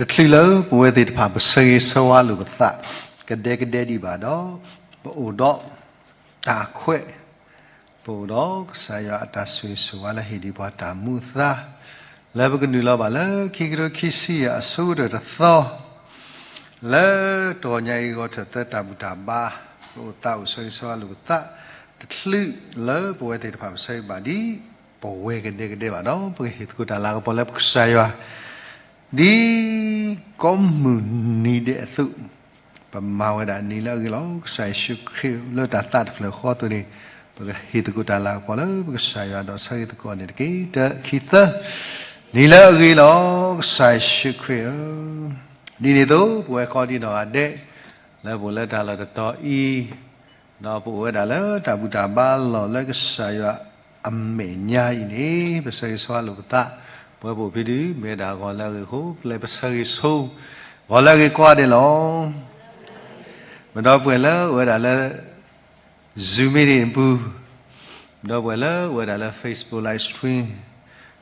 တချုးလၢပဝဲသ့ၣ်တဖၣ် ပဆၢဂ့ၤဆၢဝါလိာ်ပသး ကဒဲကဒဲဒံးဘၣ်ဒီး ပအိၣ်ဒီးတၢ်ခွဲး, ပအိၣ်ဒီးကစၢ်ယွၤအတၢ်ဆိၣ်ဂ့ၤဆိၣ်ဝါလၢဟ့ၣ်ဒံးပှၤတၢ်မူအသါ, လၢပကနုာ်လီၤဘၣ်လၢခံကထိခံဆံယဲၢ်အဆိကတၢၢ်တသီ လၢတဂီၤညါအံၤဂီၤထၢၣ်သၢတၢ်ဘူၣ်တၢ်ဘါ, ပအိၣ်သးအိၣ်ဆၢဂ့ၤဆၢဝါလိာ်ပသး, တချုးလၢပဝဲသ့ၣ်တဖၣ်ပဆၢဂ့ၤဘၣ်ဒ်ပဝဲကဒဲကဒဲဘၣ်ဒီး ပကဟ့ၣ်သကိးတၢ်လၤကပီၤလၢပကစၢ်ယွၤ ဒ်ကိးမုၢ်နံၤဒဲးအသိး, ပမၤဝဲဒၣ်နံၤလၢအဂ့ၤလီၤ. ကစၢ်ယ့ၣ်ၡူးခရံာ်လၢတၢ်သးတဖျၢၣ်ဃီအသိးန့ၣ်, ပကဟ့ၣ်သကိးတၢ်လၤကပီၤလၢပကစၢ်ယွၤဒီးဆၢဂ့ၤသကိးန့ၣ်တက့ၢ်. တၢ ခံ သၢ, နံၤလၢအဂ့ၤလီၤ ကစၢ်ယ့ၣ်ၡူးခရံာ်ဧၢ, ဒ်န့ၣ်အသိး ပဝဲကိးဒံနီၢ်ဂၤဒဲး လၢပအိၣ်လၢတၢ်လီၢ်တတီၤအံၤ, ဒီးပအိၣ်ဝဲဒၣ်လၢတၢ်ဘူၣ်တၢ်ဘါလီၢ်လၢကစၢ်ယွၤအမဲာ်ညါအံၤန့ၣ် ပဆၢဂ့ၤဆၢဝါလိာ်ပသး, ပဝဲပအိၣ်ဖဲဒုး မ့ၢ်ဝဲဒၣ်ဂီၤလၢအဂ့ၤအဃိ ပလဲၤပဆၢဂ့ၤဆိ ဂီၤလၢအဂ့ၤကိးဂၤဒဲးလီၤ. ပဒီပုၢ်ဝဲၢ်လၢအိၣ်ဝဲဒၣ်လၢ Zoom meeting အပူၤ, ပဒီပုၢ်ဝဲၢ်လၢအိၣ်ဝဲဒၣ်လၢ Facebook live stream,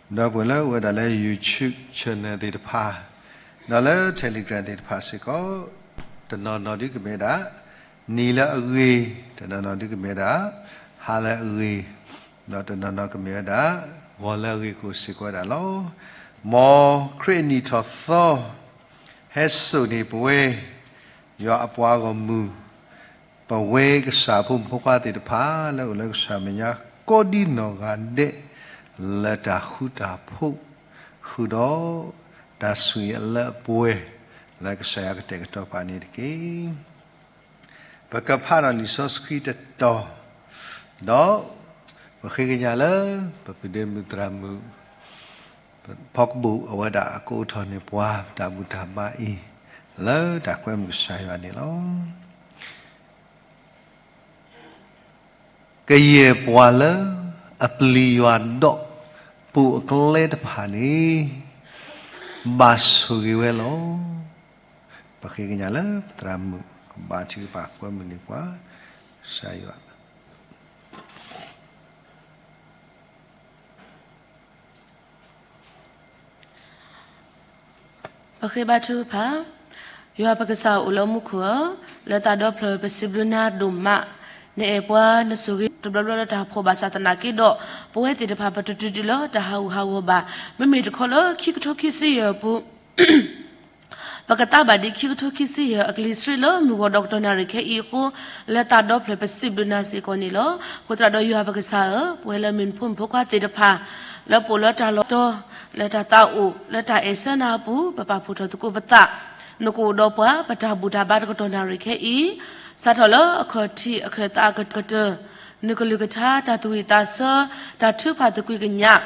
ပဒီပုၢ်ဝဲၢ်လၢအိၣ်ဝဲဒၣ်လၢ YouTube channel သ့ၣ်တဖၣ်, ဒီးလၢ Telegram သ့ၣ်တဖၣ်စ့ၢ်ကီး, တနီၤနီၤဒုးကမ့ၢ်ဝဲဒၣ် နံၤလၢအဂ့ၤ, တနီၤနီၤဒုးကမ့ၢ်ဝဲဒၣ် ဟါလၢအဂ့ၤ, ဒီးတနီၤနီၤကမ့ၢ်ဝဲဒၣ် ဂီၤလၢအဂ့ၤကအိၣ်စ့ၢ်ကီးဝဲဒၣ်လီၤ. မ်ခရံာ်အနံၣ်ထီၣ်သီ ဟဲစိာ်န့ၢ်ပဝဲ ယွၤအပှၤဂီၢ်မုၢ်, ပဝဲကစၢ်အဖိမုၣ်ဖိခွါသ့ၣ်တဖၣ် လၢအိၣ်လၢကစၢ်မဲာ်ညါ ကိးဒံနီၢ်ဂၤဒဲး လၢတၢ်ဃူတၢ်ဖိး ဃုာ်ဒီးတၢ်ဆိၣ်ဂ့ၤအလၢအပှဲၤ လၢကစၢ်ယွၤကတဲာ်ကတီၤပှၤန့ၣ်တက့ၢ်. ပကဖးဒီးလံာ်စီဆှံတတီၤ, ဒီးပဃ့ကညးလၢ ပပုၢ်ဒ့မုၣ်သရၣ်မုၣ် ဖီကဘိၣ်အဝဲဒၣ်ကအိးထီၣ်န့ၢ်ပှၤ တၢ်ဘူၣ်တၢ်ဘါအံၤ လၢတၢ်ကွဲမုာ်ကစၢ်ယွၤန့ၣ်လီၤ. ကယဲၢ်ပှၤလၢအပျံၤယွၤဒီး ပိာ်အကျဲတဖၣ်န့ၣ် ဘၣ်ဆိၣ်ဂ့ၤဝဲလီၤ. ပဃ့ကညးလၢပသရၣ်မုၣ် ကဘၣ်ထံၣ်ကဘၣ်ကွဲမုာ်န့ၢ်ပှၤ ကစၢ်ယွၤ ပဃ့ဘါထုကဖၣ်, ယွၤပကစၢ်အိၣ်လၢမူခိၣ်ဧၢ, လၢသးဒီဖျၢၣ်ပစံးဘျုးနၤဒိၣ်မး, နအဲၣ်ပှၤနဆိၣ်ဂ့ၤတဘျီဘျီလၢတၢ်ဖှီၣ်ဘၣ်ဆၣ်သနာ်က့ဒီး, ပဝဲသ့ၣ်တဖၣ်ပတတုၤတုၤလၢတၢ်ဟးဂူာ်ဟးဂီၤဘၣ်, မ့မ့ၢ်တခီလၢခံကထိခံဆံယဲၢ်အပူၤ ပကသးဘၣ်ဒ်ခံကထိခံဆံယဲၢ်အကလံၤဆှံလၢမုၢ်ဂီၤဒီးကတီၢ်နၣ်ရံၣ်ခဲအံၤအဃိ, လၢသးဒီဖျၢၣ်ပစံးဘျုးနၤစ့ၢ်ကီးန့ၣ်လီၤ. အဃိသတးဒီးယွၤပကစၢ်ဧၢ, ပဝဲလၢမ့ၢ်နဖိမုၣ်ဖိခွါသ့ၣ်တဖၣ်, လၢပအိၣ်လၢတၢ်လီၢ်တတီၤ, လၢတၢ်သးအိၣ်, လၢတၢ်အဲၣ်ဆၢနၤအပူၤ, ပပာ်ဖှိၣ်ထီၣ်သကိးပသး, နကအိၣ်ဒီးပှၤ ပတၢ်ဘူၣ်တၢ်ဘါတကတီၢ်နၣ်ရံၣ်ခဲအံၤ, စးထီၣ်လၢအခီၣ်ထံးအခၢၣ်သးအကတၢၢ်, နကလုၢ်ကထါတၢ်သူၣ်ဝံၣ်သးဆၢ, တၢ်ထုကဖၣ်သကွံာ်ကညး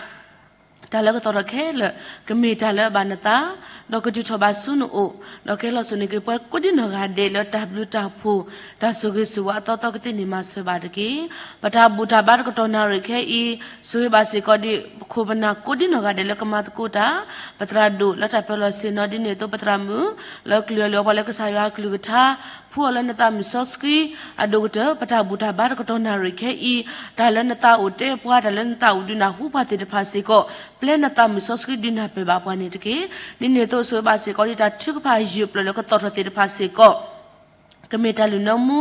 တၢ်လၢကသီၣ်ထီၣ်ခဲလၢာ် ကမ့ၢ်တၢ်လၢအဘၣ်နသး, ဒီးကတုၤထီၣ်ဘၣ်ဆူနအိၣ်, ဒီးကဟဲလီၤစိာ်န့ၢ်က့ၤပှၤကိးဒံနီၢ်ဂၤဒဲးလၢတၢ်ဘျုးတၢ်ဖှိၣ်, တၢ်ဆိၣ်ဂ့ၤဆိၣ်ဝါအသီသီကသ့န့ၢ်မၤစၢၤဘၣ်တက့ၢ်. ပတၢ်ဘူၣ်တၢ်ဘါတကတီၢ်နၣ်ရံၣ်ခဲအံၤ, ဆိၣ်ဂ့ၤဘၣ်စ့ၢ်ကီးဒ်ပခိၣ်ပနၢ်ကိးဒံနီၢ်ဂၤဒဲးလၢကမၤသကိးတၢ်, ပသရၣ်ဒိၣ်လၢတၢ်ပၢလီၢ်ဆ့ၣ်နီၤ ဒ်န့ၣ်အသိး ပသရၣ်မုၣ် လၢကလုၢ်အီၣ်လုၢ်အီပှၤလၢကစၢ်ယွၤအကလုၢ်ကထါ, ဖှူအီၤလၢနသးမုၢ်စီဆှံ, အဒိၣ်ကတၢၢ် ပတၢ်ဘူၣ်တၢ်ဘါတကတီၢ်နၣ်ရံၣ်ခဲအံၤ, တၢ်လၢနသးအိၣ်တဲပှၤ, တၢ်လၢနသးအိၣ်ဒုးနၢ်ဟူပှၤသ့ၣ်တဖၣ်စ့ၢ်ကီး, ပျဲနသးမုၢ်စီဆှံဒုးနၢ်ပၢၢ်ဘၣ်ပှၤန့ၣ်တက့ၢ်. ဒ်န့ၣ်အသိးဆိၣ်ဂ့ၤဘၣ်စ့ၢ်ကီးဒ်တၢ်ထုကဖၣ်ယုၢ်ပျၢၢ်လၢကသီၣ်ထီၣ်သ့ၣ်တဖၣ်စ့ၢ်ကီး ကမ့ၢ်တၢ်လုၢ်နၢမူ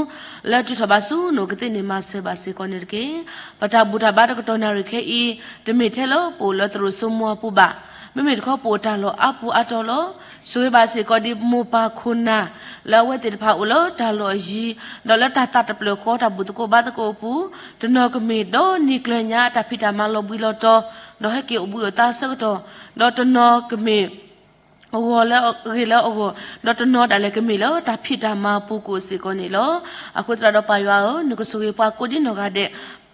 လၢတုၤထီၣ်ဘၣ်ဆူနအိၣ်ကသ့န့ၢ်မၤစၢၤဘၣ်စ့ၢ်ကီးန့ၣ်တက့ၢ်. ပတၢ်ဘူၣ်တၢ်ဘါတကတီၢ်နၣ်ရံၣ်ခဲအံၤ, တမ့ၢ်ထဲလၢပအိၣ်လၢသရိာ်စိမိၤအပူၤဘၣ်. မ့မ့ၢ်တခီပအိၣ်တၢ်လီၢ်အါပူၤအါတီၤလီၤ. ဆိၣ်ဂ့ၤဘၣ်စ့ၢ်ကီးဒ်မိၢ်ပၢ်ခိၣ်နၢ် လၢအဝဲသ့ၣ်တဖၣ်အိၣ်လၢတၢ်လီၢ်အယံၤ, ဒီးလၢတၢ်သးတဖျၢၣ်ဃီတၢ်ဘူၣ်သကိးဘါသကိးအပူၤ, တနီၤကမ့ၢ်ဒီနံၤကျၢၤညါတၢ်ဖံးတၢ်မၤလီၤဘှံးလီၤတီၤ, ဒီးဟဲက့ၤအိၣ်ဘှံးအိၣ်သါဆၢကတီၢ်, ဒီးတနီၤကမ့ၢ် အဂီၤလၢအဂ့ၤလၢအဂီၢ်, ဒီးတနီၤဒၣ်လဲာ်ကမ့ၢ်လၢတၢ်ဖံးတၢ်မၤအပူၤကအိၣ်စ့ၢ်ကီးန့ၣ်လီၤ. အဃိသတးဒီးပၢ်ယွၤဧၢ, နကဆိၣ်ဂ့ၤပှၤကိးဒ်နီၢ်ဂၤဒဲး,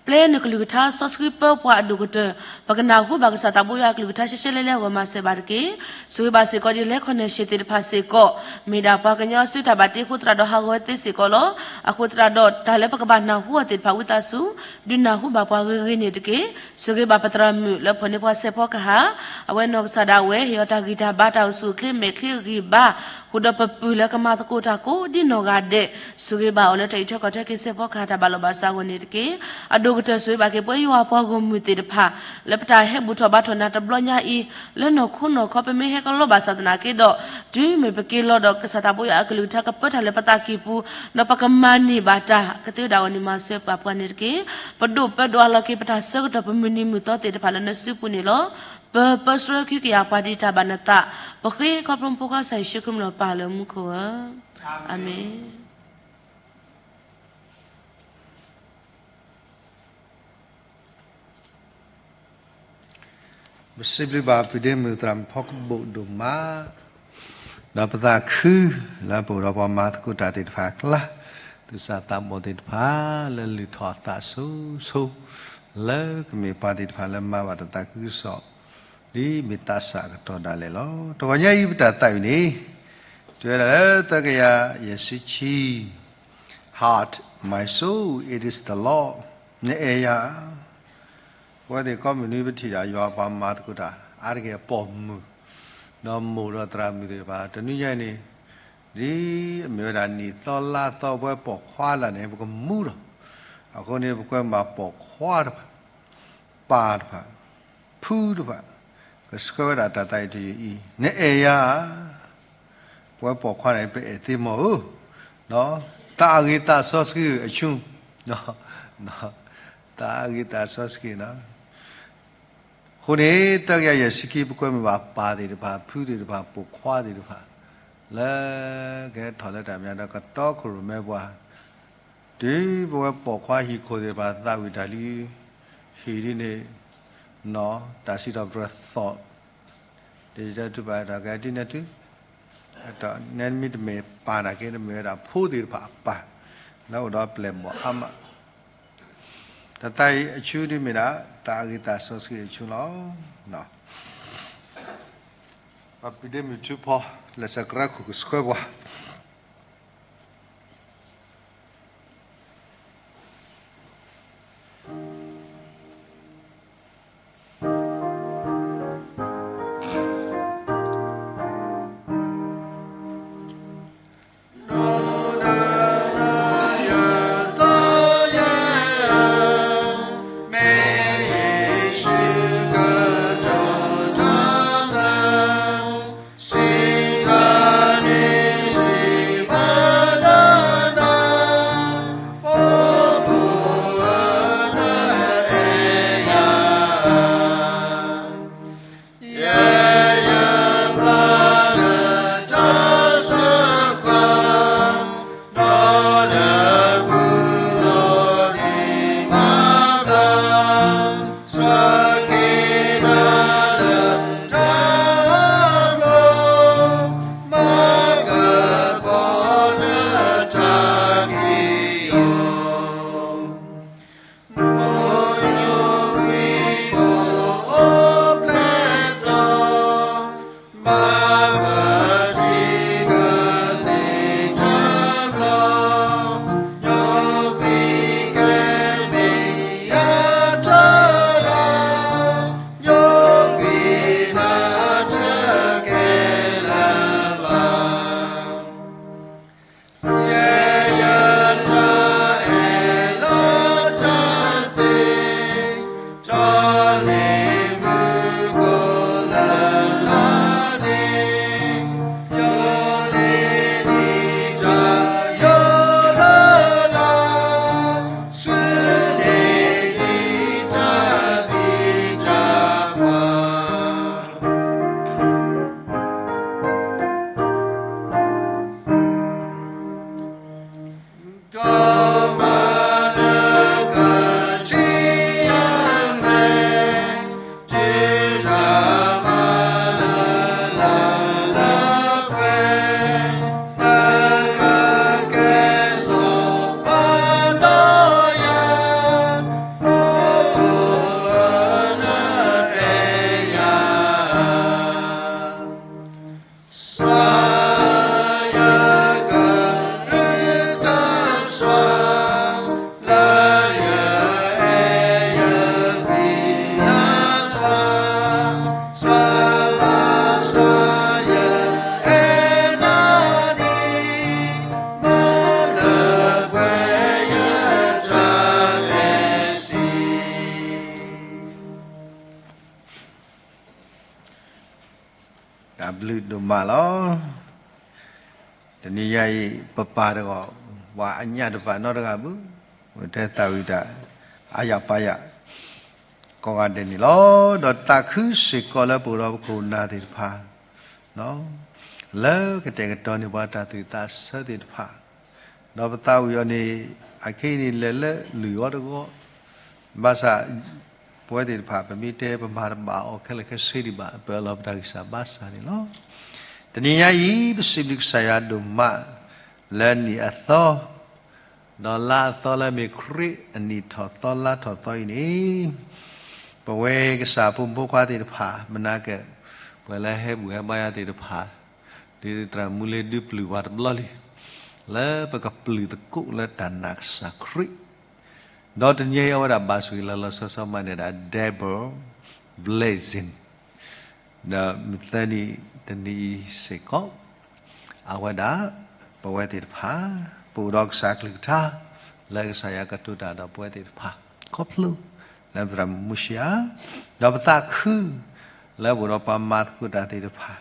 ပျဲနကလုၢ်ကထါစီဆှံပၢပှၤအဒိၣ်ကတၢၢ်, ပကနၢ်ဟူဘၣ်ကစၢ်သးဘိယွၤအကလုၢ်ကထါရှဲရှဲလဲလဲအဂီၢ်မၤစၢၤဘၣ်တက့ၢ်. ဆိၣ်ဂ့ၤဘၣ်စ့ၢ်ကီးဒ်လဲခီၣ်နၢ်ၡ့ၣ်သ့ၣ်တဖၣ်စ့ၢ်ကီး, မ့ၢ်ဒၣ်ပှၤကညီစုတၢ်ဘၣ်တ့အဃိသတးဒီးဟးဂီၤသ့စ့ၢ်ကီးလီၤ. အဃိသတးဒီးတၢ်လၢပကဘၣ်နၢ်ဟူအီၤသ့ၣ်တဖၣ်ဝံသးစူၤ, ဒုးနၢ်ဟူဘၣ်ပှၤဂ့ၤဂ့ၤန့ၣ်တက့ၢ်. ဆိၣ်ဂ့ၤဘၣ်ပသရၣ်မုၣ်လၢဖီၣ်န့ၢ်ပှၤစဲးဖီကဟၣ်, အဝဲနီၢ်ကစၢ်ဒၣ်ဝဲ ဟ့ၣ်အီၤတၢ်ဂံၢ်တၢ်ဘါတၢ်အိၣ်ဆူၣ်အိၣ်ချ့မဲာ်ချ့ဂံၢ်ဘါ, ဃုာ်ဒီးပပုၢ်လၢကမၤသကိးတၢ်ကိးဒ်နီၢ်ဂၤဒဲး, ဆိၣ်ဂ့ၤဘၣ်အီၤလၢတၢ်အံးထွဲကွၢ်ထွဲက့ၤစဲးဖီကဟၣ်တၢ်ဘၣ်လီၢ်ဘၣ်စးအဂီၢ်န့ၣ်တက့ၢ်. အဒိ ကတၢၢ်ဆိၣ်ဂ့ၤဘၣ်က့ၤပဝဲယွၤအပှၤဂီၢ်မုၢ်သ့ၣ်တဖၣ် လၢပတၢ်ဟဲဘူၣ်ထီၣ်ဘါထီၣ်နၤတဘျီညါအံၤ, လၢနီၢ်ခိနီၢ်ခီပမ့ၢ်ဟဲကလီဘၣ်ဆၣ်သနာ်က့ဒီး, တုၤမ့ၢ်ပက့ၤလီၤဒီး ကစၢ်သးဘိယွၤအကလုၢ်ကထါကပၢတၢ်လၢပသးကံၢ်ပူၤ, ဒီးပကမၤန့ၢ်ဘၣ်တၢ်ကသ့ဝဲဒၣ်အဂီၢ်န့ၣ် မၤစၢၤပှၤပှၤန့ၣ်တက့ၢ်. ပဒိၣ်ပၢဒိၣ်အလီၢ်က့ၤ ပတၢ်ဆၢကတီၢ်ပမုၢ်နံၤမုၢ်သီသ့ၣ်တဖၣ်လၢနစုပူၤန့ၣ်လီၤ. ပပၢဆှၢခံကယၤပှၤဒ်တၢ်ဘၣ်နသး, ပဃ့ခီဖျိဖိခွါကစၢ်ယ့ၣ်ၡူးခရံာ်မ့ၢ်ပၢ်လၢမူခိၣ်ဧၢ, အၤမ့ၣ်. ပစံးဘျုးဘၣ်ပဒ့မုၣ်သရၣ်မုၣ်ဖီကဘိၣ်ဒိၣ်မး, ဒီးပသးခု လၢပအိၣ်ဒီးပှၤမၤသကိးတၢ်သ့ၣ်တဖၣ်အကျါ, သူၣ်စၢ်သးဘီၣ်သ့ၣ်တဖၣ် လၢလုၢ်ထီၣ်အသးဆိဆိ, လၢကမ့ၢ်ပှၤသ့ၣ်တဖၣ်လၢမၤဘၣ်တၢ်သးခုကစီၣ် ဒ်မ့ၢ်သးစၢ်အကတီၢ်ဒၣ်လဲာ်လီၤ. တဂီၤညါအံၤပတၢ်သးဝံၣ်န့ၣ် တဲဝဲဒၣ်လၢသၢကယၤယဲၢ်ဆံခံ, Heart, my soul, it is the Lord. နအဲၣ်ယၤဧါ. ပဝဲသ့ၣ်ကိးမုၢ်နံၤပထံၣ်ဒၣ်ယွၤပှၤမၤသကိးတၢ် အါတက့ၢ်ပိာ်မုၣ်, ဒီးမိၢ်ဒီးသရၣ်မုၣ်သ့ၣ်တဖၣ် တနွံညါအံၤန့ၣ်, ဒ်အမ့ၢ်ဝဲဒၣ်နံၣ်သီလါသီ ပဝဲပိာ်ခွါလၢ်န့ၣ် ပကမူဒီး, အဃိန့ၣ် ပကွဲမုာ်ဘၣ်ပိာ်ခွါတဖၣ်, ပၢ်တဖၣ်, ဖုတဖၣ်, ကဆှၢဝဲဒၣ်တၢ်သးအံၤတယုၢ်အံၤ, နအဲၣ်ယၤဧါ. ပဝဲပိာ်ခွါန့ၣ် ပအဲၣ်သ့မီၤဧၢ, သးအဂ့ၤသးစီဆှံအဆူ, သးအဂ့ၤသးစီဆှံန့ၣ်. အဃိန့ၣ် သၢကယၤယဲၢ်ဆံခံ ပကွဲမုာ်ဘၣ်ပၢ်သ့ၣ်တဖၣ် ဖုသ့ၣ်တဖၣ် ပိာ်ခွါသ့ၣ်တဖၣ် လၢကဟဲထီၣ်လၢတၢ်မဲာ်ညါဒီး ကတီခိၣ်ရိၣ်မဲပှၤ, တုၤပဝဲပိာ်ခွါဟံၣ်ခိၣ်သ့ၣ်တဖၣ် သးဝံၣ်တၢ်လံ ဟံၣ်ဒ်န့ၣ်, တၢ်စံးထီၣ်ပတြၢၤသီၣ် တယတဲထုပာ်တၢ်ကဲဒ်န့ၣ်တုၤ, နမ့ၢ်တမ့ၢ်ပၢ်နာ်က့ နမ့ၢ်ဝဲဒၣ်ဖိသ့ၣ်တဖၣ်အပၢ်, လၢအိၣ်ဒီးပျဲၢ်ဘီၣ်အါမး, တၢ်သးအံၤအဆူဒ်မ့ၢ်ဒၣ် သးအဂ့ၤသးစီဆှံအဆူလီၤ. ပှၤပဒ့မုၣ်ထူဖီ လဲၤဆှၢကြၢးခိၣ်ကဆှၢပှၤ. ဒိၣ်မးလီၤ. တနံၤညါအံၤ ပပၢ်တဂီၢ် ပှၤအညၣ်တပာ်နီတဂၤဘၣ်, ပတဲသးဝံၣ်တၢ် အါယၤပါယၤ ကိးဂၤဒဲးန့ၣ်လီၤ. ဒီးသးခုစ့ၢ်ကီးလၢပအိၣ်ဒီးပခိၣ်ပနၢ်သ့ၣ်တဖၣ် လၢကတဲာ်ကတီၤန့ၢ်ပှၤတၢ်သူၣ်သးဆၢသ့ၣ်တဖၣ်, ဒီးပသးဝံၣ်အီၤန့ၣ် အခဲအံၤန့ၣ် လဲၤလၢလုၢ်အီၤတဂီၢ်, ဘၣ်ဆၣ် ပဝဲသ့ၣ်တဖၣ် ပမ့ၢ်တဲပမၤတဘၣ်အီၤခဲလၢာ်ခဲဆ့ဒံးဘၣ် ပအၢၣ်လီၤပတၢ်ဂံၢ်စၢ်ဘါစၢ်န့ၣ်လီၤ. တနံၤညါအံၤ ပစံးဘျုးကစၢ်ယွၤဒိၣ်မး လၢနံၣ်အသီ ဒီးလါအသီလၢမ့ၢ်ခရံာ်အနံၣ်ထီၣ်သီလါထီၣ်သီအံၤန့ၣ်, ပဝဲကစၢ်ဖိမုၣ်ဖိခွါသ့ၣ်တဖၣ် မနၤကဲ ပှၤလၢဟဲဘူၣ်ဟဲဘါယွၤသ့ၣ်တဖၣ် ဒ်သရၣ်မူလ့ဒုးပျုၢ်ပှၤတဘျီလံ, လၢပကပျုၢ်သကိးလၢတၢ်နာ်ကစၢ်ခရံာ်, ဒီးတနံၤအံၤအဝဲဒၣ်ဘၣ်ဆိၣ်ဂ့ၤလၢလီၤဆီဆီမးန့ၣ်ဒၣ် double blessing ဒီးမုၢ်သၢနံၤတနံၤအံၤစ့ၢ်ကီး အဝဲဒၣ် ပဝဲသ့ၣ်တဖၣ် ပအိၣ်ဒီးကစၢ်အကလုၢ်ကထါ လၢကစၢ်ယွၤကတိၤတၢ်ဒီးပဝဲသ့ၣ်တဖၣ် ခီဖျိ လၢပသရၣ်မုၣ်မူၡံယၤ, ဒီးပသးခု လၢပအိၣ်ဒီးပှၤမၤသကိးတၢ်သ့ၣ်တဖၣ်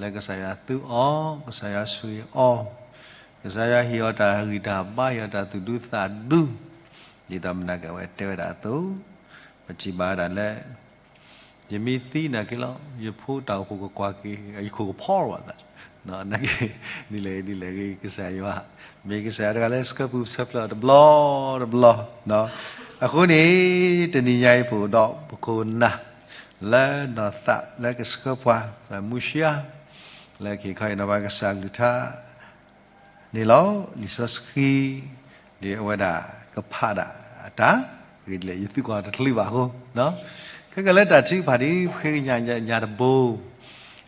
လၢကစၢ်ယွၤသူအီၤ, ကစၢ်ယွၤဆိၣ်ဂ့ၤအီၤ, ကစၢ်ယွၤဟ့ၣ်အီၤတၢ်ဂံၢ်တၢ်ဘါ ဟ့ၣ်အီၤတၢ်သူၣ်ဒူသးဒူ, ဒ်သိးမနၤကဲဝဲတဲဝဲဒၣ်အသိး, ပထံၣ်ဘၣ်ဝဲဒၣ်လၢ ယမ့ၢ်သံနာ်က့လီၤ, ယဖိတၢ်အိၣ်ဖှိၣ်ကကွၢ်က့ၤ ယခိၣ်ကဖီဘၣ်သး, နာ်က့ ဒ်လဲၣ်ဒ်လဲၣ်ဂ့ၤ ကစၢ်ယွၤ မ့ၢ်ကစၢ်ယွၤတဂၤလၢဆှၢပူၤဆှၢဖျဲးအီၤတဘျီတဘျီ, အဃိန့ၣ် တနံၤညါအံၤပအိၣ်ဒီးပခိၣ်ပနၢ် လၢနီၢ်သးလၢကဆှၢပှၤ သရၣ်မူၡံယၤ လၢကဟ့ၣ်ခီဟ့ၣ်နီၤပှၤကစၢ်ကလုၢ်ကထါ န့ၣ်လီၤ. လံာ်စီဆှံ ဒ်အဝဲဒၣ်ကဖးဒၣ်အတၢ် ဂ့ၤဒ်လဲၣ် ယသုကွၢ်တချုးဘၣ်အဃိ, ခဲကလၢတၢ်ထုကဖၣ်ဒ် ပဃ့ကညးညါတဘိ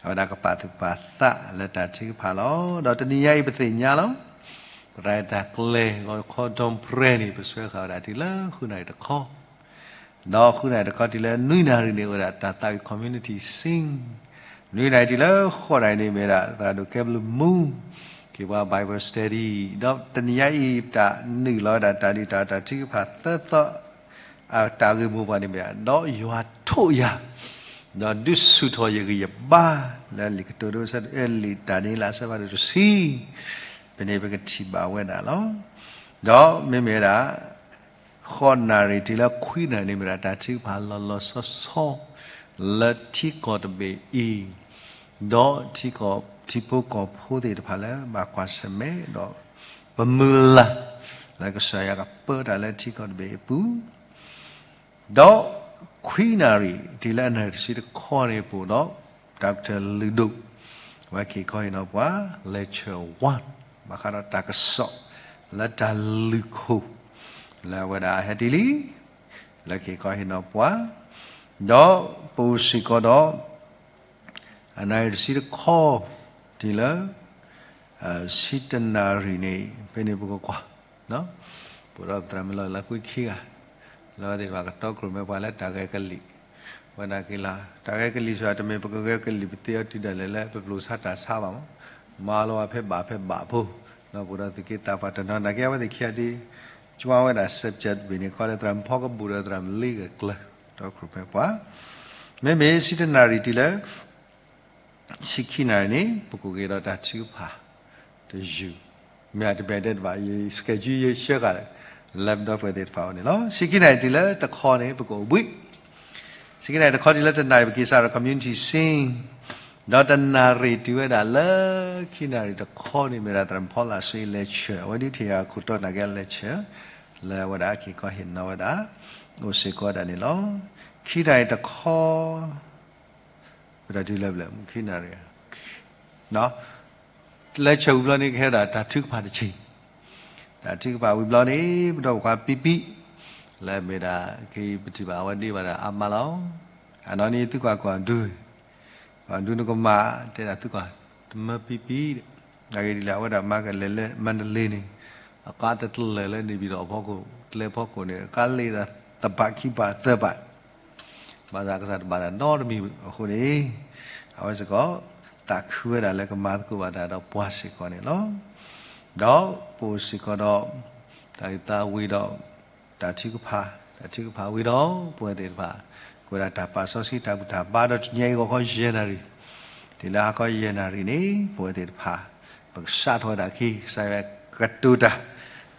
အဝဲဒၣ်ကပာ်သူၣ်ပာ်သးလၢတၢ်ထုကဖၣ်လီၤ. ဒီးတနံၤညါအံၤပသ့ၣ်ညါလီၤ. ပရၤတၢ်ကျဲၤဂီၤခီ dawn prayer န့ၣ် ပဆှၢဃာ်ဝဲဒၣ်တုၤလၢဃုနၣ်ရံၣ်တခီ ဒီးဃုနၣ်ရံၣ်တခီတုၤလၢနွံနၣ်ရံၣ်န့ၣ် အိၣ်ဝဲဒၣ်တၢ်သးဝံၣ် community sing, နွံနၣ်ရံၣ်တုၤလၢဃိးနၣ်ရံၣ်န့ၣ် မ့ၢ်ဝဲဒၣ်သရၣ်ဒိၣ်ကဲဘျုးမူ ကဟ့ၣ်ပှၤ Bible study, ဒီးတနံၤညါအံၤ တၢ်နုာ်လီၤဝဲဒၣ်တၢ်ဒုးတၢ်တၢ်ထုကဖၣ်သၢသီ အတၢ်ဂ့ၢ်မိၢ်ပှၢ်န့ၣ်မ့ၢ်ဒၣ် ဒီးယွၤထိးယၤ ဒီးဒုးဆူၣ်ထီၣ်ယဂံၢ်ယဘါ လၢလံာ်ကတိၤဒိဆၢဒိၣ်အဲလံာ်တၢ်န့ၣ်လၢအဆၢဖးဒိၣ်တဆံ ဖဲန့ၣ်ပကထံၣ်ဘၣ်ဝဲဒၣ်လီၤ. ဒီးမ့မ့ၢ်ဝဲဒၣ် ဃိးနၣ်ရံၣ်တုၤလၢခွံနၣ်ရံၣ်န့ၣ် မ့ၢ်ဒၣ်တၢ်ထုကဖၣ်လီၤလီၤဆီဆီ လၢထံကီၢ်တဘ့ၣ်အံၤ, ဒီးထံကီၢ်ထံဖိကီၢ်ဖိသ့ၣ်တဖၣ်လၢဘၣ်ကွၢ်ဆၢၣ်မဲာ် ဒီးပမုၢ်လၢ် လၢကစၢ်ယွၤကပၢတၢ်လၢထံကီၢ်တဘ့ၣ်အပူၤ ဒီးခွံနၣ်ရံၣ်တုၤလၢအနၣ်ရံၣ်တဆံတခီန့ၣ် ပအိၣ်ဒီး တၢ်ကတၢၢ်လုၢ်ဒိၣ် အဝဲကဟ့ၣ်ခီဟ့ၣ်နီၤပှၤ lecture one ဘၣ်ဃးဒီးတၢ်ကစီၣ်လၢတၢ်လုၢ်ခိၣ် လၢအဝဲဒၣ်အဟဲတ့ၢ်လံ လၢကဟ့ၣ်ခီဟ့ၣ်နီၤပှၤ ဒီးပအိၣ်စ့ၢ်ကီးဒီး အနၣ်ရံၣ်တဆံတခီ တုၤလၢ ဆံတနၣ်ရံၣ်န့ၣ် ဖဲန့ၣ်ပကကွၢ် ပအိၣ်ဒီးပသရၣ်မုၣ်လီၤလၢကွံခံဂၤ လၢအဝဲသ့ၣ်တဖၣ်ကတီခိၣ်ရိၣ်မဲပှၤလၢတၢ်ဂဲၤကလံၣ် ဝဲနာ်က့လီၤ တၢ်ဂဲၤကလံၣ်ဆိ တမ့ၢ်ပကဂဲၤကလံၣ်ပသ့အီၤတုၤဒၣ်လဲာ်လၢပပျိာ်ဆါတၢ်ဆါဘၣ်မး မၤလီၤဝဲဖဲဘၣ်ဖဲဘၣ်ဖိ ပအိၣ်ဒီးသုးက့သးပှၢ်တနီၤ နာ်က့အဝဲသ့ၣ်ခံဂၤဒ် ကွၢ်ဝဲဒၣ် subject တဘ့ၣ်န့ၣ် ခီဒီးသရၣ်မုၣ်ဖီကဘူးဒီးသရၣ်မုၣ်လ့ဂၢၢ်ကျၢၤ တီခိၣ်ရိၣ်မဲပှၤ မ့မ့ၢ်ဆံတနၣ်ရံၣ်တုၤလၢ ဆံခံနၣ်ရံၣ်န့ၣ် ပကအိၣ်က့ၤဒီးတၢ်ထုကဖၣ်တယုၢ်, မ့ၢ်အတဘၣ်ဒဲးတဘၣ် ယ schedule ယဆှၢဃာ် လၢပဒီပုၢ်ဝဲၢ်သ့ၣ်တဖၣ်အအိၣ်န့ၣ်လီၤ. ဆံခံနၣ်ရံၣ်တုၤလၢတခီန့ၣ် ပကအိၣ်ဘှံး, ဆံခံနၣ်ရံၣ်တခီတုၤလၢတနၣ်ရံၣ် ပက့ၤစးဒီး community sing, ဒီးတနၣ်ရံၣ်တုၤဝဲဒၣ်လၢ ခံနၣ်ရံၣ်တခီန့ၣ် မ့ၢ်ဒၣ်သရၣ်မုၣ်ဖီလာ်စ့ lecture အဝဲဒၣ်ထံၣ်ဂၤခိၣ်တီနာ်က့ lecture လၢအဝဲဒၣ်က့ၤခီဟ့ၣ်နီၤဝဲဒၣ် အိၣ်စ့ၢ်ကီးဝဲဒၣ်န့ၣ်လီၤ. ခံနၣ်ရံၣ်တခီ ပတၢ်တုၤလၢပျၢၤ ခံနၣ်ရံၣ် လၢဆၢဝံၤဘျီန့ၣ် ကဟဲဒၣ်တၢ်ထုကဖၣ်တဆံး, တၢ်ထုကဖၣ်ဝံၤဘျီန့ၣ် ပဒီပုၢ်ဝဲၢ်ခွါပံပံ လၢမ့ၢ်ဒၣ် က့ၤပထံၣ်ဘၣ်အဝဲဒၣ်ဘၣ်ဒီးအါမးလီၤ. အနီၢ်န့ၣ်သုကွၢ်ကွၢ်ဒု ကွၢ်ဒုနကမၣ် တဲဒၣ်သုကွၢ် တမၢပံပံ နာ်က့ဒ်လဲၣ် အဝဲဒၣ်မၤကလဲၤလၢမါတလ့န့ၣ် အကါတတလဲၤလၢန့ၣ်ဘၣ်ဒီးအဖီခိၣ် ကျဲဖီခိၣ်န့ၣ် အကါလ့ၣ်သးသဘးခံဘးသၢဘး ဘၣ်ဆၣ်ကစၢ်တဘၣ်တၢ်နီတမံၤအဃိန့ၣ် အဝဲစ့ၢ်ကီး သးခုဝဲဒၣ်လၢကမၤသကိးဘၣ်တၢ်ဒီးပှၤစ့ၢ်ကီးန့ၣ်လီၤ. ဒီးပအိၣ်စ့ၢ်ကီးဒီး တၢ်အုၣ်သးဝံၤဒီး တၢ်ထုကဖၣ်, တၢ်ထုကဖၣ်ဝံၤဒီး ပဝဲသ့ၣ်တဖၣ် ကဝဲဒၣ်တၢ်ပာ်စီဆှံတၢ်ဘူၣ်တၢ်ဘါဒီးတနံၤအံၤဂီၤခီယဲၢ်နၣ်ရံၣ် တုၤလၢဟါခီယဲၢ်နၣ်ရံၣ်န့ၣ် ပဝဲသ့ၣ်တဖၣ် ပကစးထီၣ်ဝဲဒၣ်အခံ ကစၢ်ယွၤကတိၤတၢ်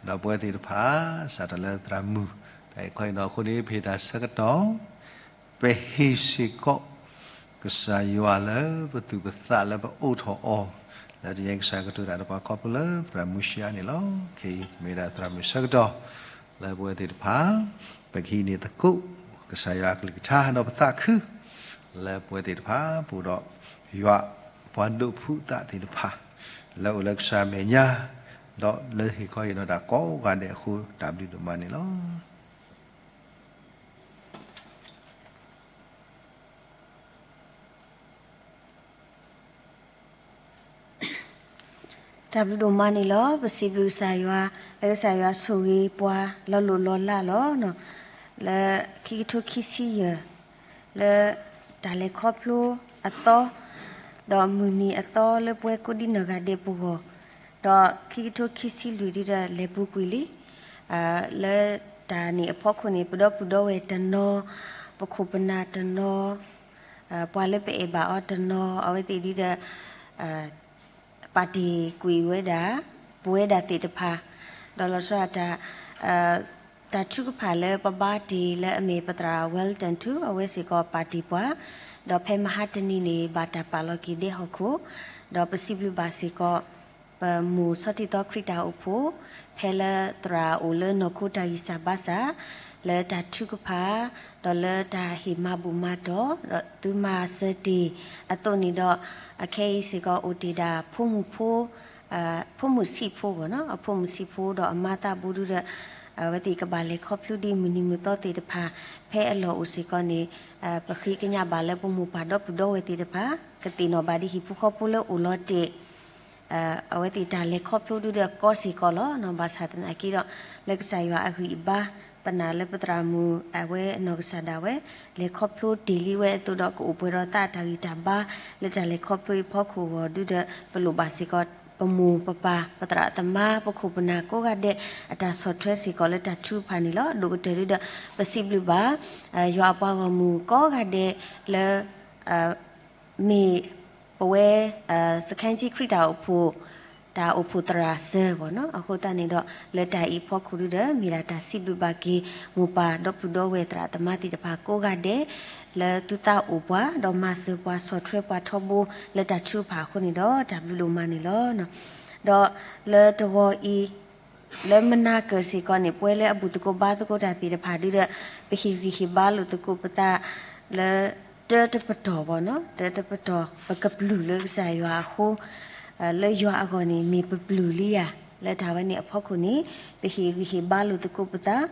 ဒီးပဝဲသ့ၣ်တဖၣ် စးထီၣ်လၢသရၣ်မုၣ် တၢ်အံၤခီအံၤနီၤအဃိန့ၣ် ပဟ့ၣ်တၢ်ဆၢကတီၢ် ပဟ့ၣ်စ့ၢ်ကီး ကစၢ်ယွၤလၢပသူၣ်ပသးလၢပအိးထီၣ်အီၤ လၢတယဲကစၢ်ကတိၤတၢ်ဒီးပှၤခီဖျိလၢ သရၣ်မုၣ်ရှံအါန့ၣ်လီၤ. ခဲအံၤမ့ၢ်ဒၣ်သရၣ်မုၣ်ဆၢကတီၢ် လၢပဝဲသ့ၣ်တဖၣ် ပကဟံးန့ၢ်သကိး ကစၢ်ယွၤအကလုၢ်ကထါဒီးပသးခု လၢပဝဲသ့ၣ်တဖၣ် ပအိၣ်ဒီး ယွၤပှၤဒိးဖုးသးသ့ၣ်တဖၣ် လၢအိၣ်လၢကစၢ်မဲာ်ညါ ဒီးလၢဟ့ၣ်ခီဟ့ၣ်နီၤတၢ်ကိးဂၤဒဲးအဃိ တၢ်ဘျုးဒိၣ်မးန့ၣ်လီၤ. တၢ်ဘျုးဒိၣ်မးန့ၣ်လီၤ. ပစံးဘျုးကစၢ်ယွၤ လၢကစၢ်ယွၤဆိၣ်ဂ့ၤပှၤလီၤလိၢ်လီၤလးလီၤ. လၢခံကထိခံဆံယဲၢ် လၢတၢ်လဲၤခီဖျိအသီ ဒီးမုၢ်နံၤအသီလၢပဝဲကိးဒံနီၢ်ဂၤဒဲးပဂီၢ်, ဒီးခံကထိခံဆံလွံၢ်ဒ်ဒီးလဲၤပူၤကွံာ်လံ. လၢတၢ်န့ၣ်အဖီခိၣ်န့ၣ် ပဒီပုၢ်ဒီဝဲၢ်တနီၤ, ပခိၣ်ပနၢ်တနီၤ, ပှၤလၢပအဲၣ်ဘၣ်အီၤတနီၤ, အဝဲသ့ၣ်ဒ်ဒီး ပာ်တ့ၢ်ကွံာ်ဝဲဒၣ် ပဝဲဒၣ်သ့ၣ်တဖၣ်, ဒီးလီၤဆီဒၣ်တၢ် တၢ်ထုကဖၣ်လၢပဘါတ့ၢ်လၢအမ့ၢ်ပသရၣ် Wellington ထူ အဝဲစ့ၢ်ကီးပာ်တ့ၢ်ပှၤ, ဒီးဖဲမဟါတနံၤန့ၣ် ဘၣ်တၢ်ပာ်လီၤက့ၤဒဲဟီၣ်ခိၣ်, ဒီးပစံးဘျုးဘၣ်စ့ၢ်ကီး ပမိၢ်ဆီထံသီခရံာ်တၢ်အိၣ်ဖှိၣ် ဖဲလၢသရၣ်အိၣ်လၢနီၢ်ခိတၢ်ဂံၢ်စၢ်ဘါစၢ် လၢတၢ်ထုကဖၣ် ဒီးလၢတၢ်ဟ့ၣ်မၤဘူၣ်မၤတီၢ် ဒီးသုမၤစၢၤတ့ၢ်အသိးန့ၣ်ဒီး အခဲအံၤစ့ၢ်ကီးအိၣ်တ့ၢ်ဒၣ်ဖိမုၣ်ဖိ ဖိမုၣ်ဆံးဖိဂီၢ်နီၤ, အဖိမုၣ်ဆံးဖိဒီးအမါသးဘူးဒုဒီး အဝဲသ့ၣ်ကဘၣ်လဲၤခီဖျိဒ်မုၢ်နံၤမုၢ်သီသ့ၣ်တဖၣ် ဖဲအလီၢ်အိၣ်စ့ၢ်ကီးန့ၣ် ပဃ့ကညးဘၣ်လၢပမိၢ်ပၢ်ဒီပုၢ်ဒီဝဲၢ်သ့ၣ်တဖၣ် ကသ့ၣ်နီၣ်ဘၣ်ဒ်ဟံၣ်ဖိဃီဖိလၢအိၣ်လီၤတဲာ် အဝဲသ့ၣ်တၢ်လဲၤခီဖျိဒုဒီးကီစ့ၢ်ကီးလီၤ. ဘၣ်ဆၣ်သနာ်က့ဒီး လၢကစၢ်ယွၤအဂံၢ်အဘါ ပနာ်လၢပသရၣ်မုၣ်အဝဲအနီၢ်ကစၢ်ဒၣ်ဝဲ လဲၤခီဖျိတ့ၢ်လံဝဲအသိးဒီး ကအိၣ်ပှဲၤဒီးသးအတၢ်ဂံၢ်တၢ်ဘါ လၢတၢ်လဲၤခီဖျိအံၤဖီခိၣ်အဂီၢ်ဒုဒီး ပလိၣ်ဘၣ်စ့ၢ်ကီး ပမိၢ်ပပၢ် ပသရၣ်သမါ ပခိၣ်ပနၢ်ကိးဂၤဒဲး အတၢ်ဆီၣ်ထွဲစ့ၢ်ကီးလၢတၢ်ထုကဖၣ်န့ၣ်လီၤ. ဒိၣ်ကတၢၢ်ဒုဒီး ပစံးဘျုးဘၣ် ယွၤအပှၤဂီၢ်မုၢ်ကိးဂၤဒဲးလၢ မ့ၢ်ပဝဲ စခန်းကြီးခရံာ်တၢ်အိၣ်ဖှိၣ် တၢ်အိၣ်ဖှိၣ်သရၣ်စၢၤဘၣ်နီၤ. အဃိသတးန့ၣ်ဒီး လၢတၢ်အံၤဖီခိၣ်ဒုဒီး မ့ၢ်ဒၣ်တၢ်စံးဘျုးဘၣ်က့ၤ မိၢ်ပၢ်ဒီပုၢ်ဒီဝဲၢ်သရၣ်သမါသ့ၣ်တဖၣ်ကိးဂၤဒဲး လၢသုသးအိၣ်ပှၤ ဒီးမၤစၢၤပှၤဆီၣ်ထွဲပှၤထီဘိ လၢတၢ်ထုကဖၣ်အဃိန့ၣ်ဒီး တၢ်ဘျုးဒိၣ်မးန့ၣ်လီၤ. ဒီးလၢတဂီၤအံၤ လၢမနၤကၢၢ်စ့ၢ်ကီးန့ၣ် ပဝဲလၢအဘူၣ်သကိးဘါသကိးတၢ်သ့ၣ်တဖၣ်ဒုဒီး ပဟ့ၣ်ဂံၢ်ဟ့ၣ်ဘါလိာ်သကိးပသး လၢတၢတပတီၢ်ဘၣ်နီၤ, တၢတပတီၢ် ပကပျုၢ်လၢကစၢ်ယွၤအဃိ လၢယွၤအဂီၢ်န့ၣ် မ့ၢ်ပပျုၢ်လံဧါ. လၢတၢ်ဝဲန့ၣ်အဖီခိၣ်န့ၣ် ပဟ့ၣ်ဂံၢ်ဟ့ၣ်ဘါလိာ်သကိးပသး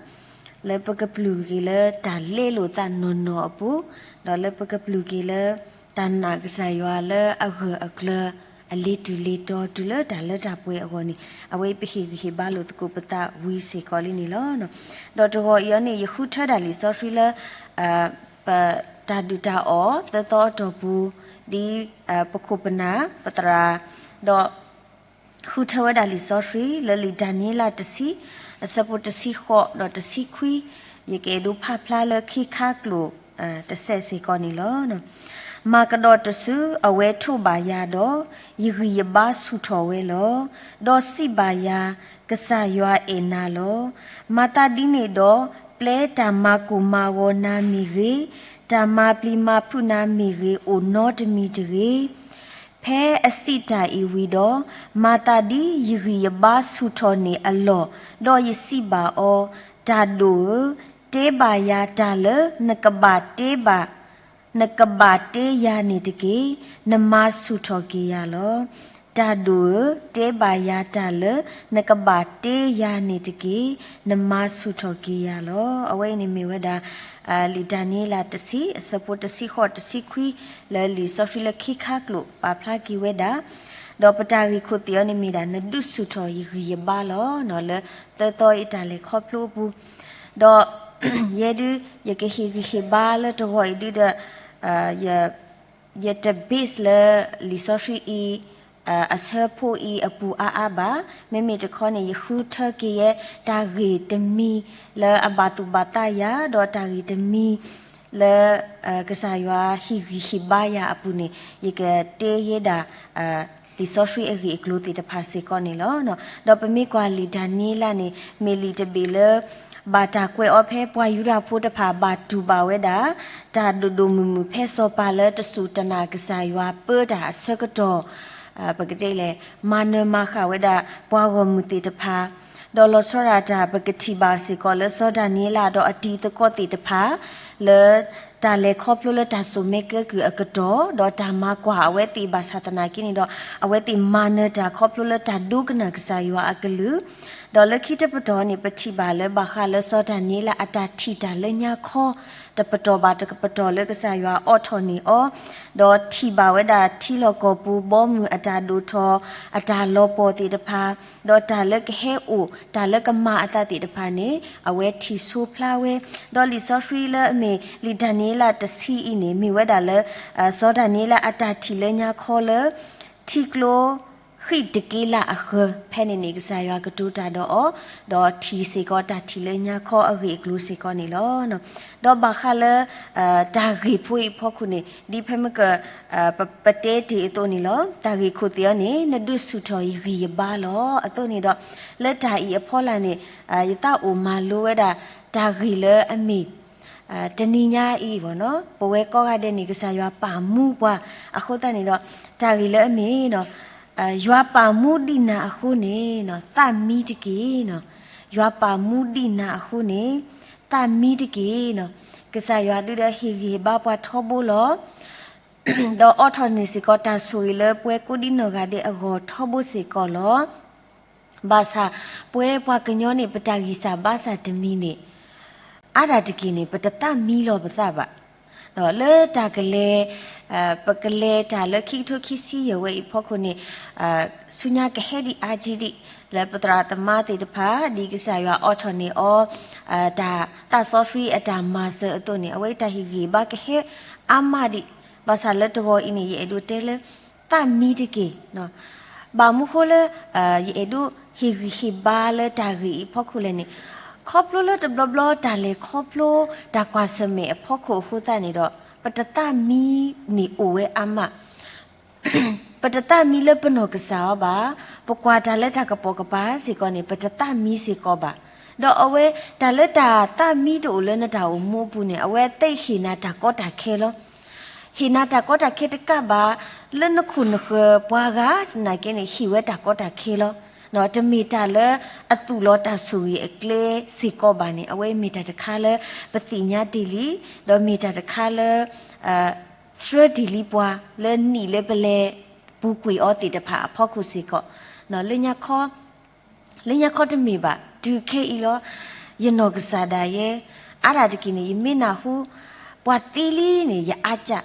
လၢပကပျုၢ်က့ၤလၢတၢ်လဲလိာ်သးနီၢ်နီၢ်အပူၤ, ဒီးလၢပကပျုၢ်က့ၤလၢ တၢ်နာ်ကစၢ်ယွၤလၢအဂၢၢ်အကျၢၤ အလ့ၤတုၤလ့ၤတီၤတုၤလၢတၢ်လၢတၢ်ပှဲၤအဂီၢ်န့ၣ် အဝဲအံၤပဟ့ၣ်ဂံၢ်ဟ့ၣ်ဘါလိာ်သကိးပသးဝံၤစ့ၢ်ကီးလံန့ၣ်လီၤ. ဒီးတဂီၤအံၤအီၤန့ၣ် ယဃုထၢဒၣ်လံာ်စီဆှံလၢ ပတၢ်ဒုၣ်တၢ်အီၣ်သၢသီအတီၢ်ပူၤ ဒ်ပခိၣ်ပနၢ်ပသရၣ် ဒီး ဃုထၢဝဲဒၣ်လံာ်စီဆှံ လၢလံာ်ဒၤနံးယ့လးတဆံ အဆၢဖိတဆံဃိးဒီးတဆံခွံ ယကအဲၣ်ဒိးဖးဖျါလၢခံခါကျိာ် တစဲးစ့ၢ်ကီးန့ၣ်လီၤ. မၤကဒီးတစု အဝဲထိးဘၣ်ယၤဒီး ယဂံၢ်ယဘါဆူၣ်ထီၣ်ဝဲလီၤ. ဒီးစံးဘၣ်ယၤ, ကစၢ်ယွၤအဲၣ်နၤလီၤ. မၤသးဒ်န့ၣ်ဒီး ပျဲတၢ်မၤကိၢ်မၤဂီၤနၤမ့ၢ်ဂ့ၤ, တၢ်မၤပျံၤမၤဖုးနၤမ့ၢ်ဂ့ၤ အိၣ်နီတမံၤတဂ့ၤ. ဖဲအစံးတၢ်အံၤဝံၤဒီး, မၤသးဒ်ယဂံၢ်ယဘါဆူၣ်ထီၣ်န့ၣ်အလီၢ်, ဒီးယစံးဘၣ်အီၤ, တၢ်ဒိၣ်ဧၢ, တဲဘၣ်ယၤတၢ်လၢနကဘၣ်တဲဘၣ်, နကဘၣ်တဲယၤန့ၣ်တက့ၢ်, နမၤဆူၣ်ထီၣ်က့ၤယၤလီၤ. တၢ်ဒိၣ်ဧၢ, တဲဘၣ်ယၤတၢ်လၢနကဘၣ်တဲယၤန့ၣ်တက့ၢ်, နမၤဆူၣ်ထီၣ်က့ၤယၤလီၤ. အဝဲအံၤန့ၣ်မ့ၢ်ဝဲဒၣ် လံာ်ဒၤနံးယ့လးတဆံ အဆၢဖိတဆံဃိးတဆံခွံ လၢလံာ်စီဆှံလၢခံခါကျိာ် ပာ်ဖျါက့ၤဝဲဒၣ်, ဒီးပတၢ်ဂ့ၢ်ခိၣ်သ့ၣ်အီၤန့ၣ်မ့ၢ်ဒၣ် နဒုးဆူၣ်ထီၣ်ယဂံၢ်ယဘါလီၤ. လၢသၢသီအံၤတၢ်လဲၤခီဖျိအပူၤ, ဒီး ယဲဒုး ယကဟ့ၣ်ဂံၢ်ဟ့ၣ်ဘါလၢတဂီၤအံၤဒုဒီး ယတ base လၢလံာ်စီဆှံအံၤ အဆၢဖိအံၤအပူၤအါအါဘၣ်. မ့မ့ၢ်တခီန့ၣ် ယဃုထၢက့ၤယဲ တၢ်ဂ့ၢ်တမံၤလၢအဘၣ်သူၣ်ဘၣ်သးယၤ ဒီးတၢ်ဂ့ၢ်တမံၤ လၢ ကစၢ်ယွၤဟ့ၣ်ဂံၢ်ဟ့ၣ်ဘါယၤအပူၤန့ၣ် ယကတဲယဲဒၣ် လံာ်စီဆှံအဂ့ၢ်အကျိၤသ့ၣ်တဖၣ်စ့ၢ်ကီးန့ၣ်လီၤ. ဒီးပမ့ၢ်ကွၢ်လံာ်ဒၤနံးယ့လးန့ၣ် မ့ၢ်လံာ်တဘ့ၣ်လၢ ဘၣ်တၢ်ကွဲးအီၤဖဲပှၤယူဒၤဖိတဖၣ်ဘၣ်တူၢ်ဘၣ်ဝဲဒၣ် တၢ်ဒိၣ်ဒိၣ်မုၢ်မုၢ် ဖဲစီၤပၤလၢတစူၢ်တနာ်ကစၢ်ယွၤပၢတၢ်အဆၢကတီၢ် ပကတဲလဲၣ် မၤနၢၤမၤဃၣ်ဝဲဒၣ်ပှၤဂီၢ်မုၢ်သ့ၣ်တဖၣ်, ဒီးလီၤဆီဒၣ်တၢ် ပကထံၣ်ဘၣ်စ့ၢ်ကီးလၢစီၤဒၤနံးယ့လးဒီးအတံၤသကိးသ့ၣ်တဖၣ် လၢတၢ်လဲၤခီဖျိလၢတၢ်စိာ်မ့ၢ်ကဲကုၢ်အကတီၢ် ဒီးတၢ်မၤကွၢ်အဝဲသ့ၣ်ဘၣ်ဆၣ်သနာ်က့န့ၣ်ဒီး အဝဲသ့ၣ်မၤနၢၤတၢ်ခီဖျိလၢတၢ်ဒိကနၣ်ကစၢ်ယွၤအကလုၢ်, ဒီးလၢခံတပတီၢ်န့ၣ် ပထံၣ်ဘၣ်လၢဘၣ်ဃးလၢစီၤဒၤနံးယ့လးအတၢ်ထံၣ်တၢ်လၢညါခီ တပတီၢ်ဘၣ်တပတီၢ်လၢကစၢ်ယွၤအိးထီၣ်န့ၢ်အီၤ, ဒီးထံၣ်ဘၣ်ဝဲဒၣ်ထံလီၢ်ကီၢ်ပူၤ ဘီမုၢ်အတၢ်ဒိၣ်ထီၣ် အတၢ်လီၤပှီၢ်သ့ၣ်တဖၣ်, ဒီးတၢ်လၢကဟဲအိၣ် တၢ်လၢကမၤအသးသ့ၣ်တဖၣ်န့ၣ် အဝဲထံၣ်ဆိဖျါဝဲ, ဒီးလံာ်စီဆှံလၢအမ့ၢ်လံာ်ဒၤနံးယ့လးတဆံအံၤန့ၣ် မ့ၢ်ဝဲဒၣ်လၢ စီၤဒၤနံးယ့လးအတၢ်ထံၣ်လၢညါခီလၢ ထံကျိ ဃံးတက့လးအဃၢၤ ဖဲန့ၣ်န့ၣ် ကစၢ်ယွၤကတိၤတၢ်ဒီးအီၤ, ဒီးထံၣ်စ့ၢ်ကီးတၢ်ထံၣ်လၢညါခီအဂ့ၢ်အကျိၤစ့ၢ်ကီးန့ၣ်လီၤ. ဒီးဘၣ်ဃးလၢ တၢ်ဂ့ၢ်ဖိအံၤအဖီခိၣ်န့ၣ် ဒ်ဖဲမ့ၢ်က ပတဲတ့ၢ်အသိးန့ၣ်လီၤ. တၢ်ဂ့ၢ်ခိၣ်သ့ၣ်အံၤန့ၣ် နဒုးဆူၣ်ထီၣ်ယဂံၢ်ယဘါလီၤ. အသိးန့ၣ်ဒီး လၢတၢ်အံၤအဖီလာ်န့ၣ် ယသးအိၣ်မၤလိဝဲဒၣ် တၢ်ဂ့ၢ်လၢအမ့ၢ် တနံၤညါအံၤ ပဝဲကိးဂၤဒဲးန့ၣ် ကစၢ်ယွၤပာ်မူပှၤ အဃိသတးန့ၣ်ဒီး တၢ်ဂ့ၢ်လၢအမ့ၢ် ယွၤပာ်မူဒံးနၤအဃိန့ၣ် သးမံတက့ၢ်. ယွၤပာ်မူဒံးနၤအဃိန့ၣ် သးမံတက့ၢ်. ကစၢ်ယွၤဒုးဒီးဟ့ၣ်ဂံၢ်ဟ့ၣ်ဘါပှၤထီဘိလီၤ. ဒီးအိးထီၣ်န့ၢ်စ့ၢ်ကီးတၢ်ဆိၣ်ဂ့ၤလၢပှၤကိးဒံနီၢ်ဂၤဒဲးအဂီၢ်ထီဘိစ့ၢ်ကီးလီၤ. ဘၣ်ဆၣ် ပဝဲပှၤကညီန့ၣ် ပတၢ်ဂံၢ်စၢ်ဘါစၢ်တမံၤန့ၣ် အါဒၣ်တက့ၢ်န့ၣ် ပတသးမံလီၤပသးဘၣ်. လၢတၢ်ကလဲၤ ပကလဲၤတၢ်လၢခံကထိခံဆံယဲၢ်ဝဲအံၤဖီခိၣ်န့ၣ် ဆူညါကဟဲဒံးအါကံဒံး လၢပသရၣ်သမါသ့ၣ်တဖၣ် ဒ်ကစၢ်ယွၤအိးထီၣ်န့ၢ်အီၤ တၢ်သးစီဆှံအတၢ်မၤစၢၤအသိးန့ၣ် အဝဲတၢ်ဟ့ၣ်ဂံၢ်ဘါကဟဲအါမးဒံး. ဘၣ်ဆၣ်လၢတဂီၤအံၤန့ၣ် ယအဲၣ်ဒိးတဲလၢ သးမံတက့ၢ်. ဘၣ်မနုၤဃိလၢ ယအဲၣ်ဒိးဟ့ၣ်ဂံၢ်ဟ့ၣ်ဘါလၢတၢ်ဂ့ၢ်အံၤအဖီခိၣ်လဲၣ်န့ၣ် ခီဖျိလၢတဘျီဘျီတၢ်လဲၤခီဖျိတၢ်ကွၢ်ဆၢၣ်မဲာ်အဖီခိၣ်အဃိသတးန့ၣ်ဒီး ပတသးမံန့ၣ်အိၣ်ဝဲအါမး ပတသးမံလၢပနီၢ်ကစၢ်အီၤဘၣ်, ပကွၢ်တၢ်လၢတၢ်ကပိာ်ကပၤစ့ၢ်ကီးန့ၣ် ပတသးမံစ့ၢ်ကီးဘၣ်. ဒီးအဝဲတၢ်လၢတၢ်သးမံတအိၣ်လၢနတၢ်အိၣ်မူအပူၤန့ၣ် အဝဲသ့ၣ်ဟ့ၣ်နၤတၢ်ကီတၢ်ခဲလီၤ. ဟ့ၣ်နၤတၢ်ကီတၢ်ခဲတကးဘၣ် လၢနခိၣ်နဃၢၤပှၤဂၤသနာ်က့န့ၣ် ဟ့ၣ်ဝဲတၢ်ကီတၢ်ခဲလီၤ. တမ့ၢ်တၢ်လၢအသူၣ်လီၤတၢ်ဆိၣ်ဂ့ၤအကျဲစ့ၢ်ကီးဘၣ်န့ၣ် အဝဲမ့ၢ်တၢ်တခါလၢပသ့ၣ်ညါတ့ၢ်လံ, ဒီးမ့ၢ်တၢ်တခါလၢ ဆှၢတ့ၢ်လံပှၤလၢနံၣ်လၢပလဲၤပူၤကွံာ်အီၤသ့ၣ်တဖၣ်အဖီခိၣ်စ့ၢ်ကီး, လၢညါခီ လၢညါခီတမ့ၢ်ဘၣ် တုၤခဲအံၤလီၤ. ယနီၢ်ကစၢ်ဒၣ်ယဲ အါဒၣ်တက့ၢ်န့ၣ် ယမ့ၢ်နၢ်ဟူ ပှၤသံလံန့ၣ် ယအါကၢ်,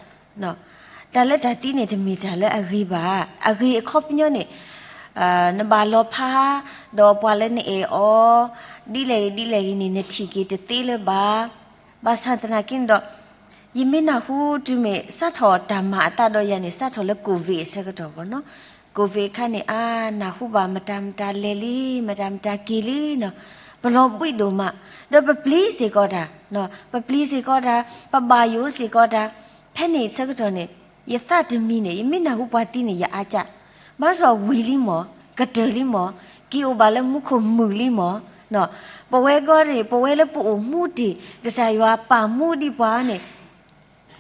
တၢ်လၢတၢ်သံန့ၣ် တမ့ၢ်တၢ်လၢအဂ့ၤဘၣ်. အဂ့ၤအခီပညီန့ၣ် နဘၣ်လီၤဖး ဒီးပှၤလၢနအဲၣ်အီၤ ဒ်လဲၣ်ဂ့ၤဒ်လဲၣ်ဂ့ၤန့ၣ် နထံၣ်က့ၤတသ့လၢၤဘၣ်. ဘၣ်ဆၣ်သနာ်က့န့ၣ်ဒီး ယမ့ၢ်နၢ်ဟူတုၤမ့ၢ်စးထီၣ်တၢ်မၤအသးဒီးယၤန့ၣ် စးထီၣ်လၢ COVID အဆၢကတီၢ်ဘၣ်နီၤ. COVID အခါန့ၣ် အါ နၢ်ဟူဘၣ်မတၤမတၤလဲၤလံ မတၤမတၤက့ၤလံနီၤ. ပလီၤဘှံးဒိၣ်မး ဒီးပပျံၤစ့ၢ်ကီးတၢ်, ပပျံၤစ့ၢ်ကီးတၢ် ပဘၣ်ယိၣ်စ့ၢ်ကီးတၢ်. ဖဲန့ၣ်ဆၢကတီၢ်န့ၣ် ယသးတမံန့ၣ် ယမ့ၢ်နၢ်ဟူပှၤသံန့ၣ် ယအါကၢ်, ဘၣ်ဆၣ်ဝံၤလံမး ကတၢၢ်လံမး က့ၤအိၣ်ဘၣ်လၢမူခိၣ်မုာ်လံမး. ပဝဲဂီၢ်န့ၣ် ပဝဲလၢပအိၣ်မူတ့ၢ် ကစၢ်ယွၤပာ်မူဒံးပှၤန့ၣ်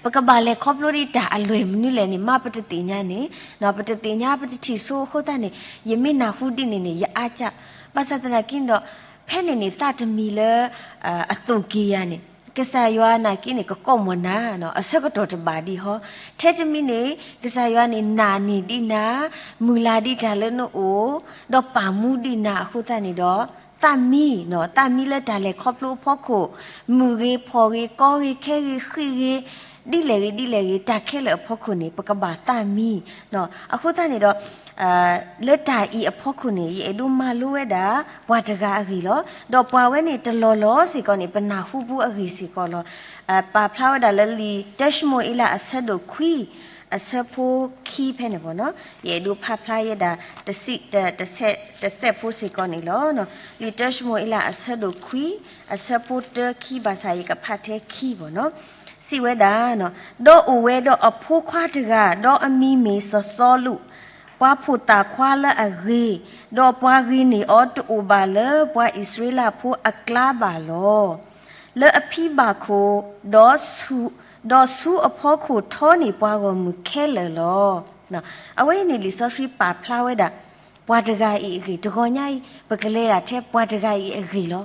ပကဘၣ်လဲၤခီဖျိဒံးတၢ်အလွဲၢ်မနုၤလဲၣ်န့ၣ် မ့ၢ်ပတသ့ၣ်ညါန့ၣ်, ပတသ့ၣ်ညါ ပတထံၣ်ဆိအဃိသတးန့ၣ် ယမ့ၢ်နၢ်ဟူဒ်န့ၣ်န့ၣ် ယအါကၢ်. ဘၣ်ဆၣ်သနာ်က့န့ၣ်ဒီး ဖဲန့ၣ်န့ၣ် သးတမံလၢ အသိၣ်က့ၤယၤန့ၣ် ကစၢ်ယွၤနာ်က့န့ၣ် ကကိးမီၢ်နၤ အဆၢကတီၢ်တဘၣ်ဒံးဟီ. ထဲတမံန့ၣ် ကစၢ်ယွၤန့ၣ် နာ်န့ၢ်ဒံးနၤ, မုၢ်လၢ်ဒံးတၢ်လၢနအိၣ်, ဒီးပာ်မူဒံးနၤအဃိသတးန့ၣ်ဒီး သးမံ, သးမံလၢတၢ်လဲၤခီဖျိအဖီခိၣ်, မုၢ်ဂ့ၤ ဖီၣ်ဂ့ၤ ကီဂ့ၤ ခဲဂ့ၤ ဃံးဂ့ၤ, ဒ်လဲၣ်ဂ့ၤ ဒ်လဲၣ်ဂ့ၤ တၢ်ခဲလၢာ်အဖီခိၣ်န့ၣ် ပကဘၣ်သးမံ. အဃိသတးန့ၣ်ဒီး လၢတၢ်အံၤအဖီခိၣ်န့ၣ် ယအဲၣ်ဒိးမၤလိဝဲဒၣ် ပှၤတဂၤအဂ့ၢ်လီၤ. ဒီးပှၤဝဲန့ၣ်တလီၢ်လီၤစ့ၢ်ကီးန့ၣ် ပနၢ်ဟူပူအဂ့ၢ်စ့ၢ်ကီးလီၤ. ပာ်ဖျါဝဲဒၣ်လၢလံာ်တၢၡမူၤအ့လးအဆၢဒိၣ်ခွံ အဆၢဖိခံဖဲန့ၣ်ဘၣ်နီၤ. ယအဲၣ်ဒိးဖးဖျါယဲဒၣ် တစဲးဖိစ့ၢ်ကီးန့ၣ်လီၤ. လံာ်တၢၡမူၤအ့လးအဆၢဒိၣ်ခွံ အဆၢဖိတၢခံ ဘၣ်ဆၣ်ယကဖးထဲခံဘၣ်နီၤ. စံးဝဲဒၣ်, ဒီးအိၣ်ဝဲဒီးအဖိခွါတဂၤ, ဒီးအမံၤမ့ၢ်စီၤစီလူး, ပှၤဖိၣ်သၣ်ခွါလၢအဂ့ၤ, ဒီးပှၤဂ့ၤန့ၢ်အီၤတအိၣ်ဘၣ်လၢပှၤအံၣ်စရ့လးဖိအကျါဘၣ်လီၤ. လၢအဖံဘၣ်ခိၣ်, ဒီးဆူအဖီခိၣ်ထီန့ၢ်ပှၤဂီၢ်မုၢ်ခဲလၢာ်လီၤ. အဝဲအံၤန့ၣ်လံာ်စီဆှံပာ်ဖျါဝဲဒၣ် ပှၤတဂၤအံၤအဂ့ၢ်, တဂီၤညါအံၤ ပကလဲၤဒၣ်ထဲပှၤတဂၤအံၤအဂ့ၢ်လီၤ.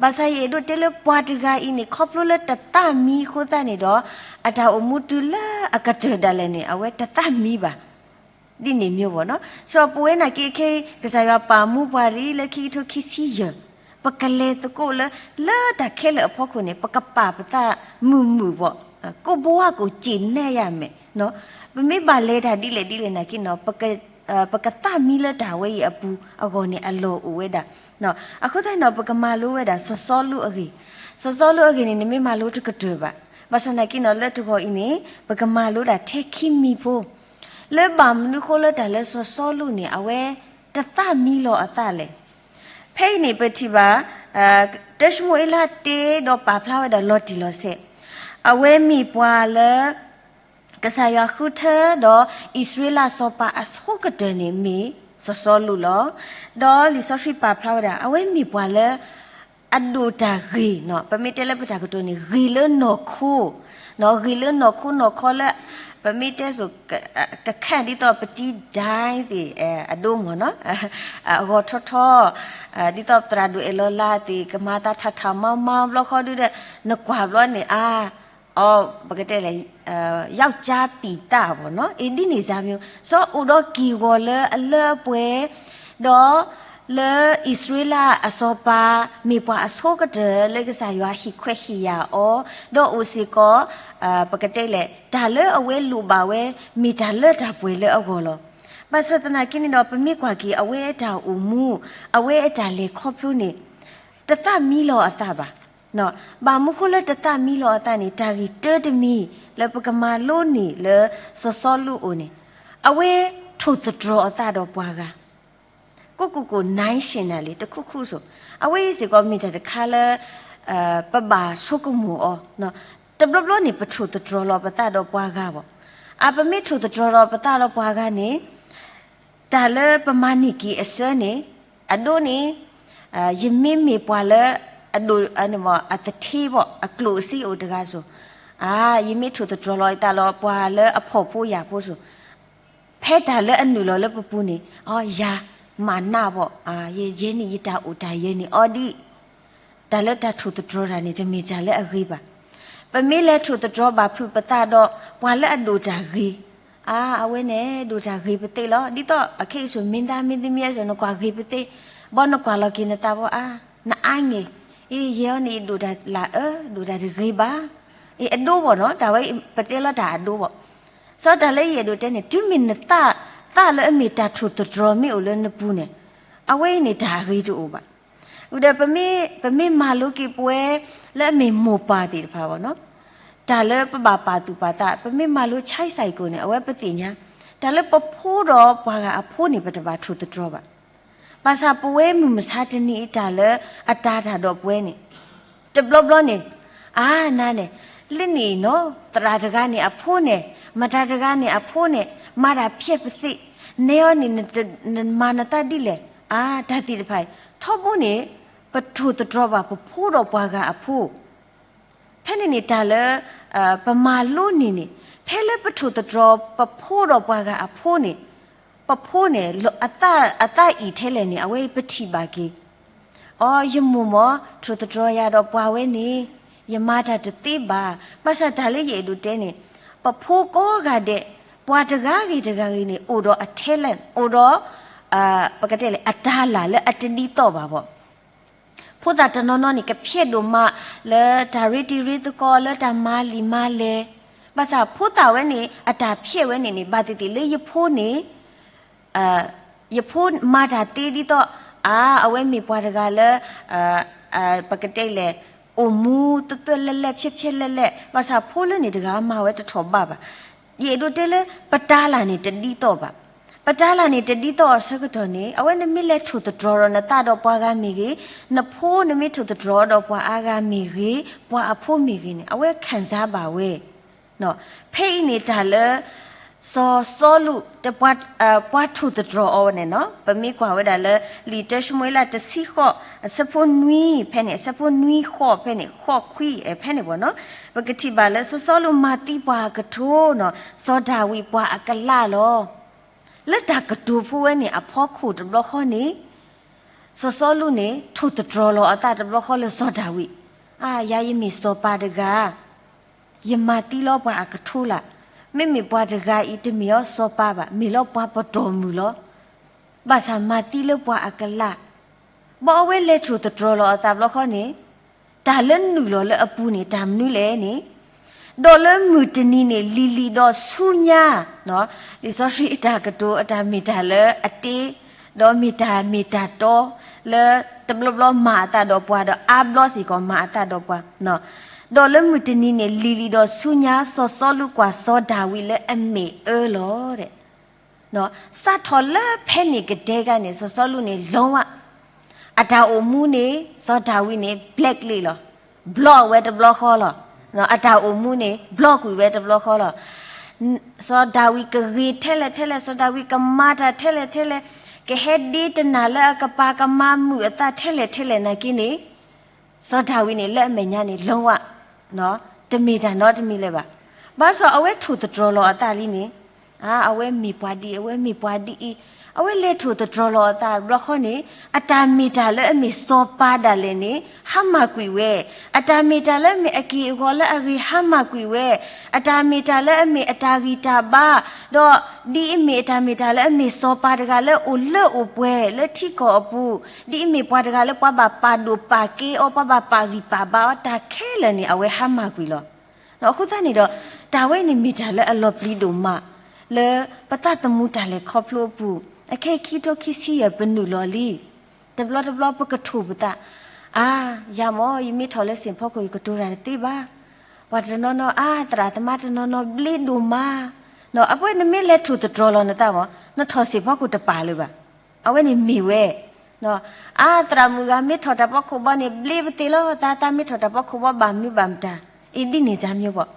ဘၣ်ဆၣ်ယအဲၣ်ဒိးတဲလၢပှၤတဂၤအံၤန့ၣ် ခီဖျိလၢတသးမံအဃိသတးန့ၣ်ဒီး အတၢ်အိၣ်မူတုၤလၢအကတၢၢ်ဒၣ်လဲာ်န့ၣ် အဝဲတသးမံဘၣ် ဒ်န့ၣ်မ့ၢ်ဘၣ်နီၤ. စီၤပဝဲနာ်က့ခဲအံၤ ကစၢ်ယွၤပာ်မူပှၤဒ်လၢခံကထိခံဆံယဲၢ်, ပကလဲၤသကိးလၢ လၢတၢ်ခဲလၢာ်အဖီခိၣ်န့ၣ် ပကပာ်ပသးမုာ်မုာ်ဘၣ်, ကိၣ်ဘဝါကိၣ်စ့ၣ်နဲၣ်ယၤမဲာ်နီၤ. ပမ့ၢ်ဘၣ်လဲၤတၢ်ဒ်လဲၣ်ဒ်လဲၣ်နာ်က့နီၤ ပကသးမံလၢတၢ်ဝဲအံၤအပူၤအဂီၢ်န့ၣ် အလီၢ်အိၣ်ဝဲဒၣ်. အဃိသတးန့ၣ်ဒီး ပကမၤလိဝဲဒၣ်စီၤစီလူးအဂ့ၢ်, စီၤစီလူးအဂ့ၢ်န့ၣ် နမ့ၢ်မၤလိတကတၢၢ်ဘၣ်. ဘၣ်ဆၣ်နာ်က့နီၤ လၢတဂီၤအံၤန့ၣ် ပကမၤလိဒၣ်ထဲခံမံၤဖိ လၢဘၣ်မနုၤဃိလၢတၢ်လၢစီၤစီလူးန့ၣ် အဝဲတသးမံလီၤအသးလဲၣ်. ဖဲအံၤန့ၣ် ပထံၣ်ဘၣ် တၢၡမူၤအ့လးတ့ဒီးပာ်ဖျါဝဲဒၣ်လီၤတံၢ်လီၤဆဲး, အဝဲမ့ၢ်ပှၤလၢ ကစၢ်ယွၤဃုထၢဒီးအံၣ်စရ့လးစီၤပၤအဆိကတၢၢ်န့ၣ်မ့ၢ်စီၤစီလူးလီၤ. ဒီးလံာ်စီဆှံပာ်ဖျါဝဲဒၣ် အဝဲမ့ၢ်ပှၤလၢ အဒိၣ်တၢ်ဂ့ၤ, ပမ့ၢ်တဲလၢပတၢ်ကတိၤန့ၣ် ဂ့ၤလၢနီၢ်ခိ, ဂ့ၤလၢနီၢ်ခိနီၢ်ခီလၢ ပမ့ၢ်တဲစိၤ ကခၣ်ဒ်သိးပတံၤဒဲသ့ၣ် အဒိမ့ၢ်နီၤ, အဂီၤထီထီ, ဒ်သိးသရၣ်ဒိၣ်အဲၣ်လီၤလါသ့ၣ် ကမၤသးထးထးမီမီဘျီဃီဒုဒီး နကွၢ်ဘျီန့ၣ် အါ အီ ပကတဲလဲၣ် ယောက်ျားပီးတၢ်ဘၣ်နီၤ, အ့ ဒ်န့ၣ်စၢ်မ့ၢ် စီၤအိၣ်ဒီးက့ၢ်ဂီၤလၢအလၢအပှဲၤ, ဒီးလၢအံၣ်စရ့လးအစီၤပၤ မ့ၢ်ပှၤအဆိကတၢၢ်လၢကစၢ်ယွၤဟ့ၣ်ခွဲးဟ့ၣ်ယာ်အီၤ, ဒီးအိၣ်စ့ၢ်ကီး ပကတဲလဲၣ် တၢ်လၢအဝဲလိၣ်ဘၣ်ဝဲ မ့ၢ်တၢ်လၢတၢ်ပှဲၤလၢအဂီၢ်လီၤ. ဘၣ်ဆၣ်သနာ်က့န့ၣ်ဒီး ပမ့ၢ်ကွၢ်က့ၤအဝဲအတၢ်အိၣ်မူ, အဝဲအတၢ်လဲၤခီဖျိန့ၣ် တသးမံလီၤအသးဘၣ်. ဘၣ်မနုၤဃိလၢတသးမံလီၤအသးန့ၣ် တၢ်ဂ့ၢ်တၢတမံၤလၢပကမၤလိန့ၢ်လၢစီၤစီလူးအအိၣ်န့ၣ်, အဝဲထိၣ်သတြီၤအသးဒီးပှၤဂၤ ကိးကိးကိး နၢ်ရှ့ၣ်နၢ်လံ တခူၣ်ခူၣ်စိၤ, အဝဲအံၤစ့ၢ်ကီးမ့ၢ်တၢ်တခါလၢ ပဘၣ်ဆိကမိၣ်အီၤ, တဘျီဘျီန့ၣ် ပထိၣ်သတြီၤလီၤပသးဒီးပှၤဂၤဘၣ်. အါ ပမ့ၢ်ထိၣ်သတြီၤလီၤပသးဒီးပှၤဂၤန့ၣ် တၢ်လၢပမၤန့ၢ်က့ၤအဆၢန့ၣ်, အဒိန့ၣ် ယမ့မ့ၢ်ပှၤလၢ အဒိၣ် အသထ့ဘၣ် အကျိၣ်အစ့အိၣ်တဂၤစိၤ, အါ ယမ့ၢ်ထိၣ်သတြီၤလီၤယသးလီၤပှၤလၢအဖှီၣ်ဖိယာ်ဖိစိၤ, ဖဲတၢ်လၢအနုာ်လီၤလၢပပူၤန့ၣ်, အီ ယၤမၤနးဘၣ်, ယဲန့ၣ် ယတၢ်အိၣ်တၢ်ယဲန့ၣ်အီဒ် တၢ်လၢတၢ်ထိၣ်သတြီၤတၢ်န့ၣ် တမ့ၢ်တၢ်လၢအဂ့ၤဘၣ်. ပမ့ၢ်လဲၤထိၣ်သတြီၤဘၣ်ဖုးပသးဒီး ပှၤလၢအဒိၣ်တၢ်ဂ့ၤ, အါ အဝဲန့ၣ် ဒိၣ်တၢ်ဂ့ၤပသ့လီၤ. ဒ်သိးအခဲအံၤစိၤ မ့ၢ်သးမ့ၢ်သမံသမိး နကွၢ်ဂ့ၤပသ့, ဘၣ်နကွၢ်လီၤက့ၤနသးဘၣ် အါ နအါန့ၣ်, အ့ ယဲအီၤန့ၣ် ယဒိၣ်တၢ်လၢအၢ ဒိၣ်တၢ်တဂ့ၤဘၣ်. အ့ အဒိဘၣ်နီၤ တၢ်ဝဲ ပတဲလီၤတၢ်အဒိဘၣ်. စီၤတၢ်လၢယအဲၣ်ဒိးတဲန့ၣ် တုၤမ့ၢ်နသး သးလၢအမ့ၢ်တၢ်ထိၣ်သတြီၤမ့ၢ်အိၣ်လၢနပူၤန့ၣ်, အဝဲအံၤန့ၣ် တၢ်အဂ့ၤတအိၣ်ဘၣ်. ဒီး ပမ့ၢ်မၤလိက့ၤပဝဲ လၢအမ့ၢ်မိၢ်ပၢ်သ့ၣ်တဖၣ်ဘၣ်နီၤ, တၢ်လၢပဘၣ်ပာ်သူၣ်ပာ်သး ပမ့ၢ်မၤလိ child psycho န့ၣ် အဝဲပသ့ၣ်ညါ, တၢ်လၢပဖိဒီးပှၤဂၤအဖိန့ၣ် ပတဘၣ်ထိၣ်သတြီၤဘၣ်. ဘၣ်ဆၣ်ပဝဲမုၢ်မဆါတနံၤအံၤ တၢ်လၢအတၤတၢ်ဒီးပဝဲန့ၣ် တဘျီဘျီန့ၣ်, အါ နၤန့ၣ်, လၢန့ၣ်နီၤ သရၣ်တဂၤန့ၣ်အဖိန့ၣ်, မတၤတဂၤန့ၣ်အဖိန့ၣ်, မၤတၢ်ဖျဲးပသ့, နဲအီၤန့ၣ် နမၤနသးဒ်လဲၣ်, အါ တၢ်သ့ၣ်တဖၣ်အံၤ, ထီဘိန့ၣ် ပထိၣ်သတြီၤဘၣ်ပဖိဒီးပှၤဂၤအဖိ ဖဲန့ၣ်န့ၣ် တၢ်လၢ ပမၤလိန့ၢ်န့ၣ်, ဖဲလၢပထိၣ်သတြီၤပဖိဒီးပှၤဂၤအဖိန့ၣ်, ပဖိန့ၣ် အသးအံၣ်ထဲလဲၣ်န့ၣ် အဝဲပထံၣ်ဘၣ်က့ၤ, အီ ယမိၢ်မ့ၢ်ထိၣ်သတြီၤယၤဒီးပှၤဝဲန့ၣ်, ယမၤတၢ်တသ့ဘၣ်. ဘၣ်ဆၣ်တၢ်လၢယအဲၣ်ဒိးတဲန့ၣ်, ပဖိကိးဂၤဒဲး, ပှၤတဂၤဂ့ၤတဂၤဂ့ၤန့ၣ် အိၣ်ဒီးအ talent အိၣ်ဒီး ပကတဲလဲၣ် အတၤလၢ်လၢအတဒ်သိးဘၣ်ဘၣ်. ဖိသၣ်တနီၤနီၤန့ၣ် ကဖျဲးဒိၣ်မးလၢတၢ်ရ့တံၤရ့သကိး လၢတၢ်မၤလံာ်မၤလဲၢ်, ဘၣ်ဆၣ်ဖိသၣ်ဝဲန့ၣ် အတၢ်ဖျဲးဝဲန့ၣ်န့ၣ် ဘၣ်သ့ၣ်သ့ၣ်လၢယဖိန့ၣ် ယဖိမၤတၢ်သ့ဒ်သိး အါ အဝဲမ့ၢ်ပှၤတဂၤလၢ ပကတဲလဲၣ် အိၣ်မူသၢသၢလဲၢ်လဲၢ် ဖျဲးဖျဲးလဲၢ်လဲၢ်, ဘၣ်ဆၣ်ဖိလၢန့ၣ်တဂၤမၤဝဲတထီၣ်ဘးဘၣ်. ယအဲၣ်ဒိးတဲလၢ ပတၤလၢ်န့ၣ်တဒ်သိးဘၣ်. ပတၢ်လၢ်န့ၣ် တဒ်သိးအီၤဆၢကတီၢ်န့ၣ် အဝဲနမ့ၢ်လဲၤထိၣ်သတြီၤဒီးနသးဒီးပှၤဂၤမ့ၢ်ဂ့ၤ, နဖိနမ့ၢ်ထိၣ်သတြီၤဒီးပှၤအါဂၤမ့ၢ်ဂ့ၤ, ပှၤအဖိမ့ၢ်ဂ့ၤန့ၣ် အဝဲခံစားဘၣ်ဝဲ ဖဲအံၤန့ၣ်တၢ်လၢ စီၤစီလူး ပှၤထိၣ်သတြီၤအီၤန့ၣ် ပမ့ၢ်ကွၢ်ဝဲဒၣ်လၢ လံာ်တၢၡမူၤအ့လး တဆံဃိး အဆၢဖိနွံဖဲန့ၣ် အဆၢဖိနွံဃိးဖဲန့ၣ် ဃိးခွံဖဲန့ၣ်ဘၣ်နီၤ, ပကထံၣ်ဘၣ်လၢစီၤစီလူးမၤသံပှၤအကထိနီၤ စီၤဒၤဝံးပှၤအကလးလီၤ. လၢတၢ်ကတိၤဖိဝဲန့ၣ် အဖီခိၣ်တဘျီဃီန့ၣ် စီၤစီလူးန့ၣ် ထိၣ်သတြီၤလီၤအသးတဘျီဃီလၢစီၤဒၤဝံး, အါ ယၤယမ့ၢ်စီၤပၤတဂၤ ယမၤသံလီၤပှၤအကထိလၢ်, မ့မ့ၢ်ပှၤတဂၤအံၤ တမ့ၢ်အီၤစီၤပၤဘၣ်, မ့ၢ်လီၤပှၤပတီၢ်မုၢ်လီၤ. ဘၣ်ဆၣ်မၤသံလၢပှၤအကလး, ဘၣ်အဝဲလဲၤထိၣ်သတြီၤလီၤအသးဘျီဃီန့ၣ်, တၢ်လၢနုာ်လီၤလၢအပူၤန့ၣ် တၢ်မနုၤလဲၣ်န့ၣ်, ဒီးလၢမုၢ်တနံၤန့ၣ် လံၤလံၤဒီးဆူညါ, လံာ်စီဆှံအတၢ်ကတိၤ အတၢ်မ့ၢ်တၢ်လၢအတ့, ဒီးမ့ၢ်တၢ်မ့ၢ်တၢ်တီ, လၢတဘျီဘျီမၤအသးဒီးပှၤ ဒီးအါဘျီစ့ၢ်ကီးမၤအသးဒီးပှၤ ဒီးလၢမုၢ်တနံၤန့ၣ် လံၤလံၤဒီးဆူညါ စီၤစီလူးကွၢ်စီၤဒၤဝံးလၢအမဲာ်အၢလီၤ. စးထီၣ်လၢဖဲန့ၣ်ကတဲဂၤန့ၣ် စီၤစီလူးန့ၣ် လီဝါ, အတၢ်အိၣ်မူန့ၣ် စီၤဒၤဝံးန့ၣ် ဘျဲးကလ့းလီၤ. ဘျီၣ်ဝဲတဘျီဃီလီၤ. အတၢ်အိၣ်မူန့ၣ် ဘျီၣ်ကွံာ်ဝဲတဘျီဃီလီၤ. စီၤဒၤဝံးကဂ့ၤထဲလဲၣ်ထဲလဲၣ်, စီၤဒၤဝံးကမၤတၢ်ထဲလဲၣ်ထဲလဲၣ်, ကဟဲဒ့တနၢ်လၢအကပၤ ကမၤမုာ်အသးထဲလဲၣ်ထဲလဲၣ်နာ်က့န့ၣ် စီၤဒၤဝံးန့ၣ် လၢအမဲာ်ညါန့ၣ် လီဝါ, တမ့ၢ်တၢ်နီတမံၤလၢၤဘၣ်. ဘၣ်ဆၣ်အဝဲထိၣ်သတြီၤလီၤအသးလံန့ၣ်, အါ အဝဲမ့ၢ်ပှၤဒ်အံၤ, အဝဲမ့ၢ်ပှၤဒ်အံၤ, အဝဲလဲၤထိၣ်သတြီၤလီၤအသးဘျီဃီန့ၣ် အတၢ်မ့ၢ်တၢ်လၢအမ့ၢ်စီၤပၤဒၣ်လဲာ်န့ၣ် ဟါမၢ်ကွံာ်ဝဲ, အတၢ်မ့ၢ်တၢ်လၢအမ့ၢ်အက့ၢ်အဂီၤလၢအဂ့ၤ ဟါမၢ်ကွံာ်ဝဲ, အတၢ်မ့ၢ်တၢ်လၢအမ့ၢ်အတၢ်ဂံၢ်တၢ်ဘါ, ဒီးဒ်အမ့ၢ်အတၢ်မ့ၢ်တၢ်လၢအမ့ၢ်စီၤပၤတဂၤလၢအိၣ်လၢအိၣ်ပှဲၤလၢထံကီၢ်အပူၤ, ဒ်အမ့ၢ်ပှၤတဂၤလၢပှၤဘၣ်ပာ်ဒိၣ်ပာ်ကဲအီၤ, ပှၤဘၣ်ပာ်ဂံၢ်ပာ်ဘါအီၤ, တၢ်ခဲလၢာ်န့ၣ် အဝဲဟါမၢ်ကွံာ်လီၤ. အဃိသတးန့ၣ်ဒီး တၢ်ဝဲန့ၣ်မ့ၢ်တၢ်လၢအလီၤပျံၤဒိၣ်မး လၢပသးသမူတၢ်လဲၤခီဖျိအပူၤ, အခဲအံၤခံကထိခံဆံယဲၢ် ပနုာ်လီၤလံ. တဘျီတဘျီပကထိၣ်ပသး, အါ ယၤမ့ၢ် ယမ့ၢ်ထီၣ်လၢစ့ၣ်ဖီခိၣ် ယကတိၤတၢ်တသ့ဘၣ်. ပှၤတနီၤနီၤ အါ သရၣ်သမါတနီၤနီၤ ဘျ့ဒိၣ်မး, အပှဲၤနမ့ၢ်လဲၤထိၣ်သတြီၤလီၤနသးမ့ၢ် နထီၣ်စ့ၣ်ဖီခိၣ်တပာ်လၢၤဘၣ်. အဝဲန့ၣ်မ့ၢ်ဝဲ အါ သရၣ်မုၣ်ဂၤမ့ၢ်ထီၣ်တၢ်ဖီခိၣ်ဘီန့ၣ် ဘျ့ပသ့လီၤ, သးသးမ့ၢ်ထီၣ်တၢ်ဖီခိၣ်ဘီ ဘၣ်မနုၤဘၣ်မတၤ, အံၤဒ်န့ၣ်စၢ်မ့ၢ်ဘၣ်.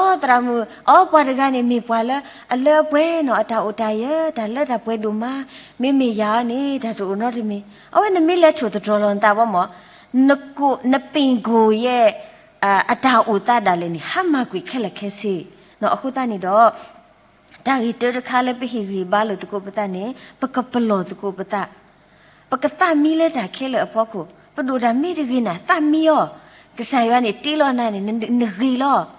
အီ သရၣ်မုၣ် အီ ပှၤတဂၤန့ၣ်မ့ၢ်ပှၤလၢအလၢအပှဲၤနီၤ, အတၢ်အိၣ်တၢ်ယၢၤ တၢ်လၢတၢ်ပှဲၤဒိၣ်မး, မ့မ့ၢ်ယၤအီၤန့ၣ် တၢ်တအိၣ်နီတမံၤ. အဝဲနမ့ၢ်လဲၤထိၣ်သတြီၤလီၤနသးဘီမ့ၢ် နပ့ၢ်ကိၣ်ယဲၢ် အတၢ်အိၣ်သးဒၣ်လဲာ်န့ၣ် ဟါမၢ်ကွံာ်ခဲလၢာ်ခဲဆ့. အဃိသတးန့ၣ်ဒီး တၢ်ဂ့ၢ်တၢတခါလၢပဟ့ၣ်ဂံၢ်ဘါလိာ်သကိးပသးန့ၣ် ပကပလီၢ်သကိးပသး, ပကသးမံလၢတၢ်ခဲလၢာ်အဖီခိၣ်, ပဒိၣ်တၢ်မ့ၢ်တဂ့ၤနၤ သးမံအီၤ, ကစၢ်ယွၤန့ၣ်တ့လီၤနၤန့ၣ် နဂ့ၤလီၤ.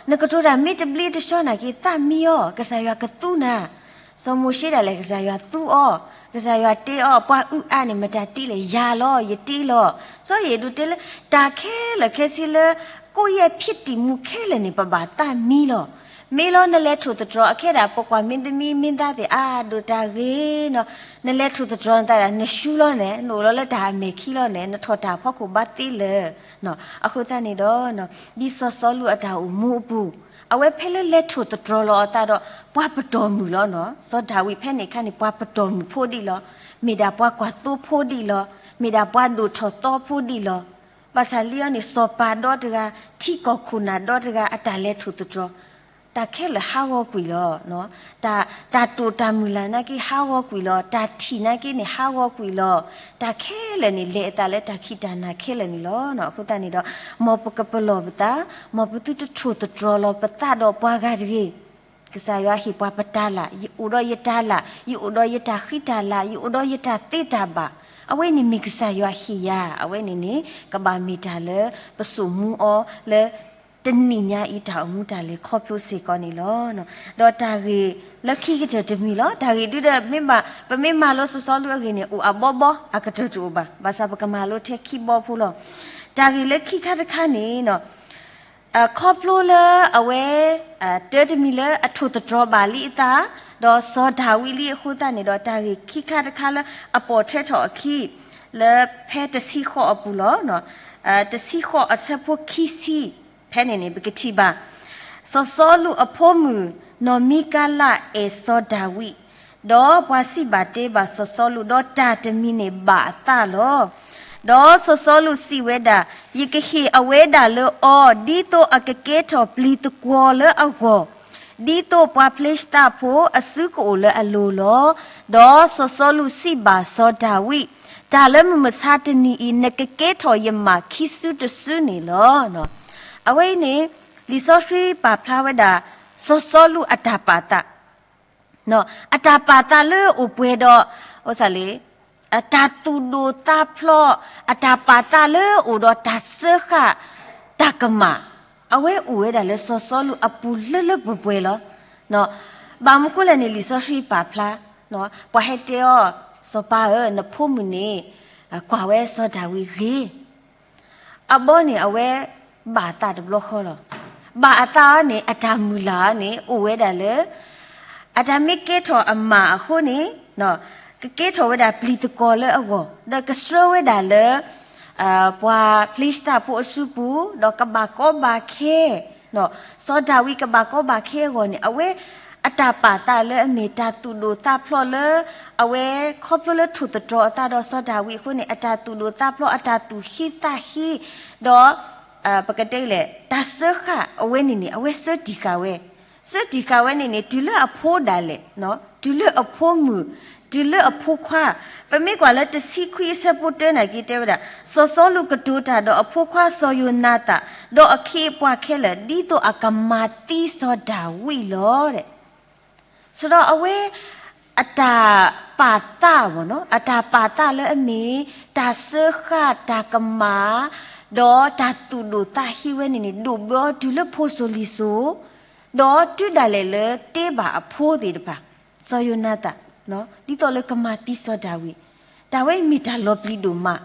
နကတိၤတၢ်မ့ၢ်တဘျ့တဆှီနာ်က့ သးမံအီၤ, ကစၢ်ယွၤကသူနၤ. စီၤမိၤၡ့ဒၣ်လဲာ် ကစၢ်ယွၤသူအီၤ, ကစၢ်ယွၤတ့အီၤ, ပှၤအုၣ်အါန့ၣ် မတၤတ့လဲၣ် ယၤလီၤ ယတ့လီၤ. စီၤယဲၢ်ဒိးတဲလၢ တၢ်ခဲလၢာ်ခဲဆ့လၢ ကိးယဲၢ်ဖံးတံာ်မူခဲလၢာ်န့ၣ် ပဘၣ်သးမံလီၤ. မ့ၢ်လီၤနလဲၤထိၣ်သတြီၤအခဲဒၣ် ပကွၢ်မ့ၢ်သမံမ့ၢ်သါသ့ၣ် အါဒိၣ်တၢ်ဂ့ၤနီၤ, နလဲၤထိၣ်သတြီၤနသးဒၣ် နရှုလီၤန့ၣ် နအိၣ်လီၤလၢတၢ်အမဲာ်ခံလီၤန့ၣ် နထီၣ်တၢ်ဖီခိၣ်ဘၣ်သ့လၢာ်. အဃိသတးန့ၣ်ဒီး ဒ်စီၤစီလူးအတၢ်အိၣ်မူအပူၤ, အဝဲဖဲလၢလဲၤထိၣ်သတြီၤလီၤအသးဒီး ပှၤပတီၢ်မုၢ်လီၤနီၤ. စီၤဒၤဝံးဖဲန့ၣ်အခါန့ၣ် ပှၤပတီၢ်မုၢ်ဖိဒံးလီၤ, မ့ၢ်ဒၣ်ပှၤကွၢ်သိဖိဒံးလီၤ, မ့ၢ်ဒၣ်ပှၤဒိၣ်ထီၣ်သီဖိဒံးလီၤ. ဘၣ်ဆၣ်လံအီၤန့ၣ် စီၤပၤဒီတဂၤ, ထံကီၢ်ခိၣ်နၢ်ဒီတဂၤ အတၢ်လဲၤထိၣ်သတြီၤ တၢ်ခဲလၢာ်ဟးဂီၤကွံာ်လီၤ. တၢ်, တၢ်တိာ်တၢ်မုၢ်လၢ်နာ်က့ဟးဂီၤကွံာ်လီၤ. တၢ်ထံၣ်နာ်က့န့ၣ်ဟးဂီၤကွံာ်လီၤ. တၢ်ခဲလၢာ်န့ၣ် လဲၤအသးလၢတၢ်ခံးတၢ်နၤခဲလၢာ်န့ၣ်လီၤ. အဃိသတးန့ၣ်ဒီး မ်ပကပလီၢ်ပသး, မ်ပသုတထိၣ်သတြီၤလီၤပသးဒီးပှၤဂၤတဂ့ၤ. ကစၢ်ယွၤဟ့ၣ်ပှၤပတၢ်လၢ်, ယအိၣ်ဒီးယတၢ်လၢ်, ယအိၣ်ဒီးယတၢ်ဃံတၢ်လၤ, ယအိၣ်ဒီးယတၢ်သ့တၢ်ဘၣ်, အဝဲန့ၣ်မ့ၢ်ကစၢ်ယွၤဟ့ၣ်ယၤ, အဝဲန့ၣ်န့ၣ် ကဘၣ်မ့ၢ်တၢ်လၢပစိာ်မူအီၤလၢ တနံၤညါအံၤတၢ်အိၣ်မူတၢ်လဲၤခီဖျိစ့ၢ်ကီးန့ၣ်လီၤ. ဒီးတၢ်ဂ့ၢ်လၢခံကတၢၢ်တမံၤလီၤ. တၢ်ဂ့ၢ်ဒုဒီး ပမ့ၢ်မၤလိစီၤစီလူးအဂ့ၢ်န့ၣ် အိၣ်အဘီဘီ အကတၢၢ်တအိၣ်ဘၣ်. ဘၣ်ဆၣ်ပကမၤလိထဲခံဘီဖိလီၤ. တၢ်ဂ့ၢ်လၢခံခါတခါန့ၣ် ခီဖျိလၢအဝဲ တၢတမံၤလၢအထိၣ်သတြီၤဘၣ်လံအသး, ဒီးစီၤဒၤဝံးလံအဃိသတးန့ၣ်ဒီး တၢ်ဂ့ၢ်ခံခါတခါလၢအပိာ်ထွဲထီၣ်အခံ လၢဖဲတဆံဃိးအပူၤလီၤ. တဆံဃိးအဆၢဖိခံဆံ ဖဲန့ၣ်န့ၣ် ပကထံၣ်ဘၣ်, စီၤစီလူးအဖိမုၣ် နီၢ်မံကၤလးအဲၣ်စီၤဒၤဝံး, ဒီးပှၤစံးဘၣ်တဲဘၣ်စီၤစီလူး, ဒီးတၢ်တမံၤန့ၣ်ဘၣ်အသးလီၤ. ဒီးစီၤစီလူးစံးဝဲဒၣ်, ယကဟ့ၣ်အဝဲဒၣ်လၢအီၤ ဒ်သိးအကကဲထီၣ်ပျံၤသကွီၤလၢအဂီၢ်, ဒ်သိးပှၤဖလ့ၡသးဖိအစုကအိၣ်လၢအလိၤလီၤ. ဒီးစီၤစီလူးစံးဘၣ်စီၤဒၤဝံး, တၢ်လၢမုၢ်မဆါတနံၤအံၤ နကကဲထီၣ်ယမၢ်ခံစုတစုန့ၣ်လီၤ. အဝဲအံၤန့ၣ် လံာ်စီဆှံပာ်ဖျါဝဲဒၣ် စီၤစီလူးအတၢ်ပာ်သး အတၢ်ပာ်သးလၢအိၣ်ပှဲၤဒီး တၢ်သူၣ်ဒိၣ်သးဖျိး, အတၢ်ပာ်သးလၢအိၣ်ဒီးတၢ်စၢဃာ်တၢ်ကမၣ်, အဝဲအိၣ်ဝဲဒၣ်လၢစီၤစီလူးအပူၤလၢလၢပှဲၤပှဲၤလီၤ. ဘၣ်မနုၤဃိလဲၣ်န့ၣ် လံာ်စီဆှံပာ်ဖျါ, ပှၤဟဲတဲအီၤ, စီၤပၤဧၢ, နဖိမုၣ်န့ၣ် ကွၢ်ဝဲစီၤဒၤဝံးဂ့ၤ အဘီန့ၣ် အဝဲဘၣ်အသးတဘျီဃီလီၤ. ဘၣ်အသးအီၤန့ၣ် အတၢ်မုၢ်လၢ်အီၤန့ၣ် အိၣ်ဝဲဒၣ်လၢ အတၢ်မ့ၢ်ကဲထီၣ်အမၢ်အဃိန့ၣ် ကကဲထီၣ်ဝဲဒၣ်ပျံၤသကွီၤလၢအဂီၢ်, ဒီးကဆှၢဝဲဒၣ်လၢ ပှၤဖလ့ၡသးဖိအစုပူၤ, ဒီးကဘၣ်ကီဘၣ်ခဲ, စီၤဒၤဝံးကဘၣ်ကီဘၣ်ခဲအဂီၢ်န့ၣ် အဝဲအတၢ်ပာ်သးလၢအမ့ၢ်တၢ်သူၣ်ဒိၣ်သးဖျိးလၢ အဝဲခီဖျိလၢထိၣ်သတြီၤအသးဒီးစီၤဒၤဝံးအဃိန့ၣ် အတၢ်သူၣ်ဒိၣ်သးဖျိး အတၢ်သူၣ်ဟံးသးဟံး, ဒီး ပကတဲလဲၣ် တၢ်စၢဃာ်အဝဲန့ၣ်န့ၣ် အဝဲဆၢတံၢ်ဃာ်ဝဲ, ဆၢတံၢ်ဃာ်ဝဲန့ၣ်န့ၣ် တုၤလၢအဖိဒၣ်လဲာ်, တုၤလၢအဖိမုၣ်, တုၤလၢအဖိခွါ, ပမ့ၢ်ကွၢ်လၢတဆံခွံအဆၢဖိတၢနာ်က့တဲဝဲဒၣ်, စီၤစီလူးကတိၤတၢ်ဒီးအဖိခွါစီၤယိၤနၤသၣ်, ဒီးအခ့အပှၤခဲလၢာ် ဒ်သိးအကမၤသံစီၤဒၤဝံးလီၤ. ဆိုတော့ အဝဲ အတၢ်ပာ်သးမ့ၢ်နီၤ, အတၢ်ပာ်သးလၢအမ့ၢ် တၢ်စၢဃာ်တၢ်ကမၣ်, ဒီးတၢ်သူၣ်ဒိၣ်သးဟံးဝဲန့ၣ်န့ၣ် ဒိၣ်ဘၢအီၤတုၤလၢဖိစိၤလံၤစိၤ, ဒီးတုၤဒၣ်လဲာ်လၢတဲဘၣ်အဖိသ့ၣ်တဖၣ်, စီၤယိၤနၤသၣ်, ဒ်သိးလၢကမၤသံစီၤဒၤဝံး, တၢ်ဝဲမ့ၢ်တၢ်လီၤပျံၤဒိၣ်မး,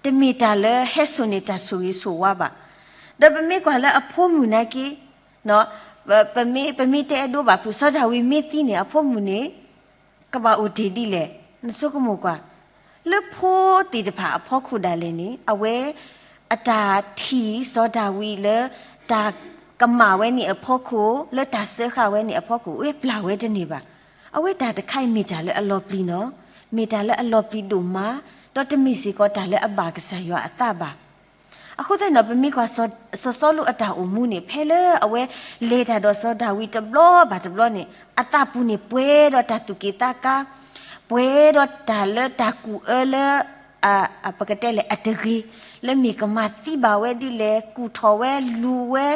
တမ့ၢ်တၢ်လၢဟဲစိာ်န့ၢ်တၢ်ဆိၣ်ဂ့ၤဆိၣ်ဝါဘၣ်. ဒီးပမ့ၢ်ကွၢ်လၢအဖိမုၣ်နာ်က့ ပမ့ၢ်တဲအဲၣ်ဒိးဘၣ်ဖုး စီၤဒၤဝံးမ့ၢ်သံန့ၣ် အဖိမုၣ်န့ၣ် ကဘၣ်အိၣ်တ့ၢ်ဒ်လဲၣ်. နဆိကမိၣ်ကွၢ်, လၢဖိသ့ၣ်တဖၣ်အဖီခိၣ်ဒၣ်လဲာ်န့ၣ် အဝဲအတၢ်ထံၣ်စီၤဒၤဝံးလၢ တၢ်ကမၣ်ဝဲန့ၣ်အဖီခိၣ်, လၢတၢ်စၢဃာ်ဝဲန့ၣ်အဖီခိၣ် ဝဲပျၢ်ဝဲတန့ၢ်ဘၣ်. အဝဲတၢ်တခါအံၤမ့ၢ်တၢ်လၢအလီၤပျံၤနီၤ, မ့ၢ်တၢ်လၢအလီၤပျံၤဒိၣ်မး, ဒီးတမ့ၢ်စ့ၢ်ကီးတၢ်လၢအဘၣ်ကစၢ်ယွၤအသးဘၣ်. အဃိသတးန့ၣ်ဒီး ပမ့ၢ်ကွၢ် စီၤစီလူးအတၢ်အိၣ်မူန့ၣ် ဖဲလၢအဝဲလဲၤတၢ်ဒီးစီၤဒၤဝံးတဘျီဘၣ်တဘျီန့ၣ် အသးပူၤန့ၣ်ပှဲၤဒီးတၢ်သူၣ်က့ၣ်သးကါ, ပှဲၤဒီးတၢ်လၢတၢ်ကူၣ်အၢလၢ ပကတဲလဲၣ်အတဂ့ၤ, လၢမ့ၢ်ကမၤသံဘၣ်ဝဲဒ်လဲၣ်, ကူၣ်ထီၣ်ဝဲလူၤဝဲ,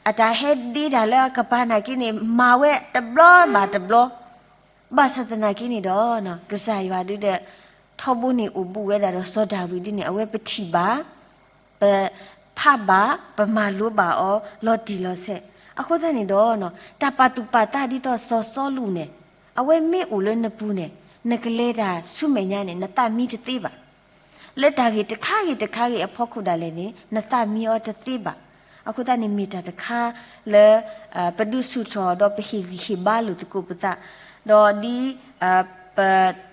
အတၢ်ဟဲဒ့တၢ်လၢအကပၤနာ်က့န့ၣ် မၤဝဲတဘျီဘၣ်တဘျီ, ဘၣ်ဆၣ်သနာ်က့န့ၣ်ဒီး ကစၢ်ယွၤဒုဒီး ထီဘိန့ၣ်အိၣ်ဘူးဝဲဒၣ်ဒီးစီၤဒၤဝံးဒ်န့ၣ် အဝဲပထံၣ်ဘၣ်, ပဖးဘၣ်, ပမၤလိဘၣ်အီၤလီၤတံၢ်လီၤဆဲး. အဃိသတးန့ၣ်ဒီး တၢ်ပာ်သူၣ်ပာ်သးဒ်သိးစီၤစီလူးန့ၣ် အဝဲမ့ၢ်အိၣ်လၢနပူၤန့ၣ် နကလဲၤတၢ်ဆူမဲာ်ညါန့ၣ် နသးမံတသ့ဘၣ်. လၢတၢ်ဂ့ၢ်တခါဂ့ၤတခါဂ့ၤအဖီခိၣ်ဒၣ်လဲာ်န့ၣ် နသးမံအီၤတသ့ဘၣ်. အဃိသတးန့ၣ် မ့ၢ်တၢ်တခါလၢ ပဒုးဆူၣ်ထီၣ်ဒီးပဟ့ၣ်ဂံၢ်ဟ့ၣ်ဘါလိာ်သကိးပသး, ဒီးဒ် ပ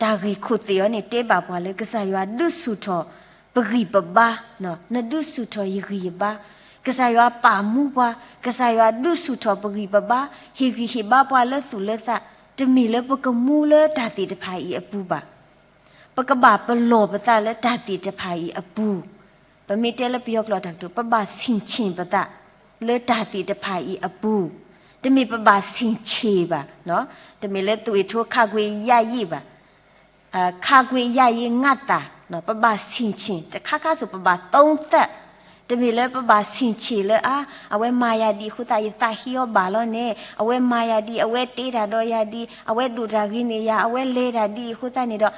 တၢ်ဂ့ၢ်ခိၣ်သ့ၣ်အီၤန့ၣ် တဲဘၣ်ပှၤလၢကစၢ်ယွၤဒုးဆူၣ်ထီၣ်ပဂံၢ်ပဘါ, နဒုးဆူၣ်ထီၣ်ယဂံၢ်ယဘါ, ကစၢ်ယွၤပာ်မူပှၤ, ကစၢ်ယွၤဒုးဆူၣ်ထီၣ်ပဂံၢ်ပဘါ, ဟ့ၣ်ဂံၢ်ဟ့ၣ်ဘါပှၤလၢသူၣ်လၢသး, တမ့ၢ်လၢပကမူလၢတၢ်သ့ၣ်တဖၣ်အံၤအပူၤဘၣ်. ပကဘၣ်ပလီၢ်ပသးလၢတၢ်သ့ၣ်တဖၣ်အံၤအပူၤ, ပမ့ၢ်တဲလၢပယီၤကျိာ်တၢ်ကတိၤ ပဘၣ်ဆ့ၣ်ဆ့ၣ်ပသးလၢတၢ်သ့ၣ်တဖၣ်အံၤအပူၤ, တမ့ၢ်ပဘၣ်ဆ့ၣ်ဆ့ၣ်ဘၣ်, တမ့ၢ်လၢသူၣ်ဝံၣ်ထိခါကွံာ်ယၣ်ယံၣ်ဘၣ်, ခါကွံာ်ယၣ်ယံၣ်ငါ်သၣ်, ပဘၣ်ဆ့ၣ်ဆ့ၣ်, တခါခါစိၤပဘၣ်သိသၣ်, တမ့ၢ်လၢပဘၣ်ဆ့ၣ်ဆ့ၣ်လၢအါ, အဝဲမၤယၤဒ်အဃိသတး ယသးဟ့အီၤဘၣ်လီၤန့ၣ်, အဝဲမၤယၤဒ်, အဝဲတဲတၢ်ဒီးယၤဒ်, အဝဲဒိၣ်တၢ်ဂ့ၤန့ၢ်ယၤ, အဝဲလဲၤတၢ်ဒ်အဃိသတးန့ၣ်ဒီး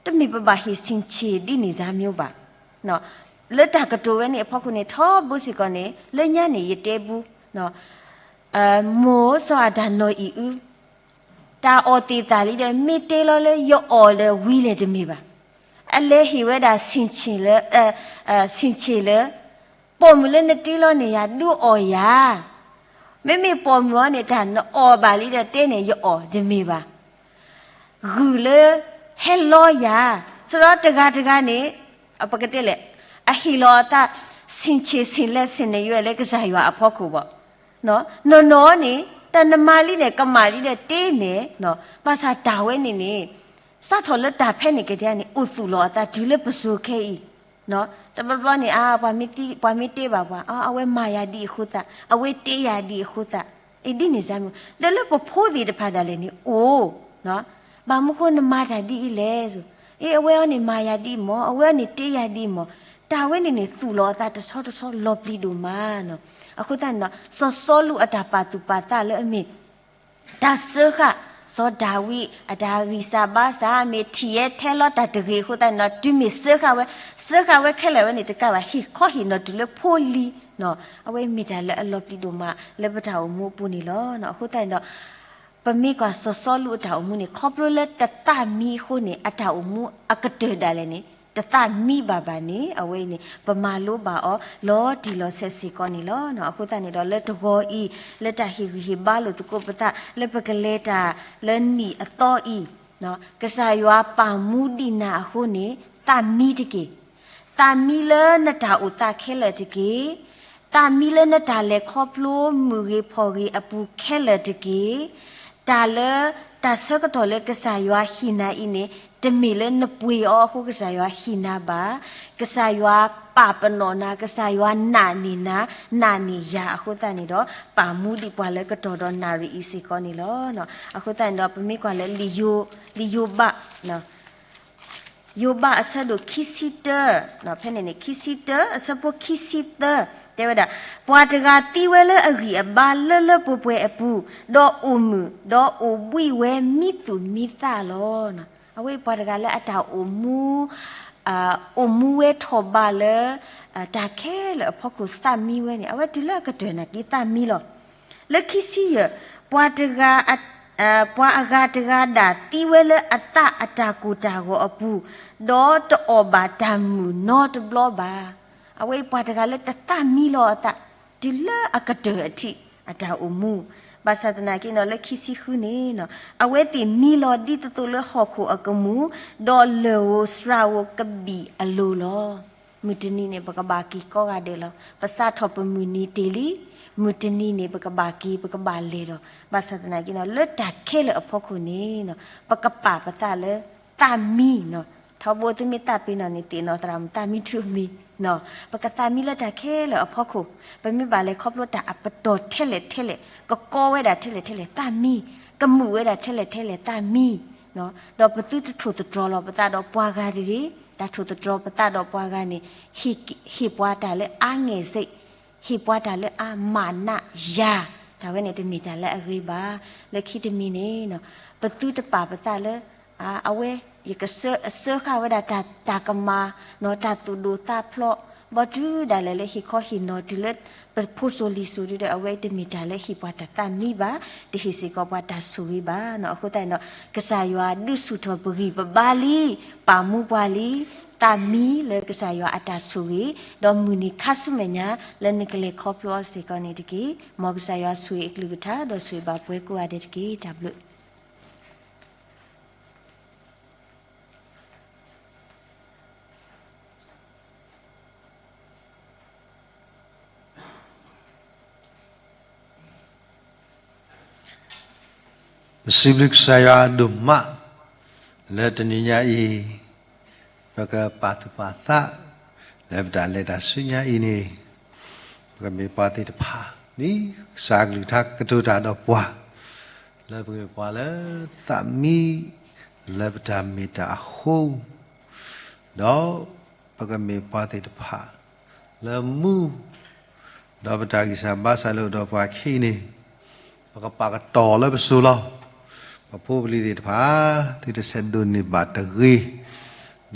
တမ့ၢ်ပဘၣ်ဟ့ၣ်ဆ့ၣ်ဆ့ၣ်ဒ်န့ၣ်စၢ်မ့ၢ်ဘၣ်. လၢတၢ်ကတိၤဝဲန့ၣ်အဖီခိၣ်န့ၣ် ထီဘိစ့ၢ်ကီးန့ၣ် လၢညါန့ၣ်ယတဲဘူး, မိၢ်စီၤအၤဒၣ်နီၢ်အံၤအု, တၢ်အီၣ်သ့ၣ်သၣ်လံဒီး မ့ၢ်တဲလီၤလၢယအီၣ်ဒီးဝံၤလဲၣ်တမ့ၢ်ဘၣ်. အလဲၤဟ့ၣ်ဝဲဒၣ်ဆ့ၣ်ဆ့ၣ်လၢ, ဆ့ၣ်ဆ့ၣ်လၢ ပိာ်မုၣ်လၢနတ့လီၤန့ၢ်ယၤ ဒုးအီၣ်ယၤ, မ့မ့ၢ်ပိာ်မုၣ်အီၤန့ၣ် တၢ်နအီၣ်ဘၣ်လံဒီးတဲန့ၣ် ယအီၣ်တမ့ၢ်ဘၣ်. ဂုၢ်လၢဟဲလီယၤ, ဆိုတော့တဂၤတဂၤန့ၣ် ပကတဲလဲၣ်, အဟ့ၣ်လီၤအသး ဆ့ၣ်ဆ့ၣ်ဆ့ၣ်လဲဆ့ၣ်နယွဲၢ်လၢကစၢ်ယွၤအဖီခိၣ်ဘၣ်. နီၢ်နီၢ်န့ၣ် တၢ်နမၤလံန့ၣ် ကမၣ်လံဒီးတ့န့ၣ်, ဘၣ်ဆၣ်တၢ်ဝဲန့ၣ်န့ၣ် စးထီၣ်လၢတၢ်ဖဲန့ၣ်ကတၢၢ်န့ၣ် အိၣ်သူၣ်လီၤအသးတုၤလၢပစိၤခဲအံၤ, တဘျီဘျီန့ၣ် အါ ပှၤမ့ၢ်တ့ဘၣ်ပှၤ အဝဲမၤယၤဒ်အဃိသတး, အဝဲတ့ယၤဒ်အဃိသတး, အဒ်န့ၣ်စ့ၢ်မ့ၢ် ဒီးလၢပဖိသ့ၣ်တဖၣ်ဒၣ်လဲာ်န့ၣ် အိၣ် ဘၣ်မနုၤဃိနမၤတၢ်ဒ်အံၤလဲၣ်, အဝဲအံၤန့ၣ်မၤယၤဒ်အံၤမၢ်, အဝဲအံၤန့ၣ်တ့ယၤဒ်အံၤမၢ်, တၢ်ဝဲန့ၣ်န့ၣ် သူၣ်လီၤအသးတဆီတဆီလီၤပျံၤဒိၣ်မးနီၤ. အဃိသတးန့ၣ်ဒီး စီၤစီလူးအတၢ်ပာ်သူၣ်ပာ်သးလၢအမ့ၢ် တၢ်စၢဃာ် စီၤဒၤဝံး အတၢ်ဂံၢ်စၢ်ဘါစၢ် မ့ၢ်ထံၣ်ယဲထဲလီၤတၢ်တဂ့ၤအဃိသတးန့ၣ်ဒီး တုၤမ့ၢ်စၢဃာ်ဝဲ, စၢဃာ်ဝဲခဲလၢာ်ဝဲန့ၣ်တကးဘၣ် ဟ့ၣ်ခီဟ့ၣ်နီၤတုၤလၢဖိလံၤနီၤ, အဝဲမ့ၢ်တၢ်လၢအလီၤပျံၤဒိၣ်မးလၢပတၢ်အိၣ်မူအပူၤန့ၣ်လီၤ. အဃိသတးန့ၣ်ဒီး ပမ့ၢ်ကွၢ်စီၤစီလူးအတၢ်အိၣ်မူန့ၣ် ခီဖျိလၢတသးမံအဃိန့ၣ် အတၢ်အိၣ်မူအကတၢၢ်ဒၣ်လဲာ်န့ၣ် တသးမံဘၣ်ဘၣ်န့ၣ် အဝဲအံၤန့ၣ် ပမၤလိဘၣ်အီၤလီၤတံၢ်လီၤဆဲးစ့ၢ်ကီးန့ၣ်လီၤ. အဃိသတးန့ၣ်ဒီး လၢတဂီၤအံၤ လၢတၢ်ဟ့ၣ်ဂံၢ်ဟ့ၣ်ဘါလိာ်သကိးပသး လၢပကလဲၤတၢ်လၢနံၣ်အသီအံၤ ကစၢ်ယွၤပာ်မူဒံးနၤအဃိန့ၣ် သးမံတက့ၢ်. သးမံလၢနတၢ်အိၣ်သးခဲလၢာ်တက့ၢ်. သးမံလၢနတၢ်လဲၤခီဖျိမုၢ်ဂ့ၤဖီၣ်ဂ့ၤအပူၤခဲလၢာ်တက့ၢ်. တၢ်လၢ တၢ်ဆၢကတီၢ်လၢကစၢ်ယွၤဟ့ၣ်နၤအံၤန့ၣ် တမ့ၢ်လၢနပှ့ၤအီၤအဃိကစၢ်ယွၤဟ့ၣ်နၤဘၣ်. ကစၢ်ယွၤပာ်ပနီၣ်နၤ, ကစၢ်ယွၤနာ်န့ၢ်နၤ, နာ်န့ၢ်ယၤအဃိသတးန့ၣ်ဒီး ပာ်မူဒံးပှၤလၢကတီၢ်ဒီးနၣ်ရံၣ်အံၤစ့ၢ်ကီးန့ၣ်လီၤ. အဃိသတးန့ၣ်ဒီး ပမ့ၢ်ကွၢ်လၢလံာ်ယိၤ, လံာ်ယိၤဘး ယိၤဘးအဆၢဒိၣ်ခံဆံတၢ, ဖဲန့ၣ်န့ၣ် ခံဆံတၢ အဆၢဖိခံဆံသၢ တဲဝဲဒၣ်, ပှၤတဂၤသံဝဲလၢအဂံၢ်အဘါလၢလၢပှဲၤပှဲၤအပူၤ, ဒီးအိၣ်မုာ်, ဒီးအိၣ်ဘှံးဝဲမံသူၣ်မံသးလီၤ. အဝဲပှၤတဂၤလၢအတၢ်အိၣ်မူ အိၣ်မူဝဲထီၣ်ဘးလၢ တၢ်ခဲလၢာ်အဖီခိၣ်သးမံဝဲန့ၣ် အဝဲတုၤလၢအကတၢၢ်နာ်က့သးမံလီၤ. လၢခံဆံယဲၢ်, ပှၤတဂၤ ပှၤအဂၤတဂၤဒၣ်သံဝဲလၢအသးအတၢ်ကိၢ်တၢ်ဂီၤအပူၤ, ဒီးတအီၣ်ဘၣ်တၢ်မုာ်နီတဘျီဘၣ်. အဝဲပှၤတဂၤလၢတသးမံလီၤအသး တုၤလၢအကတၢၢ်အထံး အတၢ်အိၣ်မူ, ဘၣ်ဆၣ်သနာ်က့နီၤ လၢခံဆံဃုန့ၣ် အဝဲသ့ၣ်မံလီၤဒ်သိးသိးလၢဟီၣ်ခိၣ်အကမူၣ်, ဒီးလၢၢ်ဧိၤစှၤဧိၤကဘံၣ်အလိၤလီၤ. မုၢ်တနံၤန့ၣ် ပကဘၣ်က့ၤကိးဂၤဒဲးလီၤ. ပစးထီၣ်ပမုၢ်နံၤတ့ၢ်လံ, မုၢ်တနံၤန့ၣ် ပကဘၣ်က့ၤပကဘၣ်လဲၤလီၤ. ဘၣ်ဆၣ်သနာ်က့နီၤ လၢတၢ်ခဲလၢာ်အဖီခိၣ်န့ၣ် ပကပာ်ပသးလၢ သးမံနီၤ, ထီဘိသုမ့ၢ်သးပ့ၤနီၣ်န့ၣ် သ့ၣ်နီၣ်သရၣ်မုၣ်သးမံထူၣ်မံၤနီၤ, ပကသးမံလၢတၢ်ခဲလၢာ်အဖီခိၣ်, ပမ့ၢ်ဘၣ်လဲၤခီဖျိတၢ်အပတီၢ်ထဲလဲၣ်ထဲလဲၣ်, ကကီဝဲဒၣ်ထဲလဲၣ်ထဲလဲၣ်သးမံ, ကမုာ်ဝဲဒၣ်ထဲလဲၣ်ထဲလဲၣ်သးမံ, ဒီးပသုတထိၣ်သတြီၤလီၤပသးဒီးပှၤဂၤတဂ့ၤ, တၢ်ထိၣ်သတြီၤပသးဒီးပှၤဂၤန့ၣ် ဟ့ၣ်ပှၤတၢ်လၢအါငဲၢ်စ့ၢ် ဟ့ၣ်ပှၤတၢ်လၢအါမးနးယၤ, တၢ်ဝဲန့ၣ်တမ့ၢ်တၢ်လၢအဂ့ၤဘၣ်. လၢခံတမံၤန့ၣ် ပသုတပာ်ပသးလၢ အဝဲ ယကစၢ အစၢဃာ်ဝဲဒၣ်တၢ် တၢ်ကမၤနီၤ တၢ်သူၣ်ဒိၣ်သးဖျိး, ဘီတုၤဒၣ်လဲာ်လၢဟ့ၣ်ခီဟ့ၣ်နီၤတုၤလၢ ပဖိစိၤလံၤစိၤဒုဒီး အဝဲတမ့ၢ်တၢ်လၢဟ့ၣ်ပှၤတၢ်သးမံဘၣ်, တဟ့ၣ်စ့ၢ်ကီးပှၤတၢ်ဆိၣ်ဂ့ၤဘၣ်နီၤ. အဃိသတးန့ၣ်ဒီး ကစၢ်ယွၤဒုးဆူၣ်ထီၣ်ပဂံၢ်ပဘါလံ, ပာ်မူပှၤလံ, သးမံလၢကစၢ်ယွၤအတၢ်ဆိၣ်ဂ့ၤ, ဒီးမုၢ်နံၤခါဆူမဲာ်ညါ လၢနကလဲၤခီဖျိအီၤစ့ၢ်ကီးန့ၣ်တက့ၢ်. မ်ကစၢ်ယွၤဆိၣ်ဂ့ၤအကလုၢ်ကထါ ဒီးဆိၣ်ဂ့ၤဘၣ်ပှၤကိးဂၤဒဲးတက့ၢ်. တၢ်ဘျုး ပစံးဘျုးကစၢ်ယွၤဒိၣ်မး လၢတနံၤညါအံၤ ပကပာ်သူၣ်ပာ်သး လၢပတၢ်လဲၤတၢ်ဆူညါအံၤန့ၣ် ပကမ့ၢ်ပှၤသ့ၣ်တဖၣ် ဒ်ကစၢ်အကလုၢ်ကထါကတိၤတၢ်ဒီးပှၤ လၢပကမ့ၢ်ပှၤလၢသးမံ လၢပတၢ်မ့ၢ်တၢ်အဃိ ဒီးပကမ့ၢ်ပှၤသ့ၣ်တဖၣ် လၢမူ ဒီးပတၢ်ဂံၢ်စၢ်ဘါစၢ်လၢအိၣ်ဒီးပှၤခဲအံၤန့ၣ် ပကပာ်ကတီၢ်လၢပစိၤလီၤ. ပဖိပလံၤသ့ၣ်တဖၣ် သုတဆဲးဒိးန့ၢ်ဘၣ်တဂ့ၤ, ဒီး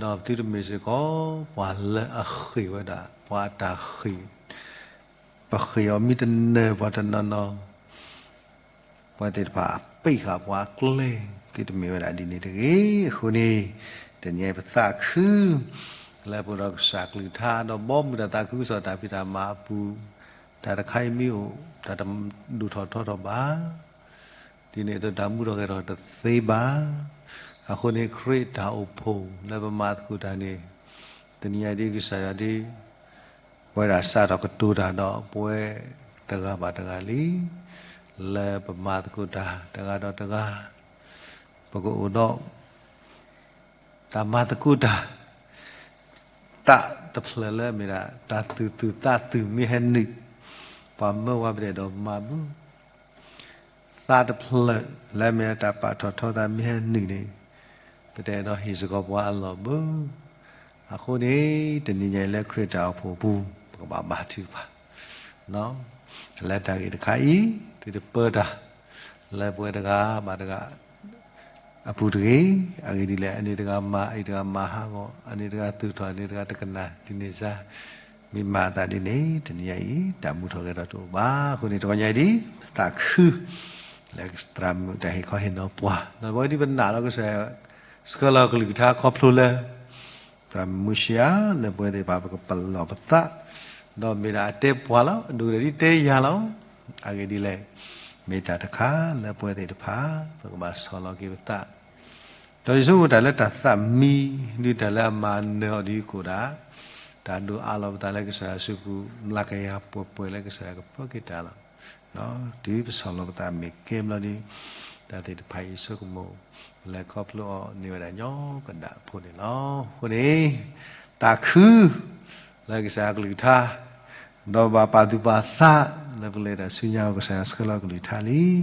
သုတမ့ၢ်စ့ၢ်ကီး ပှၤလၢအဃ့ၢ်ဝဲဒၣ် ပှၤအတၢ်ဃ့ၢ်, ပဃ့ၢ်အီၤမ့ၢ်တနၢၤပှၤတနီၤနီၤ ပှၤသ့ၣ်တဖၣ်အပ့ၢ်ဃာ်ပှၤအကျဲ သုတမ့ၢ်ဝဲဒၣ်ဒ်န့ၣ်တဂ့ၤ. အဃိန့ၣ် တနံၤအံၤပသးခု လၢပအိၣ်ဒီးကစၢ်ကလုၢ်ကထါ ဒီးဘီမုၢ်တၢ်သးခုကစီၣ်တၢ်ဖံးတၢ်မၤအပူၤ တၢ်တခါအံၤမ့ၢ်အိၣ် တၢ်တဒိၣ်ထီၣ်ထီထီၣ်ဘၣ် ဒ်န့ၣ်အသိးတၢ်မူထီၣ်ဂဲၤထီၣ်တသ့ဘၣ်. အဃိန့ၣ် ခရံာ်တၢ်အိၣ်ဖှိၣ်လၢပမၤသကိးတၢ်န့ၣ် တနံၤအံၤဒ်ကစၢ်ယွၤဒ် ပဝဲဒၣ်စးထီၣ်ကတိၤတၢ်ဒီးပဝဲတဂၤဘၣ်တဂၤလံ. လၢပမၤသကိးတၢ်တဂၤဒီးတဂၤ, ပကအိၣ်ဒီး တၢ်မၤသကိးတၢ်, သးတဖျၢၣ်လၢအမ့ၢ်ဒၣ် တၢ်သူၣ်သူၣ်သးသူၣ်မ့ၢ်ဟဲနုာ်, ပှၤမၢဝဲပဒဲးဒီးမၤဘၣ်, သးတဖျၢၣ်လၢအမ့ၢ်ဒၣ်တၢ်ပာ်ထီၣ်ထီသးမ့ၢ်ဟဲနုာ်န့ၣ်, ပတအဲၣ်ဒိးဟ့ၣ်စ့ၢ်ကီးပှၤအလီၢ်ဘၣ်. အဃိန့ၣ် တနံၤညါအံၤလၢခရံာ်တၢ်အိၣ်ဖှိၣ်အပူၤ ပကဘၣ်ဘါထုကဖၣ် လၢတၢ်ဂ့ၢ်တခါအံၤ, သုတပၢတၢ် လၢပဝဲတဂၤဘၣ်တဂၤ အပူၤတဂ့ၤ. အဂ့ၢ်ဒ်လဲၣ်, အန့ၣ်တဂၤမၤ, အအံၤတဂၤမၤဟးဂီၤ, အန့ၣ်တဂၤသူၣ်ထီၣ်, အန့ၣ်တဂၤတကနၣ်, ဒ်န့ၣ်စါ, မ့ၢ်မၤအသးဒ်န့ၣ် တနံၤညါအံၤ တၢ်မူထီၣ်ဂဲၤထီၣ်တအိၣ်ဘၣ်. အဃိန့ၣ် တဂီၤညါအံၤဒ် ပသးခု လၢသရၣ်မုၣ်တၢ်ဟ့ၣ်ခီဟ့ၣ်နီၤပှၤ, ဒီးပဝဲဒ်ပနာ်လီၤကစၢ် ဆှၢလီၤကလုၢ်ကထါခီဖျိလၢ သရၣ်မုၣ်မုၢ်ဆံးဧါ, လၢပဝဲသ့ၣ်တဖၣ်ပကပလီၢ်ပသး, ဒီးမ့ၢ်ဒၣ်အတဲပှၤလီၤ, ဒိၣ်ကဒဲးဒ်တဲယၤလီၤ. အဂ့ၢ်ဒ်လဲၣ်, မ့ၢ်တၢ်တခါလၢပဝဲသ့ၣ်တဖၣ် ပကဘၣ်ဆီၣ်လီၤက့ၤပသး, ဒီးယဆိကမိၣ်တၢ်လၢတၢ်သးမံ, ဒ်တၢ်လၢအမၤနၢၤအီၤဒ်ကိၣ်ဒၣ်, တၢ်ဒိးအးလီၤပသးလၢကစၢ်ယွၤစုပူၤ, မျးကယၤပှဲၤပှဲၤလၢကစၢ်ယွၤကပၢက့ၤတၢ်လီၤ. တုၤပဆီၣ်လီၤပသးမ့ၢ်ကဲဘျီဒီး, တၢ်သ့ၣ်တဖၣ်အံၤယဆိကမိၣ်, လဲၤခီဖျိအီၤန့ၢ်ဝဲဒၣ်ညီကဒၣ်ဖိန့ၣ်လီၤ. အဃိန့ၣ် သးခု လၢကစၢ်ယွၤကလုၢ်ကထါ, ဒီးဘၣ်ပာ်သူၣ်ပာ်သး လၢပလဲၤတၢ်ဆူညါကစၢ်ယွၤဆှၢလီၤကလုၢ်ကထါလံ. ဒီး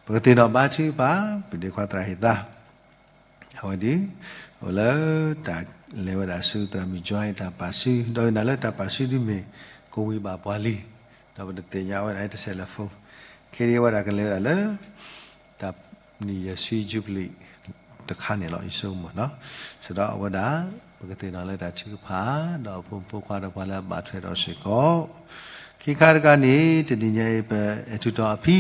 ပကသ့ၣ်နီၣ်ဘါထုကဖၣ်, ပဒ့ခွါသရၣ်ဟ့ၣ်သး အဝဲဒၣ် အိၣ်လၢတၢ်လဲၤဝဲဒၣ်ဆူသရၣ်မုၣ် Joy တၢ်ပာ်စု, ဒီးနာ်လၢတၢ်ပာ်စုဒ်မ့ၢ် ကဝံၤဘၣ်ပှၤလံ, ဒီးပတသ့ၣ်ညါဝဲဒၣ်တဆဲးလၢ phone, ခဲအံၤအဝဲဒၣ်ကလဲၤဝဲဒၣ်လၢ တၢ်နံၣ်ယဲၢ်ဆံ jubilee တခါန့ၣ်လီၤ ယဆိကမိၣ်နီၤ. စံးဒီးအဝဲဒၣ် ပကသ့ၣ်နီၣ်လၢတၢ်ထုကဖၣ် ဒီးအဖိမုၣ်ဖိခွါဒီးပှၤလၢအဘၣ်ထွဲဒီးစ့ၢ်ကီး, ခံခါတခါန့ၣ် တနံၤညါအံၤ ပအဲၣ်ထူးတီၤအဖံ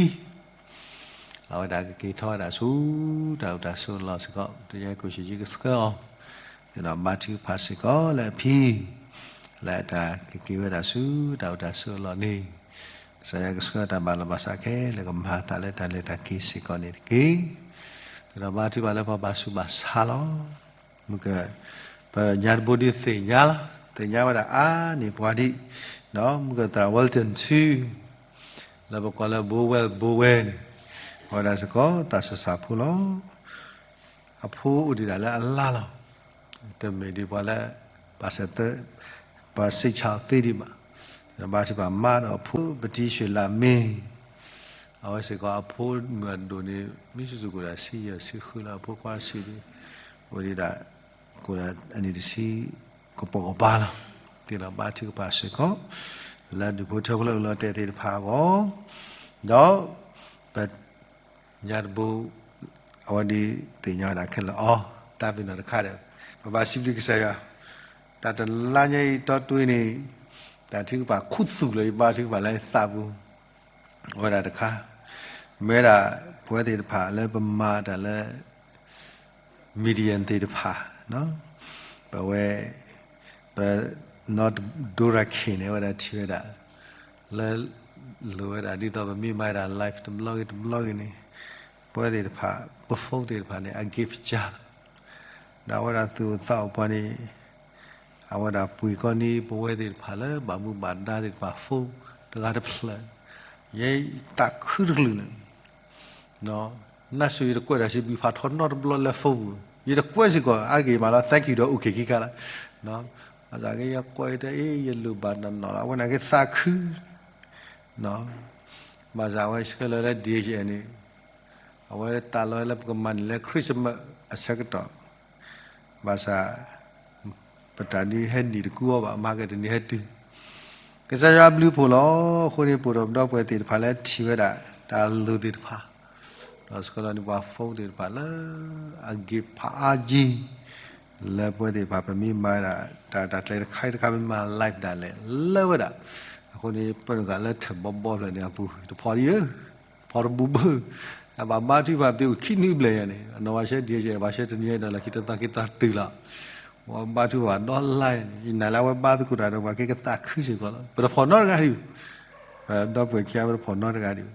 အဝဲဒၣ်ကက့ၤထီၣ်ဝဲဒၣ်ဆူ တၢ်အိၣ်တၢ်ဆိးအလီၢ်စ့ၢ်ကီး, တနံၤညါအံၤ ကိၣ်ဆံးက့ကဆှၢအီၤ, ဒီးဘါထုကဖၣ်စ့ၢ်ကီးလၢအဖံ လၢအတၢ်ကက့ၤဝဲဒၣ်ဆူတၢ်အိၣ်တၢ်ဆိးအလီၢ်န့ၣ်, ကစၢ်ယွၤကဆှၢတၢ်ဘၣ်လီၤဘၣ်စးခဲလၢာ် ကမၤအသးလၢတၢ်လဲၤတၢ်က့ၤစ့ၢ်ကီးန့ၣ်တက့ၢ်. ဒီးဘါထုကဖၣ်လၢပှၤဘၣ်ဆူးဘၣ်ဆါလီၤ. မုၢ်က ပညါတဘိဒ်သ့ၣ်ညါလီၤ, သ့ၣ်ညါဝဲဒၣ်အါန့ၢ်ပှၤဒံး, ဒီးမုၢ်ကသရၣ် Wilton ဆူ လၢပကိးလၢ ဘိဝဲ ဘိဝဲန့ၣ်, အဝဲဒၣ်စ့ၢ်ကီးသးစၢ်စၢ်ဖိလီၤ. အဖိအိၣ်ဒံးဒၣ်လၢအလါလီၤ. တမ့ၢ်ဒ်ပှၤလၢ ဘၣ်ဆဲးသၢ ပှၤစံးဆၢသ့ဒံးဘၣ်. ဘါထုကဖၣ်မၤဒီးအဖိ ပတံၤဆှၢလးမ့ၢ် အဝဲစ့ၢ်ကီးအဖိမုၣ်အဒိၣ်န့ၣ် မ့ၢ်စုစ့ၢ်ကီးဒၣ်ဆံယဲၢ်ဆံဃုလီၤ, အဖိခွါဆံးဒံး အိၣ်ဒံးဒၣ် ကိၣ်ဒၣ်အနံၣ်တဆံ ကပိာ်ကပၤလီၤ. သ့ၣ်နီၣ်ဘါထုကဖၣ်စ့ၢ်ကီး လၢဒူၣ်ဖိထၢဖိလၢအလီၤတဲာ်သ့ၣ်တဖၣ်အဂီၢ်, ဒီး ပ ညါတဘိ အဝဲဒ်သ့ၣ်ညါဝဲဒၣ်ခဲလၢာ်အီၤ, တၢ်ပ့ၤနီၣ်တခါဒီး ပဘၣ်စံးဘျုးကစၢ်ယွၤ, တၢ်တလါညါအံၤတီတ့ၢ်န့ၣ် တၢ်ထုကဖၣ်ခူသူၣ်လၢယဘါထုကဖၣ်လၢယသးပူၤ အဝဲဒၣ်တခါ, မ့ၢ်ဝဲဒၣ်ပဝဲသ့ၣ်တဖၣ်လၢပမၤတၢ်လၢ Midian သ့ၣ်တဖၣ်, ပဝဲ ပနီၢ်ဒိရၤခ့ၣ်န့ၣ် အဝဲဒၣ်ထံၣ်ဝဲဒၣ် လၢ လိၣ်ဝဲဒၣ်ဒ်သိးပမ့ၢ်မၤဒၣ် live တဘျီဂ့ၤတဘျီဂ့ၤန့ၣ်, ပဝဲသ့ၣ်တဖၣ် ပ phone သ့ၣ်တဖၣ်န့ၣ် အ give charge လီၤ. ဒီးအဝဲဒၣ်သူၣ်အိၣ်သးအိၣ်ပှၤန့ၣ် အဝဲဒၣ်ပှ့ၤကီးန့ၢ်ပဝဲသ့ၣ်တဖၣ်လၢဘၣ်မူဘၣ်ဒါသ့ၣ်တဖၣ် phone တဂၤတဖျၢၣ်, ယဲယသးခုတကလုာ်န့ၣ် နၢ်စူၣ်ယတကွဲးတၢ်စံးဘျုးဖးထီနီတဘျီလၢ phone ပူၤ, ယတကွဲးစ့ၢ်ကီး အါတက့ၢ်မးလီၤ thank you ဒီး okay ခံခါလီၤ. ဘၣ်ဆၣ်က့ယကွဲးတၢ်အ့ၣ် ယလိၣ်ဘၣ်တၢ်နီၣ်လီၤ အဝဲန့ၣ်က့သးခု ဘၣ်ဆၣ်အဝဲဆှၢလီၤလၢ D H L န့ၣ် အဝဲသးလီၤလၢပကမၤန့ၢ်လၢ Christmas အဆၢကတီၢ်, ဘၣ်ဆၣ် ပတၢ်ဒုးဟဲနံၣ်တကူအီၤဘၣ် မၤကတနံၤဟဲတုၤ, ကစၢ်ယွၤဘျုးဖှိၣ်လီၤ. အဃိန့ၣ် ပအိၣ်ဒီးပဒီပုၢ်ဝဲၢ်သ့ၣ်တဖၣ်လၢထံၣ်ဝဲဒၣ် တၢ်လိၣ်သ့ၣ်တဖၣ် ဒီးဆှၢလီၤန့ၢ်ပှၤ phone သ့ၣ်တဖၣ်လၢ အ gift ဖးအါကံ လၢပဝဲသ့ၣ်တဖၣ် ပမ့ၢ်မၤဒၣ် တၢ်တၢ်ကျဲတခါတခါ မ့ၢ်မၤ live ဒၣ်လဲာ် လၢဝဲဒၣ်, အဃိန့ၣ် ပၢနုာ်လၢထၢၣ်ဘီဘီဖျၢၣ်န့ၣ်အပူၤ တဖီဒံးဧၢ, ဖီတဘူဘၢ, အဘၣ်ဘါထုကဖၣ်ပအိၣ်ခံနွံဘျဲၣ်ညါန့ၣ် အနီၢ်ဘၣ်ရှဲ D H L ဘၣ်ရှဲတနံၤဒီးလၢခံတသီခံသီတုၤလီၤ, ဝဲဘါထုကဖၣ်ဒီး live န့ၣ် ယနာ်လၢအဝဲဘါသကိးတၢ်ဒီးပှၤက့ၤကသးခုစ့ၢ်ကီးလီၤ. ပတဖီၣ်နီတဂၤဒံး ပဒီပုၢ်ဝဲၢ်ခံဂၤ ပတဖီၣ်နီတဂၤ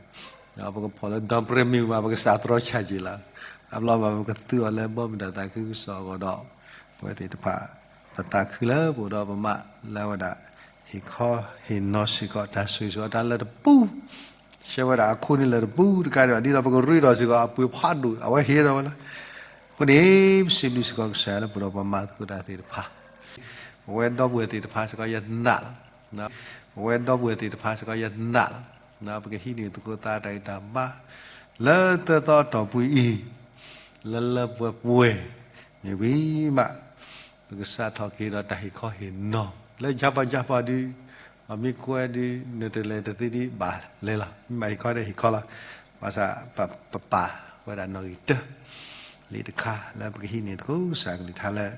ဒံးဘၣ်, ပကဖီၣ်လၢ down payment မး ပကစးသတြီ charge လီၤ, အဘျီဘၣ် ပကသူအီၤလၢဘီမုၢ်တၢ်သးခုကစီၣ်အဂီၢ်ဒီး ပဝဲသ့ၣ်တဖၣ် ပသးခုလၢပအိၣ်ဒီးပမၤလၢဝဲဒၣ် ဟ့ၣ်ခီဟ့ၣ်နီၤစ့ၢ်ကီး တၢ်ဆိၣ်ဂ့ၤစ့ၢ်ကီးတၢ်လၢတပူၤ ဆှၢဝဲဒၣ်အခိၣ်န့ၣ်လၢတပူၤတကးဒံးဘၣ် ဒ်သိးပကရ့ဒီးစ့ၢ်ကီးအပှ့ၤဖးဒိၣ် အဝဲဟ့ၣ်ဒီးဝဲလီၤ. အဃိန့ၣ် ပစံးဘျုးစ့ၢ်ကီးကစၢ်ယွၤလၢပဒီးပှၤမၤသကိးတၢ်သ့ၣ်တဖၣ်, ပဝဲဒီပုၢ်ဝဲၢ်သ့ၣ်တဖၣ်စ့ၢ်ကီးယနာ်လီၤ. ပဝဲဒီပုၢ်ဝဲၢ်သ့ၣ်တဖၣ်စ့ၢ်ကီးယနာ်လီၤ. ပကဟံးန့ၢ်သကိးသးတၢ်ဂံၢ်တၢ်ဘါ လၢသၢသီအတီၢ်ပူၤအံၤ လၢလၢပှဲၤပှဲၤ မ့ၢ်ဝံၤမး ပကစးထီၣ်က့ၤဒီးတၢ်ဟ့ၣ်ခီဟ့ၣ်နီၤ လၢယၤပၤယၤပၤဒုး, အမ့ၢ်ကွဲးဒုး နတလဲၤတသ့ဒံးဘၣ်လဲၤလီၤ. မ့ၢ်မးဟ့ၣ်ခီဒီးဟ့ၣ်ခီလီၤ. ဘၣ်ဆၣ်ပပာ်ဝဲဒၣ်နီၣ်ဂံၢ်တၢ လံာ်တခါ လၢပကဟံးန့ၢ်သကိးကစၢ်ကလုၢ်ကထါလၢ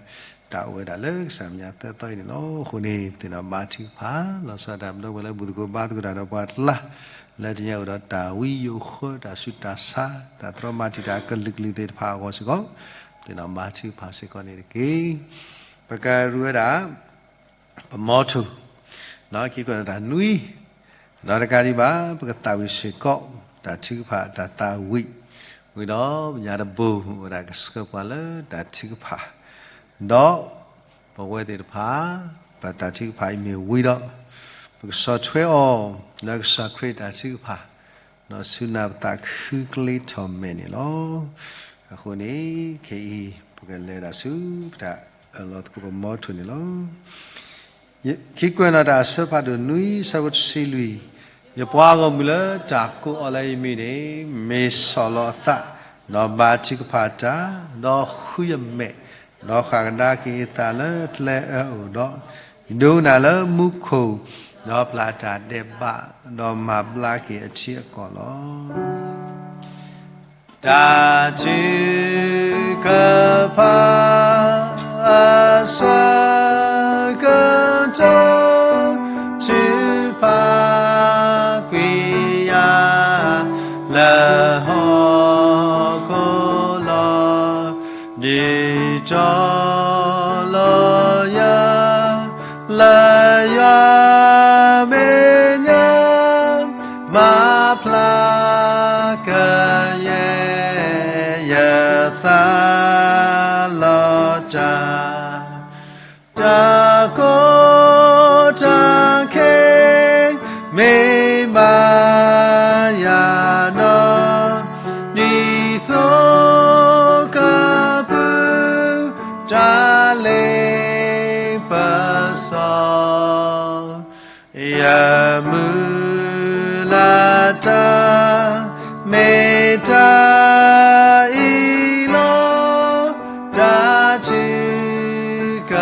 တၢ်အိၣ်ဝဲဒၣ်လၢကစၢ်မဲာ်ညါသၢသီအံၤန့ၣ်လီၤ. အဃိန့ၣ် ပသ့ၣ်နီၣ်ဘါထုကဖၣ် လီၤဆီဒၣ်တၢ်ပဒီပုၢ်ဝဲၢ်လၢဘူၣ်သကိးဘါသကိးတၢ်ဒီးပှၤကျါ လၢတနံၤအံၤအိၣ်ဒီးတၢ်ဝံယိၤဃၢ တၢ်ဆူးတၢ်ဆါ တၢ်တြီမၤတံာ်တာ်အကလုာ်ကလုာ်သ့ၣ်တဖၣ်အဂီၢ်စ့ၢ်ကီး ပသ့ၣ်နီၣ်ဘါထုကဖၣ်စ့ၢ်ကီးန့ၣ်တက့ၢ်. ပကရူၢ်ဝဲဒၣ် ပမီထိၣ် ခံကွဲးနီၣ်တၢ်နွံ, ဒီးတကးဒံးဘၣ် ပကသးဝံၣ်စ့ၢ်ကီး တၢ်ထုကဖၣ်တၢ်သးဝံၣ်, ဝံၤဒီးပညါတဘိ အိၣ်ဝဲဒၣ်ကဆှၢပှၤလၢတၢ်ထုကဖၣ်, ဒီးပဝဲသ့ၣ်တဖၣ် ပတၢ်ထုကဖၣ်အံၤမ့ၢ်ဝံၤဒီး ပကဆီၣ်ထွဲအီၤ လၢကစၢ်ခရံာ်တၢ်ထုကဖၣ် ဒီးဆူနၢ်ပသးခုကျ့ထီၣ်မဲာ်န့ၣ်လီၤ. အဃိန့ၣ် ခဲအံၤ ပကလဲၤဒၣ်ဆူ ပတၢ်အၢၣ်လီၤသကိးပမီထိၣ်န့ၣ်လီၤ. ခံကွဲးနီၣ်တၢ်အဆၢဖးဒိၣ်နွံ ဆၢဖိတဆံလွံၢ်, ယပှၤဂီၢ်မုၢ်လၢတၢ်ကိးအီၤလၢယမံၤန့ၣ် မ့ၢ်ဆီၣ်လီၤအသး, ဒီးဘါထုကဖၣ်တၢ်, ဒီးဃုယမဲာ်, ဒီးဃၣ်ကဒါက့ၤအသးလၢကျဲအၢအိၣ်ဒီး, ဒိကနၣ်လၢမူခိၣ်, ဒီးပျၢ်တၢ်ဒဲးဘး, ဒီးမၤဘျါက့ၤအထံအကီၢ်လီၤ. တၢ်ထုကဖၣ်အဆၢကတီၢ် ထုကဖၣ်ကွံာ်ယၤ လၢဟီၣ်ခိၣ်လီၤ. ဒ်တီလီၤယၤ လၢယွၤမဲာ်ညါ မၤဖျါကယဲၢ် ယသးလီၤတၢ် တၢ်ကီတၢ်ခဲ မ့ၢ်ဘၣ်ယၤဒီး ဒ်သိးကပုၢ် တၢ်လ့ပစီ ယမုၢ်လၢ်တၢ် မ့ၢ်တၢ်အံၤလီၤ. တၢ်ထုက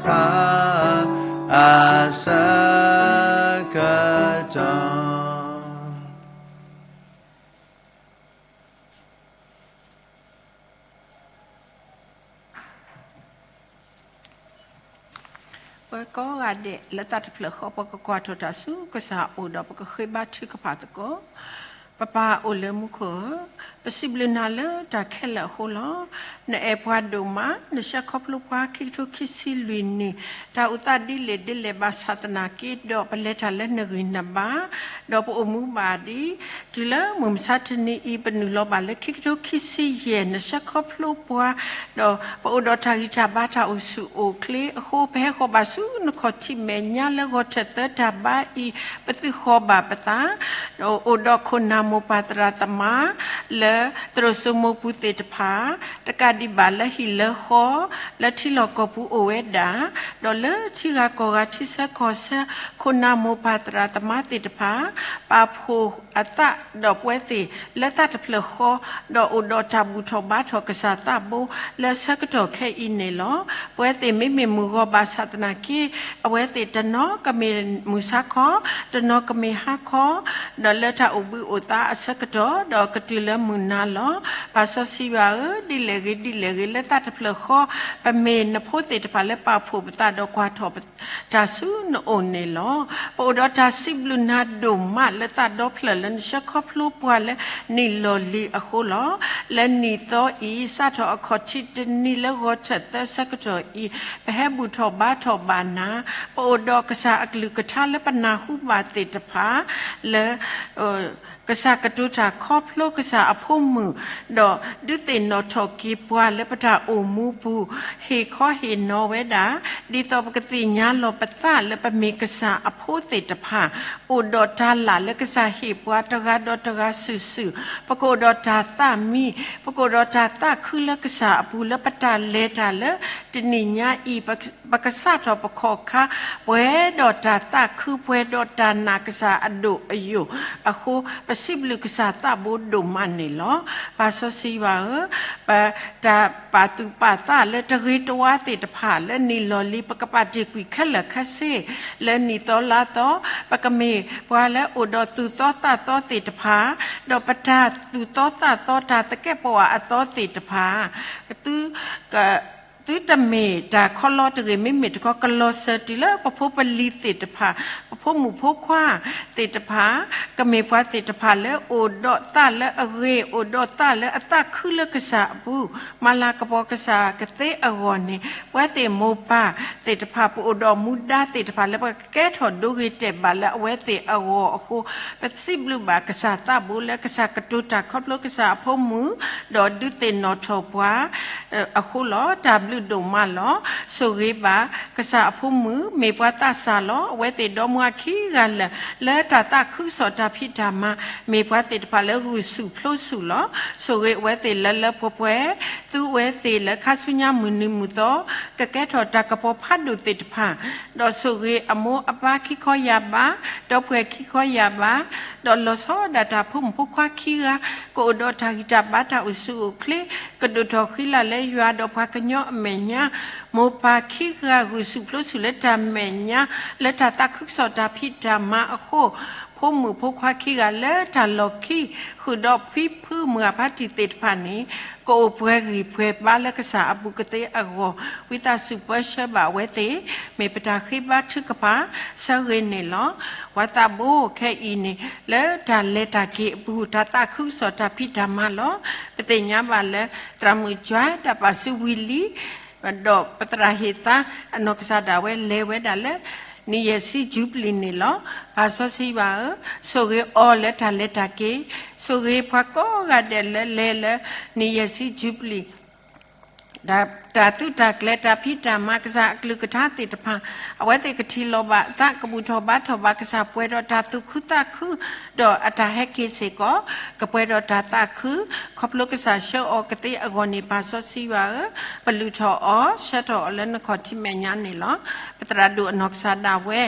ဖၣ်အဆၢကတီၢ် ပဝဲကိးဂၤဒဲး လၢသးတဖျၢၣ်ဃီ ပကကွၢ်ထီၣ်တၢ်ဆူကစၢ်အအိၣ်ဒီး ပကဃ့ဘါထုကဖၣ်သကိး. ပပၢ်အိၣ်လၢမူခိၣ်ဧၢ, ပစံးဘျုးနၤလၢတၢ်ခဲလၢာ်အဃိလီၤ. နအဲၣ်ပှၤဒိၣ်မး, နဆှၢခီဖျိပှၤ ခံကထိခံဆံလွံၢ်နံၣ်, တၢ်အိၣ်သးဒ်လဲၣ်ဒ်လဲၣ်ဘၣ်ဆၣ်သနာ်က့ဒီး ပလဲၤတၢ်လၢနဂံၢ်နဘါ, ဒီးပအိၣ်မူဘၣ်ဒံး တုၤလၢမုၢ်မဆါတနံၤအံၤ ပနုာ်လီၤဘၣ်လၢခံကထိခံဆံယဲၢ် နဆှၢခီဖျိပှၤ, ဒီးပအိၣ်ဒီးတၢ်ဂံၢ်တၢ်ဘါ တၢ်အိၣ်ဆူၣ်အိၣ်ချ့အဃိ ပဟဲဃီၤဘၣ်ဆူနခီၣ်ထံးမဲာ်ညါလၢဂီၤထၢၣ်သၢတၢ်ဘါအံၤ ပသုဃီၤဘၣ်ပသး, ဒီးအိၣ်ဒီးခိၣ်နၢ်မိၢ်ပၢ်သရၣ်သမါ လၢသရိာ်စိမိပူၤသ့ၣ်တဖၣ် တကးဒံးဘၣ်လၢဟံၣ်လၢဃီ လၢထံလီၢ်ကီၢ်ပူၤအိၣ်ဝဲဒၣ်, ဒီးလၢထံဂၤကီၢ်ဂၤထံဆၢကီၢ်ဆၢ ခိၣ်နၢ်မိၢ်ပၢ်သရၣ်သမါသ့ၣ်တဖၣ် ပာ်ဖှိၣ်အသးဒီးပဝဲသ့ၣ်လၢသးတဖျၢၣ်ဃီ, ဒီးအိၣ်ဒီးတၢ်ဘူၣ်ထီၣ်ဘါထီၣ်ကစၢ်သးဘိလၢဆၢကတီၢ်ခဲအံၤန့ၣ်လီၤ. ပဝဲသ့ၣ်မ့မ့ၢ်မုၢ်ဂီၤဘၣ်ဆၣ်သနာ်က့ အဝဲသ့ၣ်တနီၤကမ့ၢ်မုၢ်ဆါခီ, တနီၤကမ့ၢ်ဟါခီ, ဒီးလၢတၢ်အိၣ်ဘှံးအိၣ်သါအဆၢကတီၢ် ဒီးကတုၤလၢမုၢ်နၤလီၤ. ပၢ်စီဆှံယွၤဧၢ, ဒ်လဲၣ်ဂ့ၤဒ်လဲၣ်ဂ့ၤ လၢသးတဖျၢၣ်ဃီ ပမ့ၢ်နဖိသ့ၣ်တဖၣ်လၢပာ်ဖှိၣ်ပသးဒီးကွၢ်ထီၣ်ပ တၢ်ဆူနအိၣ်န့ၣ်လီၤ. ပအိၣ်ဒီးတၢ်စံးဘျုးနၤဒိၣ်မးလၢသးဒီဖျၢၣ်လၢနဆှၢခီဖျိပှၤလၢနံၣ်လီၢ်လံၤအဃိလီၤ. လၢနံၣ်သီအံၤ စးထီၣ်အခီၣ်ထံးတနံၤလၢဂီၤထၢၣ်သၢဆၢကတီၢ်အံၤ ပဟဲဘူၣ်ထီၣ်ဘါထီၣ်ဘၣ်နၤ, ပအိၣ်ဒီးကစၢ်အကလုၢ်ကထါလၢပနၢ်ဟူဘၣ်သ့ၣ်တဖၣ် လၢ ကစၢ်ကတိၤတၢ်ခီဖျိကစၢ်အဖိမုၣ်, ဒီးဒုးသ့ၣ်နီၣ်ထီၣ်က့ၤပှၤလၢပတၢ်အိၣ်မူပူၤ, ဟ့ၣ်ခီဟ့ၣ်နီၤဝဲဒၣ်, ဒ်သိးပကသ့ၣ်ညါလီၤပသးလၢပမ့ၢ်ကစၢ်အဖိသ့ၣ်တဖၣ်, အိၣ်ဒီးတၢ်လၢ်လၢကစၢ်ဟ့ၣ်ပှၤတဂၤဒီးတဂၤစုာ်စုာ်, ပကအိၣ်ဒီးတၢ်သးမံ, ပကအိၣ်ဒီးတၢ်သးခုလၢကစၢ်အပူၤ လၢပတၢ်လဲၤတၢ်လၢတနံၤညါအံၤ ပကစးထီၣ်ပခီၣ်ခါ ပှဲၤဒီးတၢ်သးခု ပှဲၤဒီးတၢ်နာ်ကစၢ်အဒိၣ်အယိာ်အဃိ ပစံးဘျုးကစၢ်သးဘိဒိၣ်မးန့ၣ်လီၤ. ပၢ်စီဆှံယွၤဧၢ, ပတၢ်ပာ်သူၣ်ပာ်သးလၢတဂ့ၤတဝါသ့ၣ်တဖၣ် လၢနံၣ်လီၢ်လံၤ ပကပာ်တ့ၢ်ကွံာ်ခဲလၢာ်ခဲဆ့, လၢနံၣ်သီလါသီ ပကမ့ၢ်ပှၤလၢအိၣ်ဒီးသူၣ်သီသးသီသ့ၣ်တဖၣ်, ဒီးပတၢ်သူၣ်သီသးသီတၢ်သကဲးပဝးအသီသ့ၣ်တဖၣ် သု သုတမ့ၢ်တၢ်ခီလီတဂ့ၤ, မ့မ့ၢ်တခီ ကလီၤစၢၤတုၤလၢပဖိပလံၤသ့ၣ်တဖၣ်, ပဖိမုၣ်ဖိခွါသ့ၣ်တဖၣ်, ကမ့ၢ်ပှၤသ့ၣ်တဖၣ်လၢအိၣ်ဒီးသးလၢအဂ့ၤ, အိၣ်ဒီးသးလၢအသးခုလၢကစၢ်အပူၤ, မၤလၤကပီၤကစၢ်ကသ့အဂီၢ်န့ၣ်, ပဝဲသ့ၣ်မိၢ်ပၢ်သ့ၣ်တဖၣ်, ပအိၣ်ဒီးမူဒါသ့ၣ်တဖၣ်လၢပကကဲထီၣ်ဒိဂ့ၤတဲာ်ဘၣ်လၢအဝဲသ့ၣ်အဂီၢ်အဃိ, ပစံးဘျုးဘၣ်ကစၢ်သးဘိလၢကစၢ်ကတိၤတၢ်ခီဖျိကစၢ်အဖိမုၣ်, ဒီးဒုးသ့ၣ်နီၣ်ထီၣ်ပှၤ အဃိလီၤ. တၢ်ဘျုးဒိၣ်မးလီၤ. ဆိၣ်ဂ့ၤဘၣ်ကစၢ်အဖိမုၣ် မ့ၢ်ပှၤသးစၢ်လီၤ. အဝဲသ့ၣ်ဒီမါခံဂၤလၢာ် လၢတၢ်သးခုကစီၣ်တၢ်ဖံးတၢ်မၤ မ့ၢ်ပှၤသ့ၣ်တဖၣ်လၢဂုာ်ဆူၣ်ပျိဆူၣ်လီၤ. ဆိၣ်ဂ့ၤအဝဲသ့ၣ်လၢလၢပှဲၤပှဲၤ, သူဝဲသ့ၣ်လၢခါဆူညါမုၢ်နံၤမုၢ်သီ ကကဲထီၣ်တၢ်ကပီၤဖးဒိၣ်သ့ၣ်တဖၣ်, ဒီးဆိၣ်ဂ့ၤအမိၢ်အပၢ်ခံခီယၢ်ဘး, ဒီပုၢ်ဝဲၢ်ခံခီယၢ်ဘး, ဒီးလီၤဆီဒၣ်တၢ်ဖိမုၣ်ဖိခွါခံဂၤ, ကအိၣ်ဒီးတၢ်ဂံၢ်တၢ်ဘါတၢ်အိၣ်ဆူၣ်အိၣ်ချ့, ကဒိၣ်ထီၣ်ဃံလၤလၢယွၤဒီးပှၤကညီအမဲာ်ညါ, မိၢ်ပၢ်ခံဂၤဂုာ်ဆူၣ်ပျိဆူၣ်လၢတၢ်မဲာ်ညါ, လၢတၢ်သးခုကစီၣ်တၢ်ဖံးတၢ်မၤအဃိ, ဖိမုၣ်ဖိခွါခံဂၤလၢတၢ်လီၢ်ခံ, ဃုာ်ဒီးဖံဖုမုၢ်အဖါတံၢ်သ့ၣ်တဖၣ်န့ၣ်, ကအိၣ်ပှဲၤဂံၢ်ပှဲၤဘါလၢကစၢ်အပူၤကသ့အဂီၢ်, ဝံသးစူၤပၢဆှၢဘၣ်အဝဲသ့ၣ်, မ့ၢ်ပတၢ်ဃ့ဘါထုကဖၣ်ဆၢဂ့ၤန့ၣ်လီၤ. ပှၤသးဘိခဲအံၤန့ၣ် လၢတၢ်လဲၤတၢ်က့ၤအပူၤ တၢ်သးခုကစီၣ်တၢ်ဖံးတၢ်မၤလီၤ. ပသ့ၣ်ညါဘၣ်လၢ သရၣ်မုၣ်ကၠွါ တၢ်ပာ်စုဝံၤလံ ဒီးပသရၣ်ဟ့ၣ်သါ အနီၢ်ကစၢ်ဒၣ်ဝဲလဲၤဝဲဒၣ်လၢ New Year Eve Jubilee န့ၣ်လီၤ. ပၢ်စီဆှံယွၤဧၢ, ဆိၣ်ဂ့ၤအီၤလၢတၢ်လဲၤတၢ်က့ၤ, ဆိၣ်ဂ့ၤပှၤကိးဂၤဒဲးလၢလဲၤလၢ New Year Eve Jubilee တၢ်သုးတၢ်ကျဲၤတၢ်ဖံးတၢ်မၤကစၢ်အကလုၢ်ကထါသ့ၣ်တဖၣ်, အဝဲသ့ၣ်ကထံၣ်လိာ်ဘၣ်အသး ကဘူၣ်ထီၣ်ဘါထီၣ်ဘၣ်ကစၢ် ပှဲၤဒီးတၢ်သူၣ်ခုသးခု, ဒီးအတၢ်ဟဲက့ၤစ့ၢ်ကီး ကပှဲၤဒီးတၢ်သးခု, ခီဖျိကစၢ်ဆှၢအီၤကသ့အဂီၢ်န့ၣ် ပၢ်စီဆှံယွၤဧၢ, ပလုၢ်ထီၣ်အီၤ ဆှၢထီၣ်အီၤလၢနခီၣ်ထံးမဲာ်ညါန့ၣ်လီၤ. ပသရၣ်ဒိၣ်အနီၢ်ကစၢ်ဒၣ်ဝဲ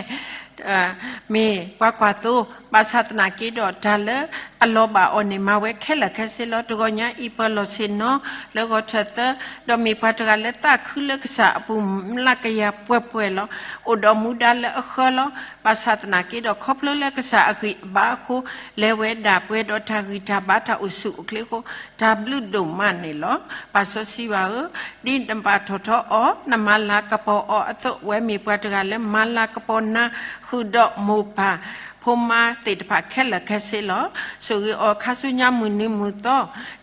မ့ၢ်ပှၤကွၢ်သိ, ဘၣ်ဆၣ်သနာ်က့ဒီးတၢ်လၢအလီၤဘၣ်အီၤန့ၣ် မၤဝဲခဲလၢာ်ခဲဆ့လီၤ. တဂီၤညါအံၤပၢၤလီၢ်ဆ့ၣ်နီၤလၢဂီၤထၢၣ်သၢ, ဒီးမ့ၢ်ပှၤတဂၤလၢသးခုလၢကစၢ်အပူၤ မျးကယၤပှဲၤပှဲၤလီၤ. အိၣ်ဒီးမူဒါလၢအဃၢလီၤ. ဘၣ်ဆၣ်သနာ်က့ဒီး ခီဖျိလၢကစၢ်အဂံၢ်အဘါအဃိ လဲၤဝဲဒၣ်ပှဲၤဒီးတၢ်ဂံၢ်တၢ်ဘါတၢ်အိၣ်ဆူၣ်အိၣ်ချ့အဃိ တၢ်ဘျုးဒိၣ်မးန့ၣ်လီၤ. ပၢ်စီဆှံယွၤဧၢ, ဒ်နပာ်ထီၣ်ထီအီၤ နမၤလၤကပီၤအီၤအသိး အဝဲမ့ၢ်ပှၤတဂၤလၢမၤလၤကပီၤနၤ ဃုာ်ဒီးမိၢ်ပၢ် ဖိမါသ့ၣ်တဖၣ်ခဲလၢာ်ခဲဆ့လီၤ. ဆိၣ်ဂ့ၤအီၤခါဆူညါမုၢ်နံၤမုၢ်သီ,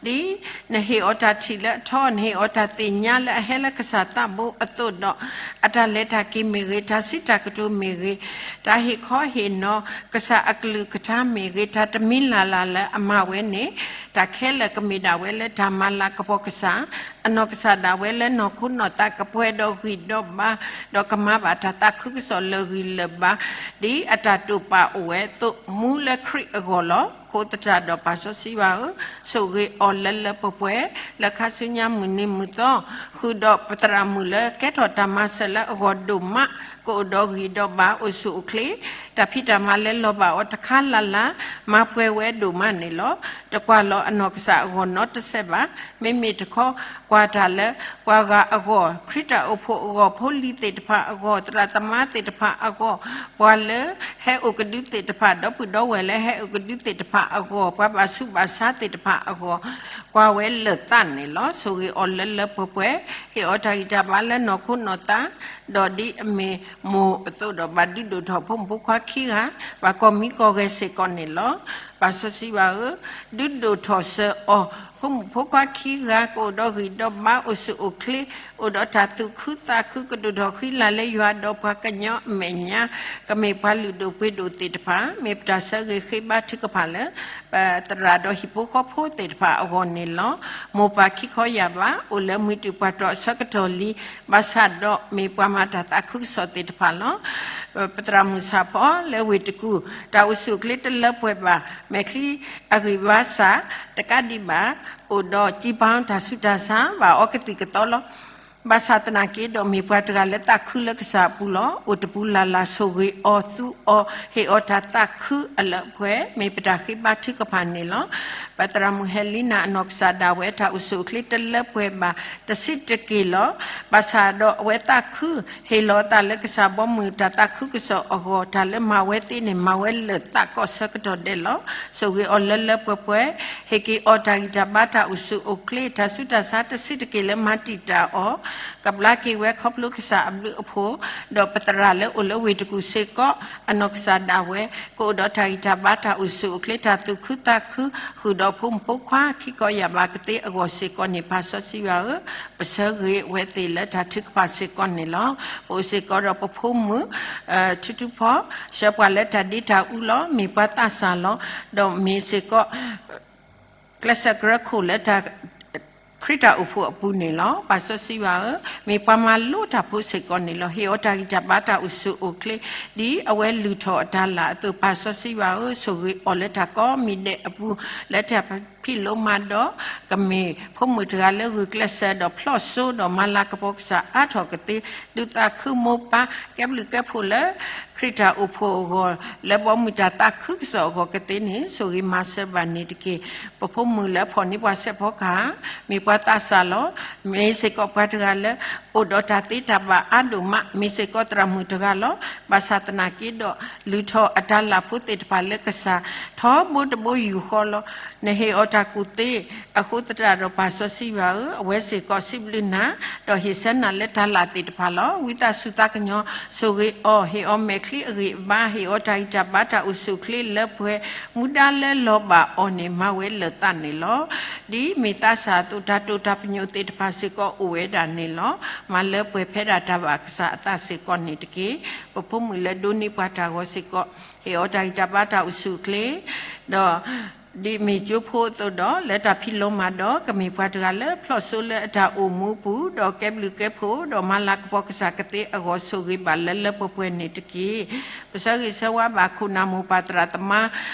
ဒ်နဟ့ၣ်အီၤတၢ်ထံၣ်လၢအထီ, နဟ့ၣ်အီၤတၢ်သ့ၣ်ညါလၢအဟဲလၢကစၢ်သးဘိအသိးဒီး, အတၢ်လဲၤတၢ်က့ၤမ့ၢ်ဂ့ၤ, တၢ်စံးတၢ်ကတိၤမ့ၢ်ဂ့ၤ, တၢ်ဟ့ၣ်ခီဟ့ၣ်နီၤကစၢ်အကလုၢ်ကထါမ့ၢ်ဂ့ၤ, တၢ်တမံၤလၢ်လၢ်လၢအမၤဝဲန့ၣ်, တၢ်ခဲလၢာ်ကမ့ၢ်ဒၣ်ဝဲလၢတၢ်မၤလၤကပီၤကစၢ် အနီၢ်ကစၢ်ဒၣ်ဝဲလၢနီၢ်ခိနီၢ်သးကပှဲၤဒီးဂံၢ်ဒီးဘါ, ဒီးကမၤဘၣ်တၢ်သးခုကစီၣ်လၢာ်ဂံၢ်လၢာ်ဘါ, ဒ်အတၢ်တိာ်ပာ်အိၣ်ဝဲအသိး မူလၢခရံာ်အဂီၢ်လီၤ. အဃိသတးဒီးပၢ်စီဆှံယွၤဧၢ, ဆိၣ်ဂ့ၤအီၤလၢလၢပှဲၤပှဲၤ လၢခါဆူညါမုၢ်နံၤမုၢ်သီ, ဃုာ်ဒီးပသရၣ်မုၣ်လၢကဲထီၣ်တၢ်မၤစၢၤလၢအဂီၢ်ဒိၣ်မး, ကအိၣ်ဒီးဂံၢ်ဒီးဘါအိၣ်ဆူၣ်အိၣ်ချ့, တၢ်ဖံးတၢ်မၤလၢလီၤဘၣ်အီၤတခါလၢ်လၢ်, မၤပှဲၤဝဲဒိၣ်မးန့ၣ်လီၤ. တကွၢ်လီၤအနီၢ်ကစၢ်အဂီၢ်နီတစဲးဘၣ်. မ့မ့ၢ်တခီ ကွၢ်တၢ်လၢပှၤဂၤအဂီၢ်, ခရံာ်တၢ်အိၣ်ဖှိၣ်အဂီၢ်, ဖိလံၤသ့ၣ်တဖၣ်အဂီၢ်, သရၣ်သမါသ့ၣ်တဖၣ်အဂီၢ်, ပှၤလၢဟဲအိၣ်ကဒုသ့ၣ်တဖၣ်, ဒီပုၢ်ဒီဝဲၢ်လၢဟဲအိၣ်ကဒုသ့ၣ်တဖၣ်အဂီၢ်, ပှၤဘၣ်ဆူးဘၣ်ဆါသ့ၣ်တဖၣ်အဂီၢ်, ကွၢ်ဝဲလၢာ်သးန့ၣ်လီၤ. ဆိၣ်ဂ့ၤအီၤလၢလၢပှဲၤပှဲၤ, ဟ့ၣ်အီၤတၢ်ဂံၢ်တၢ်ဘါလၢနီၢ်ခိနီၢ်သး, ဒီးဒ်အမ့ၢ်မိၢ်အသိးဒီး ဘၣ်ဒုးဒိၣ်ထီၣ်ဖိမုၣ်ဖိခွါခံဂၤ, ဘၣ်ကီၢ်မံကီၢ်ဂဲၤစ့ၢ်ကီးန့ၣ်လီၤ. ပၢ်စီဆှံယွၤဧၢ, ဒုးဒိၣ်ထီၣ်စၢၤအီၤ ဖိမုၣ်ဖိခွါခံဂၤ ကအိၣ်ဒီးဂံၢ်ဒီးဘါ အိၣ်ဆူၣ်အိၣ်ချ့ အိၣ်ဒီးတၢ်သူၣ်ခုသးခု ကဒိၣ်ထီၣ်ဃံလၤလၢယွၤဒီးပှၤကညီအမဲာ်ညါ, ကမ့ၢ်ပှၤလုၢ်ဒိၣ်ပှ့ၤဒိၣ်သ့ၣ်တဖၣ်, မ့ၢ်ပတၢ်ဆၢဂ့ၤဃ့ဘါထုကဖၣ်လၢ ပသရၣ်ဒီးဟံၣ်ဖိဃီဖိသ့ၣ်တဖၣ်အဂီၢ်န့ၣ်လီၤ. မိၢ်ပၢ်ခံခီယၢ်ဘး အိၣ်လၢမှံတုာ်ပှၢ်တီၣ်အဆၢကတီၢ်လံ, ဘၣ်ဆၣ်ဒီးမ့ၢ်ပှၤမၤတၢ်သးခုကစီၣ်သ့ၣ်တဖၣ်လီၤ. ပသရၣ်မုၣ်ဆၣ်ဖီလၢဝ့ၢ်တကူၣ် တၢ်အိၣ်ဆူၣ်အိၣ်ချ့တလၢပှဲၤဘၣ်, မဲာ်ချံအဂံၢ်ဘါစၢ် တကးဒံးဘၣ် အိၣ်ဒီးစံးပာ်တၢ်ဆူးတၢ်ဆါ ဘၣ်အီၤကသံၣ်ကသီလီၤ. ဘၣ်ဆၣ်သနာ်က့ဒီး မ့ၢ်ပှၤတဂၤလၢသးခုလၢကစၢ်အပူၤလီၤ. အိၣ်တပူၤလၢ်လၢ် ဆိၣ်ဂ့ၤအီၤသူအီၤ ဟ့ၣ်အီၤတၢ်သးခုအလၢအပှဲၤ မ့ၢ်ပတၢ်ဃ့ဘါထုကဖၣ်န့ၣ်လီၤ. ပသရၣ်မုၣ်ဟဲလံနၤအနီၢ်ကစၢ်ဒၣ်ဝဲ တၢ်အိၣ်ဆူၣ်အိၣ်ချ့တလၢပှဲၤဘၣ် တဆံးတက့ၢ်လီၤ. ဘၣ်ဆၣ်ဒီးအဝဲသးခု ဟ့ၣ်လီၤအသးလၢကစၢ်ဘီမုၢ်တၢ်သးခုကစီၣ်အဂီၢ် တၢ်လၢမၤဝဲသ့န့ၣ် မၤဝဲလၢာ်သးကီၢ်ဆၢကတီၢ်ဒဲးလီၤ. ဆိၣ်ဂ့ၤအီၤလၢလၢပှဲၤပှဲၤ, ဟ့ၣ်က့ၤအီၤတၢ်ဂံၢ်တၢ်ဘါတၢ်အိၣ်ဆူၣ်အိၣ်ချ့ တၢ်ဆူးတၢ်ဆါတဆံးတက့ၢ်လၢမၤတံာ်တာ်အီၤ ကဘျါက့ၤဝဲခီဖျိကစၢ်အဘျုးအဖှိၣ်, ဒီးပသရၣ်လၢအိၣ်လၢဝ့ၢ်တကူၣ်စ့ၢ်ကီး အနီၢ်ကစၢ်ဒၣ်ဝဲ ကအိၣ်ဒီးတၢ်ဂံၢ်တၢ်ဘါတၢ်အိၣ်ဆူၣ်အိၣ်ချ့ တၢ်သူၣ်ခုသးခု ဃုာ်ဒီးဖိမုၣ်ဖိခွါခံခီယၢ်ဘးကသ့အဂီၢ်စ့ၢ်ကီးန့ၣ် ပၢ်စီဆှံယွၤဧၢ, ပဆၢဂ့ၤဝဲသ့ၣ်လၢတၢ်ထုကဖၣ်စ့ၢ်ကီးန့ၣ်လီၤ. ပအိၣ်စ့ၢ်ကီးဒီးပဖိမုၣ် ထူထူဖီ ဆှၢပှၤလၢတၢ်ဒ့တၢ်အူလီၤ. မ့ၢ်ပှၤသးစၢ်လီၤ. ဒီးမ့ၢ်စ့ၢ်ကီး ကျဲးစၢးကြၢးခိၣ်လၢတၢ် ခရံာ်တၢ်အိၣ်ဖှိၣ်အပူၤန့ၣ်လီၤ. ပၢ်စီဆှံယွၤဧၢ, မ့ၢ်ပှၤမၤလိတၢ်ဖိစ့ၢ်ကီးန့ၣ်လီၤ. ဟ့ၣ်အီၤတၢ်ဂံၢ်တၢ်ဘါတၢ်အိၣ်ဆူၣ်အိၣ်ချ့ ဒ်အဝဲလုၢ်ထီၣ်အတၢ်လၢ်အသိး ပၢ်စီဆှံယွၤဧၢ, ဆိၣ်ဂ့ၤအီၤလၢတၢ်ကိးမံၤဒဲးအပူၤ လၢတၢ်ဖံးလိမၤဒိး ကမ့ၢ်ဖိမုၣ်တဂၤလၢဂုာ်ကျဲးစၢးဒီးဖျီၣ်စိ ဒီးမၤလၤကပီၤကစၢ်အါထီၣ်ကသ့ ဒုးသးခုမိၢ်ပၢ် ကဲဘျုးကဲဖှိၣ်လၢ ခရံာ်တၢ်အိၣ်ဖှိၣ်အဂီၢ် လၢဘီမုၢ်တၢ်သးခုကစီၣ်အဂီၢ်ကသ့န့ၣ် ဆိၣ်ဂ့ၤမၤစၢၤဘၣ်န့ၣ်တက့ၢ်. ပဖိမုၣ်လၢဖီၣ်န့ၢ်ပှၤစဲးဖီကဟၣ် မ့ၢ်ပှၤသးစၢ်လီၤ. မ့ၢ်စ့ၢ်ကီးပှၤတဂၤလၢ အိၣ်ဒီးတၢ်သ့တၢ်ဘၣ်အါဒိၣ်မး, မ့ၢ်စ့ၢ်ကီးသရၣ်မုၣ်တဂၤလီၤ. ဘၣ်ဆၣ်သနာ်က့ဒီး လုၢ်ထီၣ်အတၢ်လၢ်ဖိသ့ၣ်တဖၣ်လၢကစၢ် ထီဘိတဘိယူၢ်ဃီလီၤ. နဟ့ၣ်အီၤတၢ်ကူၣ်သ့အဃိသတးဒီး ပၢ်စီဆှံယွၤဧၢ, အဝဲစ့ၢ်ကီးစံးဘျုးနၤ ဒီးဟ့ၣ်ဆၢနၤလၢတၢ်လၢ်သ့ၣ်တဖၣ်လီၤ. ဝံသးစူၤသးကညီၤ ဆိၣ်ဂ့ၤအီၤ, ဟ့ၣ်အီၤမဲာ်ချံအဂံၢ်အဘါ, ဟ့ၣ်အီၤတၢ်ဂံၢ်တၢ်ဘါတၢ်အိၣ်ဆူၣ်အိၣ်ချ့လၢပှဲၤ, မူဒါလၢလီၤဘၣ်အီၤန့ၣ် မၤဝဲလၢာ်သးန့ၣ်လီၤ. ဒ်မ့ၢ်သးစၢ်အသိး တၢ်တိာ်တၢ်ပညိၣ်သ့ၣ်တဖၣ်စ့ၢ်ကီးအိၣ်ဝဲဒၣ်န့ၣ်လီၤ. မၤလၢပှဲၤဖဲဒၣ်တၢ်ဘၣ်ကစၢ်အသးစ့ၢ်ကီးန့ၣ်တက့ၢ်. ပဖိမုၣ်လၢဒိးန့ၢ်ပှၤတၢ်ဂီၤစ့ၢ်ကီး ဟ့ၣ်အီၤတၢ်ဂံၢ်တၢ်ဘါတၢ်အိၣ်ဆူၣ်အိၣ်ချ့ ဒီး ဒ်မ့ၢ်ကၠိဖိအသိးဒီး လၢတၢ်ဖံးလိမၤဒိး ကမ့ၢ်ပှၤတဂၤလၢဖျီၣ်စိလၢအတၢ်အိၣ်မူအပူၤ ဒီးကဲဘျုးကဲဖှိၣ် ဒီးမၤလၤကပီၤကစၢ်ကသ့အဂီၢ် ဆိၣ်ဂ့ၤဘၣ်လၢလၢပှဲၤပှဲၤန့ၣ်တက့ၢ်. ပဆၢဂ့ၤဆၢဝါဘၣ်ခိၣ်နၢ်မိၢ်ပၢ်သရၣ်သမါ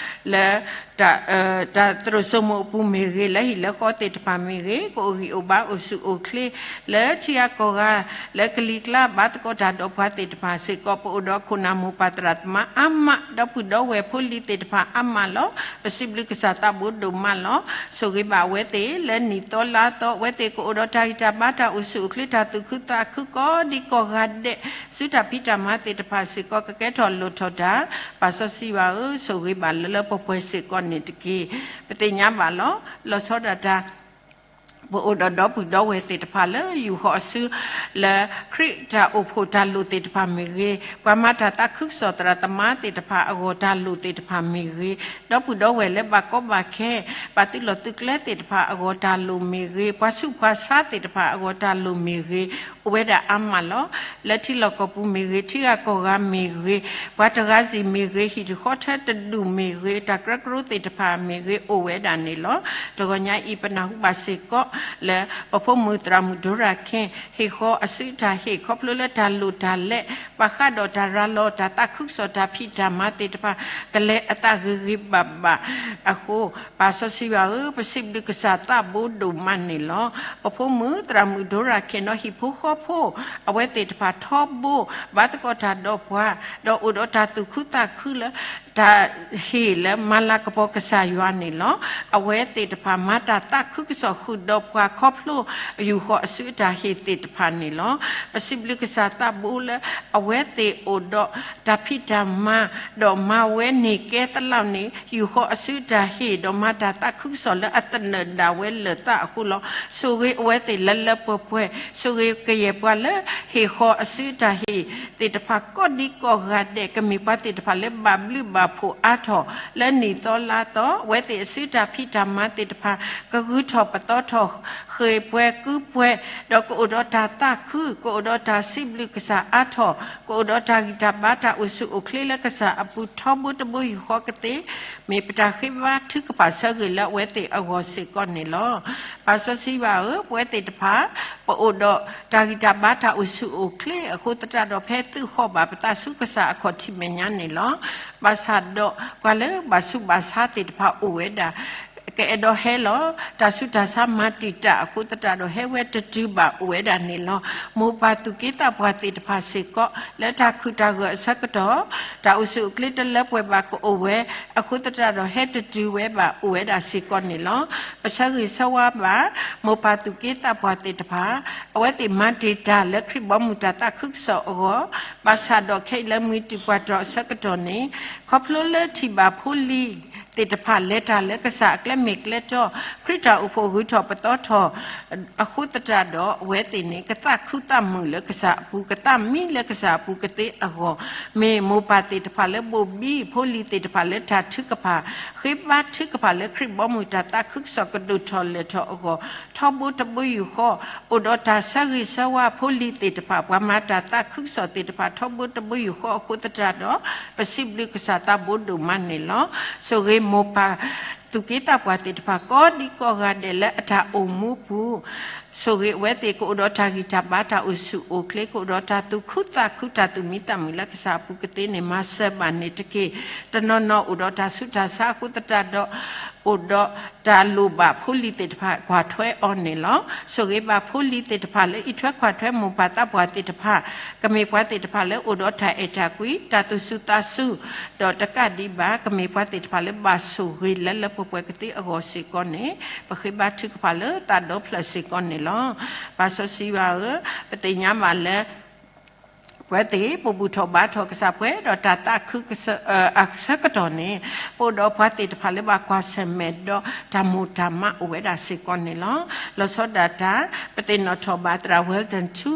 လၢ တၢ်သရိာ်စိမိၤအပူၤမ့ၢ်ဂ့ၤ, လၢဟံၣ်လၢဃီသ့ၣ်တဖၣ်မ့ၢ်ဂ့ၤ, ကအိၣ်ဂံၢ်အိၣ်ဘါအိၣ်ဆူၣ်အိၣ်ချ့ လၢထံဂၤကီၢ်ဂၤ လၢကလံၤကျါ ဘါသကိးတၢ်ဒီးပှၤသ့ၣ်တဖၣ်စ့ၢ်ကီး ပအိၣ်ဒီးခိၣ်နၢ်မိၢ်ပၢ်သရၣ်သမါအါမး ဒီပုၢ်ဒီဝဲၢ်ဖိလံၤသ့ၣ်တဖၣ်အါမးလီၤ. ပစံးဘျုးကစၢ်သးဘိဒိၣ်မးလီၤ. ဆိၣ်ဂ့ၤဘၣ်အဝဲသ့ၣ်လၢနံၣ်သီလါသီ အဝဲသ့ၣ်ကအိၣ်ဒီးတၢ်ဂံၢ်တၢ်ဘါတၢ်အိၣ်ဆူၣ်အိၣ်ချ့ တၢ်သူၣ်ခုသးခုကိးဒံကိးဂၤဒဲး ဆူတၢ်ဖံးတၢ်မၤသ့ၣ်တဖၣ်စ့ၢ်ကီး ကကဲထီၣ်လိၣ်ထီၣ်တၢ် ပၢ်စီဆှံယွၤဧၢ, ဆိၣ်ဂ့ၤဘၣ်လၢလၢပှဲၤပှဲၤစ့ၢ်ကီးန့ၣ်တက့ၢ်. ပသ့ၣ်ညါဘၣ်လီၤ. လီၤဆီဒၣ်တၢ် ပအိၣ်ဒီးဒီပုၢ်ဒီဝဲၢ်သ့ၣ်တဖၣ်လၢယူၢ်ဃီအစု လၢခရံာ်တၢ်အိၣ်ဖှိၣ်တၢ်လိၣ်သ့ၣ်တဖၣ်မ့ၢ်ဂ့ၤ, ပှၤမၤတၢ်သးခုကစီၣ်သရၣ်သမါသ့ၣ်တဖၣ်အဂီၢ်တၢ်လိၣ်သ့ၣ်တဖၣ်မ့ၢ်ဂ့ၤ, ဒီပုၢ်ဒီဝဲၢ်လၢဘၣ်ကီဘၣ်ခဲ ဘၣ်သုးလီၢ်သုးကျဲသ့ၣ်တဖၣ်အဂီၢ်တၢ်လိၣ်မ့ၢ်ဂ့ၤ, ပှၤဆူးပှၤဆါသ့ၣ်တဖၣ်အဂီၢ်တၢ်လိၣ်မ့ၢ်ဂ့ၤ, အိၣ်ဝဲဒၣ်အါမးလီၤ. လၢထံလီၢ်ကီၢ်ပူၤမ့ၢ်ဂ့ၤ, ထံဂၤကီၢ်ဂၤမ့ၢ်ဂ့ၤ, ပှၤတဂၤစံၣ်မ့ၢ်ဂ့ၤ, ဟံၣ်တဃီထၢတဒူၣ်မ့ၢ်ဂ့ၤ, တၢ်ကရၢကရိသ့ၣ်တဖၣ်မ့ၢ်ဂ့ၤ, အိၣ်ဝဲဒၣ်န့ၣ်လီၤ. တဂီၤညါအံၤ ပနၢ်ဟူဘၣ်စ့ၢ်ကီး လၢပဖိမုၣ်သရၣ်မုၣ်ဒိရၤခ့ၣ် ဟ့ၣ်ဃီအစုတၢ်ဟ့ၣ် ခီဖျိလၢတၢ်လိၣ်တၢ်လဲ ဘၣ်ဃးဒီးတၢ်ရၤလီၤ တၢ်သးခုကစီၣ်တၢ်ဖံးတၢ်မၤသ့ၣ်တဖၣ် ကလဲၤအသးဂ့ၤဂ့ၤဘၣ်ဘၣ်အဃိ ပၢ်စီဆှံယွၤဧၢ, ပစံးဘျုးကစၢ်သးဘိဒိၣ်မးန့ၣ်လီၤ. ပဖိမုၣ်သရၣ်မုၣ်ဒိရၤခ့ၣ်ဒီးဟံၣ်ဖိဃီဖိ အဝဲသ့ၣ်တဖၣ်ထီဘိ ဘါသကိးတၢ်ဒီးပှၤ ဒီးအိၣ်ဒီးတၢ်သူၣ်ခုသးခုလၢ တၢ်ဟ့ၣ်လၢမၤလၤကပီၤကစၢ်ယွၤန့ၣ်လီၤ. အဝဲသ့ၣ်တဖၣ်မၤတၢ်သးခုကစီၣ်ဃုာ်ဒီး ပှၤခီဖျိယူၢ်ဃီၤအစုအတၢ်ဟ့ၣ်သ့ၣ်တဖၣ်န့ၣ်လီၤ. ပစံးဘျုးကစၢ်သးဘိလၢ အဝဲသ့ၣ်အိၣ်ဒီးတၢ်ဖံးတၢ်မၤ ဒီးမၤဝဲန့ၣ်ကဲသလောက်န့ၣ် ယူၢ်ဃီၤအစုအတၢ်ဟ့ၣ် ဒီးမၤတၢ်သးခုကစီၣ်လၢအသနၢၣ်ဒၣ်ဝဲလၢာ်သးအဃိလီၤ. ဆိၣ်ဂ့ၤအဝဲသ့ၣ်လၢလၢပှဲၤပှဲၤ, ဆိၣ်ဂ့ၤကယဲၢ်ပှၤလၢဟ့ၣ်ဃီၤအစုအတၢ်ဟ့ၣ်သ့ၣ်တဖၣ်ကိးဒံကိးဂၤဒဲး ကမ့ၢ်ပှၤသ့ၣ်တဖၣ်လၢဘၣ်ဘျုးဘၣ်ဖှိၣ်အါထီၣ်လၢနံၣ်သီလါသီ, အဝဲသ့ၣ်အစုတၢ်ဖံးတၢ်မၤသ့ၣ်တဖၣ် ကဂုၤထီၣ်ပသီထီၣ် ဃ့ၢ်ပှဲၤကုပှဲၤ, ဒီးကအိၣ်ဒီးတၢ်သးခု, ကအိၣ်ဒီးတၢ်စံးဘျုးကစၢ်အါထီၣ်, ကအိၣ်ဒီးတၢ်ဂံၢ်တၢ်ဘါတၢ်အိၣ်ဆူၣ်အိၣ်ချ့လၢကစၢ်အပူၤထီဘိတဘိယူၢ်ဃီကသ့, မ့ၢ်ပတၢ်ဃ့ဘါထုကဖၣ်ဆၢဂ့ၤလၢအဝဲသ့ၣ်အဂီၢ်စ့ၢ်ကီးန့ၣ်လီၤ. ပၢ်စီဆှံယွၤဧၢ, ပဝဲသ့ၣ်တဖၣ် ပအိၣ်ဒီးတၢ်ဂံၢ်တၢ်ဘါတၢ်အိၣ်ဆူၣ်အိၣ်ချ့အဃိသတးဒီး ဖဲသုးဃီၣ်ဘၣ်ပသးဆူကစၢ်အခီၣ်ထံးမဲာ်ညါန့ၣ်လီၤ. ဘၣ်ဆၣ်ဒီးပှၤလၢဘၣ်ဆူးဘၣ်ဆါသ့ၣ်တဖၣ်အိၣ်ဝဲဒၣ် ကအဲၣ်ဒိးဟဲလီၤ တၢ်ဆူးတၢ်ဆါမၤတံာ်တာ်အဃိသတးဒီး ဟဲဝဲတတုၤဘၣ်အိၣ်ဝဲဒၣ်န့ၣ်လီၤ. မိၢ်ပၢ်သူၣ်က့သးပှၢ်သ့ၣ်တဖၣ်စ့ၢ်ကီး လၢတၢ်ခုၣ်တၢ်ဂၢၢ်အဆၢကတီၢ် တၢ်အိၣ်ဆူၣ်အိၣ်ချ့တလၢပှဲၤဘၣ်ကအိၣ်ဝဲအဃိသတးဒီး ဟဲတတုၤဝဲဘၣ်အိၣ်ဝဲဒၣ်စ့ၢ်ကီးန့ၣ်လီၤ. ပဆၢဂ့ၤဆၢဝါဘၣ် မိၢ်ပၢ်သူၣ်က့သးပှၢ်သ့ၣ်တဖၣ် အဝဲသ့ၣ်မၤတံာ်တာ်လၢခရံာ်ဘီမုၢ်တၢ်သးခုကစီၣ်အဂီၢ်, ဘၣ်ဆၣ်ဒီးခဲအံၤလၢမှံၤတုၤပှၤတီၤအဆၢကတီၢ်န့ၣ် ခီဖျိလၢထံၣ်ဘၣ်ဖိလံၤသ့ၣ်တဖၣ်လဲၤတၢ်လၢကစၢ်အကျဲမ့ၢ်ကျဲတီ, ခရံာ်တၢ်အိၣ်ဖှိၣ်ဂုၤထီၣ်ပသီထီၣ် အဃိသတးဒီး အဝဲသ့ၣ်န့ၣ် ကသးခုသးမုာ်လၢကစၢ်အပူၤ, ကသးမံလၢကစၢ်အပူၤကသ့အဂီၢ်, မ့ၢ်မိၢ်ပၢ်သ့ၣ်တဖၣ်လၢဘိၣ်ဘံဖိလံၤသ့ၣ်တဖၣ်လၢတၢ်ထုကဖၣ် ဃ့ဘါထုကဖၣ်လၢခရံာ်ဘီမုၢ်တၢ်သးခုကစီၣ်ကဒိၣ်ထီၣ်လဲၢ်ထီၣ်အဂီၢ် ထီဘိတဘိယူၢ်ဃီ, အိၣ်ဒီးတၢ်ဆၢဂ့ၤဆၢဝါဖိလံၤသ့ၣ်တဖၣ် ပှၤမၤတၢ်သးခုကစီၣ်သ့ၣ်တဖၣ် ထီဘိတဘိယူၢ်ဃီအဃိသတးဒီး ပစံးဘျုးကစၢ်သးဘိဒိၣ်မးန့ၣ်လီၤ. ဆိၣ်ဂ့ၤမိၢ်ပၢ်သူၣ်က့သးပှၢ်သ့ၣ်တဖၣ် ကိးဒံကိးဂၤဒဲးလၢအတၢ်အိၣ်မူပူၤ ဆိၣ်ဂ့ၤအဝဲသ့ၣ် ကအိၣ်ဒီးတၢ်ဂံၢ်တၢ်ဘါတၢ်အိၣ်ဆူၣ်အိၣ်ချ့ ကအိၣ်ဒီးတၢ်သူၣ်ခုသးခုတၢ်သူၣ်မံသးမုာ်လၢကစၢ်အပူၤကသ့န့ၣ် မၤစၢၤဘၣ်န့ၣ်တက့ၢ်. တနီၤနီၤအိၣ်ဒီးတၢ်ဆူးတၢ်ဆါအဃိသတးဒီး အိၣ်ဒီးတၢ်လိၣ်ဘၣ်ဖိလံၤသ့ၣ်တဖၣ် ကွၢ်ထွဲအီၤန့ၣ်လီၤ. ဆိၣ်ဂ့ၤဘၣ်ဖိလံၤသ့ၣ်တဖၣ်လၢအံးထွဲကွၢ်ထွဲမိၢ်ပၢ်သးပှၢ်သ့ၣ်တဖၣ် ကမ့ၢ်ပှၤသ့ၣ်တဖၣ်လၢအိၣ်ဒီးတၢ်အဲၣ်တၢ်ကွံ တၢ်သူၣ်စူၤသးစူၤ ဒီးတကးဒံးဘၣ် ကမ့ၢ်ပှၤသ့ၣ်တဖၣ်လၢဘၣ်ဆိၣ်ဂ့ၤလၢလၢပှဲၤပှဲၤကသ့အဂီၢ်စ့ၢ်ကီးန့ၣ် ပဃ့ဘါထုကဖၣ်လၢသးဒီဖျၢၣ်စ့ၢ်ကီးန့ၣ်လီၤ. ပၢ်စီဆှံယွၤဧၢ, ပသ့ၣ်ညါဘၣ်လၢ ပဝဲသ့ၣ် ပဘူၣ်ထီၣ်ဘါထီၣ်ကစၢ်ပှဲၤဒီးတၢ်သးခုကစၢၢ် အဆၢကတီၢ်န့ၣ် ပအိၣ်ဒီးပှၤသ့ၣ်တဖၣ်လၢဘၣ်ကွၢ်ဆၢၣ်မဲာ်ဒီးတၢ်မိၣ်တၢ်မးအိၣ်ဝဲဒၣ်စ့ၢ်ကီးန့ၣ်လီၤ. လီၤဆီဒၣ်တၢ် ပသ့ၣ်နီၣ်ထီၣ်ဘၣ်သရၣ် Welton ထူ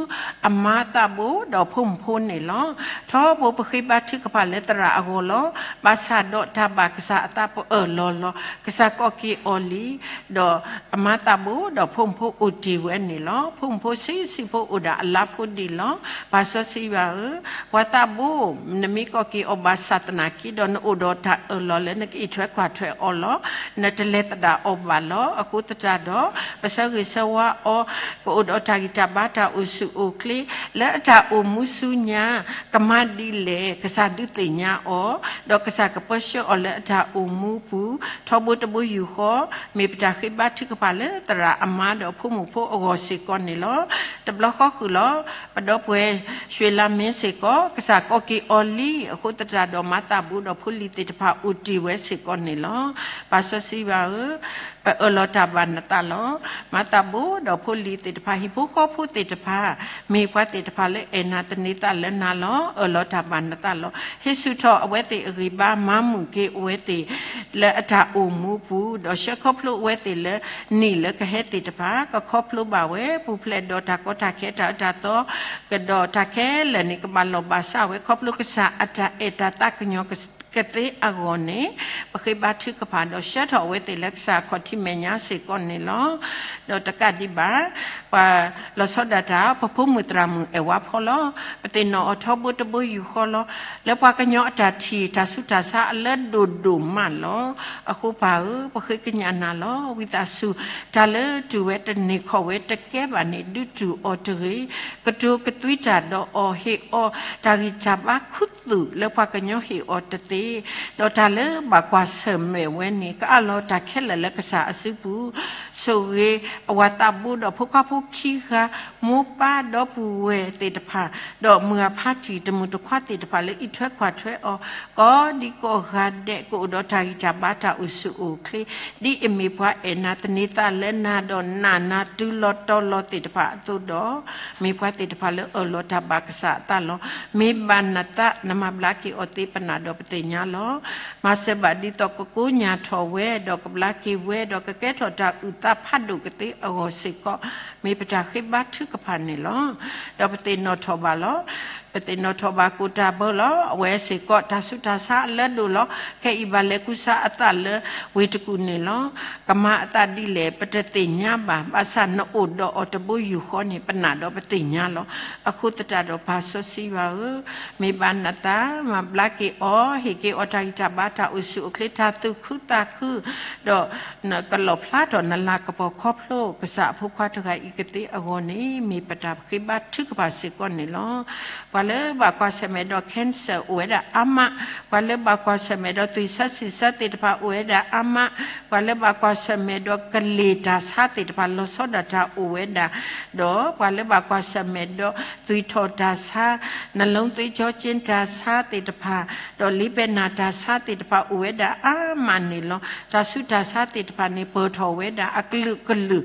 အမါသးဘိဒီးဖိမုၣ်ဖိန့ၣ်လီၤ. ထီဘိပဃ့ဘါထုကဖၣ်လၢသရၣ်အဂီၢ်လီၤ. ဘၣ်ဆၣ်ဒီးတၢ်ဘၣ်ကစၢ်အသးပအၢၣ်လီၤလီၤ. ကစၢ်ကိးက့ၤအီၤလံ ဒီးအမါသးဘိဒီးဖိမုၣ်ဖိအိၣ်တ့ၢ်ဝဲန့ၣ်လီၤ. ဖိမုၣ်ဖိဆံးဆံးဖိအိၣ်ဒၣ်အလါဖိဒံးလီၤ. ပၢ်စီဆှံယွၤဧၢ, ပှၤသးဘိ နမ့ၢ်ကိးက့ၤအီၤဘၣ်ဆၣ်သနာ်က့ဒီး နအိၣ်ဒီးတၢ်အၢၣ်လီၤလၢနကအံးထွဲကွၢ်ထွဲအီၤလီၤ. နတလဲၤသဒၣ်အီၤဘၣ်လီၤ. အဃိသတးဒီး ပဆၢဂ့ၤဆၢဝါအီၤ ကအိၣ်ဒီးတၢ်ဂံၢ်တၢ်ဘါတၢ်အိၣ်ဆူၣ်အိၣ်ချ့ လၢအတၢ်အိၣ်မူဆူညါ ကမၤဒ်လဲၣ် ကစၢ်ဒုးသ့ၣ်ညါအီၤ, ဒီးကစၢ်ကပၢဆှၢအီၤလၢအတၢ်အိၣ်မူပူၤ ထီဘိတဘိယူၢ်ဃီ, မ့ၢ်ပတၢ်ဃ့ဘါထုကဖၣ်လၢသရၣ်အမါဒီးဖိမုၣ်ဖိအဂီၢ်စ့ၢ်ကီးန့ၣ်လီၤ. တဘျီဃီဃုာ်လီၤ. ပဒီပုၢ်ဝဲၢ် ရွှေလမင်း စ့ၢ်ကီး ကစၢ်ကိးက့ၤအီၤလံ အဃိသတးဒီးမါသးဘိဒီးဖိလံၤသ့ၣ်တဖၣ် အိၣ်တ့ၢ်ဝဲစ့ၢ်ကီးန့ၣ်လီၤ. ပၢ်စီဆှံယွၤဧၢ, ပအၢၣ်လီၤတၢ်ဘၣ်နသးလီၤ. မါသးဘိဒီးဖိလံၤသ့ၣ်တဖၣ် ဟံၣ်ဖိဃီဖိသ့ၣ်တဖၣ် မ့ၢ်ပှၤသ့ၣ်တဖၣ်လၢအဲၣ်နၤသန့ၤသးလၢနၤလီၤ. အၢၣ်လီၤတၢ်ဘၣ်နသးလီၤ. ဟ့ၣ်ဆူၣ်ထီၣ်အဝဲသ့ၣ်အဂံၢ်ဘါ မၤမုာ်က့ၤအဝဲသ့ၣ် လၢအတၢ်အိၣ်မူပူၤ, ဒီးဆှၢခီဖျိအဝဲသ့ၣ်လၢနံၣ်လၢကဟဲသ့ၣ်တဖၣ် ကခီဖျိဘၣ်ဝဲ ပူၤဖျဲးဒီးတၢ်ကီတၢ်ခဲတၢ်အၢတၢ်သီ ကဒီးတၢ်ခဲလၢာ်န့ၣ် ကဘၣ်လီၢ်ဘၣ်စးဝဲ ခီဖျိကစၢ်အတၢ်အဲၣ်တၢ်သးကညီၤကသ့အဂီၢ်န့ၣ် ပဃ့ဘါထုကဖၣ်ဒီးဆှၢထီၣ်အဝဲသ့ၣ်လၢကစၢ်အခီၣ်ထံးမဲာ်ညါစ့ၢ်ကီးန့ၣ်လီၤ. ဒီးတကးဒံးဘၣ် ပှၤလီၤဆီဒၣ်တၢ် ပဖိမုၣ်သရၣ်မုၣ်အဲၣ်ဝါဖီလီၤ. ပသ့ၣ်နီၣ်အီၤထီဘိတဘိယူၢ်ဃီလီၤ. လၢပှၤကညီအတၢ်ထံၣ်တၢ်ဆူးတၢ်ဆါအလၢဒိၣ်ဒိၣ်မးလီၤ. အဃိပၢ်ဧၢ, ပဃ့ကညးနၤလီၤ. ဝံသးစူၤ တၢ်လၢတုၤဝဲတန့ၢ်ခီၣ်ဝဲတကဲဘၣ်န့ၣ် ဒုးတူၢ်အီၤတဂ့ၤ. ကတိၤကသွံတၢ်ဒီးအီၤ ဟ့ၣ်အီၤတၢ်ဂံၢ်တၢ်ဘါခူသူၣ်လၢပှၤကညီဟ့ၣ်အီၤတသ့ ဒီးတၢ်လၢဘၣ်ကွၢ်ဆၢၣ်မဲာ်ဝဲန့ၣ် ကအးလီၤတၢ်ခဲလၢာ်လၢကစၢ်အစုပူၤ, ဆိၣ်ဂ့ၤအဝၤသးဘိဒီးဖိခွါဖိခံဂၤ, မိၢ်ပၢ်ဒီပုၢ်ဝဲၢ်သ့ၣ်တဖၣ်, ဒီးမုၢ်အဖါတံၢ်တမုၢ်တခွါသ့ၣ်တဖၣ်လၢအံးထွဲကွၢ်ထွဲအီၤ, ကိးဒံကိးဂၤဒဲး ကအိၣ်ဒီးတၢ်ဂံၢ်တၢ်ဘါတၢ်အိၣ်ဆူၣ်အိၣ်ချ့, ဒ်အမ့ၢ်ပှၤအဲၣ်နၤသန့ၤသးလၢနၤဒီးနာ်နၤတုၤလီၤတီၤလီၤသ့ၣ်တဖၣ်အသိးဒီး မ့ၢ်ပှၤသ့ၣ်တဖၣ်လၢအၢၣ်လီၤတၢ်ဘၣ်ကစၢ်အသးလီၤ. မ့ၢ်ဘၣ်နသး နမၤဘျါက့ၤအီၤသ့ ပနာ်ဒီးပသ့ၣ်ညါလီၤ. မၤစၢၤဘၣ်ဒ်သိးကကိးညၢ်ထီၣ်ဝဲ ဒီးကဘျါက့ၤဝဲ ဒီးကကဲထီၣ်တၢ်အုၣ်သးဖးဒိၣ်ကသ့အဂီၢ်စ့ၢ်ကီး မ့ၢ်ပတၢ်ဃ့ဘါထုကဖၣ်န့ၣ်လီၤ. ဒီးပသ့ၣ်နီၣ်ထီၣ်ဘၣ်လီၤ. ပသ့ၣ်နီၣ်ထီၣ်ဘၣ်ကိၣ်တၢ်ဘၢလီၤ. အဝဲစ့ၢ်ကီးတၢ်ဆူးတၢ်ဆါအလၢဒိၣ်လီၤ. ခဲအံၤဘၣ်လဲၤကူစါအသးလၢဝ့ၢ်တကူၣ်န့ၣ်လီၤ. ကမၤအသးဒ်လဲၣ် ပတသ့ၣ်ညါဘၣ်. ဘၣ်ဆၣ်နအိၣ်ဒီးအီၤတဘိယူၢ်ဃီန့ၣ် ပနာ်ဒီးပသ့ၣ်ညါလီၤ. အဃိသတးဒီးပၢ်စီဆှံယွၤဧၢ, မ့ၢ်ဘၣ်နသး မၤဘျါက့ၤအီၤ, ဟ့ၣ်က့ၤအီၤတၢ်ဂံၢ်တၢ်ဘါတၢ်အိၣ်ဆူၣ်အိၣ်ချ့ တၢ်သူၣ်ခုသးခု, ဒီးနကလီၣ်ဖျါထီၣ်နလၤကပီၤခီဖျိ ကစၢ်အဖိခွါတဂၤအံၤကသ့အဂီၢ်န့ၣ် မ့ၢ်ပတၢ်ဃ့ဘါထုကဖၣ်စ့ၢ်ကီးန့ၣ်လီၤ. ပှၤလၢဘၣ်ကွၢ်ဆၢၣ်မဲာ်ဒီး cancer အိၣ်ဝဲဒၣ်အါမး, ပှၤလၢဘၣ်ကွၢ်ဆၢၣ်မဲာ်ဒီးသွံၣ်ဆၢဆံၣ်ဆၢသ့ၣ်တဖၣ်အိၣ်ဝဲဒၣ်အါမး, ပှၤလၢဘၣ်ကွၢ်ဆၢၣ်မဲာ်ဒီးကလ့ၢ်တၢ်ဆါသ့ၣ်တဖၣ် လီၤဆီဒၣ်တၢ်အိၣ်ဝဲဒၣ်, ဒီးပှၤလၢဘၣ်ကွၢ်ဆၢၣ်မဲာ်ဒီးသွံၣ်ထီၣ်တၢ်ဆါ, နလုံးသွေးကြောကျဉ်းတၢ်ဆါသ့ၣ်တဖၣ်, ဒီးလံာ်ပဲာ်နၢ်တၢ်ဆါသ့ၣ်တဖၣ်အိၣ်ဝဲဒၣ်အါမးန့ၣ်လီၤ. တၢ်ဆူးတၢ်ဆါသ့ၣ်တဖၣ်န့ၣ် ပၢၢ်ထီၣ်ဝဲဒၣ်အကလုာ်ကလုာ်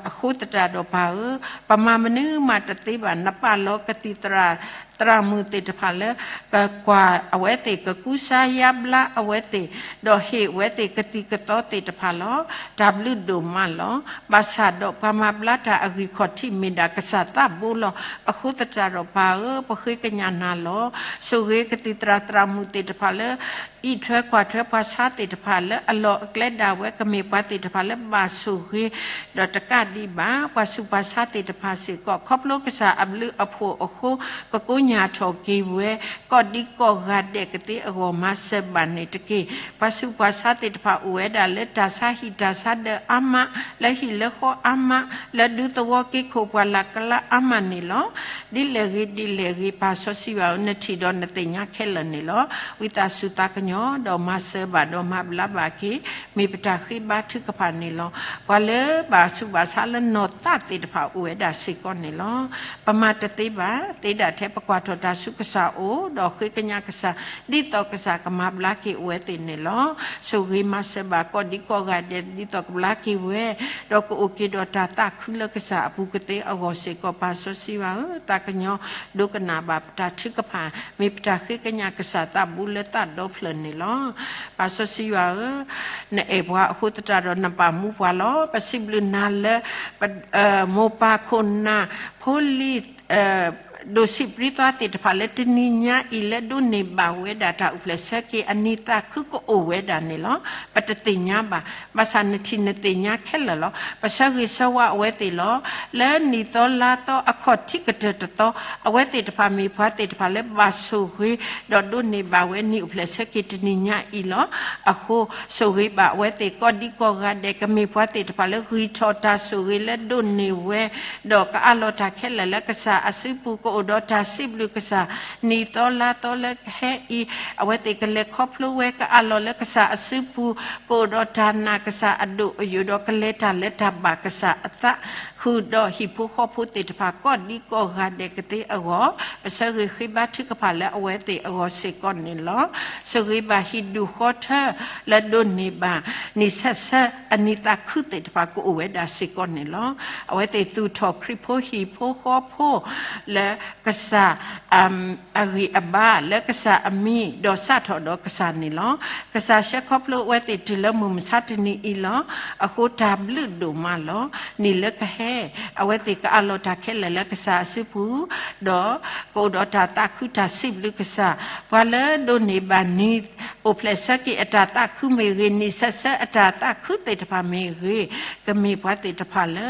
အဃိသတးဒီးပၢ်ဧၢ, ပမၤမနုၤမးတသ့ဘၣ်. နပာ်လီၤကသံၣ်သရၣ် သရၣ်မုၣ်သ့ၣ်တဖၣ်လၢ ကကွၢ်အဝဲသ့ၣ် ကကူစါယါဘျါအဝဲသ့ၣ်, ဒီးဟ့ၣ်အဝဲသ့ၣ်ကသံၣ်ကသီသ့ၣ်တဖၣ်လီၤ. တၢ်ဘျုးဒိၣ်မးလီၤ. ဘၣ်ဆၣ်ဒီးပှၤမၤဘျါတၢ်အဂံၢ်ခီၣ်ထံးမ့ၢ်ဒၣ်ကစၢ်သးဘိလီၤ. အဃိသတးဒီးပၢ်ဧၢ, ပဃ့ကညးနၤလီၤ. ဆိၣ်ဂ့ၤကသံၣ်သရၣ်သရၣ်မုၣ်သ့ၣ်တဖၣ်လၢ အံးထွဲကွၢ်ထွဲပှၤဆါသ့ၣ်တဖၣ်လၢအလီၢ်အကျဲဒၣ်ဝဲ ကမ့ၢ်ပှၤသ့ၣ်တဖၣ်လၢဘၣ်ဆိၣ်ဂ့ၤ, ဒီးတကးဒံးဘၣ် ပှၤဆူးပှၤဆါသ့ၣ်တဖၣ်စ့ၢ်ကီး ခီဖျိကစၢ်အဘျုးအဖှိၣ်အဃိ ကကိးညၢ်ထီၣ်က့ၤဝဲ ကိးဒံကိးဂၤဒဲးကသ့အဂီၢ် မၤစၢၤဘၣ်န့ၣ်တက့ၢ်. ပှၤဆူးပှၤဆါသ့ၣ်တဖၣ်အိၣ်ဝဲဒၣ်လၢတၢ်ဆါဟံၣ်တၢ်ဆါဒၢးအါမး, လၢဟံၣ်လၢဃီအါမး, လၢဒူသဝီက့ခိၣ်ပှၢ်လၢ်ကျါအါမးန့ၣ်လီၤ. ဒ်လဲၣ်ဂ့ၤဒ်လဲၣ်ဂ့ၤ ပၢ်စီဆှံယွၤဧၢ, နထံၣ်ဒီးနသ့ၣ်ညါခဲလၢာ်န့ၣ်လီၤ. ဝံသးစူၤသးကညီၤ ဒီးမၤစၢၤဘၣ်ဒီးမၤဘျါဘၣ်က့ၤ မ့ၢ်ပတၢ်ဃ့ဘါထုကဖၣ်န့ၣ်လီၤ. ပှၤလၢဘၣ်ဆူးဘၣ်ဆါလၢနီၢ်သးသ့ၣ်တဖၣ်အိၣ်ဝဲဒၣ်စ့ၢ်ကီးန့ၣ်လီၤ. ပမၤတသ့ဘၣ်, သ့ဒၣ်ထဲပကွၢ်ထီၣ်တၢ်ဆူကစၢ်အအိၣ် ဒီးဃ့ကညးကစၢ် ဒ်သိးကစၢ်ကမၤဘျါက့ၤအဝဲသ့ၣ်န့ၣ်လီၤ. ဆိၣ်ဂ့ၤမၤစၢၤဘၣ်ကိးဒံကိးဂၤဒဲး ဒ်သိးကဘျါက့ၤဝဲ, ဒီးကအိၣ်က့ၤဒီးတၢ်သးခုလၢကစၢ်အပူၤကသ့အဂီၢ်စ့ၢ်ကီး ပၢ်စီဆှံယွၤဧၢ, သးကညီၤဒိကနၣ်ဘၣ်ပတၢ်ထုကဖၣ် မ့ၢ်ပတၢ်ဃ့ကညးကစၢ်သးဘိလၢသးဒီဖျၢၣ်န့ၣ်လီၤ. ပၢ်စီဆှံယွၤဧၢ, နအဲၣ်ပှၤအဃိသတးဒီးနပာ်မူပှၤလီၤ. ပစံးဘျုးနၤလၢ မိၢ်ပၢ်ခိၣ်နၢ် ဖိလံၤ ဒိၣ်ဆံးပြံသွါသ့ၣ်တဖၣ်လၢတနံၤညါအံၤလၢဒိးန့ၢ်ဘၣ်ဝဲဒၣ်တၢ်အိၣ်ဖျဲၣ်ဆၢက့ၤ အနံၣ်သးခုကအိၣ်ဝဲဒၣ်န့ၣ်လီၤ. ပတသ့ၣ်ညါဘၣ်, ဘၣ်ဆၣ်နထံၣ်နသ့ၣ်ညါခဲလၢာ်လီၤ. ပဆၢဂ့ၤဆၢဝါအဝဲသ့ၣ်လီၤ. လၢနံၣ်သီလါသီအခီၣ်ထံးကတၢၢ်တသီ အဝဲသ့ၣ်တဖၣ်မ့ၢ်ပှၤသ့ၣ်တဖၣ်လၢဘၣ်ဆိၣ်ဂ့ၤ ဒီးဒိးန့ၢ်ဘၣ်ဝဲနံၣ်အိၣ်ဖျဲၣ်ဆၢက့ၤတနံၤညါအံၤလီၤ. အဃိ ဆိၣ်ဂ့ၤဘၣ်အဝဲသ့ၣ်ကိးဒံကိးဂၤဒဲး ကမ့ၢ်ပှၤသ့ၣ်တဖၣ်လၢဂံၢ်ထီၣ်တၢ်ဆိၣ်ဂ့ၤလၢဒိးန့ၢ်ဝဲ ဒီးကအးလီၤတၢ်ခဲလၢာ်လၢကစၢ်အစုပူၤ ကအိၣ်ဒီးတၢ်စံးဘျုးကစၢ် နံၣ်သီလါသီလၢဟဲအံၤ အဝဲသ့ၣ်ကလဲၤခီဖျိဝဲ ကအးလီၤလၢကစၢ်အစုပူၤ ကအိၣ်ဒီးတၢ်နာ်ကစၢ်အဒိၣ်အယိာ် ဒီးကလဲၤတၢ်လၢတၢ်ဘၣ်ကစၢ်အသး ဃုာ်ဒီးဟံၣ်ဖိဃီဖိသ့ၣ်တဖၣ် ကိးဒံကိးဂၤဒဲးကသ့အဂီၢ် ပဆၢဂ့ၤဃ့ဘါထုကဖၣ်လၢအဝဲသ့ၣ်အဂီၢ်စ့ၢ်ကီးန့ၣ်လီၤ. ဆိၣ်ဂ့ၤဘၣ်ဟံၣ်ဒူၣ်ဃီထၢ လၢဒိးန့ၢ်ဘၣ် နံၣ်ဆၢဆၢ အနံၣ်သးခုသ့ၣ်တဖၣ် ကအိၣ်ဝဲဒၣ်စ့ၢ်ကီးန့ၣ်လီၤ. အဝဲသ့ၣ်သူၣ်ထီၣ်ခရံာ်ဖိဟံၣ်ဖိဃီဖိလၢ ကစၢ် အဂံၢ်အဘါ လၢကစၢ်အမံၤ ဒီးစးထီၣ်ဒီးကစၢ်န့ၣ်လီၤ. ကစၢ်ဆှၢခီဖျိအဝဲသ့ၣ်တုၤလၢမုၢ်မဆါတနံၤအံၤလီၤ. အဃိတၢ်ဘျုးဒိၣ်မးလီၤ. နံၣ်လၢကဟဲ အဝဲသ့ၣ်ကအးလီၤတၢ်ခဲလၢာ်လၢကစၢ်အစုပူၤ ဒီးကအိၣ်ဒီးတၢ်သးခုတၢ်စံးဘျုးကစၢ် ပှၤလၢဒိးန့ၢ်ဘၣ်နံၣ် အိၣ်ဖျဲၣ်ဆၢက့ၤအတၢ်သးခုမ့ၢ်ဂ့ၤ, နံၤဆၢဆၢအတၢ်သးခုသ့ၣ်တဖၣ်မ့ၢ်ဂ့ၤ, ကမ့ၢ်ပှၤသ့ၣ်တဖၣ်လၢ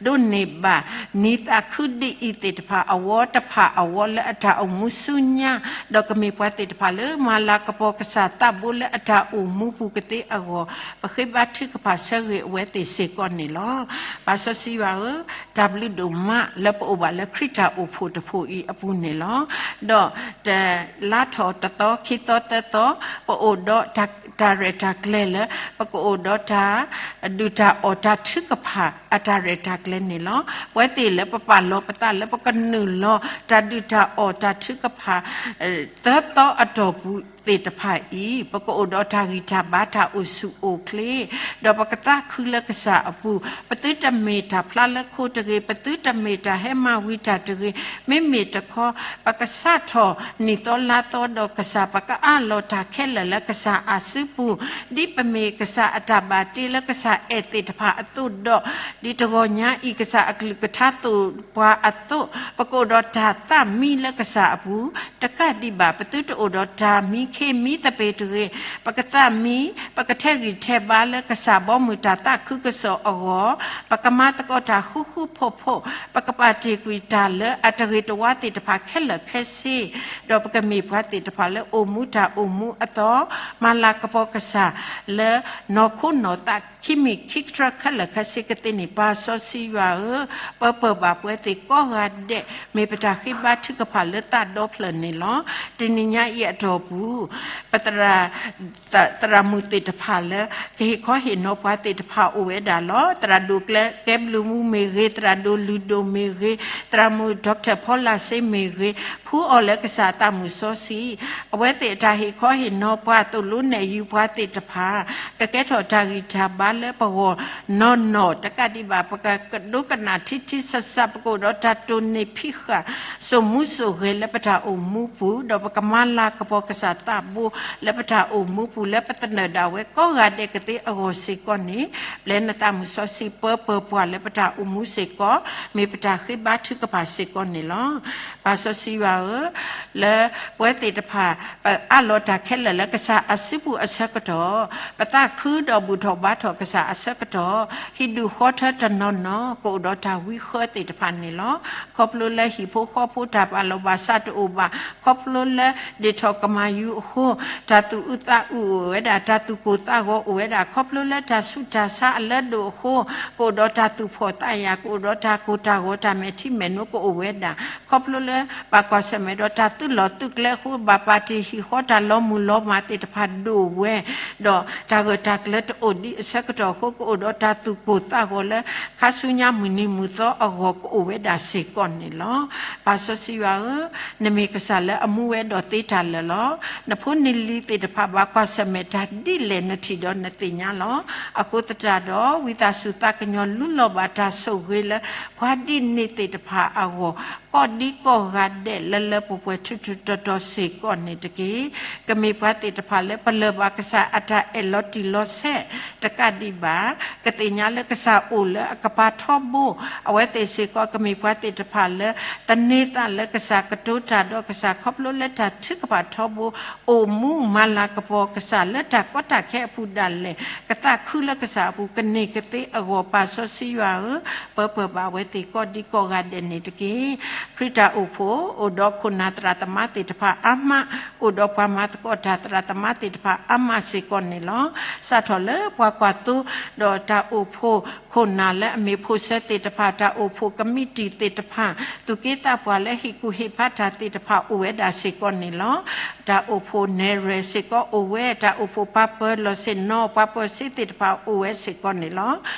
ဒိးန့ၢ်ဘၣ် နံၤသးခုဒ်အံၤသ့ၣ်တဖၣ် အဝီတဖၣ်အဝီလၢအတၢ်အိၣ်မူဆူညါ, ဒီးကမ့ၢ်ပှၤသ့ၣ်တဖၣ်လၢ မၤလၤကပီၤကစၢ်သးဘိလၢအတၢ်အိၣ်မူပူၤကသ့အဂီၢ်, ပဃ့ဘါထုကဖၣ်ဆၢဂ့ၤအဝဲသ့ၣ်စ့ၢ်ကီးန့ၣ်လီၤ. ပၢ်စီဆှံယွၤဧၢ, တၢ်ဘျုးဒိၣ်မးလၢပအိၣ်ဘၣ်လၢခရံာ်တၢ်အိၣ်ဖှိၣ်တဖှိၣ်အံၤအပူၤန့ၣ်လီၤ. ဒီးတလါထီၣ်တသီ ခံသီသၢသီ, ပအိၣ်ဒီးတၢ်ရဲၣ်တၢ်ကျဲၤလၢ ပကအိၣ်ဒီးတၢ်ဒုၣ်တၢ်အီၣ်တၢ်ထုကဖၣ်အတၢ်ရဲၣ်တၢ်ကျဲၤန့ၣ်လီၤ. ပဝဲသ့ၣ်လၢပပာ်လီၤပသးလၢပကနုာ်လီၤ တၢ်ဒုၣ်တၢ်အီၣ်တၢ်ထုကဖၣ် သၢသီအတီၢ်ပူၤသ့ၣ်တဖၣ်အံၤ, ပကအိၣ်ဒီးတၢ်ဂံၢ်တၢ်ဘါတၢ်အိၣ်ဆူၣ်အိၣ်ချ့, ဒီးပကသးခုလၢကစၢ်အပူၤ, ပသုတမ့ၢ်တၢ်ဖျါလၢခိတဂ့ၤ, ပသုတမ့ၢ်တၢ်ဟဲမၤဝံၤတၢ်တဂ့ၤ, မ့မ့ၢ်တခီ ပကစးထီၣ်နံၣ်သီလါသီဒီးကစၢ်, ပကအးလီၤတၢ်ခဲလၢာ်လၢကစၢ်အစုပူၤ, ဒ်ပမ့ၢ်ကစၢ်အတၢ်ဘၣ်တ့လၢကစၢ်အဲၣ်သ့ၣ်တဖၣ်အသိးဒီး, ဒ်တဂီၤညါအံၤ ကစၢ်အကလုၢ်ကထါသိၣ်ပှၤအသိး, ပကအိၣ်ဒီးတၢ်သးမံလၢကစၢ်အပူၤ, တကးဒံးဘၣ် ပသုတအိၣ်ဒီးတၢ်မံခ့မံသပ့ၤတဂ့ၤ, ပကသးမံ, ပကထဲးဂံၢ်ထဲးဘါလၢကစၢ်ဘီမုၢ်တၢ်သးခုကစီၣ်အဂီၢ်, ပကမၤသကိးတၢ်ဃူဃူဖိးဖိး, ပကပာ်တ့ၢ်ကွံာ်တၢ်လၢအတဂ့ၤတဝါသ့ၣ်တဖၣ်ခဲလၢာ်ခဲဆ့, ဒီးပကမ့ၢ်ပှၤသ့ၣ်တဖၣ်လၢအိၣ်မူတၢ်အိၣ်မူအသီ, မၤလၤကပီၤကစၢ်လၢနီၢ်ခိနီၢ်သး ခံမံၤခံကတြၢၢ်ခဲလၢာ်ခဲဆ့ကသ့န့ၣ် ပၢ်စီဆှံယွၤဧၢ, ပၢပၢၢ်ဘၣ်ပဝဲသ့ၣ်ကိးဂၤဒဲး, မ့ၢ်ပတၢ်ဃ့ဘါထုကဖၣ်လၢသးဒီဖျၢၣ်န့ၣ်လီၤ. တနံၤညါအံၤအတီၢ်ပူၤ, ပသရၣ် သရၣ်မုၣ်သ့ၣ်တဖၣ်လၢ ကဟ့ၣ်ခီဟ့ၣ်နီၤပှၤသ့ၣ်တဖၣ်အိၣ်ဝဲဒၣ်လီၤ. သရၣ်ဒိၣ်ကျဲ ကဲဘျုးမူမ့ၢ်ဂ့ၤ, သရၣ်ဒိၣ်လုၢ်ဒိၣ်မ့ၢ်ဂ့ၤ, သရၣ်မုၣ် Doctor ဖီလာ်စ့မ့ၢ်ဂ့ၤ, ဖှူအီၤလၢကစၢ်အသးမုၢ်စီဆှံ, အဝဲသ့ၣ်အတၢ်ဟ့ၣ်ခီဟ့ၣ်နီၤပှၤသိၣ်လိနဲၣ်ယုာ်ပှၤသ့ၣ်တဖၣ် ကကဲထီၣ်တၢ်ဂံၢ်တၢ်ဘါလၢပဂီၢ်နီၢ်နီၢ်, တကးဒံးဘၣ် ပကဒိကနၣ်ထံထံဆးဆး, ပကအိၣ်ဒီးတၢ်တိၢ်န့ၢ်ဖံးဃာ် စိာ်မူစိာ်ဂဲၤလၢပတၢ်အိၣ်မူပူၤ, ဒီးပကမၤလၤကပီၤကစၢ်သးဘိလၢပတၢ်အိၣ်မူပူၤ လၢပသနၢၣ်ဒၣ်ဝဲကိးဂၤဒဲးကသ့အဂီၢ်စ့ၢ်ကီးန့ၣ်, ပျဲနသးမုၢ်စီဆှံပၢပၢၢ်ပှၤလၢပတၢ်အိၣ်မူစ့ၢ်ကီး, မ့ၢ်ပတၢ်ဃ့ဘါထုကဖၣ်စ့ၢ်ကီးန့ၣ်လီၤ. ပၢ်စီဆှံယွၤဧၢ, လၢပဝဲသ့ၣ်တဖၣ် ပအးလီၤတၢ်ခဲလၢာ်လၢကစၢ်အစုပူၤအဆၢကတီၢ်, ပသးခုဒီးဘူၣ်ထီၣ်ဘါထီၣ်ကစၢ်အဆၢကတီၢ်, ဟံၣ်ဒူၣ်ဃီထၢတနီၤနီၤ ကအိၣ်ဒီးတၢ်ဝံဃၢသ့ၣ်တဖၣ်န့ၣ်လီၤ. ခီဖျိလၢဟံၣ်ဖိဃီဖိတၢ်ပာ်လီၤဘၣ်စးတအိၣ်ဘၣ်, ခီဖျိလၢဒ့ၣ်ထီၣ်ကမၤယူၤအဃိ တၢ်သူၣ်အုးသးအုးအိၣ်ဝဲဒၣ်, တၢ်သူၣ်ကိၢ်သးဂီၤအိၣ်ဝဲဒၣ်, ခီဖျိလၢတၢ်ဆူးတၢ်ဆါအလၢဒိၣ်အဃိ ကအိၣ်ဒီးတၢ်သူၣ်ဖှီၣ်သးယာ်, ကအိၣ်ဒီးတၢ်ကိၢ်တၢ်ဂီၤ တၢ်မဲာ်ထံမဲာ်နိကအိၣ်ဝဲဒၣ်, ခီဖျိလၢဘၣ်ကွၢ်ဆၢၣ်မဲာ်ဒီးတၢ်သုးလီၢ်သုးကျဲအဃိ ဘၣ်ပာ်တ့ၢ်ဟံၣ်ဃီတၢ်လီၤမုၢ်လီၤမၢ်သ့ၣ်တဖၣ်ဒိၣ်ဝဲ, ဒီးတၢ်ဂၢၢ်တၢ်ကျၢၤတအိၣ်ဒံးအဆၢကတီၢ်အဃိ ကအိၣ်ဒီးတၢ်သူၣ်ကိၢ်သးဂီၤလၢ ခါဆူညါမုၢ်နံၤမုၢ်သီအဂီၢ်ကအိၣ်ဝဲဒၣ်စ့ၢ်ကီးန့ၣ်လီၤ. ပၢ်စီဆှံယွၤဧၢ, နမ့ၢ်ကစၢ်လၢအမူဝဲဒီးသ့တၢ်လၢာ်လီၤ. နဖိနလံၤသ့ၣ်တဖၣ်ဘၣ်ကွၢ်ဆၢၣ်မဲာ်တၢ်ဒ်လဲၣ်နထံၣ်ဒီးနသ့ၣ်ညါလီၤ. အဃိသတးဒီး ဝံသးစူၤသးကညီၤလူလီၤဘၣ်တၢ်ဆိၣ်ဂ့ၤလၢ ပှၤဒ်န့ၣ်သ့ၣ်တဖၣ်အဂီၢ် ကိးဒံကိးဂၤဒဲးလၢလၢပှဲၤပှဲၤထူထူတီတီစ့ၢ်ကီးန့ၣ်တက့ၢ်. ကမ့ၢ်ပှၤသ့ၣ်တဖၣ်လၢပလၢၢ်ဘၣ်ကစၢ်အတၢ်အဲၣ်လီၤတံၢ်လီၤဆဲးတကးဒံးဘၣ်, ကသ့ၣ်ညါလၢကစၢ်အိၣ်လၢအကပၤထီဘိ, အဝဲသ့ၣ်စ့ၢ်ကီးကမ့ၢ်ပှၤသ့ၣ်တဖၣ်လၢ သန့ၤသးလၢကစၢ်ကတိၤတၢ်ဒီးကစၢ်ခီဖျိလၢတၢ်ထုကဖၣ်ထီဘိ, အိၣ်မူမၤလၤကပီၤကစၢ်လၢတၢ်ကီတၢ်ခဲအပူၤဒၣ်လဲာ်, ကသးခုလၢကစၢ်အပူၤကန့ၢ်ကသ့အဂီၢ် ပၢ်စီဆှံယွၤဧၢ, ပၢပၢၢ်ဘၣ်ဝဲသ့ၣ်ကိးဒံကိးဂၤဒဲးန့ၣ်တက့ၢ်. ခရံာ်တၢ်အိၣ်ဖှိၣ် အိၣ်ဒီးခိၣ်နၢ်သရၣ်သမါသ့ၣ်တဖၣ်အါမး, အိၣ်ဒီးပှၤမၤသကိးတၢ်သရၣ်သမါသ့ၣ်တဖၣ်အါမးစ့ၢ်ကီးန့ၣ်လီၤ. စးထီၣ်လၢပှၤကွၢ်သိဒီးတၢ်အိၣ်ဖှိၣ်ခိၣ်နၢ်လၢအမ့ၢ်ဖိၣ်စၢၤသ့ၣ်တဖၣ်, တၢ်အိၣ်ဖှိၣ်ကမံးတံာ်သ့ၣ်တဖၣ်, သူၣ်က့သးပှၢ်လၢဟ့ၣ်ကူၣ်ဟ့ၣ်ဖးတၢ်သ့ၣ်တဖၣ်အိၣ်ဝဲဒၣ်စ့ၢ်ကီးန့ၣ်လီၤ. တၢ်အိၣ်ဖှိၣ်နဲၣ်ရွဲၣ်စ့ၢ်ကီးအိၣ်ဝဲ, တၢ်အိၣ်ဖှိၣ်ပှၤပၢၤလီၢ်ဆ့ၣ်နီၤ ပှၤပၢၤစ့သ့ၣ်တဖၣ်အိၣ်ဝဲစ့ၢ်ကီးန့ၣ်လီၤ.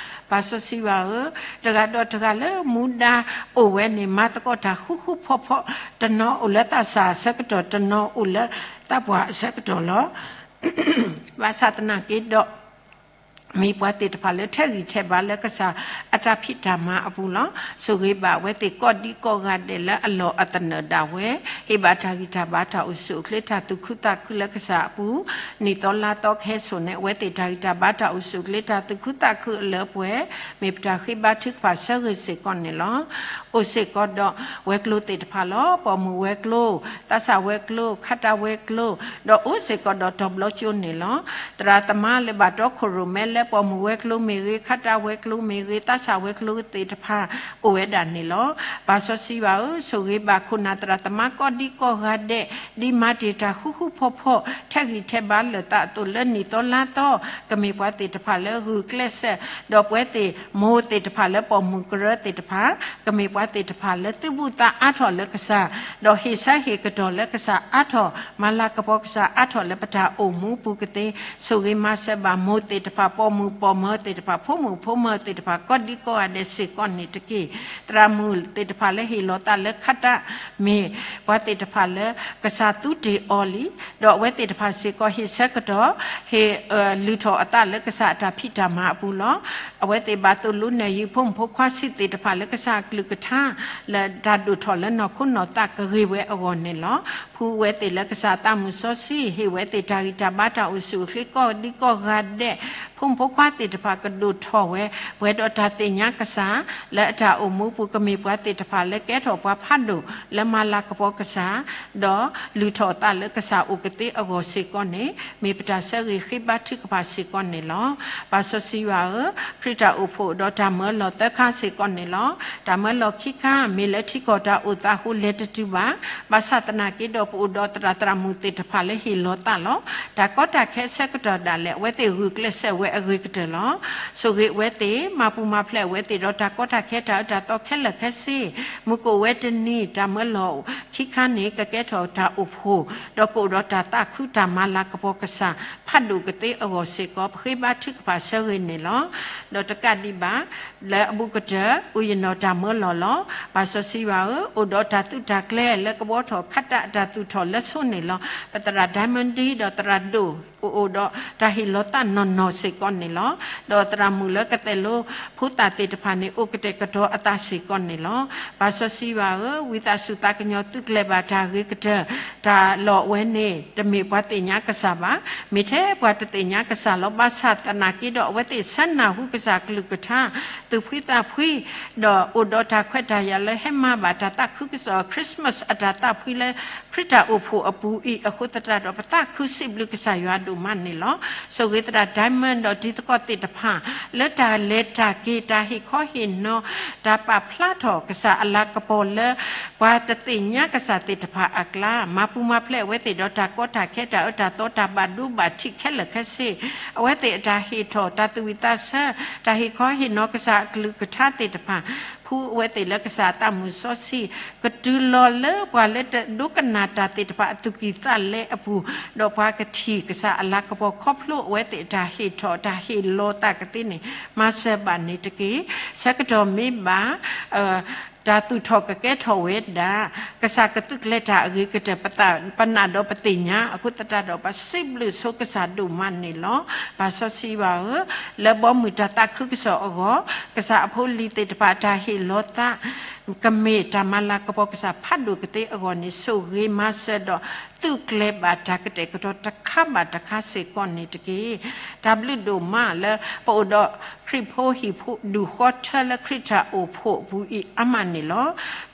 ပၢ်စီဆှံယွၤဧၢ, တဂၤဒီးတဂၤလၢမူဒါအိၣ်ဝဲန့ၣ် မၤသကိးတၢ်ဃူဃူဖိးဖိး, တနီၤအိၣ်လၢသးစၢ်အဆၢကတီၢ်, တနီၤအိၣ်လၢသးပှၢ်အဆၢကတီၢ်လီၤ. ဘၣ်ဆၣ်သနာ်က့ဒီး မ့ၢ်ပှၤသ့ၣ်တဖၣ်လၢထဲးဂံၢ်ထဲးဘါလၢကစၢ်အတၢ်ဖံးတၢ်မၤအပူၤလီၤ. ဆိၣ်ဂ့ၤဘၣ်အဝဲသ့ၣ်ကိးဒံကိးဂၤဒဲးလၢအလီၢ်အသနၢၣ်ဒၣ်ဝဲ, ဟ့ၣ်ဘၣ်တၢ်ဂံၢ်တၢ်ဘါတၢ်အိၣ်ဆူၣ်အိၣ်ချ့တၢ်သူၣ်ခုသးခုလၢကစၢ်အပူၤ, နံၣ်သီလါသီကဟဲစိာ်န့ၣ် အဝဲသ့ၣ်တၢ်ဂံၢ်တၢ်ဘါတၢ်အိၣ်ဆူၣ်အိၣ်ချ့တၢ်သူၣ်ခုသးခုအလၢပှဲၤ မ့ၢ်ပတၢ်ဃ့ဘါထုကဖၣ်ဆၢဂ့ၤစ့ၢ်ကီးန့ၣ်လီၤ. အိၣ်စ့ၢ်ကီးဒီးဝဲၤကျိၤသ့ၣ်တဖၣ်လီၤ. ပိာ်မုၣ်ဝဲၤကျိၤ, သးစၢ်ဝဲၤကျိၤ, ခးတၢ်ဝဲၤကျိၤ, ဒီးအိၣ်စ့ၢ်ကီးဒီးတီၤဘျီကၠိန့ၣ်လီၤ. သရၣ်သမါလၢဘၣ်တီခိၣ်ရိၣ်မဲလၢပိာ်မုၣ်ဝဲၤကျိၤမ့ၢ်ဂ့ၤ, ခးတၢ်ဝဲၤကျိၤမ့ၢ်ဂ့ၤ, သးစၢ်ဝဲၤကျိၤသ့ၣ်တဖၣ် အိၣ်ဝဲဒၣ်န့ၣ်လီၤ. ပၢ်စီဆှံယွၤဧၢ, ဆိၣ်ဂ့ၤဘၣ်ခိၣ်နၢ်သရၣ်သမါကိးဒံကိးဂၤဒဲး, ဒ်မၤတ့ၢ်တၢ်ဃူဃူဖိးဖိး ထဲးဂံၢ်ထဲးဘါလၢာ်သးအသိး လၢနံၣ်သီလါသီ ကမ့ၢ်ပှၤသ့ၣ်တဖၣ်လၢဂုာ်ကျဲးစၢး, ဒီးပဝဲသ့ၣ်မိၢ်သ့ၣ်တဖၣ်လၢပိာ်မုၣ်ကရၢသ့ၣ်တဖၣ် ကမ့ၢ်ပှၤသ့ၣ်တဖၣ်လၢသုးဘူးသးအါထီၣ်လၢကစၢ်, ဒီးဟ့ၣ်ဆၢဟ့ၣ်ကတီၢ်လၢကစၢ်အါထီၣ်, မၤလၤကပီၤကစၢ်အါထီၣ်လၢပတၢ်အိၣ်မူပူၤကသ့, ဆိၣ်ဂ့ၤမၤစၢၤဘၣ်မိၢ်သ့ၣ်တဖၣ်, ပိာ်မုၣ်ပိာ်မၢၤသ့ၣ်တဖၣ်, ဖိမုၣ်ဖိမၢၤသ့ၣ်တဖၣ် ကိးဒံကိးဂၤဒဲးစ့ၢ်ကီးန့ၣ်တက့ၢ်. သရၣ်မုၣ်သ့ၣ်တဖၣ်လၢဟ့ၣ်လီၤသးလၢခးတၢ် မ့ၢ်ပှၤသ့ၣ်တဖၣ်လၢ ကစၢ်သူတ့ၢ်အီၤလံ, ဒီးအဝဲသ့ၣ်တဖၣ်စ့ၢ်ကီး ဟ့ၣ်ဆၢကတီၢ်, ဟ့ၣ်, လုၢ်ထီၣ်အသးလၢကစၢ်အတၢ်ဖံးတၢ်မၤအပူၤလီၤ. အဝဲသ့ၣ်ဘၣ်သိၣ်လိနဲၣ်ယုာ် ဖိမုၣ်ဖိခွါဆံးသ့ၣ်တဖၣ်လၢကစၢ်အကလုၢ်ကထါ လၢတၢ်ဒိၣ်ထီၣ်လၢနီၢ်ခိနီၢ်သးကဂ့ၤဝဲအဂီၢ်န့ၣ်လီၤ. ဖှူဝဲသ့ၣ်လၢကစၢ်သးမုၢ်စီဆှံ, ဟ့ၣ်ဝဲသ့ၣ်တၢ်ဂံၢ်တၢ်ဘါတၢ်အိၣ်ဆူၣ်အိၣ်ချ့ကိးဒံကိးဂၤဒဲး, ဖိမုၣ်ဖိခွါသ့ၣ်တဖၣ်ကဒိၣ်ထီၣ်ဝဲ ပှဲၤဒီးတၢ်သ့ၣ်ညါကစၢ်, လၢအတၢ်အိၣ်မူပူၤ ကမ့ၢ်ပှၤသ့ၣ်တဖၣ်လၢကဲထီၣ်ပှၤဖးဒိၣ်လၢမၤလၤကပီၤကစၢ်, ဒီးလုၢ်ထီၣ်အသးလၢကစၢ်အိၣ်ကသ့အဂီၢ်စ့ၢ်ကီးန့ၣ် မ့ၢ်ပတၢ်ဆၢဂ့ၤဃ့ဘါထုကဖၣ်စ့ၢ်ကီးန့ၣ်လီၤ. ပၢ်စီဆှံယွၤဧၢ, ခရံာ်တၢ်အိၣ်ဖှိၣ်ဒီးတၢ်မၢလီၤသၢခါစ့ၢ်ကီးန့ၣ်လီၤ. တၢ်မၢလီၤခံခါ မ့ၢ်လၢထံကီၢ်တၢ်အိၣ်သးအဃိလဲၤတတုၤဘၣ်, ဘၣ်ဆၣ်သနာ်က့ဒီး ပအိၣ်ဒီးသရၣ်သရၣ်မုၣ်သ့ၣ်တဖၣ်လၢဟ့ၣ်လီၤသးလီၤ. တၢ်ကီတၢ်ခဲဆၢကတီၢ်ဒၣ်လဲာ် အဝဲသ့ၣ်ဂုာ်ကျဲးစၢးဝဲအဂ့ၤကတၢၢ်လီၤ. ဆိၣ်ဂ့ၤအဝဲသ့ၣ်, မၤပူၤမၤဖျဲးအဝဲသ့ၣ်ဒီးတၢ်ကီတၢ်ခဲတၢ်အၢတၢ်သီခဲလၢာ်ခဲဆ့, မုၢ်ကအိၣ်ဝဲတနံၤ တၢ်မၢလီၤခံခါန့ၣ် ကကဲထီၣ်တၢ်အိၣ်ဖှိၣ်, ဒီးကအိၣ်ဒီးတၢ်သးခုတၢ်မၤလၤကပီၤကစၢ် ဖးဒိၣ်ကသ့အဂီၢ်စ့ၢ်ကီး ပဃ့ဘါထုကဖၣ်ဆၢဂ့ၤန့ၣ်လီၤ. ဒီးတကးဒံးဘၣ် လၢအဘူးကတၢၢ် အူယနီၢ်တၢ်မၢလီၤလီၤ. ပၢ်စီဆှံယွၤဧၢ, အိၣ်ဒီးတၢ်သုးတၢ်ကျဲၤလၢကဘှီထီၣ်ခးတၢ်အတၢ်သူၣ်ထီၣ်လၢဆိန့ၣ်လီၤ. ပသရၣ် Diamond ဒီးသရၣ်ဒိၣ် အိၣ်ဒီးတၢ်ဟ့ၣ်လီၤသးနီၢ်နီၢ်စ့ၢ်ကီးန့ၣ်လီၤ. ဒီးသရၣ်မုၣ်လၢကသဲးလိဖိသၣ်သ့ၣ်တဖၣ်န့ၣ် အိၣ်ကတဲာ်ကတီၤအသးစ့ၢ်ကီးန့ၣ်လီၤ. ပၢ်စီဆှံယွၤဧၢ, ဝံသးစူၤသးကညီၤသုးကျဲၤဘၣ်တၢ်ဂ့ၤကတၢၢ် တၢ်လီၢ်ဝဲန့ၣ် တမ့ၢ်ပှၤသ့ၣ်ညါကစၢ်ဘၣ်, မ့ၢ်ထဲပှၤတသ့ၣ်ညါကစၢ်လီၤ. ဘၣ်ဆၣ်သနာ်က့ဒီး အဝဲသ့ၣ်ဆၢနၢ်ဟူကစၢ်ကလုၢ်ကထါ သူၣ်ဖှံသးဖှံ ဒီးအိၣ်ဒီးတၢ်ခွဲးတၢ်ယာ်လၢဟဲမၤဘၣ်တၢ်သးခုကစီၣ် Christmas အတၢ်သးဖှံလၢ ခရံာ်တၢ်အိၣ်ဖှိၣ်အပူၤအံၤအဃိသတးဒီး ပသးခုစံးဘျုးကစၢ်ယွၤဒိၣ်မးန့ၣ်လီၤ. ဆိၣ်ဂ့ၤသရၣ် Diamond ဒီးတံၤသကိးသ့ၣ်တဖၣ် လၢတၢ်လဲၤတၢ်က့ၤ တၢ်ဟ့ၣ်ခီဟ့ၣ်နီၤ တၢ်ပာ်ဖျါထီၣ်ကစၢ်အလၤကပီၤလၢ ပှၤတသ့ၣ်ညါကစၢ်သ့ၣ်တဖၣ်အကျါ, မၤပူၤမၤဖျဲးအဝဲသ့ၣ်ဒီးတၢ်ကီတၢ်ခဲတၢ်အၢတၢ်သီတၢ်ဘၣ်ဒိဘၣ်ထံးခဲလၢာ်ခဲဆ့, အဝဲသ့ၣ်အတၢ်ဟ့ၣ်ထီၣ်တၢ်သူၣ်ဝံၣ်သးဆၢ တၢ်ဟ့ၣ်ခီဟ့ၣ်နီၤကစၢ်အကလုၢ်ကထါသ့ၣ်တဖၣ် ဖှူဝဲသ့ၣ်လၢကစၢ်အသးမုၢ်စီဆှံ ကတုၤလီၤလၢပှၤလၢတဒိကနၣ်တၢ်သ့ၣ်တဖၣ်အသူၣ်ကံၢ်သးလဲအပူၤ, ဒီးပှၤကထံၣ်ကစၢ်အလၤကပီၤခီဖျိအဝဲသ့ၣ်အတၢ်ဟ့ၣ်ထီၣ် တၢ်ဟ့ၣ်လီၤသးကသ့န့ၣ် မၤစၢၤဘၣ်န့ၣ်တက့ၢ်. ဆၢကတီၢ်မ့ၢ်ဘၣ် တၢ်သူၣ်ထီၣ်ကကဲထီၣ်ဝဲဒၣ် ကစၢ်ကသုးကျဲၤတၢ်အဂ့ၤကတၢၢ် ပသးပနာ်ဒီးပသ့ၣ်ညါအဃိသတးဒီး ပစံးဘျုးဆိကစၢ်ဒိၣ်မးန့ၣ်လီၤ. ပၢ်စီဆှံယွၤဧၢ, လၢဘီမုၢ်တၢ်သးခုကစီၣ်အဂီၢ် ကစၢ်အဖိလံၤသ့ၣ်တဖၣ်အတၢ်ဟ့ၣ်လီၤသး ကမ့ၢ်တၢ်မၤလၤကပီၤကစၢ်ဖးဒိၣ်ကသ့အဂီၢ်န့ၣ် ဆိၣ်ဂ့ၤမၤစၢၤဒီး သုးကျဲၤဘၣ်တၢ်ကတဲာ်ကတီၤတခါဘၣ်တခါစ့ၢ်ကီးန့ၣ်တက့ၢ်. တၢ်ဘျုးဒိၣ်မးလၢပအိၣ်ဒီးခရံာ်ဖိဟံၣ်ဖိဒူၣ်ဃီထၢလၢခရံာ်တၢ်အိၣ်ဖှိၣ်အပူၤအံၤအါမးန့ၣ်လီၤ.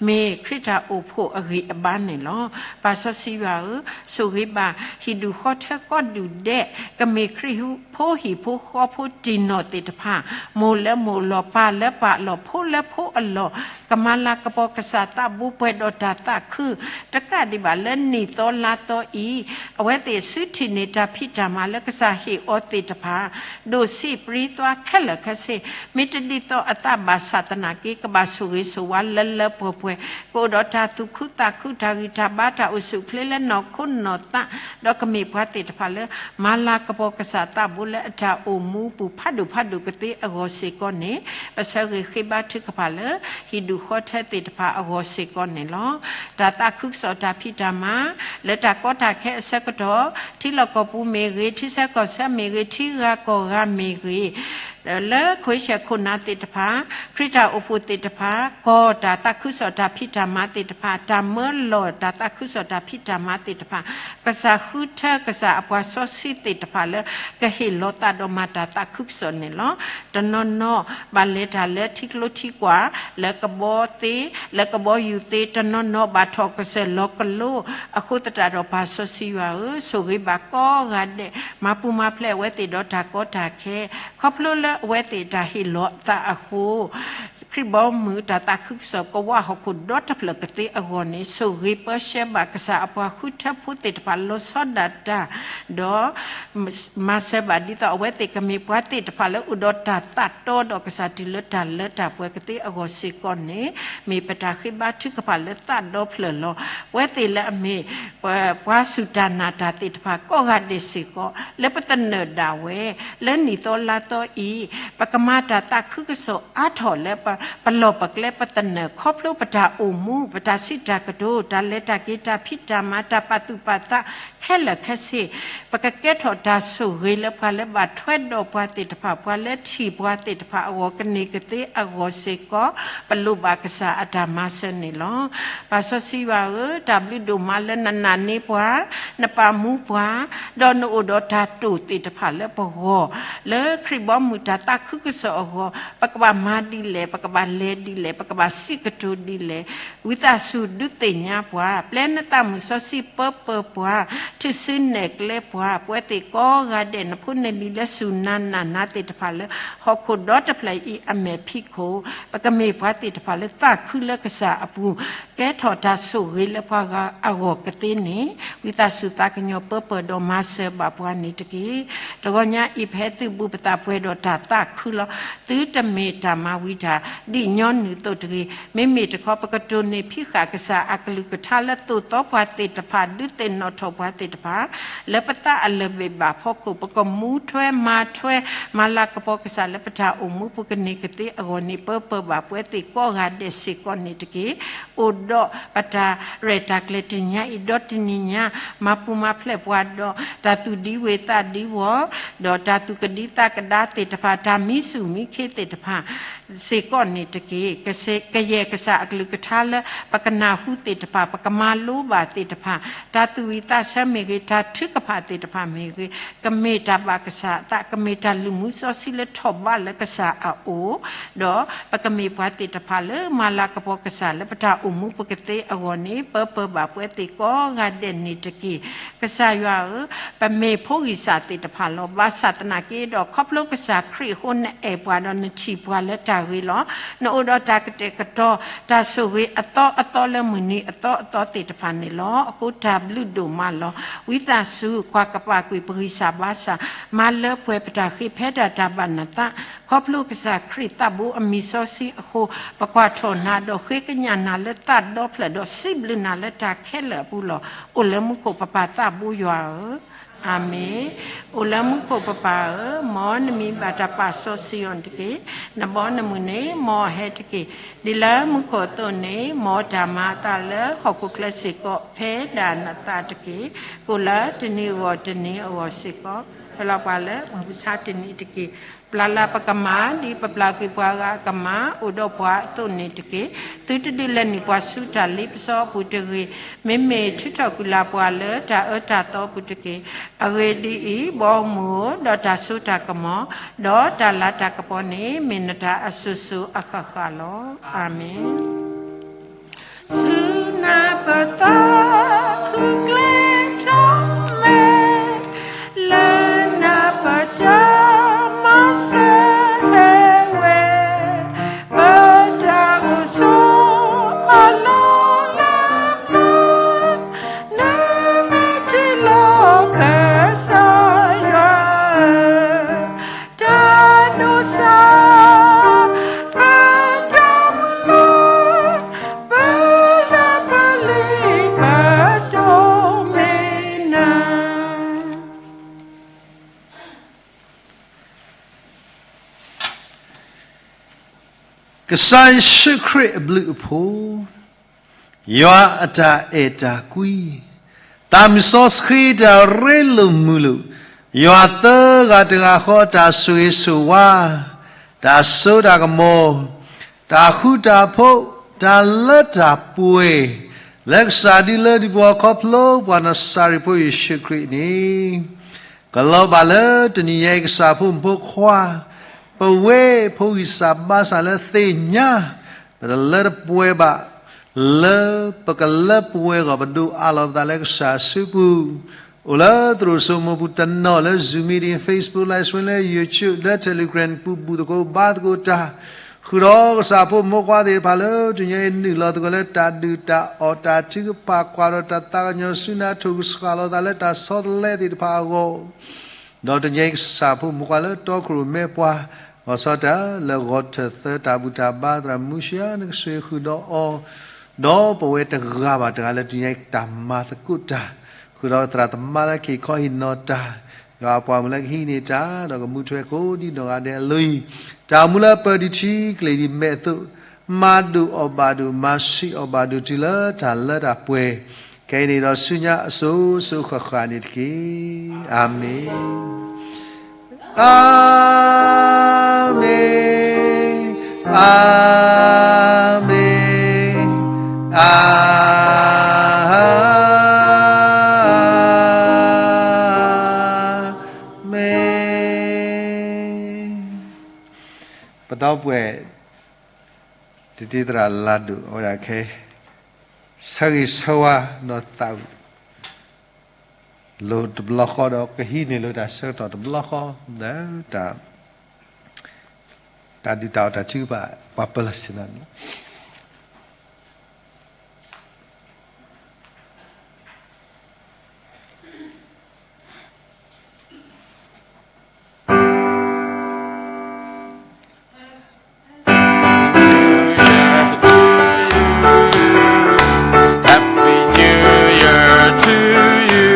မ့ၢ်ခရံာ်တၢ်အိၣ်ဖှိၣ်အဂံၢ်အဘါန့ၣ်လီၤ. ပၢ်စီဆှံယွၤဧၢ, ဆိၣ်ဂ့ၤဘၣ်ဟံၣ်ဒူၣ်ဃီထၢကိးဒူၣ်ဒဲး ကမ့ၢ်ခရံာ်ဖိဟံၣ်ဖိဃီဖိတံၢ်နီၢ်သ့ၣ်တဖၣ်, မိၢ်လၢမိၢ်အလီၢ်, ပၢ်လၢပၢ်အလီၢ်, ဖိလၢဖိအလီၢ်, ကမၤလၤကပီၤကစၢ်သးဘိပှဲၤဒီးတၢ်သးခု, တကးဒံးဘၣ်လၢနံၣ်သီလါသီအံၤ အဝဲသ့ၣ်စုထံၣ်န့ၢ်တၢ်ဖံးတၢ်မၤလၢကစၢ်ဟ့ၣ်အီၤသ့ၣ်တဖၣ် ဒိၣ်ဆံးပြံသွါခဲလၢာ်ခဲဆ့, မ့ၢ်တဒ်သိးအသးဘၣ်ဆၣ်သနာ်က့ ကဘၣ်ဆိၣ်ဂ့ၤဆိၣ်ဝါလၢလၢပှဲၤပှဲၤ, ကအိၣ်ဒီးတၢ်သူၣ်ခုသးခု တၢ်ဂံၢ်တၢ်ဘါတၢ်အိၣ်ဆူၣ်အိၣ်ချ့လၢနီၢ်ခိနီၢ်သး, ဒီးကမ့ၢ်ပှၤသ့ၣ်တဖၣ်လၢ မၤလၤကပီၤကစၢ်သးဘိလၢအတၢ်အိၣ်မူပူၤဖးဒိၣ်ဖးဒိၣ်ကသ့အဂီၢ်စ့ၢ်ကီးန့ၣ်, ပဆၢဂ့ၤဃ့ဘါထုကဖၣ်လၢ ဟံၣ်ဒူၣ်ဃီ လၢပှၤလၢအအိၣ်လၢတၢ်ဃုထၢသ့ၣ်တဖၣ်အဂီၢ်စ့ၢ်ကီးန့ၣ်လီၤ. တၢ်သးခုကစီၣ်တၢ်ဖံးတၢ်မၤ လၢတၢ်ကီတၢ်ခဲအဆၢကတီၢ် ထံလီၢ်ကီၢ်ပူၤမ့ၢ်ဂ့ၤ, ထံဆၢကီၢ်ဆၢမ့ၢ်ဂ့ၤ, ထံဂၤကီၢ်ဂၤမ့ၢ်ဂ့ၤ, လၢခိၣ်ရှဲၣ်ခိၣ်နၢ်သ့ၣ်တဖၣ်, ခရံာ်တၢ်အိၣ်ဖှိၣ်သ့ၣ်တဖၣ်, ကီၢ်တၢ်သးခုကစီၣ်တၢ်ဖံးတၢ်မၤသ့ၣ်တဖၣ်, တၢ်မၢလီၤတၢ်သးခုကစီၣ်တၢ်ဖံးတၢ်မၤသ့ၣ်တဖၣ်, ကစၢ်ဃုထၢကစၢ်အပှၤစီဆှံသ့ၣ်တဖၣ်လၢ ကဟ့ၣ်လီၤသးဒီးမၤတၢ်သးခုကစီၣ်န့ၣ်လီၤ. တနီၤနီၤ ဘၣ်လဲၤတၢ်လၢထံကျိထံကွာ်, လၢကဘီသ့, လၢကဘီယူၤသ့, တနီၤနီၤဘၣ်ထီၣ်ကစၢၢ်လီၤကလိ, အဃိသတးဒီးပၢ်စီဆှံယွၤဧၢ, ဆိၣ်ဂ့ၤဘၣ်ကိးဂၤဒဲး, မၤပူၤမၤဖျဲးအဝဲသ့ၣ်ဒီးတၢ်ကီတၢ်ခဲ, ခီဖျိလၢအဝဲသ့ၣ်တၢ်ဟ့ၣ်လီၤအသးအဃိ ခရံာ်ဘီမုၢ်တၢ်သးခုကစီၣ်ကဝးဟီၣ်ခိၣ်ဒီတဖျၢၣ်ကသ့အဂီၢ်န့ၣ်, ဆိၣ်ဂ့ၤပၢဆှၢဘၣ်ကစၢ်အပှၤဃုထၢဖိသ့ၣ်တဖၣ်လီၤဆီဒၣ်တၢ်, ဒီး မၤစၢၤဘၣ်ဒ်သိးအဝဲသ့ၣ်ကမ့ၢ်ပှၤသ့ၣ်တဖၣ်လၢအိၣ်ဒီးတၢ်သးတီဒီးကစၢ်တုၤလၢတၢ်လၢတၢ်ပှဲၤကသ့အဂီၢ်စ့ၢ်ကီးန့ၣ်, မ့ၢ်ပတၢ်ဃ့ဘါထုကဖၣ်လၢသးဒီဖျၢၣ်လီၤ. ပဝဲသ့ၣ်လၢအမ့ၢ် ပှၤစူၢ်တၢ်နာ်တၢ်သ့ၣ်တဖၣ်ကိးဂၤဒဲးစ့ၢ်ကီး လၢပသနၢၣ်ဒၣ်ဝဲ လၢနံၣ်သီလါသီအံၤ, ပကမၤတၢ်သးခုကစီၣ်အါထီၣ်လၢပလီၢ်ပကျဲပသနၢၣ် ခီဖျိပတၢ်အိၣ်မူ ပတၢ်စံးတၢ်ကတိၤ တၢ်လဲၤတၢ်က့ၤ တၢ်ဖံးတၢ်မၤ တၢ်ပာ်သူၣ်ပာ်သး ခဲလၢာ်ခဲဆ့, ပကကဲထီၣ်တၢ်ဆိၣ်ဂ့ၤလၢပှၤလၢဘၣ်ထွဲဒီးပှၤသ့ၣ်တဖၣ် ပှၤလၢထံၣ်ပှၤသ့ၣ်တဖၣ်အဂီၢ် ကန့ၢ်ကသ့အဂီၢ်စ့ၢ်ကီး ပလိၣ်ဘၣ်ကစၢ်အတၢ်မၤစၢၤန့ၣ်လီၤ. ပၢ်စီဆှံယွၤဧၢ, တၢ်ဘျုးဒိၣ်မးလၢနနာ်န့ၢ်ပှၤ, နပာ်မူပှၤ, ဒီးနအိၣ်ဒီးတၢ်တိာ်သ့ၣ်တဖၣ်လၢပဂီၢ်, လၢခရံာ်ဘီမုၢ်တၢ်သးခုကစီၣ်အဂီၢ် ပကဘၣ်မၤဒ်လဲၣ်, ပကဘၣ်လဲၤဒ်လဲၣ်, ပကဘၣ်စံးကတိၤဒ်လဲၣ်, ဝံသးစူၤဒုးသ့ၣ်ညါပှၤ, ပျဲနသးမုၢ်စီဆှံပၢပၢၤပှၤ, ထုးစုနဲၣ်ကျဲပှၤ, ပဝဲသ့ၣ်ကိးဂၤဒဲး နဖိနလံၤလၢစူၢ်နၤနာ်နၤသ့ၣ်တဖၣ်လၢ ဟီၣ်ခိၣ်ဒီတဖျၢၣ်အံၤအမဲာ်ဖံးခိၣ်, ပကမ့ၢ်ပှၤသ့ၣ်တဖၣ်လၢသးခုလၢကစၢ်အပူၤ, ကဲထီၣ်တၢ်ဆိၣ်ဂ့ၤလၢပှၤဂၤအဂီၢ်ကသ့န့ၣ်, ဝံသးစူၤသးကညီၤပၢပၢၤဒီးမၤစၢၤဘၣ်ပှၤန့ၣ်တက့ၢ်. တဂီၤညါအံၤ ပဟဲသုးဘူးပသးပှဲၤဒီးတၢ်သးခုလီၤ. သုတမ့ၢ်တၢ်မၤဝံၤတၢ် ဒ်ညီနုၢ်အသိးတဂ့ၤ. မ့မ့ၢ်တခီ ပကတိၢ်န့ၢ်ဖံးဃာ်ကစၢ်အကလုၢ်ကထါလၢသိၣ်သီပှၤသ့ၣ်တဖၣ် ဒုးသ့ၣ်နီၣ်ထီၣ်ပှၤသ့ၣ်တဖၣ် လၢပသးအလၢၢ်ဘ့ၣ်ဘၣ်ဖီခိၣ် ပကမူထွဲမၤထွဲ မၤလၤကပီၤကစၢ်လၢပတၢ်အိၣ်မူပူၤ ကန့ၢ်ကသ့အဂီၢ်န့ၣ် ပၢပၢၤဘၣ်ပဝဲသ့ၣ်ကိးဂၤဒဲးစ့ၢ်ကီးန့ၣ်တက့ၢ်. အိၣ်ဒီးပတၢ်ရဲၣ်တၢ်ကျဲၤတနံၤညါအံၤ ဒီတနံၤညါ မၤပူၤမၤဖျဲးပှၤဒီး တၢ်သူၣ်ဒံဝ့ၤသးဒံဝီၤ ဒီးတၢ်သူၣ်ကဒံသးကဒါသ့ၣ်တဖၣ် တၢ်မံဆူၣ်မံခ့သ့ၣ်တဖၣ် စ့ၢ်ကီးန့ၣ်တက့ၢ်. ကစ့- ကယဲၢ်ကစၢ်အကလုၢ်ကထါလၢ ပကနၢ်ဟူသ့ၣ်တဖၣ် ပကမၤလိဘၣ်သ့ၣ်တဖၣ် တၢ်သူၣ်ဝံၣ်သးဆၢမ့ၢ်ဂ့ၤ တၢ်ထုကဖၣ်သ့ၣ်တဖၣ်မ့ၢ်ဂ့ၤ ကမ့ၢ်တၢ်ဘၣ်ကစၢ်အသး ကမ့ၢ်တၢ်လုၢ်မူစီဆှံလၢထီၣ်ဘးလၢကစၢ်အအိၣ် ဒီးပကမ့ၢ်ပှၤသ့ၣ်တဖၣ်လၢမၤလၤကပီၤကစၢ်လၢပတၢ်အိၣ်မူပူၤကသ့အဂီၢ်န့ၣ် ပၢပၢၤဘၣ်ပဝဲသ့ၣ်ကိးဂၤဒဲးန့ၣ်တက့ၢ်. ကစၢ်ယွၤဧၢ, ပမ့ၢ်ဖိဂံၢ်စၢ်သ့ၣ်တဖၣ်လီၤ. ဘၣ်ဆၣ်သနာ်က့ဒီး ခီဖျိကစၢ်ခရံာ်အဃိ နအဲၣ်ပှၤဒီးနထံၣ်ပှၤလၢတၢ်ဂ့ၤလီၤ. နအိၣ်ဒီးတၢ်ကတဲာ်ကတီၤ တၢ်ဆိၣ်ဂ့ၤအသီအသီလၢမုၢ်နံၤအသီအသီသ့ၣ်တဖၣ်န့ၣ်လီၤ. အဃိတၢ်ဘျုးဒိၣ်မးလီၤ. ဝံသးစူၤ ကွၢ်ကပာ်ကွံာ်ပဂံၢ်စၢ်ဘါစၢ်, မၤလၢပှဲၤပတၢ်ဃ့ဖဲဒၣ်တၢ်ဘၣ်နသး ခီဖျိကစၢ်ခရံာ်သးဘိအမံၤစီဆှံအဃိ ပကွၢ်ထီၣ်နၤဒီးဃ့ကညးနၤလၢသးဒီဖျၢၣ်ဒီးစံးဘျုးနၤလၢတၢ်ခဲလၢာ်အပူၤလီၤ. အိၣ်လၢမူခိၣ်ပပၢ်သးဘိယွၤဧၢ, အၤမ့ၣ်. အိၣ်လၢမူခိၣ်ပပၢ်ဧၢ, မ်နမံၤဘၣ်တၢ်ပာ်စီဆှံအီၤတက့ၢ်. နဘီနမုၢ်န့ၣ် မ်အဟဲတက့ၢ်. ဒ်လၢမူခိၣ်အသိးန့ၣ် မ်တၢ်မၤအသးလၢဟီၣ်ခိၣ်ချၢစ့ၢ်ကီး ဖဲဒၣ်နသးတက့ၢ်. ကိၣ်လၢတနံၤအဂီၢ်တနံၤအဂီၢ်စ့ၢ်ကီး ဖဲလီၤပှၤလၢမုၢ်မဆါတနံၤတက့ၢ်. ပျၢ်လၢပကမၤ ဒ်ပပျၢ်ကွံာ်ပှၤဂၤအကမၤ အိၣ်ဒီးပှၤအသိးန့ၣ်တက့ၢ်. သုတဒုးလဲၤနုာ်ပှၤဆူတၢ်လ့ပစီအပူၤတဂ့ၤ. မ့မ့ၢ်ထုးထီၣ်ကွံာ်လၢ်ပှၤလၢတၢ်အၢတၢ်သီအပူၤတက့ၢ်. အဂ့ၢ်ဒ်အံၤ, ဘီမုၢ်ဧၢ, ဒီးတၢ်စိတၢ်ကမီၤ, ဒီးတၢ်လၤတၢ်ကပီၤန့ၣ် မ့ၢ်နတၢ်အစိၤစိၤအဃၣ်ဃၣ်လီၤ. အၤမ့ၣ်. ဆူနၤပတၢ်ခုကျဲထီၣ်မဲာ်, လၢနၤပတၢ်မၤစၢၤဟဲဝဲ, ပတၢ်အိၣ်ဆိးအလီၢ်လၢပျၢၤ, နမ့ၢ်တ့လီၤကစၢ်ယွၤဧၢ, တၢ်ဒိးစၢ် ပတၢ်မုၢ်လၢ် ပလၢပလံၤပတိၢ် ကစၢ်ယ့ၣ်ၡူးခရံာ်အဘျုးအဖှိၣ်, ယွၤအတၢ်အဲၣ်တၢ်ကွံ, သးမုၢ်စီဆှံတၢ်ရ့လိာ်မုာ်လိာ်, ယွၤသၢဂၤတဂၤဃီတၢ်ဆိၣ်ဂ့ၤဆိၣ်ဝါ, တၢ်စိတၢ်ကမီၤ, တၢ်ဃူတၢ်ဖိး, တၢ်လၢတၢ်ပှဲၤ, လၢကစၢ်ဒုလၢဒုးပှၤခီဖျိပှၤနစၤရ့းဖိယ့ၣ်ၡူးခရံာ်န့ၣ် ကလီၤဘၣ်လၢတနံၤညါအံၤကစၢ်ဖိမုၣ်ဖိခွါ, ပဝဲဖိဂံၢ်စၢ်ဘါစၢ်လၢသ့ၣ်ညါ, ပတလၢတပှဲၤဘၣ်, လၢပကလၢပှဲၤဂီၢ်ပဒိးအးလီၤပသးလၢကစၢ်အစုပူၤ, အိၣ်လၢသရိာ်စိမိၤပူၤတနီၤလၢ Zoom meeting, Facebook live stream လၢ YouTube လၢ Telegram ပူၤဘူၣ်သကိးဘါသကိးတၢ်, ဃုာ်ဒီးကစၢ်ဖိမုၣ်ဖိခွါသ့ၣ်တဖၣ်လၢတနံၤညါအံၤ နုာ်လီၤသကိးလၢတၢ်ဒုၣ်တၢ်အီၣ်တၢ်ထုကဖၣ် ကွၢ်ဒီးတၢ်သးကညီၤဆူနၤ ထိၣ်ကဆှၣ်လီၤသးလၢတၢ်ဆီတလဲသ့ၣ်တဖၣ်အဂီၢ်, ဒီးတနံၤညါအံၤကစၢ်ဖိမုၣ်ဖိခွါလၢတီခိၣ်ရိၣ်မဲပှၤ, ဂီၤဆီတၢ်လၢဂီၤထၢၣ်သၢတၢ်ဘူၣ်တၢ်ဘါသရၣ်မူရှံအါ နကဆိၣ်ဂ့ၤဃုာ်ဒီးအီၤ, ဒီးပဝဲတဂၤဘၣ်တဂၤလၢတနံၤညါအံၤတၢ်မၤသကိးတၢ်, ဃုာ်ဒီးသရၣ်သမါလၢကဟ့ၣ်ခီဟ့ၣ်နီၤတၢ်, ယွၤအပှၤမုၣ်လၢကဟံးန့ၢ်တၢ် ဒီးကမူထွဲကိးဒံနီၢ်ဂၤဒဲးအလိၤအံၤ, တၢ်မူလၢပၢၢ်ဒံးထံကလ့ၢ်ဒံးမဲာ်အသိး, မၤဒိၣ်အီၣ်ဘၣ်ဒိၣ် မၤဆံးအီၣ်ဘၣ်ဒိၣ်တုၤလၢတၢ်လၢတၢ်ပှဲၤ, ခဲအံၤန့ၣ်ဒီးဆူညါအစိၤစိၤဃၣ်ဃၣ်န့ၣ်တက့ၢ်. အၤမ့ၣ်, အၤမ့ၣ်, အၤမ့ၣ်, အၤမ့ၣ်. ပဒီပုၢ်ဝဲၢ် တတံသရၣ်လၤဒိၣ် အဝဲဒၣ်ခဲ ဆၢဂ့ၤဆၢဝါဒီးသးဝံၣ်လိာ်တဘျီဃီ ဒီးကဟံးန့ၢ်လိာ်တၢ်ဆၢကတီၢ်တဘျီဃီ လၢ တၢ်ဒုၣ်တၢ်အီၣ်တၢ်ထုကဖၣ် ပှၤပၢၤလီၢ်ဆ့ၣ်နီၤန့ၣ်လီၤ. Happy New Year to you.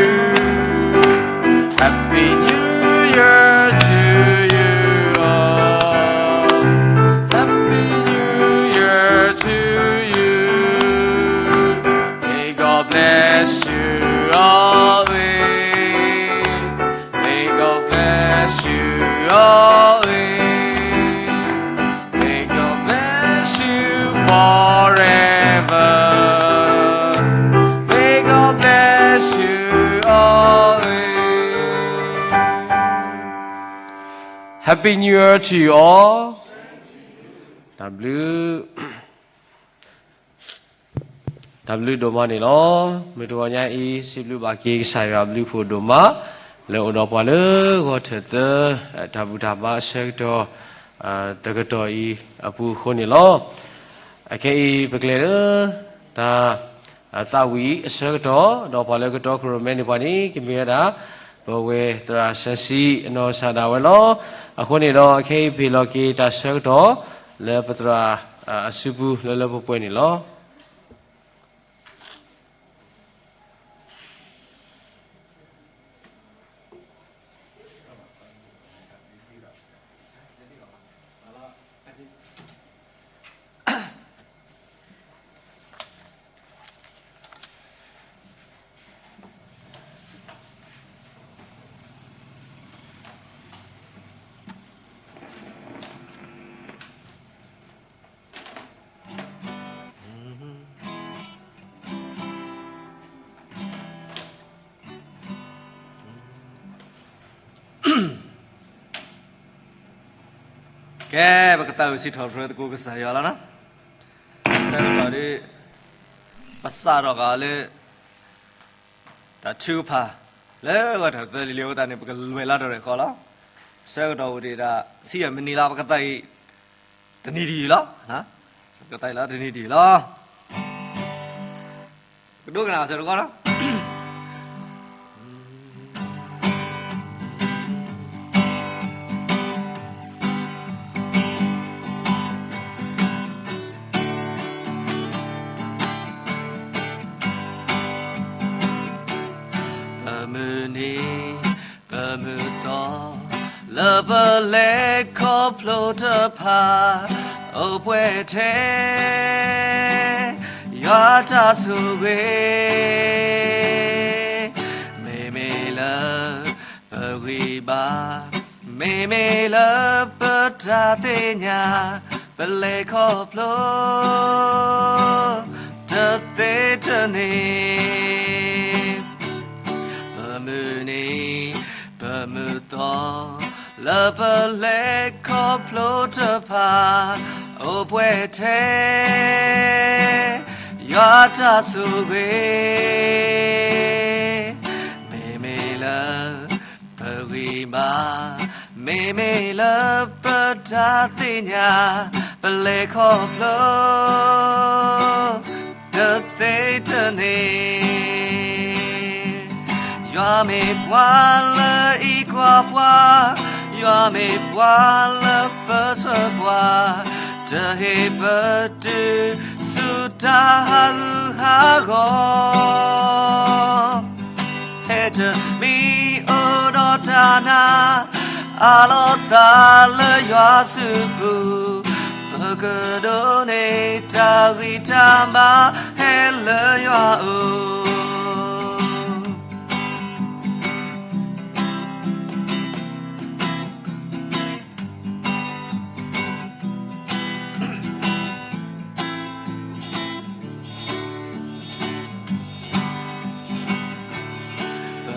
Happy New Year to you all. Happy New Year to you. May God bless you always. May God bless you always. May God bless you forever. May God bless you always. Happy New Year to you all. တၢ်ဘျုး တၢ်ဘျုးဒိၣ်မးန့ၣ်လီၤ. မုၢ်တဂီၤညါအံၤ စံးဘျုးဘၣ်က့ၤကစၢ်ယွၤအဘျုးအဖှိၣ်ဒိၣ်မး လၢအိၣ်ဒီးပှၤလၢဂီၤထၢၣ်သၢ တၢ်ဘူၣ်တၢ်ဘါအဆၢကတီၢ် တကတီၢ်အံၤအပူၤအဃိန့ၣ်လီၤ. အခဲအံၤပကျဲၤလၢ တၢ် သးဝံၣ်အဆၢကတီၢ် ဒီးပှၤလၢကတီခိၣ်ရိၣ်မဲန့ၣ်ပှၤန့ၣ် ကမ့ၢ်ဝဲဒၣ် ပဝဲသရၣ်စၢၤဆံးအနီၢ်ကစၢ်ဒၣ်ဝဲလီၤ. အဃိန့ၣ်ဒီး အခဲအံၤပဟ့ၣ်လီၤက့ၤတၢ်ဆၢကတီၢ် လၢပသရၣ်အစုပူၤလၢလၢပှဲၤပှဲၤန့ၣ်လီၤ. ကဲ ပကသးဝံၣ်စံးထီၣ်ပတြၢၤသကိးကစၢ်ယွၤလီၤနီၤ. ဆၢကတီၢ်ဒီး ပစးထီၣ်ဃာ်လၢ တၢ်ထုကဖၣ် လၢဂီၤထၢၣ်သၢလံၤလံၤအဃိသတးန့ၣ် ပကလဲၤလီၤတရဲၣ်ဃီလီၤ. ဆၢကတီၢ်အိၣ်ဒံးဒၣ် ဆံယဲၢ်မံးနံးလီၤ. ပကသးဝံၣ် တနံၤတယံာ်လီၤ. ပကသးဝံၣ်လီၤတနံၤတယံာ်လီၤ. ပကဒိကနၣ်အဆၢတခီလီၤ. ပမုၢ်နံၤ ပမုၢ်သီ လၢပလဲၤခီဖျိတဖၣ် အိၣ်ပှဲၤထဲ ယွၤတၢ်ဆိၣ်ဂ့ၤ, မ့မ့ၢ်လၢပဂံၢ်ဘါ, မ့မ့ၢ်လၢပတၢ်သ့ၣ်ညါ, ပလဲၤခီဖျိ တသ့တန့ၢ် ပမုၢ်နံၤ ပမုၢ်သီ လၢပလဲၤခီဖျိတဖၣ် အိၣ်ပှဲၤထဲ ယွၤတၢ်ဆိၣ်ဂ့ၤ, မ့မ့ၢ်လၢ ပဂံၢ်ဘါ, မ့မ့ၢ်လၢပတၢ်သ့ၣ်ညါ, ပလဲၤခီဖျိ တသ့တန့ၢ် ယွၤမ့ၢ်ပှၤလၢအံးကွၢ်ပှၤ, ယွၤမ့ၢ်ပှၤလၢပၢဆှၢပှၤ, တဟ့ၣ်ပတုၤဆူတၢ်ဟးဂူာ်ဟးဂီၤ ထဲတမံၤအိၣ်ဒီးတၢ်နာ်, အးလီၤသးလၢယွၤစုပူၤ, ပကဒိးန့ၢ်တၢ်ဂံၢ်တၢ်ဘါ ဟဲလၢယွၤအအိၣ်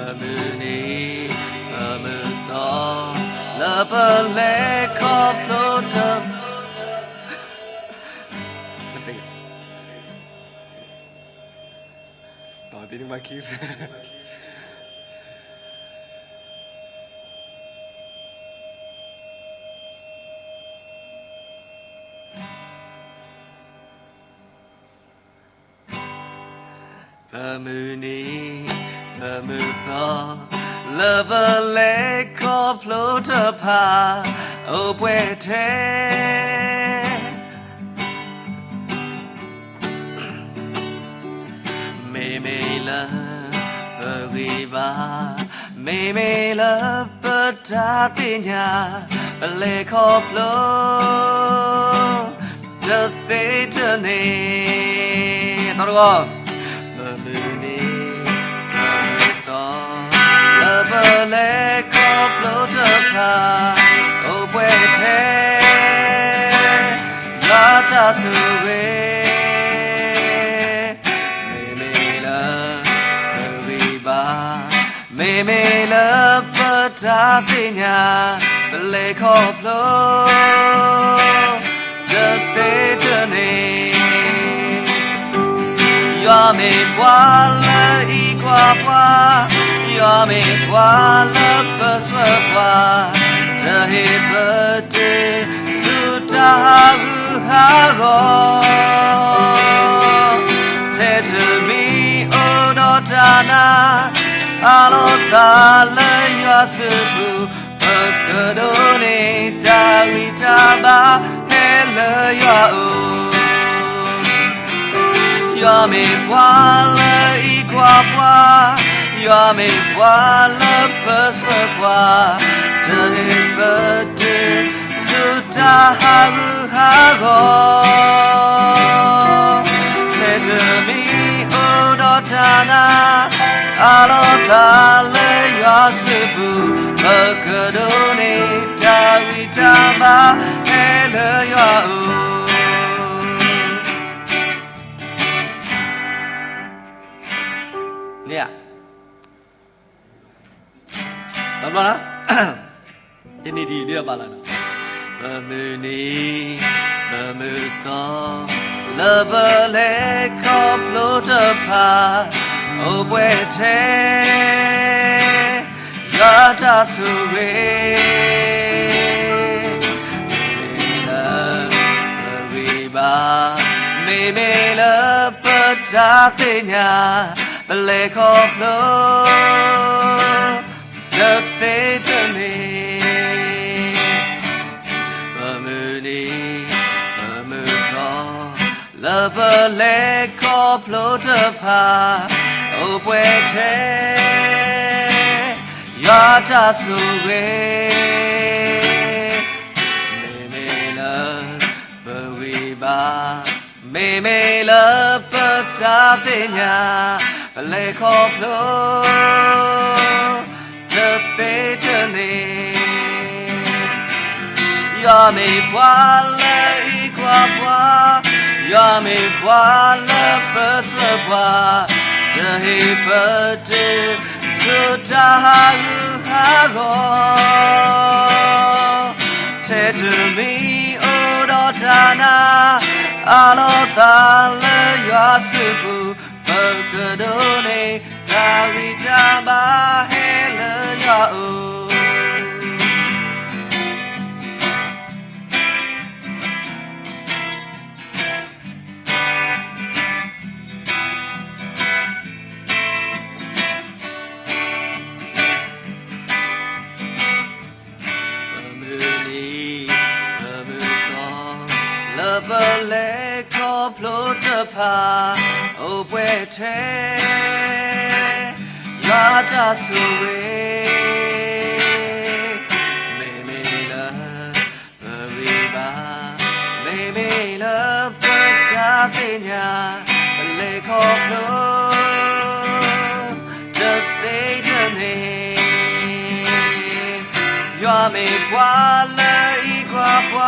ပမုၢ်နံၤ ပမုၢ်သီ လၢပလဲၤခီဖျိတ ပမုၢ်နံၤ ပမုၢ်သီ လၢပလဲၤခီဖျိတဖၣ် အိၣ်ပှဲၤထဲ မ့မ့ၢ်လၢပဂံၢ်ဘါ, မ့မ့ၢ်လၢပတၢ်သ့ၣ်ညါ, ပလဲၤခီဖျိ တသ့တန့ၢ်, သီတဂီၤ, ပမုၢ်နံၤ ပမုၢ်သီ လၢပလဲၤခီဖျိတဖၣ် အိၣ်ပှဲၤထဲ ယွၤတၢ်ဆိၣ်ဂ့ၤ မ့မ့ၢ်လၢပဂံၢ်ဘါ, မ့မ့ၢ်လၢပတၢ်သ့ၣ်ညါ, ပလဲၤခီဖျိ တသ့တန့ၢ်, ယွၤမ့ၢ်ပှၤလၢအံးကွၢ်ပှၤ, ယွၤမ့ၢ်ပှၤလၢပၢဆှၢပှၤ, တဟ့ၣ်ပတုၤ ဆူတၢ်ဟးဂူာ်ဟးဂီၤ, ထဲတမံၤအိၣ်ဒီးတၢ်နာ်, အးလီၤသးလၢယွၤစုပူၤ, ပကဒိးန့ၢ်တၢ်ဂံၢ်တၢ်ဘါ ဟဲလၢယွၤအအိၣ် ယွၤမ့ၢ်ပှၤလၢအံးကွၢ်ပှၤ, ယွၤမ့ၢ်ပှၤလၢပၢဆှၢပှၤ, တဟ့ၣ်ပတုၤ ဆူတၢ်ဟးဂူာ်ဟးဂီၤ, ထဲတမံၤအိၣ်ဒီးတၢ်နာ်, အးလီၤသးလၢယွၤစုပူၤ, ပကဒိးန့ၢ်တၢ်ဂံၢ်တၢ်ဘါ ဟဲလၢယွၤအအိၣ် န့ၣ်ဧါ, တဘျီနီၤ, တနံၤတံၢ်ဒ်အဘၣ်လီၤနီၤ, ပမုၢ်နံၤ ပမုၢ်သီ လၢပလဲၤခီဖျိတဖၣ် အိၣ်ပှဲၤထဲ ယွၤတၢ်ဆိၣ်ဂ့ၤ မ့မ့ၢ်လၢပဂံၢ်ဘါ, မ့မ့ၢ်လၢပတၢ်သ့ၣ်ညါ, ပလဲၤခီဖျိ တသ့တန့ၢ်, ပမုၢ်နံၤ ပမုၢ်သီ လၢပလဲၤခီဖျိတဖၣ် အိၣ်ပှဲၤထဲ ယွၤတၢ်ဆိၣ်ဂ့ၤ မ့မ့ၢ်လၢ ပ မ့မ့ၢ်လၢပတၢ်သ့ၣ်ညါ ပလဲၤခီဖျိ တသ့တန့ၣ်, ယွၤမ့ၢ်ပှၤလၢအံးကွၢ်ပှၤ, ယွၤမ့ၢ်ပှၤလၢပၢဆှၢပှၤ, တဟ့ၣ်ပတုၤ ဆူတၢ်ဟးဂူာ်ဟးဂီၤ ထဲတမံၤအိၣ်ဒီးတၢ်နာ်, အးလီၤသးလၢယွၤစုပူၤ, ပကဒိးန့ၢ် တၢ်ဂံၢ်တၢ်ဘါဟဲလၢယွၤအအိၣ်. ပမုၢ်နံၤ ပမုၢ်သီ လၢပလဲၤခီဖျိတဖၣ် အိၣ်ပှဲၤထဲ ယွၤတၢ်ဆိၣ်ဂ့ၤ, မ့မ့ၢ်လၢ ပဂံၢ်ဘါ, မ့မ့ၢ်လၢပတၢ်သ့ၣ်ညါ ပလဲၤခီဖျိ တသ့တန့ၣ်, ယွၤမ့ၢ်ပှၤလၢအံးကွၢ်ပှၤ,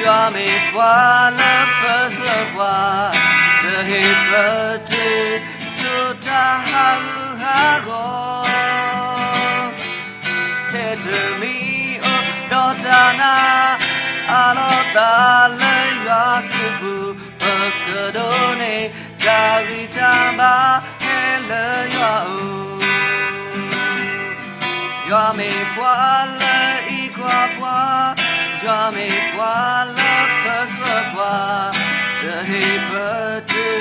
ယွၤမ့ၢ်ပှၤလၢပၢဆှၢပှၤ, တဟ့ၣ်ပတုၤ ဆူတၢ်ဟးဂူာ်ဟးဂီၤ ထဲတမံၤအိၣ်ဒီးတၢ်နာ်, အးလီၤသးလၢယွၤစုပူၤ, ပကဒိးန့ၢ် တၢ်ဂံၢ်တၢ်ဘါ ဟဲလၢယွၤအအိၣ်. ယွၤမ့ၢ်ပှၤလၢအံးကွၢ်ပှၤ, ယွၤမ့ၢ်ပှၤလၢပၢဆှၢပှၤ, တဟ့ၣ်ပတုၤ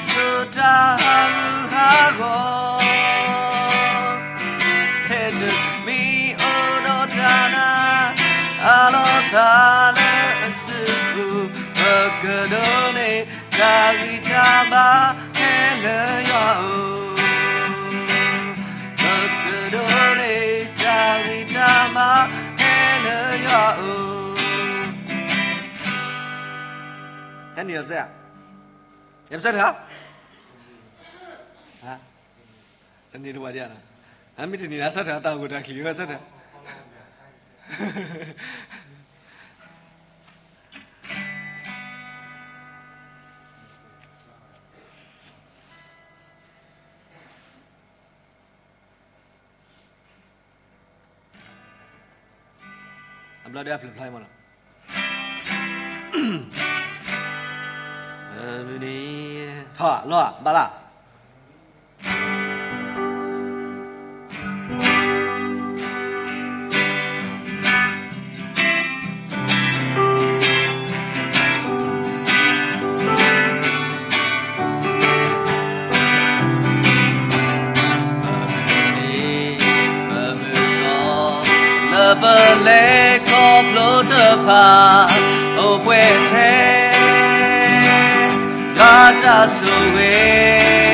ဆူတၢ်ဟးဂူာ်ဟးဂီၤ ထဲတမံၤအိၣ်ဒီးတၢ်နာ်, အးလီၤသးလၢအစုပူၤ, ပကဒိးန့ၢ် တၢ်ဂံၢ်တၢ်ဘါ ဟဲလၢယွၤအအိၣ်. ပကဒိးန့ၢ် တၢ်ဂံၢ်တၢ်ဘါ ဟဲလၢယွၤအအိၣ်. ဟဲနံၤဒီးစဲး, ယဆၢထၢၣ်, တနံၤတဝၤဒံး, မ့ၢ်တနံၤလၢဆၢထၢၣ် တၢ်ဂိၢ်တၢ်ချံးဝဲဆၢထၢၣ်. အဘျီဒ်အဖျၢၣ်ဖျါမးလီၤ. ထီၣ်လီၤဘၣ်လၢ လၢပလဲၤခီဖျိတဖၣ် အိၣ်ပှဲၤထဲ ယွၤတၢ်ဆိၣ်ဂ့ၤ,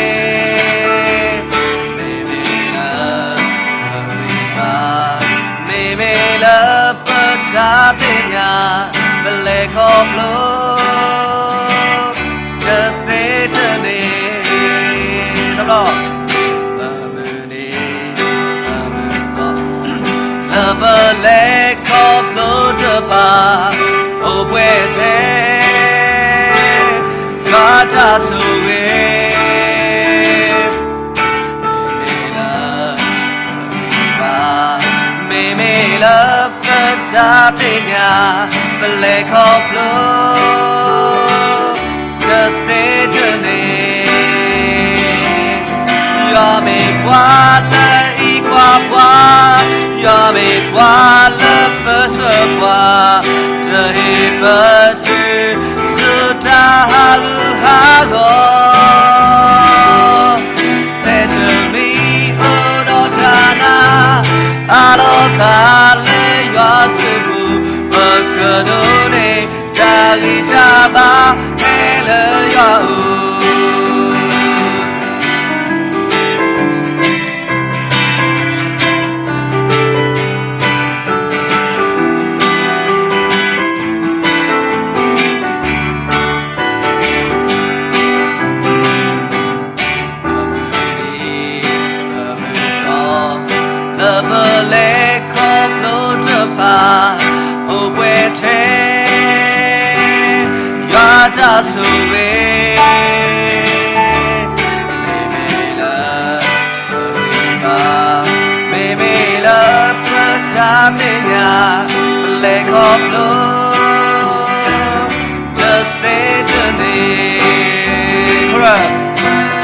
မ့မ့ၢ်လၢပဂံၢ်ဘါ, မ့မ့ၢ်လၢပတၢ်သ့ၣ်ညါ, ပလဲၤခီဖျိ တသ့တန့ၣ်, တဘျီ ပမုၢ်နံၤ ပမုၢ်သီ လၢပလဲၤခီဖျိတဖၣ် အိၣ်ပှဲၤထဲ ယွၤတၢ်ဆိၣ်ဂ့ၤ, မ့မ့ၢ်လၢပဂံၢ်ဘါ, မ့မ့ၢ်လၢပတၢ်သ့ၣ်ညါ, ပလဲၤခီဖျိ တသ့တန့ၣ်, ယွၤမ့ၢ်ပှၤလၢအံးကွၢ်ပှၤ, ယွၤမ့ၢ်ပှၤလၢပၢဆှၢပှၤ, တဟ့ၣ်ပတုၤ ဆူတၢ်ဟးဂူာ်ဟးဂီၤ, ထဲတမံၤအိၣ်ဒီးတၢ်နာ်, အးလီၤသးလၢယွၤစုပူၤ, ပကဒိးန့ၢ် တၢ်ဂံၢ်တၢ်ဘါ ဟဲလၢယွၤအအိၣ်. ယွၤဆိၣ်ဂ့ၤ, မ့မ့ၢ်လၢပဂံၢ်ဘါ, မ့မ့ၢ်လၢပတၢ်သ့ၣ်ညါ, ပလဲၤခီဖျိ တသ့တန့ၢ်,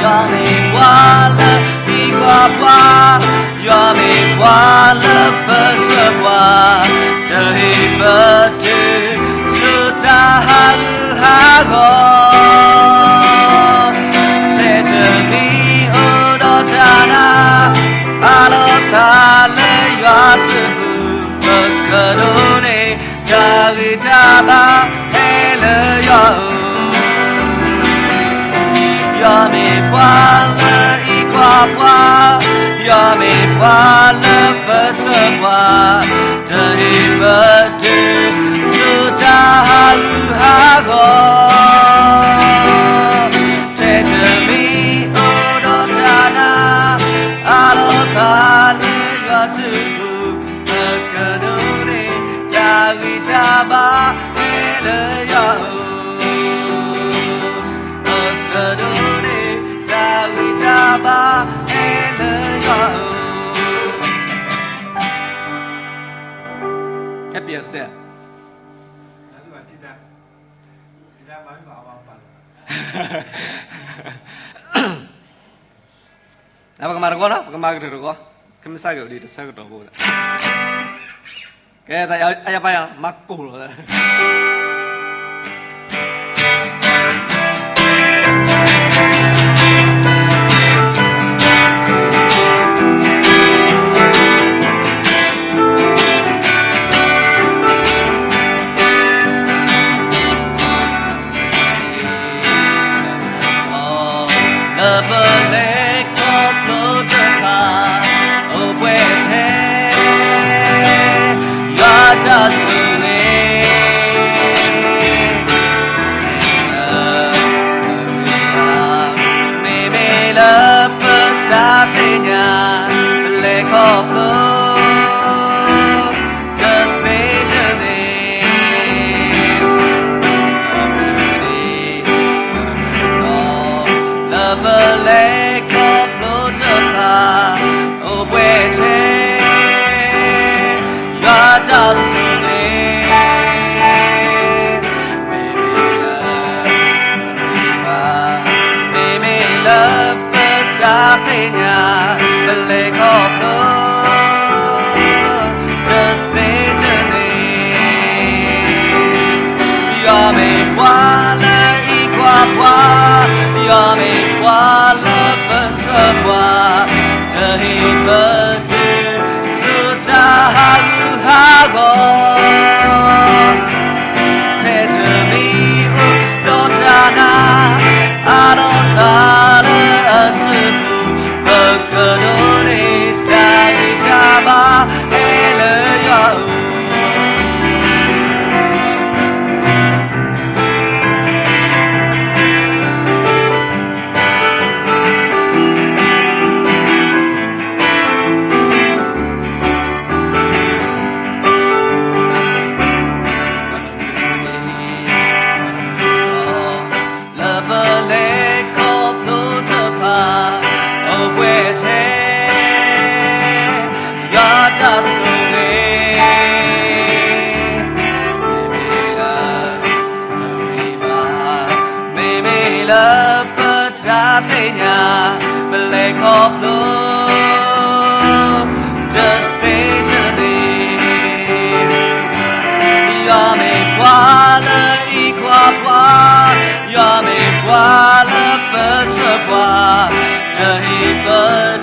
ယွၤမ့ၢ်ပှၤလၢဟံးကွၢ်ပှၤ, ယွၤမ့ၢ်ပှၤလၢပဆှၢပှၤ, တဟ့ၣ်ပတုၤ ဆူတၢ်ဟးဂူာ်ဟးဂီၤ, ထဲတမံၤအိၣ်ဒီးတၢ်နာ်, အးလီၤသးလၢယွၤစုပူၤ, ပကဒိးန့ၢ် တၢ်ဂံၢ်တၢ်ဘါဟဲလၢယွၤဧၢ, ယွၤမ့ၢ်ပှၤလၢဟံးကွၢ်ပှၤ, ယွၤမ့ၢ်ပှၤလၢပဆှၢပှၤ, တဟ့ၣ်ပတုၤ ဆူတၢ်ဟးဂူာ်ဟးဂီၤ, ထဲတမံၤအိၣ်ဒီးတၢ်နာ်, အးလီၤသးလၢယွၤစုပူၤ, ပကဒိးန့ၢ် တၢ်ဂံၢ်တၢ်ဘါဟဲလၢယွၤဧၢ, ပကဒိးန့ၢ် တၢ်ဂံၢ်တၢ်ဘါဟဲလၢယွၤဧၢ, ဟဲပယီၤတစဲး, ပကမၤတဂီၢ်နီၤ, ပကမၤကတၢၢ်တဂီၢ်, ကမ့ၢ်စၢ်က့ၤအိၣ်ဒံးတဆၢကတီၢ်ဖိဒီး, ကဲ, အယပၢ်ယၤ မၤကိၢ်လီၤ လၢပလဲၤခီဖျိတဖၣ် အိၣ်ပှဲၤထဲ ယွၤတၢ်ဆိၣ်ဂ့ၤ, မ့မ့ၢ်လၢပတၢ်သ့ၣ်ညါ ပလဲၤခီဖျိ တသ့တန့ၢ်, လၢပလဲၤခီဖျိတဖၣ် အိၣ်ပှဲၤထဲ ယွၤတၢ်ဆိၣ်ဂ့ၤ, မ့မ့ၢ်လၢ မ့မ့ၢ်လၢပတၢ်သ့ၣ်ညါ ပလဲၤခီဖျိ တသ့တန့ၢ်, ယွၤမ့ၢ်ပှၤလၢအံးကွၢ်ပှၤ, ယွၤမ့ၢ်ပှၤလၢပဆှၢပှၤ, တဟ့ၣ်ပတုၤ ဆူတၢ်ဟးဂူာ်ဟးဂီၤ, ထဲတမံၤအိၣ်ဒီးတၢ်နာ်, အးလီၤသးလၢအစုပူၤ, ပကဒိးန့ၢ်တၢ်ဂံၢ်တၢ်ဘါ ဟဲလၢယွၤဧၢ. Love လၢပလဲၤခီဖျိတဖၣ် အိၣ်ပှဲၤထဲ ယွၤတၢ်ဆိၣ်ဂ့ၤ, မ့မ့ၢ်လၢ မ့မ့ၢ်လၢပတၢ်သ့ၣ်ညါ ပလဲၤခီဖျိ တသ့တန့ၢ်, ယွၤမ့ၢ်ပှၤလၢအံးကွၢ်ပှၤ, ယွၤမ့ၢ်ပှၤလၢပဆှၢပှၤ, တဟ့ၣ်ပ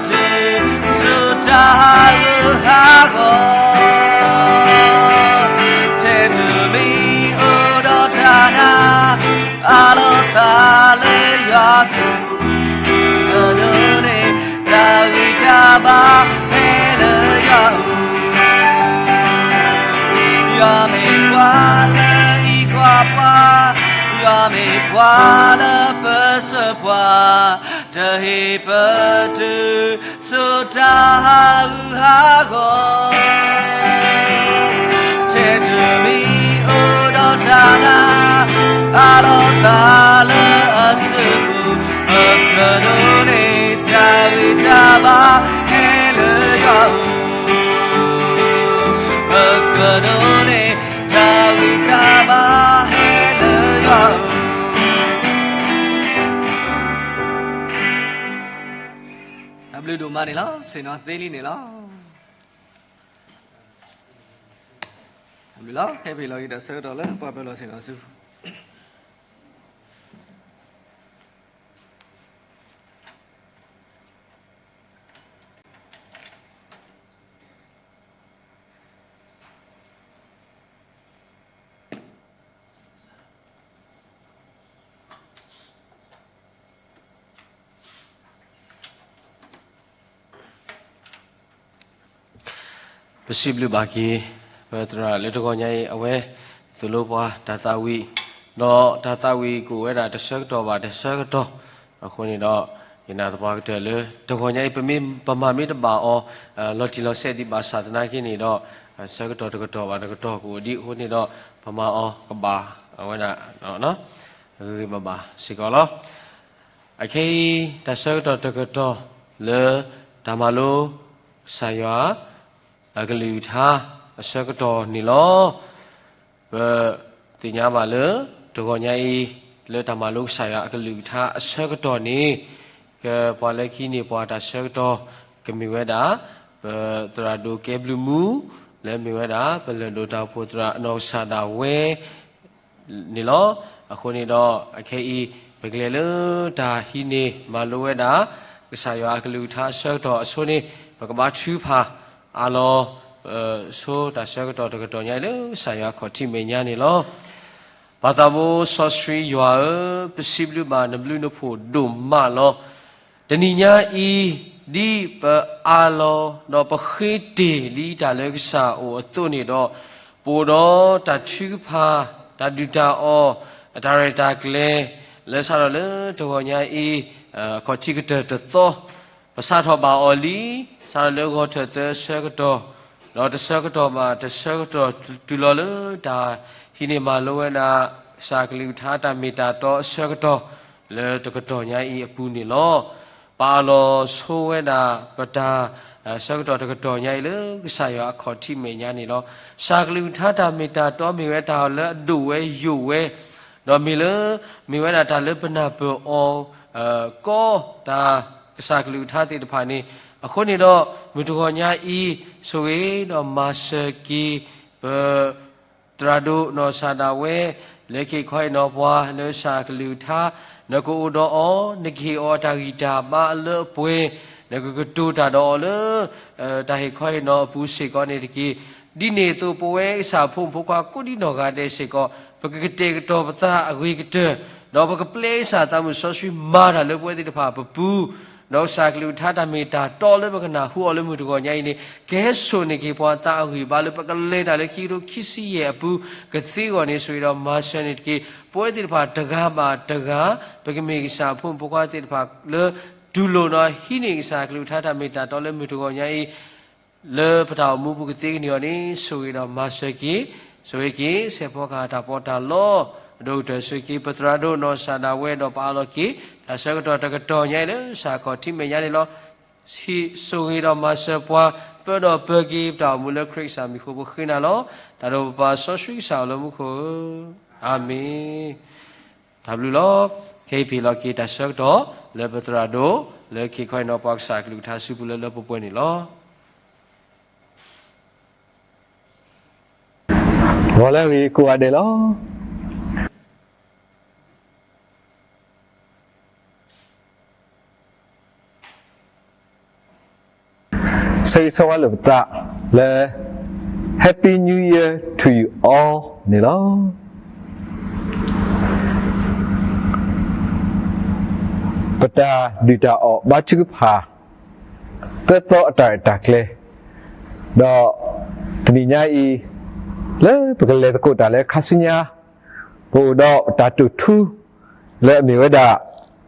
တုၤ ဆူတၢ်ဟးဂူာ်ဟးဂီၤ, ထဲတမံၤအိၣ်ဒီးတၢ်နာ်, အးလီၤသးလၢယွၤစုပူၤ, ပကဒိးန့ၢ် တၢ်ဂံၢ်တၢ်ဘါ ဟဲလၢယွၤဧၢ. ယွၤမ့ၢ်ပှၤလၢအံးကွၢ်ပှၤ, ယွၤမ့ၢ်ပှၤလၢပဆှၢပှၤ, တဟ့ၣ်ပတုၤ ဆူတၢ်ဟးဂူာ်ဟးဂီၤ, ထဲတမံၤအိၣ်ဒီးတၢ်နာ်, အး တၢ်လီၤသးလၢအစုပူၤ, အကဒိးန့ၢ်တၢ်ဂံၢ်တၢ်ဘါဟဲလၢယွၤဧၢ, အကဒိးန့ၢ်တၢ်ဂံၢ်တၢ်ဘါဟဲလၢယွၤဧၢ. တၢ်ဘျုးဒိၣ်မးန့ၣ်လီၤ. ဆ့ၣ်နီၤသ့လံန့ၣ်လီၤ. တၢ်ဘျုးလီၤ. ခဲအံၤပဟ့ၣ်လီၤက့ၤတၢ်ဆၢကတီၢ်လၢပှၤပၢၤလီၢ်ဆ့ၣ်နီၤဆူပစံးဘျုးဘၣ်က့ၤ ပသရၣ်လၢတဂီၤညါအံၤ အဝဲသိၣ်လိပှၤတၢ်သးဝံၣ်, ဒီးတၢ်သးဝံၣ်ကအိၣ်ဝဲဒၣ်တဆၢကတီၢ်ဘၣ်တဆၢကတီၢ်, အဃိန့ၣ်ဒီး ယနာ်သပှၢ်ကတၢၢ်လၢတဂီၤညါအံၤ ပမ့ၢ်ပမၤမ့ၢ်တဘၣ်အီၤ လီၤတံၢ်လီၤဆဲးဒံးဘၣ်ဆၣ်သနာ်က့န့ၣ်ဒီး ဆၢကတီၢ်တကတီၢ်ဘၣ်တကတီၢ်ကအိၣ်ဒံးအဃိန့ၣ်ဒီး ပမၤအီၤကဘၣ်အဝဲဒၣ် ဂ့ၤဂ့ၤဘၣ်ဘၣ်စ့ၢ်ကီးလီၤ. အခဲအံၤ တၢ်ဆၢကတီၢ်တကတီၢ်လၢတၢ်မၤလိကစၢ်ယွၤအကလုၢ်ကထါအဆၢကတီၢ်န့ၣ်လီၤ. ပသ့ၣ်ညါဘၣ်လၢ တဂီၤညါအံၤ လၢတၢ်မၤလိကစၢ်ယွၤအကလုၢ်ကထါအဆၢကတီၢ်န့ၣ် ကပှၤလၢခံန့ၢ်ပှၤတၢ်ဆၢကတီၢ် ကမ့ၢ်ဝဲဒၣ် ပသရၣ်ဒိၣ်ကဲဘျုးမူ လၢမ့ၢ်ဝဲဒၣ် ပလၢၢ်ဒိၣ်တၢ်အိၣ်ဖှိၣ်သရၣ်အနီၢ်ကစၢ်ဒၣ်ဝဲ န့ၣ်လီၤ. အဃိန့ၣ်ဒီး အခဲအံၤ ပကလဲၤလၢတၢ်ဟံးန့ၢ်မၤလိဝဲဒၣ် ကစၢ်ယွၤအကလုၢ်ကထါအဆၢကတီၢ်အဆိန့ၣ် ပကဘါထုကဖၣ်အးလီၤ ဆိတၢ်ဆၢကတီၢ်တကတီၢ်ညါအံၤလၢကစၢ်ယွၤခီၣ်ထံးမဲာ်ညါန့ၣ်လီၤ. ပၢ်သးဘိစီဆှံယွၤဧၢ, ပစံးဘျုးဘၣ်နဘျုးနဖှိၣ်ဒိၣ်မးလီၤ. တနံၤညါအံၤ ဒ်ပအးလီၤ ဒီးပဃ့တ့ၢ်လံတၢ်လၢကစၢ်အအိၣ်အသိးန့ၣ်ဒီး ပအိၣ်ဒီးတၢ်ထုကဖၣ် တၢ်ဒုၣ်တၢ်အီၣ် အတၢ်ရဲၣ်တၢ်ကျဲၤ လၢစးထီၣ်လၢတဂီၤညါအံၤ အခီၣ်ထံးကတၢၢ်တသီ ပစးထီၣ်ဘၣ်အီၤလံ စးထီၣ်လၢဂီၤထၢၣ်သၢဆၢကတီၢ် ဒီးတဆၢကတီၢ်ဘၣ်တဆၢကတီၢ်တုၤလီၤလၢတၢ်ဟံးန့ၢ်မၤလိဝဲဒၣ် ကစၢ်ကလုၢ်ကထါတၢ်မ့ၢ်တၢ်တီအဆၢကတီၢ် လၢတကတီၢ်ညါအံၤအပူၤန့ၣ်လီၤ. ပအးလီၤဆိဝဲဒၣ် ပတၢ်ဆၢကတီၢ်တကတီၢ်ညါအံၤလၢ ကစၢ်ယွၤအခီၣ်ထံးမဲာ်ညါန့ၣ်လီၤ. ကစၢ်ကလုၢ်ကထါတၢ်မ့ၢ်တၢ်တီမ့ၢ်ဝဲတၢ်လၢအဒိၣ်ဝဲယိာ်ဝဲ ဒီးမ့ၢ်လၢ မ့ၢ်ဝဲဒၣ်တၢ်လၢပနၢ်ပၢၢ်အီၤ ကီတၢ်ကစၢ်ကလုၢ်ကထါသ့ၣ်တဖၣ်န့ၣ် အဃိန့ၣ်ဒီး မုၢ်တဂီၤညါအံၤ ဆိၣ်ဂ့ၤဒီးမၤစၢၤက့ၤ ပ သရၣ်ဒိၣ်နီၢ်ကစၢ်ဒၣ်ဝဲ လၢကဟ့ၣ်ခီဟ့ၣ်နီၤပှၤလၢကစၢ်ကလုၢ်ကထါ နကအိၣ်ဒီးအီၤ နကဟ့ၣ်အီၤတၢ်ဂံၢ်တၢ်ဘါအလၢအပှဲၤ နကကတိၤတၢ်ဒီးအီၤလၢ တၢ်ဟ့ၣ်ခီဟ့ၣ်နီၤအပူၤစ့ၢ်ကီးန့ၣ်တက့ၢ်. ဒ်န့ၣ်အသိး ပဝဲကစၢ်ဖိမုၣ်ဖိခွါကိးဒံနီၢ်ဂၤဒဲးစ့ၢ်ကီး ပကကတဲာ်ကတီၤပသးအဂ့ၤကတၢၢ် ဒီးပကပျဲကစၢ်သးမုၢ်စီဆှံမၤတၢ်လၢပဝဲသ့ၣ်တဖၣ်ပပူၤ ဒီးကစၢ်ကလုၢ်ကထါတၢ်မ့ၢ်တၢ်တီလၢပကနၢ်ဟူအီၤလၢမုၢ်တဂီၤညါအံၤန့ၣ် ကဟဲစိာ်န့ၢ်က့ၤပှၤသးအဂံၢ်ဘါလၢပကလဲၤတၢ်လၢခံကထိခံဆံယဲၢ်အပူၤ ကသ့အဂီၢ်န့ၣ် ဆိၣ်ဂ့ၤဒီးမၤစၢၤန့ၣ်တက့ၢ်. ပဝဲသ့ၣ်တဖၣ်တဂၤဘၣ်တဂၤ ပကမ့ၢ်ကစၢ်ဖိမုၣ်ဖိခွါသ့ၣ်တဖၣ်လၢ တူၢ်လိာ်ဒီးဟံးန့ၢ်ကစၢ်ကလုၢ်ကထါတၢ်မ့ၢ်တၢ်တီလၢမုၢ်တဂီၤညါအံၤ လၢပတၢ်အိၣ်မူပူၤကသ့ကန့ၢ်အီၤန့ၣ် ဆိၣ်ဂ့ၤဒီးမၤစၢၤက့ၤ, ဆိၣ်ဂ့ၤက့ၤ စဲးဖီကဟၣ်တၢ်ပီးတၢ်လီ, အဒိၣ်ကတၢၢ်ဆိၣ်ဂ့ၤက့ၤ ပသရၣ်ဒိၣ်နီၢ်ကစၢ်ဒၣ်ဝဲဒီးပအးလီၤက့ၤ တၢ်ဆၢကတီၢ်တကတီၢ်ညါအံၤလၢကစၢ်ခီၣ်ထံးမဲာ်ညါန့ၣ်လီၤ. ဟံးဆိၣ်ဂ့ၤဒီးမၤစၢၤပှၤ ပၢဒီးပၢက့ၤပတၢ်အိၣ်မူလၢခရံာ်ကစၢ်မံၤဃိ ပဃ့နၤလီၤ. တၢ်ဒိၣ်ပပၢ်စီဆှံကစၢ်အိၣ်လၢမူခိၣ်ဧၢ, အၤမ့ၣ်. တၢ်ဘျုးလီၤ. ခဲအံၤပဟ့ၣ်လီၤက့ၤတၢ်ဆၢကတီၢ် လၢပသရၣ်ဒိၣ် လၢကဟ့ၣ်ခီဟ့ၣ်နီၤပှၤကစၢ်ကလုၢ်ကထါဆူပူၤလၢလၢပှဲၤပှဲၤန့ၣ်လီၤ. ဂီၤလၢအဂ့ၤကိးဂၤဒဲးလီၤ. ဆၢဂ့ၤဆၢဝါလိာ်ပသးလၢ Happy New Year to you all န့ၣ်လီၤ. ပတၢ်ဒုၣ်တၢ်အီၣ်ဘါထုကဖၣ် သၢသီအတၢ်ရဲၣ်တၢ်ကျဲၤ, ဒီးတနံၤညါအံၤ လၢပကလဲၤသကိးတၢ်လၢခါဆူညါ ပအိၣ်ဒီးတၢ်တိာ်ထူ လၢအမ့ၢ်ဝဲဒၣ်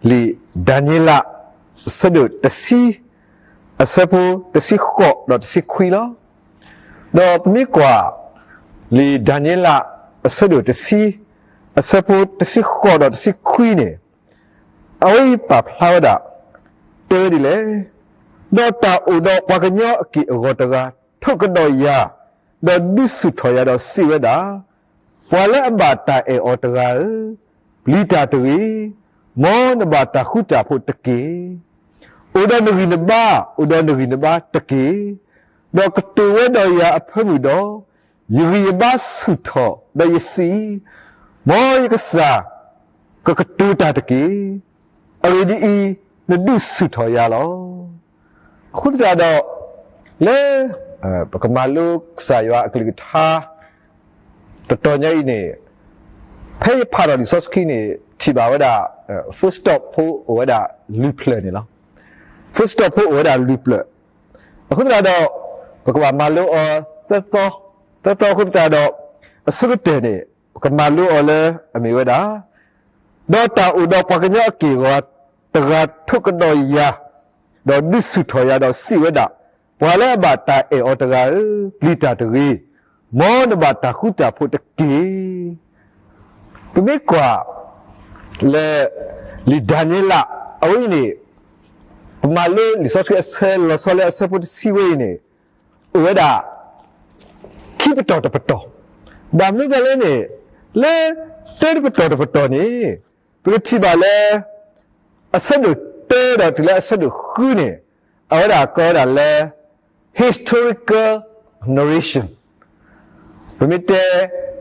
လံာ်ဒၤနံးယ့လး အဆၢဒိၣ်တဆံ အဆၢဖိတဆံဃိးဒီးတဆံခွံလီၤ. ဒီးပမ့ၢ်ကွၢ် လံာ်ဒၤနံးယ့လး အဆၢဒိၣ်တဆံ အဆၢဖိတဆံဃိးဒီးတဆံခွံန့ၣ်, အဝဲအံၤပာ်ဖျါဝဲဒၣ်, တဲဝဲဒ်လဲၣ်, ဒီးတၢ်အိၣ်ဒီးပှၤကညီအက့ၢ်အဂီၤတဂၤ ထိးကဒီးယၤ, ဒီးဒုးဆူၣ်ထီၣ်ယၤဒီးစံးဝဲဒၣ်, ပှၤလၢအဘၣ်တၢ်အဲၣ်အီၤတဂၤဧၢ, ပျံၤတၢ်တဂ့ၤ, မ်နဘၣ်တၢ်ဃူတၢ်ဖိးတက့ၢ်. အိၣ်ဒီးနဂံၢ်နဘါ, အိၣ်ဒီးနဂံၢ်နဘါတက့ၢ်. ဒီးကတိၤဝဲဒီးယၤအဖၢမုၢ်ဒီး, ယဂံၢ်ယဘါဆူၣ်ထီၣ်ဒီးယစံး, မ်ယကစၢ်ကကတိၤတၢ်တက့ၢ်. အဂ့ၢ်ဒ်အံၤ, နဒုးဆူၣ်ထီၣ်ယၤလီၤ. အဃိသတးဒီး, လၢ ပကမၤလိကစၢ်ယွၤအကလုၢ်ကထါ တတီၤညါအံၤန့ၣ်, ဖဲယဖးဒီးလံာ်စီဆှံန့ၣ် ထံၣ်ဘၣ်ဝဲဒၣ် full stop ဖိအိၣ်ဝဲဒၣ်လွံၢ်ဖျၢၣ်န့ၣ်လီၤ. full stop ဖိအိၣ်ဝဲဒၣ်လွံၢ်ဖျၢၣ်. အဃိသတးဒီး, ပကဘၣ်မၤလိအီၤ သၢသီ, သၢသီအဃိသတးဒီး, အဆိကတၢၢ်န့ၣ် ပကမၤလိအီၤလၢအမ့ၢ်ဝဲဒၣ်, ဒီးတၢ်အိၣ်ဒီးပှၤကညီအက့ၢ်အဂီၤတဂၤ ထိးကဒီးယၤ, ဒီးဒုးဆူၣ်ထီၣ်ယၤဒီးစံးဝဲဒၣ်, ပှၤလၢအဘၣ်တၢ်အဲၣ်အီၤတဂၤဧၢ, ပျံၤတၢ်တဂ့ၤ, မ်နဘၣ်တၢ်ဃူတၢ်ဖိးတက့ၢ်. ပမ့ၢ်ကွၢ် လၢ လံာ်ဒၤနံးယ့လး အဝဲအံၤန့ၣ်, ပမၤလိလံာ်စီဆှံအဆၢလီၤဆီလၢအဆၢဖိတဆံဝဲအံၤန့ၣ်, အိၣ်ဝဲဒၣ် ခံပတီၢ်တပတီၢ်, ဘၣ်မနုၤအဃိလဲၣ်န့ၣ်, လၢ တၢတပတီၢ်တပတီၢ်န့ၣ်, ပကထံၣ်ဘၣ်လၢ အဆၢဒိၣ်တၢဒီးတုၤလၢအဆၢဒိၣ်ဃုန့ၣ်, အဝဲဒၣ်ကိးဝဲဒၣ်လၢ historical narration, ပမ့ၢ်တဲ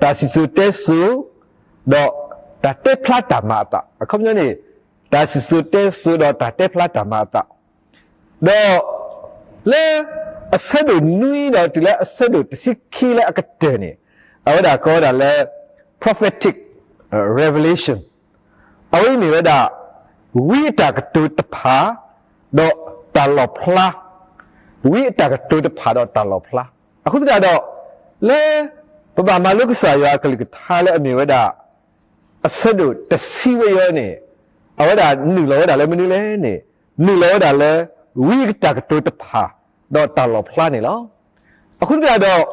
တၢ်စံၣ်စိၤတဲစိၤ ဒီးတၢ်တဲဖျါတၢ်မၤအသး, အခီပညီန့ၣ်, တၢ်စံၣ်စိၤတဲစိၤဒီးတၢ်တဲဖျါတၢ်မၤအသး, ဒီး လၢ အဆၢဒိၣ်နွံဒီးတုၤလၢအဆၢဒိၣ်တဆံခံလၢအကတၢၢ်န့ၣ်, အဝဲဒၣ်ကိးဝဲဒၣ်လၢ prophetic revelation, အဝဲအံၤမ့ၢ်ဝဲဒၣ် ဝံအတၢ်ကတိၤတဖၣ် ဒီးတၢ်လီၣ်ဖျါ, ဝံအတၢ်ကတိၤတဖၣ်ဒီးတၢ်လီၣ်ဖျါ. အဃိသတးဒီး, လၢ ပဘၣ်မၤလိကစၢ်ယွၤအကလုၢ်ကထါလၢအမ့ၢ်ဝဲဒၣ် အဆၢဒိၣ်တဆံဝဲအံၤန့ၣ်, အဝဲဒၣ်နုာ်လီၤဝဲဒၣ်လၢမနုၤလဲၣ်န့ၣ်, နုာ်လီၤဝဲဒၣ်လၢ ဝံအတၢ်ကတိၤတဖၣ် ဒီးတၢ်လီၣ်ဖျါန့ၣ်လီၤ. အဃိသတးဒီး,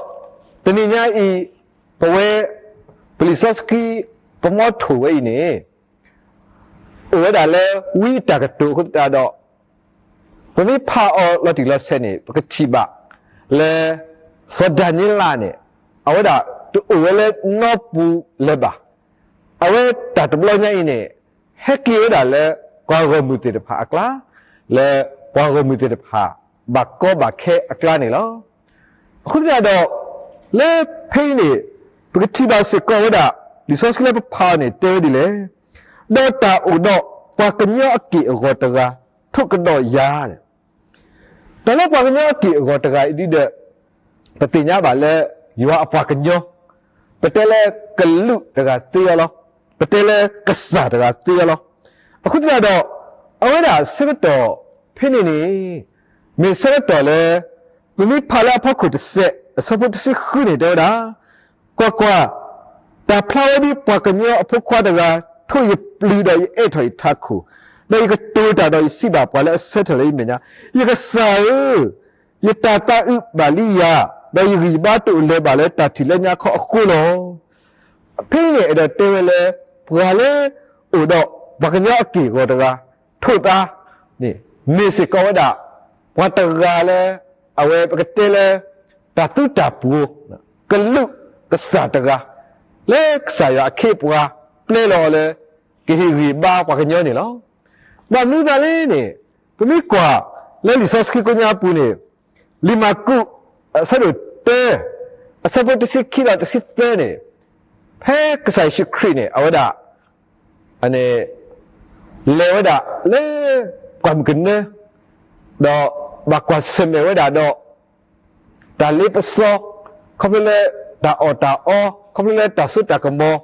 တနံၤညါအံၤ, ပဝဲ ပလံာ်စီဆှံ ပမီထိၣ်ဝဲအံၤန့ၣ် အိၣ်ဝဲဒၣ်လၢဝံအတၢ်ကတိၤအဃိသတးဒီး, ပမ့ၢ်ဖးအီၤလီၤတံၢ်လီၤဆဲးန့ၣ် ပကထံၣ်ဘၣ်လၢ စီၤဒၤနံးယ့လးန့ၣ် အဝဲဒၣ်တအိၣ်ဝဲလၢနီပူၤလၢၤဘၣ်. အဝဲတၢ်တဘျီညါအံၤန့ၣ် ဟဲက့ၤဝဲဒၣ်လၢပှၤဂီၢ်မုၢ်သ့ၣ်တဖၣ်အကျါ, လၢပှၤဂီၢ်မုၢ်သ့ၣ်တဖၣ် ဘၣ်ကီဘၣ်ခဲအကျါန့ၣ်လီၤ. အဃိသတးဒီး, လၢဖဲအံၤန့ၣ် ပကထံၣ်ဘၣ်စ့ၢ်ကီးဝဲဒၣ် လံာ်စီဆှံလၢပဖးအီၤန့ၣ် တဲဝဲဒ်လဲၣ်, ဒီးတၢ်အိၣ်ဒီးပှၤကညီအက့ၢ်အဂီၤတဂၤ ထိးကဒီးယၤန့ၣ်, တၢ်လၢပှၤကညီအက့ၢ်အဂီၤတဂၤအံၤဒ်ဒီး ပသ့ၣ်ညါဘၣ်လၢ ယွၤအပှၤကညီ, ပတဲလၢကလူးတဂၤသ့အီၤလီၤ, ပတဲလၢကစၢ်တဂၤသ့အီၤလီၤ. အဃိသတးဒီး, အဝဲဒၣ်ဆၢကတီၢ်ဖဲန့ၣ်န့ၣ်, မ့ၢ်ဆၢကတီၢ်လၢ ပမ့ၢ်ဖးလၢအဖီခိၣ်တစဲး အဆၢဖိတဆံဃုန့ၣ် တဲဝဲဒၣ်, ကွၢ်ကွၢ်, တၢ်ဖျါဝဲဒ်ပှၤကညီအဖိခွါတဂၤ ထိးယပျုၤဒီးယအဲးထီၣ်ယထးခိၣ်, ဒီးယကတိၤတၢ်ဒီးယစံးဘၣ်ပှၤလၢအဆၢထၢၣ်လၢယမဲာ်ညါ, ယကစၢ်ဧၢ, ယတၢ်သးအုးဘၣ်လံယၤ, ဒီးယဂံၢ်ယဘါတအိၣ်လၢၤဘၣ်လၢတၢ်ထံၣ်လၢညါခီအဃိလီၤ. ဖဲအံၤန့ၣ် အဲၣ်ဒိးတဲဝဲလၢ ပှၤလၢ အိၣ်ဒီးပှၤကညီအက့ၢ်အဂီၤတဂၤ ထိးသးန့ၣ် မ့ၢ်စ့ၢ်ကီးဝဲဒၣ် ပှၤတဂၤလၢ အဝဲပကတဲလၢ တၢ်သူတၢ်ပှိၤ ကလူးကစၢ်တဂၤ လၢကစၢ်ယွၤအခ့အပှၤ ပျဲလီၤအီၤလၢ ကဟ့ၣ်ဂံၢ်ဘါပှၤကညီန့ၣ်လီၤ. ဘၣ်မနုၤသးလဲၣ်န့ၣ် ပမ့ၢ်ကွၢ်လၢလံာ်စီဆှံကိညါအပူၤန့ၣ် လံာ်မၢ်ကူး အဆၢဒိၣ်တၢ အဆၢဖိတဆံခံဒီးတဆံသၢန့ၣ် ဖဲကစၢ်ယ့ၣ်ၡူးခရံာ်န့ၣ် အဝဲဒၣ် လဲၤဝဲဒၣ်လၢ ပှၢ်မုၢ်ကနၢ ဒီးဘၣ်ကွၢ်ဆၢၣ်မဲာ်ဝဲဒၣ်ဒီး တၢ်လ့ပစီ ခီဖျိလၢတၢ်အီၣ်တၢ်အီ ခီဖျိလၢတၢ်စိတၢ်ကမီၤ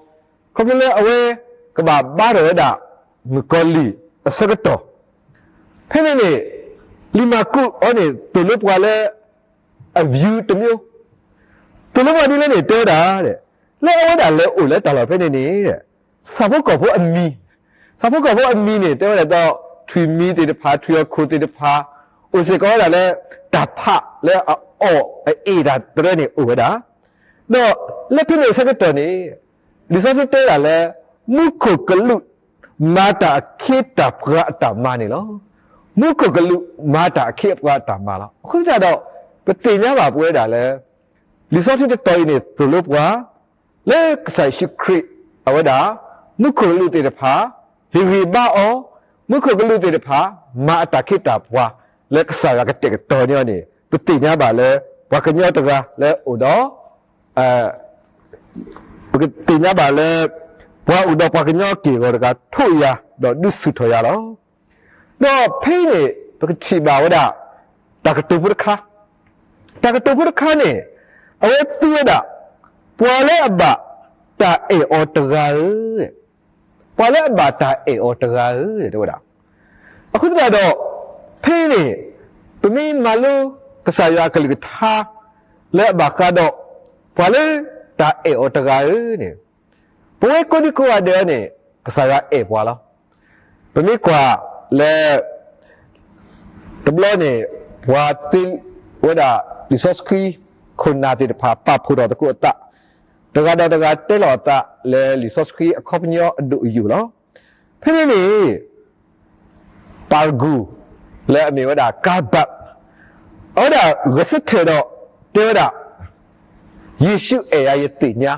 ခီဖျိလၢအဝဲကဘၣ်ဘါထီၣ်ဝဲဒၣ် မုၣ်ကီၤလံၢ်အဆၢကတီၢ် ဖဲန့ၣ်န့ၣ် လံာ်မၢ်ကူးအီၤန့ၣ် သိၣ်လိပှၤလၢ အ view တမျိုး သိၣ်လိပှၤဒ်လဲၣ်န့ၣ် တဲဝဲဒၣ် လၢအဝဲဒၣ်လဲၤအိၣ်လၢတၢ်လီၢ်ဖဲန့ၣ်န့ၣ် ဆၣ်ဖိကီၢ်ဖိအမံၤ ဆၣ်ဖိကီၢ်ဖိအမံၤန့ၣ် တဲဝဲဒၣ်ဒီး ထွံၣ်မံၤသ့ၣ်တဖၣ် ထွံၣ်ဟီၣ်ခိၣ်သ့ၣ်တဖၣ် အိၣ်စ့ၢ်ကီးဝဲဒၣ်လၢ တၢ်ဖးလၢအအီၣ်အအ့ၣ်တၢ်တရၢန့ၣ်အိၣ်ဝဲဒၣ် ဒီးလၢဖဲန့ၣ်အဆၢကတီၢ်န့ၣ် လံာ်စီဆှံတဲဝဲဒၣ်လၢ မူခိၣ်ကလူး မၤတၢ်အခ့တၢ်ပှၤအတၢ်မၤန့ၣ်လီၤ. မူခိၣ်ကလူး မၤတၢ်အခ့အပှၤအတၢ်မၤလီၤ. အဃိသတးဒီး ပသ့ၣ်ညါဘၣ်ပဝဲဒၣ်လၢ လံာ်စီဆှံတတီၤအံၤန့ၣ် သိၣ်လိပှၤ လၢကစၢ်ယ့ၣ်ၡူးခရံာ် အဝဲဒၣ် မူခိၣ်ကလူးသ့ၣ်တဖၣ် ဟ့ၣ်ဂံၢ်ဘါအီၤ, မူခိၣ်ကလူးသ့ၣ်တဖၣ် မၤအတၢ်ခ့တၢ်ပှၤ လၢကစၢ်ယွၤကတဲာ်ကတီၤန့ၢ်အီၤန့ၣ် ပသ့ၣ်ညါဘၣ်လၢ ပှၤကညီတဂၤလၢအိၣ်ဒီး ပကသ့ၣ်ညါဘၣ်လၢ ပှၤအိၣ်ဒီးပှၤကညီအက့ၢ်အဂီၤတဂၤ ထိးယၤ ဒီးဒုးဆူၣ်ထီၣ်ယၤလီၤ. ဒီးဖဲအံၤန့ၣ် ပကထံၣ်ဘၣ်ဝဲဒၣ် တၢ်ကတိၤဖိတခါ, တၢ်ကတိၤဖိတခါန့ၣ် အဝဲသူဝဲဒၣ် ပှၤလၢအဘၣ်တၢ်အဲၣ်အီၤတဂၤဧၢ, ပှၤလၢအဘၣ်တၢ်အဲၣ်အီၤတဂၤဧၢ တဲဝဲဒၣ်. အဃိသတးဒီး ဖဲအံၤန့ၣ် ပမ့ၢ်မၤလိကစၢ်ယွၤအကလုၢ်ကထါ လၢအဘၣ်ဃးဒီး ပှၤလၢတၢ်အဲၣ်အီၤတဂၤဧၢန့ၣ် ပဝဲကိးဒံကိးဂၤဒဲးန့ၣ် ကစၢ်ယွၤအဲၣ်ပှၤလီၤ. ပမ့ၢ်ကွၢ်လၢ တဘျီန့ၣ် ပှၤသ့ဝဲဒၣ် လံာ်စီဆှံ ခိၣ်နၢ်သ့ၣ်တဖၣ် ပာ်ဖှိၣ်ထီၣ်သကိးအသး, တဂၤဒီးတဂၤတဲလီၤအသးလၢလံာ်စီဆှံအခီပညီအဒိၣ်အယိာ်လီၤ. ဖဲန့ၣ်န့ၣ် ပၢ်ရူၤ လၢအမ့ၢ်ဝဲဒၣ် ကၤဘး အဝဲဒၣ်ဂဲၤဆၢထၢၣ်ဒီးတဲဝဲဒၣ် ယ့ၣ်ၡူးအဲၣ်ယၤယသ့ၣ်ညါ,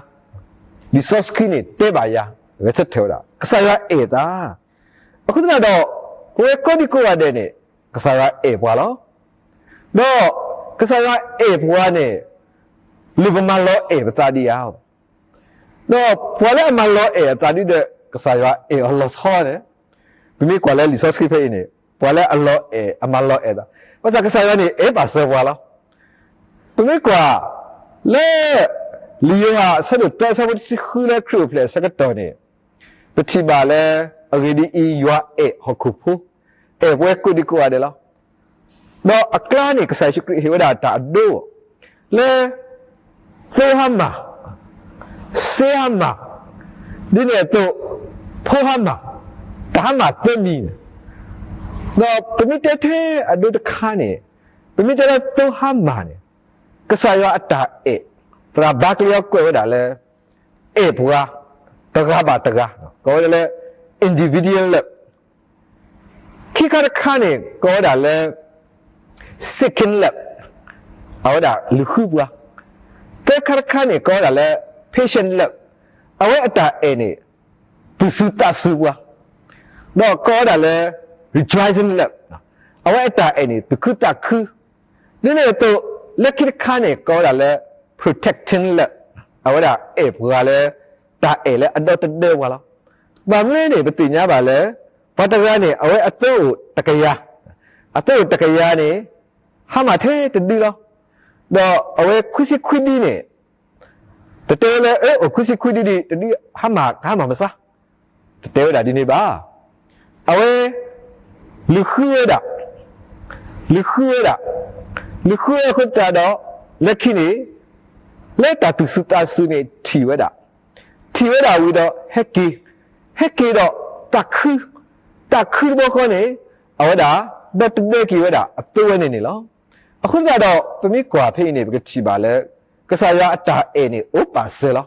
လံာ်စီဆှံန့ၣ်တဲဘၣ်ယၤ ဂဲၤဆၢထၢၣ်ဝဲဒၣ် ကစၢ်ယွၤအဲၣ်သး. အဃိသတးဒီး ပဝဲကိးဒံကိးဂၤဒဲးန့ၣ် ကစၢ်ယွၤအဲၣ်ပှၤလီၤ. ဒီးကစၢ်ယွၤအဲၣ်ပှၤန့ၣ် လၢပမၤလီၤအဲၣ်ပသးဒံးဧါ. ဒီးပှၤလၢအမၤလီၤအဲၣ်အသးဒ်ဒီး ကစၢ်ယွၤအဲၣ်အီၤလီၤဆီန့ၣ်, ပမ့ၢ်ကွၢ်လၢလံာ်စီဆှံဖဲအံၤန့ၣ် ပှၤလၢအလီၤအဲၣ် အမၤလီၤအဲၣ်သး, ဘၣ်ဆၣ်ကစၢ်ယွၤန့ၣ် အဲၣ်ပာ်စၢၤပှၤလီၤ. ပမ့ၢ်ကွၢ်လၢ လံာ်ယိၤဟၣ်အဆၢဒိၣ်သၢအဆၢဖိတဆံဃု လၢခရံာ်အိၣ်ဖျဲၣ်အဆၢကတီၢ်န့ၣ် ပထံၣ်ဘၣ်လၢ အဂ့ၢ်ဒ်အံၤ, ယွၤအဲၣ်ဟီၣ်ခိၣ်ဖိ, အဲၣ်ပဝဲကိးဒံကိးဂၤဒဲးလီၤ. ဒီးအကျါန့ၣ် ကစၢ်ယ့ၣ်ၡူးခရံာ်ဟ့ၣ်ဝဲဒၣ်တၢ်အဒိ လၢ သိဟါမၢ်, စ့ဟါမၢ်, ဒ်န့ၣ်အသိး ဖိဟါမၢ်, တၢ်ဟါမၢ်သၢမံၤန့ၣ်, ဒီးပမ့ၢ်တဲထဲအဒိတခါန့ၣ်, ပမ့ၢ်တဲလၢသိဟါမၢ်န့ၣ် ကစၢ်ယွၤအတၢ်အဲၣ် သရၣ်ဘါကျ့အီၤကွဲးဝဲဒၣ်လၢ အဲၣ်ပှၤ တဂၤဘၣ်တဂၤ, ကိးဝဲဒၣ်လၢ individual love. ခံခါတခါန့ၣ် ကိးဝဲဒၣ်လၢ seeking love, အဝဲဒၣ်လုၢ်ဃုပှၤ. သၢခါတခါန့ၣ် ကိးဝဲဒၣ်လၢ patient love, အဝဲအတၢ်အဲၣ်န့ၣ် သူၣ်စူၤသးစူၤပှၤ, ဒီးကိးဝဲဒၣ်လၢ rejoicing love, အဝဲအတၢ်အဲၣ်န့ၣ် သူၣ်ခုသးခု. ဒ်န့ၣ်အသိး လၢခံတခါန့ၣ် ကိးဝဲဒၣ်လၢ protecting love, အဝဲဒၣ်အဲၣ်ပှၤလၢ တၢ်အဲၣ်လၢအဒီတဒၢပှၤလီၤ. ဘၣ်မနုၤန့ၣ် ပသ့ၣ်ညါဘၣ်လၢ ပှၤတဂၤန့ၣ် အဝဲအသိအိၣ်တကယၤ, အသိအိၣ်တကယၤန့ၣ် ဟါမၢ်ထဲတဒုလီၤ. ဒီးအဝဲခွံဆံခွံဒုန့ၣ် တတဲဝဲလၢ အၢ အိၣ်ခွံဆံခွံဒုဒံး တဒုဟါမၢ် ကဟါမၢ်မဆါ, တတဲဝဲဒၣ်ဒ်န့ၣ်ဘၣ်. အဝဲ လုၢ်ဃုဝဲဒၣ်, လုၢ်ဃုဝဲဒၣ်, လုၢ်ဃုဝဲအဃိသတးဒီး လၢခံန့ၣ် လၢတၢ်သူၣ်စူၤသးစူၤန့ၣ်ထံၣ်ဝဲဒၣ်, ထံၣ်ဝဲဒၣ်ဝံၤဒီးဟဲက့ၤ, ဟဲက့ၤဒီးသးခု, သးခုတဘျီဃီန့ၣ် အဝဲဒၣ် ဒီတဒၢက့ၤဝဲဒၣ်အသိဝဲန့ၣ်န့ၣ်လီၤ. အဃိသတးဒီး ပမ့ၢ်ကွၢ်ဖဲအံၤန့ၣ် ပကထံၣ်ဘၣ်လၢ ကစၢ်ယွၤအတၢ်အဲၣ်န့ၣ် အိၣ်ပာ်စၢၤလီၤ.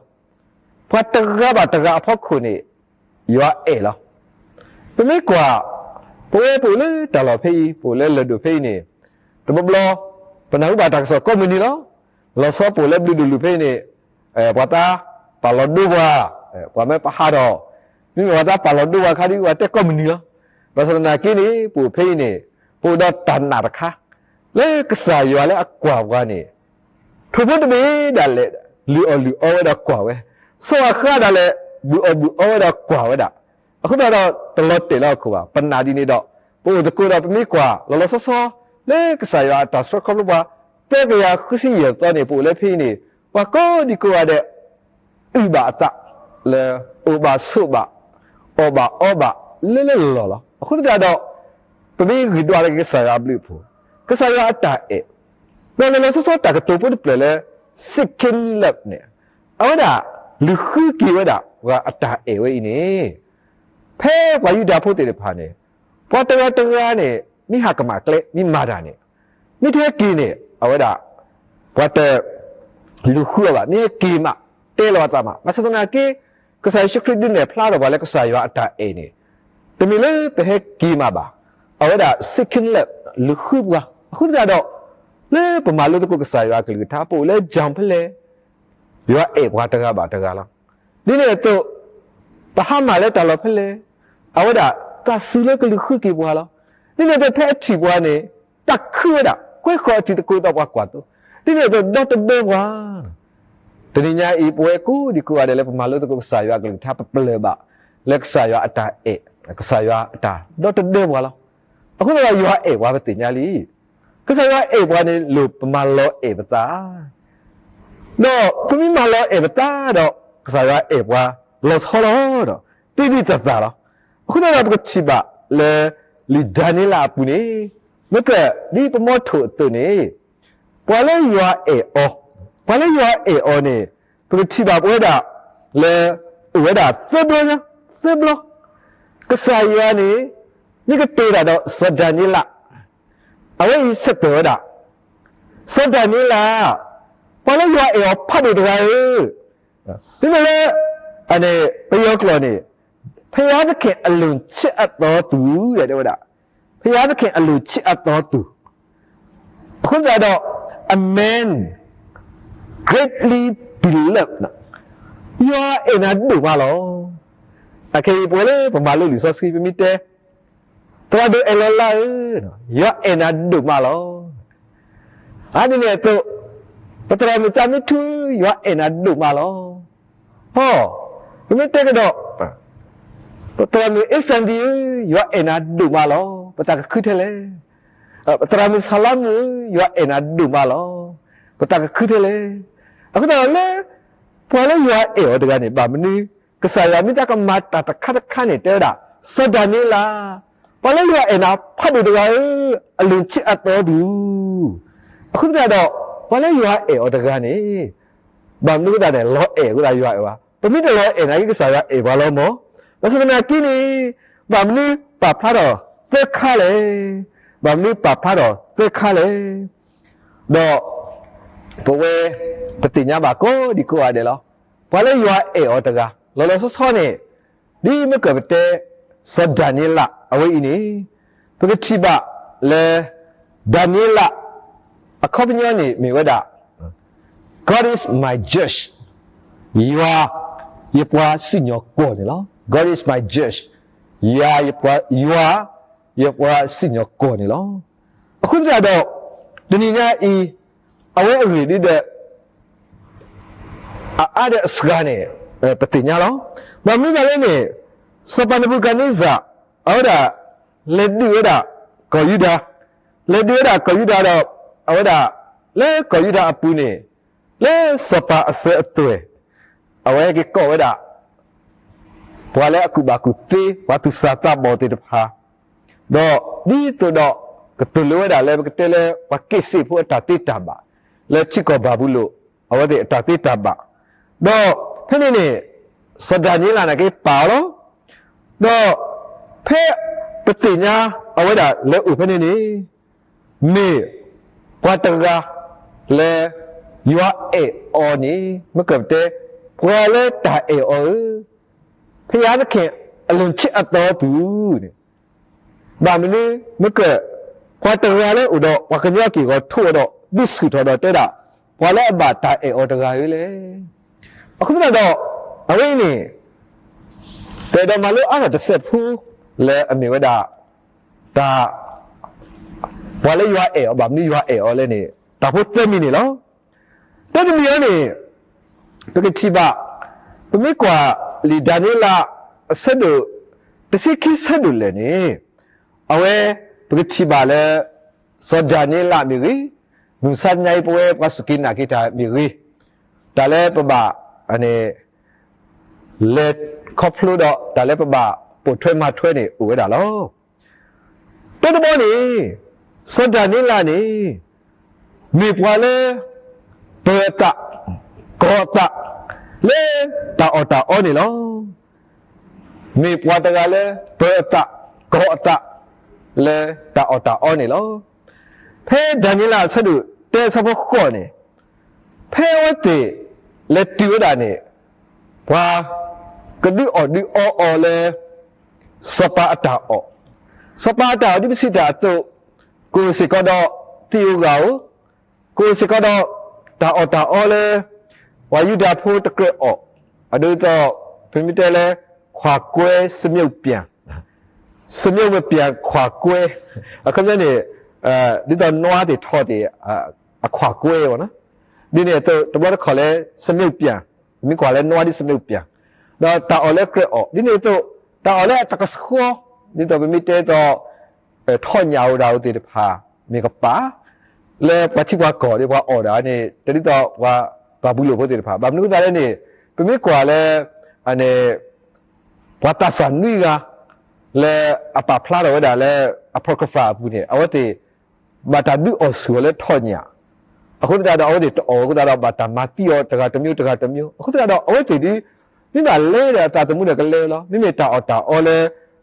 ပှၤတဂၤဘၣ်တဂၤအဖီခိၣ်န့ၣ် ယွၤအဲၣ်လီၤ. ပမ့ၢ်ကွၢ် ပဝဲပအိၣ်လၢတၢ်လီၢ်ဖဲအံၤ ပအိၣ်လၢလၢၢ်ဒိၣ်ဖဲအံၤန့ၣ် တဘျီဘျီ ပနၢ်ဟူဘၣ်တၢ်ကစီၣ်ကိးမုၢ်နံၤလီၤ. လီၤဆီပအိၣ်လၢဘျုးဒိၣ်လူၢ်ဖဲအံၤန့ၣ် ပှၤသးပာ်လီၤဒိပှၤ, ပှၤမၢပဟးထီၣ်, မ့မ့ၢ်ပှၤသးပာ်လီၤဒိပှၤအခါဒ်ပှၤတဲကိးမုၢ်နံၤလီၤ. ဘၣ်ဆၣ်သနာ်က့န့ၣ် ပအိၣ်ဖဲအံၤန့ၣ် ပအိၣ်ဒီးတၢ်နာ်တခါ လၢကစၢ်ယွၤလၢအကွၢ်ပှၤန့ၣ် ထိၣ်ဖိတဘ့ၣ်ဒၣ်လဲာ် လုၢ်အီၣ်လုၢ်အီဝဲဒီးကွၢ်ဝဲ, ဆီအဃါဒၣ်လဲာ် ဘုၣ်အီၣ်ဘုၣ်အီဝဲဒီးကွၢ်ဝဲဒၣ်. အဃိသတးဒီး တလီၤတဲာ်လၢဟီၣ်ခိၣ်ဘၣ်. ပနာ်ဒ်န့ၣ်ဒီး ပအိၣ်သကိးဒီးပမ့ၢ်ကွၢ် လီၤလီၤဆီဆီ လၢကစၢ်ယွၤအတၢ်ဆှၢခီဖျိပှၤ သၢကယၤဃုဆံယဲၢ်သီန့ၣ် ပအိၣ်လၢဖဲအံၤန့ၣ် ပှၤကိးဒံကိးဂၤဒဲး အုၣ်ဘၣ်အသး လၢ အိၣ်ဘၣ်ဆိးဘၣ် အီၣ်ဘၣ်အီဘၣ် လၢလၢလီၢ်လီၢ်လီၤ. အဃိသတးဒီး ပမ့ၢ်ဂ့ၤဒွးလၢကစၢ်ယွၤအဘျုးအဖှိၣ် ကစၢ်ယွၤအတၢ်အဲၣ် ဒီးလီၤလီၤဆီဆီတၢ်ကတိၤဖိတဖျၢၣ်လၢ seeking love န့ၣ် အဝဲဒၣ် လုၢ်ဃုက့ၤဝဲဒၣ် ပှၤအတၢ်အဲၣ်ဝဲအံၤန့ၣ် ဖဲပှၤယူဒၤဖိသ့ၣ်တဖၣ်န့ၣ် ပှၤတဂၤတဂၤန့ၣ် မ့ၢ်ဟးကမၣ်ကျဲ မ့ၢ်မၤတၢ်န့ၣ် မ့ၢ်တဟဲက့ၤန့ၣ် အဝဲဒၣ် ပှၤတ လုၢ်ဃုအီၤဘၣ်. မ့ၢ်ဟဲက့ၤမး တဲလီၤအသးမး. ဘၣ်ဆၣ်သနာ်က့ ကစၢ်ယ့ၣ်ၡူးခရံာ်ဒုးနဲၣ်ဖျါထီၣ်ပှၤလၢကစၢ်ယွၤအတၢ်အဲၣ်န့ၣ် တမ့ၢ်လၢပဟဲက့ၤမးဘၣ်. အဝဲဒၣ် second love လူၤဃုပှၤ. အဃိသတးဒီး လၢပမၤလိသကိးကစၢ်ယွၤအကလုၢ်ကထါ ပအိၣ်လၢ John ဖဲလဲၣ် ယွၤအဲၣ်ပှၤတဂၤဘၣ်တဂၤလီၤ. ဒ်န့ၣ်အသိး ပဟါမၢ်လၢတၢ်လီၢ်ဖဲလဲၣ် အဝဲဒၣ်သးစူၤလၢကလူၤဃုက့ၤပှၤလီၤ. ဒ်န့ၣ်အသိးဖဲအထံၣ်ပှၤန့ၣ် တၢ်ခုဝဲဒၣ် ကွဲဃီၤအထံၣ်သကိးသးပှၤကွၢ်သိ, ဒ်န့ၣ်အသိးဒီတဒၢပှၤ. တနံၤညါအံၤ ပဝဲကိးဒံကိးဂၤဒဲးလၢပမၤလိသကိးကစၢ်ယွၤအကလုၢ်ကထါ ပပလၢၢ်ဘၣ်လၢကစၢ်ယွၤအတၢ်အဲၣ်, ကစၢ်ယွၤအတၢ်ဒီတဒၢပှၤလီၤ. အဃိသတးဒီးယွၤအဲၣ်ပှၤပသ့ၣ်ညါလံ. ကစၢ်ယွၤအဲၣ်ပှၤန့ၣ် လိၣ်ပမၤလီၤအဲၣ်ပသး ဒီးပမ့ၢ်မၤလီၤအဲၣ်ပသးဒီး ကစၢ်ယွၤအဲၣ်ပှၤလီၤဆီလီၤဒီး သ့ၣ်သ့ၣ်သၣ်သၣ်လီၤ. အဃိသတးဒီးပကထံၣ်ဘၣ်လၢ လံာ်ဒၤနံးယ့လးအပူၤန့ၣ် မ့ၢ်ကဒ်ပမီထိၣ်အသိးန့ၣ် ပှၤလၢယွၤအဲၣ်အီၤ, ပှၤလၢယွၤအဲၣ်အီၤန့ၣ် ပကထံၣ်ဘၣ်ပဝဲဒၣ်လၢ အိၣ်ဝဲဒၣ်သၢဘျီညါ, သၢဘျီ. ကစၢ်ယွၤန့ၣ် မ့ၢ်ကတိၤတၢ်ဒီးစီၤဒၤနံးယ့လး အဝဲအံၤဆၢတဲာ်ဝဲဒၣ်, စီၤဒၤနံးယ့လး, ပှၤလၢယွၤအဲၣ်အီၤဖးဒိၣ်တဂၤဧၢ, မ့မ့ၢ်လၢ ပယီၤကျိာ်န့ၣ် ဘုရားသခင်အလွန်ချစ်အပ်သောသူ တဲဝဲဒၣ်, ဘုရားသခင်အလွန်ချစ်အပ်သောသူ, အဃိသတးဒီး a man greatly beloved ယွၤအဲၣ်နၤဒိၣ်မးလီၤ. အခဲအံၤပဝဲလၢပမၤလိလံာ်စီဆှံ ပမ့ၢ်တဲ သရၣ်ဒိၣ်အဲၣ်လီၤလးဧၢ, ယွၤအဲၣ်နၤဒိၣ်မးလီၤ. အါဒ်န့ၣ်အသိး ပသရၣ်မုၣ်သးမံထူဧၢ, ယွၤအဲၣ်နၤဒိၣ်မးလီၤ. ဟီ, ပမ့ၢ်တဲကဒီး ပသရၣ်မုၣ်အ့စၣ်ဒံဧၢ, ယွၤအဲၣ်နၤဒိၣ်မးလီၤ, ပသးကခုထဲလဲၣ်. ပသရၣ်မုၣ်ဆၣ်လါမုၣ်ဧၢ, ယွၤအဲၣ်နၤဒိၣ်မးလီၤ, ပသးကခုထဲလဲၣ်. အဃိသတးဒီးလၢ ပှၤလၢယွၤအဲၣ်အီၤတဂၤန့ၣ် ဘၣ်မနုၤ ကစၢ်ယွၤမ့ၢ်တၢ်ကမၤတၢ်တခါတခါန့ၣ် တဲဝဲဒၣ် စီၤဒၤနံးယ့လး, ပှၤလၢယွၤအဲၣ်နၤဖးဒိၣ်တဂၤဧၢ, အလွန်ချစ်အပ်သောသူ. အဃိသတးဒီး ပှၤလၢယွၤအဲၣ်အီၤတဂၤန့ၣ် ဘၣ်မနုၤအဃိသတးန့ၣ် လီၤအဲၣ်အဃိသတးယွၤအဲၣ်ဝဲ, ပမ့ၢ်တလီၤအဲၣ်နာ်က့ ကစၢ်ယွၤအဲၣ်ပှၤလီၤမၢ်. ဘၣ်ဆၣ်သနာ်က့န့ၣ် ဘၣ်မနုၤပာ်ဖျါထီၣ်သၢခါလဲၣ်, ဘၣ်မနုၤပာ်ဖျါထီၣ်သၢခါလဲၣ်. ဒီး ပဝဲ ပသ့ၣ်ညါဘၣ်ကိးဒံကိးဂၤဒဲးလီၤ. ပှၤလၢယွၤအဲၣ်အီၤတဂၤ လီၤလီၤဆီဆီန့ၣ် ဒ်မ့ၢ်ကပတဲ စီၤဒၤနံးယ့လးအဝဲအံၤန့ၣ် ပကထံၣ်ဘၣ်လၢ ဒၤနံးယ့လး အခီပညီန့ၣ်မ့ၢ်ဝဲဒၣ် God is my judge, ယွၤ ယပှၤစံၣ်ညီၣ်ကွီၢ်န့ၣ်လီၤ. God is my judge, ယွၤ ယပှၤ ယွၤ ယပှၤစံၣ်ညီၣ်ကွီၢ်န့ၣ်လီၤ. အဃိသတးဒီး တနံၤညါအံၤ အဝဲအဂ့ၢ်ဒ်ဒီး အအါဒီးအစှၤန့ၣ် ပသ့ၣ်ညါလီၤ. ဘၣ်မနုၤသတးလဲၣ်န့ၣ် စီၤပၤနဘူၤခၣ်နံစၢ် အဝဲဒၣ် လဲၤဒုးဝဲဒၣ်ကီၢ်ယူဒၤ, လဲၤဒုးဝဲဒၣ်ကီၢ်ယူဒၤဒီး အဝဲဒၣ် လၢကီၢ်ယူဒၤအပူၤန့ၣ် လၢစီၤပၤအစၢၤအသွဲၣ် အဝဲဟဲက့ၤကိးဝဲဒၣ် ပှၤလၢအကူၣ်ဘၣ်ကူၣ်သ့ ပှၤသူၣ်စၢ်သးဘီၣ်သ့ၣ်တဖၣ်, ဒီးဒ်သိးဒီး ကသိၣ်လိဝဲဒၣ်လၢပကတဲလၢ ပှၤက့ၣ်စ့ၣ်ဖိအတၢ်သ့တၢ်ဘၣ် လၢထံကီၢ်ဘၤဘူလိၣ် အဝဲသ့ၣ်အတၢ်သ့တၢ်ဘၣ်, ဒီးဖဲန့ၣ်န့ၣ် စီၤဒၤနံးယ့လးန့ၣ်က့ၤပာ်အီၤလီၤ. ဒီးဖဲပသ့ၣ်ညါအဝဲဒၣ်လၢအိၣ်ဖဲန့ၣ်န့ၣ် မ့ၢ်ပှၤတဂၤလၢ ယွၤအဲၣ်အီၤန့ၣ် မ့ၢ်ကပတဲ ပှၤလၢတၢ်အဲၣ်အီၤဧၢ, ဘုရားသခင်အလွန်ချစ်အပ်သောသူန့ၣ် ဘၣ်မနုၤ မ့ၢ်က ပှၤတဂၤလၢအိၣ်ဒီး ပှၤကညီအက့ၢ်အဂီၤထိးဒီး ဒုးဆူၣ်ထီၣ်ဒီးတဲဒၣ် ပှၤလၢအဘၣ်တၢ်အဲၣ်အီၤတဂၤဧၢလဲၣ်. အဃိသတးဒီး အဝဲအံၤန့ၣ် ပအဲၣ်ဒိးမၤလိအါထီၣ်တစဲးဖိ လၢအမ့ၢ်ဝဲဒၣ် တၢ် ပှၤလၢယွၤအဲၣ်အီၤ ဘၣ်မနုၤယွၤအဲၣ်အီၤလဲၣ်န့ၣ် တၢ်ဖိသၢမံၤန့ၣ်လီၤ. တၢ်တမံၤအံၤန့ၣ် ပကထံၣ်ဘၣ် ပမ့ၢ်ကွၢ်လံာ်ဒၤနံးယ့လး အဆၢဒိၣ် တဆံခံဆၢဒိၣ်လၢာ်န့ၣ် အဝဲ ပကထံၣ်ဘၣ်လၢ စီၤဒၤနံးယ့လးမ့ၢ်ဂ့ၤ, မုၢ်မဆါတနံၤအံၤ ပဝဲပှၤစူၢ်က့ၤနာ်က့ၤတၢ်မ့ၢ်ဂ့ၤ, တၢ်လၢပဘၣ် လဲၤခီဖျိဒီး တၢ်လၢပဘၣ်ပိာ်ထွဲမၤထွဲန့ၣ် အိၣ်ဝဲဒၣ်လီၤ. တၢ်တဘီန့ၣ် စီၤဒၤနံးယ့လးန့ၣ် မ့ၢ်ပှၤလၢ ပၢၤအသး ကီၤအသး လၢတၢ်အီၣ်တၢ်အီန့ၣ်လီၤ. မ့ၢ်ပှၤတဂၤလၢ ပၢၤအသး ကီၤအသး လၢတၢ်အီၣ်တၢ်အီန့ၣ်လီၤ. ဖဲဒၤနံးယ့လးအဆၢဒိၣ်တၢအဆၢဖိဃိးန့ၣ် ဖဲအဝဲသ့ၣ်လဲၤတုၤဝဲဒၣ်န့ၣ် ပှၤ ကဒုးအီၣ်ဒုးအီအီၤလၢ စီၤပၤအတၢ်အီၣ်, စီၤပၤအတၢ်အီၣ်ဒ်ပစံးတၢ်အသိး, ကအိၣ်စ့ၢ်ကီးဒီးသံးဧိၤဂၤဧိၤ, ကအိၣ်စ့ၢ်ကီးဒီး တၢ်အီၣ်တၢ်အီလၢ ပှၤယူဒၤဖိတကြၢးအီၣ်, အဒိဒ်သိး ပမ့ၢ်တဲလၢ ခွးကွဲစမြုပ်ပြန်, စမြုပ်မပြန်ခွးကွဲ, အခီပညီန့ၣ် ဒ်သိးနွားသ့ၣ်ထီၣ်သ့ၣ် အခွးကွဲဝဲနီၤ, ဒ်န့ၣ်အသိး တဘျီတခီၣ်လၢ စမြုပ်ပြန်, ပမ့ၢ်ကွၢ်လၢနွားဒ် စမြုပ်ပြန်, ဒီးတၢ်အီၣ်လၢကြၢးအီၣ်, ဒ်န့ၣ်အသိး တၢ်အီၣ်လၢအတၢ်ကဆှီ, ဒ်သိးပမ့ၢ်တဲသိး ထီၣ်ညၣ်ဧိၤဒၣ်ဧိၤသ့ၣ်တဖၣ် မ့ၢ်ကပၤ လၢပှၤထံပှၤကီၢ်ဒီး ပှၤအီၣ်ဒၣ်န့ၣ် တဒ်သိးပှၤဘၤဘူလိၣ်ဖိသ့ၣ်တဖၣ်, ဘၣ်မနုၤအဃိသတးလဲၣ်န့ၣ် ပမ့ၢ်ကွၢ်လၢ ပှၤသးစၢ်နွံဂၤ လၢအပာ်ဖျါထီၣ်ဝဲဒၣ်လၢ Apocrypha အပူၤန့ၣ် အဝဲသ့ၣ် ဘၣ်တၢ်ဒုးအီၣ်ဆူၣ်အီၤလၢထီၣ်ညၣ်, အဃိသတးဒီး အဝဲသ့ၣ်တအီၣ်အဃိသတးဒီး ဘၣ်တၢ်မၤသံအီၤတဂၤတမံၤတဂၤတမံၤ, အဃိသတးဒီး အဝဲသ့ၣ်ဒ် မ့ၢ်ဘၣ်လဲၤဒီးအသးသမူဒီးကလဲၤလီၤ. မ့မ့ၢ်တၢ်အီၣ်တၢ်အီလၢ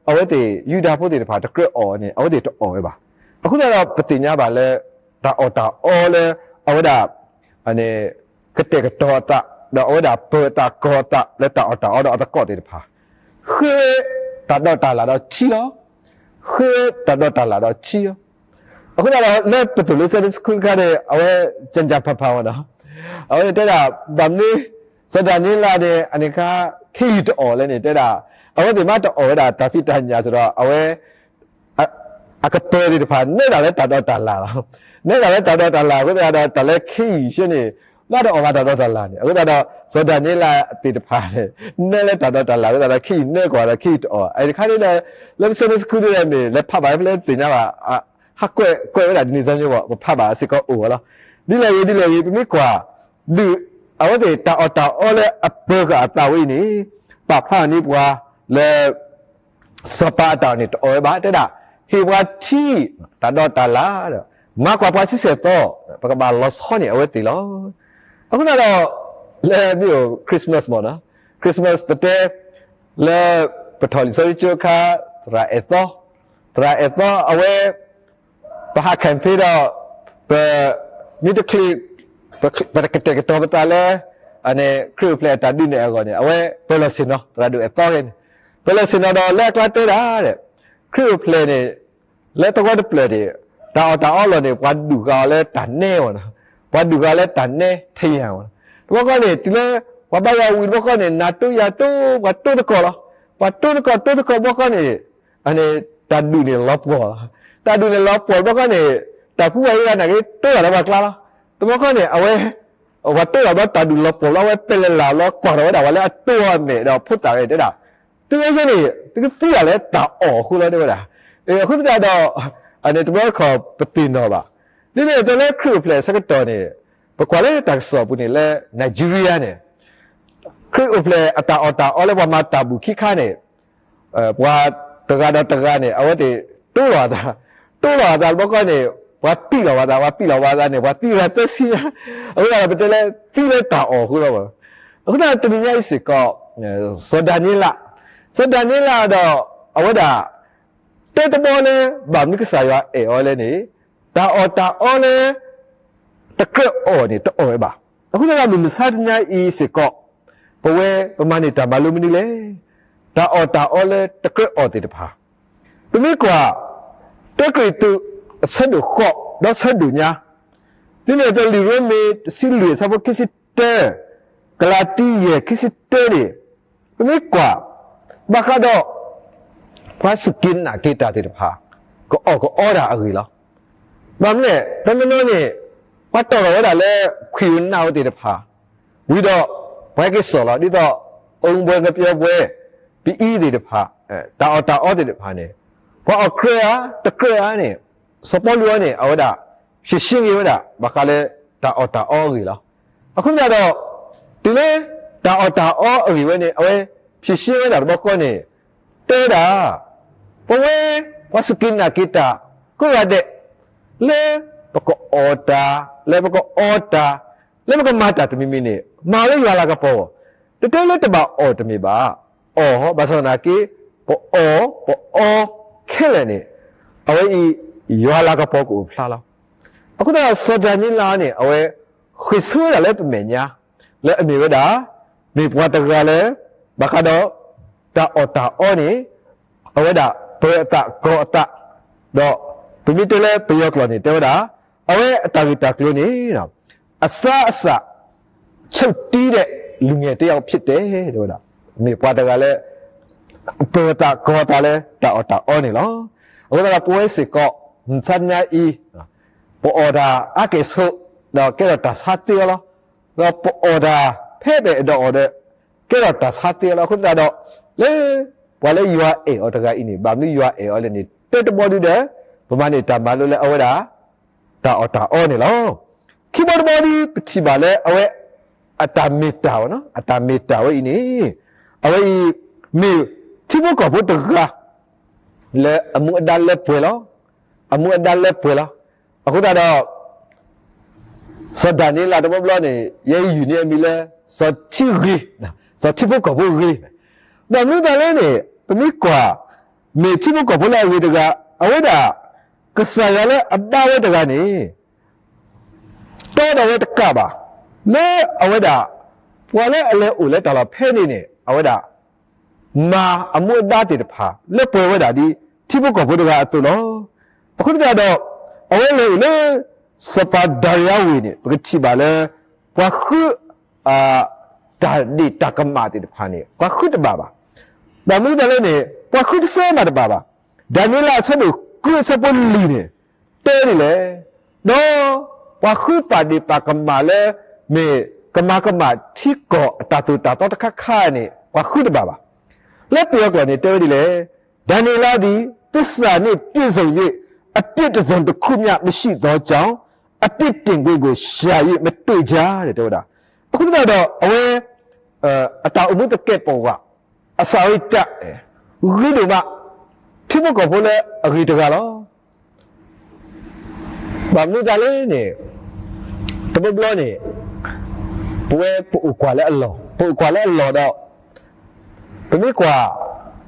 အဝဲသ့ၣ်ယူဒၤဖိသ့ၣ်တဖၣ်တကြၢးအီၣ်န့ၣ် အဝဲသ့ၣ်တအီၣ်ဝဲဘၣ်. အဃိသတးဒီး ပသ့ၣ်ညါဘၣ်လၢ တၢ်အီၣ်တၢ်အီလၢ အဝဲဒၣ် ကတဲာ်ကတီၤအသး ဒီးအဝဲဒၣ်ပၢၤအသးကီၤအသးလၢတၢ်အီၣ်တၢ်အီဒီးအသကိးသ့ၣ်တဖၣ်, ဃ့တၢ်ဒီးတၢ်လၣ်ဒီးထံလီၤ. ဃ့တၢ်ဒီးတၢ်လၣ်ဒီးထံလီၤ. အဃိသတးဒီး လၢပသိၣ်လိ Sunday School တခါန့ၣ် အဝဲ ကၠၣ်ကၠၣ်ဖးဖးဝဲနီၤ, အဝဲတဲဒၣ် ဘၣ်မနုၤ စီၤဒၤနံးယ့လးန့ၣ် အန့ၣ်ခါ ခ့ယုၢ်တအီၣ်လဲၣ်န့ၣ် တဲဒၣ် အဝဲသ့ၣ်မ့ၢ်တအီၣ်ဝဲဒၣ်တၢ်ဖံးတၢ်ညၣ်စ့ၢ်ဒီး အဝဲ အကပၢၤသ့ၣ်တဖၣ် နဲဒၣ်လၢတၢ်ဒီးတၢ်လၣ်လီၤ. နဲဒၣ်လၢတၢ်ဒီးတၢ်လၣ်အဃိသတးဒီး တၢ်လၢခ့ယုၢ်ဆ့န့ၣ် ဘၣ်တအီၣ်ဘၣ်တၢ်ဒီးတၢ်လၣ်န့ၣ် အဃိသတးဒီး စီၤဒၤနံးယ့လးသ့ၣ်တဖၣ်န့ၣ် နဲလၢတၢ်ဒီးတၢ်လၣ်အဃိသတးဒီး ခ့ယုၢ်နဲကွၢ်ဒီးခ့ယုၢ်တအီၣ်. အတခါန့ၣ်ဒီး လၢပ Sunday School ဒ်လဲၣ်န့ၣ် လဲၤဖးဘၣ်ဖဲလဲၣ်သ့ၣ်ညါဘၣ် ဟးကွဲးကွဲးဝဲဒၣ်ဒ်န့ၣ် စီၤညိဝဲ ပဖးဘၣ်စ့ၢ်ကီးအိၣ်ဝဲလီၤ. ဒ်လဲၣ်ဂ့ၤ ဒ်လဲၣ်ဂ့ၤ ပမ့ၢ်ကွၢ် ဒုး အဝဲသ့ၣ်တၢ်အီၣ်တၢ်အီလၢအပၢၤဃာ်အသးဝဲအံၤန့ၣ် ပာ်ဖျါန့ၢ်ပှၤလၢ စီၤပၤအတၢ်အီၣ်န့ၣ် တအီၣ်ဝဲဘၣ် တဲဒၣ် ဟ့ၣ်ပှၤထံ တၢ်ဒီးတၢ်လၣ်ဒီး မၤကွၢ်ပှၤဆံဆဲၣ်သီ ပကဘၣ်လီၤဆီန့ၢ်အဝဲသ့ၣ်လီၤ. အဃိသတးဒီး လၢမ့ၢ်အိၣ် Christmas မ့ၢ်နီၤ Christmas ပတဲ လၢပထီၣ်လံာ်စီဆှံကၠိအခါ သရၣ်အဲၣ်သီ သရၣ်အဲၣ်သီအဝဲ ပဟး campaign ဒီး ပ မ့ၢ်တချုး ပ ပကတဲာ်ကတီၤပသးလၢ အန့ၣ် ခရံာ်အိၣ်ဖျဲၣ်အတၢ်ဒုးနဲၣ်အဂီၢ်န့ၣ် အဝဲပၢၤလီၢ်ဆ့ၣ်နီၤ သရၣ်ဒိၣ်အဲၣ်သီဂ့ၤန့ၣ် ပၢၤလီၢ်ဆ့ၣ်နီၤဒီးလၢအကျါတဲဒၣ် ခရံာ်အိၣ်ဖျဲၣ်န့ၣ် လၢသဝီတဖျၢၣ်န့ၣ် တၢ်အီၣ်တၢ်အီလီၢ်န့ၣ် ပှၤဒုးဃာ်အီၤလၢတၢ်နဲမ့ၢ်နီၤ ပှၤဒုးဃာ်လၢတၢ်နဲထယၣ်မ့ၢ်နီၤ တဘျီဃီန့ၣ် တုၤလၢ ပှၤဘါယွၤဝံၤတဘျီဃီန့ၣ် နၤတိၢ်ယၤတိၢ် ပှၤတိၢ်သကိးလီၤ ပှၤတိၢ်သကိးတိၢ်သကိးတဘျီဃီန့ၣ် အန့ၣ် တၢ်ဒုးန့ၣ်လီၤပှီၢ်လီၤ. တၢ်ဒုးန့ၣ်လီၤပှီၢ်တဘျီဃီန့ၣ် တၢ်ဖုဝဲအံၤဂၤနာ်က့ တိၢ်တၢ်လၢပှၤကျါလီၤ. တဘျီဃီန့ၣ် အဝဲ ပှၤတိၢ်တၢ်ဘျီ တၢ်ဒုးလီၤပှီၢ်ဘျီ အဝဲပဲာ်လဲၤလၢ်ဘျီ ကွၢ်ထီၣ်ဝဲဒၣ်ပှၤလၢအတိၢ်အီၤအမဲာ်ဒီးဖိသၣ်ဂ့ၤတဲဒၣ် သုဝဲယဲန့ၣ် သုကသံဒၣ်လၢတၢ်အီၣ်အဃိလီၤ တဲဝဲဒၣ်. အဃိသတးဒီး အန့ၣ်တဘျီတခီၣ်ပသ့ၣ်နီၣ်ဘၣ်. ဒ်န့ၣ်အသိးလၢခရံာ်အိၣ်ဖျဲၣ်အဆၢကတီၢ်န့ၣ် ပကွၢ်လၢတၢ်ကစီၣ်အပူၤန့ၣ်လၢ Nigeria န့ၣ် ခရံာ်အိၣ်ဖျဲၣ်အတၢ်အီၣ်တၢ်အီလၢပှၤမၤတၢ်ဘူၣ်ခံခါန့ၣ် ပှၤတဂၤဒီးတဂၤန့ၣ် အဝဲသ့ၣ်တိၢ်လီၤအသး, တိၢ်လီၤအသးတဘျီဃီန့ၣ် ပှၤပံာ်လီၤဝဲသး, ပှၤပံာ်လီၤဝဲသးန့ၣ် ပှၤသံဝဲသၢဆံညါ, အဝဲဒၣ်ပတဲလၢသံလၢတၢ်အီၣ်အဃိလီၤ. အဃိသတးတနံၤညါအံၤစ့ၢ်ကီး စီၤဒၤနံးယ့လး, စီၤဒၤနံးယ့လးဒီး အဝဲဒၣ် တဲတဘျီလၢ ဘၣ်မနုၤကစၢ်ယွၤအဲၣ်အီၤလဲၣ်န့ၣ် တၢ်အီၣ်တၢ်အီလၢ တကြၢးအီၣ်န့ၣ် တအီၣ်ဝဲဘၣ်. အဃိသတးဒီးမုၢ်မဆါတနံၤညါအံၤစ့ၢ်ကီး ပဝဲပမၤန့ၢ်တၢ်မၤလိမနုၤလဲၣ်. တၢ်အီၣ်တၢ်အီလၢတကြၢးအီၣ်သ့ၣ်တဖၣ် ပမ့ၢ်ကွၢ် တၢကရံၣ်သူး အဆၢဒိၣ်ဃိး ဒီးဆၢဒိၣ်ညါ, ဒ်န့ၣ်အသိးလံာ်ရိမ့ၤတဆံလွံၢ်အဆၢဖိခံဆံတၢ, ကလၤတံ ယဲၢ် ခံဆံတၢန့ၣ်, ပမ့ၢ်ကွၢ် ဘၣ်ဃးဒီး ပှၤစူၢ်က့ၤနာ်က့ၤတၢ်သ့ၣ်တဖၣ် ကအီၣ်ကအီတၢ်အဂ့ၢ်လီၤ. ဘၣ်မနုၤလဲၣ် တနီၤနီၤန့ၣ် ပှၤတီၢ်ထီၣ်ဝဲဒၣ်လၢ ခွံၣ်ဧိၤနၣ်ဧိၤသ့ၣ်တဖၣ် ဝံၤဒီး ပှၤဟဲက့ၤစိာ်လီၤ ဒ်သိး အိၣ်ဘှဲကပျီဘှဲ ပအံၤသ့ၣ်တဖၣ် တၢ်အီၣ်တၢ်အီသ့ၣ်တဖၣ်န့ၣ် ပှၤအီၣ်ကြၢးဧါ တကြၢးဧါန့ၣ် စီၤပီလူးအံၤန့ၣ် အဝဲဒၣ် ဖြေရှင်း က့ၤဝဲဒၣ် ဘၣ်ဃးလၢ တၢ်အီၣ်တၢ်အီအဂ့ၢ်လီၤ. အဃိသတးဒီး တုၤလၢ တၢ်အီၣ်တၢ်အီအဂ့ၢ်ဝဲန့ၣ် အဝဲ ဖြေရှင်း ဝဲဒၣ်တဘျီဃီန့ၣ် တဲဝဲဒၣ် ပဝဲ ပှၤစူၢ်က့ၤနာ်က့ၤတၢ် ကိးဂၤဒဲး လၢ ပကအီၣ်တၢ် လၢပကအီတၢ် လၢပကမၤတၢ်တမံၤမံၤန့ၣ် မၤလၢယွၤလၤကပီၤ, တတဲလၢတဘၣ်အီၣ်တမ့ၢ်ဘၣ်, အီၣ် ဘၣ်ဆၣ်သနာ်က့ ပအီၣ် ပအီ ခဲလၢာ်န့ၣ် အဝဲအံၤ ယွၤလၤကပီၤကအိၣ်ဖျါလီၤ. အဃိသတးဒီး စီၤဒၤနံးယ့လးန့ၣ် အဝဲ ဃ့ၢ်ဆၢဝဲဒၣ်လၢပမဲာ်ညါ လၢအမ့ၢ်ဝဲဒၣ် မ့ၢ်ပှၤတဂၤလၢ ဘၣ်ဃးဒီး တၢ်အီၣ်တၢ်အီန့ၣ် အဝဲဒၣ်ပၢၤအသးကီၤအသး, ဒီးပမ့ၢ်တဲလၢပယီၤကျိာ်န့ၣ် တဲဝဲဒၣ် အဝဲအတၢ်ဂ့ၢ်တၢ်ကျိၤန့ၣ် အစါအစး ချုပ်တည်းတဲ့လူငယ်တစ်ယောက်ဖြစ်တယ် တဲဝဲဒၣ်, မ့ၢ်ပှၤတဂၤလၢ ပၢၤအသးကီၤအသးလၢတၢ်အီၣ်တၢ်အီန့ၣ်လီၤ. အဃိသတးဒီး ပဝဲစ့ၢ်ကီး မသးညါအံၤ ပအီၣ်တၢ်အါကဲၣ်ဆိး ဒီးကဲထီၣ်တၢ်ဆါသ့အီၤလီၤ. ဒီးပအီၣ်တၢ်ဖဲပအဲၣ်ဒိးအီၣ်ဒီး ကဲထီၣ်တၢ်ဆါသ့အီၤလီၤ. အဃိသတးဒီး လၢ ပှၤလၢယွၤအဲၣ်အီၤတဂၤအံၤန့ၣ် ဘၣ်မနုၤယွၤအဲၣ်အီၤလဲၣ်န့ၣ် တၢတဘီဒုဒီး ပမၤန့ၢ်တၢ်မၤလိလၢအဝဲဒၣ် တၢ်အီၣ်တၢ်အီန့ၣ်လီၤ. ခံဘီတဘီဒု ပထံၣ်ဘၣ်လၢအဝဲ အတၢ်မ့ၢ်တၢ်ဝဲနီၤ, အတၢ်မ့ၢ်တၢ်ဝဲအံၤန့ၣ် အဝဲအံၤ မ့ၢ်ထံဖိကီၢ်ဖိတဂၤ လၢအမူအဒါလၢပှဲၤလီၤ. အမူအဒါလၢပှဲၤလီၤ. အဃိသတးဒီး စီၤဒၤနံးယ့လးတဘျီဘျီန့ၣ် ယဲယုၢ်န့ၢ်အမံၤလၢ စီၤထံဂ့ၤ, စီၤထံဖိကီၢ်ဖိဂ့ၤ, ဒီးမနုၤအသးလဲၣ်န့ၣ် ပမ့ၢ်ကွၢ် မ့ၢ်ထံဖိကီၢ်ဖိလၢအဂ့ၤတဂၤ, အဝဲဒၣ် ကစၢ်ယွၤလၢအဘါဝဲတဂၤန့ၣ် တီဒီးဝဲတကးဘၣ်, လၢအဝဲဒၣ် ပှၤလၢအလဲၤအိၣ်လၢတၢ်လီၢ်ဖဲန့ၣ်န့ၣ် အဝဲဒၣ် မၤအမူအဒါသ့ၣ်တဖၣ် လၢပှဲၤဝဲဒၣ်ဒ်ထံဖိကီၢ်ဖိတဂၤအသိးလီၤ. အဃိသတးဒီး အဝဲလဲၤအိၣ်လၢ စီၤပၤဒၤရံယါဝ့ၢ်န့ၣ် ပကထံၣ်ဘၣ်လၢ ပှၤဃု တၢ်ဒ့ၣ်တၢ်ကမၣ်သ့ၣ်တဖၣ်န့ၣ် ပှၤဃုတဘၣ်ဘၣ်. ဘၣ်မနုၤအသးလဲၣ်န့ၣ် ပှၤဃုတစဲးမးတဘၣ်ဘၣ်. ဒၤနံးယ့လးအဆၢဒိၣ်ဃုအဆၢဖိလွံၢ်န့ၣ် တဲဒ်လဲၣ်, ဒီးပှၤဃုပာ်ဒ့ၣ်ပာ်ကမၣ်လၢ မ့ၢ်ကမၤကမၣ်ထံကီၢ်အတၢ်သိၣ်တၢ်သီတခါခါန့ၣ် ပှၤဃုတဘၣ်ဘၣ်. လၢပယီၤကျိာ်န့ၣ် တဲဝဲဒ်လဲၣ်, ဒၤနံးယ့လးသည် သစ္စာနှင့်ပြည့်စုံ၍ အပြစ်တစ်စုံတစ်ခုမျှမရှိသောကြောင့် အပြစ်တင်ခွင့်ကို ရှာ၍မတွေ့ကြ တဲဝဲဒၣ်. အဃိသတးဒီး အဝဲ အတၢ်အိၣ်မူသကဲးပဝး အစးဝဲတၢ် ဂ့ၤဒိၣ်မး ထံဖိကီၢ်ဖိလၢအဂ့ၤတဂၤလီၤ. ဘၣ်မနုၤသးလဲၣ်န့ၣ် တဘျီဘျီန့ၣ် ပဝဲပအိၣ်ကွၢ်လၢအလီၢ်, ပအိၣ်ကွၢ်လၢအလီၢ်ဒီး ပမ့ၢ်ကွၢ်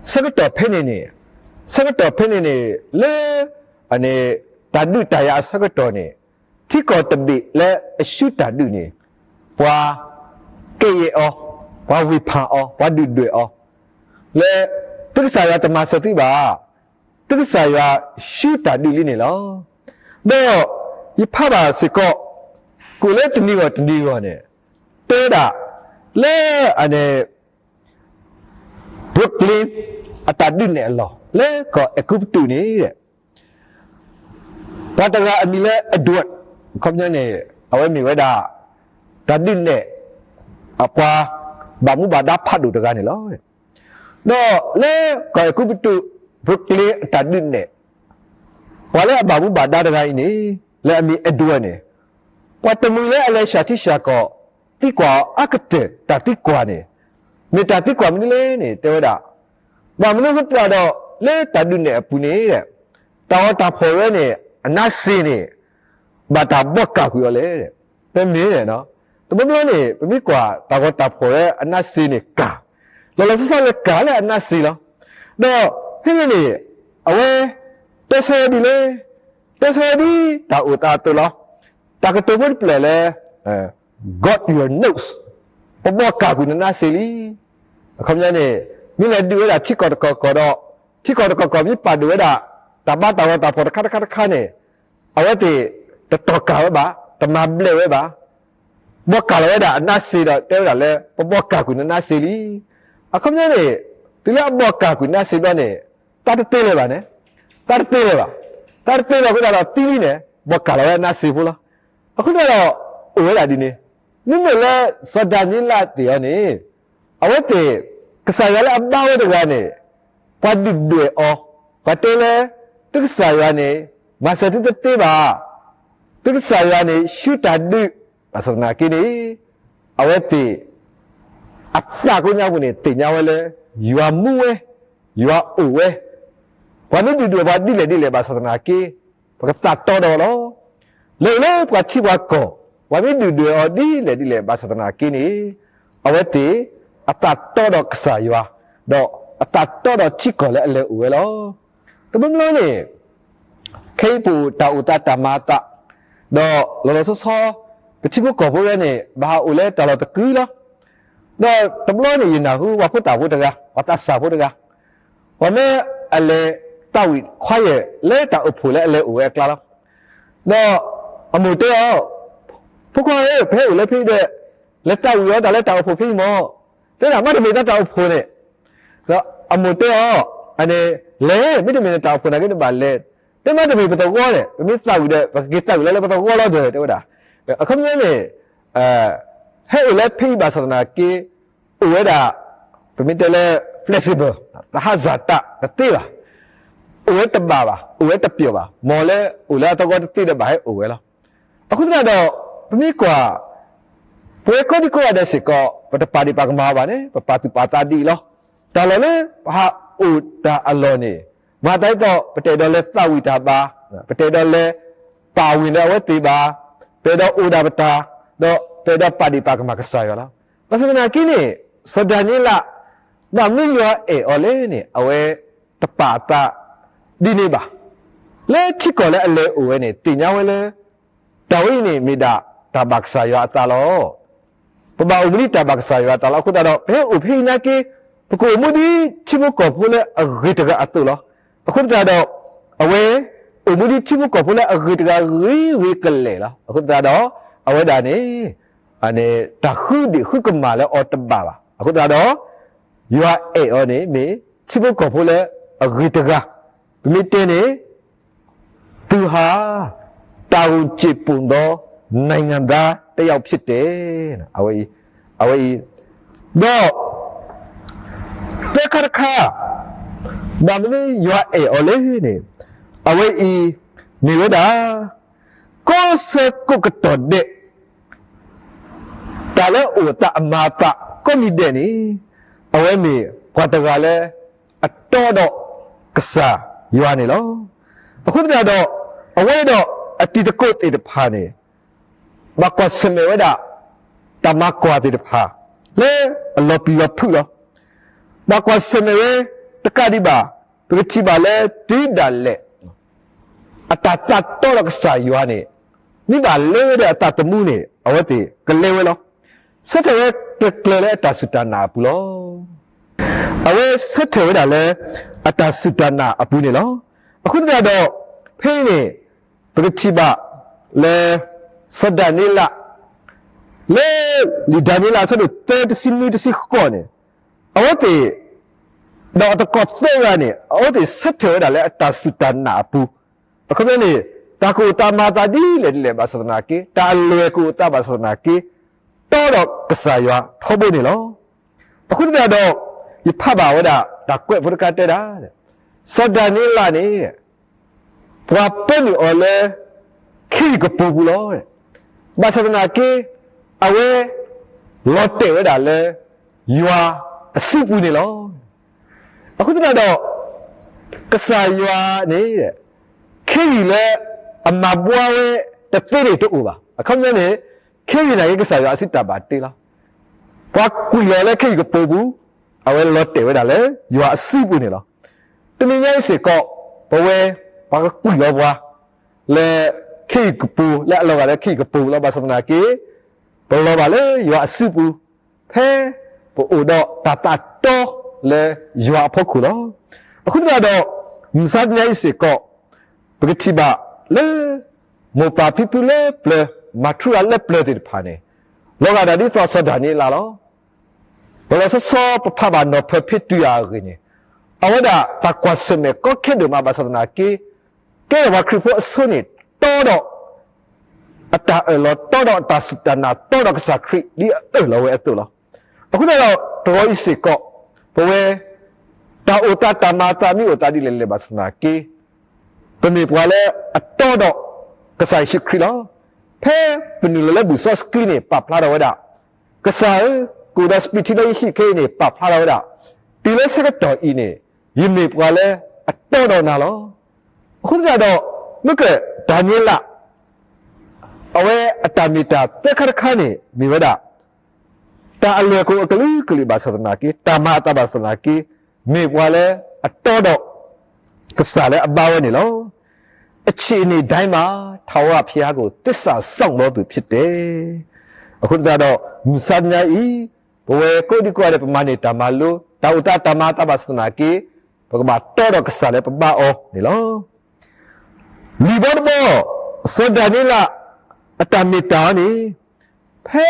ဆၢကတီၢ်ဖဲန့ၣ်န့ၣ် ဆၢကတီၢ်ဖဲန့ၣ်န့ၣ် လၢ အန့ၣ် တၢ်ဒုးတၢ်ယၤအဆၢကတီၢ်န့ၣ် ထံကီၢ်တဘ့ၣ်လၢအရှုံးတၢ်ဒုးန့ၣ် ပှၤကဲယဲၢ်အီၤ, ပှၤဝ့ၢ်ဖၣ်အီၤ, ပှၤဒုၣ်ဒွဲၣ်အီၤ လၢ သုကစၢ်ယွၤတမၤစၢၤသုဘၣ်, သုကစၢ်ယွၤရှုံးတၢ်ဒုးလံန့ၣ်လီၤ. ဒီးယဖးဘၣ်စ့ၢ်ကီး ကိးလၢတနံၤဂီၢ်တနံၤဂီၢ်န့ၣ် တဲဝဲဒၣ် လၢအန့ၣ် Brooklyn အတၢ်ဒုးနဲၣ်အလီၢ် လၢကီၢ်အဲၤကူပတူးန့ၣ် ပှၤတဂၤအမံၤလၢ Edward ခီပညီန့ၣ် အဝဲမ့ၢ်ဝဲဒၣ် တၢ်ဒုးနဲၣ် အပှၤဘၣ်မူဘၣ်ဒါဖးဒိၣ်တဂၤန့ၣ်လီၤ. ဒီးလၢကီၢ်အဲၤကူပတူး Brooklyn အတၢ်ဒုးနဲၣ် ပှၤလၢအဘၣ်မူဘၣ်ဒါတဂၤအံၤန့ၣ် လၢအမံၤ Edward န့ၣ် ပှၤတမှံၤလၢအလဲၤဆှၢထံဆှၢကီၢ် သံကွၢ်အီၤအါကတၢၢ်တၢ်သံကွၢ်န့ၣ် မ့ၢ်တၢ်သံကွၢ်မနုၤလဲၣ်န့ၣ် တဲဝဲဒၣ် ဘၣ်မနုၤအဃိသတးဒီး လၢတၢ်ဒုးနဲၣ်အပူၤန့ၣ် တၢ်ဂီၤတၢ်ဖီၣ်ဝဲန့ၣ် အနါစ့န့ၣ် ဘၣ်တၢ်ဘီကၢ်ကွံာ်အီၤလဲၣ်. ပမ့ၢ် တဘျီဘျီန့ၣ် ပမ့ၢ်ကွၢ်တၢ်ဂီၤတၢ်ဖီၣ်ဝဲအနါစ့န့ၣ်ကၢ်, လီၤလီၤဆီဆီလၢကၢ်လၢအနါစ့လီၤ. ဒီးဖဲန့ၣ်န့ၣ် အဝဲ တဲဆၢဝဲဒ်လဲၣ်, တဲဆၢဝဲဒ်တၢ်အိၣ်သးအသိးလီၤ. တၢ်ကတိၤဖိတဖျၢၣ်လၢ got your nose, ပဘီကၢ်ကွံာ်နနါစ့လံ. အခီပညီန့ၣ် မ့ၢ်လဲၤဒုးဝဲဒၣ်ထံကီၢ်တကီၢ်ကီၢ်ဒီး ထံကီၢ်တကီၢ်ကီၢ်မ့ၢ်ပာ်ဒိၣ်ဝဲဒၣ် တၢ်ဘါတၢ်ဂီၤတၢ်ဖီၣ်တခါတခါတခါန့ၣ် အဝဲသ့ၣ်တတီၢ်ကၢ်ဝဲဘၣ်, တမၤဘျဲးဝဲဘၣ်, ဘီကၢ်လီၤဝဲဒၣ်အနါစ့ဒီး တဲဝဲဒၣ်လၢ ပဘီကၢ်ကွံာ်နနါစ့လံ. အခီပညီန့ၣ် တုၤလၢအဘီကၢ်ကွံာ်နါစ့ဘျီန့ၣ် သးတသ့လၢၤဘၣ်န့ၣ်, သးတသ့လၢၤဘၣ်, သးတသ့လၢၤအဃိသတးဒီးသံလံန့ၣ် ဘီကၢ်လီၤဝဲအနါစ့ဖိလီၤ. အဃိသတးဒီး အိၣ်ဝဲဒၣ်ဒ်န့ၣ် မ့မ့ၢ်လၢစီၤဒၤနံးယ့လးသ့ၣ်အီၤန့ၣ် အဝဲသ့ၣ် ကစၢ်ယွၤလၢအဘါဝဲတဂၤန့ၣ် ပှၤဒုၣ်ဒွဲၣ်အီၤ, ပှၤတဲလၢ သုကစၢ်ယွၤန့ၣ် မၤစၢၤသုတသ့ဘၣ်, သုကစၢ်ယွၤန့ၣ် ရှုံးတၢ်ဒုး, ဘၣ်ဆၣ်သနာ်က့န့ၣ် အဝဲသ့ၣ် အသးကိညါပူၤန့ၣ် သ့ၣ်ညါဝဲလၢ ယွၤမူဝဲ, ယွၤအိၣ်ဝဲ, ပှၤမ့ၢ်ဒုၣ်ဒွဲၣ်ပှၤဒ်လဲၣ်ဒ်လဲၣ် ဘၣ်ဆၣ်သနာ်က့ ပကသးတီဒီးအီၤလီၤ. လဲၤအိၣ်လၢပှၤထံပှၤကီၢ် ပှၤမ့ၢ်ဒုၣ်ဒွဲၣ်အီၤဒ်လဲၣ်ဒ်လဲၣ် ဘၣ်ဆၣ်သနာ်က့န့ၣ် အဝဲသ့ၣ် အသးတီဒီးကစၢ်ယွၤ, ဒီးအသးတီဒီးထံကီၢ်လၢအလဲၤအိၣ်ဝဲလီၤ. တဘျီဘျီန့ၣ် ခဲအံၤပအိၣ်တၢ်အိၣ်သးတၢ်မၤအသး, ဒီးလီၤလီၤဆီဆီ ပထံဖိကီၢ်ဖိဝဲန့ၣ် ဘၣ်ဟးအိၣ်လၢတၢ်လီၢ်သကုၤလီၤ. ဒီးတဘျီန့ၣ် ယနၢ်ဟူပှၤဖိသၣ်ဖိတဂၤ, ပှၤသးစၢ်ဖိတဂၤ, ပှၤမၢအလဲၤသးဝံၣ်ခွါယဲၢ်လၢတၢ်အိၣ်ဖှိၣ်လၢအလဲၤအိၣ်ဝဲအကျါလီၤ. ဒီးအမိၢ်တဲအီၤ, ဖိခွါဧၢ, ပဟဲအိၣ်လၢဖဲအံၤဒီး လဲၤသးဝံၣ်အီၤတၢ်လၢတၢ်အိၣ်ဖှိၣ်ဖဲအံၤမၢ်. တဲဒၣ် မ့တမ့ၢ်တၢ်အိၣ်ဖှိၣ်န့ၣ်. ဒီးအမိၢ်တဲအီၤ, အန့ၣ် လဲၤ, မ့တမ့ၢ်နတၢ်အိၣ်ဖှိၣ်နာ်က့ နဘၣ်လဲၤ. တဲမ့တမ့ၢ်ပသဝီန့ၣ်, ပမ့ၢ်သးဝံၣ်ဒီး ပကက့ၤသးဝံၣ်လၢလၢပသဝီလီၤဒီး တဲဝဲဒၣ်. အခီပညီန့ၣ် ဟဲအိၣ်လၢဖဲအံၤဘၣ်ဆၣ်သနာ်က့ အိၣ်ဝဲဒၣ် ပမ့ၢ်တဲလၢ flexible, သဟၣ်စၢ်တၢ်တသ့ဘၣ်, အိၣ်ဝဲတဘၣ်ဘၣ်, အိၣ်ဝဲတပျီၢ်ဘၣ်, မ်လၢအိၣ်လၢအသဝီတသ့ဒီးဘၣ်ဟဲအိၣ်ဝဲလီၤ. အဃိသတးဒီး ပမ့ၢ်ကွၢ် ပဝဲကိးဒံကိးဂၤဒဲးစ့ၢ်ကီး ပတပာ်ဒံးပာ်ကမၣ်ဘၣ်န့ၣ် ပပာ်သူၣ်ပာ်သးဒ်အံၤလီၤ. တၢ်လီၢ်လၢပဟးအိၣ်တၢ်အလီၢ်န့ၣ် မၤသးဒ်သိး ပတအဲၣ်ဒိးလဲၤသးဝံၣ်တၢ်ဘၣ်, ပတအဲၣ်ဒိးလဲၤပာ်ဝံၤလၢအဝဲသ့ၣ်ဘၣ်, ပအဲၣ်ဒိးအိၣ်ဒၣ်ပတၢ်, ဒီးပအဲၣ်ဒိးပာ်ဒံးပာ်ကမၣ်ကစၢ်ယွၤလီၤ. ဘၣ်ဆၣ်သနာ်က့န့ၣ် စီၤဒၤနံးယ့လး ဘၣ်မနုၤယွၤအဲၣ်အီၤလဲၣ်န့ၣ် အဝဲတပာ်အသးဒ်န့ၣ်ဘၣ်. လၢထံကီၢ်လၢအလဲၤအိၣ်ဝဲန့ၣ် သ့ၣ်ညါဝဲလၢ တၢ်ဝဲအံၤန့ၣ်မ့ၢ်ဒၣ်တၢ်ဘၣ်ကစၢ်ယွၤအသးလီၤ. ပဘၣ်အိၣ်မူဒ်တၢ်ဘၣ်ကစၢ်ယွၤအသးလီၤ. အဃိသတးဒီး ပဟဲအိၣ်ဖဲအံၤနာ်က့ ပကအိၣ်မူဒ်ထံဖိကီၢ်ဖိလၢအဂ့ၤတဂၤအသိးလီၤ. အဃိသတးဒီး အဝဲ အိၣ်မူဒ်ထံဖိကီၢ်ဖိလၢအဂ့ၤတဂၤဂ့ၤဂ့ၤကလဲာ်လီၤ. အဃိသတးဒီး အဝဲဒၣ်န့ၣ် တၢ်ဃုဒံးဃုကမၣ်လၢအီၤတဘၣ်ဘၣ်. အဃိသတးဒီး ယွၤအဲၣ်အီၤန့ၣ် မ့ၢ်ထံဖိကီၢ်ဖိလၢအဂ့ၤတဂၤ, ပမ့ၢ်တဲန့ၣ် သူၣ်ဟၣ် တာဝန်ကျေပွန်သော နိုင်ငံသားတစ်ယောက်ဖြစ်တယ်. အဝဲအံၤ, အဝဲအံၤ, ဒီး သၢခါတခါ ဘၣ်မနုၤယွၤအဲၣ်အီၤလဲၣ်န့ၣ်, အဝဲအံၤ မ့ၢ်ဝဲဒၣ် ကီၢ်ဆၢကိးကတီၢ်ဒဲး တၢ်လၢအအိၣ်အသးအမၤအသးကိးမံၤဒဲးန့ၣ် အဝဲမ့ၢ်ပှၤတဂၤလၢ အတီဒီးကစၢ်ယွၤန့ၣ်လီၤ. အဃိသတးဒီး အဝဲဒီးအတံၤသကိးသ့ၣ်တဖၣ်န့ၣ် ဘၣ်ကွၢ်ဆၢၣ်မဲာ်ဝဲဒၣ် တၢ်မၤကွၢ်သ့ၣ်တဖၣ် လၢအလီၤပျံၤလီၤဖုးလီၤ. ဘၣ်ကွၢ်ဆၢၣ်မဲာ်ဝဲတကးဒံးဘၣ် ပကထံၣ်ဘၣ်လၢတုၤဒၣ်လဲာ် အတၢ်သးတီဒီးကစၢ်ယွၤန့ၣ် မ့ၢ်ဘၣ်လဲၤဝဲဒီးအသးသမူန့ၣ် အဝဲသ့ၣ်ကလဲၤဝဲလီၤ. ဆၢထၢၣ်ဝဲတကျၢၤလၢအတၢ်စူၢ်တၢ်နာ်အပူၤလီၤ. အဝဲဆၢထၢၣ်ဝဲဒၣ်လၢ အတၢ်စူၢ်တၢ်နာ်အပူၤန့ၣ်လီၤ. အဃိသတးဒီး ဖဲအံၤန့ၣ် ပကထံၣ်ဘၣ်လၢ စီၤဒၤနံးယ့လး လၢ လံာ်ဒၤနံးယ့လး အဆၢဒိၣ်သၢ တဆံနွံ တဆံဃိးန့ၣ် အဝဲသ့ၣ် ဒီးအသကိးသၢဂၤန့ၣ် အဝဲသ့ၣ်ဆၢထၢၣ်ဝဲဒၣ်လၢအတၢ်စူၢ်တၢ်နာ်အပူၤ, အခီပညီန့ၣ် တၢ်ကအိၣ်သးမၤသးဒ်လဲၣ်ဒ်လဲၣ်ဘၣ်ဆၣ်သနာ်က့ တၢ်အလွဲၢ်ကအိၣ်သးဘၣ်ဆၣ်သနာ်က့ တီဒီးကစၢ်ယွၤထီဘိန့ၣ်လီၤ. အဃိသတးဒီး ယဖးဘၣ်ဝဲဒၣ် တၢ်ကွဲးဖိတခါတဲဒၣ် စီၤဒၤနံးယ့လးန့ၣ် ပှၤပၢနုာ်အီၤလၢ ခ့ယုၢ်ကပိာ်ပူၤလီၤ. ဘၣ်ဆၣ်သနာ်က့ အဝဲ လီၤတဲာ်ဝဲဒၣ်လၢ ယွၤအစုပူၤန့ၣ်လီၤ. အဃိသတးဒီး ကစၢ်ယွၤန့ၣ် ခ့ယုၢ်လၢအမၤဘှါဝဲတသ့န့ၣ်တအိၣ်ဘၣ်. အခီပညီန့ၣ် ခ့ယုၢ်န့ၣ်က့ ကစၢ်ယွၤအစုတၢ်ဘၣ်တ့လီၤ. ပှၤကွံာ်လီၤလၢခ့ယုၢ်ကပိာ်ပူၤ, အဝဲလီၤတဲာ်ဝဲဒၣ်လၢယွၤအစုပူၤန့ၣ်လီၤ. တနံၤညါအံၤစ့ၢ်ကီး ပဝဲ ပှၤကကွံာ်လီၤပှၤ လၢ ခ့ယုၢ်ကပိာ် လၢအလီၤဂာ်လၢခ့ယုၢ်ကပိာ်ပူၤလီၤ. ဘၣ်ဆၣ်သနာ်က့ ပလီၤဘၣ်လၢယွၤအစုပူၤ ဖဲပအိၣ်ဒီးတၢ်သးတီလၢယွၤအဖီခိၣ်လီၤ. အဃိသတးဒီး မုၢ်ဆါတနံၤအံၤစ့ၢ်ကီး ပကထံၣ်ဘၣ်လၢ မိၢ်ပၢ်ဖံဖုလၢပျၢၤ မၤထူရၤလၢပျၢၤသ့ၣ်တဖၣ်န့ၣ် လီၤဂာ်ဒၣ်ဒ်သိးစီၤဒၤနံးယ့လးလီၤ. ပလီၤဆီဆီ ပဖးဘၣ်နီၢ်ဖၢဖ့တုၤယၤအဂ့ၢ်န့ၣ် အဝဲဒၣ်တၢ်ကွၢ်ဆၢၣ်မဲာ်ကီခဲဒိၣ်မးဘၣ်ဆၣ်သနာ်က့ ကဲထီၣ်ပှၤခရံာ်ဖိအဆိန့ၣ် တီဒီး အတၢ်အၢၣ်လီၤ တီဒီးအတၢ်စူၢ်တၢ်နာ် တီဒီးကစၢ်ခရံာ်ဒ်အအၢၣ်လီၤဝဲအသိးလီၤ. အဃိသတးဒီး တဂီၤအံၤစ့ၢ်ကီး ပဝဲ တၢ်အိၣ်သးတၢ်မၤအသးမ့ၢ်အိၣ်သးဒ်လဲၣ်လဲၣ်ဘၣ်ဆၣ်သနာ်က့ ပမ့ၢ်ပှၤလၢအတီဒီး ကစၢ်ယ့ၣ်ၡူးခရံာ်လီၤ. ဖဲပနုာ်လီၤလၢဘူၣ်စီဆှံန့ၣ် ပာ်ဖျါထီၣ်ဝဲဒၣ် ကစၢ်ဧၢ, ကအိၣ်ဒီးစပံးထံလၢယဟံၣ်ခဲအံၤန့ၣ် ပာ်ဖျါထီၣ်ဝဲဒၣ် တုၤလၢဆၢကတီၢ်အံၤန့ၣ် ယမ့ၢ်ပှၤလၢအတီဒီးနၤလီၤ. အဃိသတးဒီး မ့ၢ်ကဒၤနံးယ့လး အဝဲအတၢ်မ့ၢ်တၢ်သၢခါတခါန့ၣ် မ့ၢ်ဝဲဒၣ် တၢ်အလွဲၢ်ကအိၣ်အကလုာ်ကလုာ်ဘၣ်ဆၣ်သနာ်က့ တၢ်မၤအသးဘၣ်ဆၣ်သနာ်က့ မ့ၢ်ပှၤလၢအတီဒီး ကစၢ်လၢအဘါဝဲန့ၣ်လီၤ. အခြေအနေတိုင်းမှာ ထာဝရဘုရားကို သစ္စာစောင့်သောသူဖြစ်တယ်. အဃိသတးဒီး မုၢ်ဆါတနံၤအံၤ ပဝဲကိးဒံကိးဂၤဒဲး ပမၤန့ၢ်တၢ်မၤလိ, တၢ်အိၣ်သးတၢ်မၤအသးဘၣ်ဆၣ်သနာ်က့ ပကဘၣ်တီဒီးကစၢ်လၢပဘါအီၤန့ၣ်လီၤ. လွံၢ်ဘီတဘီ, စီၤဒၤနံးယ့လး အတၢ်မ့ၢ်တၢ်အီၤန့ၣ်, ဖဲ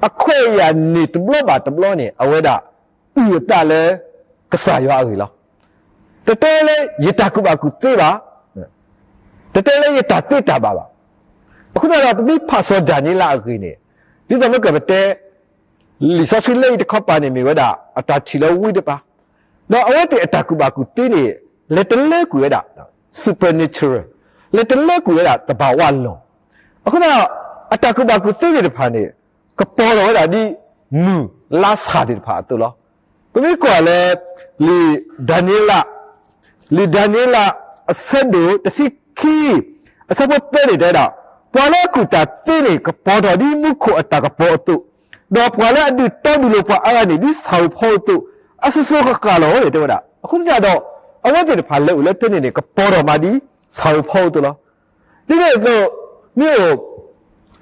အခွဲးအယာ်န့ၢ်တဘျီဘၣ်တဘျီန့ၣ် အဝဲဒၣ်အုၣ်အသးလၢကစၢ်ယွၤအဂ့ၢ်လီၤ. တတဲလၢယတၢ်ကူၣ်ဘၣ်ကူၣ်သ့ဘၣ်, တတဲလၢယတၢ်သ့တၢ်ဘၣ်ဘၣ်. အဃိသတးဒီး ပမ့ၢ်ဖးစီၤဒၤနံးယ့လးအဂ့ၢ်န့ၣ်, ဒ်သိးမ့ၢ်ကပတဲ လံာ်စီဆှံလၢအံၤတခီပၤန့ၣ် မ့ၢ်ဝဲဒၣ်အတၢ်ထံၣ်လၢဝံတပၤ, ဒီးအဝဲသ့ၣ်အတၢ်ကူၣ်ဘၣ်ကူၣ်သ့န့ၣ် လဲၤတလၢကွံာ်ဝဲဒၣ် supernatural, လဲၤတလၢကွံာ်ဝဲဒၣ်သဘာဝလွံၢ်. အဃိသတးဒီး အတၢ်ကူၣ်ဘၣ်ကူၣ်သ့သ့ၣ်တဖၣ်န့ၣ် ကပီၤထီၣ်ဝဲဒၣ်ဒ်မုၢ်လါဆၣ်သ့ၣ်တဖၣ်အသိးလီၤ. ပမ့ၢ်ကွၢ်လၢ လံာ်ဒၤနံးယ့လး လံာ်ဒၤနံးယ့လး အဆၢဒိၣ်တဆံခံ အဆၢဖိသၢန့ၣ်တဲဝဲဒၣ်, ပှၤလၢအကူၣ်တၢ်သ့န့ၣ် ကပီၤထီၣ်ဒ်မူခိၣ်အတၢ်ကပီၤအသိး, ဒီးပှၤလၢအဒုးတီဒုးလိၤပှၤအါဂၤန့ၣ် ဒ်ဆၣ်ဧိၤဖီဧိၤအသိး, အစိၤစိၤဃၣ်ဃၣ်လီၤန့ၣ် တဲဝဲဒၣ်. အဃိသတးဒီး အဝဲသ့ၣ်တဖၣ်လဲၤအိၣ်လၢဖဲန့ၣ်န့ၣ် ကပီၤထီၣ်မးဒ်ဆၣ်ဧိၤဖီဧိၤအသိးလီၤ. ဒ်န့ၣ်အသိး မ့ၢ်အိၣ်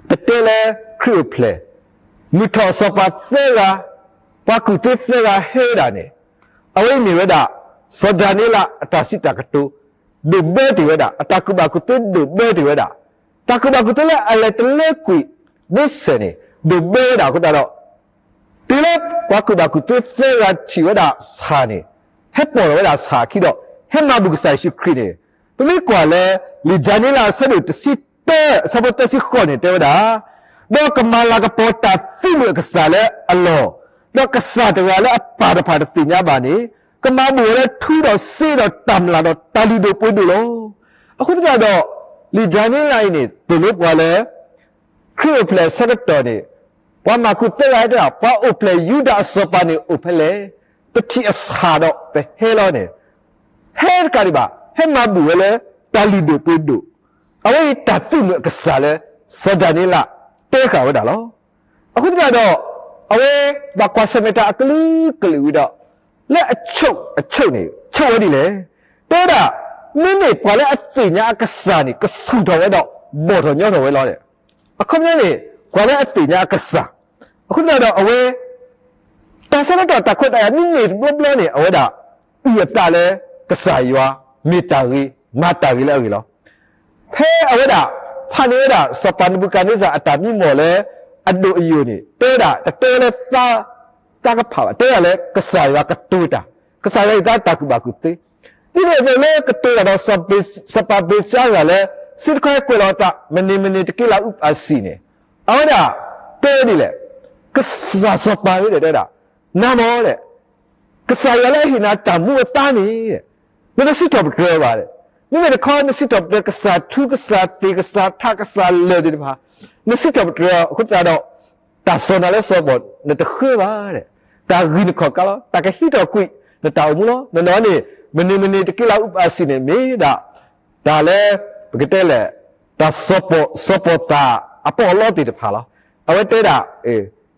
ပတဲလၢခရံာ်အိၣ်ဖျဲၣ် မုၢ်ထီၣ်စီၤပၤသၢဂၤ, ပှၤကူၣ်သ့သၢဂၤဟဲဝဲဒၣ်န့ၣ်, အဝဲအံၤမ့ၢ်ဝဲဒၣ် စီၤဒၤနံးယ့လးအတၢ်စံးတၢ်ကတိၤ ဒိးဘၢတ့ၢ်ဝဲဒၣ်, အတၢ်ကူၣ်ဘၣ်ကူၣ်သ့ဒိးဘၢတ့ၢ်ဝဲဒၣ်, တၢ်ကူၣ်ဘၣ်ကူၣ်သ့လၢအလဲၤတလၢကွံာ် ဒ့စၢၤန့ၣ် ဒိးဘၢဝဲဒၣ်အဃိသတးဒီး တုၤလၢပှၤကူၣ်ဘၣ်ကူၣ်သ့သၢဂၤထံၣ်ဝဲဒၣ်ဆၣ်န့ၣ်, ဟဲပိာ်ထီၣ်ဝဲဒၣ်ဆၣ်အခံဒီး ဟဲမၤဘူၣ်ကစၢ်ယ့ၣ်ၡူးခရံာ်န့ၣ်, ပမ့ၢ်ကွၢ်လၢ လံာ်ဒၤနံးယ့လးအဆၢဒိၣ်တဆံတၢ အဆၢဖိသၢဆံဃိးန့ၣ် တဲဝဲဒၣ်, ဒီးကမၤလၤကပီၤတၢ်သုးမုၢ်အကစၢ်လၢအလီၢ်, ဒီးကစၢ်တဂၤလၢအပၢ်တဖၣ်တသ့ၣ်ညါဘၣ်န့ၣ်, ကမၤဘူၣ်အီၤလၢထူဒီးစ့ဒီးတၢ်မျၢ်ဒီးတၢ်လုၢ်ဒိၣ်ပှ့ၤဒိၣ်လီၤ. အဃိသတးဒီး လံာ်ဒၤနံးယ့လးအံၤန့ၣ် သိၣ်လိပှၤလၢ ခရံာ်အိၣ်ဖျဲၣ်အဆၢကတီၢ်န့ၣ်, ပှၤမၤကူၣ်သ့ဂၤဟဲတဲဒၣ်, ပှၤအိၣ်ဖျဲၣ်ယူဒၤအစီၤပၤန့ၣ်အိၣ်ဖဲလဲၣ်, ပထံၣ်အဆၣ်ဒီးပဟဲလီၤန့ၣ်, ဟဲတကးဒံးဘၣ်, ဟဲမၤဘူၣ်ဝဲလၢတၢ်လုၢ်ဒိၣ်ပှ့ၤဒိၣ်, အဝဲအံၤတၢ်သုးမုၢ်အကစၢ်လၢ စီၤဒၤနံးယ့လးတဲဃာ်ဝဲဒၣ်လီၤ. အဃိသတးဒီး အဝဲဘၣ်ကွၢ်ဆၢၣ်မဲာ်တၢ်အကလုာ်ကလုာ်ဝံၤဒီး လၢအဆိၣ်အဆိၣ်န့ၣ် ဆိၣ်ဝဲဒ်လဲၣ်. တဲဝဲဒၣ်, မ့မ့ၢ်ပှၤလၢအသ့ၣ်ညါအကစၢ်န့ၣ် ကဆူၣ်ထီၣ်ဝဲဒီး ဘီၣ်ထီၣ်ညီထီၣ်ဝဲလီၤ. အခီပညီန့ၣ် ပှၤလၢအသ့ၣ်ညါအကစၢ်, အဃိသတးဒီးအဝဲ တၢ်ဆၢကတီၢ်တၢ်ခွဲးတၢ်ယာ်မ့ၢ်န့ၢ်တဘျီဘျီန့ၣ် အဝဲဒၣ်အုၣ်အသးလၢကစၢ်ယွၤ မ့ၢ်တၢ်ဂ့ၤ မၤတၢ်ဂ့ၤလၢအဂ့ၢ်လီၤ. ဖဲအဝဲဒၣ် ဖးန့ၢ်ဝဲဒၣ် စီၤပၤနဘူၤခၣ်န့စၢ်အတၢ်မံမီၢ်လၢ အဒိၣ်အယိာ်န့ၣ် တဲဝဲဒၣ် တတဲလၢ သးကဖးဘၣ်, တဲဝဲဒၣ်လၢကစၢ်ယွၤကတိၤတၢ်, ကစၢ်ယွၤအံၤတၢ်ကူၣ်ဘၣ်ကူၣ်သ့, ဒ်န့ၣ်အသိးလၢကတိၤတၢ်ဒီး စီၤပၤဘ့လ်စၡါဂၤလၢ စံးတခီဟဲကွဲးလီၤအသး မနုၤမနုၤတက့လးအုးအၤစံၣ်န့ၣ်, အဝဲဒၣ်တဲဝဲဒ်လဲၣ်, ကစၢ်စီၤပၤဧၢ တဲဝဲဒၣ်, နၤမ့ၢ်လဲၣ် ကစၢ်ယွၤလၢအဟ့ၣ်နၤတၢ်မူအသါန့ၣ်, နတစံးထီၣ်ပတြၢၤဘၣ်. မ့မ့ၢ်တခီ နစံးထီၣ်ပတြၢၤ ကစၢ်ထူ ကစၢ်သ့ၣ် ကစၢ်ထး ကစၢ်လၢၢ်သ့ၣ်တဖၣ်, နစံးထီၣ်ပတြၢၤအဃိသတးဒီး တၢ်စီၢ်နၤလၢစီၤပီၤ နတဃၢဘၣ်. တၢ်ဂံၢ်နခီၣ်ကါလီၤ, တၢ်ကဟံးထီၣ်ကွံာ်နတၢ်အိၣ်မူလီၤ. နီၢ်နီၢ်န့ၣ် မနုၤမနုၤတက့လးအုးအၤစံၣ်န့ၣ် မ့ၢ်ဒၣ် တၢ်လၢ ပကတဲလဲၣ် တၢ်စီၤပီၤ စီၤပီၤသၣ်အပီးအလီသ့ၣ်တဖၣ်လီၤ. အဝဲတဲဒၣ်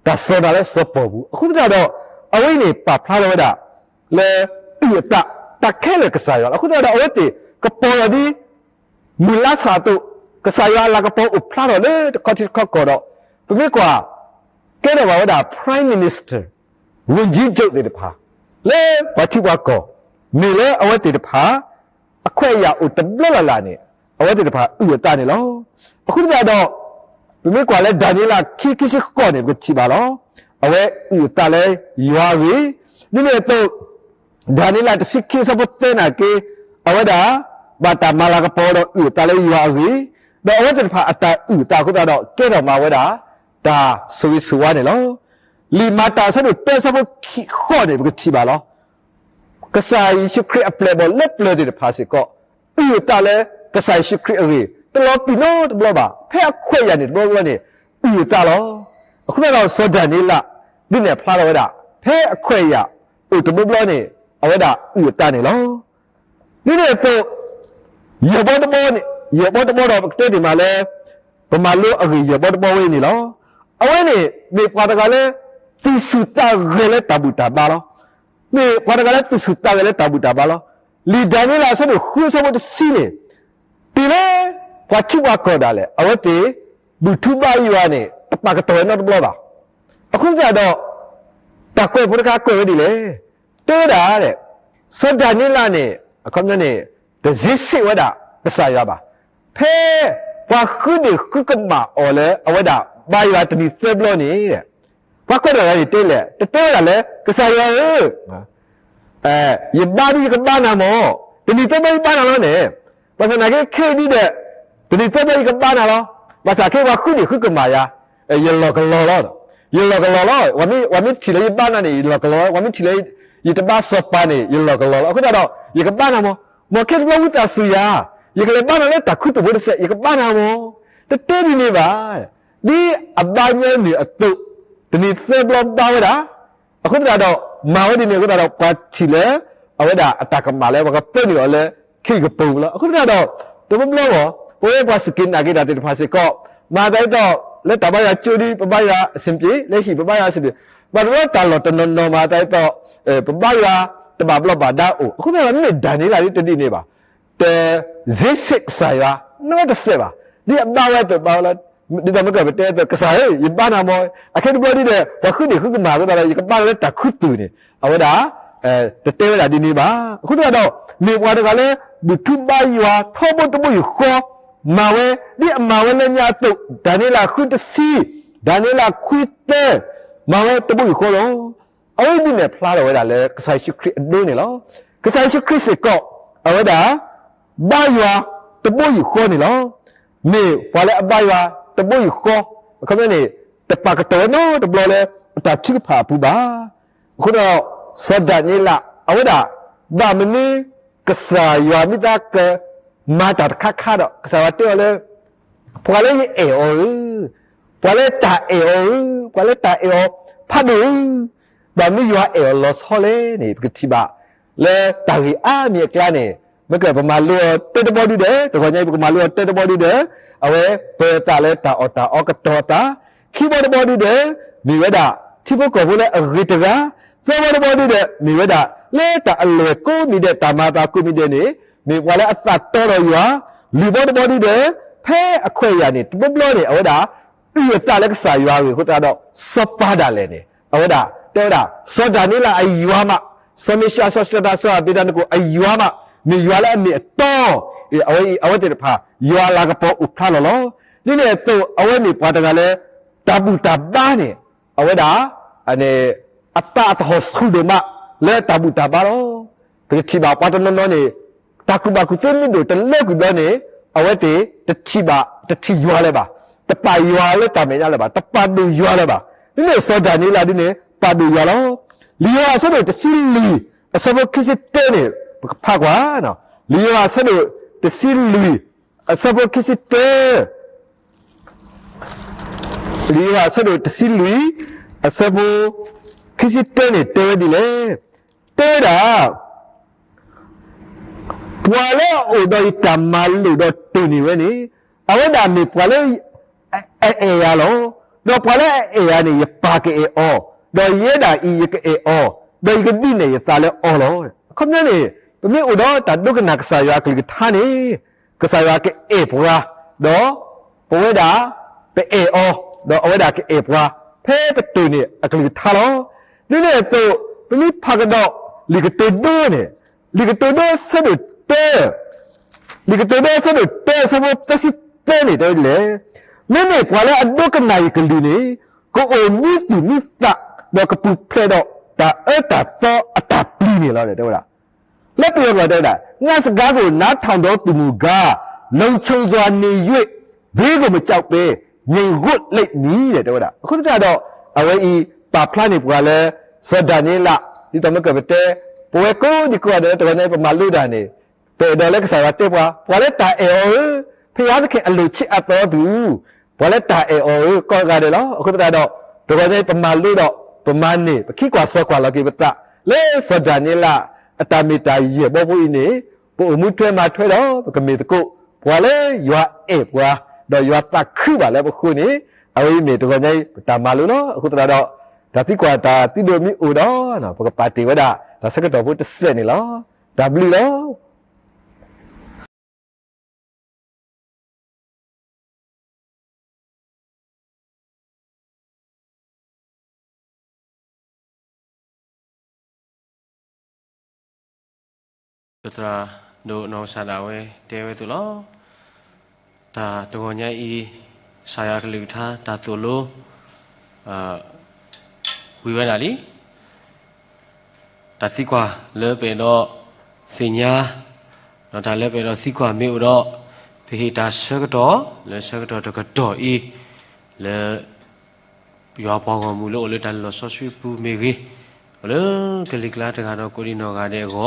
တၢ်စီၢ်နၤလၢစီၤပီၤပူၤ အဃိသတးဒီး အဝဲအံၤန့ၣ် ပာ်ဖျါထီၣ်ဝဲဒၣ် လၢအုၣ်အသး တၢ်ခဲလၢာ်ကစၢ်ယွၤလီၤ. အဃိသတးဒီး အဝဲသ့ၣ်ကပီၤလီၤဒ် မုၢ်လါဆၣ်အသိး, ကစၢ်ယွၤအလၤကပီၤအိၣ်ဖျါထီၣ်လၢတခီထံတခီကီၢ်ဒီး ပမ့ၢ်ကွၢ် ကဲထီၣ်ဘၣ်ဝဲဒၣ် Prime Minister, ဝန်ကြီးချုပ် သ့ၣ်တဖၣ် လၢပှၤထံပှၤကီၢ် မ့ၢ်လၢအဝဲသ့ၣ်တဖၣ် အခွဲးအယာ်အိၣ်တဘျီလၢ်လၢ်န့ၣ် အဝဲသ့ၣ်တဖၣ်အုၣ်အသးန့ၣ်လီၤ. အဃိသတးဒီး ပမ့ၢ်ကွၢ်လၢဒၤနံးယ့လးခံ ခံဆံဃိးန့ၣ် ပကထံၣ်ဘၣ်လီၤ. အဝဲအုၣ်အသးလၢယွၤအဂ့ၢ်, ဒ်န့ၣ်အသိး ဒၤနံးယ့လးတဆံခံအဆၢဖိသၢနာ်က့ အဝဲဒၣ် ဘၣ်တၢ်မၤလၤကပီၤဒီးအုၣ်အသးလၢယွၤအဂ့ၢ်, ဒီးအဝဲသ့ၣ်တဖၣ်အတၢ်အုၣ်အသးအဃိသတးဒီး ကဲထီၣ်မးဝဲဒၣ် တၢ်ဆိၣ်ဂ့ၤဆိၣ်ဝါန့ၣ်လီၤ. လံာ်မၤတၢ်အဆၢဒိၣ်တၢအဆၢဖိခံ ဃိးန့ၣ် ပကထံၣ်ဘၣ်လီၤ. ကစၢ်ယ့ၣ်ၡူးခရံာ်အပျဲၢ်အဘီၣ်လၢပျၢၤသ့ၣ်တဖၣ်စ့ၢ်ကီး အုၣ်အသးလၢကစၢ်ယ့ၣ်ၡူးခရံာ်အဂ့ၢ် တလီၤပံာ်နီတဘျီဘၣ်. ဖဲအခွဲးအယာ်န့ၣ်တဘျီဘျီန့ၣ် အုၣ်အသးလီၤ. အဃိသတးဒီးစီၤဒၤနံးယ့လး ဒ်န့ၣ်အဖျါထီၣ်ဝဲဒၣ် ဖဲအခွဲးအယာ်အိၣ်တဘျီဘျီန့ၣ် အဝဲဒၣ်အုၣ်အသးန့ၣ်လီၤ. ဒ်န့ၣ်အသိး ယဲၢ်ဘီတဘီန့ၣ် ယဲၢ်ဘီတဘီဒီး ပကတဲသ့ၣ်မးလၢ ပမၤလိအဂ့ၢ်ယဲၢ်ဘီတဘီဝဲအံၤန့ၣ်လီၤ. အဝဲန့ၣ် မ့ၢ်ပှၤတဂၤလၢ သူၣ်ဆူၣ်သးဂဲၤလၢတၢ်ဘူၣ်တၢ်ဘါလီၤ. မ့ၢ်ပှၤတဂၤလၢသူၣ်ဆူၣ်သးဂဲၤလၢတၢ်ဘူၣ်တၢ်ဘါလီၤ. လံာ်ဒၤနံးယ့လးအဆၢဒိၣ်ဃုအဆၢဖိတဆံန့ၣ် တုၤလၢ ပှၤထံပှၤကီၢ်ဒၣ်လဲာ် အဝဲသ့ၣ် ဘူၣ်ထူဘါယွၤန့ၣ် တပာ်ကတီၢ်ဝဲနီတဘျီဘၣ်. အဃိသတးဒီး တၢ်ကွဲးဖိတခါကွဲးဝဲဒ်လဲၣ်, တဲဝဲဒၣ်, စီၤဒၤနံးယ့လးန့ၣ် အခီပညီန့ၣ် တစ့ဆ့ၣ်ဝဲဒၣ်ကစၢ်ယွၤဘၣ်. ဖဲပှၤဃုဒ့ၣ်ဃုကမၣ်အီၤလၢအဝဲဒၣ်ဘါယွၤတနံၤသၢဘျီန့ၣ်, ပှၤကွဲးတဂၤန့ၣ်တဲလဲၣ်, တတဲဝဲဒၣ်လၢ ကစၢ်ယွၤဧၢ, ယဘါဒီးယကဘါနၤမၢ်, တနံၤသၢဘျီယဘါနၤလီၤန့ၣ်, ဘၣ်ဆၣ်သနာ်က့ခဲအံၤဒ်ဒီး တနံၤသၢဘျီယကဘါနၤလီၤ. ဘၣ်ဆၣ်ခဲအံၤပှၤဃုဒ့ၣ်ဃုကမၣ်ယၤ, ယလီၢ်ကလီၤလီၤ. ယလီၢ်ကလီၤလီၤ. ပှၤမ့ၢ်ထံၣ်လၢယဘါနၤန့ၣ် ယလီၢ်ကလီၤလီၤ. ပှၤမ့ၢ်ထံၣ်လၢယတဘါစီၤပၤန့ၣ် ယလီၢ်ကလီၤလီၤ. အဃိသတးဒီး ယကဘါနၤမၢ်, မ်ခဲတဘျီဝံသးစူၤယၤ, ယကလဲၤဘါနၤလၢတၢ်ခူသူၣ်ဖိတစဲး, ယကဘါနၤမၢ်, တတဲဒ်န့ၣ်ဘၣ်. ဒ်အဘါညီနုၢ်အသိး, တနံၤသၢဘျီဘါဝဲဒၣ် အဃိသတးဒီး မၤဝဲဒ်န့ၣ်အဃိသတးဒီး ပှၤထံၣ်လၢအဝဲဒၣ်အတၢ်ကမၣ်လၢပှၤကပၢနုာ်အီၤလၢ ခ့ၣ်ကပၤပူၤလီၤ. အဃိသတးဒီး တဘျီဘျီမၢ် ပဝဲပှၤစူၢ်က့ၤနာ်က့ၤတၢ်သ့ၣ်တဖၣ်စ့ၢ်ကီး မၤသးဒ်သိး လၢတၢ်ဘါယွၤကၠိဒ် ပဘါယွၤအဆင်ပြေ, လၢဟံၣ်ပဘါယွၤအဆင်ပြေ, ဘၣ်တဘျီတၢ်လီၢ်တနီၤနီၤမၤသးဒ်သိး ပဘါယွၤတဘၣ်ဘျီးဘၣ်ဒါအိၣ်, အဃိသတးဒီး မ့ၢ်ဒၤနံးယ့လးဒ်တဒ်န့ၣ်ဘၣ်, တစ့ဆ့ၣ်ကစၢ်ယွၤ နီတစဲးဘၣ်. ဒ်အဘါဝဲအသိးဘၣ်လီၤ. ဒ်သိးမ့ၢ်ကပတဲအသိး ကစၢ်ဧၢ, ယဘါနၤမၢ်, အခဲတဘျီဒ်ဒီး ပှၤဃုဒ့ၣ်ဃုကမၣ်အဃိသတးဒီး ယကဘါနၤလၢတၢ်ခူသူၣ်န့ၣ် အဝဲဒၣ် တတဲဝဲဒၣ်ဒ်န့ၣ်ဘၣ်. အဃိသတးဒီး မ့ၢ်ပှၤတဂၤလၢ ဘူၣ်ထူဘါယွၤထီဘိတဘိယူၢ်ဃီ မၤဝဲ ဒ်အမၤဝဲလၢညါအသိး, ဒၤနံးယ့လးဃုတဆံ, ဒၤနံးယ့လးခွံသၢ, မၤဝဲတဘိယူၢ်ဃီလီၤ. အဝဲဒ်န့ၣ်ဖျါထီၣ်ဝဲဒၣ်လၢကစၢ်ယ့ၣ်ၡူးခရံာ်အဒိန့ၣ်လီၤ. ကစၢ်ယ့ၣ်ၡူးခရံာ်စ့ၢ်ကီး အဝဲဒၣ် ဘါယွၤတဘိယူၢ်ဃီန့ၣ်လီၤ. မ့ၢ်ပှၤလၢအဘါယွၤတဘိယူၢ်ဃီ, အခီပညီန့ၣ် တပာ်ကတီၢ်ဝဲနီတဘျီလၢအတၢ်ထုကဖၣ်အပူၤဘၣ်. အဃိသတးဒီး စီၤဒၤနံးယ့လး အဝဲဒၣ် ဘၣ်မနုၤ ကစၢ်ယွၤမ့ၢ်သးကမၤတၢ်တခါခါဒီး ကစၢ်ယွၤတဲအီၤလၢ ပှၤလၢယအဲၣ်အီၤဧၢ, ပှၤလၢတၢ်အဲၣ်အီၤဧၢ, ပှၤလၢတၢ်အဲၣ်အီၤဖးဒိၣ်ဧၢ, ဘၣ်မနုၤယွၤအဲၣ်အီၤလီၤဆီလဲၣ်န့ၣ် ပကထံၣ်ဘၣ်လၢတၢ်ဂ့ၢ်အါမံၤအကျါန့ၣ်, မ့ၢ်ကပမၤလိအီၤတၢတဘီဒုဒီး တဂီၤညါအံၤ ပကမၤလိအီၤတၢတဘီဒုဒီး အဝဲပၢၤအသးလၢတၢ်အီၣ်တၢ်အီကတီၤအသး, ခံဘီတဘီဒုဒီး မ့ၢ်ဝဲဒၣ် ထံဖိကီၢ်ဖိလၢအဂ့ၤတဂၤ, သၢဘီတဘီဒုဒီး မ့ၢ်ဝဲဒၣ် လၢတၢ်အလွဲၢ်ကိးမံၤဒဲး တၢ်မၤအသးကိးမံၤဒဲးန့ၣ် မ့ၢ်ပှၤလၢအသးတီဒီးယွၤ, လွံၢ်ဘီတဘီဒုဒီး ဖဲအခွဲးအယာ်န့ၣ် တဘျီဘျီန့ၣ် အဝဲဒၣ် အုၣ်အသးလၢကစၢ်ယွၤအဂ့ၢ်အဃိသတးဒီး စီၤပၤဒၣ်လဲာ်န့ၣ် အဝဲဒၣ် တဲဝဲဒၣ် စီၤဒၤနံးယ့လးအယွၤမး, စီၤမ့ၡး, စီၤၡတၤ, စီၤအဘ့းနကိၤအယွၤမး, မ့ၢ်ယွၤလၢအမ့ၢ်အတီ, အဝဲအံၤ အဝဲသ့ၣ်တဖၣ် ယွၤအလၤကပီၤအိၣ်ဖျါလီၤလီၤ. ဒ်န့ၣ်အသိး အဝဲမ့ၢ်ပှၤတဂၤလၢ တၢ်ဘူၣ်တၢ်ဘါန့ၣ် အဝဲဒၣ် အသးအသဟီၣ်ဆူၣ်ဒိၣ်မး လၢတၢ်ဘူၣ်တၢ်ဘါလီၤ. ပကထံၣ်ဘၣ်ပှၤတနီၤနီၤန့ၣ် တၢ်ကူၣ်ဘၣ်ကူၣ်သ့မ့ၢ်ဒိၣ်တလၢကွံာ်ဘျီန့ၣ် အဝဲသ့ၣ်တထံၣ်ဘၣ်, တထံၣ်ယွၤလၢၤဘၣ်, တပာ်ယွၤလၢတၢ်မဲာ်ညါလၢၤဘၣ်, တပာ်ဒိၣ်ယွၤလၢၤဘၣ်. ဒ်န့ၣ်စီၤဒၤနံးယ့လးဒ်န့ၣ် ပာ်ဒိၣ်ယွၤလီၤ. လံာ်ယိၤဟၣ်အဆၢဒိၣ်တဆံလွံၢ် အဆၢဖိခံဆံတၢန့ၣ် ပကဖးကွၢ်, လံာ်ယိၤဟၣ်အဆၢဒိၣ်တဆံလွံၢ် အဆၢဖိခံဆံတၢ လံာ်ယိၤဟၣ်အဆၢဒိၣ်တဆံလွံၢ် အဆၢဖိခံဆံတၢန့ၣ် တဲဝဲဒ်လဲၣ်. တဲဝဲဒၣ် ပှၤလၢအအိၣ်ဒီးယတၢ်မၤလိာ်ဒီးတိၢ်န့ၢ်ဝဲန့ၣ် အဝဲဒၣ်မ့ၢ်ပှၤလၢအအဲၣ်ယၤလီၤ. ဒီးပှၤလၢအအဲၣ်ယၤန့ၣ် ယပၢ်ကအဲၣ်အီၤ, ဒီးယဲဒၣ်အံၤယကအဲၣ်အီၤ, ဒီးယကဒုးနဲၣ်ယသးလၢအီၤလီၤ. အခီပညီန့ၣ် ပမ့ၢ်အိၣ်ဒီးတၢ်ဒိကနၣ်ကစၢ်ယွၤအကလုၢ်ကထါန့ၣ် ကစၢ်ယွၤကအဲၣ်ပှၤ, ဒီးပဝဲဒၣ် ပအဲၣ်အီၤ, ဒီးအဝဲဒၣ်ကအဲၣ်ပှၤ, ဖဲပတိၢ်န့ၢ်အကလုၢ်ကထါလီၤ. ဒ်န့ၣ်အသိး ပမ့ၢ်ဖးကဒီး လံာ်ကတိၤဒိန့ၣ်, လံာ်ကတိၤဒိအဆၢဒိၣ်တၢ, လံာ်ကတိၤဒိအဆၢဒိၣ်တၢ အဆၢဖိသၢဆံသၢန့ၣ် တဲဝဲဒ်လဲၣ်. မ့မ့ၢ်ပှၤလၢအဒိကနၣ်ယကလုၢ်န့ၣ် ကအိၣ်မံသူၣ်မံသး ဒီးကပူၤဖျဲးဒီးတၢ်အၢတၢ်သီအတၢ်ပျံၤန့ၣ်လီၤ တဲဝဲဒၣ်. လၢပယီၤကျိာ်တဲဝဲဒၣ် ငါ့စကားကို နားထောင်သောသူမူကား, လုံခြုံစွာနေ၍ ဘီးကိုမကြောက်ဘဲ ငြိမ်ဝပ်လိမ့်မည် တဲဝဲဒၣ်. အဃိသတးဒီး အဝဲအံၤ ပာ်ဖျါန့ၢ်ပှၤလၢ စီၤဒၤနံးယ့လး ဒ်သိးမ့ၢ်ကပတဲ ပဝဲကိးဒံကိးဂၤဒဲးလၢတဂီၤညါအံၤ ပမၤလိတၢ်န့ၣ် ပအဲၣ်ဒိးလၢကစၢ်ယွၤတဲပှၤ, ပှၤလၢတၢ်အဲၣ်အီၤဧၢ, ဘုရားသခင်အလိုချစ်အပ်သောသူ, ပှၤလၢတၢ်အဲၣ်အီၤဧၢ, ကိးဂၤဒဲးလီၤ. အဃိသတးဒီး တဂီၤညါအံၤ ပမၤလိဒီး ပမၤန့ၢ် ပခံကွၢ်စီကွၢ်လီၤက့ၤပသး လၢစီၤဒၤနံးယ့လး အတၢ်မ့ၢ်တၢ်ယဲၢ်ဘီဖိအံၤန့ၣ် ပအိၣ်မူထွဲမၤထွဲဒီး ပကမ့ၢ်သကိး ပှၤလၢယွၤအဲၣ်ပှၤ ဒီးယွၤသးခုဘၣ်လၢပဃိန့ၣ် အဝဲအံၤမ့ၢ်တဂီၤညါအံၤ ပတၢ်မၤလိလီၤ. အဃိသတးဒီး တၢ်သံကွၢ်တၢ်သံဒိးမ့ၢ်အိၣ်ဒီး ပကပာ်တ့ၢ်ဝဲဒၣ် တၢ်ဆၢကတီၢ်ဖိတစဲးန့ၣ်လီၤ. တၢ်ဘျုးလီၤ. ပသရၣ်ဒိၣ်နီၢ်ကစၢ်ဒၣ်ဝဲတဲဝဲအသိးလီၤ. တၢ်တဂီၤညါအံၤ ကစၢ်ယွၤအကလုၢ်ကထါတၢ်သိၣ်လိ ဝံၤဝဲဒၣ်လံ. တၢ်သံကွၢ်လၢပအဲၣ်ဒိးသ့ၣ်ညါ ဒီးတၢ်လၢပအဲၣ်ဒိးသံကွၢ်မ့ၢ်အိၣ်ဒီး ပဟ့ၣ်တၢ်ဆၢကတီၢ် လၢဆၢကတီၢ်တကတီၢ်အံၤ လၢ ယွၤပှၤဂီၢ်မုၢ်လၢအိၣ်လၢတၢ်လီၢ်စီဆှံပူၤမ့ၢ်ဂ့ၤ, အိၣ်လၢကလံၤကျါတဂၤ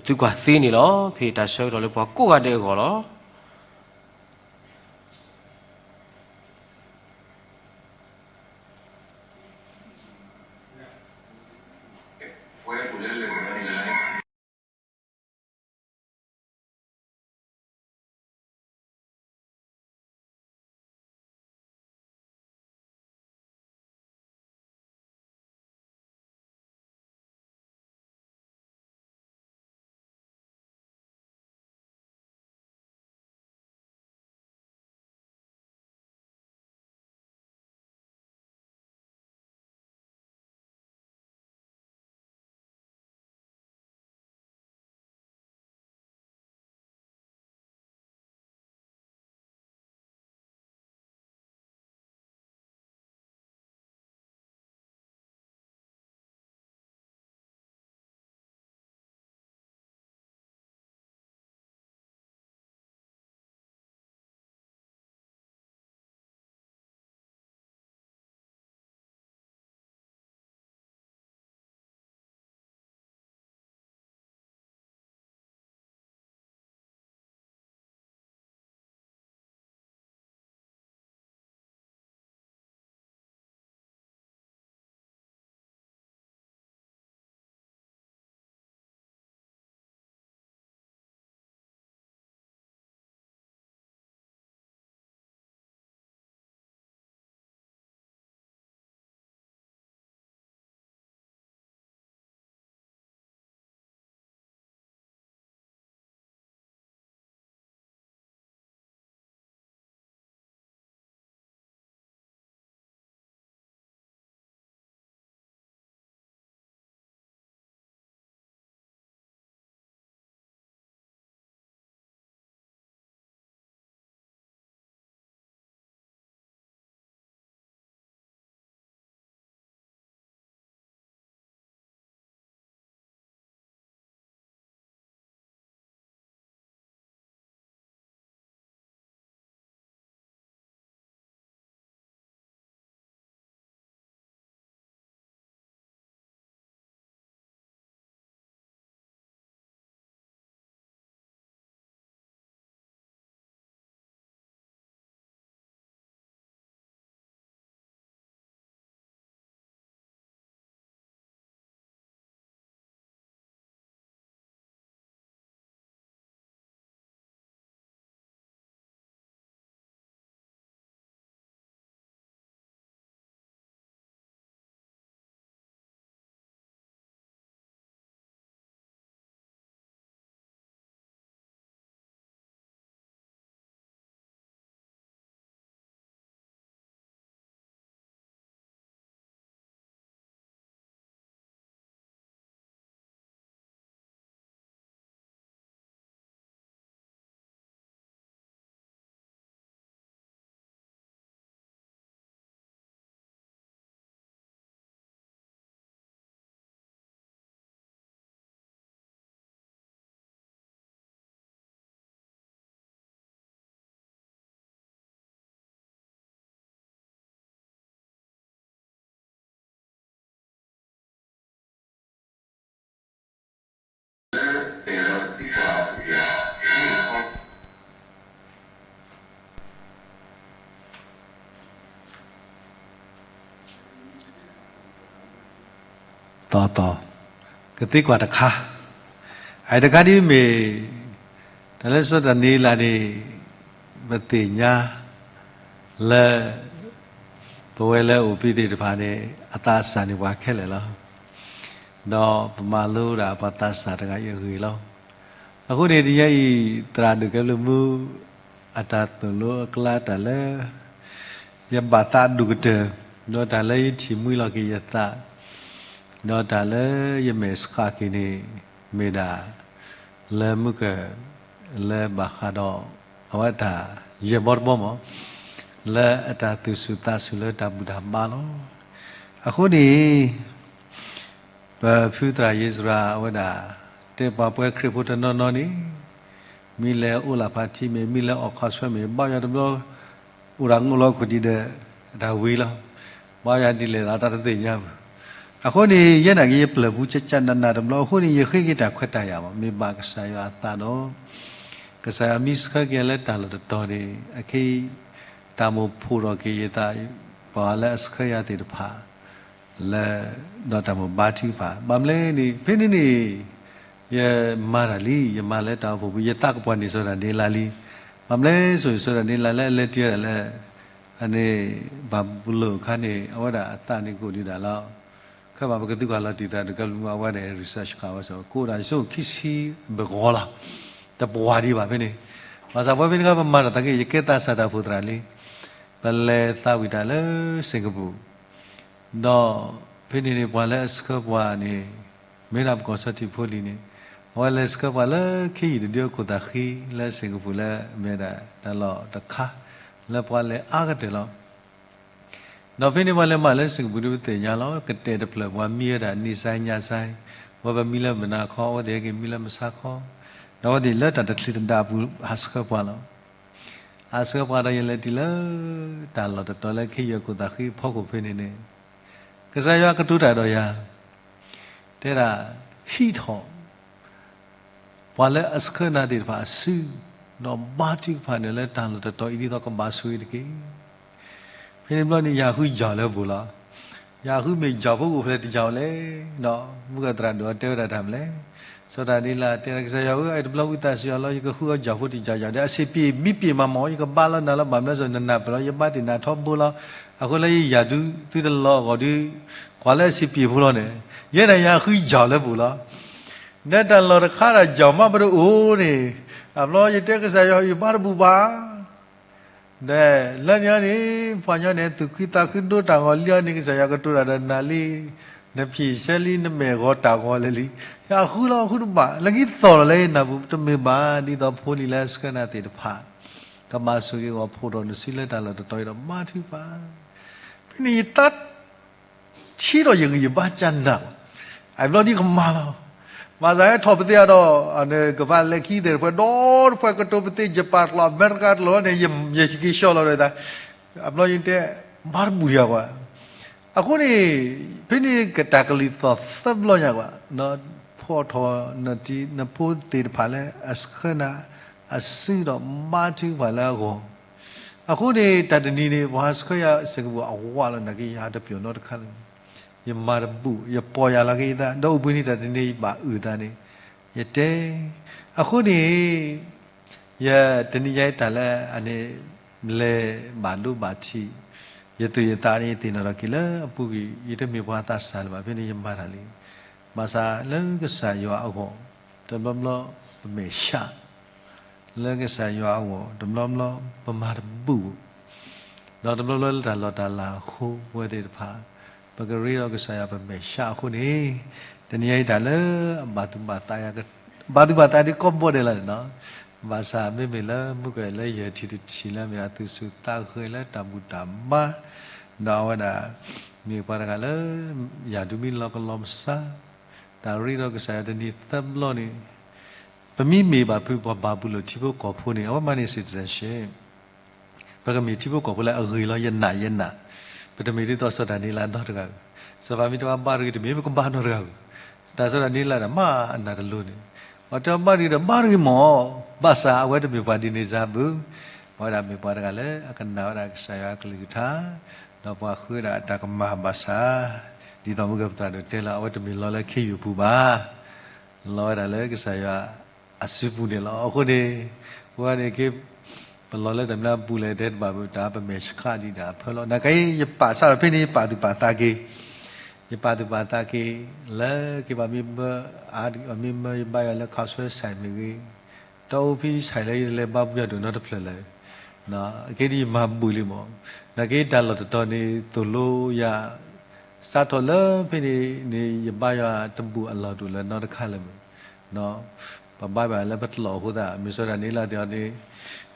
ဒီးကိးဒံးနီၢ်ဂၤဒဲးအဂီၢ်, ပသုကွၢ်သ့န့ၣ်လီၤ. ပဟ့ၣ်တၢ်ဆၢကတီၢ်လၢပှၤကိးဂၤဒဲးအဂီၢ်လီၤ.တီတီ, ကသံကွၢ်တခါ, အတခါဒ်မ့ၢ် တၢ်လၢစီၤဒၤနံးယ့လးန့ၣ် ပသ့ၣ်ညါလၢ ပဝဲလၢအိၣ်ဘှံးသ့ၣ်တဖၣ်န့ၣ် အသးစၢ်န့ၣ်ပှၤခဲလၢာ်လီၤ. ဒီးပမၤလိဒၣ်ပှၤသးစၢ်တဂၤအံၤအဂ့ၢ်လီၤ. အဃိန့ၣ်တနံၤအံၤ သရၣ်ဒိၣ်ကဲဘျုးမူ အတၢ်သိၣ်လိအကျါတၢ်လၢ ယဘၣ်သးဒိၣ်ကတၢၢ်, ဒီးတၢ်လၢယထံၣ်မှံလီၤက့ၤယသး, ဒီးတၢ်လၢယမဲာ်ဆှးက့ၤန့ၣ် မ့ၢ်ဒၣ် လၢမုၢ်ကၢၢ် လၢဘၣ်ဃးဒီး အဝဲတၢ်ယဲၢ်ဘီတဘီမး လၢအတၢ်သူၣ်ဆူၣ်သးဆူၣ်လၢတၢ်ဘူၣ်တၢ်ဘါလီၤ. အဃိန့ၣ် ပဖုသရၣ်ယ့စရၤအဝဲဒၣ် တဲပှၤပှၤခရံာ်ဖိတနီၤနီၤန့ၣ် မ့ၢ်လဲၤအိၣ်လၢဖးထံမ့ၢ် မ့ၢ်လဲၤအီၣ်ခီဆွဲမ့ၢ် ဘၣ်ယွၤတဘျီ အိၣ်တၢ်ငိၣ်လီၤခိၣ်ဒံးဒီး တၢ်ဝံၤလီၤ. ဘၣ်ယွၤဒ်လဲၣ်ဒီးတၢ်တသ့ၣ်ညါဘၣ်. အဃိန့ၣ် ယဲနာ်က့ၤယပျၢၢ်ပူၤကၠၢ်ကၠၢ်နးနးတဘျီ အဃိန့ၣ် ယဃ့က့ၤတၢ်ခွဲးတၢ်ယာ်ဘၣ် မ့ၢ်ဘၣ်ကစၢ်ယွၤအသးဒီး ကစၢ်ယွၤမ့ၢ်ဆှၢက့ၤလၢတၢ်လီၢ်တတီၤန့ၣ် အခဲအံၤ တၢ်မိၣ်ဖှိၣ်ထီၣ်က့ၤယသး ပှၤလၢအဆှၢယၤသ့ၣ်တဖၣ် လၢ ဒီးတၢ်မိၣ်ဘါထုကဖၣ် ဘၣ်မနုၤန့ၣ် ဖဲန့ၣ်န့ၣ် ယမၤတၢ်လံ ယမၤလၢတၢ်အိၣ်ဖှိၣ်ပူၤ ယသးကပှၢ်န့ၢ်စီၤဒၤနံးယ့လးလံ. ဘၣ်မနုၤဆိၣ်ဂ့ၤ စီၤဒၤနံးယ့လးလၢအလဲၤတုၤဝဲဒၣ်လၢ အန့ၣ် ဘၤဘူလိၣ်အခါန့ၣ် အဝဲဒၣ်အသးန့ၣ်ကအိၣ်ဒံးဒၣ်လီၤ. ခဲဘၣ်ပကသုးကီၣ်လီၤတံၢ်သရၣ်ဒိၣ်ကဲဘျုးမး အဝဲဒၣ် research ဃာ်ဝဲစ့ၢ်ကီး ကအိၣ်ဒၣ်ယဆိကမိၣ်ခံဆံဘၢၣ်ဂီၤလီၤ. တပှၢ်ဒံးဘၣ်ဖဲန့ၣ် ဘၣ်ဆၣ်ပဝဲဖဲန့ၣ်ခါ ပမၤတၢ်သးက့ ယကဲသးစၢ်တၢ်အိၣ်ဖှိၣ်သရၣ်လံ. ပလဲၤသးဝံၣ်တၢ်လၢ Singapore ဒီးဖဲန့ၣ်န့ၣ် ပှၤလၢအဆှၢပှၤန့ၣ် မ့ၢ်ဒၣ်ပကီၢ်စီၤထံးဖိလံၤန့ၣ် အဝဲလဲၤဆှၢပှၤလၢခ့ယုၢ်တဒုအခိၣ်သးဃံ လၢ Singapore လၢအမ့ၢ်ဒၣ်တၢ်လီၢ်တခါ လၢပှၤလဲၤအါကတၢၢ်လီၤ. ဒီးဖဲန့ၣ်ပှၤလဲၤမၤလၢ Singapore ဒုးပသ့ၣ်ညါလီၤ. ကတဲာ်တဖျၢၣ်ပှၤမံဝဲဒၣ် နံၣ်စါညါစါ ဝဲပမံလၢမုၢ်နၤခီ အဝဲသ့ၣ်ဟဲက့ၤမံလၢမုၢ်ဆါခီ ဒီးအဝဲသ့ၣ်လၢတၢ်တချုးတဒါအပူၤ ဟးဆှၢပှၤလီၤ. ဟးဆှၢပှၤဒီးယလဲၤတုၤလၢ တၢ်လီၢ်တတီၤလၢခ့ယုၢ်အခိၣ်သးဃံအဖီခိၣ်ဖဲန့ၣ်န့ၣ် ကစၢ်ယွၤကတိၤတၢ်ဒီးယၤ တဲဒၣ် ဟံးထီၣ် ပှၤလၢအဆှၢနၤသ့ၣ်တဖၣ်အစု ဒီးဘါထုကဖၣ်နုာ်လၢတၢ်လီၢ်တတီၤအံၤဒ်သိးကဘၣ်ဆိၣ်ဂ့ၤတက့ၢ်. ဖဲန့ၣ်ဘျီန့ၣ် ယၤဃုယီၤလၢပူၤလီၤ. ယၤဃုမ့ၢ်ယီၤဖိအိၣ်ဖဲလဲၣ်တယီၤလဲၣ်, မုၢ်ကၢၢ်သရၣ်ဒိၣ်တဲဝဲဒၣ်တၢ်မနုၤလဲၣ်. စီၤဒၤနံးယ့လးတဲဒၣ် ကစၢ်ယွၤဧၢ, အဲၣ်တဘျီဝံသးစူၤယၤလီၤ, ယကဃုအီၤယီၤဖိတယီၤယီၤဒီး အဆံးပျ့ၤမံပျ့ၤမးမး ယကဘါလီၤနၤလီၤ. ဘၣ်မနုၤလဲၣ် နနၢ်ပၢၢ်လီၤ ယဘါတ့ၢ်နၤထီဘိလီၤ. အဃိလၢယယၤဒုးသုတလီၤအဂီၢ်ဒီး ကွၢ်လၢအဆံးပျ့ၤဖိလီၤန့ၣ်, ယဲဒၣ်ယၤဃုယီၤလၢပူၤလီၤ. ဒီးတၢ်လီၢ်တခါဒီးယီၤမးပတအိၣ်န့ၣ်, အဘျီယတဲကစၢ်ယွၤ ယဘါတဘူၣ်ဘၣ်. ဒီးလၢန့ၣ်န့ၣ် ပှၤညီန့ၣ် သူၣ်ခုသးခုဒိတၢ်ဂီၤလံအီၤန့ၣ် ကစၢ်ယွၤကတိၤတၢ်ဒီးနၤလံ, နဖံးဆၢလံ နမဲာ်ဂီၤတၢ်ဂီၤလၢာ်လံ. ယဃုလီၤဃုတဘၣ် လၢခံသီၣ်လီၤလၢယနၢ်ပူၤ တမ့ၢ်ဘၣ် ဒ်သိးဖိလံၤလၢအဆှၢနၤသ့ၣ်တဖၣ် ကဘၣ်ဆိၣ်ဂ့ၤဂီၤဖှိၣ်ထီၣ်နစုလၢတၢ်လီၢ်တတီၤအံၤဒီးဘါထုကဖၣ်. ဖဲန့ၣ်ယတၢ် ထံၣ်ဒီးယဂံၢ်ယဘါကနၣ်ဘၣ်, အဘျီဒ်ကမၤလီၤ. ဘၣ်ဆၣ်ဟဲထီၣ်ပသ့ၣ်အဒီး ကဘၣ်လဲၤခံသ့ၣ်တဖၣ် ဒီတဖၣ်ကတိၤပသ့ၣ် ယပာ်ကျိာ် အမဲရကၤတလီၤန့ၣ် ယစက့ၤဆှီလီၤဒီး အဘျီယတဲ ဘါတဘူၣ်ယၤကွၢ်. အဃိန့ၣ် ဖဲန့ၣ်ကတၢ်ကလုၢ်သီၣ်သၢဘျီညါကွၢ်, ဖီၣ်ထီၣ် နဖိသ့ၣ်တဖၣ်လၢအဆှၢနၤ အစုဒီးဘါထုကဖၣ်လၢအဂီၢ်. အဃိန့ၣ် တၢ်တနံၤန့ၣ် ပှၤဟးဆှၢယၤ Singapore အဝးလီၤ နာ်က့ ယဟးတပျီၤနီတခါလၢၤ, ယမၤတဘူၣ် ယပီၢ်ယၢ်လီၤက့ၤယသး ဒီးအိၣ်ဘှံးနံၤတၢ်တနံၤယဘၣ်အုၣ်သးန့ၣ် ယတဲ. အဃိန့ၣ် ယတနံၤညါအံၤတၢ်လၢအန့ၣ် လဲၤဘၣ်ဒိဘၣ်ထံး ယသူၣ်ယသးန့ၣ် ယသ့ၣ်နီၣ်ထီၣ်က့ၤလၢအပူၤကွံာ် ယတမ့ၢ်ပှၤသးစၢ်လၢၤဘၣ် ဖဲန့ၣ်ယမၤတၢ်လံ. ဘၣ်ဆၣ်လၢကစၢ်ယွၤအဂီၢ် တဘျီဘျီပမဲာ်ဆှး လၢကစၢ်ယွၤအဂီၢ် တဘျီဘျီပမၤတဘူၣ်, ဒီးတဘျီဘျီလၢတၢ်လီၢ်တၢ်လၤအဃိ ပဝဲသ့ၣ်တဖၣ် ပကရ့ဒီးကစၢ်ယွၤပမဲာ်ဆှးအဃိန့ၣ်, တနံၤညါအံၤတၢ်လၢအဘၣ်သူၣ်ဘၣ်သး ဘၣ်သူၣ်ဘၣ်သးဒ်ကိးဘီဒဲးလီၤန့ၣ်နီၤ. ဘၣ်ဆၣ်မ့မ့ၢ်လၢမုၢ်ကၢၢ်လၢယဲၢ်ထံၣ်တထံၣ်လၢအမ့ၢ်ဒၣ် သူၣ်ဆူၣ်သးဂဲၤလၢတၢ်ဘူၣ်တၢ်ဘါ, ဒီးအဝဲဒၣ် မ့ၢ်ပှၤတဂၤလၢ ယၤဒုးမ့ၢ်လီၤကလီၤမဆါ တၢ်ရ့ဒီးကစၢ်ယွၤတနံၤသၢဘျီန့ၣ် ပမ့မ့ၢ်ဘၣ်ဖုးပှၤဘၤဘူလိၣ်ထံဖိကီၢ်ဖိန့ၣ် အဝဲမၤန့ၢ် citizenship, ပကမ့ၢ်ထံဖိကီၢ်ဖိလၢအဂ့ၤလီၤ ယနာ်ယနာ်, ပတမ့ၢ်ဒ်သိးစီၤဒၤနံးယ့လးနီတဂၤဧိၤ, စီၤပၤမ့ၢ်တဲဘၣ်တဂ့ၤတမ့ၢ် ပကဘၣ်နီတဂၤဧိၤ, တၢ်စီၤဒၤနံးယ့လးဒီးမၤအနၢ်တလိၤန့ၣ်, ပှၤတဲဘၣ်တဂ့ၤဒီးဘၣ်တဂ့ၤမး, ဘၣ်ဆၣ်အဝဲတမ့ၢ်ပှၤဒ်န့ၣ်စၢ်ဘၣ်, အဝဲဒၣ်မ့ၢ်ပှၤတဂၤလၢအကနၣ်ဝဲဒၣ်ကစၢ်ယွၤအကလုၢ်ကထါ, ဒီးပှၤဃုဝဲဒၣ်အတၢ်ကမၣ်ဘၣ်ဆၣ်, ဒ်သိးမုၢ်ကၢၢ်ပသရၣ်ဒိၣ်တဲလီၤ အဝဲတမ့ၢ်လီၤလၢခ့ယုၢ်ပူၤဘၣ် လီၤဝဲဒၣ်လၢကစၢ်ယွၤအစုပူၤန့ၣ်လီၤ. အဃိန့ၣ် ပဝဲန့ၣ်က့ ပလီၤလၢတၢ်မျၢ်ပူၤလဲၣ်တဲတဘၣ်ဘၣ် တၢ်ပမဲာ်ဆှးဒံးဒၣ်အဖၢလီၤ. နာ်က့ ယပာ်ဆၣ်ဒီးဖဲန့ၣ် ယပာ်သူၣ်ပာ်သးက့ၤ, ယပာ်သူၣ်ပာ်သးက့ၤ လၢက့ၤဘၣ်မ့ၢ်ဘၢ အါဒံး မ့ၢ်မၢယဘါယွၤလၢခးဆွဲဆဲးမ့ၢ်ဂ့ၤ, တၢ်အိၣ်ဖဲဆဲးလၢယလဲၤဘါပူၤယၤဒိၣ်နီတဖျၢၣ်လဲၣ် အက့ဒ်ယမၤဘူၣ်လံမး, နာ်က့တၢ်လီၢ်တတီၤန့ၣ် သိၣ်လိယၤ စးထီၣ်လၢဖဲန့ၣ်န့ၣ် ယဘါယွၤတဘူၣ်အလီၢ်တအိၣ်လၢၤနီတခါလၢၤမး, ပဘါဘၣ်လၢပတလီၢ်အဃိသတး မ့ၢ်စီၤဒၤနံးယ့လးတဲအီၤန့ၣ်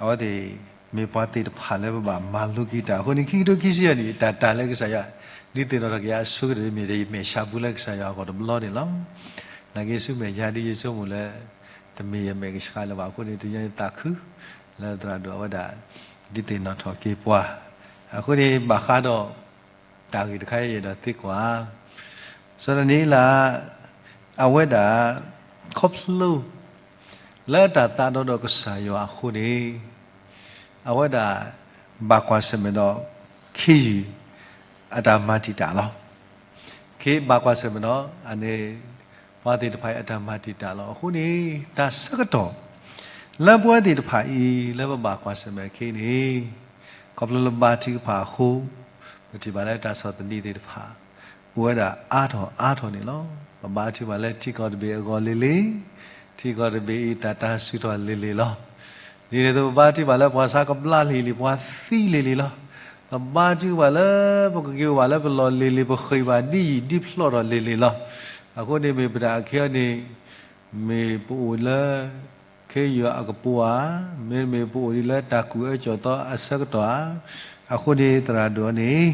အဝဲသ့ၣ် မ့ၢ်ပှၤသ့ၣ်တဖၣ်လၢပဘၣ်မၤလိက့ၤတၢ်အဃိန့ၣ် ခံကထိခံဆံယဲၢ်နံၣ် တၢ်တၢ်လၢကစၢ်ယွၤ ဒုးသ့ၣ်နီၣ်ထီၣ်က့ၤအဆိကတၢၢ် မ့ၢ်တၢ်ယမဲာ်ဆှးပူၤလၢကစၢ်ယွၤအဂီၢ်တဘျီန့ၣ်လီၤ. နာ်က့ဆူမဲာ်ညါဒ်ယဆိကမိၣ်လၢ တမ့ၢ်ယမဲာ်ကဆှးလၢၤဘၣ်အဃိန့ၣ် တနံၤအံၤသးခု လၢသရၣ်ဒိၣ်အဝဲဒၣ် ဒုးသ့ၣ်နီၣ်ထီၣ်က့ၤပှၤ အဃိန့ၣ် ဘၣ်ဃးဒီး တၢ်ဂ့ၢ်တခါအံၤ အဲၣ်ဒိးသံကွၢ် စီၤဒၤနံးယ့လး အဝဲဒၣ် ခီဖျိ လၢတၢ်သးဒီဒီးကစၢ်ယွၤအဃိန့ၣ် အဝဲဒၣ် ဘၣ်ကွၢ်ဆၢၣ်မဲာ်ဒီး ခ့ယုၢ် အတၢ်မၤတံာ်တာ်လီၤ. ခ့ဘၣ်ကွၢ်ဆၢၣ်မဲာ်ဒီး အန့ၣ် ပှၤသ့ၣ်တဖၣ်အံၤအတၢ်မၤတံာ်တာ်လီၤ. အဃိန့ၣ် တၢ်ဆၢကတီၢ် လၢပဝဲသ့ၣ်တဖၣ်အံၤ လၢပဘၣ်ကွၢ်ဆၢၣ်မဲာ်ခ့န့ၣ် ခီဖျိလၢဘါထုကဖၣ်အဃိ ပထံၣ်ဘၣ်လၢတၢ်ဆီၣ်သနံးသ့ၣ်တဖၣ် အိၣ်ဝဲဒၣ်အါထီၣ်အါထီၣ်န့ၣ်လီၤ. ပဘါထုကဖၣ်လၢထံကီၢ်တဘ့ၣ်အဂီၢ်လ့ၤလ့ၤ, ထံကီၢ်တဘ့ၣ်အံၤတၢ်တၢ်စူၤထီၣ်လ့ၤလ့ၤလီၤ. ဒ်န့ၣ်အသိး ပဘါထုကဖၣ်လၢပှၤဆါကဘျါလံၤလံၤ ပှၤသံလံၤလံၤလီၤ. ပဘါထုကဖၣ်လၢပကက့ၤအိၣ်ဘၣ်လၢပလီၢ်လ့ၤလ့ၤ ပဃ့ၢ်ဘၣ်ဒ်ယံာ်ဒ်ဖျိးထီၣ်လ့ၤလ့ၤလီၤ. အဃိန့ၣ်မ့ၢ်ပတၢ်အခံအီၤန့ၣ် မ့ၢ်ပအိၣ်လၢ ခ့ယုၢ်အကပိၤဧါ, မ့တမ့ၢ်ပအိၣ်ဒ်လၢတၢ်ကူၣ်အၢကၠီၣ်သီအဆၢကတီၢ်ဧါ. အဃိန့ၣ်သရၣ်ဒိၣ်န့ၣ်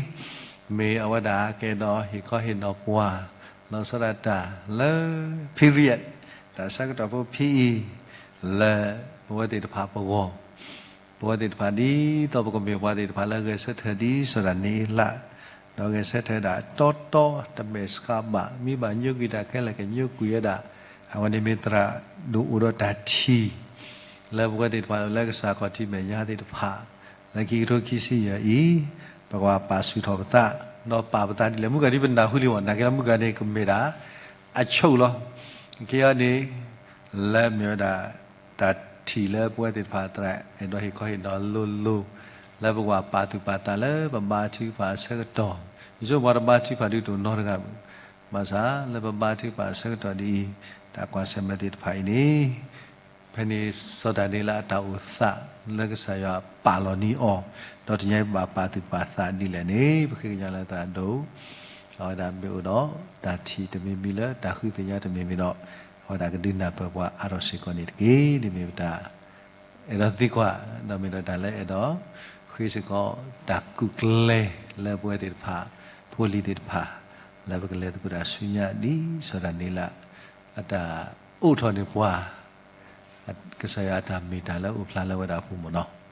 မ့ၢ်အဝဲဒၣ်ကအဲၣ်ဒိးဟ့ၣ်ခီဟ့ၣ်နီၤပှၤ လီၤဆီဒၣ်တၢ်လၢ period တၢ်ဆၢကတီၢ်ဖိဖဲအံၤ လၢပဝဲသ့ၣ်တဖၣ်ပဂီၢ် ပဝဲသ့ၣ်တဖၣ်ဒ်သိးပကမ့ၢ်ပှၤသ့ၣ်တဖၣ်လၢဂဲၤဆၢထၢၣ်ဒ်စီၤဒၤနံးယ့လး, ဒီးဂဲၤဆၢထၢၣ်ဒၣ်တီတီတမဲာ်ဆှးဘၣ်, မ့ၢ်ဘၣ်ညိကွံာ်တၢ်ခဲလၢာ်ကညိကွံာ်ဝဲဒၣ်, အဝဲန့ၣ်မ့ၢ်သရၣ်ဒိၣ်အိၣ်ဒီးတၢ်ထံၣ် လၢပဝဲသ့ၣ်တဖၣ်လၢကစၢ်ခီၣ်ထံးမဲာ်ညါသ့ၣ်တဖၣ် လၢခံကထိခံဆံယဲၢ်အံၤ, ပကဘၣ်ပာ်ဆူၣ်ထီၣ်ပသး, ဒီးပာ်ပသးဒ်လဲၣ် မုၢ်ဂၤဒ်ပနၢ်ဟူလံမး နာ်က့လၢမုၢ်ဂၤန့ၣ် ကမ့ၢ်ဒၣ် အဆိၣ်လီၤ. က့ၤအီၤန့ၣ် လၢမ့ၢ်ဝဲဒၣ် တၢ်ထံၣ်လၢပဝဲသ့ၣ်တဖၣ်သရၣ်အဲၣ်ဒိးဟ့ၣ်ခီဟ့ၣ်နီၤလိၤလိၤ, လၢပကဘၣ်ပာ်သူၣ်ပာ်သးလၢပဘါထုကဖၣ်အဆၢကတီၢ်, ယဆိကမိၣ်ပှၤတဘါထုကဖၣ်ဒုးတအိၣ်နီတဂၤ, ဘၣ်ဆၣ်လၢပဘါထုကဖၣ်အဆၢကတီၢ်ဒ်အံၤ, တၢ်ကွၢ်ဆၢၣ်မဲာ်သ့ၣ်တဖၣ်အံၤန့ၣ် ဖဲန့ၣ်စီၤဒၤနံးယ့လးအတၢ်အိၣ်သး လၢကစၢ်ယွၤပာ်လီၤန့ၢ်အီၤ, ဒီးတနံၤအံၤပဘၣ်ပာ်သူၣ်ပာ်သးဒ်လဲၣ်န့ၣ် ပဃ့ကညးလၢသရၣ်ဒိၣ်, အဝဲဒၣ်မ့ၢ်အိၣ်ဒီးတၢ်ထံၣ်တမံၤမံၤလၢတၢ်ဃုသ့ၣ်ညါတမံၤမံၤဒီး, အဝဲဒၣ်ကဒုးနၢ်ပၢၢ်ပှၤအါထီၣ်စ့ၢ်ကီးန့ၣ်တက့ၢ်. ဒ်မ့ၢ်ပတၢ် အဲၣ်ဒိးသံကွၢ်, ဒီးမ့ၢ်ဒီးတၢ်လၢအဲၣ်ဒိး ဃ့စ့ၢ်ကီးတၢ်ကူၣ်ကျဲလၢပဝဲသ့ၣ်တဖၣ် ဖိလံၤသ့ၣ်တဖၣ် လၢပကလဲၤသကိးတၢ်ဆူညါဒ်စီၤဒၤနံးယ့လး အတၢ်အိးထီၣ်န့ၢ်ပှၤ ကစၢ်ယွၤအတၢ်မ့ၢ်တၢ်လၢအိၣ်ဖျါလၢဝဲဒၣ်အပူၤမ့ၢ်နီၤ.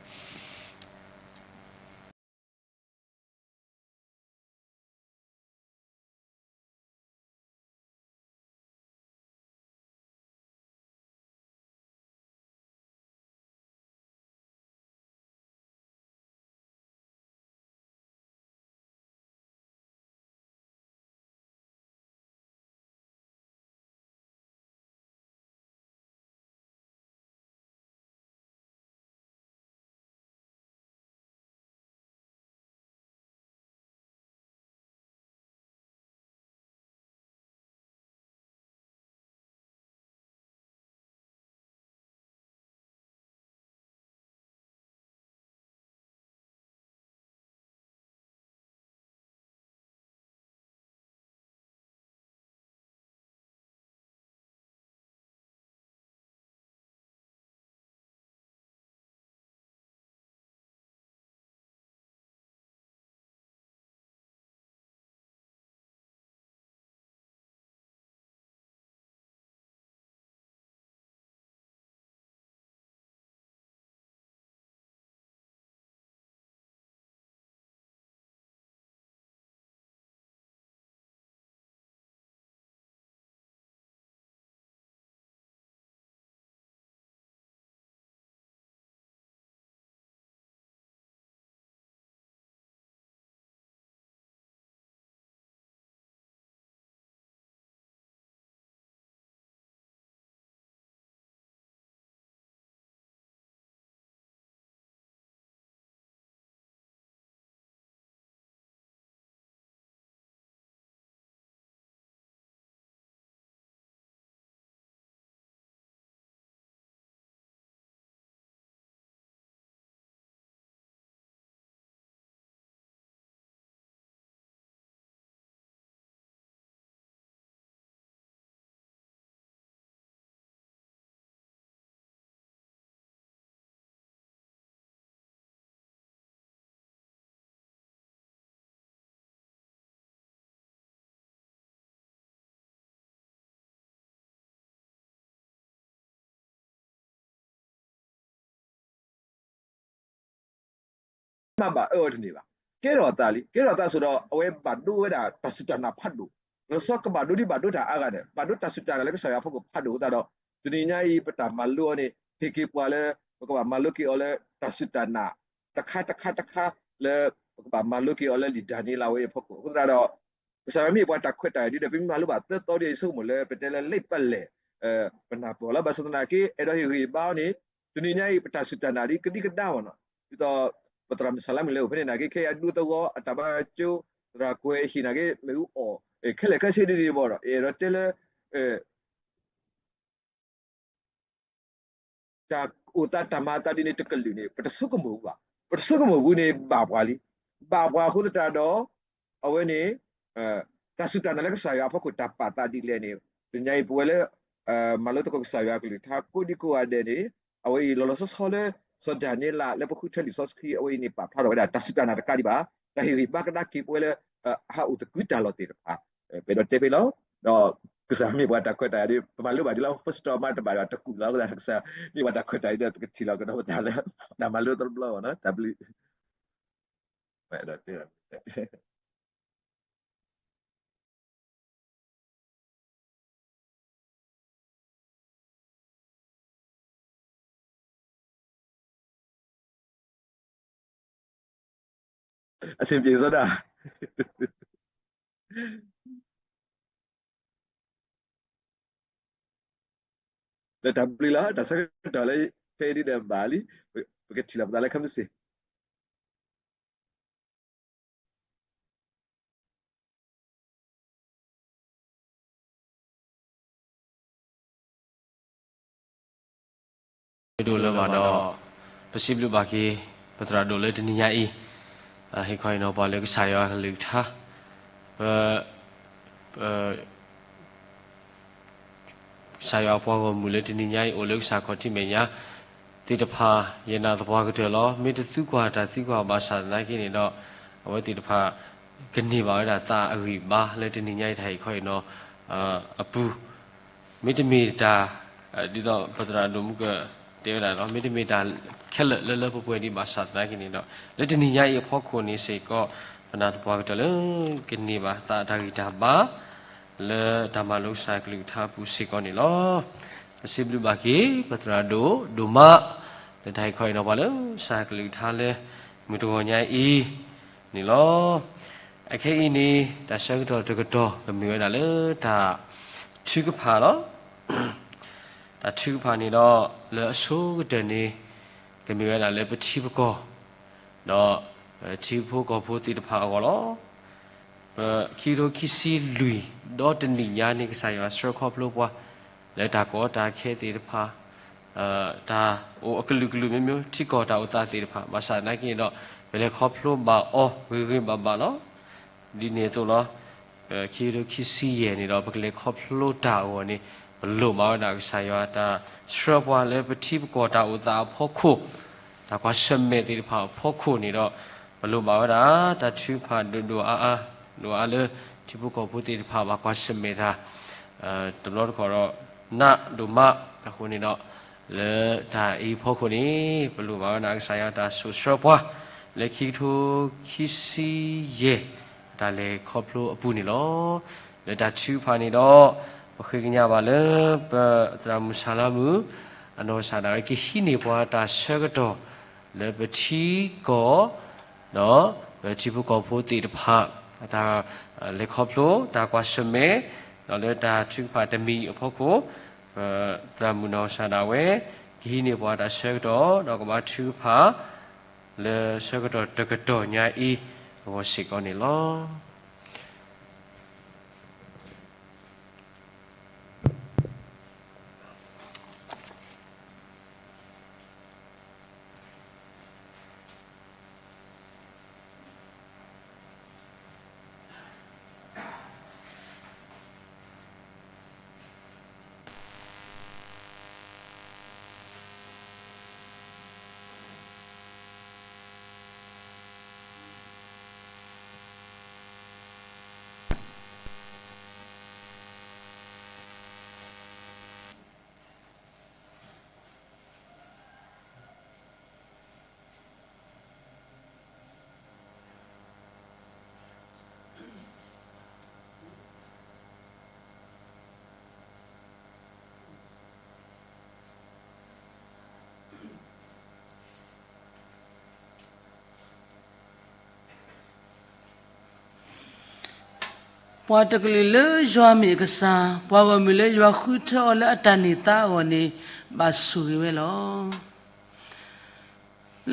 မ့ၢ်ဘၣ်အၢအီၤတန့ၢ်ဘၣ်. ကဲထီၣ်သးလံ, ကဲထီၣ်သးဆိဒီး အဝဲဘၣ်ဒိဝဲဒၣ်တၢ်စူၢ်တၢ်နာ်ဖးဒိၣ်, လီၤဆီကဘၣ်ဒိဒ်ဘၣ်ဒိတၢ်အါဂၤန့ၣ် ဘၣ်ဒိတၢ်စူၢ်တၢ်နာ်လၢကစၢ်ယွၤအဖီခိၣ်ဖးဒိၣ်အဃိသတးဒီး တနံၤညါအံၤ ပတၢ်မၤလိအီၤန့ၣ် ဟ့ၣ်က့ၤပှၤလၢ ပကဘၣ်မၤလိက့ၤအီၤလၢတၢ်စူၢ်တၢ်နာ် တခါတခါတခါလၢ ပကဘၣ်မၤလိက့ၤအီၤလၢလံာ်ဒၤနံးယ့လးဝဲအဖီခိၣ်အဃိသတးဒီး ကစၢ်ယွၤမ့ၢ်ပှၤတၢ်ခွဲးတၢ်ယာ်ဒ်ဒီး ပမ့ၢ်မၤလိဘၣ်သၢသီဒီး ယဆိကမိၣ်လၢပတဲလၢ လ့ပလဲၣ် ပနၢ်ပၢၢ်လီၤ. ဘၣ်ဆၣ်သနာ်က့ အဲၣ်ဒိးဟ့ၣ်ဂံၢ်ဘါအီၤန့ၣ် တနံၤညါအံၤ ပတၢ်စူၢ်တၢ်နာ်ဒ်ကဒံကဒါမ့ၢ်နီၤ, ဒ်သိး ပသရၣ်မုၣ်ဆၣ်လါမုၣ်လဲၤအိၣ်ဖဲန့ၣ်နာ်က့ ခဲအံၤအဒူသဝီ အတၢ်ဘါကၠိ သရၣ်ကွဲးဟံၣ်နာ်က့ မ့ၣ်အူအီၣ် ခဲလၢာ်ခဲဆ့ဒ်န့ၣ်ဘၣ်ဒီး အဲၣ်ဒိးတဲလၢ တၢ်အိၣ်သးတၢ်မၤအသးဒ်န့ၣ်တကလုာ်န့ၣ် ပတဆိကမိၣ်ဘူးဘၣ်. ပတဆိကမိၣ်ဘူးန့ၣ် ဘၣ်ပှၤလံ. ဘၣ်ပှၤအဃိသတးဒီး အဝဲန့ၣ် တၢ်စူၢ်တၢ်နာ်လၢကစၢ်ယွၤအဖီခိၣ်တၢ်ပာ်သးဒ်လဲၣ်န့ၣ် တနံၤညါအံၤပဝဲလၢ မၤလိသကိးကစၢ်ယွၤအကလုၢ်ကထါကိးဒံကိးဂၤဒဲးန့ၣ် အဝဲအံၤလီၤလီၤဆီဆီလၢ စီၤဒၤနံးယ့လးလၢပဃုထၢလံာ်စီဆှံ အဝဲအံၤန့ၣ်ပာ်ဖျါထီၣ်ဝဲဒၣ် တၢ်စူၢ်တၢ်နာ်တခါဒံးဘၣ်, တၢ်ဟ့ၣ်ဂံၢ်ဘါကဒါက့ၤပဝဲလၢ ဟးအိၣ်သကုၤတၢ်လီၢ်သ့ၣ်တဖၣ် ပအဲၣ်ဒိးတဲဖဲလီၤ. ဒီးကစၢ်မ့ၢ်ပှၤတၢ်ခွဲးတၢ်ယာ်ဒ် ပမၤလိဘၣ်ဒ်လီၤ ပစတီၣ်မၤတဘၣ်ဒီး တကူၣ်လီၤအဃိသတး ကစၢ်မ့ၢ်ပှၤတၢ်ခွဲးတၢ်ယာ်ဒ် ပကထံၣ်လီၤကဒီးပသးလၢ တၢ်မၤလိတဘျီဘၣ်နီၤ တၢ်ဘျုး အဆင်ပြေစီဒၣ် ဒီးတၢ်ဘျုးလီၤ တၢ်ဆၢကတီၢ်လၢ ဖဲအံၤဒ်ဒီးဘၣ်လံ ပကထံၣ်လီၤပသးလၢခဲမုၢ်ဆ့ၣ် ဒိၣ်လၢၤဘၣ်ဒီး ပစံးဘျုးဘၣ်က့ၤ ပသရၣ်ဒိၣ်လၢတနံၤညါအံၤ ဟ့ၣ်ခီဟ့ၣ်နီၤပှၤလၢကစၢ်ယွၤကလုၢ်ကထါ ပ ကစၢ်ယွၤအပှၤဂီၢ်မုၢ်လၢတနံၤညါအံၤ အိၣ်လၢကစၢ်ခီၣ်ထံးမဲာ်ညါသ့ၣ်တဖၣ် ယနာ်သပှၢ်ကတၢၢ်လီၤ. မ့ၢ်တသံကွၢ်တၢ်သံကွၢ်ဘၣ်ဆၣ်သနာ်က့န့ၣ်ဒီး အဝဲသ့ၣ်တဖၣ် ကန့ၢ်ဘၣ်ဝဲဒၣ်သးအဂံၢ်ဘါလၢတနံၤညါအံၤတၢ်ဟ့ၣ်ခီဟ့ၣ်နီၤ အပူၤ မ့တမ့ၢ်တၢ် ဒ်သိးပသရၣ်ဒိၣ်မူကတဲဝဲဒၣ်လီၤ မ့တမ့ၢ်တၢ်ခဲလၢာ်လၢလၢပှဲၤပှဲၤဒံးဘၣ်ဆၣ်သနာ်က့န့ၣ်ဒီး လၢတနံၤညါအံၤအဖီခိၣ်န့ၣ်စ့ၢ်ကီး ပနာ်သပှၢ်ကတၢၢ်လၢ ကန့ၢ်ဘၣ်သးတၢ်ဂံၢ်တၢ်ဘါ လၢတၢ်မၤလိကစၢ်ကလုၢ်ကထါအပူၤစ့ၢ်ကီးန့ၣ်လီၤ. ပစံးဘျုးဘၣ်က့ၤ ပသရၣ်ဒိၣ်ဒိၣ်မး လၢတၢ်ဟ့ၣ်ခီဟ့ၣ်နီၤပှၤလၢကစၢ်ကလုၢ်ကထါလၢ မုၢ်တဂီၤညါအံၤန့ၣ်လီၤ. အခဲအံၤန့ၣ် တၢ်ဆၢကတီၢ်တကတီၢ် ကမ့ၢ်ဝဲဒၣ်လၢတၢ်ထုကဖၣ်လီၤ. တၢ်ထုကဖၣ်န့ၣ်ဒီး လၢအဆိကတၢၢ်န့ၣ် ကမ့ၢ်ဝဲဒၣ်လၢပထံပကီၢ် ဒီး ထံဖိကီၢ်ဖိသ့ၣ်တဖၣ်အဂီၢ်လီၤ. ပခံကထိခံဆံလွံၢ် ဒီးတနံၣ်ညါန့ၣ် ကစၢ်ယွၤဆှၢခီဖျိပှၤ လၢတၢ်ကီတၢ်ခဲသ့ၣ်တဖၣ် တၢ်အိၣ်အကလုာ်ကလုာ်မျိုးမျိုး ထံကီၢ်တၢ်အိၣ်သးသ့ၣ်တဖၣ် ဘၣ်ဆၣ်သနာ်က့န့ၣ်ဒီး ပလဲၤခီဖျိဘၣ်အီၤဂ့ၤဂ့ၤဘၣ်ဘၣ်လီၤ. ဒ်န့ၣ်အသိးလီၤ. ခံကထိခံဆံယဲၢ်န့ၣ်ဒီး ပကလဲၤခီဖျိတၢ်အဂီၢ်န့ၣ် ပလိၣ်ဘၣ်ဝဲဒၣ်ကစၢ်ယွၤတၢ်ဆှၢပှၤလၢပထံပကီၢ်တၢ်အိၣ်သးအဖီခိၣ် တၢ်ကွၢ်ဆၢၣ်မဲာ်သ့ၣ်တဖၣ်အဖီခိၣ်န့ၣ်ဒီး ပလိၣ်ဘၣ်ဝဲဒၣ် တၢ်ထုကဖၣ်ဒိၣ်ဒိၣ်အါအါ ဒိၣ်အါလၢ ထံဖိကီၢ်ဖိသ့ၣ်တဖၣ်ဘၣ်ကွၢ်ဆၢၣ်မဲာ်တၢ် တဘျီတခီၣ်ဒီး နးဒိၣ်မး အဃိန့ၣ်ဒီး လၢတၢ်အံၤအဖီခိၣ်န့ၣ် ပလိၣ်ဘၣ်ဝဲဒၣ်ကစၢ်ယွၤတၢ်စိာ်ဆှၢပှၤ လၢခံကထိခံဆံယဲၢ် တၢ်လဲၤခီဖျိအပူၤန့ၣ်လီၤ. လၢတၢ်ထုကဖၣ်န့ၣ်ဒီး ပဃ့ကညးဘၣ်လၢ ပသရၣ်မုၣ်ဆၣ်လါမုၣ် အနီၢ်ကစၢ်ဒၣ်ဝဲ ကဟံးန့ၢ်ပှၤတၢ်ဆၢကတီၢ် လၢပထံကီၢ် ဒီး ပထံဖိကီၢ်ဖိသ့ၣ်တဖၣ် တၢ်လဲၤခီဖျိ တၢ်ကွၢ်ဆၢၣ်မဲာ် ဒီးလၢတၢ်ထုကဖၣ်တမံၤအဖီခိၣ် ပသရၣ်မုၣ်နီၢ်ကစၢ်ဒၣ်ဝဲ ကဟံးန့ၢ်ပှၤတၢ်ဆၢကတီၢ် ဒီးကဘၣ်ထုကဖၣ် လၢဆၢကတီၢ်တကတီၢ်ညါအံၤ အဂီၢ်စ့ၢ်ကီးန့ၣ်လီၤ. ပှၤတကလုာ်လၢယွၤမ့ၢ်အကစၢ်, ပှၤဂီၢ်မုၢ်လၢယွၤဃုထၢအီၤလၢအတၢ်န့ၢ်သါအဂီၢ်န့ၣ်, ဘၣ်ဆိၣ်ဂ့ၤဝဲလီၤ.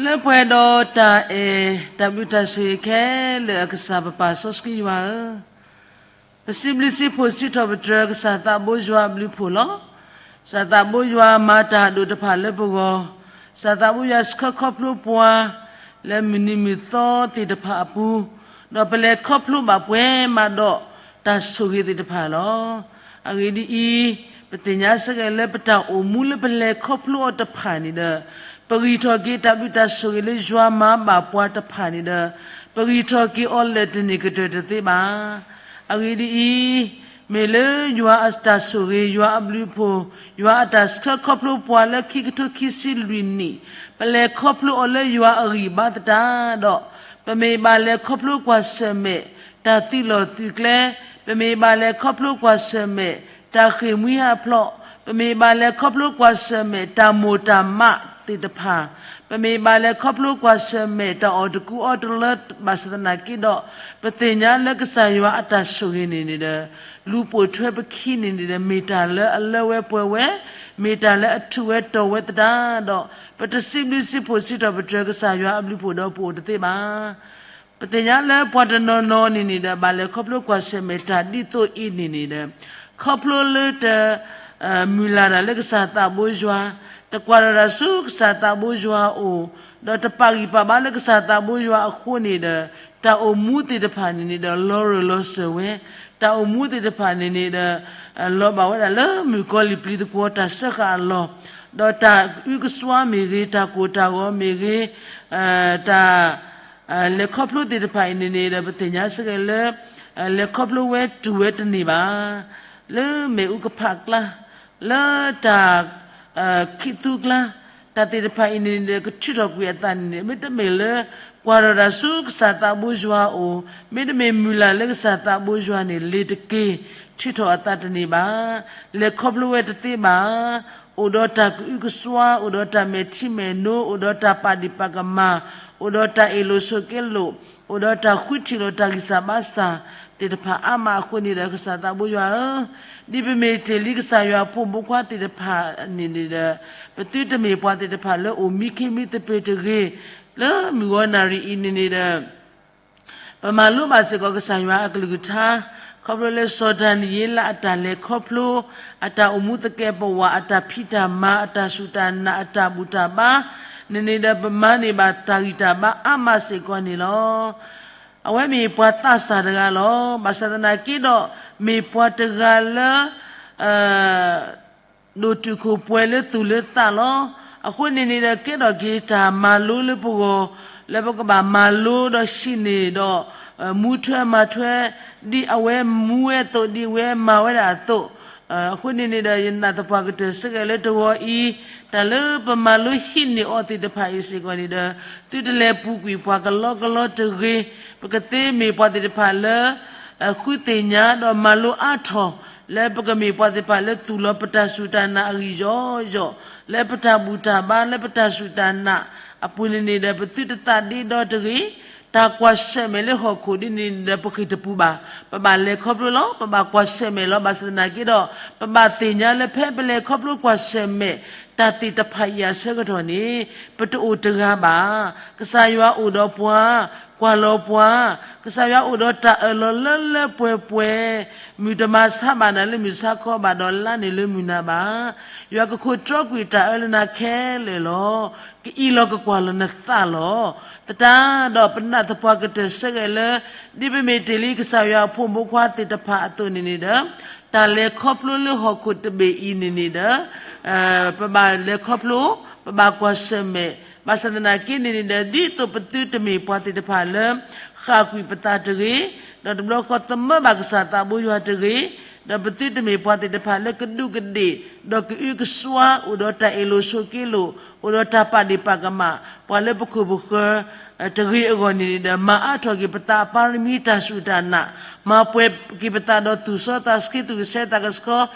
လၢပှဲၤဒီးတၢ်အဲၣ်တၢ်ဘျုးတၢ်ဆိၣ်ဂ့ၤခဲလၢာ်အကစၢ် ပပၢ်စီဆှံယွၤဧၢ, ပစံးဘျုးစံးဖှိၣ်စံးထီၣ်ပတြၢၤကစၢ်သးဘိယွၤအဘျုးအဖှိၣ်လီၤ. ကစၢ်သးဘိယွၤမၤတၢ်ဒိၣ်တဖၣ်လၢပဂီၢ်, ကစၢ်သးဘိယွၤဆှၢခီဖျိပှၤ လၢမုၢ်နံၤမုၢ်သီသ့ၣ်တဖၣ်အပူၤ, ဒီးပလဲၤခီဖျိဘၣ်ပှဲၤမးဒီးတၢ်ဆိၣ်ဂ့ၤသ့ၣ်တဖၣ်လီၤ. အဂ့ၢ်ဒ်အံၤ, ပသ့ၣ်ညါစ့ၢ်ကီးလၢပတၢ်အိၣ်မူလၢပလဲၤခီဖျိအီၤတဖၣ်န့ၣ်ဒီး, ပဂံၢ်ထီၣ်က့ၤတၢ်ဘျုးတၢ်ဆိၣ်ဂ့ၤလၢယွၤမၤဘၣ်ပှၤတဖၣ်န့ၣ်ဒီး, ပဂံၢ်ထီၣ်က့ၤအီၤလၢာ်တန့ၢ်ကတၢၢ်တသ့ဘၣ်. အဂ့ၢ်ဒ်အံၤ, မ့ၢ်လၢယွၤအတၢ်ဆိၣ်ဂ့ၤ, ယွၤအဘျုးအဖှိၣ်, ယွၤအတၢ်ဆှၢခီဖျိပှၤလၢခံကထိခံဆံလွံၢ်နံၣ်, ပလဲၤခီဖျိအီၤလၢယွၤအဂံၢ်ဘါသတးဒီး, ပမ့ၢ်ဘၣ်လဲၤခီဖျိကွၢ်ဆၢၣ်မဲာ်တၢ်သုးလီၢ်သုးကျဲ, ပမ့ၢ်ဘၣ်လဲၤခီဖျိကွၢ်ဆၢၣ်မဲာ်တၢ်ဃ့ၢ်မှံဟးဖျိး, ပမ့ၢ်ဘၣ်လဲၤခီဖျိကွၢ်ဆၢၣ်မဲာ်တၢ်မိၢ်တၢ်မးသ့ၣ်တဖၣ်, ပမ့ၢ်ဘၣ်လဲၤခီဖျိကွၢ်ဆၢၣ်မဲာ်တၢ်အီၣ်တကူအီတလၢဘၣ်ဆၣ်သနာ်က့ဒီး, ပသ့ၣ်ညါလၢကစၢ်ယွၤအတၢ်ဆိၣ်ဂ့ၤန့ၣ်န့ၣ်ဒီး, လူၤပိာ်ထွဲပခံန့ၣ်န့ၣ်ဒီး မ့ၢ်တၢ်လၢအလၢဝဲပှဲၤဝဲ, မ့ၢ်တၢ်လၢအထူးဝဲတီၤဝဲသတးဒီး, ပတစံးဘျုးစံးဖှိၣ်စံးထီၣ်ပတြၢၤကစၢ်ယွၤအဘျုးအဖှိၣ်ဒီးပအိၣ်တသ့ဘၣ်. ပသ့ၣ်ညါလၢပှၤတနီၤနီၤန့ၣ်န့ၣ်ဒီး ဘၣ်လဲၤခီဖျိကွၢ်ဆၢၣ်မဲာ်တၢ်ဒ်သိးအံၤန့ၣ်န့ၣ်ဒီး, ခီဖျိလၢတ မုၢ်လၢ်တၢ်လၢကစၢ်သးဘိယွၤ, တကွၢ်ထီၣ်တၢ်ဆူကစၢ်သးဘိယွၤအအိၣ်, ဒီးတပာ်ဂံၢ်ပာ်ဘါလၢကစၢ်သးဘိယွၤအဃိန့ၣ်ဒီး, တၢ်အိၣ်မူသ့ၣ်တဖၣ်န့ၣ်န့ၣ်ဒီး လီၤရၢၢ်လီၤစၢၤဝဲ, တၢ်အိၣ်မူသ့ၣ်တဖၣ်န့ၣ်န့ၣ်ဒီး လီၤဘၣ်ဝဲဒၣ်လၢမုၣ်ကီၤလံၢ်ပျံၤသကွီၤတၢ်စၢဃာ်အလီၢ်, ဒီးတၢ်ကအုကစွါမ့ၢ်ဂ့ၤ, တၢ်ကိၢ်တၢ်ဂီၤမ့ၢ်ဂ့ၤ, တၢ် လဲၤခီဖျိသ့ၣ်တဖၣ်အံၤန့ၣ်န့ၣ်ဒီး ပသ့ၣ်ညါစ့ၢ်ကီးလၢ လဲၤခီဖျိဝဲတူၢ်ဝဲတန့ၢ်ဘၣ်. လၢမ့ၣ်အူကဖးကျါ, လၢတၢ် ခံးသူကျါ, တၢ်သ့ၣ်တဖၣ်အံၤန့ၣ်ဒီး ကထုးထီၣ်ကွံာ်အသးန့ၣ်န့ၣ် မ့တမ့ၢ်လၢ ကွၢ်ထီၣ်တၢ်ဆူကစၢ်သးဘိယွၤအအိၣ်, မ့တမ့ၢ်မုၢ်လၢ်လၢကစၢ်သးဘိယွၤန့ၣ် လ့ၤတက့ၤ ထုးထီၣ်အသးတန့ၢ်ဘၣ်. လဲၤခီဖျိဝဲတသ့ဘၣ်. အိၣ်ဒီးတၢ်ကအုကစွါ, အိၣ်ဒီးတၢ်မဲာ်ထံမဲာ်နိ, အိၣ်ဒီးတၢ်ပာ်ဒံးပာ်ကမၣ်, အိၣ်ဒီးတၢ်အ့ၣ်လိာ်ဆိးက့လိာ်, အိၣ်ဒီးတၢ်ဃုထံၣ်လိာ်တၢ်ဂံၢ်စၢ်ဘါစၢ်သ့ၣ်တဖၣ်အါမးအဃိန့ၣ်ဒီး ကစၢ်သးဘိယွၤဧၢ, ဒ်ပမ့ၢ်တ့ၢ်လံကစၢ်ယွၤအဖိမုၣ်ဖိခွါသ့ၣ်တဖၣ်န့ၣ်န့ၣ်ဒီး ပသုတမ့ၢ်ပှၤသ့ၣ်တဖၣ်လၢအိၣ်မံခ့မံသပ့ၤတဂ့ၤ, လၢမုၢ်ဂီၤနၣ်ရံၣ်အံၤန့ၣ်န့ၣ်ဒီး ပမၤလိဘၣ်စ့ၢ်ကီးကစၢ်ယွၤအကလုၢ်ကထါ, ခီဖျိလၢစီၤဒၤနံးယ့လးအတၢ်လဲၤခီဖျိ, အတၢ်အိၣ်မူသကဲးပဝး, အတၢ်ဖံးတၢ်မၤ, အတၢ်စူၢ်တၢ်နာ်, အတၢ်ဘူၣ်တၢ်ဘါ, န့ၣ်န့ၣ်ဒီးပမၤန့ၢ်ဘၣ်တၢ်ဂံၢ်တၢ်ဘါအါမးစ့ၢ်ကီးန့ၣ်လီၤ. အဝဲမ့ၢ်ပှၤသးစၢ်တဂၤလီၤ. ဘၣ်ဆၣ်သနာ်က့ဒီး မ့ၢ်ပှၤတဂၤလၢ ဒိၣ်တုာ်ခိၣ်ပှဲၤလၢသူၣ်လၢသးလီၤ. အဃိန့ၣ်န့ၣ်ဒီး ကဲထီၣ်က့ၤတၢ်မၤလိလၢပဂီၢ်, လၢပကဘၣ်မၤလိဒီးဟံးန့ၢ်ဒီး မူထွဲမၤထွဲ ဒ်အဝဲမူဝဲအသိး, ဒ်အဝဲမၤဝဲဒၣ်အသိး, အဃိန့ၣ်န့ၣ်ဒီး ယနာ်သပှၢ်ကတၢၢ်စ့ၢ်ကီးလၢတဂီၤအံၤ, တၢ်လၢပမၤလိဟံးန့ၢ်အီၤသ့ၣ်တဖၣ်အံၤစ့ၢ်ကီးန့ၣ်ဒီး သုတလဲၤပူၤကွံာ်ပှၤကလီကလီတဂ့ၤ, ပကသ့မ့ၢ်ပှၤသ့ၣ်တဖၣ်လၢ ဃုသ့ၣ်ညါဒီးမၤလိအါထီၣ်, လၢပကမ့ၢ်ပှၤသ့ၣ်တဖၣ်လၢသူၣ်လီၤပတၢ်စူၢ်တၢ်နာ်အဂံၢ်ယီၤယီၤ, လၢပတၢ်ဘူၣ်တၢ်ဘါ လၢပတၢ်စူၢ်တၢ်နာ်အပူၤန့ၣ်န့ၣ်ဒီး ပသုတသးဒ့ဒီတဂ့ၤ, တၢ်ကွၢ်ဆၢၣ်မဲာ်လၢဟီၣ်ခိၣ်ဒ်န့ၣ်န့ၣ်ဒီး ပဃ့ၢ်တပူၤဘၣ်, ပဘၣ်လဲၤခီဖျိလီၤ, ပဘၣ်ကွၢ်ဆၢၣ်မဲာ်လီၤ. ဘၣ်ဆၣ်သနာ်က့ဒီး ပဘၣ်သ့ၣ်ညါလၢဖဲပလဲၤခီဖျိကွၢ်ဆၢၣ်မဲာ် တၢ်သ့ၣ်တဖၣ်အံၤအဆၢကတီၢ်န့ၣ် ပတအိၣ်တဂၤဘၣ်. ကစၢ်ယွၤအိၣ်ဒီးပှၤ, ကွၢ်လီၤပှၤ, ကစၢ်ယွၤအိၣ်ဒီးတၢ်အၢၣ်လီၤလၢလၢပှဲၤပှဲၤ, မုၢ်တမၤဆါဘၣ်နၤလၢမုၢ်ဆါခီဘၣ်ဒီး လါန့ၣ်လၢမုၢ်နၤဘၣ်. ယွၤကခိးတြီကွံာ်တၢ်အၢလၢနၤခဲလၢာ်လီၤ. ကအံးလီၤကကွၢ်လီၤနသးလီၤ. သတးဒီးပနာ်သပှၢ်ကတၢၢ်စ့ၢ်ကီးလၢ ဒ်ပမ့ၢ်တ့ၢ်လံကစၢ်ယွၤအဖိမုၣ်ဖိခွါသ့ၣ်တဖၣ်အသိးန့ၣ်န့ၣ်ဒီး တၢ်လဲၤခီဖျိလၢဟီၣ်ခိၣ်တဘ့ၣ်အံၤန့ၣ်န့ၣ်ဒီး ပဘၣ်လဲၤခီဖျိ, ပဘၣ်ကွၢ်ဆၢၣ်မဲာ်, ဘၣ်ဆၣ်သနာ်က့န့ၣ်န့ၣ်ဒီး ဒ်သိးပသုတမ့ၢ်ပှၤသ့ၣ်တဖၣ်လၢ ဃၣ်ကွံာ်ပသးတဂ့ၤ, ဒီးတဘျီဃီသမၢဘၣ်ကစၢ်သးဘိယွၤတဂ့ၤ, ဒီးပသုတမ့ၢ်ပှၤသ့ၣ်တဖၣ်လၢကဒူးကဒ့ၣ်, ဒီးကအုကစွါ, အိၣ်ဒီးတၢ်အ့ၣ်လိာ်ဆိးက့လိာ်, အိၣ်ဒီးတၢ်ပာ်ဒ့ၣ်ပာ်ကမၣ်, ပှၤလၢပခိၣ်ပဃၢၤ တဂ့ၤအဂီၢ်န့ၣ်န့ၣ်ဒီး မၤအါထီၣ်က့ၤပသးအပါရမံတၢ်စူၢ်တၢ်နာ်, မၤပှဲၤက့ၤပသးဒီးသူၣ်စီသးဆှံသူၣ်ကဆှီသးကဆ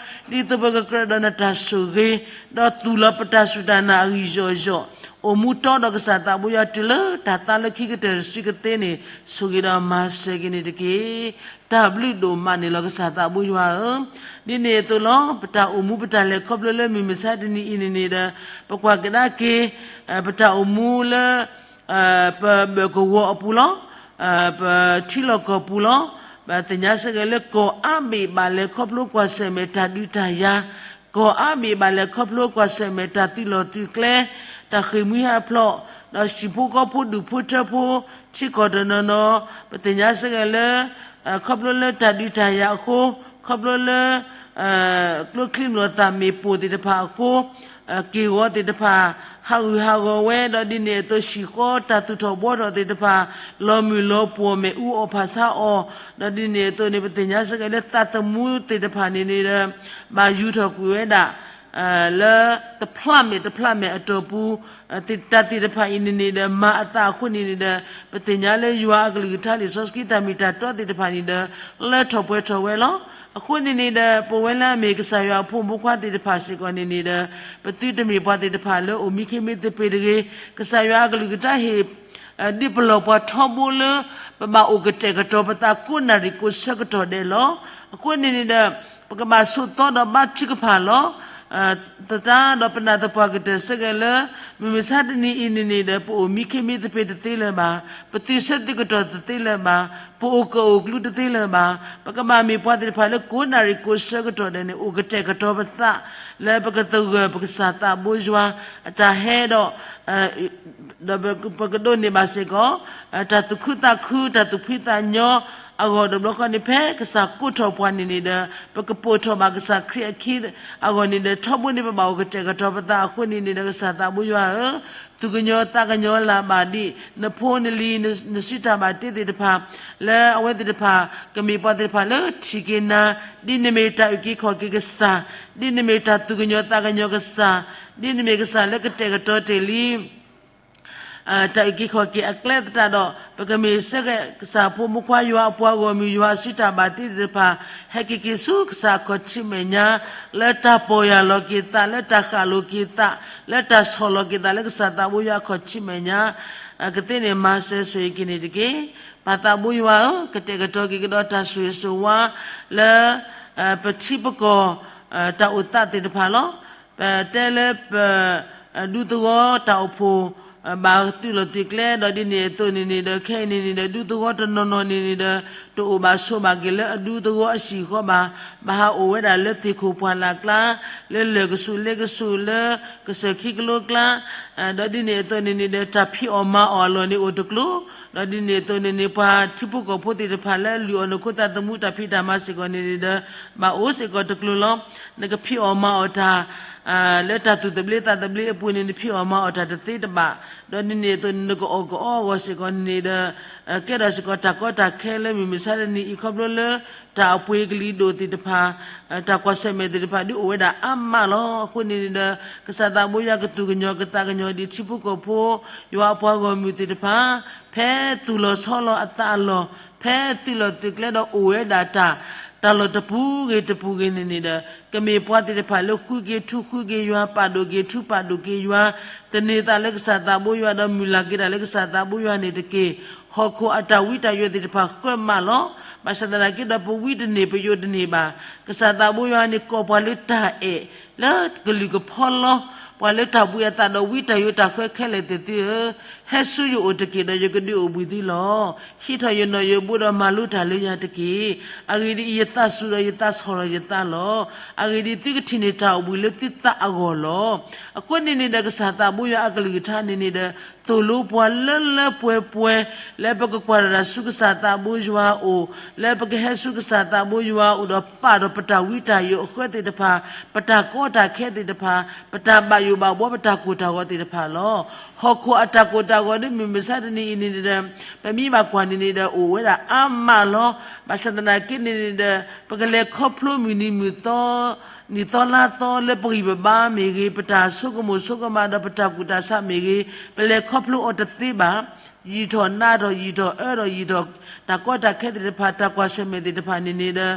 ှီ, ဒ်သိးပကကြၢးဒီးနတၢ်ဆိၣ်ဂ့ၤ, ဒီးသူၣ်လီၤပတၢ်စူၢ်တၢ်နာ်အဂံၢ်ယီၢ်ယီၢ်, အိၣ်မူတီဒီးကစၢ်သးဘိယွၤတုၤလၢတၢ်သါလၢခံကတၢၢ်တစုကသ့န့ၣ် ဆိၣ်ဂ့ၤဒီးမၤစၢၤက့ၤန့ၣ်တက့ၢ်. တၢ်ဘျုးဒိၣ်မးန့ၣ်လီၤကစၢ်သးဘိယွၤဧၢ, ဒ်န့ၣ်အသိးလီၤ ပတၢ်အိၣ်မူပတၢ်လဲၤခီဖျိလၢမုၢ်မဆါတနံၤအံၤန့ၣ်န့ၣ်ဒီး ပကွၢ်ကဒါက့ၤ ပတၢ်အိၣ်မူလၢ ပဘၢၣ်ကဝီၤအပူၤလီၤ, ပထံလီၢ်ကီၢ်ပူၤလီၤ, ပသ့ၣ်ညါစ့ၢ်ကီးလၢကီၢ်အါဘ့ၣ်ဘၣ်လဲၤခီဖျိကွၢ်ဆၢၣ်မဲာ်တၢ်ဒုးတၢ်ယၤ, ကီၢ်အါဘ့ၣ်ဘၣ်လဲၤခီဖျိကွၢ်ဆၢၣ်မဲာ်တၢ်သုးလီၢ်သုးကျဲ, တၢ်ဃ့ၢ်မှံဟးဖျိး, ဒီးဟံၣ်ဖိဃီဖိဒူၣ်ဖိထၢဖိ ထံကီၢ်တနီၤနီၤ, ပသ့ၣ်ညါစ့ၢ်ကီးလၢ ခီဖျိလၢတၢ်ဒုးတၢ်ယၤအဃိ, ခီဖျိလၢ ကျိချံမျိာ်သၣ်မ့ၣ်ပိၢ်သ့ၣ်တဖၣ်အဃိ, က့ၢ်ဂီၤသ့ၣ်တဖၣ် ဟးဂူာ်ဟးဂီၤဝဲ ဒီးဒ်န့ၣ်အသိးဟံၣ်ဃီတၢ်သူၣ်ထီၣ်ဘှီထီၣ်သ့ၣ်တဖၣ် လီၤမုၢ်လီၤပှီၢ်မ့ၣ်အူအီၣ်ဖးဆါအီၤ, ဒီးဒ်န့ၣ်အသိးန့ၣ် ပသ့ၣ်ညါစ့ၢ်ကီးလၢသးသမူသ့ၣ်တဖၣ်န့ၣ်န့ၣ်ဒီး ဘၣ်ယူၤထီၣ်ကွံာ်ဝဲဒၣ် လၢတဖျးမဲာ်တဖျးမဲာ်အတီၢ်ပူၤ, တၢ်သ့ၣ်တဖၣ်အံၤန့ၣ်န့ၣ်ဒီး မၤအသးအဃိန့ၣ်န့ၣ်ဒီး ပသ့ၣ်ညါလၢယွၤအကလုၢ်ကထါလံာ်စီဆှံတၢ်မ့ၢ်တၢ်တီသ့ၣ်တဖၣ်န့ၣ်ဒီး လၢထီၣ်ပှဲၤထီၣ်ဝဲလီၤ. အဃိန့ၣ်န့ၣ်ဒီး ပဝဲလၢအမ့ၢ်ကစၢ်ယွၤအဖိမုၣ်ဖိခွါသ့ၣ်တဖၣ်စ့ၢ်ကီးန့ၣ်န့ၣ်ဒီး ပသုတမ့ၢ်ပှၤသ့ၣ်တဖၣ်လၢအိၣ်မံခ့မံသပ့ၤတဂ့ၤ, ကစၢ်ယွၤအကလုၢ်ကထါဟ့ၣ် ဒ်ပလီၢ်ပှၤထီဘိလၢ ပဘၣ်အိၣ်ကတဲာ်ကတီၤပသးကိးနၣ်ရံၣ်ကိးဆၢကတီၢ်ဒဲးလီၤ. အဃိန့ၣ်န့ၣ်ဒီး ပကဘၣ်ဆိးသီဒီးဘါထုကဖၣ်လီၤ. သတးဒီးပနၢ်သပှၢ်ကတၢၢ်စ့ၢ်ကီးလၢ မုၢ်မဆါတနံၤအံၤန့ၣ်န့ၣ်ဒီး ပအိၣ်မံခ့မံသပ့ၤတသ့လၢၤဘၣ်, ပသုးဆၢသုးကတီၢ်တသ့လၢၤဘၣ်, ပအိၣ်ကၢၣ်အိၣ်ကျူတသ့လၢၤဘၣ်, ပကဘၣ်မ့ၢ်ပှၤသ့ၣ်တဖၣ်လၢကိးနၣ်ရံၣ်ကိးဆၢကတီၢ်ဒဲးန့ၣ် အိၣ်ကတဲာ်ကတီၤပသး လၢပကသဂၢၢ်ပကစၢ်သးဘိယွၤ အတၢ်ဟဲဒီး ဒီးပကဒိးန့ၢ်ဘၣ်စ့ၢ်ကီး တၢ်သူၣ်ခုသးခု တၢ်သူၣ်ဖှံသးညီအဂီၢ်တဘျီဃီန့ၣ် ဖဲကစၢ်ကိးထီၣ်ပှၤန့ၣ်န့ၣ်ဒီး ပကပိာ်ထီၣ်ဘၣ်ကစၢ်ခရံာ်အခံအဂီၢ်န့ၣ်ဒီး ထီဘိန့ၣ်ပဘၣ်အိၣ်ကတဲာ်ကတီၤပသးအဃိန့ၣ်န့ၣ်ဒီး ကစၢ်သးဘိယွၤဧၢ, သူၣ်ကညီၤသးကညီၤလၢ်ဘၣ်ဒံး နဖိနလံၤ နစုတၢ်ဘၣ်တ့သ့ၣ်တဖၣ် လၢအဝဲသ့ၣ်တဖၣ် ကမ့ၢ်ပှၤသ့ၣ်တဖၣ်လၢထံၣ်က့ၤနၤ, ဒ်နမ့ၢ်တၢ်အုၣ်က့ၤခီၣ်က့ၤကစၢ်, ဒ်နမ့ၢ်တၢ်သူၣ်ကညီၤသးကညီၤကစၢ်, ဒ်နမ့ၢ်ကစၢ်လၢကတဲာ်ကတီၤတ့ၢ်လံ တၢ်အုၣ်က့ၤခီၣ်က့ၤအကျဲသတးဒီး ပကမ့ၢ်စ့ၢ်ကီးကစၢ်ဖိမုၣ်ဖိခွါ ယွၤအပှၤဂီၢ်မုၢ် ယွၤအစုတၢ်ဘၣ်တ့သ့ၣ်တဖၣ် ဟဲက့ၤက့ၤဆူကစၢ်အခီၣ်ထံးမဲာ်ညါ လၢတၢ်ပီၢ်ယၢ်လီၤက့ၤသး လၢတၢ်ဃၣ်လိာ်က့ၤသး လၢတၢ်ဆီၣ်လီၤက့ၤသးလၢကစၢ်သးဘိယွၤအခီၣ်ထံးမဲာ်ညါ ကသ့န့ၣ်မၤစၢၤဆိၣ်ဂ့ၤက့ၤန့ၣ်တက့ၢ်. ပၢ်သးဘိယွၤဧၢ, ကတဲာ်ကတီၤက့ၤကဒီးတၢ်ဆိၣ်ဂ့ၤဆိၣ်ဝါ လၢ ပထံပကီၢ် တၢ်အိၣ်သးသ့ၣ်တဖၣ်လီၤ. ပတဲလၢပ ဒူသဝီတၢ်အိၣ်ဖှိၣ် ဘၣ်သုးလီၢ်သုးကျဲ ဒီးဒ်န့ၣ်အသိးန့ၣ်န့ၣ်ဒီး ခဲအံၤန့ၣ်န့ၣ်ဒီး ဒူသဝီတနီၤနီၤန့ၣ်န့ၣ်ဒီး တအိၣ်ဘၣ်ဆိးဘၣ်က့ၤလၢအဒူသဝီအဟံၣ်ဃီဘၣ်, ဘၣ်ဟးအိၣ်ဝဲဒၣ်လၢသ့ၣ်ခိၣ်ပှၢ်လၢ်ကျါ, လၢလၢၢ်ကဆူးလ့ကဆူး လၢကစၢၢ်ခံကလိကျါ ဒီးဒ်န့ၣ်အသိးန့ၣ်န့ၣ်ဒီး တၢ်ဖံးအီၣ်မၤအီၣ်အလီၢ်န့ၣ်အိၣ်တကျိၤ, ဒီးဒ်န့ၣ်အသိးန့ၣ်န့ၣ် ပှၤထံဖိကီၢ်ဖိသ့ၣ်တဖၣ်လၢအလုၢ်အီၣ်နခိၣ်သးသမူ တၢ်ဖံးတၢ်မၤစ့ၢ်ကီးန့ၣ်န့ၣ်ဒီး ဘၣ်အိၣ်စ့ၢ်ကီးတကျိၤလီၤ. နကဖံးအီၣ်မၤအီၣ်တၢ် လၢတၢ်သူၣ်သဘျ့သးသဘျ့အပူၤန့ၣ် နဖံးအီၣ်မၤအီၣ်တၢ်တသ့တဘၣ်, ဒီးဒ်န့ၣ်အသိးန့ၣ် နကအီၣ်ကအီအဂီၢ်စ့ၢ်ကီးန့ၣ်ဒီး ကဲထီၣ်စ့ၢ်ကီးတၢ်ကီတၢ်ခဲလၢမုၢ်မဆါတနံၤအံၤ ခီဖျိလၢ တၢ်အပှ့ၤကလံၤဒိၣ်သ့ၣ်တဖၣ် တၢ်ကွၢ်ဆၢၣ်မဲာ်သ့ၣ်တဖၣ် ဒ်အိၣ်ဝဲဒၣ်အါမးလီၤ. အဃိန့ၣ်န့ၣ်ဒီး ကစၢ်သးဘိယွၤကသူၣ်ကညီၤကသးကညီၤဒံးထံဖိကီၢ်ဖိ ယွၤအပှၤဂီၢ်မုၢ်သ့ၣ်တဖၣ် ဖဲသူၣ်လီၤဆီလီၤအသးအလီၢ် ဖဲသုးလီၢ်သုးကျဲဒီးအိၣ်ဝဲဒၣ်တၢ် တၢ်လီၢ်တပူၤဂ့ၤတပူၤဂ့ၤန့ၣ်န့ၣ်ဒီး ကမ့ၢ်ပှၤသ့ၣ်တဖၣ်လၢဃုက့ၤထူဃုက့ၤယွၤ ပာ်ဒိၣ်က့ၤထူပာ်ဒိၣ်က့ၤယွၤ သန့ၤသးလၢကစၢ်သးဘိယွၤ ဒီးမုၢ်လၢ်က့ၤတၢ်လၢကစၢ်သးဘိယွၤန့ၣ်တက့ၢ်. ဟီၣ်ခိၣ်အတၢ်ဝံတၢ်ယိးသ့ၣ်တဖၣ်ဃၢမးလီၤ. ဘၣ်ဆၣ်သနာ်က့ဒီး ပဝံတန့ၢ်ပယိးတန့ၢ်ဘၣ်. ကစၢ်သးဘိယွၤန့ၣ် ကိးပှၤလၢတၢ်အဲၣ် လၢကလုာ်ကဖီလီၤ. ပှၤလၢတၢ်ဘှံးအသးဒီးဝံတၢ်ယိးတၢ်ဃၢခဲလၢာ်သ့ၣ်သုဧၢ, ဟဲဆူယအိၣ်တက့ၢ် ဒီးယကဒုးအိၣ်ဘှံးသုလီၤ. ဟံးထီၣ်ယနီၣ်ယိးဘိဒီးမၤလိတၢ်လၢယၤတက့ၢ်. အဂ့ၢ်ဒ်အံၤ, ယသးစူၤဒီးယသးဆီၣ်လီၤယသးလီၤ. အဂ့ၢ်ဒ်အံၤ, သုကထံၣ်န့ၢ်တၢ်အိၣ်ဘှံးလၢသုသးအဂီၢ်လီၤ. အဃိန့ၣ်န့ၣ်ဒီး ကစၢ်သးဘိယွၤအကလုၢ်ကထါန့ၣ်န့ၣ်ဒီး သိၣ်လိပှၤလၢလၢပှဲၤပှဲၤ လၢပကကွၢ်တၢ်ဆူကစၢ်သးဘိယွၤအအိၣ်, လၢပကဟဲဆူကစၢ်သးဘိယွၤအအိၣ်ဒီးပာ်ဒီးပတၢ်ဝံတၢ်ယိးအဃၢသ့ၣ်တဖၣ်, ပတၢ်ကီတၢ်ခဲသ့ၣ်တဖၣ်, ပတၢ်ဘၣ်ယိၣ်ဘၣ်ဘှီ ပတၢ်ကိၢ်တၢ်ဂီၤသ့ၣ်တဖၣ်လီၤ. ဟီၣ်ခိၣ်အတၢ်ကိၢ်တၢ်ဂီၤဒ်မုၢ်မဆါတနံၤအံၤန့ၣ်ဒီး ပမ့ၢ်ဘၣ်ကွၢ်န့ၣ်န့ၣ်ဒီး အိၣ်ဝဲဒၣ်အါမးလီၤ. ဘၣ်ဆၣ်သနာ်က့န့ၣ်န့ၣ်ဒီး ပကလဲၤခီဖျိမုၢ်နံၤမုၢ်သီ နံၣ်သီလါသီလၢပဂံၢ်ပဘါမ့ၢ်ဂ့ၤ, ပတၢ်ဆိကမိၣ်ဆိကမးဒီးပတၢ်ကူၣ်တၢ်ဆးမ့ၢ်ဂ့ၤ, ပလဲၤခီဖျိအီၤတသ့ဘၣ်. ယံာ်ထီၣ်နးထီၣ် ယံာ်ထီၣ်အၢထီၣ် ယံာ်ထီၣ်တၢ်ကီတၢ်ခဲသ့ၣ်တဖၣ် တၢ်ကွၢ်ဆၢၣ်မဲာ်သ့ၣ်တဖၣ်န့ၣ်န့ၣ်ဒီး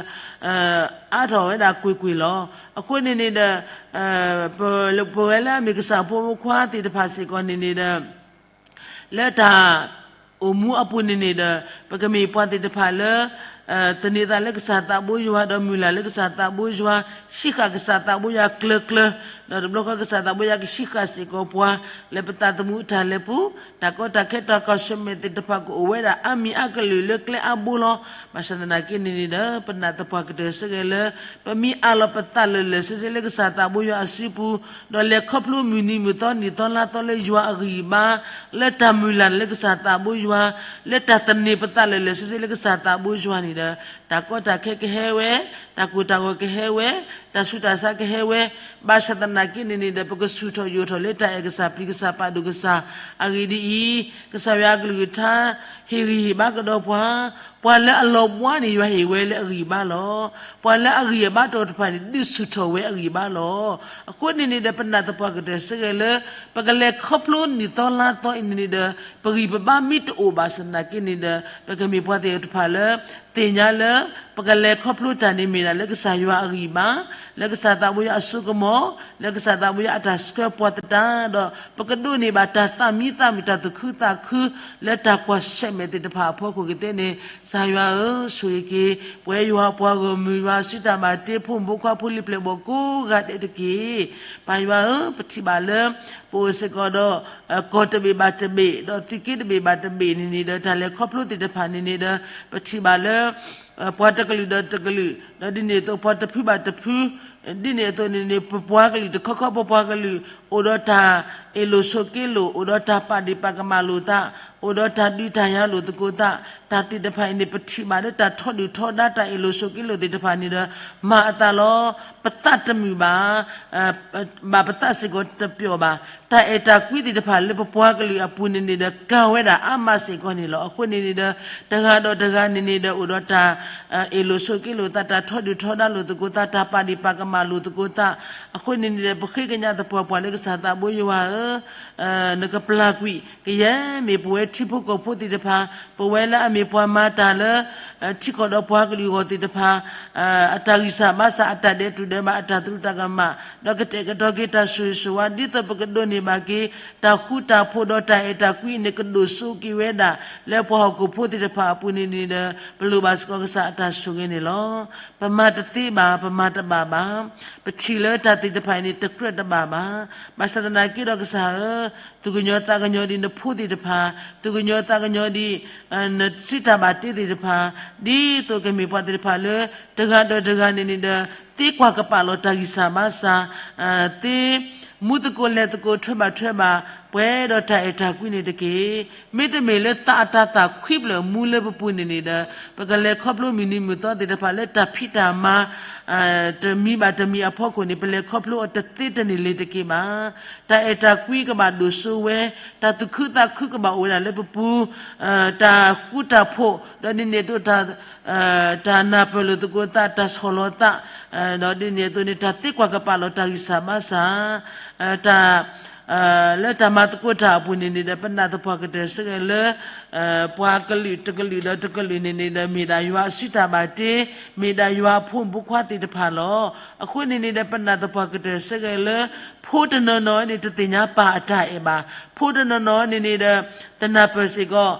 အါထီၣ်ဝဲဒၣ်ကွ့ၢ်ကွ့ၢ်လီၤ. အဃိန့ၣ်န့ၣ်ဒီး ပဝဲလၢအမ့ၢ်ကစၢ်ဖိမုၣ်ခွါသ့ၣ်တဖၣ်စ့ၢ်ကီးန့ၣ်န့ၣ်ဒီး လၢတၢ်အိၣ်မူအပူၤန့ၣ်န့ၣ်ဒီး ပကမ့ၢ်ပှၤသ့ၣ်တဖၣ်လၢ သန့ၤသးလၢကစၢ်သးဘိယွၤ ဒီးမုၢ်လၢ်လၢကစၢ်သးဘိယွၤ, ဟံးဃာ်ကစၢ်သးဘိယွၤကျၢၤကျၢၤ, ဒီးတဘျီဃီကစၢ်သးဘိယွၤကဟံးဃာ်စ့ၢ်ကီးပှၤ လၢပသးသမူအတၢ်လဲၤပူၤ, တၢ်ကီတၢ်ခဲတၢ်ကွၢ်ဆၢၣ်မဲာ်သ့ၣ်တဖၣ် ကအိၣ်ဝဲဒၣ်အါမံၤအါကလုာ်လၢကျဲအါဘိလီၤ. ဘၣ်ဆၣ်သနာ်က့န့ၣ်န့ၣ်ဒီး ပနာ်သပှၢ်ကတၢၢ်စ့ၢ်ကီးလၢ ပမ့ၢ်အးလီၤပသးလၢာ်လၢာ်ဆ့ဆ့လၢကစၢ်သးဘိယွၤအစုပူၤ, ဒီးလဲၤခီဖျိမုၢ်နံၤမုၢ်သီ နံၣ်သီလါသီလၢယွၤအဂံၢ်အဘါ, လၢတၢ်မုၢ်လၢ်လၢကစၢ်သးဘိယွၤ, လၢတၢ်သန့ၤပသးလၢာ်လၢာ်ဆ့ဆ့လၢကစၢ်သးဘိယွၤန့ၣ်ဒီး တၢ်ကီတၢ်ခဲကဟဲဝဲ, တၢ်ကိၢ်တၢ်ဂီၤကဟဲဝဲ, တၢ်ဆူးတၢ်ဆါကဟဲဝဲ, ဘၣ်ဆၣ်သနာ်က့န့ၣ်န့ၣ်ဒီး ပကဆူၣ်ထီၣ်ယိာ်ထီၣ်လၢတၢ်အဲၣ်ကစၢ်ပျံၤကစၢ်ပာ်ဒိၣ်ကစၢ်. အဂ့ၢ်ဒ်အံၤ, ကစၢ်ယွၤအကလုၢ်ကထါ ဟ့ၣ်ဂံၢ်ဟ့ၣ်ဘါကဒီးပှၤ, ပှၤလၢအလီၤဘှါန့ၣ် ယွၤဟ့ၣ်ဝဲလၢအဂံၢ်အဘါလီၤ. ပှၤလၢအဂံၢ်အဘါတအိၣ်တဖၣ်န့ၣ် ဒုးဆူၣ်ထီၣ်ဝဲအဂံၢ်အဘါလီၤ. အဃိန့ၣ်န့ၣ်ဒီး ပနာ်သပှၢ်ကတၢၢ်စ့ၢ်ကီးလၢ ပကလဲၤခီဖျိနံၣ်သီလါသီအံၤန့ၣ်န့ၣ်ဒီး ပဂံၢ်ပဘါမ့ၢ်တအိၣ်ဘၣ်ဆၣ်သနာ်က့န့ၣ်ဒီး ပကမ့ၢ်ပှၤသ့ၣ်တဖၣ်လၢ သ့ၣ်ညါလၢ ပကလဲၤခီဖျိတၢ်န့ၣ်မ့ၢ်ဒၣ်လၢကစၢ်ယွၤအဂံၢ်အဘါ, လၢကစၢ်သးဘိယွၤအစိကမီၤ, လၢကစၢ်သးဘိယွၤအတၢ်ဆှၢပှၤသတးဒီး ပကဒိးန့ၢ်ဘၣ်တၢ်သးမံသးမုာ် တၢ်သူၣ်ခုသးခု လၢတၢ်ကွၢ်ဆၢၣ်မဲာ်သ့ၣ်တဖၣ်အဖီခိၣ်ကသ့န့ၣ် ကစၢ်ယွၤဧၢ, ဆိၣ်ဂ့ၤက့ၤ ပဝဲယွၤအပှၤဂီၢ်မုၢ် ယွၤအစုတၢ်ဘၣ်တ့ ဖိမုၣ်ဖိခွါဖိလံၤပျဲၢ်ဘီၣ်ကိးဂၤဒဲးတက့ၢ်. ပၢ်ယွၤဧၢ, ပထံၣ်ဘၣ်လၢ ပအိၣ်စ့ၢ်ကီးဒီး ကီၢ်တဘ့ၣ်ဘၣ်တဘ့ၣ် ဒီးသုးက့တဘ့ၣ်ဘၣ်တဘ့ၣ်န့ၣ်န့ၣ်ဒီး တၢ်လဲၤခီဖျိသ့ၣ်တဖၣ်န့ၣ်န့ၣ်ဒီး ပထံၣ်ဘၣ်လၢ ပှၤတကလုာ်ဒီးတကလုာ်, ဒီးဒ်န့ၣ်အသိးပှၤတဖုဘၣ်တဖု, ဒ်န့ၣ်အသိးန့ၣ်န့ၣ် ပပှၤကလုာ်တခီခီ ပပှၤကလုာ် အိၣ်ဒီးတၢ်အ့ၣ်လိာ်ဆိးက့လိာ်, အိၣ်ဒီးတၢ်ပာ်ဒ့ၣ်ပာ်ကမၣ်လိာ်သး, အိၣ်ဒီးတၢ်ဒုးတၢ်ယၤလိာ်သကိးသး, တၢ်သ့ၣ်တဖၣ်အံၤန့ၣ် ပထံၣ်ဘၣ်လၢတၢ်ထီဒုၣ်ထီဒါ တၢ်အ့ၣ်လိာ်ဆိးက့လိာ်သ့ၣ်တဖၣ်န့ၣ်ဒီး မၤအသးလီၤ. ပသးတမုာ်ဘၣ် ဘၣ်ပသးစ့ၢ်ကီးတပျီၢ်ဘၣ်. တၢ်အဲၣ်တၢ်ကွံသ့ၣ်တဖၣ်လၢပပှၤကလုာ်အပူၤန့ၣ်န့ၣ်ဒီး ကၤဝဲဒၣ်အါမးစ့ၢ်ကီးန့ၣ်လီၤ. အဃိန့ၣ်န့ၣ်ဒီး တဂၤဒီးတဂၤန့ၣ်န့ၣ်ဒီး အိၣ်ဒီးတၢ် အ့ၣ်လိာ်ဆိးက့လိာ်သး, တၢ်ထီဒုၣ်ထီဒါလိာ်သကိးသး, တၢ်ပာ်ဒ့ၣ်ပာ်ကမၣ်လိာ်သကိးသး. အဃိန့ၣ်န့ၣ်ဒီး ပဃ့ကညးသပှၢ်ပှၢ်လၢကစၢ်သးဘိယွၤဧၢ, နကပျၢ်ကွံာ်ကယဲၢ်မ့ၢ်ပဝဲထံဖိကီၢ်ဖိသ့ၣ်တဖၣ်, ပဝဲလၢအမ့ၢ်ပှၤမၤတၢ်လၢ ထံကီၢ်ဒီးပှၤကလုာ်အဂီၢ်သ့ၣ်တဖၣ် အတၢ်ဂံၢ်စၢ်ဘါစၢ်, အတၢ်ဒဲးတူၢ်ဒဲးဘး, အတၢ်သရူးတၢ်ကမၣ်, ဒီးကတဲာ်ကတီၤက့ၤတၢ်ဆိၣ်ဂ့ၤဆိၣ်ဝါ ဒ်သိးပကဒိးန့ၢ်ဘၣ်က့ၤ တၢ်ဃူတၢ်ဖိးဒီးတၢ်အဲၣ်တၢ်ကွံန့ၣ် ကဒိၣ်စိက့ၤဝဲဒၣ် လၢပှၤဟီၣ်ခိၣ်ဖိသ့ၣ်တဖၣ်အပူၤန့ၣ်န့ၣ်ဒီး ပလိၣ်ဘၣ်စ့ၢ်ကီးကစၢ်အတၢ်ဆိၣ်ဂ့ၤန့ၣ်လီၤ. ပမၤတသ့ဘၣ်, ပမၤတဘၣ်ဘၣ်, ပထံၣ်လၢတၢ်သ့ၣ်တဖၣ်အံၤန့ၣ် တကြၢးတဘၣ်ဘၣ်. ဘၣ်ဆၣ်သနာ်က့ဒီးကစၢ်ဧၢ, သူၣ်ကညီၤသးကညီၤဒံးနဖိသ့ၣ်တဖၣ်, သူၣ်ကညီၤသးကညီၤဒံး နစုတၢ်ဘၣ်တ့သ့ၣ်တဖၣ်, ဒ်သိးကမ့ၢ်ပှၤသ့ၣ်တဖၣ်လၢ တဂၤဒီးတဂၤန့ၣ်န့ၣ်ဒီး သ့ကွၢ်ကပာ်လီၤတၢ်ဂံၢ်စၢ်ဘါစၢ်, သ့မူသကိးလဲၤသကိးထွဲဘၣ်ထွဲဘၣ် ပှဲၤဒီးတၢ်အဲၣ်တၢ်ကွံန့ၣ်တက့ၢ်. မ့တမ့ၢ်လၢသးအတၤသၣ်ခွံဖျၢၣ်မူလၢပပူၤန့ၣ်န့ၣ်ဒီး ပကလဲၤခီဖျိမုၢ်နံၤမုၢ်သီသ့ၣ်တဖၣ်လၢတၢ်ဖံးတၢ်မၤ တမံၤဘၣ်တမံၤအဖီခိၣ်န့ၣ် ပလဲၤခီဖျိအီၤတသ့တန့ၢ်လၢၤတက့ၢ်ဘၣ်. တၢ်အဲၣ်တၢ်ကွံကဘၣ်ဒိၣ်စိဝဲ, တၢ်သူၣ်ခုသးခုကဘၣ်အိၣ်ဝဲဒၣ်လၢပပူၤ, တၢ်ဃူတၢ်ဖိး, ဒီးဒ်န့ၣ်အသိး တၢ်နၢ်ပၢၢ်လိာ်သကိးသး, တၢ်ဆီၣ်လီၤသး, ဒီးဒ်န့ၣ်အသိးန့ၣ် တၢ်သ့ကွၢ်ကပာ်လီၤတၢ်ဂံၢ်စၢ်ဘါစၢ်, တၢ် လၢတၢ်မၤသကိးတၢ်အပူၤန့ၣ်န့ၣ်ဒီး ပနာ်သပှၢ်ကတၢၢ်စ့ၢ်ကီးလၢ ပှၤကလုာ်တကလုာ်ဒီးတကလုာ်န့ၣ်န့ၣ်ဒီး မ့ၢ်ဒၣ်ယွၤအစုတၢ်ဘၣ်တ့, မ့ၢ်ဒၣ်ယွၤအဖိမုၣ်ဖိခွါသ့ၣ်တဖၣ်လီၤ. အဃိန့ၣ်န့ၣ်ဒီး ပနာ်သပှၢ်ကတၢၢ်စ့ၢ်ကီးလၢ ဖိတနီၤနီၤန့ၣ် တသ့ၣ်ညါပၢ်အတၢ်အဲၣ်ဘၣ်, ဖိတနီၤနီၤန့ၣ်န့ၣ်ဒီး တနၢ်ပၢၢ်စ့ၢ်ကီး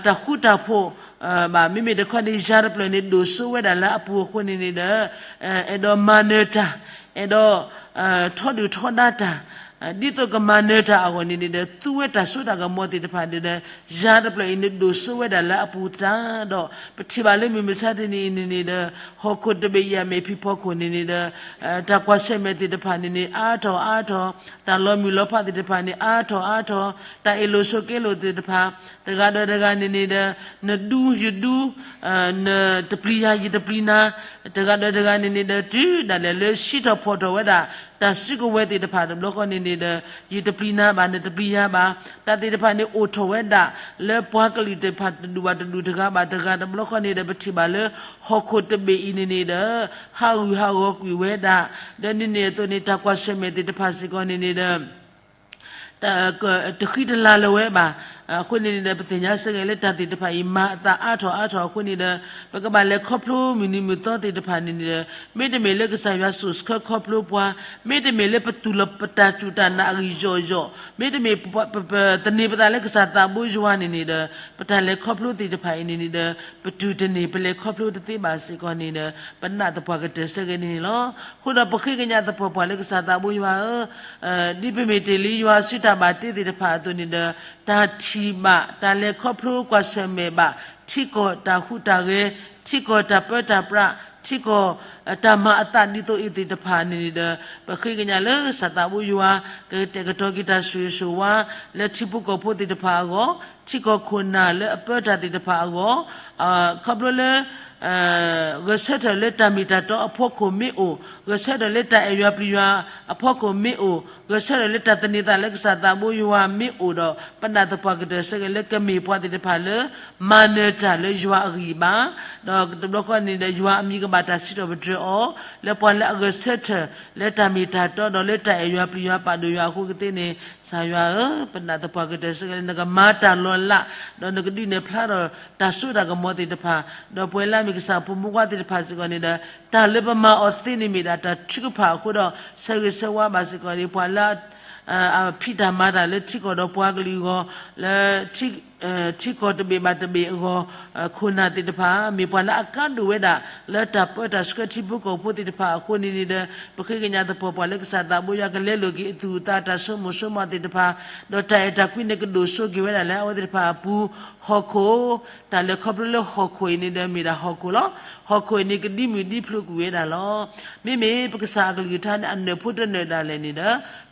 တၢ်ဃူတၢ်ဖိးဘၣ်. မ့မ့ၢ်တခီန့ၣ် ယၤတဖျၢၣ်န့ၣ် ဒိၣ်စိဝဲဒၣ်လၢအပူၤအဃိန့ၣ်န့ၣ်ဒီး အဲၣ်ဒိးမၤနၢၤတၢ်, အဲၣ်ဒိး ထီဒုၣ်ထီဒါတၢ်, ဒ်သိးကမၤနၢၤတၢ်အဂီၢ်န့ၣ်န့ၣ်ဒီး သူဝဲတၢ်စိတၢ်ကမီၤသ့ၣ်တဖၣ်န့ၣ်ဒီး ယၤတဖျၢၣ်အံၤန့ၣ် ဒိၣ်စိဝဲဒၣ်လၢအပူၤသတးဒီး ပထံၣ်ဘၣ်လၢမုၢ်မဆါတနံၤအံၤန့ၣ်န့ၣ်ဒီး ဟီၣ်ခိၣ်တဘ့ၣ်အံၤအမဲာ်ဖံးဖီခိၣ်န့ၣ်န့ၣ်ဒီး တၢ်ကွၢ်ဆၢၣ်မဲာ်သ့ၣ်တဖၣ်န့ၣ်န့ၣ် အါထီၣ်အါထီၣ်, တၢ်လီၤမုၢ်လီၤဖးသ့ၣ်တဖၣ်န့ၣ် အါထီၣ်အါထီၣ်, တၢ်အ့ၣ်လိာ်ဆိးက့လိာ်သ့ၣ်တဖၣ် တဂၤဒီးတဂၤန့ၣ်န့ၣ်ဒီး နဒူယဒူ, နတပျံၤယၤယတပျံၤနၤ, တဂၤဒီးတဂၤန့ၣ်န့ၣ်ဒီး တုၤဒၣ်လဲာ်လၢစံးထီၣ်ဖီၣ်ထီၣ်ဝဲဒၣ် တၢ်စုကဝဲၤသ့ၣ်တဖၣ်တဘျီဃီန့ၣ်န့ၣ်ဒီး ယတပျံၤနၤဘၣ် နတပျံၤယၤဘၣ်, တၢ်သ့ၣ်တဖၣ်န့ၣ်အိၣ်ထီၣ်ဝဲဒၣ် လၢပှၤကလုာ်သ့ၣ်တဖၣ်တဒူၣ်ဘၣ်တဒူၣ်တဂၤဘၣ်တဂၤ တဘျီဃီန့ၣ်ဒီး ပထံၣ်ဘၣ်လၢ ဟီၣ်ခိၣ်တဘ့ၣ်အံၤန့ၣ်န့ၣ်ဒီး ဟးဂူာ်ဟးဂီၤကွံာ်ဝဲဒၣ်, ဒီးန့ၣ်န့ၣ်အသိးန့ၣ် တၢ်ကွၢ်ဆၢၣ်မဲာ်သ့ၣ်တဖၣ်စ့ၢ်ကီးန့ၣ်န့ၣ်ဒီး တဃံတလၤလၢၤဝဲဘၣ်. အဃိန့ၣ်န့ၣ်ဒီး ပသ့ၣ်ညါစ့ၢ်ကီးလၢတၢ်သ့ၣ်တဖၣ်အံၤ မၤအသးအါထီၣ်အါထီၣ်အဃိန့ၣ်ဒီး ပကဘၣ်လဲၤခီဖျိမုၢ်နံၤမုၢ်သီသ့ၣ်တဖၣ်န့ၣ်န့ၣ်ဒီး မ့တမ့ၢ်လၢကစၢ်ယွၤစိာ်ဆှၢခီဖျိပှၤ, မ့တမ့ၢ်လၢပသူၣ်လီၤပတၢ်စူၢ်တၢ်နာ်အဂံၢ်ယီၣ်ယီၣ်, မ့တမ့ၢ်ပ ပ ပသန့ၤပသးလၢကစၢ်သးဘိယွၤန့ၣ်န့ၣ်ဒီး ပတၢ်လဲၤခီဖျိသ့ၣ်တဖၣ်အံၤန့ၣ်န့ၣ်ဒီး ပတုၤတန့ၢ် ပလဲၤခီဖျိတသ့ဘၣ်စ့ၢ်ကီးန့ၣ်ဒီး ပနာ်သပှၢ်ကတၢၢ်ဆၢက့ၤန့ၣ်န့ၣ်လီၤ. အဃိဒီးပဃ့ကညးသပှၢ်ပှၢ်လၢကစၢ်သးဘိယွၤဧၢ, ဒ်ပမ့ၢ်တ့ၢ်လံယွၤစုတၢ်ဘၣ်တ့သ့ၣ်တဖၣ်အသိးန့ၣ်ဒီး တၢ်ထံၣ်ဘၣ် တၢ်လဲၤခီဖျိကွၢ်ဆၢၣ်မဲာ်ဘၣ် ထံကီၢ်တၢ်ဟူးတၢ်ဂဲၤ, ထံကီၢ်တၢ်ပၢတၢ်ပြး, ထံကီၢ် တၢ်မၤအသးဒ်သိးအံၤသ့ၣ်တဖၣ်န့ၣ်န့ၣ်ဒီး ပဃ့ကညးလၢကစၢ်သးဘိယွၤ ကကတဲာ်ကတီၤက့ၤတၢ်ဆိၣ်ဂ့ၤဆိၣ်ဝါ လၢထံဖိကီၢ်ဖိသ့ၣ်တဖၣ်အဂီၢ်, ထံကီၢ်ခိၣ်နၢ်လၢအပၢတၢ်သ့ၣ်တဖၣ်အဂီၢ်, ခီဖျိလၢ ဂဲၤဆၢထၢၣ်လၢတၢ်မ့ၢ်တၢ်တီအဖီခိၣ်မ့ၢ်အိၣ်, ဂဲၤဆၢထၢၣ်လၢတၢ်အဲၣ်ယွၤပျံၤယွၤအဖီခိၣ်မ့ၢ်အိၣ်, ဂဲၤဆၢထၢၣ်လၢတၢ်သန့ၤသးလၢကစၢ်သးဘိယွၤမ့ၢ်အိၣ်ဒီး ပနာ်သပှၢ်ကတၢၢ်ဆၢက့ၤလၢကမ့ၢ်ပှၤသ့ၣ်တဖၣ်လၢ မၤနၢၤတၢ်လၢယွၤအဂံၢ်ဘါ, ဒီးတဘျီဃီန့ၣ်ဒီး ယွၤအမံၤကဘၣ်တၢ်စံးထီၣ်ပတြၢၤအီၤ လၢပှၤလၢအဂဲၤဆၢထၢၣ် လၢတၢ်မ့ၢ်တၢ်တီဒီးလၢတၢ်အဲၣ်ယွၤပျံၤယွၤပာ်ဒိၣ်ယွၤအဃိကသ့န့ၣ်, ကစၢ်ယွၤဧၢ, ပနာ်သပှၢ်ကတၢၢ်ဆၢက့ၤလၢနကမၤတၢ်လီၤလး, ဒီးနကဒုးနဲၣ်ဖျါထီၣ်တၢ်စိတၢ်ကမီၤသ့ၣ်တဖၣ်, ဒီးပဝဲလၢအမ့ၢ်ကစၢ်အဖိမုၣ်ဖိခွါသ့ၣ်တဖၣ်စ့ၢ်ကီးန့ၣ်ဒီး တၢ်လၢပမၤအီၤသ့န့ၣ်မ့ၢ်ဒၣ်တၢ်ထုကဖၣ်အဃိဒီး ဆၢဂ့ၤဆၢဝါဘၣ်စ့ၢ်ကီးန့ၣ် ပှၤလၢ အဖံးတၢ်မၤတၢ်လၢထံကီၢ်ဒီးပှၤကလုာ်အဂီၢ်, လၢ ထံကီၢ်တဘ့ၣ်ဘၣ်တဘ့ၣ်အဂီၢ်, ခိၣ်နၢ်သ့ၣ်တဖၣ် မ့ၢ်ပှၤလၢအကါဒိၣ်ဝဲဒၣ် လၢတၢ်ပၢတၢ်ဆှၢထံဖိကီၢ်ဖိသ့ၣ်တဖၣ်အဃိန့ၣ်န့ၣ်ဒီး ပဃ့ကညးသပှၢ်ပှၢ်လၢကစၢ်သးဘိယွၤကလဲလိာ်က့ၤအသူၣ်အသးတၢ်ဆိကမိၣ်ဆိကမးသ့ၣ်တဖၣ်, ဒီးတၢ်အဲၣ်တၢ်ကွံန့ၣ်ကဒိၣ်စိက့ၤဝဲဒၣ်လၢအဝဲသ့ၣ်တဖၣ်အပူၤ, ဟီၣ်ခိၣ်, တၢ်လဲၤခီဖျိလၢဟီၣ်ခိၣ်အံၤန့ၣ်ဒီး မ့ၢ်ဒၣ်ဟီၣ်ခိၣ်လီၤ. ဟီၣ်ခိၣ်အံၤန့ၣ် ကဒံမုၢ်ဒံဖျိးကွံာ်ဝဲဒၣ်လီၤ. မ့မ့ၢ်ပကစၢ်အကလုၢ်ကထါန့ၣ် အနၢၣ်ဖိတနၢၣ်ဒၣ်လဲာ်န့ၣ်ဒီး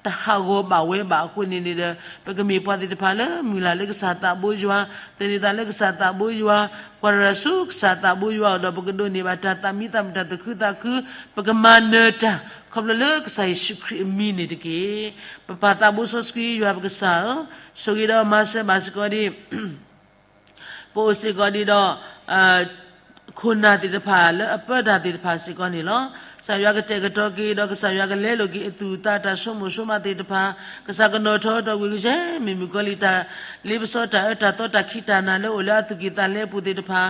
တဟးဂီၤဘၣ်ဝဲဘၣ်အဃိန့ၣ်န့ၣ်ဒီး ပကမ့ၢ်ပှၤသ့ၣ်တဖၣ်လၢ မုၢ်လၢ်လၢကစၢ်သးဘိယွၤ, သန့ၤသးလၢကစၢ်သးဘိယွၤ, ကွၢ်ရၤဆူကစၢ်သးဘိယွၤအအိၣ်ဒီး ပကဒိးန့ၢ်ဘၣ်တၢ်သးမံသးမုာ်တၢ်သူၣ်ခုသးခု, ပကမၤနၢၤတၢ် ခီဖျိလၢကစၢ်ယ့ၣ်ၡူးခရံာ်အမံၤန့ၣ်တက့ၢ်. ပပၢ်သးဘိစီဆှံယွၤပကစၢ်ဧၢ, ဆိၣ်ဂ့ၤဒီးမၤစၢၤဘၣ်စ့ၢ်ကီးဒံး ပအိၣ်စ့ၢ်ကီးဒံးဒီး ခိၣ်နၢ်သ့ၣ်တဖၣ်လၢအပၢတၢ်သ့ၣ်တဖၣ်စ့ၢ်ကီးန့ၣ်လီၤ. ကစၢ်ယွၤကတဲာ်ကတီၤက့ၤဒီး ကစၢ်ယွၤကလဲလိာ်က့ၤအသူၣ်အသးတၢ်ဆိကမိၣ်ဆိကမးသ့ၣ်တဖၣ်, ကစၢ်ကနီၤထီၣ်ထီၣ်ကွံာ်ကယဲၢ် မ့ၢ်မုၣ်ကီၤလံၢ်တၢ် လ့ပစီတၢ်အၢတၢ်သီတၢ်ခံးတၢ်နၤလၢအိၣ်လၢအသူၣ်ကံၢ်သးလဲအပူၤသ့ၣ်တဖၣ်,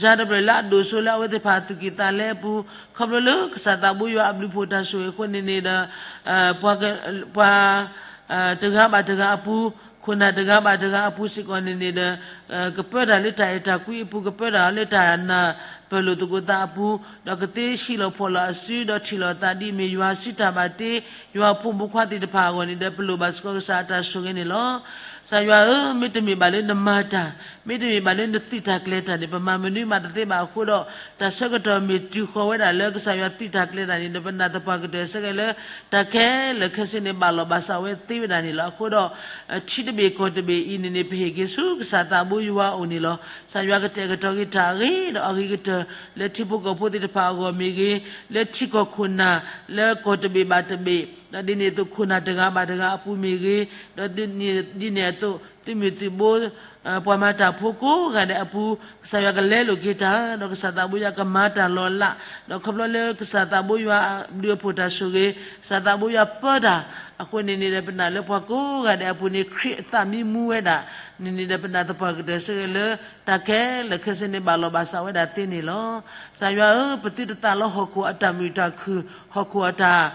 ယၤတဘျၢၣ်လၢအဒိၣ်စိလၢအဝဲသ့ၣ်တဖၣ်အသူၣ်ကံၢ်သးလဲအပူၤ, ခီဖျိလၢကစၢ်သးဘိယွၤအဘျုးဖှိၣ်တၢ်ဆိၣ်ဂ့ၤအဃိန့ၣ်န့ၣ်ဒီး ပှၤ ပှၤ တဂၤဘၣ်တဂၤအပူၤ, ခိၣ်နၢ်တဂၤဘၣ်တဂၤအပူၤစ့ၢ်ကီးန့ၣ်န့ၣ်ဒီး ကပၢတၢ်လၢတၢ်အဲၣ်တၢ်ကွံအပူၤ, ကပၢတၢ်လၢတၢ်နၢ်ပၢၢ်လိာ်သကိးသးအပူၤ, ဒီးကသ့ဟံးလီၤဖီၣ်လီၤအစု ဒီးထံၣ်လီၤသးဒ်အမ့ၢ်ယွၤစုတၢ်ဘၣ်တ့ ယွၤအဖိမုၣ်ဖိခွါသ့ၣ်တဖၣ်အဂီၢ်န့ၣ်ဒီး ပလိၣ်ဘၣ်စ့ၢ်ကီးကစၢ်အတၢ်ဆိၣ်ဂ့ၤန့ၣ်လီၤ. ကစၢ်ယွၤဧၢ, မ့တမ့ၢ်ဘၣ်လၢနမၤတၢ်, မ့တမ့ၢ်ဘၣ်လၢနသုးတၢ်ကျဲၤတၢ်န့ၣ် ပမၤမနုၤမးတသ့ဘၣ်အဃိဒီး တၢ်ဆၢကတီၢ်မ့ၢ်တုၤဃီၤဝဲဒၣ်လၢကစၢ်ယွၤသုးတၢ်ကျဲၤတၢ်န့ၣ်ဒီး ပနာ်သပှၢ်ကတၢၢ်ဆၢက့ၤလၢ တၢ်ခဲလၢာ်ခဲဆ့န့ၣ် ဘၣ်လီၤဘၣ်စးဝဲသ့ဝဲဒၣ်န့ၣ်လီၤ. အဃိဒီး ထံတဘ့ၣ်ကီၢ်တဘ့ၣ်အံၤန့ၣ်န့ၣ် ပဟ့ၣ်က့ၤဆူကစၢ်သးဘိယွၤအအိၣ်န့ၣ်လီၤ. ကစၢ်ယွၤကတဲာ်ကတီၤက့ၤတၢ်အဂ့ၤဒီးအဂ့ၤကတၢၢ် လၢထံဖိကီၢ်ဖိသ့ၣ်တဖၣ်အဂီၢ်မ့ၢ်ဂ့ၤ, လၢထံကီၢ်ခိၣ်နၢ် လၢကီၢ်တဘ့ၣ်ဘၣ်တဘ့ၣ်, ဒီးဒ်န့ၣ်အသိးခိၣ်နၢ်တဂၤဘၣ်တဂၤအပူၤမ့ၢ်ဂ့ၤ, ဒီးဒ်န့ၣ်အသိး သုးမုၢ်သုးဘိ ပှၤမၤတၢ်ဖိကိးဂၤဒဲးအပူၤ, ကစၢ်ယွၤကလဲလိာ်က့ၤတၢ်, ဒီးကစၢ်သးဘိယွၤကမၤတၢ်လီၤလး, ဒီးခီဖျိလၢကစၢ်သးဘိယွၤအဘျုးအဖှိၣ်တၢ်ဆိၣ်ဂ့ၤ, ကစၢ်သးဘိယွၤပၢတၢ်, အဃိန့ၣ်န့ၣ်ဒီး ပနာ်လၢပှၤကိးဂၤဒဲးအပူၤန့ၣ် ခရံာ်အသးမံမူဝဲဒၣ်, န့ၣ်န့ၣ်ဒီး ပနာ်သပှၢ်ကတၢၢ်ဆၢက့ၤလၢ တၢ်ခဲလၢာ်ခဲဆ့န့ၣ် ဘၣ်လီၤဘၣ်စးဝဲဒၣ်သ့န့ၣ်လီၤ. ကစၢ်ယွၤဧၢ, ပသုတသးလီဟီၣ်ခိၣ်အတၢ်မုာ်တၢ်ခုၣ်, ဟီၣ်ခိၣ်အတၢ်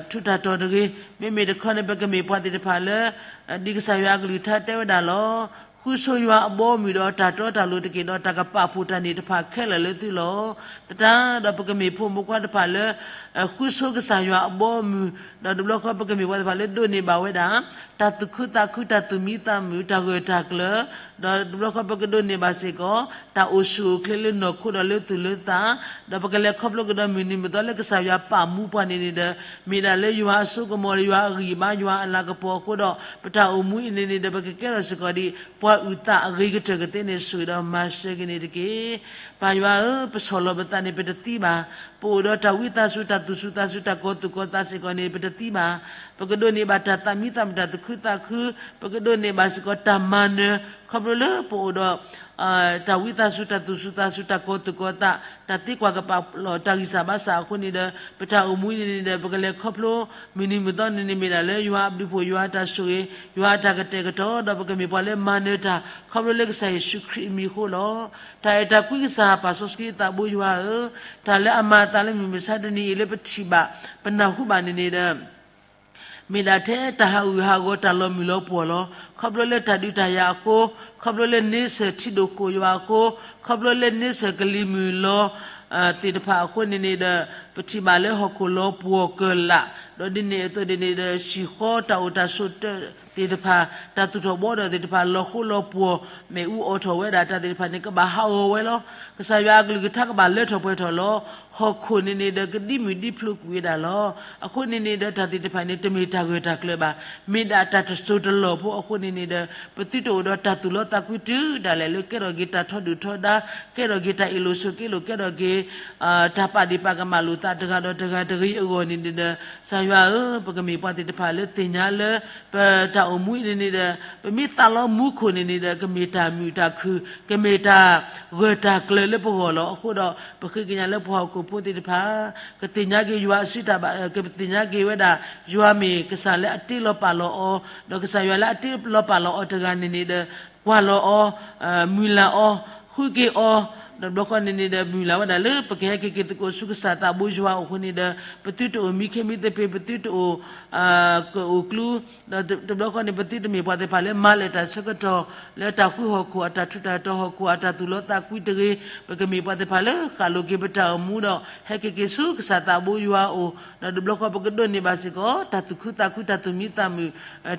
ထူးတၢ်တီၤတဂ့ၤ, မ့မ့ၢ်တခီန့ၣ် ပကမ့ၢ်ပှၤသ့ၣ်တဖၣ်လၢ ဒ်ကစၢ်ယွၤအကလုၢ်ကထါတဲဝဲဒၣ်လီၤ. ဃုဆိယွၤအဘီအမုၢ်ဒီးတၢ်တီတၢ်လိၤတက့ၢ်, ဒီးတၢ်ကပာ်ဖှိၣ်တၢ်န့ၣ်တဖၣ်ခဲလၢာ်လၢသုလီၤ. သတးဒီးပကမ့ၢ်ဖိမုၣ်ဖိခွါတဖၣ်လၢ ဃုဆိကစၢ်ယွၤအဘီအမုၢ်, ဒီးတဘျီဃီပကမ့ၢ်ပှၤတဖၣ်လၢဒိးန့ၢ်ဘၣ်ဝဲဒၣ် တၢ်သူၣ်ခုသးခု, တၢ်သူၣ်မံသးမုာ်, တၢ်ဂၢၢ်တၢ်ကျၢၤ, ဒီးတဘျီဃီပကဒိးန့ၢ်ဘၣ်စ့ၢ်ကီး တၢ်အိၣ်ဆူၣ်အိၣ်ချ့လၢနီၢ်ခိဒီးလၢသူၣ်လၢသး, ဒီးပကလဲၤခီဖျိကဒီးမုၢ်နံၤမုၢ်သီလၢကစၢ်ယွၤပာ်မူပှၤန့ၣ်န့ၣ်ဒီး မ့ၢ်ဒၣ်လၢယွၤအစိကမီၤ, ယွၤအဂံၢ်အဘါ, ယွၤအလၤကပီၤအဃိဒီး ပတၢ်အိၣ်မူအံၤန့ၣ်န့ၣ်ဒီး ပကကဲထီၣ်စ့ၢ်ကီးဒ်ပှၤ အုၣ်သးအဂ့ၤကတၢၢ်ကသ့န့ၣ် ဆိၣ်ဂ့ၤဒီးမၤစၢၤက့ၤန့ၣ်တက့ၢ်. ပၢ်ယွၤဧၢ, ပဆီၣ်လီၤပသးန့ၣ် ပတသံဘၣ်. ပအိၣ်ဒီးတၢ်ဝံသးစူၤ တၢ်သူၣ်စူၤသးစူၤ တၢ်ကီၤသူၣ်ကီၤသးစ့ၢ်ကီးန့ၣ် ပတသံဘၣ်. ပကဒိးန့ၢ်ဘၣ်တၢ်သးမံသးမုာ် တၢ်သူၣ်ခုသးခု, ပကဒိးန့ၢ်ဘၣ်စ့ၢ်ကီးတၢ်မၤနၢၤ ခီဖျိလၢပအိၣ်ဒီး တၢ်ဝံသးစူၤ တၢ်သူၣ်စူၤသးစူၤ တၢ်ကီၤသူၣ်ကီၤသး တၢ်သံကွၢ်ကပာ်လီၤ တၢ်ဂံၢ်စၢ်ဘါစၢ်အဃိန့ၣ်ဒီး ပတၢ်အိၣ်မူအံၤန့ၣ်ဒီး ပကလဲၤခီဖျိ မုၢ်နံၤမုၢ်သီန့ၣ်န့ၣ် မ့ၢ်ဒၣ်လၢယွၤအဘျုးအဖှိၣ် ယွၤအတၢ်ဆိၣ်ဂ့ၤ ယွၤအတၢ်ကတဲာ်ကတီၤ ဒီးပကမ့ၢ်ပှၤလၢမၤနၢၤတၢ် ခီဖျိလၢကစၢ်ယ့ၣ်ၡူးခရံာ်အမံၤအဃိလီၤ. တၢ်အဲၣ်တၢ်ကွံကစၢ် ပၢ်စီဆှံသးဘိယွၤဧၢ, တၢ်လၢအမၤအသးလၢမုၢ်မဆါတနံၤအံၤလၢပထံၣ်ဘၣ် ပနၢ်ဟူဘၣ်န့ၣ်န့ၣ်ဒီး မ့ၢ်ဒၣ်ထဲတၢ်ဟးဂူာ်ဟးဂီၤ တၢ်လီၤမုၢ်လီၤပှီၢ်လီၤ. ခီဖျိလၢတၢ်ဒုးတၢ်ယၤအဃိ, ခီဖျိလၢန့ဆၢၣ်ထံဒိၣ်ဃိၣ်ယွၤအဃိ, ခီဖျိလၢန့ဆၢၣ်ကလံၤမုၢ်လီၤ သ့ၣ်တဖၣ်အဃိန့ၣ်န့ၣ်ဒီး ပထံၣ်ဘၣ်လၢဟီၣ်ခိၣ်လီၤပှီၢ်ကၢၢ်လၢ်, ဒီးဒ်န့ၣ်အသိးန့ၣ်န့ၣ်ဒီး ဟံၣ်ဃီတၢ်အိၣ်တၢ်ဆိးတၢးသ့ၣ်တဖၣ်, တၢ်သူၣ်ထီၣ်ဘှီထီၣ်သ့ၣ်တဖၣ် လီၤဃိလီၤပှီၢ် မ့ၣ်အူအိးထီၣ်ဝဲဒၣ်တၢ်သ့ၣ်တဖၣ်န့ၣ် ကဘၣ်ဟးဂီၤဝဲလီၤ. ကစၢ်ယွၤအကလုၢ်ကထါကဘၣ်လၢထီၣ်ပှဲၤထီၣ်လီၤ. ဟီၣ်ခိၣ်န့ၣ်န့ၣ်ဒီး ကဒံမုၢ်ဒံဖျိးကွံာ်ဝဲဒၣ်လီၤ. အဃိန့ၣ်န့ၣ်ဒီး တၢ်သ့ၣ်တဖၣ်န့ၣ် တမ့ၢ်တၢ်ဂၢၢ်တၢ်ကျၢၤဘၣ်, မ့ၢ်ဒၣ်တၢ်တစိၤတလီၢ်ဖိအဃိန့ၣ်န့ၣ်ဒီး ပသုတအိၣ်ဒီးတၢ်သူၣ်လီသးကွံတုၤဒၣ်လဲာ်လၢ ကဲထီၣ်က့ၤတၢ်ထီဒုၣ်ထီဒါ, ကဲထီၣ်က့ၤတၢ်အ့ၣ်လိာ်ဆိးက့လိာ်, ကဲထီၣ်က့ၤ တၢ်ပာ်ဒ့ၣ်ပာ်ကမၣ်လိာ်သးတဂၤဒီးတဂၤတဂ့ၤအဂီၢ်န့ၣ်န့ၣ်ဒီး ကစၢ်ယွၤဧၢ, ပကမ့ၢ်ပှၤသ့ၣ်တဖၣ်လၢသ့ၣ်ညါလၢ ပတၢ်အိၣ်မူအံၤန့ၣ်န့ၣ်ဒီး ပမ့ၢ်သးလီမူခိၣ်န့ၣ်န့ၣ်ဒီး ကမ့ၢ်တၢ်မုာ်တၢ်ခုၣ်, ကမ့ၢ်တၢ်ဂၢၢ်တၢ်ကျၢၤလၢပဂီၢ်လီၤ. အဃိဒီး ပဃ့ကညးလၢပှၤဟီၣ်ခိၣ်ဖိသ့ၣ်တဖၣ် ကသ့ၣ်ညါက့ၤယွၤအစုတၢ်ဘၣ်, ကသ့ၣ်ညါက့ၤဝဲဒၣ် ယွၤမ့ၢ်ကစၢ်လၢအတ့လီၤပာ်လီၤအီၤ, ဒီးကစၢ်ယွၤလၢအတ့လီၤပာ်လီၤအီၤတဂၤန့ၣ်န့ၣ်ဒီး ကွၢ်လီၤအီၤ, မုၢ်လၢ်အီၤ, ဃုက့ၤအီၤ, ဒီးဘျီဃီန့ၣ်န့ၣ်ဒီး မုၢ်လၢ်ဝဲဒၣ်လၢ ပကဟဲက့ၤက့ၤသကိးဆူကစၢ်သးဘိယွၤအအိၣ်အဃိန့ၣ်ဒီး ပသုတအိၣ်မံခ့မံသပ့ၤ, ပသုတအိၣ် ကအိၣ်ကျူ, ဒီးတဘျီဃီန့ၣ် ပသုတမ့ၢ်ပှၤသ့ၣ်တဖၣ်လၢမၤလၢာ်တၢ်ဆၢကတီၢ် လၢတၢ်ဃုဟီၣ်ခိၣ်အတၢ်ထူးတၢ်တီၤ ဟီၣ်ခိၣ်အတၢ်သူၣ်လီသးကွံတဂ့ၤ, ပကမ့ၢ်ပှၤသ့ၣ်တဖၣ်လၢဃၣ်လိာ်က့ၤပတၢ်အိၣ်မူဒီး ဟဲက့ၤက့ၤဆူကစၢ်သးဘိယွၤအအိၣ်, ဒီးတဘျီဃီပကဒိးန့ၢ်ဘၣ်စ့ၢ်ကီး တၢ်သူၣ်ခုသးခု တၢ်သူၣ်မံသးမုာ်,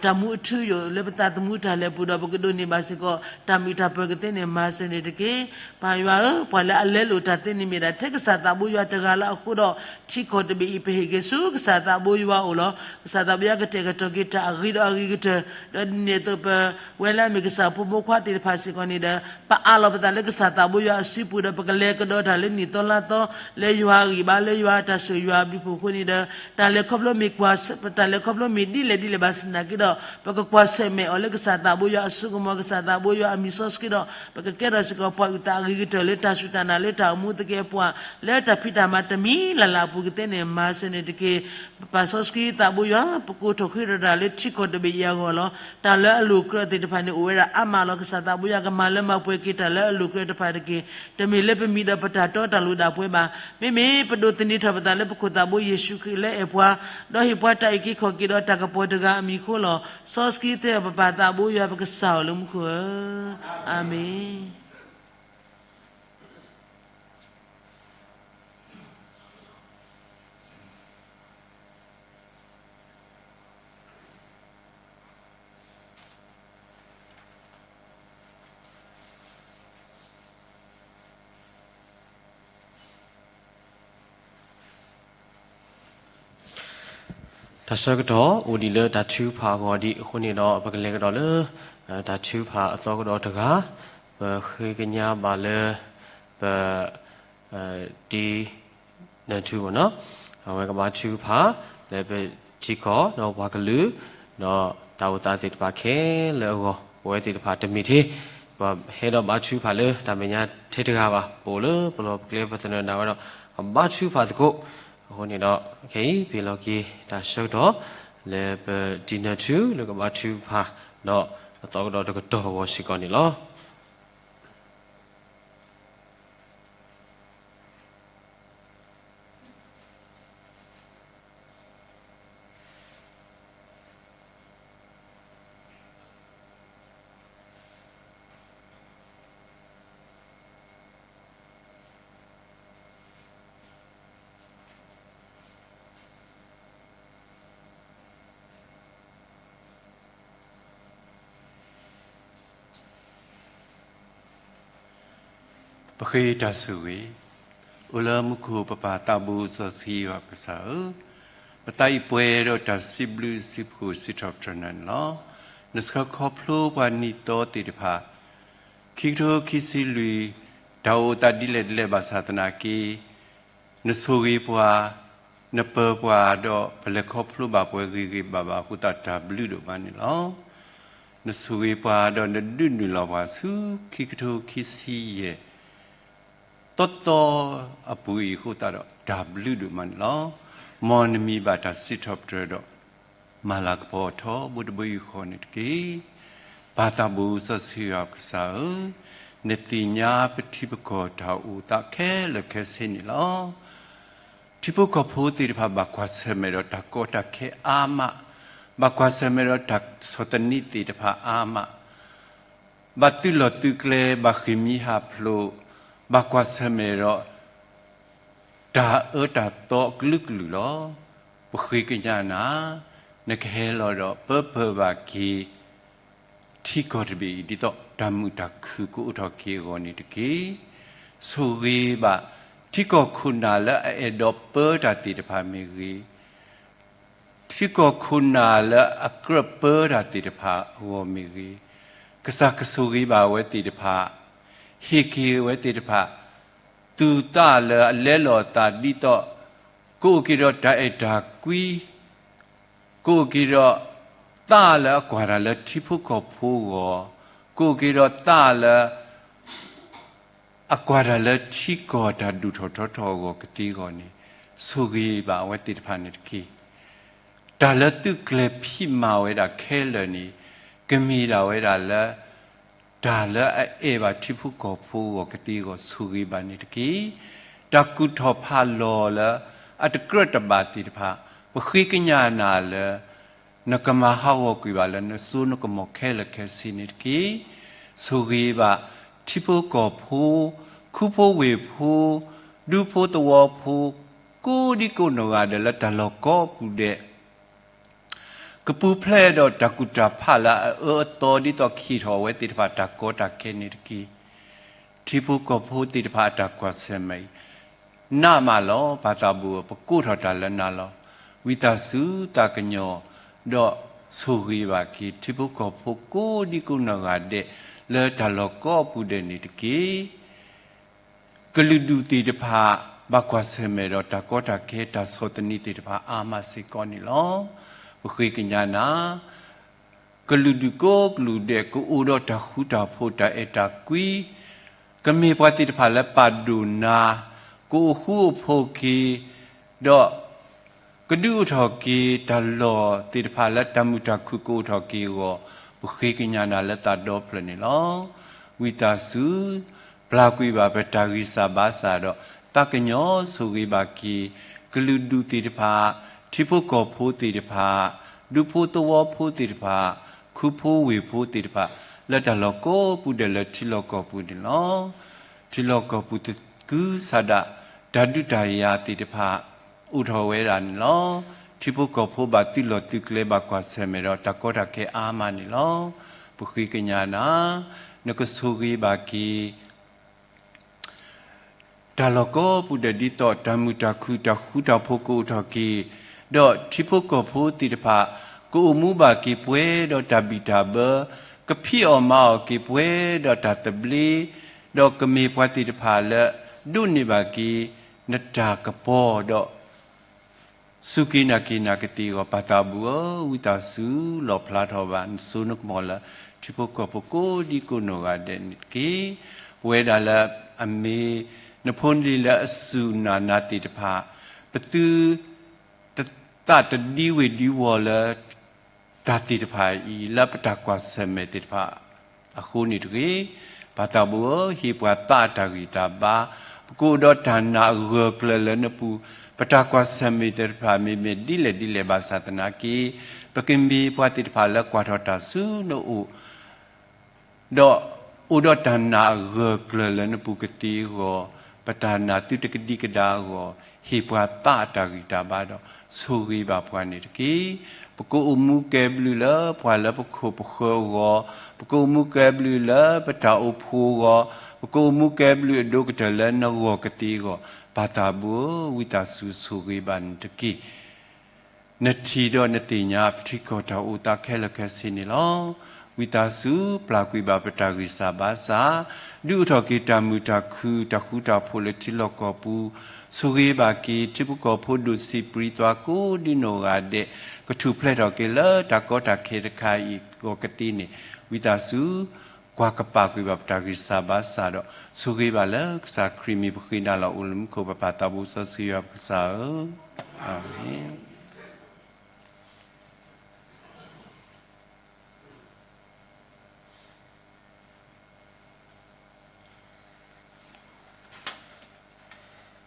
တၢ်မူအထူအယိာ်လၢပသးသမူတၢ်လဲၤပူၤဒီး ပကဒိးန့ၢ်ဘၣ်စ့ၢ်ကီး တၢ်မုာ်တၢ်ပၢၤကသ့န့ၣ် မၤစၢၤန့ၣ်တက့ၢ်. ပၢ်ယွၤဧၢ, ပှၤလၢအလဲလိာ်တၢ်သ့န့ၣ်မ့ၢ်ဒၣ် ထဲကစၢ်သးဘိယွၤတဂၤလၢအဃိဒီး ထံကီၢ်တဘ့ၣ်အံၤ ပဟ့ၣ်က့ၤဆူကစၢ်သးဘိယွၤအအိၣ်လီၤ. ကစၢ်သးဘိယွၤကတဲာ်ကတီၤက့ၤတၢ်အဂ့ၤဒီးအဂ့ၤကတၢၢ်, ဒီးဒ်န့ၣ်အသိး ပဝဲလၢအမ့ၢ်ကစၢ်ဖိမိၢ်ခွါသ့ၣ်တဖၣ်စ့ၢ်ကီးန့ၣ်ဒီး ပအးလီၤပသးလၢကစၢ်သးဘိယွၤအစုပူၤဒီး ပကလဲၤကဒီးတၢ်လၢနံၣ်သီလါသီ လၢယွၤအဂံၢ်ဘါ လၢယွၤအတၢ်ဆိၣ်ဂ့ၤယွၤအဘျုးအဖှိၣ်အဃိန့ၣ်ဒီး တၢ်လဲၤခီဖျိမ့ၢ်ကွၢ်, တၢ်လဲၤခီဖျိမ့ၢ်ဒ်လဲၣ်ဒ်လဲၣ်ဘၣ်ဆၣ်သနာ်က့ဒီး ပကကွၢ်ဆၢၣ်မဲာ်အီၤလၢကစၢ်သးဘိယွၤအစိကမီၤ ကစၢ်သးဘိယွၤအမံၤစီဆှံဒီး ပကကဲထီၣ်စ့ၢ်ကီးပှၤအုၣ်သးအဂ့ၤကတၢၢ်လၢတၢ်စူၢ်တၢ်နာ်လၢတၢ်အိၣ်မူ သကဲးပဝး လၢတၢ်ဖံးတၢ်မၤတမံၤလၢ်လၢ်အပူၤကသ့န့ၣ် မၤစၢၤန့ၣ်တက့ၢ်. ပၢ်စီဆှံသးဘိယွၤ ပကိးထီၣ်ဃ့ထီၣ်တၢ်လၢထံကီၢ်တဘ့ၣ်အံၤအဂီၢ်လီၤ. တၢ်လၢအလိၤကြၢးသ့ၣ်တဖၣ်န့ၣ် အိၣ်ဝဲဒၣ်အါမးလီၤ. ကစၢ်သးဘိယွၤကမၤလၢမၤပှဲၤက့ၤတၢ်လၢအလိၤကြၢးတဖၣ်တက့ၢ်. တမ့ၢ်လၢပမံၤဒီးပတၢ်တီတၢ်လိၤဒၣ်ပှဲၤဘၣ်. မ့မ့ၢ်ပဒိးသန့ၤထီၣ်ပသးလၢပခိၣ်သးဘိယ့ၣ်ၡူးခရံာ်လၢအဲၣ်ပှၤ, ဒီးဟ့ၣ်ပှၤတၢ်အုၣ်က့ၤခီၣ်က့ၤဒီးတၢ်ကပီၤတဂၤအမံၤအဃိလီၤ. စီဆှံသ့အီၤပပၢ်သးဘိယွၤပကစၢ်အီၤလၢမူခိၣ်ဧၢ, အၤမ့ၣ်. တၢ်ဆၢကတီၢ်အိၣ်ဒံးလၢတၢ်ထုကဖၣ်အဂီၢ်ဒံးအဃိန့ၣ်ဒီး ပကလဲၤကဒီးလၢ တၢ်ထုကဖၣ်အသီကဒီးတဂၤ, ပဃ့ကညးဘၣ်လၢ ပ တံနၢၤထူ အဝဲကဘၣ်ထုကဖၣ် လၢပထံကီၢ်ဒီးပှၤကလုာ် ဒီးတၢ်အိၣ်သးသ့ၣ်တဖၣ်ခဲလၢာ်အဂီၢ် ပဝဲသ့ၣ်တဖၣ်တမ့ၢ်ထဲ ပှၤဟဲဒီးဘါထုကဖၣ်လၢတၢ်မဲာ်ညါထဲတဂၤဘၣ်. ပအိၣ်လၢပလီၢ်ပကျဲ ပသနၢၣ်ဒၣ်ဝဲဒီး ဘါထုကဖၣ်သကိး. အဃိန့ၣ်ဒီး ခဲအံၤ ပဟ့ၣ်လီၤက့ၤတၢ်ဆၢကတီၢ် လၢပတံနၢၤထူ လၢကဘါထုကဖၣ် ဒီးအသီကဒီးတကတီၢ်အဂီၢ်စ့ၢ်ကီးန့ၣ်လီၤ. ပဃ့တၢ်ဆိၣ်ဂ့ၤ, အိၣ်လၢမူခိၣ်ပပၢ်သးဘိစီဆှံယွၤပကစၢ်ဧၢ, ပသးအံၤပှဲၤဒီးတၢ်စံးဘျုးစံးဖှိၣ်စံးထီၣ်ပတြၢၤနၤန့ၣ်လီၤ. နဆှၢခီဖျိပှၤနံၣ်သီသ့ၣ်တဖၣ် ခံကထိခံဆံလွံၢ်, တၢ်အိၣ်သးဒ်လဲၣ်ဒ်လဲၣ်ဘၣ်ဆၣ်သနာ်က့ နဆိၣ်ဂ့ၤပှၤ, နပၢၤပှၤဒီး ပလဲၤခီဖျိဘၣ်ပှၤဂ့ၤဂ့ၤဘၣ်ဘၣ်အဃိသတး တၢ်ဘျုးဒိၣ်မးန့ၣ်လီၤ. နဆိၣ်ဂ့ၤပှၤဒီးနဒုးနုာ်လီၤပှၤဆူ ခံကထိခံဆံယဲၢ် သီသီအပူၤအံၤအဃိသတးဒီး တၢ်ဘျုးဒိၣ်မးန့ၣ်လီၤ. မ်နမံၤဘၣ်တၢ်စံးထီၣ်ပတြၢၤဒီး မၤလၤကပီၤထီဘိတဘိယူၢ်ဃီန့ၣ်တက့ၢ်. ပၢ်သးဘိစီဆှံယွၤကစၢ်ဧၢ, နသ့ၣ်ညါပထံပကီၢ်တၢ်အိၣ်သးခဲလၢာ်ခဲဆ့န့ၣ်လီၤ. ထံဖိကီၢ်ဖိသ့ၣ်တဖၣ်ဘၣ်ကွၢ်ဆၢၣ်မဲာ်ဒီးတၢ်ကီတၢ်ခဲအါမး, ဘၣ်ကွၢ်ဆၢၣ်မဲာ်ဒီးတၢ်ဆီၣ်သနံးသ့ၣ်တဖၣ်အါမး, ဘၣ်သုးလီၢ်သုးကျဲ, ဘၣ်ဃ့ၢ်မှံဟးဖျိး, ဘၣ်ကွၢ်ဆၢၣ်မဲာ်ဒီး တၢ်အၢတၢ်သီအကလုာ်ကလုာ်လီၤ. ပဃ့ကညးနၤ, နကဟဲလီၤဒီးပၢပၢဘၣ်က့ၤ ထံကီၢ်တဘ့ၣ်အံၤ ဒ်သိးတၢ်မုာ်တၢ်ခုၣ်ကအိၣ်ထီၣ်က့ၤအဂီၢ်န့ၣ်တက့ၢ်. ဆိၣ်ဂ့ၤဘၣ် ထံကီၢ်ခိၣ်နၢ်လၢအအဲၣ်ဒိးပၢတၢ်သ့ၣ်တဖၣ်မ့ၢ်ဂ့ၤ, ထံကီၢ်ခိၣ်နၢ်လၢအကြၢးပၢတၢ်သ့ၣ်တဖၣ်အဂီၢ်မ့ၢ်ဂ့ၤ, ကစၢ်ကဆိၣ်ဂ့ၤဘၣ်အဝဲသ့ၣ်တဖၣ်, ဟ့ၣ်က့ၤအဝဲသ့ၣ်တဖၣ် သူၣ်သးလၢအလဲလိာ်အသးဒ်သိး ကအိၣ်က့ၤဒီးတၢ်အဲၣ်တၢ်ကွံ, ကအိၣ်က့ၤဒီးသးလၢအကွၢ်တၢ်လၢထံဖိကီၢ်ဖိအဂီၢ်, ကအိၣ်က့ၤဒီးသးလၢ အကွၢ်တၢ်လၢထံကီၢ်တၢ်ဒိၣ်ထီၣ်ထီထီၣ်အဂီၢ်ကသ့အဂီၢ်န့ၣ်, ဆိၣ်ဂ့ၤဘၣ်အဝဲသ့ၣ်တဖၣ်န့ၣ်တက့ၢ်. တၢ်လၢသုးကျဲၤဖံးမၤဝဲဒၣ်ခဲလၢာ်န့ၣ်, ကမ့ၢ်ဒၣ်ဝဲဒၣ်လၢ တၢ်လၢအအဲၣ်ဘၣ်ထံဖိကီၢ်ဖိအဂီၢ်ကသ့အဂီၢ် ဆိၣ်ဂ့ၤဘၣ်န့ၣ်တက့ၢ်. တၢ်ကူၣ်ထီၣ်ဖးလီၤလၢ အတကြၢးတဘၣ်သ့ၣ်တဖၣ်, ပဃ့ကညးနၤလၢ နကမၤဟးဂီၤကွံာ်ဘၣ်လၢနစိနကမီၤခဲလၢာ်ခဲဆ့န့ၣ်တက့ၢ်. ဆိၣ်ဂ့ၤဘၣ် ထံဖိကီၢ်ဖိ, ခူဖိဝ့ၢ်ဖိ, ဒူဖိသဝီဖိ, ကိးဒံကိးနီၢ်ဂၤဒဲးလၢတၢ်လီၢ်ကိးပူၤဒဲး ကပူၤဖျဲးဒီးတၢ်ကူၣ်တၢ်ဖးလၢအအၢအသီဒ်သိးကဟ့ၣ်ထီၣ်အဝဲသ့ၣ်တဖၣ်တၢ်ကီတၢ်ခဲန့ၣ်တက့ၢ်. ထံဖိကီၢ်ဖိသ့ၣ်တဖၣ်အတၢ်ကွၢ်ဆၢၣ်မဲာ်အံၤ နးမးလီၤ. ပၢ်သးဘိဧၢ, ပကိးထီၣ်တၢ်လၢနၤလီၤ. ဝံသးစူၤသးကညီၤ ဒီးဆိၣ်ဂ့ၤဘၣ်က့ၤ ထံဖိကီၢ်ဖိကိးဒံကိးနီၢ်ဂၤဒဲး လၢတၢ်လီၢ်ကိးပူၤဒဲးန့ၣ်တက့ၢ်. ကလုာ်ဒူၣ်သ့ၣ်တဖၣ် ဘၣ်ကွၢ်ဆၢၣ်မဲာ်ဒီးတၢ်ကီတၢ်ခဲ တၢ်ဆီၣ်သနံးသ့ၣ်တဖၣ်အါမးစ့ၢ်ကီးန့ၣ်လီၤ. ပဃ့ကညးနၤ ကလုာ်ဒူၣ်ကိးကလုာ်ဒဲး ကအိၣ်ဒီးတၢ်ဃူတၢ်ဖိး တၢ်အဲၣ်တၢ်ကွံ, ကမ့ၢ်ပှၤသ့ၣ်တဖၣ်လၢပာ်ဒိၣ်နၤ, ကအိၣ်ဃူအိၣ်ဖိးက့ၤ, ဒီး ကဒုးအိၣ်ထီၣ်က့ၤတၢ်လီၢ်သ့ၣ်တဖၣ်လၢတၢ်မုာ်တၢ်ခုၣ်ကအိၣ်ထီၣ်က့ၤအဂီၢ်, ပဃ့ကညးနၤလၢသးဒီဖျၢၣ်န့ၣ်လီၤ. ဝံသးစူၤ ပျၢ်ကွံာ်ဘၣ်ပတၢ်ဂံၢ်စၢ်ဘါစၢ်ဒီး သးကညီၤဆိၣ်ဂ့ၤဘၣ်က့ၤ ကလုာ်ဒူၣ်သ့ၣ်တဖၣ်, ထံဖိကီၢ်ဖိသ့ၣ်တဖၣ်, ဒူဖိသဝီဖိသ့ၣ်တဖၣ်, ခူဖိဝ့ၢ်ဖိသ့ၣ်တဖၣ် လၢတၢ်လီၢ်ကိးပူၤဒဲးလၢထံလီၢ်ကီၢ်ပူၤန့ၣ်လီၤ. ထံလီၢ်ကီၢ်ပူၤသကုၤဆးဒး တၢ်ဒုးတၢ်ယၤသ့ၣ်တဖၣ် အိၣ်ထီၣ်ဝဲဒၣ်န့ၣ်လီၤ. ထံဖိကီၢ်ဖိဘၣ်သုးလီၢ်သုးကျဲ ဘၣ်ကွၢ်ဆၢၣ်မဲာ်ဒီးတၢ်ကီတၢ်ခဲအါမးန့ၣ်လီၤ. ပဃ့ကညးနၤ နကဆိၣ်ဂ့ၤဘၣ်က့ၤ တၢ်လီၢ်ကိးပူၤဒဲးဒ်သိး တၢ်မုာ်တၢ်ခုၣ်တၢ်ဃူတၢ်ဖိးကအိၣ်ထီၣ်က့ၤ, ဒီးထံဖိကီၢ်ဖိသ့ၣ်တဖၣ် ကအိၣ်မူဘၣ်က့ၤပှဲၤဒီးတၢ်ဘံၣ်တၢ်ဘၢ, ကဖံးအီၣ်မၤအီၣ်က့ၤပှဲၤဒီးတၢ်သဘျ့, ဒီးကမ့ၢ်ပှၤသ့ၣ်တဖၣ်လၢ ဒိးန့ၢ်ဘၣ်က့ၤ နတၢ်ကပီၤဒီး စူၢ်က့ၤနာ်က့ၤနၤကသ့အဂီၢ် ပၢ်သးဘိဧၢ, ဝံသးစူၤလီၣ်ဖျါထီၣ်ဘၣ် နစိနကမီၤလၢ ထံဖိကီၢ်ဖိကိးဒံကိးနီၢ်ဂၤဒဲးန့ၣ်တက့ၢ်. ပဝဲဒၣ်လၢအမ့ၢ် နဖိနလံၤလၢအစူၢ်နာ်နၤသ့ၣ်တဖၣ် ပသု တသးတဒံဝ့ၢ်ဒံဝီၤလၢ တၢ်သ့ၣ်တဖၣ်အံၤ လၢပတၢ်ကွၢ်ဆၢၣ်မဲာ်သ့ၣ်တဖၣ်အဃိန့ၣ်တဂ့ၤ, ပၢ်သးဘိဧၢ, ဟ့ၣ်ပှၤသးအတၢ်ဂံၢ်တၢ်ဘါ, ပကအိၣ်ဒီးတၢ်နာ်အဂၢၢ်ကျၢၤလၢနပူၤ, ပတၢ်ကွၢ်ဆၢၣ်မဲာ်သ့ၣ်တဖၣ်မ့မ့ၢ်ဒ်လဲၣ်ဒ်လဲၣ်ဘၣ်ဆၣ်သနာ်က့ ပကမ့ၢ်ပှၤသ့ၣ်တဖၣ်လၢကွၢ်ထီၣ်တၢ်ဆူနအိၣ် ဒီးအိၣ်ဒီးတၢ်နာ်အဂၢၢ်ကျၢၤလၢနပူၤကသ့အဂီၢ်, ပတၢ်နာ်သုတကဒံကဒါအဂီၢ်, ဟ့ၣ်ပှၤသးအတၢ်ဂံၢ်တၢ်ဘါဒီး ဆိၣ်ဂ့ၤဘၣ်ပှၤန့ၣ်တက့ၢ်. ပကအိၣ်မူကဲဘျုးလၢပှၤလၢပခိၣ်ပဃၢၤအဂီၢ်, ပကအိၣ်မူကဲဘျုးလၢပတၢ်အိၣ်ဖှိၣ်အဂီၢ်, ပကအိၣ်မူကဲဘျုးအဒိၣ်ကတၢၢ်လၢနဂီၢ်ကသ့အဂီၢ်, ပၢ်သးဘိဧၢ, ဝံသးစူၤဆိၣ်ဂ့ၤဘၣ်န့ၣ်တက့ၢ်. နထံၣ်ဒီးနသ့ၣ်ညါပထံကီၢ်တၢ်အိၣ်သးခဲလၢာ်ခဲဆ့န့ၣ်လီၤ. ဝံသးစူၤ ပျၢ်ကွံာ်ဘၣ်ပတၢ်ဂံၢ်စၢ်ဘါစၢ်, ဒုးအိၣ်ထီၣ်က့ၤတၢ်မုာ်တၢ်ခုၣ် တၢ်ဃူတၢ်ဖိးလၢထံလီၢ်ကီၢ်ပူၤ, ဆိၣ်ဂ့ၤဘၣ်က့ၤ ထံဖိကီၢ်ဖိဒိၣ်စံးပြံသွါကိးဒံနီၢ်ဂၤဒဲး, ကထူၣ်ဖျဲးထီၣ်က့ၤလၢတၢ်ကီတၢ်ခဲတခါအံၤ ကီၢ်ကသ့န့ၣ်, ဝံသးစူၤ ကွၢ်ကပာ်ကွံာ်ဘၣ်ပတၢ်ဂံၢ်စၢ်ဘါစၢ်ဒီး ဆိၣ်ဂ့ၤဘၣ်လၢကစၢ်ခရံာ်မံၤပဃ့နၤလီၤ အိၣ်လၢမူခိၣ် ပပၢ်သးဘိစီဆှံယွၤပကစၢ်ဧၢ, အၤမ့ၣ်.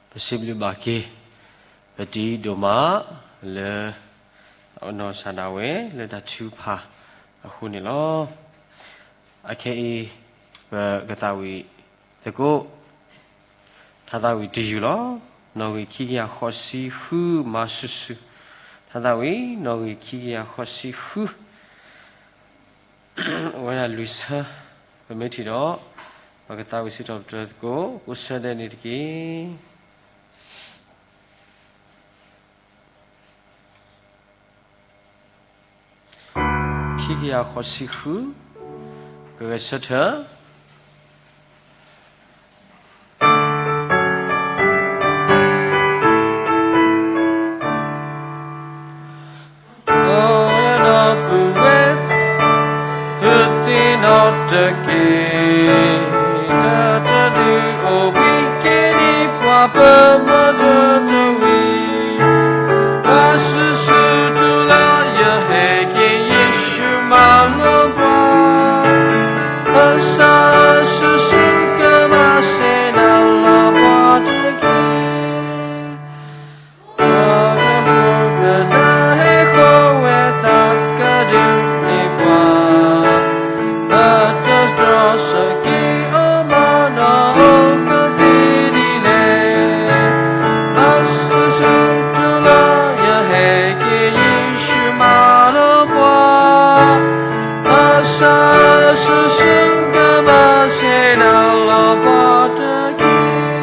ပစံးဘျုးဘၣ်က့ၤ ပတံၤဒိၣ်မး လၢအနီၢ်ကစၢ်ဒၣ်ဝဲ လၢတၢ်ထုကဖၣ်အဃိန့ၣ်လီၤ. အခဲအံၤ ပကသးဝံၣ်သကိး ထါသးဝံၣ်တယုၢ်လီၤ. နီၣ်ဂံၢ်ခံကယၤဃိးဆံဃု မၤဆူၣ်ဆူၣ်, ထါသးဝံၣ် နီၣ်ဂံၢ်ခံကယၤဃိးဆံဃု, အဝဲဒၣ်လွံၢ်ဆၢ, ပမ့ၢ်ထံၣ်ဒီး ပကသးဝံၣ်စံးထီၣ်ပတြၢၤသကိး ကိးဆၢဒဲးန့ၣ်တက့ၢ်. ခံကယၤဃိးဆံဃု, ကဂဲၤဆၢထၢၣ်. ပသ့ၣ်နီၣ်တက့ၢ်, တၢ်တဒုးအိၣ်ဘှံးကဲဒ်ပှၤပမၤတၢ်တဝံၤ, ပှၤစုဆူတူၢ်လၢယဟဲက့ၤ ယ့ၣ်ၡူးမၤလၢပှၤ, ပှၤစူၢ်စုဆူကမၤစၢၤနၤလၢပှၤတက့ၢ်. ပှၤကနၣ်ဟဲဃီဝဲသးကဒုးန့ၢ်ပှၤ, ပတတြီဆၢက့ၤအီၤမၤနီၢ်ကသ့ဒ်လဲၣ်, ပှၤစုဆူတူၢ်လၢယဟဲက့ၤ ယ့ၣ်ၡူးမၤလၢပှၤ, ပှၤစူၢ်စုဆူကမၤစၢၤနၤလၢပှၤတက့ၢ်.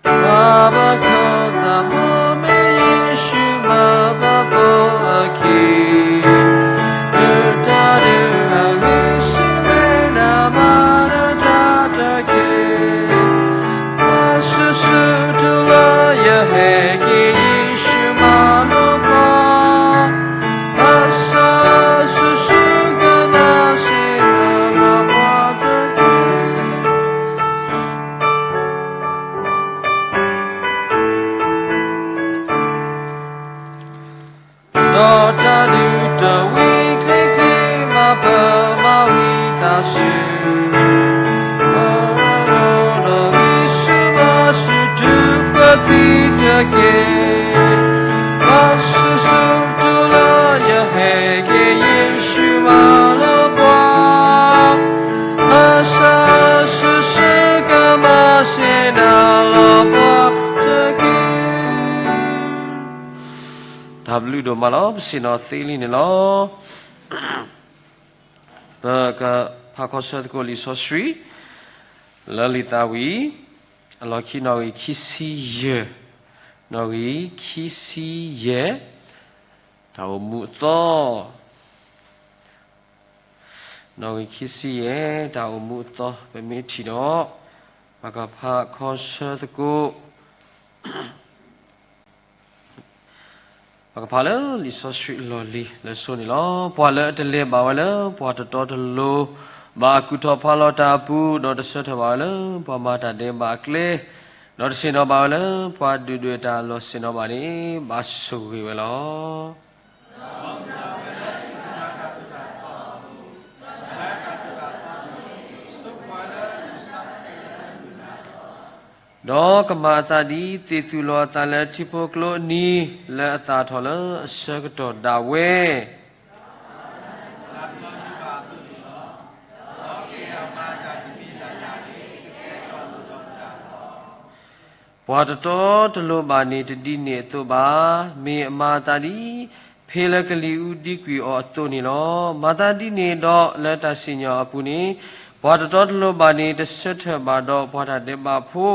ပှၤဘၣ်ခိၣ်သးမုၢ်မ့ၢ်ယ့ၣ်ၡူးမၤဘၣ်ဘီအခံ, ဒုၣ်တၢ်ဒုးအဂံၢ်စံးဝဲဒၣ်မၤနၢၤတၢ်တက့ၢ်, ပှၤစူၢ်စုတူၢ်လၢယဟဲက့ၤ ယ့ၣ်ၡူးမၤလၢပှၤ, ပှၤစူၢ်စုဆူကမၤစၢၤနၤလၢပှၤတက့ၢ်. ဒီးတၢ်ဒုးတဝံၤချ့ချ့မၤပၢၤမၤဝံသးစူၤ, မၤနီၢ်ဂံၢ်ဆူၣ်ဘါဆူၣ်တုၤပသံတက့ၢ်, ပှၤစူၢ်စုတူၢ်လၢယဟဲက့ၤ ယ့ၣ်ၡူးမၤလၢပှၤ, ပှၤစူၢ်စုဆူကမၤစၢၤနၤလၢပှၤတက့ၢ်. တၢ်ဘျုးဒိၣ်မးလီၤ. ပဆ့ၣ်နီၤသ့လံန့ၣ်လီၤ. ပကဖးခီဆၢသကိးလံာ်စီဆှံ လၢလံာ်သးဝံၣ် အလီၢ်ခံနီၣ်ဂံၢ်ခံဆံယဲၢ်, နီၣ်ဂံၢ်ခံဆံယဲၢ်, တၢ်အိၣ်မူအသီ, နီၣ်ဂံၢ်ခံဆံယဲၢ် တၢ်အိၣ်မူအသီ ပမ့ၢ်ထံၣ်ဒီး ပကဖးခီဆၢသကိး ပကဖးလၢလံာ်စီဆှံအလီၢ်လံၤလၢစိန့ၣ်လီၤ. ပှၤလၢအတလဲၤဘၣ်ဝဲလၢ ပှၤတတီတလိၤဘၣ်အကူၣ်ထီၣ်ဖးလီၤတၢ်အပူၤ, ဒီးတဆၢထၢၣ်ဘၣ်ဝဲလၢ ပှၤမၤတၢ်ဒဲးဘးအကျဲ, ဒီးတဆ့ၣ်နီၤဘၣ်ဝဲလၢ ပှၤဒုၣ်ဒွဲၣ်တၢ်အလီၢ်ဆ့ၣ်နီၤဘၣ်န့ၣ် ဘၣ်ဆိၣ်ဂ့ၤဝဲလီၤ. ဒီးကမၤအသးဒ်သ့ၣ်သူၣ်လီၤအသးလၢထံဖိကျိအနံၤ လၢအသၣ်ထီၣ်လၢအဆၢကတီၢ်ဒၣ်ဝဲ, ပှၤတတီတလိၤဘၣ်န့ၣ်တဒ်န့ၣ်အသိးဘၣ်, မ့ၢ်အမၤအသးဒ် ဖ့လၢကလံၤအူဒံကွံာ်အီၤအသိးန့ၣ်လီၤ. မၤသးဒ်န့ၣ်ဒီး လၢတၢ်စံၣ်ညီၣ်အပူၤန့ၣ် ပှၤတတီတလိၤဘၣ်န့ၣ် တဆၢထၢၣ်ဘၣ်ဒီးပှၤတၢ်ဒဲးဘးဖိ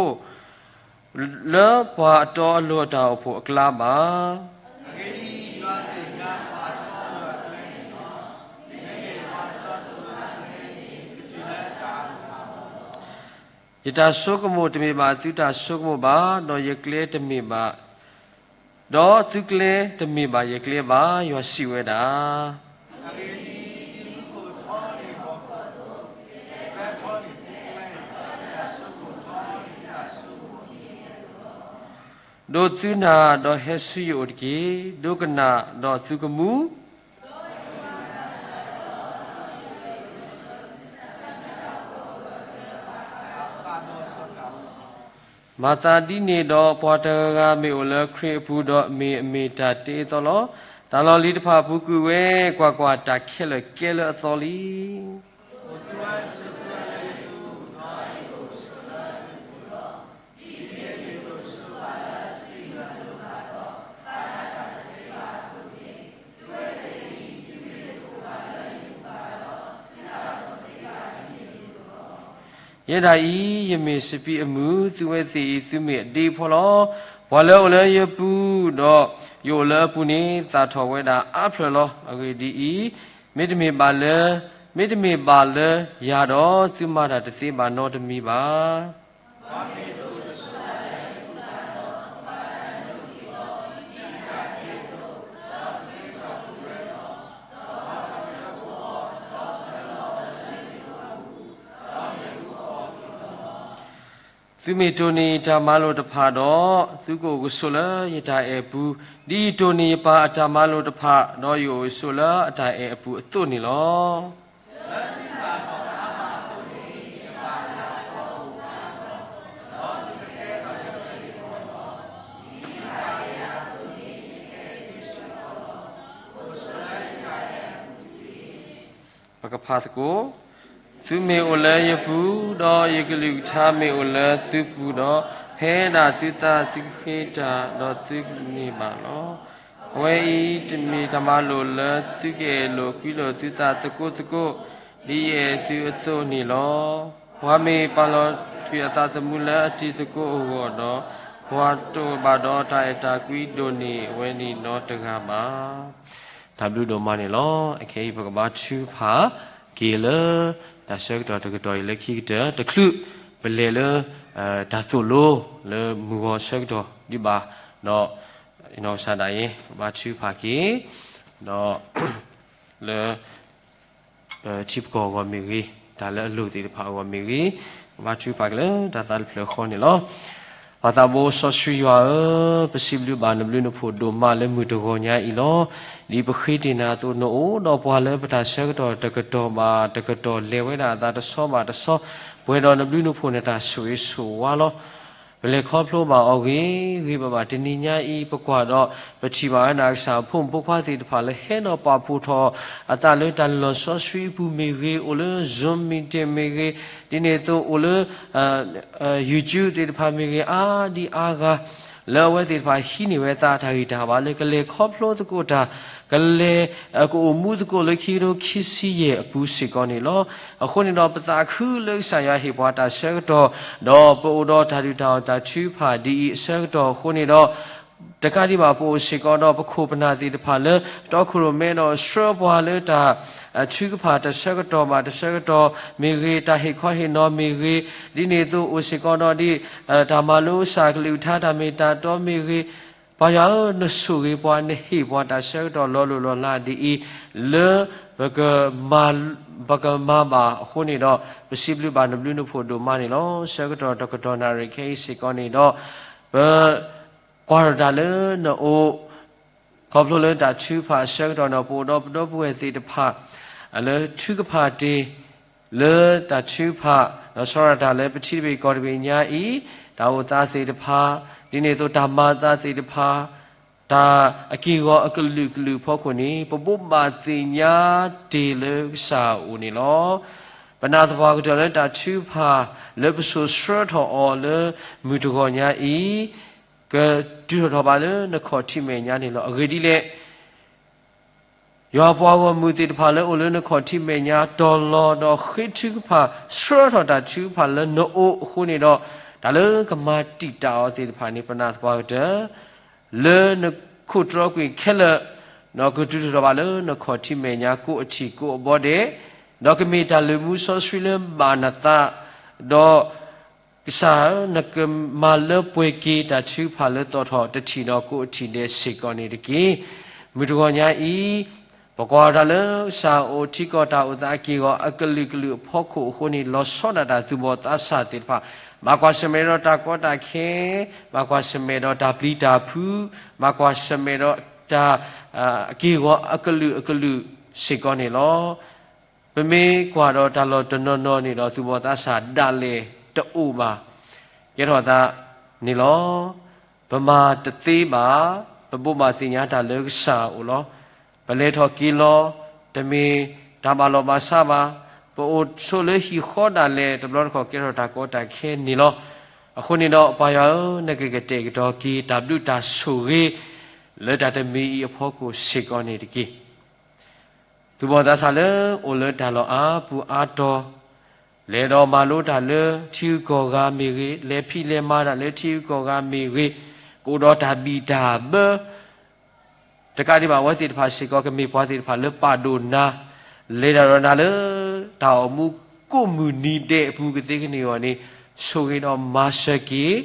လၢပှၤအတီအလိၤအတၢ်အိၣ်ဖှိၣ်အကျါဘၣ်. အဂ့ၢ်ဒ်အံၤ, ယွၤသ့ၣ်ညါပှၤအတီအလိၤအကျဲန့ၣ်လီၤ. မ့မ့ၢ် ယတၢ်ဆိကမိၣ်တမ့ၢ်ဘၣ်သုတၢ်ဆိကမိၣ်ဘၣ်, ဒီးယကျဲတမ့ၢ်ဘၣ်, ဒီးသုကျဲတမ့ၢ်ဘၣ်ယကျဲဘၣ်, ယွၤစံးဝဲဒၣ်. ဒိးသုနၢ်ဒီးဟဲဆူယအိၣ်တက့ၢ်. ဒိးကနၣ်ဒီးသုကမူ မၤသးဒ်န့ၣ်ဒီး ပှၤတဂၤဂၤမ့ၢ်အိၣ်လၢခရံာ်အပူၤဒီး မ့ၢ်အမ့ၢ်တၢ်တ့အသီလီၤ. တၢ်လီၢ်လံၤတဖၣ်အပူၤကွံာ်ဝဲ, ကွၢ်ကွၢ်, တၢ်ခဲလၢာ်ကဲလၢအသီလံ. ယဲဒၣ်အံၤ, ယမ့ၢ်စပံးအမုၢ်, သုဝဲသ့ၣ်အံၤ, သုမ့ၢ်အဒ့ဖိလီၤ. ပှၤလၢအအိၣ်လၢယပူၤ, ဒီးယအိၣ်လၢအပူၤန့ၣ်, သၣ်ထီၣ်ဝဲဒၣ်အါဖျၢၣ်လီၤ. အဂ့ၢ်ဒ်အံၤ, မ့တမ့ၢ်ဘၣ်လၢ, မ့တမ့ၢ်ဘၣ်လၢယၤဒီး, သုမၤတၢ်တသ့ဘၣ်နီတမံၤဘၣ်. သုမ့ၢ်တိၢ်န့ၢ်ယတၢ်မၤလိာ်တဖၣ်ဒီး, သုကအိၣ်ကဆိးလၢယတၢ်အဲၣ်အပူၤ, ဒ်ယတိၢ်န့ၢ်ယပၢ်အတၢ်မၤလိာ်တဖၣ်, ဒီးယအိၣ်ဆိးလၢအတၢ်အဲၣ်အပူၤအသိးန့ၣ်လီၤ. ပကဖးသကိး, သုမ့ၢ်အိၣ်လၢယပူၤ, ဒီးယကလုၢ်ကထါမ့ၢ်အိၣ်လၢသုပူၤဒီး, ဖဲဒၣ်သုသးသုကဃ့တၢ်, ဒီးသုကန့ၢ်ဘၣ်လီၤ. အဝဲအံၤတမ့ၢ်တၢ်မၤလိာ်လၢသုကအဲၣ်လိာ်ကွံလိာ်သုသးသကိးသကိး, ဒ်ယအဲၣ်သုအသိးန့ၣ်လီၤ. ပှၤမ့ၢ်ပာ်လီၤကွံာ်အသးသမူလၢအတံၤသကိးအဂီၢ်ဒီး, ပှၤတအိၣ်ဘၣ်ဒီးတၢ်အဲၣ်တၢ်ကွံဒိၣ်န့ၢ်အဝဲန့ၣ်နီတဂၤဘၣ်. တၢ်ဘျုးဒိၣ်မးန့ၣ်လီၤ. အခဲအံၤပကဘါထုကဖၣ်က့ၤလၢ တၢ်ဆၢကတီၢ်တကတီၢ်အံၤလၢခံကတၢၢ်, တချုးပလဲၤလၢ တၢ်သိၣ်လိလၢမုၢ်ဂီၤဆၢကတီၢ်ဒံးဘၣ်, ဒီး နီၢ်ကစၢ်ဒၣ်ယဲ ပဘါထုကဖၣ်က့ၤ, ဒီး လၢ ပထံပကီၢ်အဂီၢ်မ့ၢ်ဂ့ၤ, တၢ်လၢအလိၣ်သ့ၣ်တဖၣ်အဂီၢ်မ့ၢ်ဂ့ၤ, ပဘါထုကဖၣ်က့ၤလၢတၢ်သးတဖျၢၣ်ဃီန့ၣ်လီၤ. ပၢ်သးဘိစီဆှံယွၤဧၢ, ပစံးဘျုးဘၣ်နဘျုးနဖှိၣ်ဒိၣ်မးလၢမုၢ်တဂီၤညါအံၤလီၤ. ဒ်ပဃ့တ့ၢ်နၤအသိး နအိၣ်ဒီးပှၤလၢပတၢ်ဆၢကတီၢ်တကတီၢ်ဘၣ်တကတီၢ် လဲၤဝဲဒၣ်အသးတဆီဘၣ်တဆီ, ပှဲၤဒီးနဘျုးနဖှိၣ်နတၢ်ဆိၣ်ဂ့ၤဆိၣ်ဝါလီၤ. ပလဲၤခီဖျိဘၣ်အီၤဂ့ၤဂ့ၤဘၣ်ဘၣ် တနံၤညါအံၤ ပကွၢ်ဒီး ပထံၣ်ဘၣ်ဝဲဒၣ်ကစၢ်အဖိမုၣ်ဖိခွါသ့ၣ်တဖၣ်လၢ ဟဲဒီးပာ်ဖှိၣ်ထီၣ်အသးလၢတၢ်လီၢ်စီဆှံအပူၤမ့ၢ်ဂ့ၤ, အိၣ်လၢ Zoom meeting မ့ၢ်ဂ့ၤ, ဒ်န့ၣ်အသိးအိၣ်လၢ YouTube သ့ၣ်တဖၣ်မ့ၢ်ဂ့ၤ, အါဒံအါဂၤ လၢအဝဲသ့ၣ်တဖၣ်ဟံးန့ၢ်ဝဲသးတၢ်ဂံၢ်တၢ်ဘါလၢကလဲၤခီဖျိသကိးတၢ်, ကလဲၤ ကအိၣ်မူသကိးလၢခံကထိခံဆံယဲၢ်အပူၤစ့ၢ်ကီးန့ၣ်လီၤ. အဃိန့ၣ်ဒီး ပသးခုလၢကစၢ်ယွၤဟ့ၣ်ပှၤတၢ်ဆၢကတီၢ်, ဒီးပအိၣ်ဒီးတၢ်ဒုၣ်တၢ်အီၣ်တၢ်ထုကဖၣ်ဒ်အံၤအဆၢကတီၢ်အဃိန့ၣ်ဒီး တကးဒံးဘၣ် ပအိၣ်စ့ၢ်ကီးဒီးပခိၣ်ပနၢ်သ့ၣ်တဖၣ်လၢ တီခိၣ်ရိၣ်မဲဒီးဆှၢပှၤလၢတၢ် ထုကဖၣ်တၢ်ဆၢကတီၢ်ဘၣ်တၢ်ဆၢကတီၢ်မ့ၢ်ဂ့ၤ, တၢ်ဟ့ၣ်ခီဟ့ၣ်နီၤမ့ၢ်ဂ့ၤ, ဒ်န့ၣ်အသိးအိၣ်စ့ၢ်ကီးဒီးဒ် တၢ်မၤလိကစၢ်ကလုၢ်ကထါတၢ်မ့ၢ်တၢ်တီမ့ၢ်ဂ့ၤ, ပၢ်ယွၤဧၢ, နဆိၣ်ဂ့ၤပှၤ နဟ့ၣ်ပှၤတၢ်ဆၢကတီၢ်လီၤလိၢ်လီၤလးဒ်အံၤ လၢ ပကမၤဘၣ်အဃိန့ၣ်ဒီး ပစံးဘျုးဘၣ်နဘျုးနဖှိၣ်ဒိၣ်မးန့ၣ်လီၤ. ဆၢကတီၢ်တကတီၢ်နၣ်ရံၣ်ခဲအံၤစ့ၢ်ကီးန့ၣ်ဒီး ပ ကွၢ်ထီၣ်တၢ်လၢနအိၣ်, ခီဖျိလၢတၢ်ထုကဖၣ်အဆၢကတီၢ်န့ၣ် ပအိၣ်ဒီးပဒီပုၢ်ဝဲၢ်သ့ၣ်တဖၣ် လၢထုကဖၣ်တ့ၢ် လၢတၢ်ထုကဖၣ် ဒီးဆီရတၢ်လၢပထံတဘ့ၣ်ကီၢ်တဘ့ၣ်ညါအံၤ, တၢ်အိၣ်သးသ့ၣ်တဖၣ်, ဒ်န့ၣ်အသိးတၢ်မၤအသးသ့ၣ်တဖၣ်, တၢ်အက့ၢ်အဂီၤအကလုာ်ကလုာ်အဖီခိၣ်န့ၣ် ပဘိးဘၣ်သ့ၣ်ညါတ့ၢ်လၢကစၢ်အအိၣ်န့ၣ်လီၤ. ပနာ်သပှၢ်ကတၢၢ်လၢတၢ်ထုကဖၣ်လၢပစိာ်ဆှၢထီၣ်အီၤလၢမုၢ်တဂီၤညါအံၤ, ကတုၤထီၣ်ထီၣ်ဘၣ်လၢနခီၣ်ထံးမဲာ်ညါန့ၣ်လီၤ. အဂ့ၢ်ဒ်လဲၣ် ယွၤပှၤဂီၢ်မုၢ်သ့ၣ်တဖၣ်လၢအိၣ်လၢနခီၣ်ထံးမဲာ်ညါ တီၤလီၤဒီးဃ့ထုကဖၣ် ဆှၢထီၣ်တၢ်ထုကဖၣ်လၢနအိၣ်အဃိန့ၣ်ဒီး, တၢ်လၢကမၤတံာ်တာ်အီၤသ့ၣ်တဖၣ်န့ၣ် ပနာ်သပှၢ်ကတၢၢ် လၢနခိၣ်တြီကွံာ်ခဲလၢာ်, ဒီးကတုၤထီၣ်ထီၣ်ဘၣ်လၢနခီၣ်ထံးမဲာ်ညါကိးအထံးကိးအဘီဒဲး, ဒီးကမ့ၢ်တၢ်လုၢ်မူစီဆှံလၢဘၣ်နသး, ဒီး ကစၢ်ဧၢ, နကမၤလၢပှဲၤက့ၤတၢ်ထုကဖၣ်လၢသီၣ်ထီၣ်တထံၣ်ဒီးကိးထံၣ်ဒဲးစ့ၢ်ကီးန့ၣ်တက့ၢ်. မုၢ်တဂီၤညါအံၤ, ပကွၢ်တၢ်လၢကစၢ်အိၣ်ထံကီၢ်တၢ်အိၣ်သးအက့ၢ်အဂီၤအကလုာ်ကလုာ်အဖီခိၣ်အဃိန့ၣ် လီၤဆီဒၣ်တၢ်သူၣ်ဘီၣ်သးစၢ်သ့ၣ်တဖၣ်, ဘၣ်ကွၢ်ဆၢၣ်မဲာ်ဒီးတၢ်ကီတၢ်ခဲ, ဘၣ်ကွၢ်ဆၢၣ်မဲာ်ဒီးတၢ်ပျံၤတၢ်ဖုး, ဘၣ်ကွၢ်ဆၢၣ်မဲာ်ဒီးတၢ် အက့ၢ်အဂီၤအကလုာ်အကလုာ်စ့ၢ်ကီးန့ၣ်လီၤ. ပမ့ၢ်ကွၢ်ဒီးတၢ်လီၢ်တနီၤနီၤန့ၣ်ဒီး သူၣ်ဘီၣ်သးစၢ်ဒၣ်လဲာ်တအိၣ်ဘၣ်, ကဲထီၣ်သးန့ၣ်လီၤ. ပမၤတသ့ဘၣ်, ပဘိးဘၣ်သ့ၣ်ညါတၢ်လၢကစၢ်အအိၣ်လီၤ. ပလဲၤထီၣ်က့ၤလီၤ, တမ့ၢ်တၢ်ဘၣ်လီၤဘၣ်ဆါဘၣ်, ပအိၣ်ဆိးလၢဟံၣ်ဃီဒၣ်လဲာ် တဘျီတခီၣ်ကဲထီၣ်တၢ်ကီတၢ်ခဲန့ၣ်လီၤ. အဃိန့ၣ်ဒီး ပၢ်ယွၤဧၢ, နကကတဲာ်ကတီၤက့ၤတၢ်ဘျုးတၢ်ဆိၣ်ဂ့ၤ လၢတၢ်တမံၤအံၤအဖီခိၣ်စ့ၢ်ကီးန့ၣ်တက့ၢ်. သူၣ်ဘီၣ်သးစၢ်လၢအိၣ်လၢတၢ်လီၢ်အါပူၤအါတီၤ, လဲၤဒီးမၤလိတၢ်လၢထံဂုၤကီၢ်ဂၤမ့ၢ်ဂ့ၤ, လဲၤဖံးလဲၤမၤတၢ်လၢထံဂုၤကီၢ်ဂၤမ့ၢ်ဂ့ၤ, ကအိၣ်ဒီးတၢ်ဘံၣ်တၢ်ဘၢ တကးဒံးဘၣ် အဝဲသ့ၣ်တဖၣ်စ့ၢ်ကီး ကမ့ၢ်ပှၤသ့ၣ်တဖၣ်လၢပာ်ဒိၣ်နၤ, လဲၤတၢ်ဒီးနၤလၢ တၢ်အိၣ်မူကိးမုၢ်နံၤဒဲးအပူၤကသ့ကန့ၢ်အဂီၢ်န့ၣ်, ဆိၣ်ဂ့ၤဒီးမၤစၢၤက့ၤ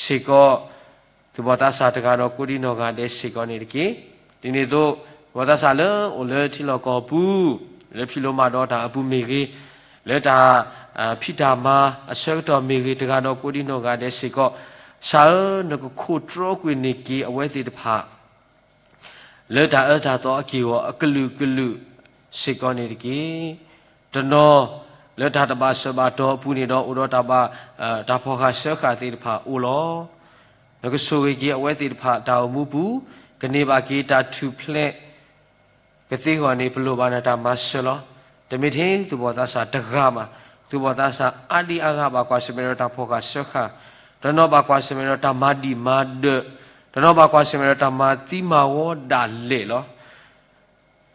စ့ၢ်ကီး သူၣ်ဘီၣ်သးစၢ်တဂၤဒီးကိးဒံနီၢ်ဂၤဒဲးစ့ၢ်ကီးန့ၣ်တက့ၢ်. ဒ်န့ၣ်အသိး, သူၣ်ဘီၣ်သးစၢ်လၢအိၣ်လၢထံလီၢ်ကီၢ်ပူၤ, လၢဖံးလိမၤဒိးတၢ်အပူၤမ့ၢ်ဂ့ၤ, လၢတၢ်ဖံးတၢ်မၤအဆၢကတီၢ်မ့ၢ်ဂ့ၤ, တဂၤဒီးကိးဒံနီၢ်ဂၤဒဲးစ့ၢ်ကီး, ကစၢ်ဧၢ, နကခိးတြီကွံာ်န့ၢ်က့ၤအဝဲသ့ၣ်တဖၣ် လၢတၢ်အၢတၢ်သီအက့ၢ်အဂီၤအကလုာ်ကလုာ်စ့ၢ်ကီးန့ၣ်တက့ၢ်. တနီၤလၢတၢ်တဘၣ်စၢၤဘၣ်တီၤအပူၤန့ၣ်ဒီး အိၣ်ဒီးတၢ်ဘၣ်, တၢ်ဖီၣ်ဃာ်စၢဃာ်သ့ၣ်တဖၣ်အိၣ်လီၤ. နကဆိၣ်ဂ့ၤက့ၤအဝဲသ့ၣ်တဖၣ်တၢ်အိၣ်မူပူၤ, ကန့ၢ်ဘၣ်က့ၤတၢ်ထူၣ်ဖျဲး ကသ့အဂီၢ်န့ၣ် ပလိၣ်ဘၣ်နတၢ်မၤစၢၤလီၤ. တမ့ၢ်ထဲသူၣ်ဘီၣ်သးစၢ်တဂၤမး, သူၣ်ဘီၣ်သးစၢ်အါဒံအါဂၤ ဘၣ်ကွၢ်ဆၢၣ်မဲာ်ဒီးတၢ်ဖီၣ်ဃာ်စၢဃာ်, တနီၤဘၣ်ကွၢ်ဆၢၣ်မဲာ်ဒီးတၢ်မၤဒံၣ်မၤဒၢး, တနီၤဘၣ်ကွၢ်ဆၢၣ်မဲာ်ဒီးတၢ်မၤသံမၤဝီဒၣ်လဲာ်လီၤ.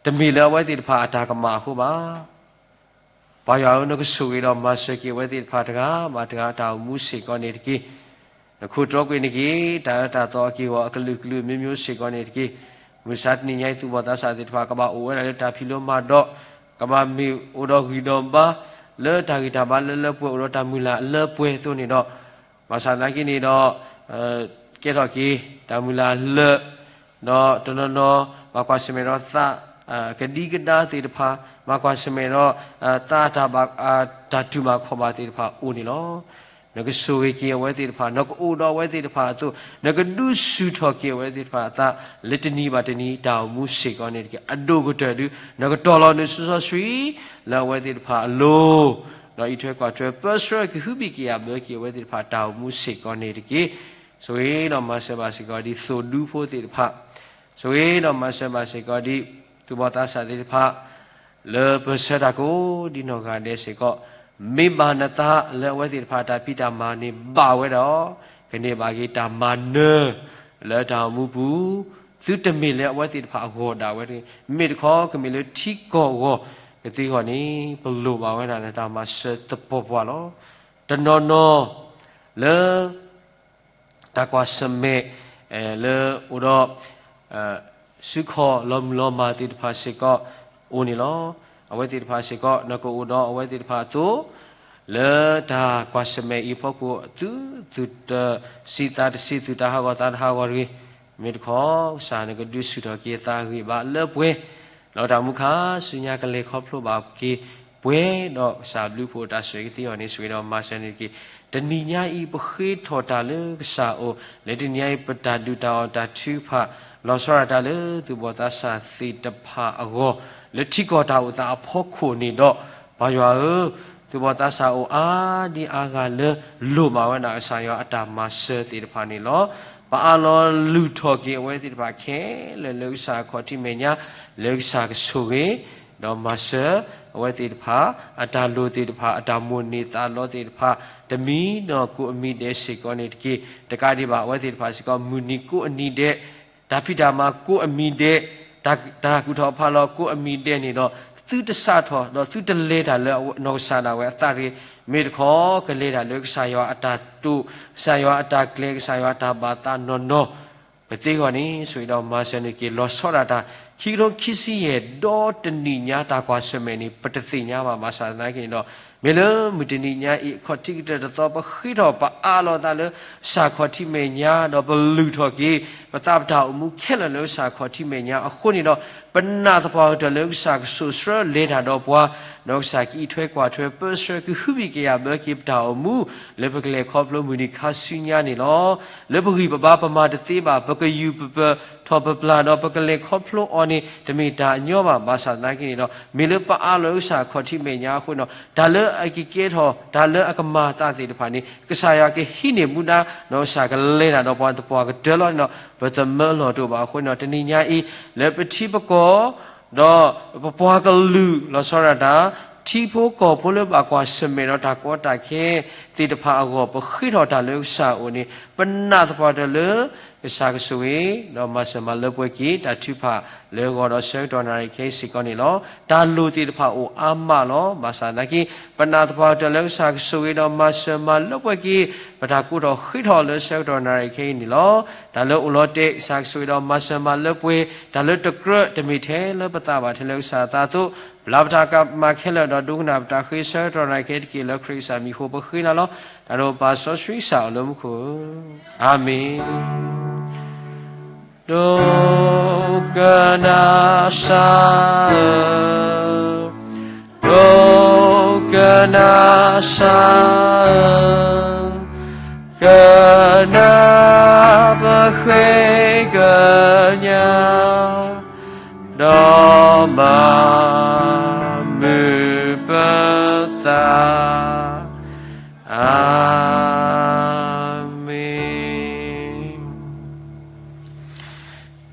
တမ့ၢ်လၢအဝဲသ့ၣ်တဖၣ်အတၢ်ကမၣ်အဃိဘၣ်. ပၢ်ယွၤဧၢ, နကဆိၣ်ဂ့ၤဒီးမၤစၢၤက့ၤအဝဲသ့ၣ်တဖၣ်တဂၤဘၣ်တဂၤအတၢ်အိၣ်မူစ့ၢ်ကီးန့ၣ်တက့ၢ်. နခိးတြီကွံာ်န့ၢ်က့ၤ တၢ်အၢတၢ်သီအက့ၢ်အဂီၤအကလုာ်ကလုာ်မျိုးမျိုးစ့ၢ်ကီးန့ၣ်တက့ၢ်. မုၢ်ဆါတနံၤညါအံၤ သူၣ်ဘီၣ်သးစၢ်သ့ၣ်တဖၣ် ကဘၣ်အိၣ်ဝဲဒၣ်လၢတၢ်ဖံးလိမၤဒိး, ကဘၣ်မ့ၢ်အိၣ်ဒီးဂံၢ်ဒီးဘါ လၢတၢ်ဂံၢ်တၢ်ဘါလၢလၢပှဲၤပှဲၤ အိၣ်ဒီးတၢ်မုၢ်လၢ်အလၢပှဲၤအသိးန့ၣ်ဒီး, ဘၣ်ဆၣ်သနာ်က့န့ၣ်ဒီး ကဲထီၣ်က့ၤ တၢ်မုၢ်လၢ်အလၢာ်, ဒီးတနီၤနီၤ ဘၣ်ကွၢ်ဆၢၣ်မဲာ်ဒီးသး ကဒံကဒါသ့ၣ်တဖၣ်, ဘၣ်ကွၢ်ဆၢၣ်မဲာ်ဒီး သးတၢ်ဘၣ် တၢ်တူၢ်ဘၣ်ခီၣ်ဘၣ်သ့ၣ်တဖၣ်အိၣ်န့ၣ်လီၤ. နကဆိၣ်ဂ့ၤက့ၤအဝဲသ့ၣ်တဖၣ်, နကအိၣ်ဒီးအဝဲသ့ၣ်တဖၣ်အသိး, နကဒုးဆူၣ်ထီၣ်က့ၤအဝဲသ့ၣ်တဖၣ်အသး လၢတနံၤဘၣ်တနံၤတၢ်အိၣ်မူစ့ၢ်ကီးန့ၣ်တက့ၢ်. အဒိၣ်ကတၢၢ်ဒုး နကတီၢ်လီၤနုာ်စီစီဆှံ လၢအဝဲသ့ၣ်တဖၣ်အလိၤ, ဒီးအံးထွဲကွၢ်ထွဲ ပၢဆှၢကဟုဘံၣ်ကယာ်ဘၢက့ၤအဝဲသ့ၣ်တဖၣ်တၢ်အိၣ်မူစ့ၢ်ကီးန့ၣ်တက့ၢ်. ဆိၣ်ဂ့ၤဒီးမၤစၢၤဘၣ်စ့ၢ်ကီးဒ်သိၣ်ဒူဖိသ့ၣ်တဖၣ်, ဆိၣ်ဂ့ၤဒီးမၤစၢၤဘၣ်စ့ၢ်ကီးဒ် သူၣ်ဘီၣ်သးစၢ်သ့ၣ်တဖၣ် လၢပၢၢ်ဆၢတၢ်ကိးဒ်နီၢ်ဂၤဒဲးစ့ၢ်ကီး, မ့ၢ်ဘၣ်နသးလၢအဝဲသ့ၣ်တဖၣ်တၢ်ဖံးတၢ်မၤန့ၣ်ဘၣ်ဝဲဒီး, ကန့ၢ်ဘၣ်က့ၤတၢ်မၤနၢၤ လၢတၢ်အိၣ်မူပူၤ, သုတမ့ၢ်လၢအဝဲသ့ၣ်တဖၣ်အဂီၢ်ဒၣ်ဝဲတဂ့ၤ, မ့ၢ်တခီကမ့ၢ်လၢထံကီၢ်အဂီၢ်ကသ့အဂီၢ်န့ၣ် ပလိၣ်ဘၣ်ဝဲဒၣ်နတၢ်မၤစၢၤသပှၢ်ပှၢ်လီၤ. တနီၤနီၤ လၢ တၢ်ကွၢ်ဆၢၣ်မဲာ် လၢအိၣ်ဒီး စုခီၣ်လီၤမုၢ်လီၤမၢ်သ့ၣ်တဖၣ်စ့ၢ်ကီး အိၣ်န့ၣ်လီၤ. အဝဲသ့ၣ်တဖၣ်စ့ၢ်ကီး နကအိၣ်ဒီးအဝဲသ့ၣ်တဖၣ်အသိး လၢတၢ်ကွၢ်ဆၢၣ်မဲာ်အံၤအဖီခိၣ် သု သုတဆံးသးတဆံး သုတၢ်ဟးဂီၤသးတဟးဂီၤတဂ့ၤ. မ့ၢ်တခီ ကစၢ်နကဒုးဆူၣ်ထီၣ်က့ၤအသးဂံၢ်ဘါလၢပှဲၤ ဒီးတၢ်မူခါဆူညါကလဲၤခီဖျိဘၣ်က့ၤပှဲၤဒီးကစၢ်ဘျုးဖှိၣ်တၢ်ဆိၣ်ဂ့ၤကသ့အီၤန့ၣ် ဆိၣ်ဂ့ၤဒီးမၤစၢၤန့ၣ်တက့ၢ်. တနံၤညါအံၤ ပဃ့ထီၣ်တၢ်လၢကစၢ်အအိၣ်, လၢတနံၤညါအံၤ ပတၢ်ဒုၣ်တၢ်အီၣ်တၢ်ထုကဖၣ် လီၤဆီဒၣ်တၢ်လၢသူၣ်ဘီၣ်သးစၢ်သ့ၣ်တဖၣ်အဂီၢ်, လၢထံကီၢ်တၢ်အိၣ်သးအဖီခိၣ်န့ၣ်ဒီး, ပၢ်ယွၤဧၢ, သူၣ်ဘီၣ်သးစၢ်အိၣ်အါဒံအါဂၤလၢလိၣ်ဘၣ်ဝဲဒၣ်ကစၢ်ယွၤအတၢ်မၤစၢၤသ့ၣ်တဖၣ်န့ၣ်လီၤ. ပအၢၣ်လီၤလုၢ်ထီၣ်က့ၤအဝဲသ့ၣ်တဖၣ်ခဲလၢာ်လၢကစၢ်အခီၣ်ထံးမဲာ်ညါ, လၢကစၢ်ကဆိၣ်ဂ့ၤ ဒီးမၤစၢၤအဝဲသ့ၣ်တဖၣ် အတၢ်လိၣ်သ့ၣ်တဖၣ် အတၢ်မိၣ်န့ၢ်သးလီသ့ၣ်တဖၣ် တမံၤဒီးကိးအမံၤဒဲးစ့ၢ်ကီးန့ၣ်တက့ၢ်. တကးဒံးဘၣ် အဝဲသ့ၣ်တဖၣ်စ့ၢ်ကီး မုၢ်နံၤကိးအနံၤဒဲး, တၢ်ဖံးတၢ်မၤကိးအမံၤဒဲး, တၢ်ကူၣ်ထီၣ်ဖးလီၤကိးအမံၤဒဲးန့ၣ်ဒီး, သုတစးထီၣ် ဒီးသုတလဲၤတၢ်လၢနီၢ်ကစၢ်ဒၣ်ဝဲအသးတဂ့ၤ. မ့ၢ်တခီ ကလဲၤတၢ်လၢကစၢ်ယွၤအတၢ်တိာ်, ကစၢ်ယွၤအတၢ်ကျဲၤ, ကစၢ်ယွၤအတၢ်ဘၣ်သးနီၢ်နီၢ် ပသ့အဂီၢ်န့ၣ် ဆိၣ်ဂ့ၤဒီးမၤစၢၤန့ၣ်တက့ၢ်. လီၤဆီဒၣ်တၢ် ခံကထိခံဆံယဲၢ် ဒီတနံၤညါတၢ်ကွၢ်ဆၢၣ်မဲာ်န့ၣ် ပတသ့ၣ်ညါဘၣ်. ဘၣ်ဆၣ်သနာ်က့န့ၣ်ဒီး မ့ၢ်လၢမုၢ်တနံၤညါအံၤ အခီၣ်ထံးကတၢၢ်တသီ ပဃ့ထီၣ်ပအးလီၤသးလၢကစၢ်ခီၣ်ထံးမဲာ်ညါ ဒီးပလုၢ်ထီၣ်က့ၤ ပသးပတၢ်အိၣ်မူခဲလၢာ်လၢကစၢ်ခီၣ်ထံးမဲာ်ညါအဃိန့ၣ်ဒီး ပနာ်သပှၢ်ကတၢၢ်လၢကစၢ်ကဆိၣ်ဆှၢလဲၤတၢ်ဒီးပှၤ, ဒီးကစၢ်ကအံးထွဲကွၢ်ထွဲပၢဆှၢကဟုကယာ်ဘၢက့ၤပတၢ်အိၣ်မူ လၢပကလဲၤခီဖျိမုၢ်နံၤခါဆူညါန့ၣ်လီၤ. လၢပဂံၢ်ပဘါပမၤတသ့ဘၣ် ပကယူၢ်ပပၢၢ်ထီၣ်ပပျၢ်ဒီးပကလဲၤခီဖျိအီၤန့ၣ် တမ့ၢ်တၢ်အညီဘၣ်. ဘၣ်ဆၣ်သနာ်က့န့ၣ်ဒီး မ့ၢ်လၢပအးလီၤကစၢ်ခီၣ်ထံးမဲာ်ညါအဃိန့ၣ်ဒီး တၢ်လၢအကကဲထီၣ် တၢ်လၢအကမၤသးသ့ၣ်တဖၣ်န့ၣ် ကစၢ်ယွၤကဟံးန့ၢ်မူဒါ ဒီးကစၢ်ကလဲၤတၢ်ဒီးပှၤသပှၢ်ကတၢၢ်လီၤန့ၣ်ဒီး ပတမၢလီၤတအိၣ်ဘၣ်အဃိန့ၣ်ဒီး တနံၤညါအံၤ လၢပထံပကီၢ် ဒီးပပှၤကလုာ်လီၤဆီဒၣ်တၢ် ထံဖိကီၢ်ဖိလၢဘၣ်ကွၢ်ဆၢၣ်မဲာ်ဒီးတၢ်ကီတၢ်ခဲသ့ၣ်တဖၣ်အဂီၢ် ပဃ့ထီၣ်တၢ်လၢကစၢ်အအိၣ်န့ၣ် ပနာ်သပှၢ်တၢၢ်လၢ ကစၢ်ကဆိၣ်ဂ့ၤ ဒီးမၤစၢၤမၤလၢပှဲၤက့ၤ တၢ်ထုကဖၣ်လၢဂီၤဒီးဆၢကတီၢ်နၣ်ရံၣ်ခဲအံၤစ့ၢ်ကီးန့ၣ်လီၤ. တၢ်လိၣ်သ့ၣ်တဖၣ်အိၣ်အါမးလီၤ. ဘၣ်ဆၣ်သနာ်က့ ပနာ်သပှၢ်တၢၢ်လၢကစၢ်ကဆိၣ်ဂ့ၤဒီးမၤစၢၤမၤလၢပှဲၤက့ၤ ပတၢ်ကိးထီၣ်ဃ့ထီၣ်လၢဆၢကတီၢ်နၣ်ရံၣ်ခဲအံၤန့ၣ်လီၤ. တၢ်လၢအိၣ်လီၤတဲာ် ကစၢ်ကဆိၣ်ဂ့ၤဒီးမၤစၢၤမၤလၢပှဲၤ တၢ်လၢတကြၢးတမ့ၢ်ထဲလၢပသးဘၣ် ထဲလၢကစၢ်အသးအသိး ပျၢ်ပတၢ်ကမၣ်ခဲလၢာ်ဒီးဒိကနၣ်ပတၢ်ဃ့ဆၢကတီၢ်နၣ်ရံၣ်ခဲအံၤတက့ၢ် လၢခရံာ်ကစၢ်မံၤအဃိ ပဃ့နၤလီၤ. တၢ်ဒိၣ်ပၢ်စီဆှံကစၢ်အိၣ်လၢမူခိၣ်ဧၢ, အၤမ့ၣ်. ဒိကနၣ်စၢ်ဧၢ, ဒိကနၣ်စၢ်ဧၢ, ကနၣ်ပဃ့ကညး ဒီးမၤမုာ်ပသး, အၤမ့ၣ်.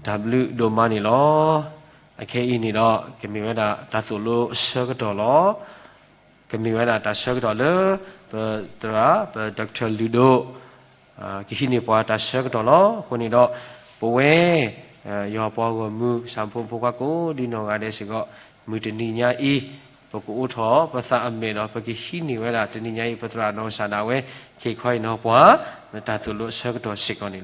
တၢ်ဘျုးဒိၣ်မးန့ၣ်လီၤ. အခဲအံၤန့ၣ်ဒီး ကမ့ၢ်ဝဲဒၣ်တၢ်သိၣ်လိအဆၢကတီၢ်လီၤ. ကမ့ၢ်ဝဲဒၣ်တၢ်ဆၢကတီၢ်လၢ ပသရၣ် ပ Doctor လုၢ်ဒိၣ် ကဟံးန့ၢ်ပှၤတၢ်ဆၢကတီၢ်လီၤ. အဃိန့ၣ်ဒီး ပဝဲ ယွၤပှၤဂီၢ်မုၢ် ဆၣ်ဖိဖိခွါကိးဒ်နီၢ်ဂၤဒဲးစ့ၢ်ကီး မုၢ်တနံၤညါအံၤ ပကအိးထီၣ်ပသးအမဲာ်ဒီး ပကဟံးန့ၢ်ဝဲဒၣ်တနံၤညါအံၤ ပသရၣ်နီၢ်ကစၢ်ဒၣ်ဝဲ ခ့ခွါအံၤနီၤပှၤ လၢတၢ်သိၣ်လိအဆၢကတီၢ်စ့ၢ်ကီးန့ၣ်လီၤ. ဂ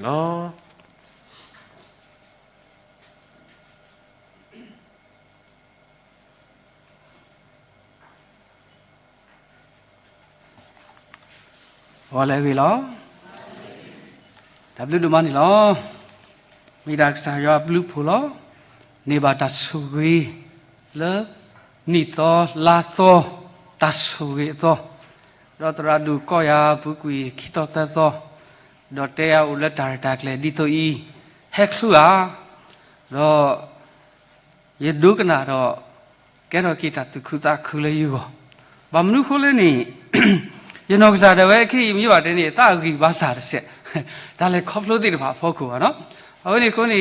ီၤလၢအဂ့ၤလီၤ. တၢ်ဘျုးဒိၣ်မးန့ၣ်လီၤ. မ့ၢ်ဒၣ်ကစၢ်ယွၤအဘျုးအဖှိၣ်လီၤ. န့ၢ်ဘၣ်တၢ်ဆိၣ်ဂ့ၤလၢ နံၣ်သီလါသီ တၢ်ဆိၣ်ဂ့ၤအသီ, ဒီးသရၣ်ဒိၣ်ကီၢ်ယၤပူၤကွံာ်ခံသီသၢသီ, ဒီးတဲယၤအိၣ်လၢတၢ်ရဲၣ်တၢ်ကျဲၤဒ်သိးအံၤ, ဟဲချုဧါ, ဒီး ယဒိကနၣ်ဒီး ကဲထီၣ်က့ၤတၢ်သူၣ်ခုသးခုလၢယဂီၢ်, ဘၣ်မနုၤအဃိလဲၣ်န့ၣ် ယနီၢ်ကစၢ်ဒၣ်ဝဲခဲအံၤမ့ၢ်ဘၣ်တဲန့ၣ် သးအဂံၢ်ဘါစၢ်တစဲး, တၢ်လဲၤခီဖျိသ့ၣ်တဖၣ်အဖီခိၣ်ဘၣ်နီၤ, အဝဲန့ၣ်အဃိန့ၣ်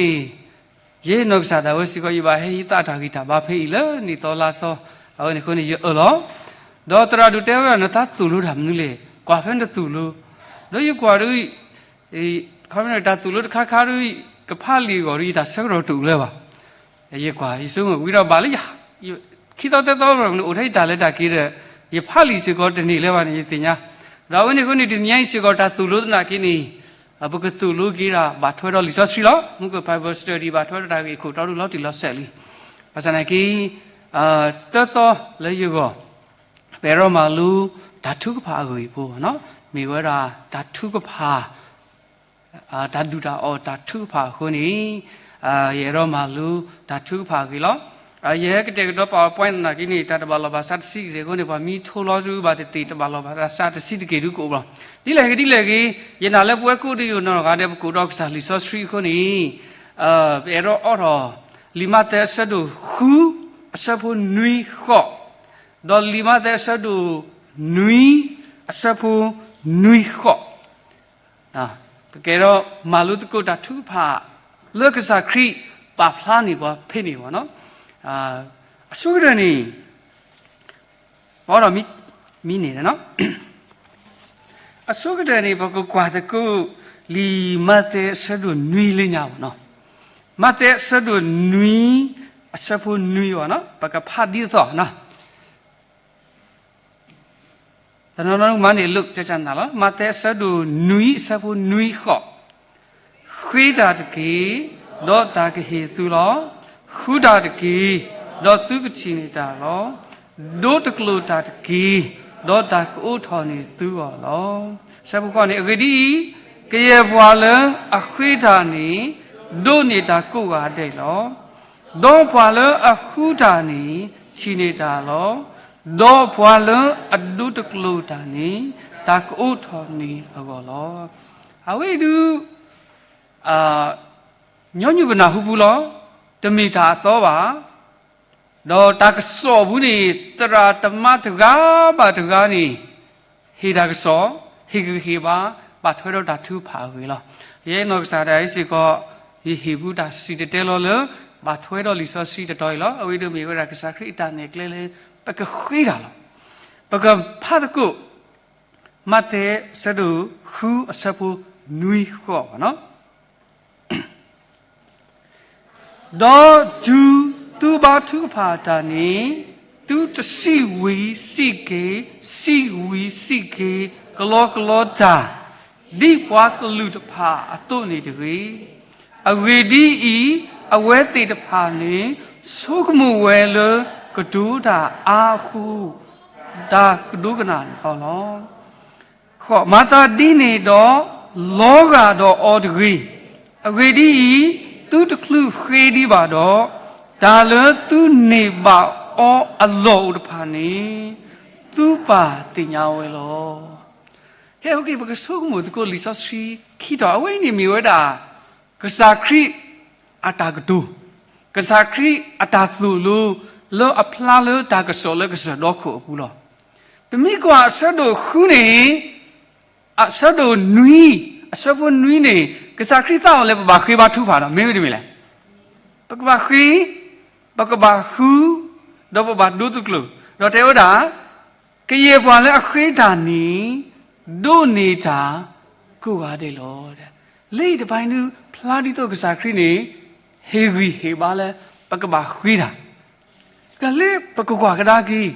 ယနီၢ်ကစၢ်ဒၣ်ဝဲစ့ၢ်ကီး ယဘၣ်ဟဲဟံးသးတၢ်ဂံၢ်တၢ်ဘါဖဲအံၤလၢနံၣ်သီလါသီ, အဝဲန့ၣ်အဃိန့ၣ် ယအၢၣ်လီၤ, ဒီးသရၣ်ဒိၣ်တဲဝဲဒၣ် နသးသိၣ်လိတၢ်မနုၤလဲၣ်, ကွၢ်ဖဲနတသိၣ်လိ, ဒီးယကွၢ်ဒီး ခီမ့ၢ်တၢ်သိၣ်လိတခါခါဒီး ကဖးလံာ်အဂီၢ်ဒီး ယတၢ်ဆၢကတီၢ်တအိၣ်လၢၤဘၣ်, ယကွၢ် ယဆိကမိၣ်ဝံၤဒီးဘၣ်လၢယၤ, ခံသီသၢသီ အိၣ်ထဲယတၢ်လဲၤတၢ်က့ၤဒီး ယဖးလံာ်စ့ၢ်ကီးတန့ၢ်လၢၤဘၣ်န့ၣ် ယသ့ၣ်ညါ, ဒီးအဝဲန့ၣ်အဃိန့ၣ် တနံၤညါအံၤစ့ၢ်ကီး တၢ်သိၣ်လိသနာ်က့န့ၣ် ပကသိၣ်လိက့ၤဒၣ် ဘၣ်ထွဲဒီးလံာ်စီဆှံလီၤ. မူက Bible study ဘၣ်ထွဲဒီးတၢ်ဂ့ၢ်ခိၣ်တီဒုလီၤတံၢ်လီၤဆဲးလံ. ဘၣ်ဆၣ်သနာ်က့ သၢသီလၢယဂီၢ် ပအဲၣ်ဒိးမၤလိ တၢ်ထုကဖၣ်အဂ့ၢ်ဖိနီၤ, မ့ၢ်ဝဲဒၣ်တၢ်ထုကဖၣ် တၢ်ဒုၣ်တၢ်အီၣ်တၢ်ထုကဖၣ်အဃိန့ၣ် ယအဲၣ်ဒိးမၤလိ တၢ်ထုကဖၣ်အဂ့ၢ်လီၤ. ယဟဲကတဲာ်ကတီၤ PowerPoint သနာ်က့န့ၣ် တၢ်တဘၣ်လီၢ်ဘၣ်စးတဆံက့ၤအဃိန့ၣ် ပှၤမ့ၢ်ထိလီၤဒုးဘၣ်သ့ၣ်သ့ၣ် တဘၣ်လီၢ်ဘၣ်စးတဆံတက့ၢ်ဒုးကအိၣ်ဘၣ်. ဒ်လဲၣ်ဂ့ၤဒ်လဲၣ်ဂ့ၤ ယနာ်လၢပဝဲကိးဒံးနီၢ်ဂၤဒဲး ပကအိၣ်ဒီးကစၢ်လံာ်စီဆှံအဃိန့ၣ် ပအဲၣ်ဒိးအိးထီၣ် လံာ်မးသဲအဆၢဒိၣ်ဃု အဆၢဖိနွံဃိး, ဒီးလံာ်မးသဲအဆၢဒိၣ်နွံ အဆၢဖိနွံဃိး ပကအဲၣ်ဒိးမၤလိသကိးတၢ်ထုကဖၣ် လၢကစၢ်ခရံာ်ပာ်ဖျါန့ၢ်ပှၤဖဲန့ၣ်ဘၣ်နီၤ. အဆိကတၢၢ်န့ၣ် ပအိးထီၣ်မံန့ၣ်, အဆိကတၢၢ်န့ၣ် ပကကွၢ်သကိး လံာ်မးသဲအဆၢဒိၣ်နွံလၢညါဘၣ်နီၤ. မးသဲအဆၢဒိၣ်နွံ အဆၢဖိနွံဘၣ်နီၤ, ပကဖးဒ်သိးနီၤ တနီၤနီၤမၤန့ၢ်လိာ်ကနၣ်လီၤ. မးသဲအဆၢဒိၣ်နွံ အဆၢဖိနွံဃိး, ဃ့တၢ်တက့ၢ်, ဒီးတၢ်ကဟ့ၣ်သုလီၤ. ဃုတၢ်တက့ၢ်, ဒီးသုကထံၣ်န့ၢ်တၢ်လီၤ. ဒိတကျိာ်တၢ်တက့ၢ်, ဒီးတၢ်ကအိးထီၣ်န့ၢ်သုအီၤလီၤ. ဆၢဖိဃိးန့ၣ်, အဂ့ၢ်ဒ်အံၤ, ကယဲၢ်ပှၤလၢအဃ့တၢ်န့ၣ် ဒိးန့ၢ်တၢ်ကိးဂၤဒဲးလီၤ. ဒီးပှၤလၢအဃုတၢ်န့ၣ် ထံၣ်န့ၢ်တၢ်လီၤ. ဒီးပှၤလၢအဒိတကျိၤတၢ်န့ၣ် တၢ်ကအိးထီၣ်န့ၢ်အဂီၢ်လီၤ. အဝဲအံၤဒုး ညီနုၢ်ပနၢ်ဟူပူၤလီၤ. တမ့ၢ်တၢ်အသီဘၣ်. ဒီးတၢ်ကစီၣ်ပူၤန့ၣ် သရၣ်သမါတဂၤဘၣ်တဂၤန့ၣ် ဟ့ၣ်တၢ်ကစီၣ်, ဟ့ၣ်ဂံၢ်ဟ့ၣ်ဘါ, ဘၣ်ထွဲဒီးတၢ်ထုကဖၣ်အဂ့ၢ်လီၤ. ယဲနီၢ်ကစၢ်ဒၣ်အံၤစ့ၢ်ကီး ယဟ့ၣ်ဘူးတၢ်စံၣ်တဲၤတဲလီၤလၢ ဘၣ်ထွဲဒီးလံာ်စီဆှံတတီၤအံၤလီၤ. အဝဲဒၣ်မ့ၢ်ဝဲဒၣ်ကစၢ်ခရံာ်အတၢ်နဲၣ်ကျဲလၢ ပကဃ့တၢ်လီၤ. ပကဖးသကိး မးသဲအဆၢဒိၣ်ဃု အဆၢဖိနွံဃီဘၣ်နီၤ. ဒီးတုၤသုဘါထုကဖၣ်တၢ်န့ၣ်, သုတစံးဝံၤစံးက့ၤ, စံးဝံၤစံးက့ၤ ကလီကလီတၢ်, ဒ်ပှၤကလုာ်တဖၣ်အသိးန့ၣ်တဂ့ၤ. အဂ့ၢ်ဒ်အံၤ, အဝဲသ့ၣ်တဖၣ်န့ၣ် ဆိကမိၣ်ဝဲလၢကတိၤတၢ်အါအဃိ, တၢ်ကဒိကနၣ်န့ၣ်အီၤလီၤ. မၤသးဒ်န့ၣ်ဒီး လီၤဂာ်ဒီးအီၤတဂ့ၤ. အဂ့ၢ်ဒ်အံၤ, သုတချုးဃ့ဒံးဘၣ်ဒီး, တၢ်လၢသုန့ၢ်ဘၣ်အီၤအလီၢ်အိၣ်တဖၣ်န့ၣ် သုပၢ်သ့ၣ်ညါဝဲလီၤ. ဟဲ ပကဆိကမိၣ်သကိးလံာ်စီဆှံခံတီၤ, အဝဲအံၤန့ၣ်မ့ၢ်ဝဲဒၣ် ကစၢ်ခရံာ်အတၢ်ကတိၤ, ကစၢ်ခရံာ်အတၢ်သိၣ်လိ လၢအဖျါလၢတၢ်ကစီၣ်လၢကစၢၢ်ဒီခိၣ်အပူၤလီၤ. ပမ့ၢ်ကွၢ်အဆၢဒိၣ်ဃုန့ၣ်, အဆၢဒိၣ်နွံ, အဆၢဖိနွံန့ၣ် ကစၢ်ခရံာ်သးဝဲလၢပဘၣ်ဃ့ဘါထုကဖၣ်ဒီး မ့ၢ်ဝဲတမ့ၢ်လဲၣ်. ပကဘၣ်ဃ့, ပကဘၣ်ဃု, ဒီးပဘၣ်ဒိတကျိၤ, ဒီးတဲဝဲဒၣ် ကယဲၢ်ပှၤလၢအဃ့တၢ်န့ၣ် ဒိးန့ၢ်တၢ်ကိးဂၤဒဲးလီၤ. လၢအံၤတဖၣ်အံၤဒုး ဖျါဒ်သိးကစၢ်ခရံာ်န့ၣ် ဟ့ၣ်ဂံၢ်ဟ့ၣ်ဘါလၢ ပကဘၣ်ဃ့တၢ်, ကလၢပကကွၢ်ကဒါက့ၤ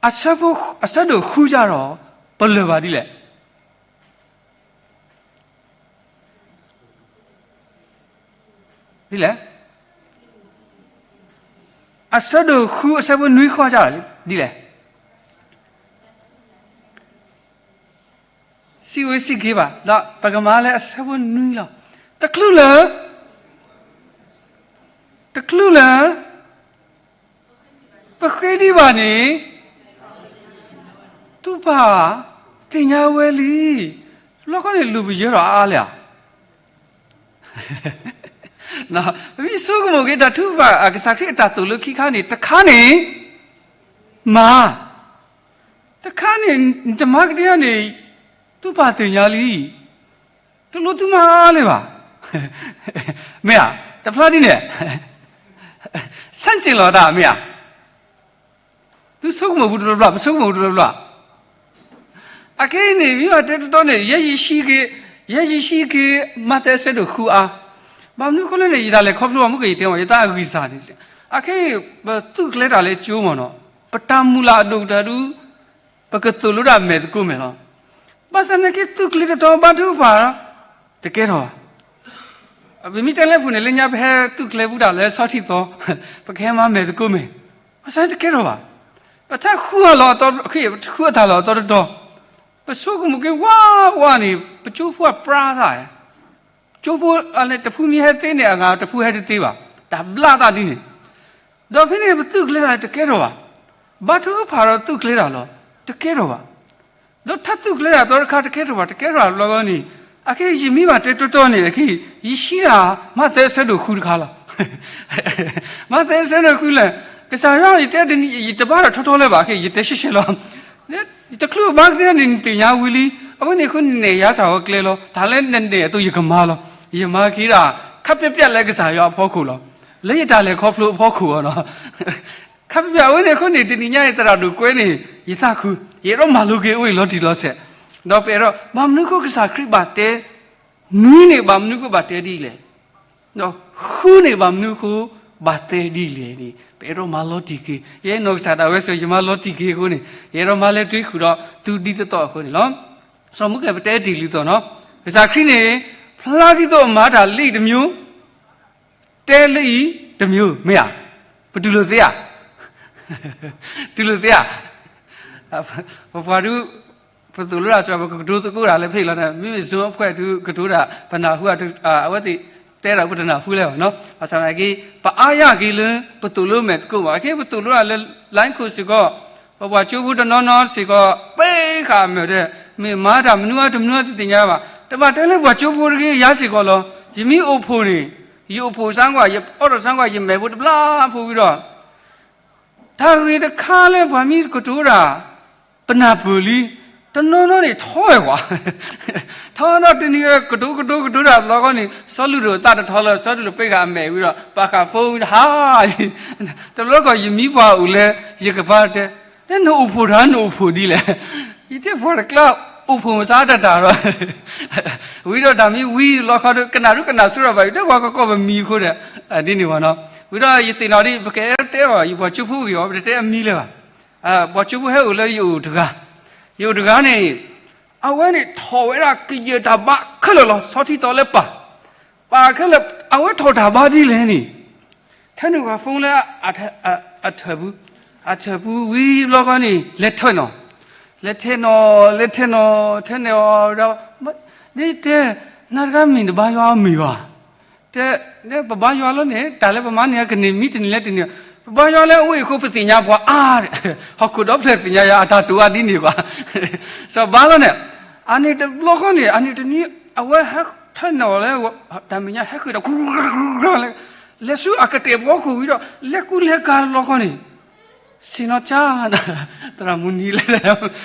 အဆၢဒိၣ်ဃုကဒီး ပလၢၢ်ဘၣ်ဒ်လဲၣ်. ဒ်လဲၣ်. အဆၢဒိၣ်ဃုအဆၢဖိနွံဃီကဒီး ဒ်လဲၣ်. စံးဝဲစံးက့ၤဘၣ်, ဒီးပကမၤလၢအဆၢဖိနွံလီၤ. တချုးလၢ, တချုးလၢ ပဃ့ဒံးဘၣ်န့ၣ် သုပၢ်သ့ၣ်ညါဝဲလံ. တဘျီဃီန့ၣ် လူၤပယၢထီၣ်အါအါလဲၣ်ဧါ. ပမ့ၢ်ဆိကမိၣ်က့ၤတၢ်ထုကဖၣ် ကစၢ်ခရံာ်အတၢ်သိၣ်လိခံခါန့ၣ် တခါန့ၣ် မၤ, တခါန့ၣ် နတမၤကဒဲဧါန့ၣ် သုပၢ်သ့ၣ်ညါလံ. တလိၣ်သုမၤအါအါလၢၤဘၣ်. မ့ၢ်ဧါ, တဖျါဒ်န့ၣ် ဆန့်ကျင်လီၤတၢ် မ့ၢ်ဧါ. သုဆိကမိၣ်ပူၤတဘျီဘျီ, ပဆိကမိၣ်ပူၤတဘျီဘျီ. အခဲအံၤန့ၣ် မ့ၢ်ဘၣ်တဲတီတီန့ၣ် ယဲယဆံက့ၤ, ယဲယဆံက့ၤ မးသဲအဆၢဒိၣ်ဃုအါ, ဘၣ်မနုၤအဃိလဲၣ်န့ၣ် ယတၢ်လဲၤခီဖျိဘၣ်မုၢ်ကယံာ်တဲမး ယသးအဂံၢ်စၢ်န့ၣ်, အခဲအံၤ ပသုးကျဲၤတၢ်လၢကၠိမးနီၤ, ပတၢ်မုၢ်လၢ်အဒိၣ်ကတၢၢ်ဒုး ပကသိၣ်လိဒၣ်မဲာ်သကိးမဲာ်လီၤ. ဘၣ်ဆၣ်သနာ်က့ သုးကျဲၤတတီၤဘါထုကဖၣ် တကဲထီၣ်ဘၣ်. ပမ့ၢ်တဲလၢပူၤန့ၣ် လၢညါပဟဲသုးကျဲၤဘူးတၢ်လၢဆီထံသီ, ပကဟဲမၤမဲာ်သကိးမဲာ်, ဘၣ်ဆၣ်တကဲထီၣ်ဘၣ်. ပထါဃုအလီၤအသီ, ဃုအတၢ်လီၤအသီတတီၤ, ပဆိကမိၣ်က့ၤဝါဝါန့ၣ် ပကၠိဖိအပြါသၣ်, ကၠိဖိအန့ၣ် တဖုမ့ၢ်ဟဲသ့န့ၣ် အဂၤတဖုဟဲတသ့ဘၣ်, တၢ်ဘျါသးဒ်န့ၣ် ဒီးဖဲန့ၣ် ပသုးကျဲၤတၢ်တကဲထီၣ်ဘၣ်. ဘါထုကဖၣ်ဒီးသုးကျဲၤတၢ်လီၤ တကဲထီၣ်ဘၣ်. ဒီးထါသုးကျဲၤတၢ်သီတခါတကဲထီၣ်ဘၣ်, တကဲထီၣ်ဘၣ်တဘျီဃီန့ၣ်, အခဲအံၤယမ့ၢ်ဘၣ်တဲတီတီန့ၣ် အခဲအံၤ ယဆံတၢ် မးသဲအဆၢဒိၣ်ဃုတခါလီၤ. မးသဲအဆၢဒိၣ်ဃုလဲၣ်, ကစၢ်ယွၤ ယတဲတနံၤ ယတဘါထီၣ်ထီထီလၢၤဘၣ်, အခဲအံၤ ယတဲရှဲရှဲလီၤ. တချုးဘါကဒဲန့ၣ် နသ့ၣ်ညါဝံၤလံ, အဝဲန့ၣ်အဃိန့ၣ် နဲၣ်ယၤစၢ်အီၤကျဲလီၤ, တၢ်လၢနနဲၣ်အသိးယကမၤလီၤ. ယမၤက့ၤဒၣ် ခပ်ပျောက်ပျောက် လၢကစၢ်ယွၤအဖီခိၣ်လီၤ. လၢယတၢ်လဲၤခီဖျိအဖီခိၣ်လီၤ. ခပ်ပျောက်ပျောက် အဝဲန့ၣ်အဃိန့ၣ် တနံၤညါအံၤ သရၣ်ဒိၣ်ကွဲန့ၣ် ယသးခု, ယအဲၣ်ဒိးမၤလိက့ၤအဝဲအံၤလီၤတံၢ်လီၤဆဲး, ဒီးပအဲၣ်ဒိး ဘၣ်မနုၤအဃိကစၢ်ခရံာ်ဘၣ်တဲ, နွံန့ၣ်ဘၣ်မနုၤအဃိဘၣ်တဲဒ်လဲၣ်, ဒီးဃုန့ၣ်ဘၣ်မနုၤအဃိ ဘၣ်တဲဒ်လဲၣ်န့ၣ် ပအဲၣ်ဒိးမၤလီၤတံၢ်က့ၤ. ယဲနီၢ်ကစၢ်ဒၣ်ဝဲစ့ၢ် ယမၤလီၤတံၢ်က့ၤအဃိန့ၣ် ယအဲၣ်ဒိးမၤလဲၤတုၤဃုာ်ဒီးသုဒ်သိးသိးအဃိန့ၣ်လီၤ. စီၤမူကဲ ပတဲတ့ၢ်လံသိးနီၤ, ကစၢ်ခရံာ်န့ၣ် ဖျါဒ်သိးအမၤတၢ်လၢအံၤတမျိုး, တဲလၢအံၤတမျိုး, မ့ၢ်ဧါ. ပတူၢ်လိာ်သ့ဧါ. တူၢ်လိာ်သ့ဧါ. ပပှၤဒုး ပသိၣ်လိတၢ်စ့ၢ်ကီး ပကကတိၤသကိးတၢ်လၢဖဲအံၤလီၤန့ၣ် မ့မ့ၢ် Zoom အဖွဲ့ဒုးကတိၤတၢ် ပနၢ်ဟူ အဝဲသ့ၣ်တဲဒၣ်ပတနၢ်ဟူလၢၤဘၣ်နီၤ. ဘၣ်ဆၣ်သနာ်က့ ပအါယၢ်က့ၤလၢ ပသိၣ်လိမဲာ်သကိးဘၣ်. အခဲပသိၣ်လိတၢ်လၢ line ခိၣ်စ့ၢ်ကီး ပပှၤကၠိဖိတနီၤနီၤစ့ၢ်ကီး ပ့ဃာ်အမဲာ်ဒီး မ့ၢ်မၤတၢ်မနုၤအီၤတမနုၤအီၤတသ့ၣ်ညါဘၣ်. တဘၣ်တဲလၢပှၤကၠိဖိတဂ့ၤ ယၤစ့ၢ်ကီးလီၤ. ယမ့ၢ်အိၣ်ဖှိၣ်န့ၣ် ယအိၣ်ဖှိၣ်စ့ၢ်ကီး ယအိၣ်ထီၣ်စ့ၢ်ကီး ယမဲာ်ဖိတဘျါဖိဝံၤဒီး တၢ်ဂ့ၢ်တခါလၢပှၤမ့ၢ်ကတိၤတၢ် ပနၢ်ပၢၢ်လံ, တနီၤနီၤန့ၣ်ထီဝဲကွၢ်, ထီဒီးတနံၤကတိၤကတိၤကတိၤတၢ်တဘျီဃီန့ၣ် စီၤလုၢ်ဒိၣ်သးတထီလၢ စီၤလုၢ်ဒိၣ်ပ့ဃာ်အမဲာ်ဝံၤဒီး ပာ်ဃာ် phone ဟါ, တဘျီဃီယမံပှၤအိၣ်လၢ ယကပၤတဲ တဲနအိၣ်ဖှိၣ်တၢ် နအိၣ်ဖှိၣ်ဒ်လဲၣ်, ယတဲပှၤတကျါ အိၣ်ဖှိၣ်မစါတၢ်တၢ်ဒီး ဝံၤဒီးတၢ်မ့ၢ်ဝံၤတဘျီဃီဒီး ကနၣ်ဒုကနၣ်ဆူၣ်ထီၣ်ဘၣ် ယတဲပှၤကကိးပမံၤအဃိဒီး ဒ်န့ၣ်ဝဲနီၤ. ဝံၤဒီးယသ့ၣ်နီၣ်ဒ် ပကတဲအီၤ ယပှၤကၠိဖိဂ့ၢ်အီၤ ပတတဲအမံၤလၢၤဘၣ်. ပှၤကၠိဖိဟဲအိၣ်လၢယအိၣ်တဂၤ, ယအိၣ်တဂၤန့ၣ် အဝဲန့ၣ်ထီၣ်ဝဲဒၣ်ကယဲၢ်တၢ်ဘါခဲလၢာ်လီၤ. ဆီထံသီလၢပၢ်, ပၢ်ခဲလၢာ် အဝဲထီၣ်တၢ်ဘါဒ်လဲၣ်န့ၣ် ထဲန့ၣ်ပှၤ phone လၢ အထၢၣ်ပူၤ, အထၢၣ်ပူၤဝံၤတဘျီဃီန့ၣ် လဲၤထၢၣ်နီၤ, လဲၤထဲနီၤ လဲၤထဲနီၤ ထဲန့ၣ်အီၤဒီး ဒ်တဲ နၤတဂၤမ့ၢ်နဘါယွၤအီၤမ့ၢ်ဘၣ် တဲ ပဘါယွၤလီၤန့ၣ် တၢ်လၢပမၤန့ၢ်ကန့ၢ်မံတနံၤလၢတနံၤ, ပဘါယွၤလၢအဝဲအံၤအဃိ ပသ့ၣ်ညါပှၤအါ, ဟီၣ်ခိၣ်ဒီဖျၢၣ်သ့ၣ်ညါယၤ အတၢ်တိာ်အါဒ်န့ၣ်ကွၢ်, စီၤဘါလီၤန့ၣ်, အန့ၣ်တဘျီဃီန့ၣ် အန့ၣ်တနံၤ အဝဲဟဲထၢၣ်နီၤလၢ တၢ်မဲာ်ညါဟဲဃ့ၢ်ဒီး လဲၤဆူအကတဲာ်ဖီခိၣ်ဝံၤဒီး လဲၤကူလဲၤကၤတဘျီဃီန့ၣ် ဆ့ၣ်နီၤကၢ်, သရၣ်မုၣ်နံၤလဲၣ်,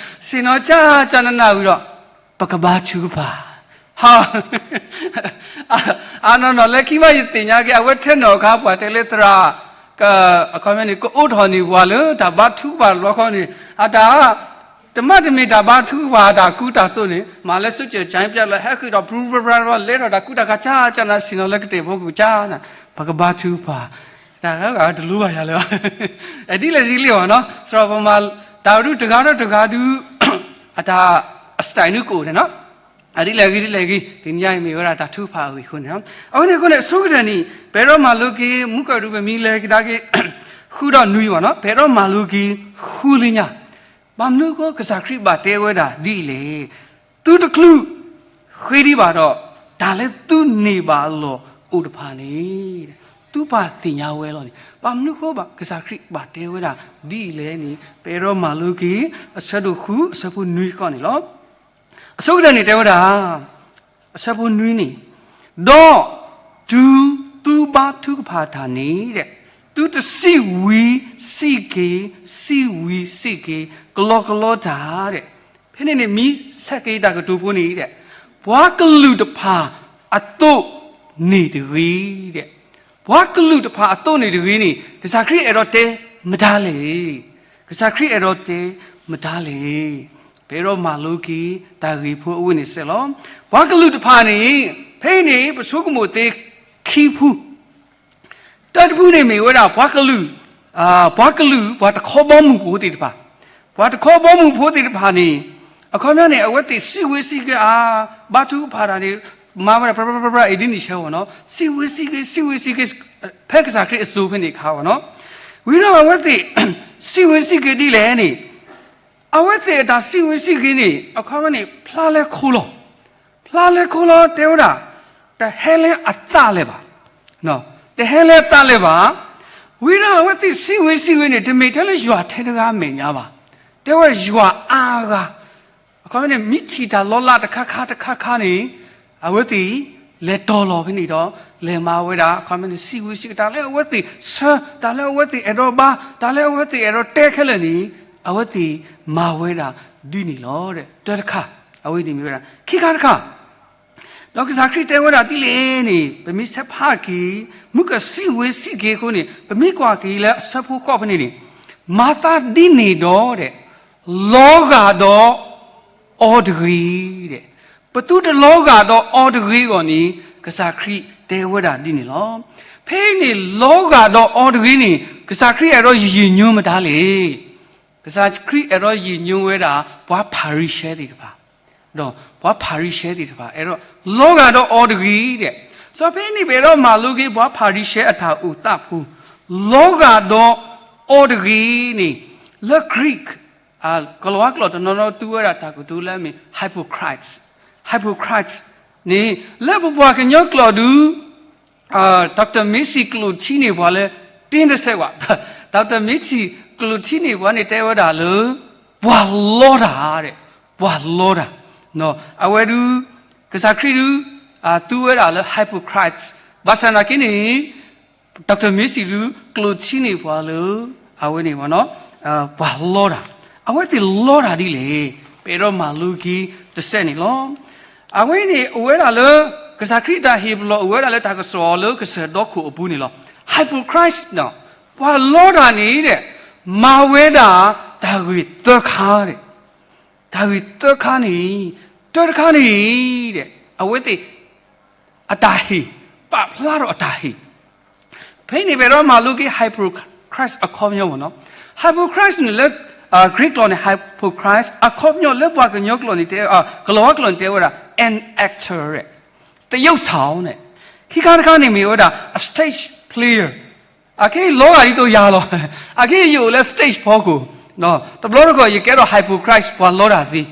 ဆ့ၣ်နီၤကၢ်ကၢ်နးနးဝံၤဒီး ပကဘါထုကဖၣ်, ဟါ, အနီၢ်နီၢ်လၢခံမးယသ့ၣ်ညါက့ၤ အဝဲထဲနီၤအခါ ပှၤတဲလၢသရၣ် အခီပညီန့ၣ် ကအိးထီၣ်န့ၢ်ပှၤလၢတၢ်ဘါထုကဖၣ်တဘျီဃီန့ၣ် အတၢ် တမ့ၢ်တမ့ၢ်တၢ်ဘါထုကဖၣ်တၢ်ကူတၢ်သိးန့ၣ် မၤလၢ စူးစူးကၠါပျၢ် လီၤ ဟဲဃ့ၢ်ဒီး ပြူပြပြပြ လဲၤထီၣ်တၢ်ကူတၢ်ကၤ ကၢ်ကၢ်နး ဆ့ၣ်နီၤလၢကတဲာ်ဖီခိၣ်ကၢ်နး ပကဘါထုကဖၣ်, တၢ်ဂၤတလိၤဘၣ်ယၤလၢၤဘၣ်, ဒ်လဲၣ်ဒ်လဲၣ်ဘၣ်နီၤ စရီပမၤ တၢ်ဒုးတဂၤဒီးတဂၤဒုး အတၢ် အ style န့ၣ်ကအိၣ်န့ၣ်နီၤ အဒ်လဲၣ်ဂ့ၤဒ်လဲၣ်ဂ့ၤ တနံၤညါအံၤမ့ၢ်ဝဲဒၣ်တၢ်ထုကဖၣ်အဂ့ၢ်အဃိန့ၣ် အဝဲန့ၣ်အဃိန့ၣ် အဆိကတၢၢ်န့ၣ် ပအဲၣ်ဒိးမၤလိက့ၤ မူကဒုးပမံၤလဲၤကဒါက့ၤ ဃုဒီးနွံဘၣ်နီၤ ပအဲၣ်ဒိးမၤလိက့ၤ ဃုလၢညါ ဘၣ်မနုၤအဃိကစၢ်ခရံာ်ဘၣ်တဲဝဲဒၣ်ဒ်အံၤလဲၣ်, သုတချုးဃ့ဒံးဘၣ်ဒီး တၢ်လၢသုန့ၢ်ဘၣ်အလီၢ်အိၣ်တဖၣ်န့ၣ် သုဘၣ်သ့ၣ်ညါဝဲလီၤန့ၣ် ဘၣ်မနုၤအဃိဘၣ်ကစၢ်ခရံာ်ဘၣ်တဲဝဲဒၣ်ဒ်အံၤလဲၣ်န့ၣ် ပအဲၣ်ဒိးမၤလိက့ၤ အဆၢဒိၣ်ဃု အဆၢဖိနွံဃီန့ၣ်လီၤ. အဆိကတၢၢ်န့ၣ်တဲဝဲဒၣ် အဆၢဖိနွံန့ၣ်, ဒီးတုၤသုဘါထုကဖၣ်တၢ်န့ၣ် သုတစံးဝံၤစံးက့ၤ စံးဝံၤစံးက့ၤ ကလီကလီတၢ်, ဖဲန့ၣ်န့ၣ် မ့ၢ်ဆဲးက့ၤတၢ်ကတိၤဖိန့ၣ် ပှၤကလုာ်တဖၣ်အသိးန့ၣ်တဂ့ၤ ပှၤကလုာ်တဖၣ်အသိးန့ၣ်တဂ့ၤန့ၣ် ကစၢ်ခရံာ်အဲၣ်ဒိးတဲမတၤလဲၣ်, ကစၢ်ခရံာ်အဲၣ်ဒိးတဲမတၤလဲၣ်, ပအဲၣ်ဒိးမၤလိက့ၤတၢ်ဂ့ၢ်ဖိအဝဲန့ၣ်စဲးလီၤ. ပှၤကလုာ်တဖၣ်န့ၣ် ဖဲအံၤန့ၣ် ပဆိကမိၣ်သ့ခံဖု တၢတဖုန့ၣ်မ့ၢ်ဝဲဒၣ် ပှၤကလုာ်, ပှၤကလုာ် ပှၤတခီဘီမုၢ်ဖိသ့ၣ်တဖၣ်, ပှၤတခီဘီမုၢ်ဖိသ့ၣ်တဖၣ်န့ၣ် အခီပညီန့ၣ် အဝဲသ့ၣ်စံးဝဲစံးက့ၤအါ, ဘါထုကဖၣ်တၢ်န့ၣ် မၤဝဲဒၣ် ပြပြပြပြ အံၤဒ်န့ၣ်ဆၢဝဲနီၤ, စံးဝဲစံးက့ၤ စံးဝဲစံးက့ၤ ဖဲကစၢ်ခရံာ်အစိၤဖဲန့ၣ်အခါဝဲနီၤ, ဝံၤဒီးအဝဲသ့ၣ် စံးဝဲစံးက့ၤဒ်လဲၣ်န့ၣ် အဝဲသ့ၣ်အတၢ်စံးဝဲစံးက့ၤန့ၣ် အခီပညီန့ၣ် ဖျါလဲခိလီၤ. ဖျါလဲခိလီၤ တဲဝဲဒၣ် တဟဲလၢအသးလၢၤဘၣ်, တဟဲလၢအသးလၢၤဘၣ်. ဝံၤဒီးအဝဲသ့ၣ်စံးဝဲစံးက့ၤန့ၣ် တမ့ၢ်ထဲလၢယွၤထဲတဂၤအမဲာ်ညါဘၣ်. တဲဝဲယွၤအါဂၤ အခီပညီန့ၣ် မ့ၢ်ထံၣ်တၢ်လီၤလးတခါခါတခါခါန့ၣ် အဝဲသ့ၣ်လဲၤတီၤလီၤဖဲန့ၣ်ဒီး လဲၤမၤဝဲဒၣ် အခီပညီန့ၣ် စံးဝဲစံးက့ၤတၢ်လၢအဝဲသ့ၣ်ဆၢ တၢ်လၢအဝဲသ့ၣ်အဲၣ်ဒိးဘါ တၢ်လၢအဝဲသ့ၣ်အဲၣ်ဒိးတဲခဲလၢာ်န့ၣ် အဝဲသ့ၣ်မၤဝဲဒၣ်ဒ်န့ၣ်လီၤ. တၢတခါ အဝဲန့ၣ်မ့ၢ်ဝဲဒၣ် ခံခါတခါ ဒီးကစၢ်ခရံာ်တဲဝဲဒၣ်ဒ်လဲၣ်န့ၣ် ပမ့ၢ်ဆဲးဖးက့ၤ မုၢ်ကစံးဝဲစံးက့ၤအဃိန့ၣ် ပမ့ၢ်ကွၢ်က့ၤလၢအဆၢဖိဃိးဖဲန့ၣ်န့ၣ် မၤသးဒ်န့ၣ်ဒီး လီၤဂာ်ဒီးအီၤတဂ့ၤ. ပသုတလီၤဂာ်ဒီးအီၤတဂ့ၤအဂီၢ်န့ၣ် ကစၢ်ခရံာ်တဲဝဲဒၣ်ဒ်န့ၣ်လီၤ. ဖဲအံၤန့ၣ် လီၤဂာ်ဒီးအီၤတဂ့ၤန့ၣ် ကစၢ်ခရံာ်အဲၣ်ဒိးယံာ်ညိမတၤလဲၣ်. ကစၢ်ခရံာ်အဲၣ်ဒိးယံာ်ညိဝဲဒၣ် ပှၤဖၤရံၤၡဲသ့ၣ်တဖၣ် ဒီးပှၤဖၤရံၤၡဲသ့ၣ်တဖၣ် အဲၣ်ဒိးလီၤဂာ်ဒီးအီၤတဂ့ၤဒဲး. စီၤဖဲန့ၣ် ပအဲၣ်ဒိးမၤလိက့ၤ ပှၤဖၤရံၤၡဲအတၢ်အိၣ်သးဖိ လီၤဂာ်ဒီးအီၤတဂ့ၤန့ၣ် လၢ Greek ကလၤဝါကျိာ်တနီၤနီၤသူဝဲဒၣ်တၢ်ကတိၤလၢအမ့ၢ် hypocrite, hypocrite န့ၣ် လၢပပှၤကညီကျိာ်ဒု Doctor Macy ကျိာ်ထံန့ၢ်ပှၤလၢ ပ့တစဲးဝး, Doctor Macy ကျိာ်ထံန့ၢ်ပှၤန့ၣ်တဲဝဲဒၣ်လၢ ပှၤလီတၢ်, ပှၤလီတၢ်, အဝဲဒု ကစၢ်ခရံာ်ဒု သူဝဲဒၣ်လၢ hypocrite, ဘၣ်ဆၣ်နာ်က့န့ၣ် Doctor Macy ဒု ကျိာ်ထံန့ၢ်ပှၤလၢ အဝဲန့ၣ် ပှၤလီတၢ်, အဝဲသ့ၣ်လီတၢ်ဒ်လဲၣ်, ပအဲၣ်ဒိးမၤလိက့ၤတစဲးန့ၣ်လီၤ. အဝဲန့ၣ်အိၣ်ဝဲဒၣ်လၢ ကစၢ်ခရံာ်တၢ်ဟ့ၣ်ပလီၢ်အိၣ်ဝဲဒၣ်လၢတၢ်ကစီၣ်လၢကစၢၢ်ဒီခိၣ်အပူၤန့ၣ်လီၤ. Hypocrite ပှၤလီတၢ်န့ၣ် မၤဝဲဒၣ်တၢ်ဂ့ၢ်သၢခါ, တၢ်ဂ့ၢ်သၢခါန့ၣ်, တၢတခါန့ၣ် အဝဲသ့ၣ် အတၢ်ဟ့ၣ်, ပာ်ဖျါထီၣ်အတၢ်ဟ့ၣ်, ဖဲန့ၣ်ပအဲၣ်ဒိးမၤလိက့ၤ hypocrite အခီပညီမ့ၢ်နီၤ, hypocrite န့ၣ်လၢ Greek ကျိာ်န့ၣ် hypocrite အခီပညီလၢပှၤကညီကျိာ်န့ၣ်တဲ, ကလၤဝါကျိာ်န့ၣ်တဲဝဲဒၣ် an actor သရုပ်ဆောင်န့ၣ်, ခံခါတခါန့ၣ်မ့ၢ်ဝဲဒၣ် a stage player, အခဲအံၤလီၤဂာ်ဒ်သိးယၤလီၤ, အခဲအံၤယအိၣ်လၢ stage ဖီခိၣ်, တဘျီတခီၣ်ယကဲထီၣ် hypocrite ပှၤလီတၢ်သ့,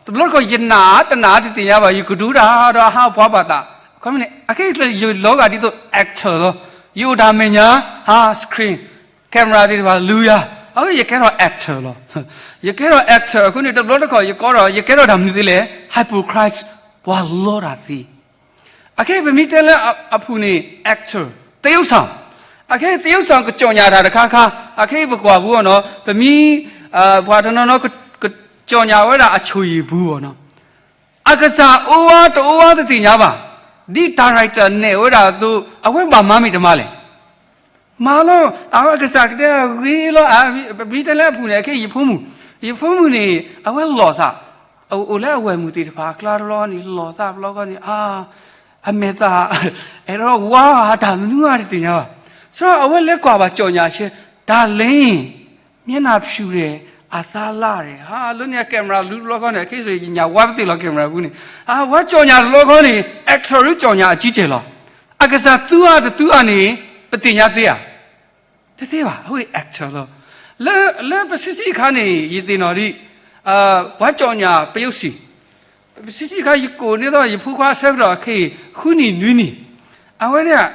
တဘျီတခီၣ်ယနာ်တနာ် တသ့ၣ်ညါဘၣ်, ယကဒိတၢ်ဒီးအဟးပှၤပာ်သး, အခီပညီန့ၣ် အခဲအံၤယလီၤဂာ်ဒ်သိး actor လီၤ, ယအိၣ်တၢ်မဲာ်ညါ ဟး screen camera သ့ၣ်တဖၣ်လူၤယၤ, အဝဲယကဲထီၣ် actor လီၤ, ယကဲထီၣ် actor အဃိန့ၣ် တဘျီတခီၣ်ယကဲထီၣ်, ယကဲထီၣ်တၢ်မနုၤသ့လဲၣ်, hypocrite ပှၤလီတၢ်သ့ အခဲအံၤပမ့ၢ်တဲလၢအပူၤန့ၣ် actor, သရုပ်ဆောင်, အခဲအံၤ သရုပ်ဆောင် ကကြော်ညာတၢ်တခါခါ, အခဲအံၤပကွၢ်ပူၤအီၤနီၤ, ပမ့ၢ် ပှၤတနီၤနီၤ ကကြော်ညာဝဲဒၣ်အချိုရည်ဘူးအီၤနီၤ, အကစၢ်အိၣ်ဝါတအိၣ်ဝါတသ့ၣ်ညါဘၣ်, ဒ် director နဲၣ်ဝဲဒၣ်အသိး အဝဲဘၣ်မၤမ့ၢ်တမၤလဲၣ် မၤလီၤ, အဝဲကစၢ်ကတဲဂ့ၤလီၤ, အမ့ၢ်တဲလၢအပူၤန့ၣ် အခဲအံၤယဖိမုၣ်, ယဖိမုၣ်န့ၣ် အဝဲလီၤသး, အိၣ်လၢအဝဲၢ်မုၣ်သ့ၣ်တဖၣ်အကျါတဘျီန့ၣ် လီၤသးတဘျီဃီန့ၣ်, အမဲာ်သၣ် အဲၣ်ဒိးဝါတၢ်မနုၤအါတသ့ၣ်ညါဘၣ်, ဆိအဝဲလဲၤကွၢ်ဘၣ်ကြော်ညာချက်, တၢ်လဲၤ မျက်နှာဖြူတယ်, အသးလၢ်တယ်, ဟးလၢန့ၣ် camera လူၤတဘျီဃီန့ၣ် အခဲအံၤယညၣ်ဝါပသ့ၣ်လီၤ camera ပူၤန့ၣ်, အဝဲကြော်ညာတဘျီဃီန့ၣ် actor ကြော်ညာအကြီးအကျယ်လီၤ, အကစၢ်သူအါတသူအါန့ၣ် ပသ့ၣ်ညါသ့ဧါ, တသ့ဘၣ်, အဝဲ actor လီၤ, လၢပဆံးဆံးအခါန့ၣ် ယသ့ၣ်နီၣ်ဒံး ပှၤကြော်ညာ ပရုပ်စီ ပဆံးဆံးအခါ ယကိးန့ၢ်ဒီးယဖိခွါအဆၢကတီၢ်ခဲအံၤ ဃုနံၣ်နွံနံၣ်, အဝဲဒၣ်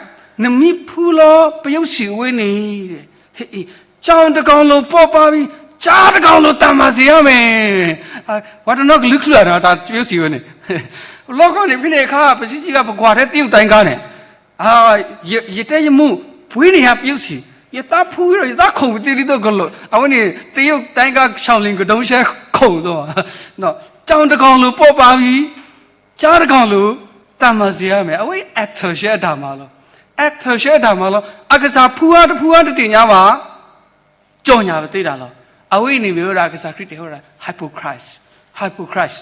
နမ့ၢ်ဖူလီၤ ပရုပ်စီ အဝဲန့ၣ် ကြောင်တစ်ကောင်လို ပေါ့ပါးပြီး ကျားတစ်ကောင်လို သန်ပါစေရမယ်, ပှၤတနီၤကလုာ်ကလုာ်ဒီး တၢ်ပရုပ်စီ ဝဲန့ၣ်, လီၤခီန့ၣ် ဖဲန့ၣ်အခါ ပဆံးဆံးအခါ ပကွၢ်ထဲ တရုတ်တိုင်းကားန့ၣ် ယတဲယမိၢ် ပှ့ၤန့ၢ်ယၤ ပရုပ်စီ, ယသးဖူဝဲဒီး ယသးခိၣ်ပသ့ဒ်သိးကလိာ်, အဝဲန့ၣ် တရုတ်တိုင်းကား ရှောင်လင်ကဒုံးဆဲးခိၣ်သိး, ကြောင်တစ်ကောင်လို ပေါ့ပါးပြီး ကျားတစ်ကောင်လို သန်ပါစေရမယ်, အဝဲ actor ဆဲအတၢ်မၤလီၤ, actor ဆဲအတၢ်မၤလီၤ, အကစၢ်ဖူအါတဖူအါတသ့ၣ်ညါဘၣ် ကြော်ညာပသ့ဒၣ်လီၤ, အဝဲအံၤန့ၣ်မ့ၢ်ဝဲဒၣ် ကစၢ်ခရံာ်တဲဝဲဒၣ် hypocrite, hypocrite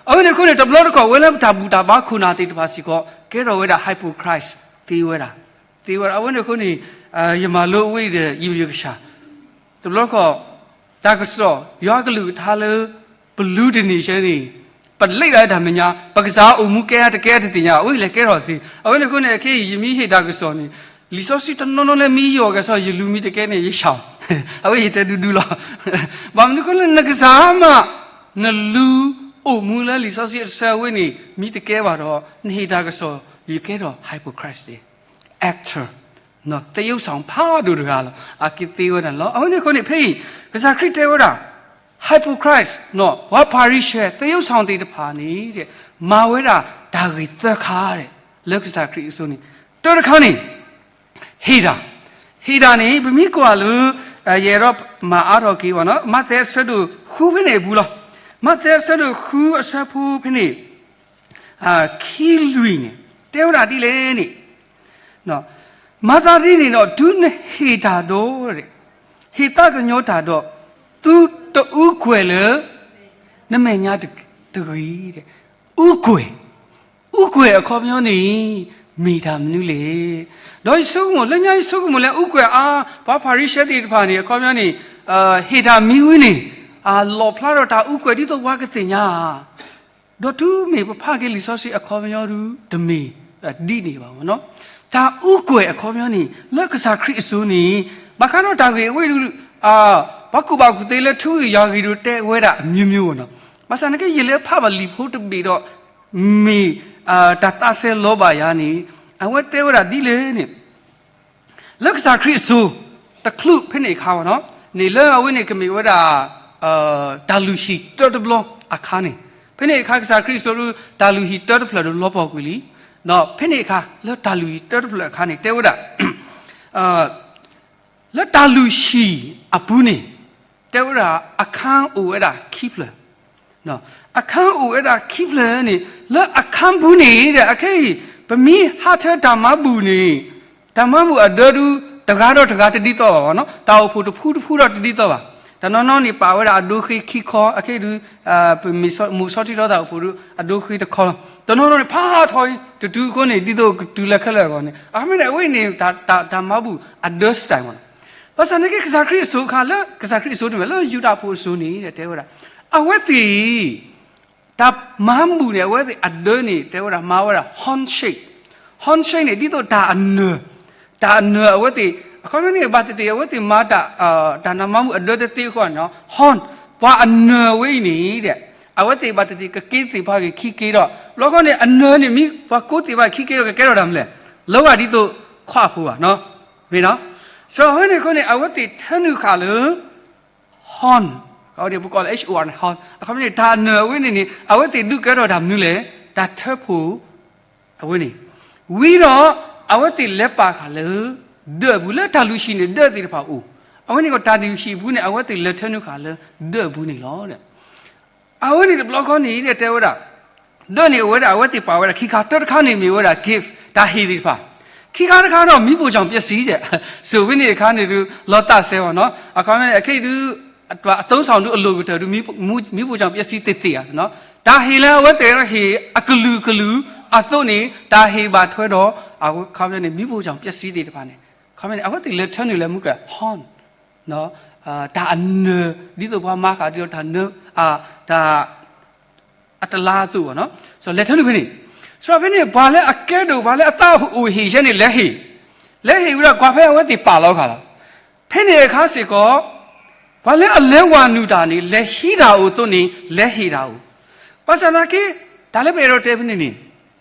အဝဲန့ၣ်အဃိန့ၣ် တဘျီတခီၣ်ဝဲလၢပတၢ်ဘူၣ်တၢ်ဘါခိၣ်နၢ်သ့ၣ်တဖၣ်စ့ၢ်ကီး ကဲထီၣ်ဝဲဒၣ် hypocrite သ့ဝဲဒၣ်, သ့ဝဲဒၣ်, အဝဲန့ၣ်အဃိန့ၣ် ယမၤလိအဝဲအံၤဒီး ယုာ်ယကဆှၢ, တဘျီတခီၣ် တၢ်ကစီၣ် ယွၤကလုၢ်ကထါလၢ ပလူတနံၤဆဲန့ၣ် ပလ့းဒၣ်တၢ်မဲာ်ညါ ပကစၢ်အိၣ်မူကဲတကဲတသ့ၣ်ညါ အဝဲလဲၤကဲထီၣ်သ့, အဝဲန့ၣ်အဃိန့ၣ် ခဲအံၤ ယမ့ၢ်ဟ့ၣ်တၢ်ကစီၣ်န့ၣ် လံာ်စီဆှံတနီၤနီၤလၢမ့ၢ်ယီၢ်ကဲဆီ ယလူၤမံတကဲန့ၣ် ယဆှၢ, အဝဲယတဲဒူဒူလီၤ, ဘၣ်မနုၤအဃိလၢနကစၢ်မး နလူၤအိၣ်မူလၢလံာ်စီဆှံအဆၢအဝဲန့ၣ် မ့ၢ်တကဲဘၣ်ဒီး နဟ့ၣ်တၢ်ကစီၣ် ယကဲထီၣ် hypocrite သ့ actor သရုပ်ဆောင် ဖးဒိၣ်တဂၤလီၤ. အကသ့ဝဲဒၣ်လီၤ. အဝဲန့ၣ်အဃိန့ၣ် ဖဲအံၤ ကစၢ်ခရံာ်တဲဝဲဒၣ် hypocrite ပှၤဖၤရံၤၡဲ သရုပ်ဆောင် သ့ၣ်တဖၣ်န့ၣ် မၤဝဲဒၣ်တၢ်ဂ့ၢ်သၢခါ လၢကစၢ်ခရံာ်အစိၤန့ၣ်, တၢတခါန့ၣ် ဟ့ၣ်တၢ်, ဟ့ၣ်တၢ်န့ၣ် ပမ့ၢ်ကွၢ်လၢ ယအဲၣ်ဒိးမၤအါထီၣ်က့ၤ မးသဲအဆၢဒိၣ်ဃုဖဲန့ၣ်အပူၤလီၤ. မးသဲအဆၢဒိၣ်ဃုအဆၢဖိဖဲန့ၣ် ခံလွံၢ်န့ၣ် တဲဝဲဒၣ်ဒ်လဲၣ်န့ၣ်, မၤသးဒ်န့ၣ်ဒီး တုၤနဟ့ၣ်တၢ်ဒီး ဟ့ၣ်သးကညီၤတၢ်ဒီး သုတအူကွဲၤလၢ နမဲာ်ညါတဂ့ၤ. အူကွဲၤ, အူကွဲၤအခီပညီန့ၣ် မ့ၢ်တၢ်မနုၤလဲၣ်. ဒီးယဆိကမိၣ် လၢညါယဆိကမိၣ်လၢအူကွဲၤအါ ပှၤဖၤရံၤၡဲသ့ၣ်တဖၣ်န့ၣ် အခီပညီန့ၣ် ဟ့ၣ်တၢ်မံဝံၤန့ၣ် လီၣ်ဖျါထီၣ်တၢ်အူကွဲၤဒ်သိးပှၤကသ့ၣ်ညါဧါ ဒီးတုၤမ့ၢ်ပဖးက့ၤလံာ်စီဆှံအခီပညီဒု တမ့ၢ်ဒ်န့ၣ်ဘၣ်မ့ၢ်နီၤ. တၢ်အူကွဲၤအခီပညီန့ၣ် လၢကစၢ်ခရံာ်အစိၤန့ၣ် ဘၣ်ဃးဒီးတၢ်ဂ့ၢ်အဝဲဒု ပ ပှၤကူၣ်ဘၣ်ကူၣ်သ့လၢထူဂ့ၢ်ယွၤဂ့ၢ်ဒိၣ်တဲဝဲဒၣ်အမျိုးမျိုးနီၤ. ဘၣ်ဆၣ်သနာ်က့ ယလဲၤဖးဘၣ်လံာ်ဖိတဘ့ၣ်ဒီး မ့ၢ် တၢ်သးစဲလီၤဘၣ်ယၤန့ၣ် အဝဲတဲဝဲဒၣ်ဒ်လဲၣ်န့ၣ် လၢကစၢ်ခရံာ်အစိၤ တချုးဖဲန့ၣ်အခါဘၣ်နီၤ န့ၣ်လၢအဝဲန့ၣ်ကမ့ၢ်ဝဲဒၣ် တၢ်လုၢ်ဟံၣ်တၢတဘျီအခါန့ၣ်, ဖဲန့ၣ်အခါကစၢ်ခရံာ်အစိၤ တၢ်လုၢ်ဟံၣ်တၢတဖျၢၣ်ဒီးလီၤပှီၢ်ကွံာ်လံ, ဒီးဖဲန့ၣ်အခါ လၢတၢ်လုၢ်ဟံၣ်တၢတဖျၢၣ်အခါန့ၣ် တဲဝဲဒၣ် လၢတၢ်လုၢ်ဟံၣ်အပူၤန့ၣ် တဲဝဲဒၣ်အခန်းအိၣ်ဝဲဒၣ်ခံဖျၢၣ်, အခန်းအိၣ်ဝဲဒၣ်ခံဖျၢၣ်န့ၣ် လၢအခန်းပူၤန့ၣ်ဒီး အခဲအံၤ ပမ့ၢ်ဟးထၢတၢ်မၤဘူၣ်န့ၣ် တၢ်မၤဘူၣ်အဒၢဒု တဂၤဒီးတဂၤတဒ်သိးဘၣ်နီၤ, တၢ်အိၣ်ဖှိၣ်တဖုတဖုဒီးတဒ်သိးဘၣ်. တနီၤနီၤန့ၣ် ပာ်ဝဲဒၣ်အဒိဃ့ခံခီ အခဲအံၤဒု ပမ့ၢ်ဆီထံထီၣ်တၢ်အိၣ်ဖှိၣ်ဒု အဒိဃ့တခီလီၤ. တနီၤနီၤန့ၣ် ဖးထီအံၤ တတုၤအဃိန့ၣ် ဒ်သိးကတုၤလၢခဲလၢာ်အဂီၢ်န့ၣ် အခီပညီန့ၣ် အဝဲအံၤန့ၣ် တၢ်မၤဘူၣ်အဒၢ style မ့ၢ်နီၤ. ဘၣ်ဆၣ်သနာ်က့ ကစၢ်ခရံာ်အစိၤအခါ လၢကစၢ်ခရံာ်အစိၤတမ့ၢ် လၢယူဒၤဖိအစိၤန့ၣ် တဲဝဲဒၣ် အဝဲသ့ၣ် တၢ်မၤဘူၣ်န့ၣ် အဝဲသ့ၣ်အဒၢန့ၣ် တဲဝဲဒၣ် မၤဝဲဒၣ် handshake, handshake န့ၣ် ဒ်သိးတၢ်အနၢၤ, တၢ်အနၢၤအဝဲသ့ၣ် အခီပညီန့ၣ် ဘၣ်သ့ၣ်သ့ၣ် အဝဲသ့ၣ်မၤတၢ် တၢ်မၤဘူၣ်အဒၢတသ့အဃိန့ၣ် hand ပှၤအနၢၤဝဲအံၤန့ၣ်ဒီး အဝဲသ့ၣ်ဘၣ်သ့ၣ်သ့ၣ်ကက့ၤသ့ၣ်တဖၣ်ဂ့ၤခံက့ၤဒီး ဘျီဃီန့ၣ် အနၢၤန့ၣ်မ့ၢ်ပှၤကိးသ့ၣ်တဖၣ်ခံက့ၤဒီး ကကဲထီၣ်တၢ်မနုၤလဲၣ်, လီၤဂာ်ဒ်သိးခွါဖိဘၣ်နီၤ, မ့ၢ်နီၤ. စံးထီၣ်ဖဲန့ၣ်အဃိန့ၣ် အဝဲသ့ၣ်ထၢနုာ်ဃာ်လၢ hand, ပကိးလၢ hand, အခီပညီန့ၣ် တၢ်အနၢၤအဝဲန့ၣ်န့ၣ် အဝဲသ့ၣ်ဒုးကဲထီၣ်တၢ်မနုၤလဲၣ်, တၢ်ထၢဖှိၣ် အဝဲန့ၣ် ဝံၤဒီး အဝဲသ့ၣ်လဲၤပာ်ဃာ်လၢ ဒၢးအပူၤ လၢတၢ်လုၢ်ဟံၣ်န့ၣ် ဒၢးသ့ၣ်တဖၣ်အိၣ်, အဝဲန့ၣ်ကီး တၢ်လုၢ်ဟံၣ်အပူၤန့ၣ် အဝဲသ့ၣ်လဲၤထၢနုာ်ဃာ်လၢ ဒၢးအပူၤန့ၣ်လီၤ. အဝဲန့ၣ်တဘျီဃီန့ၣ် တဲဝဲဒၣ် ဒၢးန့ၣ်အိၣ်ဝဲဒၣ် အဝဲသ့ၣ်ပာ်ဝဲဒၣ်ခံခါ, တၢတခါန့ၣ်မ့ၢ်ဝဲဒၣ် gift တၢ်ဟ့ၣ်သ့ၣ်တဖၣ်, ခံခါတခါဒီး မီးဖိုချောင်ပျက်စီး ဒီး စိၤဖဲန့ၣ်အခါန့ၣ်ဒုး လီၤသးစဲအီၤနီၤ, အခီပညီန့ၣ် အခဲအံၤဒုး အသုံးဆောင်ဒုး အလိၣ်ကတၢၢ်ဒုး မီးဖိုချောင်ပျက်စီးသ့ၣ်သ့ၣ်ဧါ, တၢ်ဟ့ၣ်လၢအဝဲသ့ၣ်ဟ့ၣ်အကလုာ်ကလုာ်အသိးန့ၣ် တၢ်ဟ့ၣ်ဘၣ်ထွဲဒီး အခီပညီန့ၣ် မီးဖိုချောင်ပျက်စီးသ့ၣ်တဖၣ်န့ၣ် အခီပညီန့ၣ် အဝဲသ့ၣ်လဲၤထၢနုာ်လၢမူက hand တၢ်အနၢၤ ဒ်သိးပှၤမၤဃာ်ဒ်သိးတၢ်နၢၤ တၢ် အတလါအသိးဘၣ်နီၤ, လဲၤထၢနုာ်ဖဲန့ၣ်, စံးထီၣ်ဖဲန့ၣ် ပှၤလၢအကဲဒိၣ် ပှၤလၢအသးအိၣ်ဟ့ၣ်ယဲန့ၣ် လဲၤဟ့ၣ်, လဲၤဟ့ၣ်ဝံၤဒီး ကွၢ်ဖဲအဝဲသ့ၣ်ပာ်လီၤဃာ်လီၤ. ဖဲန့ၣ်အခါစ့ၢ်ကီး ပှၤလၢအလဲၤဝၤနုာ်တၢ်န့ၣ် လဲၤဟံးတၢ်အိၣ်အသိးန့ၣ် လဲၤဟ့ၣ်တၢ်အိၣ်, ဘၣ်ဆၣ်သနာ်က့ တၢ်လၢပအဲၣ်ဒိးတဲဖဲန့ၣ်န့ၣ်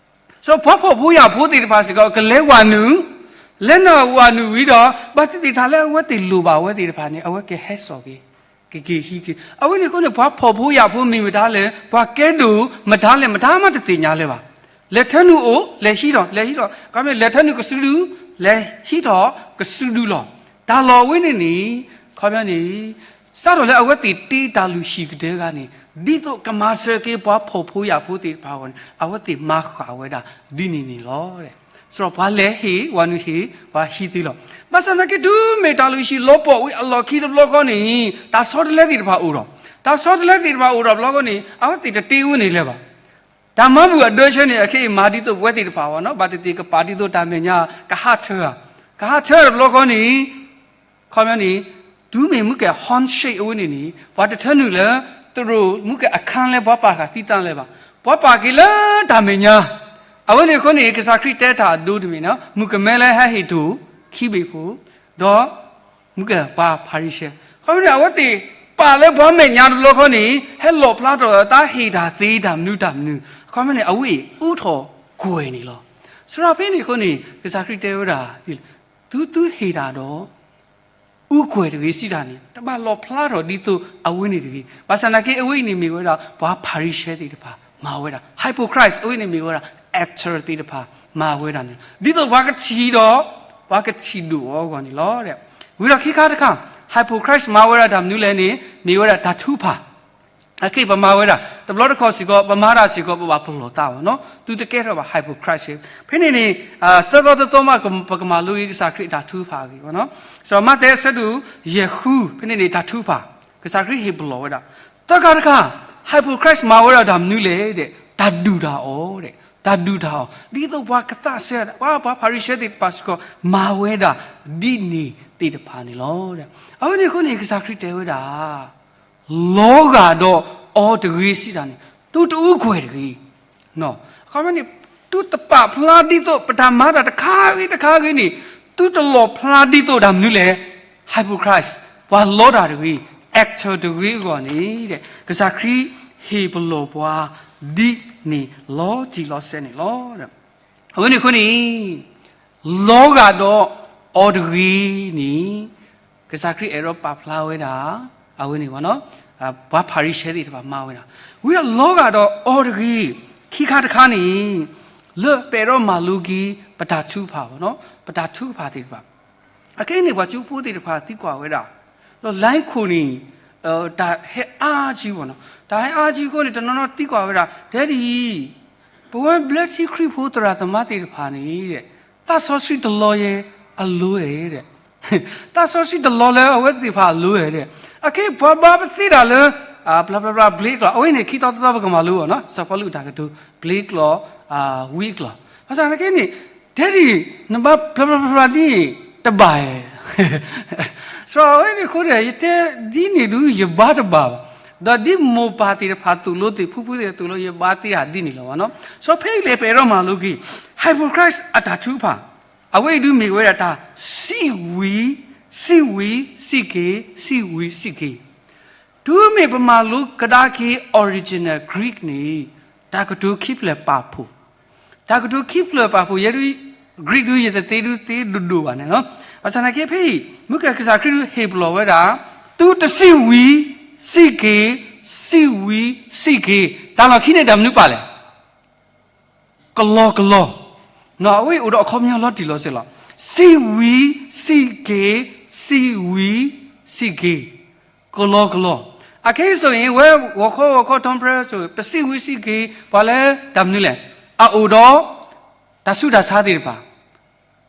စီၤပှၤဖှီၣ်ဖိယာ်ဖိသ့ၣ်တဖၣ်စ့ၢ်ကီး ကလဲၤဝၤနုာ်, လဲၤနုာ်ဝၤနုာ်ဝံၤဒီး ဘၣ်သ့ၣ်သ့ၣ်တၢ်လၢအဝဲသ့ၣ်လိၣ်ဘၣ်ဝဲသ့ၣ်တဖၣ်န့ၣ် အဝဲကဟဲစိာ်က့ၤ, ကက့ၤဟံးက့ၤ, အဝဲန့ၣ်အဃိန့ၣ် ပှၤဖှီၣ်ဖိယာ်ဖိမ့ၢ်မတၤလဲၣ်, ပှၤကဲဒိၣ် မတၤလဲၣ် မတၤမးတသ့ၣ်ညါလၢၤဘၣ်. လဲၤထၢနုာ်အိၣ် လဲၤဟံးထီၣ် လဲၤဟံးထီၣ်, ခီပညီ လဲၤထၢနုာ်ကစုဒု လဲၤဟံးထီၣ်ကစုဒုလီၤ. တၢ်လီၢ်အဝဲန့ၣ်န့ၣ် ခီပညီန့ၣ် စးထီၣ်လၢအဝဲသ့ၣ်တ့တၢ်လုၢ်ဟံၣ်ကတၢၢ်တဂၤန့ၣ် ဒ်သိးကမၤစၢၤက့ၤပှၤဖှီၣ်ဖိယာ်ဖိသ့ၣ်တဖၣ်အဂီၢ်န့ၣ် အဝဲသ့ၣ်မၤဃာ်ဝဲဒၣ်ဒ်န့ၣ်န့ၣ်လီၤ. စံးထီၣ်ပှၤလဲၤဟ့ၣ် ဝၤနုာ်ဟ့ၣ် ပှၤဟံးသ့လီၤ. ဘၣ်ဆၣ်သနာ်က့ တုၤမ့ၢ်တၢ်လုၢ်ဟံၣ်လီၤပှီၢ်ဝံၤအလီၢ်ခံတဘျီဃီန့ၣ် တၢ်ဆီတလဲသ့ၣ်တဖၣ်အိၣ်ဒီး တၢ်ဆီတလဲသ့ၣ်တဖၣ်အိၣ်ဒီးတဘျီဃီန့ၣ် အဝဲသ့ၣ်တတ့ဝဲန့ၣ်လၢၤဘၣ်. တၢ်မၤဘူၣ်အဒၢဆၢန့ၣ် အခဲအံၤမၤဒ်သိးပဝဲသ့ၣ်တဖၣ်အဂီၢ်နီၤ, ဘၣ်သ့ၣ်သ့ၣ်ကပာ်ဒ်သိးတၢ်မဲာ်ညါ ကဟးထၢဧါ, ကဟးထၢတဘျီဃီန့ၣ် ခီပညီန့ၣ် တုၤမ့ၢ်မူကဲ handshake အဝဲန့ၣ်န့ၣ် ပှၤတထၢနုာ်လၢ တရူးမူကဲအခန်းလၢပှၤပာ်ဃာ်သံတၢ်လၢၤဘၣ်, ပှၤပာ်က့ၤလၢတၢ်မဲာ်ညါ, အဝဲန့ၣ်အဃိန့ၣ် ကစၢ်ခရံာ်တဲတၢ်အဒိတမ့ၢ်နီၤ, မုၣ်ကမဲလၢဟဲဟ့ၣ်တိၢ်ခံဘ့ၣ်ဖိ ဒီး မူကဲပှၤဖၤရံၤၡဲ, ခီပညီန့ၣ် အဝဲသ့ၣ်ပာ်လၢပှၤမဲာ်ညါတဘျီဃီန့ၣ် ဟဲလီၣ်ဖျါထီၣ်တၢ်ဟ့ၣ်တၢ်သ့တၢ်မနုၤတၢ်မနုၤ, အခီပညီန့ၣ် အဝဲအံၤအူထီၣ်ကွဲၤန့ၣ်လီၤ. စံးထီၣ်ဖဲန့ၣ်အဃိန့ၣ် ကစၢ်ခရံာ်တဲဝဲဒၣ် သုသုဟ့ၣ်တၢ်ဒီး အူကွဲၤတဂ့ၤစံးတၢ်န့ၣ် တဘၣ်လီၣ်ဖျါထီၣ်ဒ်သိးအဝဲန့ၣ်တဂ့ၤ. ဘၣ်ဆၣ်သနာ်က့ အဝဲအံၤန့ၣ်မ့ၢ်ဝဲဒၣ် ပှၤဖၤရံၤၡဲသ့ၣ်တဖၣ်မၤဝဲဒၣ်, hypocrite အဝဲန့ၣ်မ့ၢ်ဝဲဒၣ် actor သ့ၣ်တဖၣ်မၤဝဲဒၣ်န့ၣ်လီၤ. ဒ်သိးပှၤကထံၣ်ဒီး ပှၤကထံၣ်ဒိၣ်အီၤအဂီၢ်န့ၣ်လီၤ. ဝံၤဒီးခံခါတခါ hypocrite မၤဝဲဒၣ်တၢ်မနုၤလဲၣ်န့ၣ် မ့ၢ်ဝဲဒၣ်တၢ်ထုကဖၣ် အခဲအံၤပမၤဝဲဒၣ် တဘျီတခီၣ်စ့ၢ်ကီး ပမၤတၢ်စ့ၢ်ကီး ပဘၣ်ပလီၢ်သးဘၣ်နီၤ, သုတကဲထီၣ်ဘၣ် hypocrite ဖဲန့ၣ်န့ၣ် သၢသီသၢသီမး ပကမၤလိက့ၤကစၢ်ခရံာ်အတၢ်ထုကဖၣ်အဂ့ၢ်ဘၣ်နီၤ. စီၤမးသဲအဆၢဒိၣ်ယဲၢ်ဃု ဖဲန့ၣ်န့ၣ် တၢ်ထုကဖၣ် ကစၢ်ခရံာ်ဟ့ၣ်ပလီၢ်ဝဲဒၣ် သၢခါတခါ hypocrite မၤဝဲဒၣ်တၢ်မနုၤလဲၣ်ဒီး တၢ်ဒုၣ်တၢ်အီၣ်ဒီး တၢ်ဒုၣ်တၢ်အီၣ် ဒ်သိးပှၤကသးစဲ ပှၤဖၤရံၤၡဲသ့ၣ်တဖၣ်စ့ၢ်ကီး မၤဝဲဒၣ်ဒ်န့ၣ်သ့ၣ်တဖၣ်န့ၣ်လီၤ. အဝဲန့ၣ်အဃိန့ၣ် ကစၢ်ခရံာ်တဲဝဲဒၣ် လီၤဂာ်ဒီးအီၤတဂ့ၤစံးတၢ်န့ၣ် သုတအူကွဲၤတဂ့ၤ. အခီပညီန့ၣ် သုတပာ်ဖျါဒ်သိး ပတၢ်မၤတၢ်တခါဂ့ၤတခါဂ့ၤန့ၣ် သုတလီၣ်ဖျါဒ်သိးတၢ်မနုၤလဲၣ် hypocrite ပှၤလီတၢ်တဂ့ၤ actor တဂ့ၤအဂီၢ်န့ၣ် ကစၢ်ခရံာ်ဟ့ၣ်ပလီၢ်ပှၤဒ်န့ၣ်လီၤတံၢ်လီၤဆဲးန့ၣ်လီၤ. အဝဲန့ၣ်အဃိန့ၣ် လီၤဂာ်ဒီးအီၤတဂ့ၤန့ၣ် ကစၢ်ခရံာ်အဲၣ်ဒိးပာ်ဖျါဝဲဒၣ် အဝဲန့ၣ်ဘၣ်နီၤ ပှၤဖၤရံၤၡဲသ့ၣ်တဖၣ်မၤဝဲဒၣ် ဝံၤဒီးလီၤဂာ်ဒီးအီၤတဂ့ၤ ခံခါတခါန့ၣ် လၢပအဲၣ်ဒိးမၤလိက့ၤ ပတၢ်ထုကဖၣ်ဘၣ်နီၤ ပတၢ်ထုကဖၣ်သ့ၣ်တဖၣ် အခဲအံၤန့ၣ် ပှၤကၠိဖိသ့ၣ်တဖၣ်သံကွၢ်ဝဲဒၣ် ဒီးလၢခိၣ်န့ၣ် တၢ်ဟဲအါကံဘၣ်နီၤ တၢ်ဟဲအါကံအဃိန့ၣ် တနီၤနီၤသံကွၢ်ဝဲဒၣ် တဲဒ်အံၤ ပဝဲဘျၢထံခရံာ်ဖိသရၣ်သမါသ့ၣ်တဖၣ်န့ၣ် သးစီဆှံတလီၤယဲအလိၤဧါ သးစီဆှံတလီၤလၢအဝဲသ့ၣ်တဖၣ်အလိၤဧါ အခဲအံၤပှၤဘၣ်ပသ့တၢ်လၢ ဘျးဘျးဘျးဘျ့ကျိာ် အဝဲန့ၣ် ခံသီသီသီပကမၤလိအီၤနီၤ စီၤပီလူးအတၢ်ကတိၤ ဘျ့ကျိာ် ဝံကျိာ် ဘၣ်ဆၣ်သနာ်က့န့ၣ် တဲဒ်အံၤ နဘၣ်ဘျးဘျးဘျးဘျးဒ်အံၤ တဘၣ်ဧါ စီၤအဝဲန့ၣ်အဃိန့ၣ် ယတဲဒ်န့ၣ်ဒုးယဘါတဘၣ်ဘၣ်, ဒီးဒ်မိၢ်ပၢ်သ့ၣ်တဖၣ်သိၣ်လိသ့ၣ် ဖုဖုသ့ၣ်တဖၣ်သိၣ်လိ ယဘါသ့တၢ်ဒ်န့ၣ်လီၤဘၣ်နီၤ. စီၤဖဲအံၤလဲၣ် ပအဲၣ်ဒိးမၤလိက့ၤ Hypocrites အတၢ်ထုကဖၣ်, အဝဲအံၤဒုးမ့ၢ်ဝဲဒၣ်တၢ်စံးဝံၤ, စံးဝံၤစံးက့ၤ, စံးဝံၤစံးက့ၤ တုၤမ့ၢ်ပမၤလိကဒါက့ၤ original Greek န့ၣ် တၢ်ကတိၤခံဖျၢၣ်ပာ်ဖှိၣ်, တၢ်ကတိၤခံဖျၢၣ်ပာ်ဖှိၣ် ယဲဒုး Greek ဒုး ယတသ့ဒုးသ့ဒိၣ်ဒိၣ်ဘၣ်န့ၣ်လီၤ. ဘၣ်ဆၣ်သနာ်က့ဖဲအံၤ မုၢ်ကစၢ်ခရံာ်ဒုးဟ့ၣ်ပလီၢ်ဝဲဒၣ် သုတစံးဝံၤစံးက့ၤ, စံးဝံၤစံးက့ၤ, တၢ်လီၢ်ခံန့ၣ်တၢ်မနုၤပာ်လဲၣ် ကလီကလီ, အဝဲအိၣ်ဒီးအခီပညီလီၤတံၢ်လီၤဆဲးလီၤ. စံးဝံၤစံးက့ၤ, စံးဝံၤစံးက့ၤ, ကလီကလီ. အခဲအံၤ ဆိုရင် ဝဲဂီၤခီဂီၤခီ conference ဆို ပစံးဝံၤစံးက့ၤ ပှၤလၢတၢ်မနုၤလဲၣ်, အအိၣ်ဒီးတၢ်ဆူးတၢ်ဆါသ့ၣ်တဖၣ်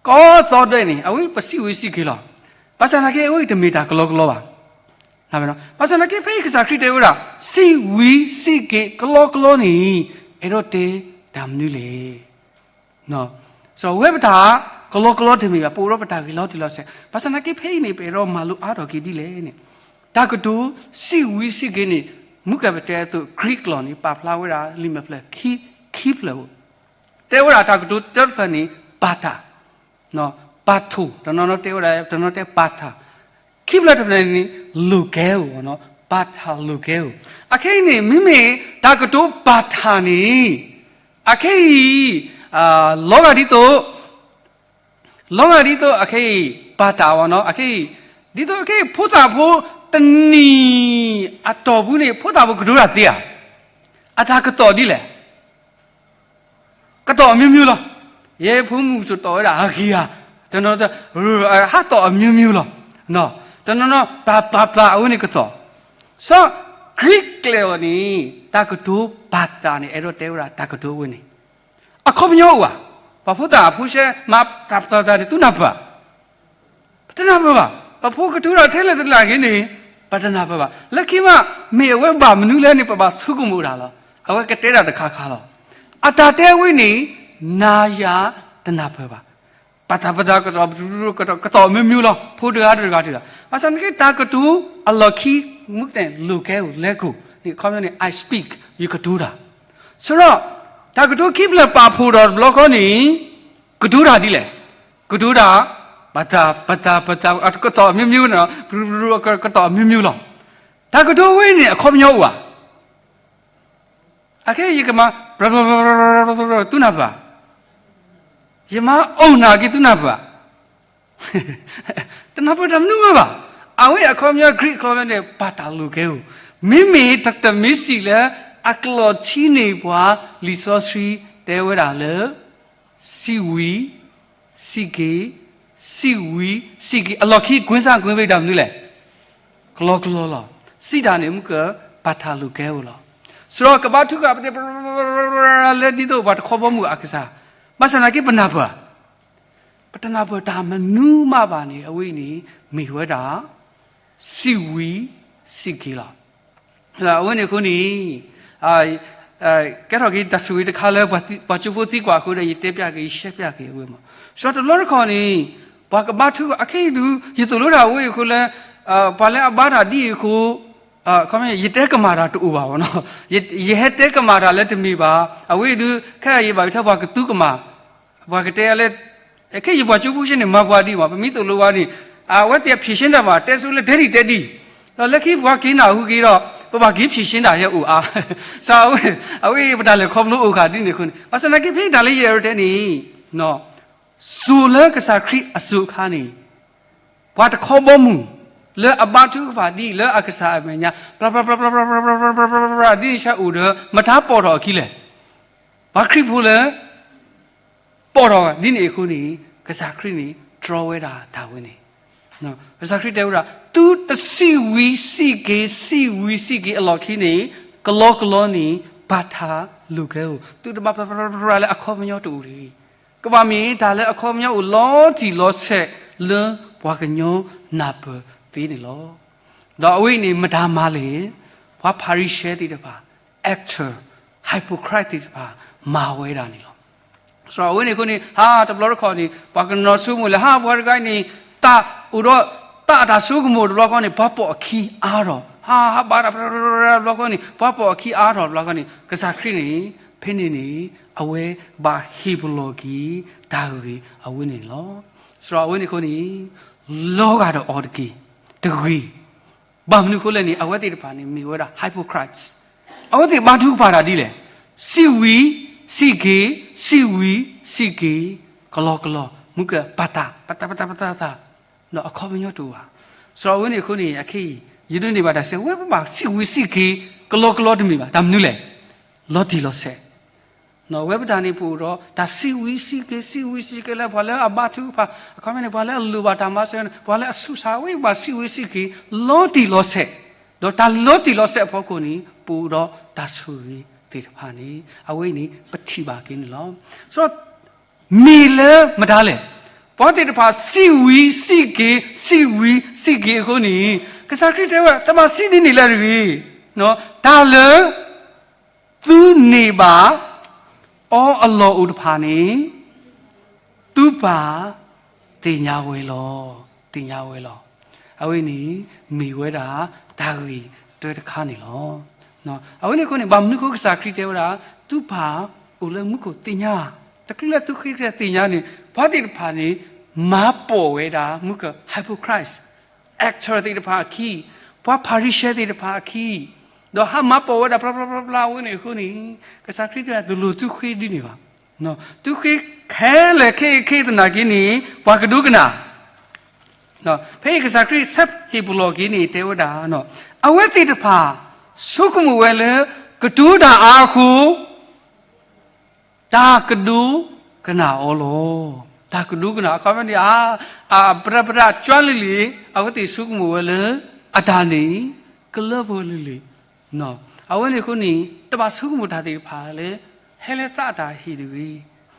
ကိးသီဒဲးန့ၣ် အဝဲပစံးဝံၤစံးက့ၤလီၤ. ဘၣ်ဆၣ်သနာ်က့ အဝဲအံၤတမ့ၢ်တၢ်ကလီကလီဘၣ်. ဘၣ်ဆၣ်သနာ်က့ ဖဲအံၤကစၢ်ခရံာ်တဲဝဲဒၣ် စံးဝံၤစံးက့ၤ ကလီကလီန့ၣ် အဲၣ်ဒိးတဲတၢ်မနုၤလဲၣ်. စီၤဝဲပတၢ်ကလီကလီတမ့ၢ်ဘၣ်, ပအိၣ်ဒီးပတၢ်ဂ့ၤလီၤတံၢ်လီၤဆဲး. ဘၣ်ဆၣ်သနာ်က့ ဖဲအံၤန့ၣ် ပအဲၣ်ဒိးမၤလိအါထီၣ်က့ၤဒ်လဲၣ်န့ၣ် တၢ်ကတိၤစံးဝံၤစံးက့ၤန့ၣ် မုၢ်ကပတဲအသိး Greek လီၤန့ၣ် ပာ်ဖျါဝဲဒၣ်လံာ်မဲာ်ဖျၢၣ်ခံ, ခံဖျၢၣ်ဧိၤ, တဲဝဲဒၣ်တၢ်ကတိၤတဖျၢၣ်န့ၣ် ပၢ်တၢ် ပၢ်ထိၣ်, တနီၤနီၤတဲဝဲဒၣ် တနီၤတဲပၢ်တၢ်, ခံဖျၢၣ်တဖျၢၣ်န့ၣ် လိၤကဲဧိၤ, ပၢ်တၢ်လိၤကဲဧိၤ. အခဲအံၤန့ၣ် မ့မ့ၢ်တၢ်ကတိၤပၢ်တၢ်န့ၣ် အခဲအံၤ လီၤဂာ်ဒ်သိး လီၤဂာ်ဒ်သိး အခဲအံၤ ပၢ်တၢ်ဝဲနီၤ, အခဲအံၤ ဒ်သိးအခဲအံၤ ဖိသၣ်ဖိတနံၤအတီၢ်ပူၤန့ၣ် ဖိသၣ်ဖိကတိၤတၢ်သ့ဧါ, အတၢ်ကတိၤဒ်လဲၣ် ကတိၤအမျိုးမျိုးလီၤ. ယဲဖိမုၣ်စိၤတီၢ်ဝဲဒၣ်အဂ့ၤဧါ, တနီၤ ဟးတီၢ်အမျိုးမျိုးလီၤ. တနီၤနီၤ ပၢ်ပၢ်ပၢ် အဝဲန့ၣ်ကတိၤ. စီၤ Greek ကျဲအီၤန့ၣ် တၢ်ကတိၤပၢ်တၢ်န့ၣ် အဲၣ်ဒိးတဲဝဲဒၣ်တၢ်ကတိၤအဝဲန့ၣ် အခီပညီအိၣ်ဧါ. ပှၤဖိသၣ်အဖိရှဲ မၤတၢ်ပသးတၢ်န့ၣ် သုနၢ်ပၢၢ်ဧါ. ပတနၢ်ပၢၢ်ဘၣ်. ပဖိကတိၤတၢ်ထဲလဲၣ်တလၢ်ဂ့ၤန့ၣ် ပတနၢ်ပၢၢ်ဘၣ်. လၢခံမး မ့ၢ်အဝဲဘၣ်မနုၤလဲၣ်န့ၣ် ပဘၣ်ဆိကမိၣ်တၢ်လီၤ. အဝဲကတဲတၢ်တခါခါလီၤ. အတၢ်တဲဝဲန့ၣ် နၤယၤတနၢ်ပၢၢ်ဘၣ်. ပတၢ်ပတၢ်ကတိၤ ကတိၤအမျိုးမျိုးလီၤ. ဖိတဂၤတဂၤတဂၤ. ဘၣ်ဆၣ်သနာ်က့ တၢ်ကတိၤအလီၢ်ခံ မုၢ်ကတဲ လိၤကဲဧိၤ လဲၤကိာ်န့ၣ် အခီပညီန့ၣ် I speak ယကတိၤတၢ်. ဆိုတော့ တၢ်ကတိၤခံဖျၢၣ်ပာ်ဖှိၣ်ဒီးတဘျီဃီန့ၣ် ကတိၤတၢ်ဒ်လဲၣ်. ကတိၤတၢ် ပတၢ် ပတၢ် ပတၢ် ကတိၤအမျိုးမျိုးန့ၣ် ကတိၤအမျိုးမျိုးလီၤ. တၢ်ကတိၤဝဲန့ၣ် အခီပညီအိၣ်ဧါ. အခဲယကမၤ သုနၢ်ပၢၢ်ဧါ. ယမၤအိၣ်နၤက့ၤသုနၢ်ပၢၢ်ဧါ. တနၢ်ပၢၢ်တၢ်မနုၤမးဘၣ်. အဝဲအခီပညီ Greek အခီပညီန့ၣ် ပတၢ်လိၤကဲဧိၤ. မ့မ့ၢ်တၢ်တမ့ၢ်စံးလၢ အကျိာ်ထံန့ၢ်ပှၤ လံာ်စီဆှံတဲဝဲဒၣ်လၢ စံးဝံၤ, စံးက့ၤ, စံးဝံၤ, စံးက့ၤ, အလီၢ်ခံ ကွင်းဆံကွင်းဘဲ တၢ်မနုၤလဲၣ်. ကလီကလီလီၤ. စံးတၢ်န့ၣ် မုၢ်က ပတၢ်လိၤကဲဧိၤလီၤ. ဆိုတော့ ကဘါထုကဖၣ်ပတဲ လၢဒ်သိးပှၤတခီဘီမုၢ်အကစၢ်, ဘၣ်ဆၣ်သနာ်က့ပနၢ်ပၢၢ် ပတနၢ်ပၢၢ်တၢ်မနုၤမးဘၣ်န့ၣ် အဝဲအံၤန့ၣ် မ့ၢ်ဝဲဒၣ် စံးဝံၤ စံးက့ၤလီၤ. အဝဲန့ၣ်အဃိန့ၣ် ကဲထီၣ်က့ၤတၢ်ဆိၣ်ဂ့ၤတခါလၢ ပှၤကၠိဖိသံကွၢ်အဃိဒီး ယတဲပျးက့ၤ ယရှဲပျးက့ၤအဝဲမး. စီၤတဘျီတခီၣ်န့ၣ် ပှၤကဘါထုကဖၣ် အခဲအံၤဒုး ယသိၣ်လိတၢ်အဝဲအံၤအဃိလၢ ပှၤလၢအဘါတၢ်ဒ်အံၤအဃိ ခီ ယတဲကမၣ်တၢ်တအိၣ်ဘၣ်နီၤ. ယဟဲတဲကမၣ်တၢ်လၢတမ့ၢ်ဘၣ်. အဝဲအံၤဒုး ခဲအံၤယဘၣ်ယထၢပှၤကသူကမၣ် ပှၤကတဲလၢ ခဲအံၤယပှၤကၠိဖိရှဲန့ၣ် မၤပှၤဒ်မး ပမ့ၢ်သိၣ်လိဝဲန့ၣ် အဝဲသ့ၣ်အဖံးရှဲတၢ်ဘၣ် တဲဆိလၢတဲဒ်တဲဒ် ဒီးလၢခံပှၤက့ၤနၢ်ဟူက့ၤဒီး ပဘၣ်က့ၤဖြေရှင်းတၢ်ယဲအိၣ်အါ, စးအဝဲ အဝဲပတၢ်လဲၤခီဖျိအိၣ်ဃာ်ဒ်န့ၣ်အဃိန့ၣ် ဘၣ်ဆၣ်သနာ်က့ဖဲတၢ်လၢယအဲၣ်ဒိးတဲန့ၣ် စိၤလၢကစၢ်ခရံာ်အစိၤအခါန့ၣ် ပှၤတခီဘီမုၢ် လၢအဘါထုကဖၣ်ဒ်လၢအကစၢ်အမဲာ်ညါ ပျၢ်ပျၢ်ပျၢ်ပျၢ်ပျၢ်ပျၢ်ပျၢ်ပျၢ်ပျၢ်ပျၢ် ဒ်န့ၣ်ဆၢအိၣ်ဒီး မတၤပိာ်ထီၣ်အခံလဲၣ်. ပှၤခရံာ်ဖိလၢ ပိာ်ထီၣ်ဒ်န့ၣ်အဃိန့ၣ် ကစၢ်ခရံာ်န့ၣ် တြီဝဲဒၣ်တၢ်ဝဲန့ၣ် ကစၢ်ခရံာ်တဲဝဲဒၣ် သုတစံးဝံၤစံးက့ၤ စံးဝံၤစံးက့ၤအလီၢ်ခံန့ၣ် ကလီကလီန့ၣ် ဘၣ်တၢ်လိာ်ကွဲဧိၤ, သုတဘၣ်ပျၢ်ပျၢ်ပျၢ်ပျၢ်လၢအခီပညီတအိၣ်တဂ့ၤ. ကဘၣ်မ့ၢ်တၢ်လၢအခီပညီအိၣ်လီၤတံၢ်လီၤဆဲးလၢပှၤကညီနၢ်ပၢၢ်သ့န့ၣ်လီၤ. ဒီးအဝဲအံၤန့ၣ် မတၤမၤလဲၣ်, ပှၤဖၤရံၤၡဲသ့ၣ်တဖၣ်, actor, hypocrite သ့ၣ်တဖၣ် မၤဝဲဒၣ်န့ၣ်လီၤ. စးအဝဲန့ၣ်အဃိန့ၣ် ဟါ တဘျီတခီၣ်န့ၣ် ပှၤကနီၤဆိကမိၣ်လၢ ဟါ ပှၤတဂၤအံၤန့ၣ် တၢ်အိၣ်ဒီး တၢ်အတၢ်ဆိကမိၣ်တဘျီဃီန့ၣ် ပှၤပိာ်အခံအါထီၣ်, ဟါ ဟးဘါတၢ်တဘျီဃီန့ၣ် ပှၤပိာ်အခံအါထီၣ်တဘျီဃီန့ၣ် ကစၢ်ခရံာ်န့ၣ် ဖဲန့ၣ်န့ၣ် အဝဲဘၣ်ဟ့ၣ်ပလီၢ်က့ၤ တၢ်ဂ့ၢ်အဝဲန့ၣ်လီၤ. စးအဝဲန့ၣ်အဃိန့ၣ် လီၤဂာ်ဒီးအီၤတက့ၢ်, တဂ့ၤ ဘၣ်မနုၤအဃိလဲၣ်န့ၣ် အဝဲသ့ၣ်တဖၣ်န့ၣ် မ့ၢ်ဝဲဒၣ် hypocrites, အဝဲသ့ၣ်ဘါထုကဖၣ်တၢ်ဒ်လဲၣ်, စံးဝံၤ စံးက့ၤ, စံးဝံၤ စံးက့ၤ, ကလီကလီ, မုၢ်ကပာ်တၢ် ပာ်တၢ် ပာ်တၢ် ပာ်တၢ် ဒီးအခီပညီတအိၣ်ဘၣ်. စးအဝဲန့ၣ်အဃိန့ၣ် အခဲအံၤ ယဒိးန့ၢ်ဘၣ်တၢ်စံး ဝဲပဘၣ်စံးဝံၤစံးက့ၤ ကလီကလီတမ့ၢ်ဘၣ်, တၢ်မနုၤလဲၣ်, လီၤတံၢ်လီၤဆဲး ဝဲပတၢ်န့ၣ်ပအိၣ်ဒီး တၢ်စံးဝံၤစံးက့ၤ စံးဝံၤစံးက့ၤလၢ ပှၤလၢအဘါထုကဖၣ် အခီပညီန့ၣ် ပှၤလၢအလိၣ်ဘၣ်တၢ်မၤစၢၤန့ၣ် ပှၤလၢအဆူးစၢ် ဝဲပဘၣ်စံးဝံၤစံးက့ၤ လီၤတံၢ်လီၤဆဲး, ဒီးတၢ်လီၤတံၢ်လီၤဆဲးအဖီခိၣ်န့ၣ် ပအိၣ်ဒီးတၢ်ဆိၣ်ဂ့ၤသ့ၣ်တဖၣ်န့ၣ် အဝဲအံၤန့ၣ် ပထံၣ်ဘၣ်က့ၤန့ၣ်လီၤ. စး မ့ၢ်လၢမတၤလဲၣ်, ပှၤသ့ၣ်တဖၣ်စံးဝံၤစံးက့ၤ စံးဝံၤစံးက့ၤအဃိန့ၣ် ကစၢ်ခရံာ်တဲဝဲ တဘၣ်စံးဒ်န့ၣ်လၢၤတဂ့ၤ, တၢ်လၢ သုန့ၢ်ဘၣ်အီၤအလီၢ်အိၣ်တဖၣ်န့ၣ် သုပၢ်သ့ၣ်ညါဝဲလီၤ, သ့ၣ်ညါဝဲလီၤ. အဝဲန့ၣ် မ့ၢ်ဝဲဒၣ်တၢ်ဂ့ၢ်တၢတခါန့ၣ်လီၤ. အဝဲန့ၣ်အဃိန့ၣ် ဘၣ်မနုၤအဃိကစၢ်ခရံာ်တဲဝဲဒၣ် သုပၢ်အိၣ်လၢမူခိၣ်သ့ၣ်ညါ, တချုးလၢသုဃ့ကညးသ့ၣ်ညါန့ၣ် ပှၤသ့ၣ်တဖၣ်န့ၣ် မၤပိာ်ဝဲဒၣ် မူခိၣ် hypocrites, actor သ့ၣ်တဖၣ်အခံ, ပှၤဖၤရံၤၡဲသ့ၣ်တဖၣ်အခံ, ဒီးဟးမၤပိာ်ဝဲဒၣ် ဘျီဘျီဘျီဘျီ အဝဲန့ၣ်အဃိန့ၣ် ကစၢ်ခရံာ်တဲ တလိၣ်သုဃ့ဒ်န့ၣ်ဘၣ်. သုဃ့ခဲလၢာ်ခဲအံၤခဲအံၤသနာ်က့န့ၣ် ပှၤကဒိကနၣ် ဖဲအံၤကစၢ်ခရံာ်ဆၢဟ့ၣ်ပလီၢ်က့ၤန့ၣ် တဲဝဲဒၣ် အဝဲသ့ၣ်တဖၣ် ဆိကမိၣ်ဝဲလၢ ကတိၤတၢ်အါအဃိ တၢ်ကဒိကနၣ်အီၤလီၤ. တၢ်ကဒိကနၣ် အခီပညီန့ၣ် အပြၢပြၢကၠွါလံၤလံၤ အဝဲသ့ၣ်ဆိကမိၣ်ဝဲလၢ အတၢ်န့ၣ် ကလၢပှဲၤလံၤလံၤ အဝဲန့ၣ်အဃိန့ၣ် တဘၣ်ဆိကမိၣ်တၢ်သ့ၣ်တဖၣ်လၢ ဟဲလၢသးအတၢ်ဟ့ၣ်တဂ့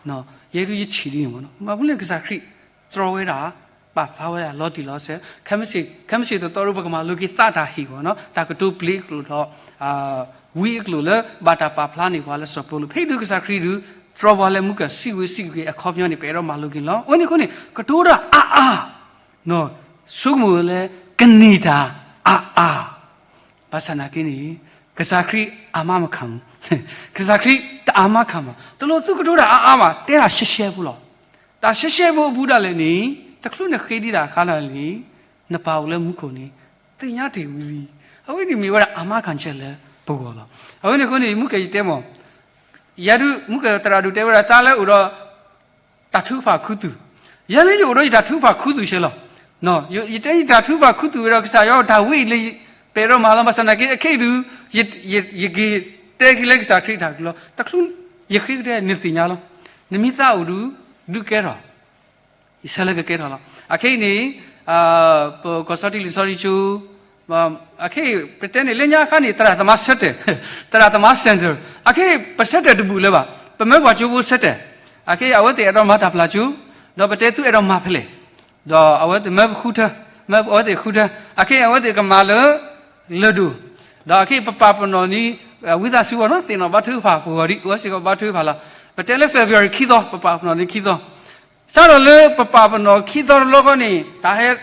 ၤ. ယဲဒၣ်ယထံၣ်ဒ်န့ၣ်မ့ၢ်နီၤ မ့ၢ်လၢကစၢ်ခရံာ် တြီဝဲဒၣ် ပာ်ဖျါဝဲဒၣ်လီၤတံၢ်လီၤဆဲး ခဲမုၢ်ဆ့ၣ် ခဲမုၢ်ဆ့ၣ်တသီဒီး ပကမၤလိက့ၤသးတၢ်ဟ့ၣ်အဂီၢ်နီၤ တၢ်ကတိၤပျ့ၤအကျိာ်ဒီး ဝံအကျိာ်လၢဘၣ်တၢ်ပာ်ဖျါန့ၢ်ပှၤလၢစီၤပီလူး ဖဲဒုးကစၢ်ခရံာ်ဒုး တြီပှၤလၢမူကစံးဝံၤစံးက့ၤအခီပညီန့ၣ် ပအဲၣ်ဒိးမၤလိက့ၤန့ၣ်လီၤ. အဝဲန့ၣ်အဃိန့ၣ် ကတိၤတၢ်အါအါ ဆိကမိၣ်ဝဲလၢ ကန့ၢ်တၢ်အါအါ ဘၣ်ဆၣ်နာ်က့န့ၣ် ကစၢ်ခရံာ်အမါမခံမ ကစၢ်ခရံာ်တအါမခံမ တလိၣ်သုကတိၤတၢ်အါအါဘၣ် တဲတၢ်ရှဲရှဲဖိလီၤ. တၢ်ရှဲရှဲဖိအပူၤဒၣ်လဲာ်န့ၣ် တချုးနဃ့ဒံးတၢ်အခါဒၣ်လဲာ်န့ၣ် နပၢ်အိၣ်လၢမူခိၣ်န့ၣ် သ့ၣ်ညါတ့ၢ်ဝံၤလံ. အဝဲန့ၣ်မ့ၢ်ဝဲဒၣ်အမါခံကဲလၢပဂီၢ်လီၤ. အဝဲန့ၣ်အဃိန့ၣ် မူကဲယတဲမ့ၢ် ယၤဒုး မူကဲသရၣ်ဒုးတဲဝဲဒၣ် တၢ်လၢအိၣ်ဒီး တၢ်ထုကဖၣ်ခူသူၣ်, ယၤလၢယအိၣ်ဒီးယတၢ်ထုကဖၣ်ခူသူၣ်ဆဲးလီၤ. ယတဲယတၢ်ထုကဖၣ်ခူသူၣ်ဝဲဒီး ကစၢ်ယွၤတၢ်ဝဲအံၤလၢ ပအဲၣ်ဒိးမၤလီၤ ဘၣ်ဆၣ်နာ်က့ အခဲအံၤဒုး ယက့ၤတဲက့ၤလၢကစၢ်ခရံာ်တၢ်ကလုၢ်လီၤ. တချုးယဃ့ကတၢၢ်န့ၣ်သ့ၣ်ညါလီၤ. နမ့ၢ်သးအိၣ်ဒုး ဒုးကဲထီၣ် ယဆၢလၢကကဲထီၣ်လီၤ. အခဲအံၤန့ၣ် ပကီၢ်စီထံလံာ်စီဆှံကၠိ အခဲအံၤ ပတဲန့ၣ် လၢညါအခါန့ၣ် သရၣ်သမါ center, သရၣ်သမါ center, အခဲအံၤ ပ center တဘူၣ်လၢၤဘၣ်, ပမၢပှၤကၠိဖိ center, အခဲအံၤ အဝဲသ့ၣ်အဲၣ်ဒိးမၤတၢ်ပျၢ်ကၠိ, ဒီးပတဲသုအဲၣ်ဒိးမၤဖဲလဲၣ်, ဒီးအဝဲသ့ၣ်မၢပဃုထၢ, မၢအဝဲသ့ၣ်ဃုထၢ, အခဲအံၤအဝဲသ့ၣ်ကမၤလၢ လၢၢ်ဒိၣ်, ဒီးအခဲအံၤ ပပာ်ပနီၣ်န့ၣ် ဝံသးစူၤဘၣ်နီၤ သ့ၣ်နီၣ်ဘါထုကဖၣ်ပဂီၢ်ဒံး အဝဲစ့ၢ်ကီးဘါထုကဖၣ်လီၤ. ပတဲလၢ February ခံသီ ပပာ်ပနီၣ်န့ၣ်ခံသီ စးထီၣ်လၢပပာ်ပနီၣ်ခံသီတဘျီဃီန့ၣ် တၢ်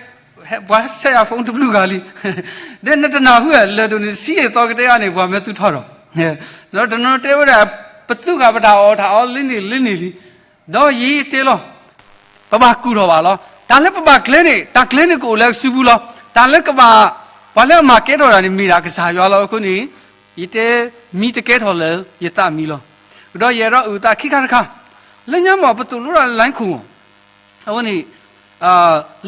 ဟဲ ပှၤဆဲးယၤ phone တဘျုးဂၤလံ, ဒီးနတနၢ်ဟူဧါ လၢၢ်ဒိၣ်န့ၣ် ဆံယဲၢ်သီကတဲဂၤန့ၣ် ပှၤမၢသုထီၣ်ဒီး, ဒီးတနီၤတဲဝဲဒၣ် ပသူဃာ်ပတၢ်အီၣ်တၢ်အီလၢန့ၣ်လၢန့ၣ်လံ, ဒီးယတဲလီၤ ပဘၣ်ကူၣ်ထီၣ်ဘၣ်လီၤ. တၢ်လၢပဘၣ်ကျဲန့ၣ် တၢ်ကျဲန့ၣ်ကအိၣ်လၢအစုပူၤလီၤ. တၢ်လၢကဘၣ် ပှၤလၢအမၤကဲထီၣ်တၢ်န့ၣ် မ့ၢ်ဒၣ်ကစၢ်ယွၤလီၤ. အဃိန့ၣ် ယတဲ မံတကဲထီၣ်လၢယသးမံလီၤ. ဒီးယအဲၣ်ဒိးအုၣ်သးခံခါတခါ, လၢညါမ့ၢ်ပသိၣ်လိတၢ်လၢ line ခိၣ်မး, အဝဲန့ၣ်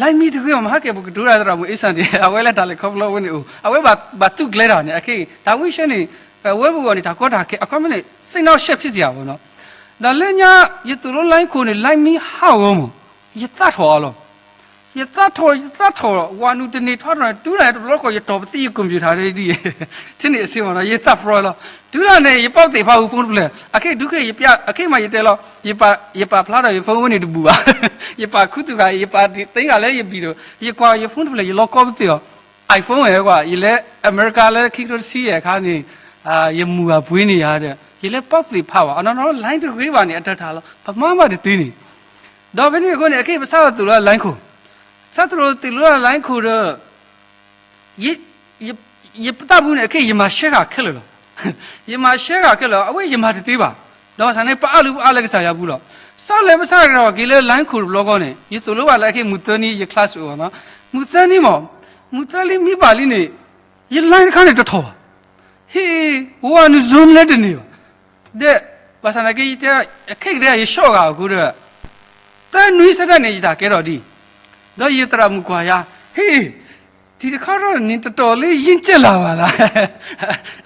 line မံတဂ့ၤမး ဟဲက့ၤ ပကတိၤတၢ်သရၣ်မုၣ်အ့စၣ်န့ၣ် အဝဲလၢတၢ်လဲၤခီဖျိအဝဲန့ၣ်အိၣ် အဝဲဘၣ်သူၣ်ကျဲတၢ်န့ၣ် အခဲအံၤ တၢ်ဝံၣ်ဆၢန့ၣ် ဝဲပဂီၢ်န့ၣ် တၢ်ကီတၢ်ခဲ အခီပညီန့ၣ် စိတ်နှောင့်ယှက်ဖြစ်စရာပေါ့နော်. ဒီးလၢညါ ယသိၣ်လိ line ခိၣ်န့ၣ် line မံဟးဂီၤမး ယသးထီၣ်အီၤလီၤ. ယသးထီၣ် ယသးထီၣ် ဝၤနုာ်တန့ၢ်ထီထီၣ်န့ၣ် တုၤဒၣ်တဘျီဃီ ယတီၢ်ပသံယ computer ဒ်အံၤ ထဲန့ၣ်အစ့မးနီၤ ယသးပရီလီၤ. တုၤဒၣ်န့ၣ် ယပီၣ်သ့ၣ်ဖးဝံၤ phone တဖျၢၣ် အခဲဒုးခဲ ယပျၢ် အခဲမးယတဲလီၤ ယပာ်ဖျါထီၣ်ယ phone ဝဲန့ၣ်တဘူၣ်ဘၣ် ယပာ်ခူသူၣ်ဃာ် ယပာ်သ့ဃာ်လၢယဘံၣ်ဒီး ယကွၢ်ယ phone တဖျၢၣ် ယလီၤကီပသ့ၣ်အီၤ iPhone ဝဲကွၢ် ယလဲၤအမဲရကၤလၢခံကထိတဆံယဲၢ်အခါန့ၣ် ယမုၢ်ဂၢ်ပှ့ၤန့ၢ်ယၤဒီး ယလဲၤပီၣ်သ့ၣ်ဖးဘၣ် အနီၢ်နီၢ် line တဂ့ၤဘၣ်န့ၣ် အတၢ်တၢ်လီၤ ပမၤမးတသ့န့ၣ် ဒီးဖဲန့ၣ်အဃိန့ၣ် အခဲအံၤပစးထီၣ်သိၣ်လိ line ခိၣ် စးထီၣ်သိၣ်လိ line ခိၣ်ဒီး ယ ယပသးပူၤန့ၣ် အခဲအံၤ ယမၤရှဲဂၤခဲလၢာ်လီၤ. ယမၤရှဲဂၤခဲလၢာ် အဝဲယမၤတသ့ဘၣ်. ဒီးဘၣ်ဆၣ်န့ၣ် ပအၢၣ်လီၤပအၢၣ်လီၤလၢကစၢ်ယွၤပူၤလီၤ. စးလဲၤပစးထီၣ်က့ၤလၢ line ခိၣ်တဘျီဃီန့ၣ် ယသိၣ်လိဘၣ်လၢအခဲအံၤ မုၢ်သၢနံၤ ယ class အိၣ်ဘၣ်နီၤ မုၢ်သၢနံၤမး မုၢ်သၢနံၤမံဘၣ်လံန့ၣ် ယ line တခါန့ၣ်တထီၣ်ဘၣ်. ဟ့ၣ် ဝၤနုာ် Zoom လဲတန့ၢ်ဘၣ်. ဒီး ဘၣ်ဆၣ်သနာ်က့ ယတဲ ခဲကဒဲးယ short ဂၤအဃိဒီး သၢနွံဆၢကတီၢ်န့ၣ် ယတၢ်ကဲထီၣ်ဒ်အံၤ, ဒီးယသရၣ်မုၣ်ကွၢ်ယၤ, ဟ့ၣ်, တံၤတခီထီၣ်န့ၣ် နတတီၤလၢယံကၠဲၣ်လၢ်ဘၣ်လၢ,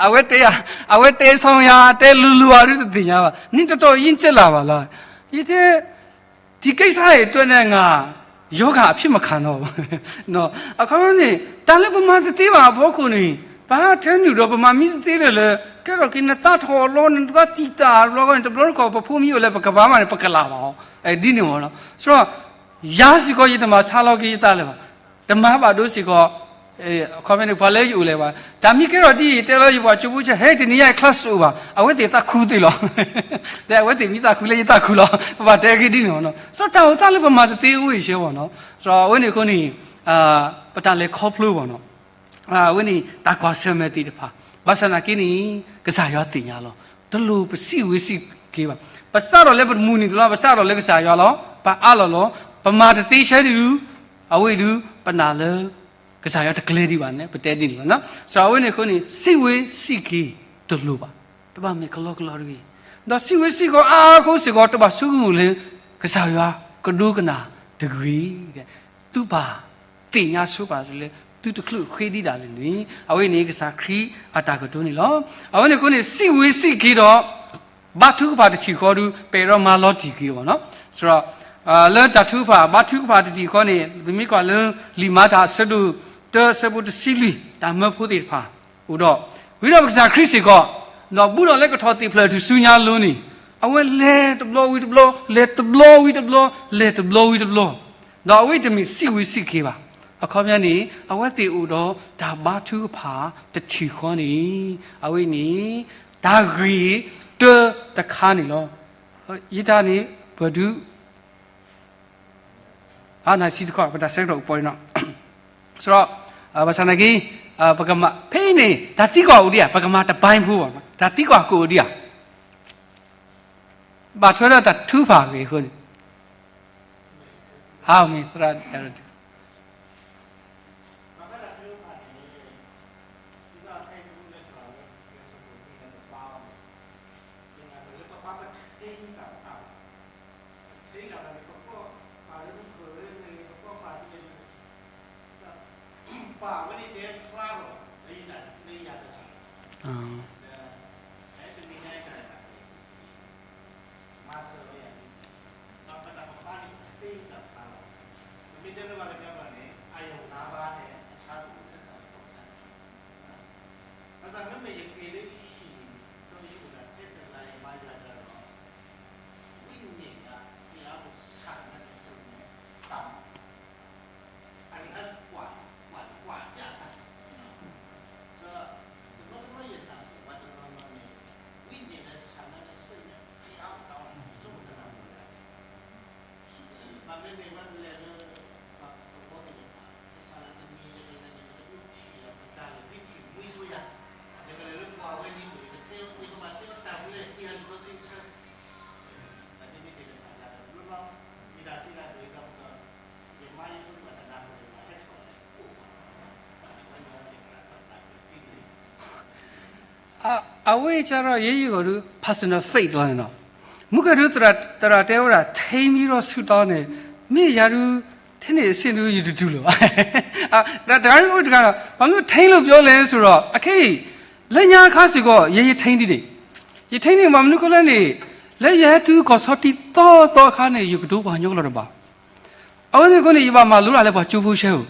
အဝဲတဲယၤ, အဝဲတဲဆီယၤ တဲလူၤလူၤအီၤဒုတသ့ၣ်ညါဘၣ်, နတတီၤယံကၠဲၣ်လၢ်ဘၣ်လၢ, ယတဲ ဒီကိစ္စအံၤအတွက်နဲ့ ငါ ယောဂါအဖြစ်မခံတော့ဘူး. အခီပညီန့ၣ် တၢ်လၢပမၤတသ့ဘၣ်အဖီခိၣ်န့ၣ် ပဟးထဲနုာ်ဒီးပမၤမံတသ့ဒီးလၢ ကဲထီၣ်က့ၤနသးထီၣ်အလီၢ် နသးတံာ်တာ်အလီၢ်န့ၣ် တဘျီတခီၣ် ပဖိမံအိၣ်လၢပကဘၣ်မးန့ၣ် ပကလၢ်ဘၣ်အီၤ, ဒ်န့ၣ်မ့ၢ်နီၤ. ဆိုတော့ ယၤစ့ၢ်ကီး ယတမၤဆါလီၤက့ၤယသးလၢၤဘၣ်, တမၤဘၣ်ဒိစ့ၢ်ကီး အခီပညီန့ၣ် ပှၤလၢယအိၣ်လဲၣ်ဘၣ်, တၢ်မံကဲထီၣ်ဒ်အံၤ ယတဲလီၤယပှၤကၠိဖိဆဲး ဟဲတနံၤညါအံၤ class တအိၣ်ဘၣ်, အဝဲသ့ၣ်သးခုသ့ၣ်လီၤ. ဒီးအဝဲသ့ၣ်မံသးခုလၢယသးခုလီၤ, ပဘၣ်တဲက့ၤဒ်န့ၣ်မ့ၢ်နီၤ. ဆိုတော့တၢ်အိၣ်သးလၢပမၤတသ့အိၣ်အံၤဆၢမ့ၢ်နီၤ. ဆိုတော့အဝဲန့ၣ်အဃိန့ၣ် ပတၢ်လဲၤခီဖျိမ့ၢ်နီၤ, အဝဲန့ၣ်တၢ်ကွၢ်ဆၢၣ်မဲာ်သ့ၣ်တဖၣ်, ဘၣ်ဆၣ်သနာ်က့န့ၣ် ကစၢ်ယွၤသ့ၣ်ညါလီၤ. တလိၣ်ပစံးဝဲစံးက့ၤဘၣ်. ပစးထီၣ်လၢပတမုၢ်နံၤတလီၤ, ပစးထီၣ်လၢကစၢ်ယွၤလီၤ. ပအးလီၤလီၤ. ပမၤတသ့ဆၢဒုး, အဝဲအံၤဒုး ပနာ်လၢကစၢ်ယွၤတကျဲဒံးဘၣ်န့ၣ် ပတဲဒ်န့ၣ်လီၤ. ဆိုတော့အဝဲန့ၣ်အဃိန့ၣ် စံးဝဲစံးက့ၤတလိၣ်ဘၣ်, တဘၣ်မ့ၢ်ကလီကလီတဂ့ၤ. ဒီးစံးဝဲစံးက့ၤအါအါအဃိစ့ၢ်ကီး တဘၣ်ဆိကမိၣ်လၢ ကစၢ်ယွၤကဒိကနၣ်တဂ့ၤ. သုဘၣ်သ့ၣ်ညါဆိပာ်စၢၤလၢ သုတချုးဃ့ဒံးဒၣ်လဲာ်န့ၣ် အဝဲန့ၣ်ကစၢ်ခရံာ်အတၢ်ကတိၤန့ၣ်လီၤ. အဝဲန့ၣ်အဃိန့ၣ် စံးဝဲစံးက့ၤဒီး ဘါထုကဖၣ်တထံၣ်ဃီဒုး ပအဲၣ်ဒိးမၤလီၤတံၢ်က့ၤအီၤနီၤ. ဆိုတော့ လၢတၢ်ထုကဖၣ် ဘါထုကဖၣ်တထံၣ်ဃီန့ၣ် ပမ့ၢ်ကွၢ်လၢ လံာ်မၤတၢ်အဆၢဒိၣ်တၢ အဆၢဖိတဆံလွံၢ် တၢ်မၢဖိသ့ၣ်တဖၣ်အိၣ်ဒီး ဝံၤဒီးပကစၢ်ခရံာ်စ့ၢ်ကီး ဒီးဘူးဒီးလၢကထီၣ်သ့ၣ်ဖျၢၣ်ထူၣ်စုညါအလိၤန့ၣ် အဝဲလဲၤတဘျီဝံၤတဘျီ လဲၤတဘျီဝံၤတဘျီ လဲၤတဘျီဝံၤတဘျီ ဒီးအဝဲတမ့ၢ်စံးဝဲစံးက့ၤဘၣ်. အခီပညီန့ၣ် အဝဲသ့ၣ်အိၣ်ဒီးတၢ်ဘါထုကဖၣ်တထံၣ်ဃီန့ၣ် အဝဲန့ၣ် တၢ်ဂ့ၢ်တၢတခါန့ၣ်လီၤ. ယတၢ်န့ၣ် ပဒုး အါနၢ်ဆံတခီ ပတၢ်ဆၢကတီၢ်အိၣ်ပှဲၤနီၤ. ဆိုတော့ ဘၣ်ဆၣ်သနာ်က့ ပကမၤ ဖဲအံၤန့ၣ် တၢ်သံကွၢ်အိၣ်ဒံးဧါ, ပကမၤတပိုင်းဖိဘၣ်, တၢ်သံကွၢ်ကအိၣ်ဒံးဧါ, ဘၣ်ထွဲဒီးတၢ်ထုကဖၣ်ဂ့ၢ်အဃိန့ၣ် အါမ့ၢ်သရၣ် အဝဲအံၤကဒီး ယဲယဂီၢ်ဒုး personal faith လီၤန့ၣ်နီၤ. မုၢ်ကၢၢ်ဒုး သရၣ်တဲဝဲဒၣ် ထံမံဒီးဆူၣ်တီန့ၣ် မ့ၢ်ယၤဒုး ထဲန့ၣ်အဆ့ၣ်ဒုး ယတတူၢ်လိာ်ဘၣ်. တဂၤအိၣ်တဂၤဒီး ဘၣ်မနုၤထံလိာ်ပျီလဲၣ်ဆိဒီး အခဲအံၤ လၢညါခါစ့ၢ်ကီး ယဲယထံဒ်န့ၣ်, ယထံန့ၣ် ဘၣ်မနုၤဃိလဲၣ်န့ၣ် လၢယဟဲတုၤကီၢ်ဆီတံၢ်သီသီအခါန့ၣ် ယကတိၤပှၤကညီကျိာ်တဘၣ်. အဝဲန့ၣ်အဃိန့ၣ် ယဘၣ်မၤလိဒၣ်လၢပှၤကၠိဖိၡဲဧိၤ,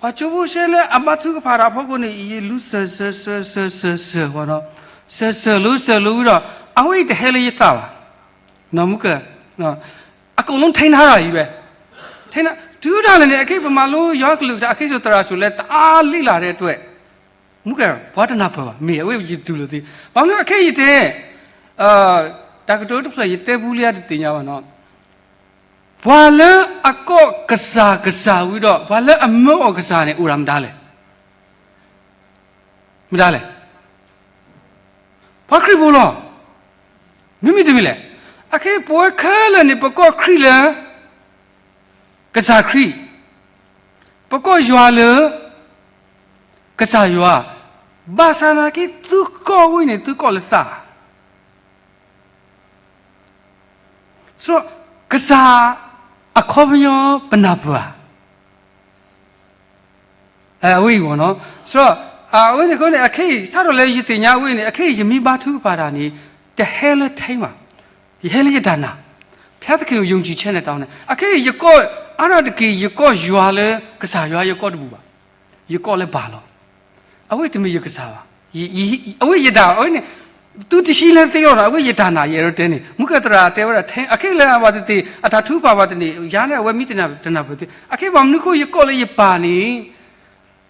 ပှၤကၠိဖိၡဲလၢအဘါထုကဖၣ်တၢ်အဖီခိၣ်န့ၣ် ယလူစၢၤစၢၤစၢၤစၢၤစၢၤဝဲနီၤ, စၢၤစၢၤလိစၢၤလိဝံၤဒီး အဝဲအံၤတဟဲလၢယသးဘၣ်. မုၢ်ကၢၢ် အကိးလီၤထံနါတၢ်အံၤဝဲ, တုၤဒၣ်လဲာ်န့ၣ် အခဲအံၤပမၤလိယွၤကလုၢ်ကထါ အခဲအံၤစိၤသရၣ်စိၤလၢတၢ်လ့လၢ်ရဲၣ်အတၢ် မုၢ်ကၢၢ် ပှၤတနၢ်ပၢၢ်ဘၣ်, မ့ၢ်အဝဲယတူၢ်လိာ်သ့, ဘၣ်မနုၤအခဲအံၤယတဲ, တၢ်ကတိၤတဖျၢၣ် ယတဲပူလံယါတသ့ၣ်ညါဘၣ်နီၤ, ပှၤလၢအကိးကစၢ်ကစၢ်ဝံၤဒီး ပှၤလၢအမၢအီၤကစၢ်န့ၣ် အိၣ်ဒၣ်မတၤလဲၣ်, မတၤလဲၣ်, ပှၤခရံာ်ဖိလီၤ. မ့မ့ၢ်တမ့ၢ်လဲၣ်, အခဲအံၤပဝဲခဲလၢာ်န့ၣ် ပကိးခရံာ်လၢ ကစၢ်ခရံာ်, ပကိးယွၤလၢ ကစၢ်ယွၤ, ဘၣ်ဆၣ်သနာ်က့ သုကိးဝဲန့ၣ် သုကိးလၢသး ကစၢ်အခီပညီပနၢ်ပၢၢ်ဧါ, အဝဲအံၤ, အဝဲန့ၣ်အဃိန့ၣ် အခဲအံၤ စးထီၣ်လၢယသ့ၣ်ညါဝဲန့ၣ် အခဲအံၤ ယမ့ၢ်ဘါထုကဖၣ်တၢ်န့ၣ် တဟဲလၢထံမး, ယဟဲလၢယတၢ်နာ်, ဖျါသခင်ကိုယုံကြည်ခြင်းန့ၣ် တၢ်ဝဲန့ၣ် အခဲအံၤ ယကိး အါဒၣ်တက့ၢ် ယကိးယွၤလၢ ကစၢ်ယွၤ ယကိးတဘူးဘၣ်, ယကိးလၢပၢ်လီၤ. အဝဲတမ့ၢ်ယကစၢ်ဘၣ်, အဝဲယတၢ် အဝဲန့ၣ် သုတဟံးလၢသ့လီၤနီၤ, အဝဲယတၢ်နာ် ယအဲၣ်ဒိးတဲန့ၣ် မုၢ်ကၢၢ်သရၣ်တဲဝဲဒၣ် အခဲလၢာ်ဘၣ်သ့ၣ်သ့ၣ် အတၢ်ထုကဖၣ်ဘၣ်သ့ၣ်န့ၣ် ယၤန့ၣ် အဝဲမ့ၢ်တနၢ်ပၢၢ်သ့, အခဲဘၣ်မနုၤဃိယကိးလၢယပၢ်န့ၣ်,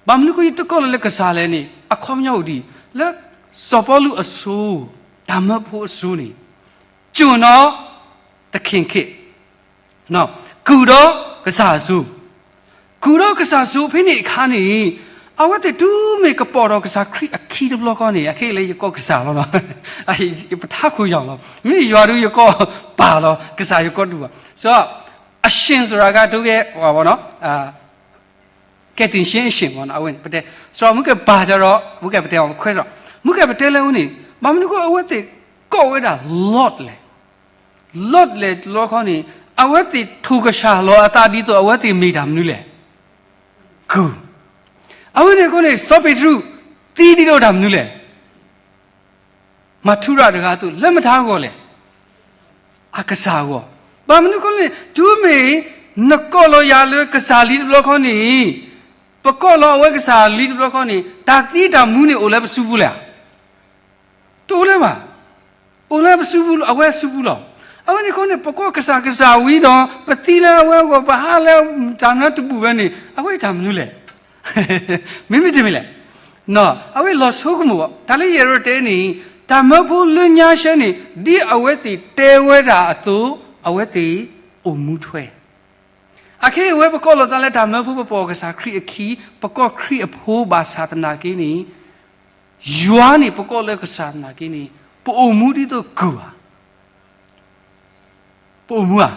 ဘၣ်မနုၤဃိယတကိးလၢလၢကစၢ်လဲၣ်န့ၣ် အခီပညီအိၣ်ဒ်အံၤ, လၢစီၤပီလူးအစိၤ, တၢ်မၢဖိအစိၤန့ၣ်, ကျွန်တော်သခင်ခေတ်, ကူၣ်ဒီးကစၢ်အစိၤ, ကူၣ်ဒီးကစၢ်အစိၤဖဲန့ၣ်အခါန့ၣ်, အဝဲသ့ၣ်တုၤမ့ၢ်ကပိာ်ထီၣ်ကစၢ်ခရံာ်အခံတဘျီဃီန့ၣ် အခဲအံၤလၢယကိးကစၢ်လီၤ, ပထါခိၣ်ယီၤလီၤ, မ့ၢ်ယွၤဒုးယကိးပၢ်လီၤ, ကစၢ်ယကိးတဘူးဘၣ်. ဆိုတော့ အရှင်ဆိုတာက တို့ရဲ့ ဟိုပါပေါ့နော်, ကယ်တင်ခြင်းအရှင်ပေါ့နော်, အဝဲန့ၣ် ပတဲ, ဆိုတော့ မုၢ်ကဲပၢ်ကျတော့ မုၢ်ကဲပတဲအီၤ ခွဲးဆိုတော့ မုၢ်ကဲပတဲလၢအဝဲန့ၣ် ဘၣ်မနုၤဃိအဝဲသ့ၣ်ကိးဝဲဒၣ် Lord လဲၣ်, Lord လဲၣ်တဘျီဃီန့ၣ် အဝဲသ့ၣ်ထိၣ်ကစၢ်လီၤအသးဒ်သိး အဝဲသ့ၣ်မ့ၢ်တၢ်မနုၤလဲၣ်, ကူၣ်, အဝဲန့ၣ်အဃိန့ၣ် စီၤပ့းတရူး သံဒ်သိးတၢ်မနုၤလဲၣ်, မၤထူရၣ်တဂၤအသိး လၢမတၤအဂီၢ်လဲၣ်, အကစၢ်အဂီၢ်, ဘၣ်မနုၤအဃိလဲၣ်, တုၤမ့ၢ်နကိးလီၤယၤလၢကစၢ်လံတဘျီဃီန့ၣ်, ပကိးလီၤအဝဲကစၢ်လံတဘျီဃီန့ၣ် တၢ်သံတၢ်မူန့ၣ်အိၣ်လၢပစုပူၤလဲၣ်, တအိၣ်လၢၤဘၣ်, အိၣ်လၢပစုပူၤလီၤ, အဝဲအစုပူၤလီၤ. အဝဲန့ၣ်အဃိန့ၣ် ပကိးကစၢ်ကစၢ်ဝံၤဒီး ပသံလၢအဝဲအဂီၢ် ပဟးလၢတၢ်မနုၤတဘူးဝဲန့ၣ် အဝဲတၢ်မနုၤလဲၣ်, မ့မ့ၢ်တမ့ၢ်လဲၣ်, အဝဲလီၤဆိကမိၣ်ဘၣ်, တၢ်လၢယအဲၣ်ဒိးတဲန့ၣ်, တၢ်မၢဖိလၢညါဆၢန့ၣ် ဒ်အဝဲသ့ၣ်တဲဝဲဒၣ်အသိး အဝဲသ့ၣ်အိၣ်မူထွဲ အခဲအံၤဝဲပကိးလိာ်သးလၢတၢ်မၢဖိ ပပိာ်ကစၢ်ခရံာ်အခံ, ပကိးခရံာ်အဖိဘၣ်ဆၣ်သနာ်က့န့ၣ်, ယွၤန့ၣ် ပကိးလၢကစၢ်သနာ်က့န့ၣ် ပအိၣ်မူဒ်သိးကူၣ်ဧါ, ပအိၣ်မူဧါ,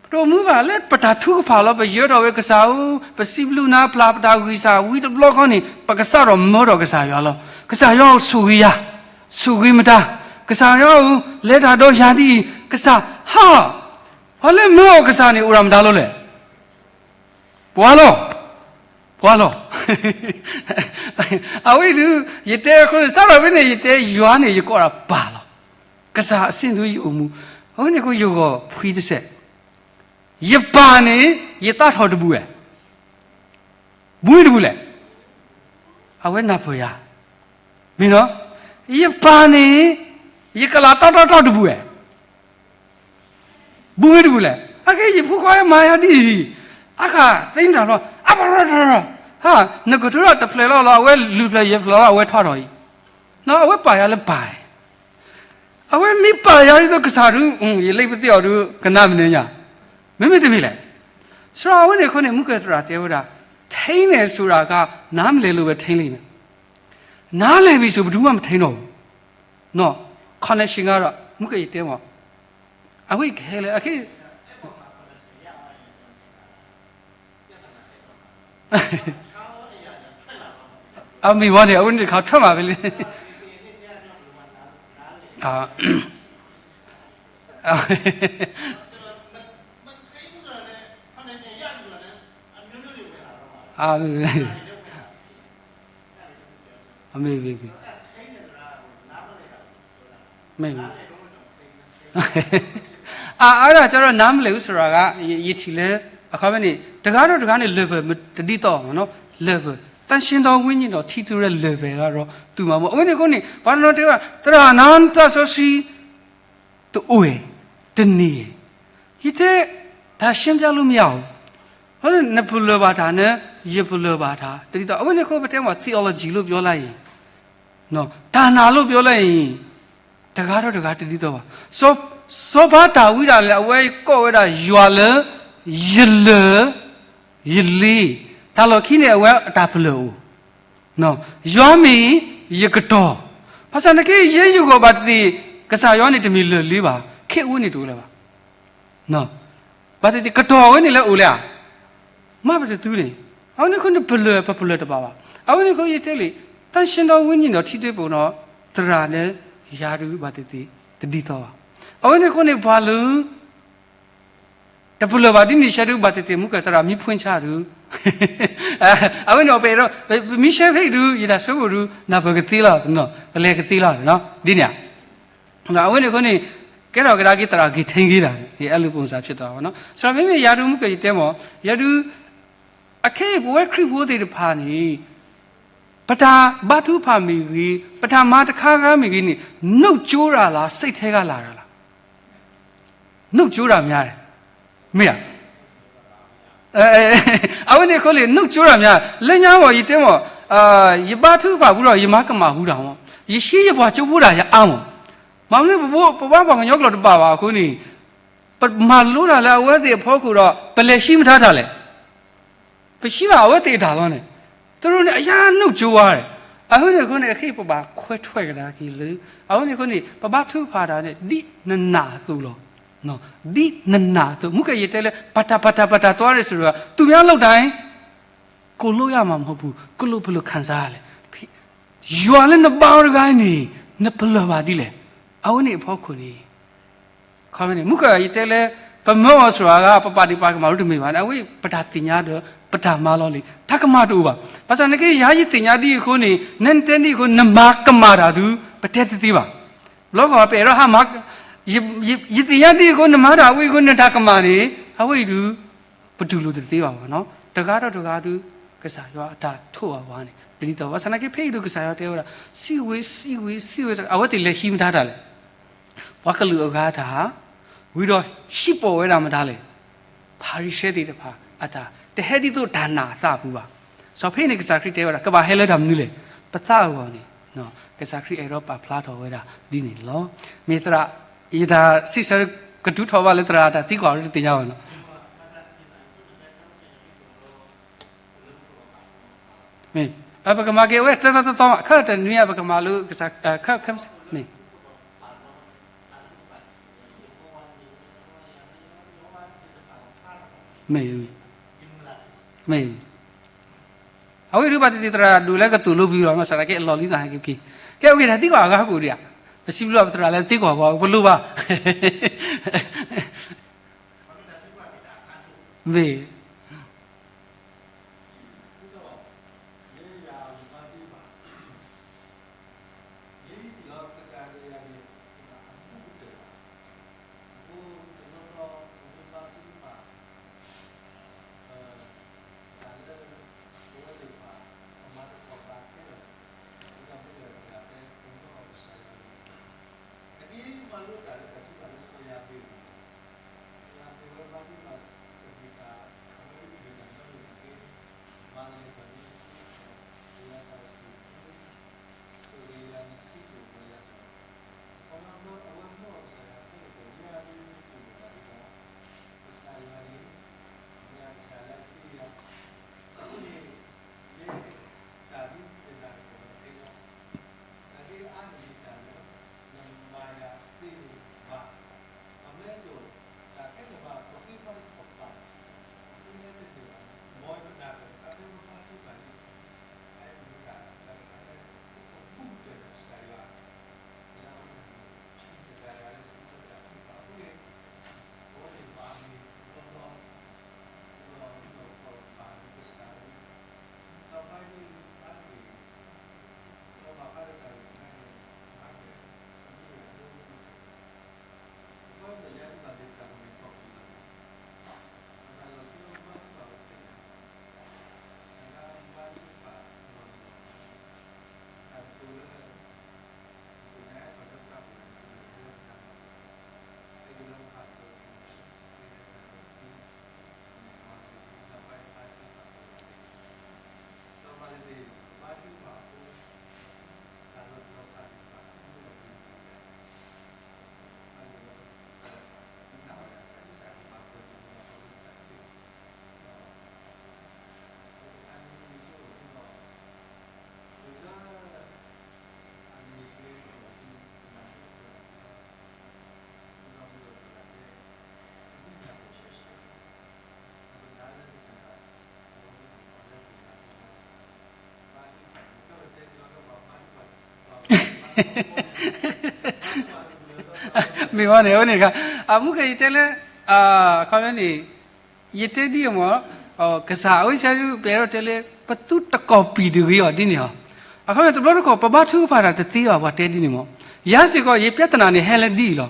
ပတအိၣ်မူဘၣ်. လၢပတၢ်ထုကဖၣ်လီၤ ပယၢထီၣ်ဝဲကစၢ်ဧၢ, ပစံးဘျုးနၤ ပျၢ်ပတၢ်ဂံၢ်စၢ်ဝံၤတဘျီဃီန့ၣ် ပကစးထီၣ်မၢထီၣ်ကစၢ်ယွၤလီၤ. ကစၢ်ယွၤဧၢ ဆိၣ်ဂ့ၤယၤ, ဆိၣ်ဂ့ၤမတၤ, ကစၢ်ယွၤဧၢ လဲၤတၢ်ဒီးယၤဒ်အံၤ, ကစၢ် ဟါ ပှၤလၢမၢအီၤကစၢ်န့ၣ် အိၣ်ဒၣ်မတၤလီၤလဲၣ်, ပှၤလီၤ, ပှၤလီၤ. အဝဲဒုး ယတဲအဃိန့ၣ် စးထီၣ်ဖဲန့ၣ် ယတဲယွၤန့ၣ် ယကိးဒၣ်ပၢ်လီၤ. ကစၢ်အဆ့ၣ်နီၤယအိၣ်မူ, အဝဲန့ၣ်အဃိယဂီၢ်ဖှံတစဲး, ယပၢ်န့ၣ် ယသးထီၣ်တဘူးဝဲ, ဘူးတဘူးလဲၣ်, အဝဲနၢ်ပၢၢ်ယၤ, မ့ၢ်နီၤ, ယပၢ်န့ၣ် ယကလၤတီတီတီတဘူးဝဲ ဘူးမ့ၢ်တဘူးလဲၣ်. အခဲအံၤယဖိခွါမၤယၤဒ်အံၤ, အဃၣ်သ့ၣ်ညါတၢ်လီၤ, အပရီထီၣ်, နကထူထီၣ်တဖျၢၣ်လီၤလီၤ အဝဲလုၢ်ဖျၢၣ်ယဲၢ်ဖျၢၣ်လီၤ အဝဲထွါထီၣ်အံၤ, အဝဲပာ်ယၤလၢပၢ်, အဝဲမ့ၢ်ပာ်ယၤဒ်သိးကစၢ်ဒုး ယလ့ပသ့ၣ်အီၤဒုး ကနၣ်မနုၤညါ, မ့မ့ၢ်တမ့ၢ်လဲၣ်. စးအဝဲန့ၣ်အဃိန့ၣ် မုၢ်ကဲသရၣ်တဲဝဲဒၣ်, ထံန့ၣ်ဆိုတာက နားမလည်လို့ပဲ ထံလိမ့်မယ်, နားလည်ပြီဆို ဘယ်သူမှ မထံတော့ဘူး. နော်, connection ကတော့ မုၢ်ကဲယတဲမး, အဝဲကဟဲလၢ အခဲ အမ့ၢ်ဝဲန့ၣ် အဝဲန့ၣ်တခါထွဲမးဖဲလဲၣ် အ အမ့ၢ် မ့ၢ် မ့ၢ် အ အဲဒါကျတော့ နားမလည်ဘူးဆိုတာက ယ ယထံၣ်လၢ အခါဖဲန့ၣ် တဂၤဒီးတဂၤန့ၣ် level တဒ်သိးဘၣ်နီၤ level သန့်ရှင်းသောဝိညာဉ်တော် ထိတွေ့တဲ့ level ကတော့ တူမှာမဟုတ် အဝဲန့ၣ်အဃိန့ၣ် ပှၤတနီၤတဲဝဲ သရၣ်နာ်သးစီဆှံ တအိၣ်ဧဲ တန့ၢ်ဧဲ ယတဲ ဒါရှင်းပြလို့မရဘူး နပလၢၢ်ဘၣ်တၢ်န့ၣ် ယပလၢၢ်ဘၣ်တၢ် တဒ်သိး အဝဲန့ၣ်အဃိပတဲမ့ၢ် theology လို့ပြောလိုက်ရင် တၢ်နာ်လို့ပြောလိုက်ရင် တဂၤဒီးတဂၤတဒ်သိးဘၣ် စီၤပၤဒၤဝံးဒၣ်လဲာ် အဝဲကိးဝဲဒၣ် ယွၤလၢ ယလၢၢ် ယလ့ တၢ်လီၢ်ခံန့ၣ် အဝဲအတၢ်ပလၢၢ်အိၣ် ယွၤမ့ၢ် ယကတီၢ် ဘၣ်ဆၣ်သနာ်က့ ယဲယဂီၢ်ဘၣ်သ့ၣ်သ့ၣ် ကစၢ်ယွၤန့ၣ်တမ့ၢ်လၢၢ်လ့ဘၣ် ခဲအိၣ်န့ၣ်တအိၣ်လၢၤဘၣ် ဘၣ်သ့ၣ်သ့ၣ် ကတီၢ်ဝဲန့ၣ်လၢအိၣ်လၢဧါ မ့ၢ်ပတသုန့ၣ် အဝဲန့ၣ်အဃိန့ၣ် ပလၢၢ် ပပလၢၢ်တဘၣ်ဘၣ် အဝဲန့ၣ်အဃိယတဲလံ သန့်ရှင်းသောဝိညာဉ်တော် ထိတွေ့ပုံတော့ သရၣ်န့ၣ် ယၤဒုးဘၣ်သ့ၣ်သ့ၣ် တဒ်သိးဘၣ် အဝဲန့ၣ်အဃိန့ၣ် ပှၤလၢ တပလၢၢ်ဘၣ်ဒ်န့ၣ် ရှဲဒုးဘၣ်သ့ၣ်သ့ၣ် မူကသရၣ်မံဖှိၣ်ဆၣ်ဒုး အဝဲန့ၣ်အီၤပအဲၣ်ဒိး ပမံရှဲဖဲအံၤဒုး ယတၢ်ဆိကမိၣ်ဒုး နၢ်ပၢၢ်ကသ့လီၤ ပလဲၤကသ့လီၤ ဒ်န့ၣ်ဧါ အဝဲန့ၣ်အဃိန့ၣ် ကဲထီၣ်ကဒါက့ၤသရၣ်ဂ့ၤထဲဂ့ၤတၢ် အဲၣ်လူၤပိၢ်စၢ်ဖျဲးတီၤ သရၣ်မ့မ့ၢ်ယၤဒုးမူကယတဲမ့ၢ် ယၤဒုး အခဲအံၤပဝဲခရံာ်ဖိသ့ၣ်တဖၣ်န့ၣ် ပတၢ်ဘါထုကဖၣ်မ့ၢ်ဂ့ၤ ပတၢ်မၤတခါဂၤမ့ၢ်ဂ့ၤန့ၣ် နုတ်ကျိတာလား စိတ်ထဲကလာတာလား နုတ်ကျိတာများတယ် မ့ၢ်ဧါ အဝဲန့ၣ်အဃိန့ၣ် နုတ်ကျိတာများ လၢညါမ့ၢ် ယတဲမ့ၢ် ယဘါထုကဖၣ်ဘူးဒီး ယမၤကမၣ်ဘူးတၢ်မ့ၢ် ယရှံယပှၤကၠိဖိတၢ်ယအါမ့ၢ် မ့မ့ၢ်ပဘါပှၤကညီကျိာ်တဘၣ်ဘၣ်အဃိန့ၣ် ပမၤလိတၢ်လၢအဝဲသ့ၣ်အဖီခိၣ်ဒီး ပလဲၤရှံမတၤတၢ်လဲၣ် ပရှံဘၣ်အဝဲသ့ၣ်အတၢ်လီၤန့ၣ် တရူးန့ၣ် အယါနုတ်ကျိဝါ အဃိန့ၣ်အဃိန့ၣ် အခဲအံၤပဘၣ်ခွဲးထွဲကဒါက့ၤလၢ အဝဲန့ၣ်အဃိန့ၣ် ပဘါထုကဖၣ်တၢ်န့ၣ် ဒ်နနာ်အသိးလီၤ ဒ်နနာ်အသိး မူကယတဲလၢ ပတၢ်ပတၢ်ပတၢ်တွၤရဲၣ်စရၢ သူများလုပ်တိုင်း ကိုယ်လုပ်ရမှာမဟုတ်ဘူး ကိုယ်လုပ်ဘယ်လိုခံစားရလဲ ယွၤလၢနဘါအီၤတဂၤန့ၣ် နပလၢၢ်ဘၣ်ဒ်လဲၣ် အဝဲန့ၣ်အဖီခိၣ်န့ၣ် ခီမ့ၢ်န့ၣ် မူကယတဲလၢ ပမၢအီၤစရၢဂၤ ပပာ်ဒံးပာ်ကမၣ်ဒုးတမ့ၢ်ဘၣ်န့ၣ် အဝဲပတၢ်သ့ၣ်ညါဒီး ပတၢ်မၤလီၤလံ တၢ်ကမၣ်တအိၣ်ဘၣ် ဘၣ်ဆၣ်သနာ်က့ ယၤယသ့ၣ်ညါဒ်အံၤအဃိန့ၣ် နနတဲဒ်အံၤအဃိ နမၤကမၣ်တၢ်ဒုး ပတဲတသ့ဘၣ် ဘျီဃီပအဲၣ်ဒိးဟးမၤ ယသ့ၣ်ညါဒ်အံၤအဃိ နမၤတၢ်ဝံၤအဃိ နတၢ်ကမၣ်န့ၣ် အဝဲအံၤဒုး ပတူၢ်လိာ်တသ့ဘၣ်ဘၣ်နီၤ တဂၤဒီးတဂၤဒုး ကစၢ်ယွၤအတၢ်ထိးဘၣ်ပှၤန့ၣ် တဒ်သိးဘၣ်ဆၣ်သနာ်က့ ဖဲအံၤဒုးကစၢ်ယွၤတဲဝဲဒၣ် စံးဝေး စံးဝေး စံးဝေး အဝဲသ့ၣ်လဲၤဟံးမတၤတၢ်လဲၣ် ပှၤကလုာ်အဂၤအတၢ် ဝံၤဒီးဟံးပိာ်ဝဲဒၣ်မတၤလဲၣ် ဖၤရံၤၡဲသ့ၣ်တဖၣ်အတၢ် တဟဲဒ်သိးတၢ်နာ်အသးအပူၤဘၣ် စီၤဖဲန့ၣ်ကစၢ်ခရံာ်တဲဝဲဒၣ် ကဘၣ်ဟဲလၢတၢ်မနုၤလဲၣ် ပသးအဂီၢ်န့ၣ် ကစၢ်ခရံာ်အဲၣ်ဒိးပာ်ဖျါထီၣ်ဝဲဒၣ်ဒ်န့ၣ်လီၤ မ့ၢ်သရၣ် ယတၢ်စံးဆၢကတူၢ်ထီၣ်ဘၣ်လၢသရၣ်တၢ်သံကွၢ်တသ့ၣ်ညါဘၣ်နီၤ မ့ၢ် ပကမၤက့ၤအဝဲ တသီသီသီ ခၢၣ်တနွံအပကမၤလိ မ့ၢ် မ့ၢ် မ့ၢ် အဝဲဒုးဘၣ်သ့ၣ်သ့ၣ်သရၣ်ဒိၣ်လၢကသိၣ်လိပျံၤလီၤ မ့ၢ်စးက့အလီၢ်လံသးဟဲက့ၤက့ၤ ကဲ အဝဲဒၣ်သံကွၢ်အဂၤဟီၣ်ခိၣ်ဒံးဧါ ပစံးဘျုးပသရၣ်လၢသံကွၢ်ပှၤ ပလိၣ်ဘၣ် မ့ၢ် မ့ၢ်ဝဲန့ၣ် အဝဲန့ၣ်တခါ အမူကယတဲလၢ အခီပညီန့ၣ် ယတဲဒ်အမ့ၢ် ကစၢ်အဝဲ ပအဲၣ်ဒိးတဲလၢ ပသုတကိးပံာ်တဂ့ၤအီၤဒ်န့ၣ်လီၤ. အခီပညီတဘျီတခီၣ် ပဘါထုကဖၣ်တၢ်တသ့ဘၣ် ပှၤတဲဒ်န့ၣ်မ့ၢ် ယၤစ့ၢ်ကီး ယပြဿနာန့ၣ် ဟဲလၢဒ်အံၤလီၤ.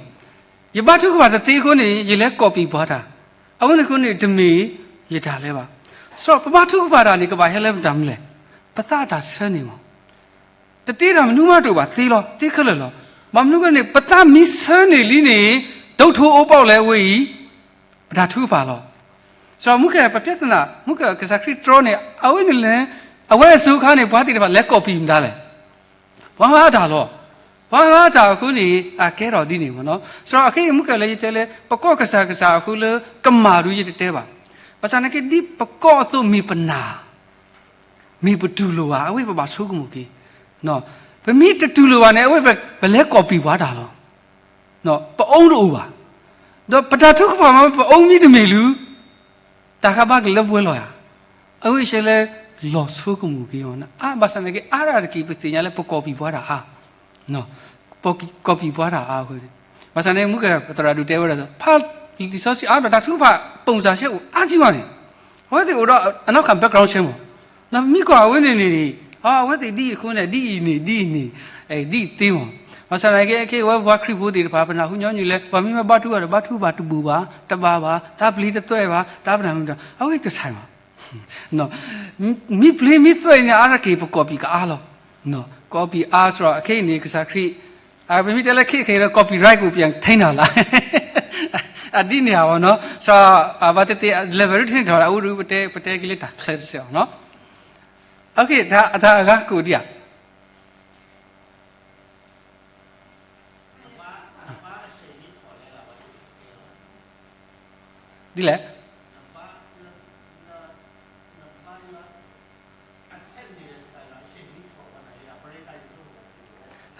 ယဘါထုကဖၣ်တသ့အဃိန့ၣ် ယလဲၤကိးပံာ်ပှၤတၢ် အဝဲန့ၣ်အဃိန့ၣ် တမ့ၢ်ယတၢ်လၢၤဘၣ်. စီၤပဘါထုကဖၣ်တၢ်န့ၣ် ကဘၣ်ဟဲလၢပတၢ်မနုၤလဲၣ်. ပသးအတၢ်ဆၢန့ၣ်မ့ၢ် တသ့တၢ်မနုၤမးတအိၣ်ဘၣ် သ့လီၤ သ့ခဲလၢာ်လီၤ. ဘၣ်မနုၤအဃိန့ၣ် ပသးမ့ၢ်ဆၢန့ၢ်လံန့ၣ် ဒိၣ်ထီၣ်အိၣ်ပှဲၤလၢအဝဲအံၤ ပတၢ်ထုကဖၣ်လီၤ. စီၤမူကဲ ပပြဿနာ မူကဲကစၢ်ခရံာ်တြီန့ၣ် အဝဲန့ၣ်လဲၣ် အဝဲအစိၤအခါန့ၣ် ပှၤသ့ၣ်တဖၣ်လဲၤကိးပံာ်မတၤလဲၣ်. ပှၤလၢအတၢ်လီၤ. ပှၤလၢအတၢ်အဃိန့ၣ် အကဲထီၣ်ဒ်န့ၣ်မ့ၢ်နီၤ. စီၤအခဲအံၤမူကဲလၢယတဲလၢ ပကိးကစၢ်ကစၢ်အဃိလၢကမၣ်ဒုးယတတဲဘၣ်. ဘၣ်ဆၣ်နာ်က့ ဒ်ပကိးအသိးမ့ၢ်ပနာ် မ့ၢ်ပတူၢ်လိာ်ဘၣ် အဝဲပဘၣ်ဆိကမိၣ်က့ၤ. ပမ့ၢ်တတူၢ်လိာ်ဘၣ်န့ၣ် အဝဲပလဲၤကိးပံာ်ပှၤတၢ်လီၤ. ပအီတအိၣ်ဘၣ်. ဒီးပတၢ်ထုကဖၣ်မ့ၢ် ပအီမ့ၢ်တမ့ၢ်လၢ တၢ်ဃးဘၣ်က့ၤလၢပှဲၤလီၤယၤ. အဝဲဆဲးလဲၤလီၤဆိကမိၣ်က့ၤအီၤ အါဘၣ်ဆၣ်နာ်က့ အါရၣ်တက့ၢ် ပသ့ၣ်ညါလၢပကိးပံာ်ပှၤတၢ်အါ ကိးပံာ်ပှၤတၢ်အါအဃိန့ၣ်. ဘၣ်ဆၣ်န့ၣ် မူကဲပသရၣ်ဒိၣ်တဲဝဲဒၣ် ဖးလံာ်စီဆှံအါဒီးတၢ်ထုကဖၣ် ပိၣ်စၢ်ဆဲအိၣ်အါကံမးန့ၣ် အဝဲသ့ၣ်အိၣ်ဒီးအနီၢ်ခါ background ဆဲမး နမ့ၢ်ကွၢ်အဝဲန့ၣ်န့ၣ် အဝဲသ့ၣ်ဒ်အံၤအဃိန့ၣ် ဒ်အံၤန့ၣ် ဒ်အံၤန့ၣ် ဒ်အံၤသ့မး. ဘၣ်ဆၣ်နာ်က့ ခဲအံၤဝဲပှၤခရံာ်ဖိသ့ၣ်တဖၣ် ပနၢ်ဟူညီနုၢ်လၢ ပှၤမ့ၢ်မ့ၢ်ဘါထုကဖၣ်ဒီး ဘါထုကဖၣ်တဘူၣ်ဘၣ် တဘၣ်ဘၣ် တၢ်ပျံၤတသွဲၣ်ဘၣ် တၢ်ပနၢ်ဟူညီ အဝဲတဆဲးဘၣ် မ့ၢ်ပျံၤမ့ၢ်သွဲၣ်န့ၣ် အါတက့ၢ် ပကိးပံာ်ကအါလီၤ. ကိးပံာ်အါစ့ၢ် အခဲအံၤန့ၣ် ကစၢ်ခရံာ် ပမ့ၢ်တဲလၢခဲအံၤဒီး copyright ပူၤ ပြန်ထိန်းတာလား အဒ်န့ၣ်ဧါနီၤ စီၤ ဘၣ်သ့ၣ်သ့ၣ် level ထံၣ်ထီၣ်ဒၣ်အိၣ်ဒီး ပတဲက့ၤလၢတၢ်ချၢတစဲးအီၤနီၤ အတၢ်အဂၤကိးဒံးဧါ ဒ်လဲ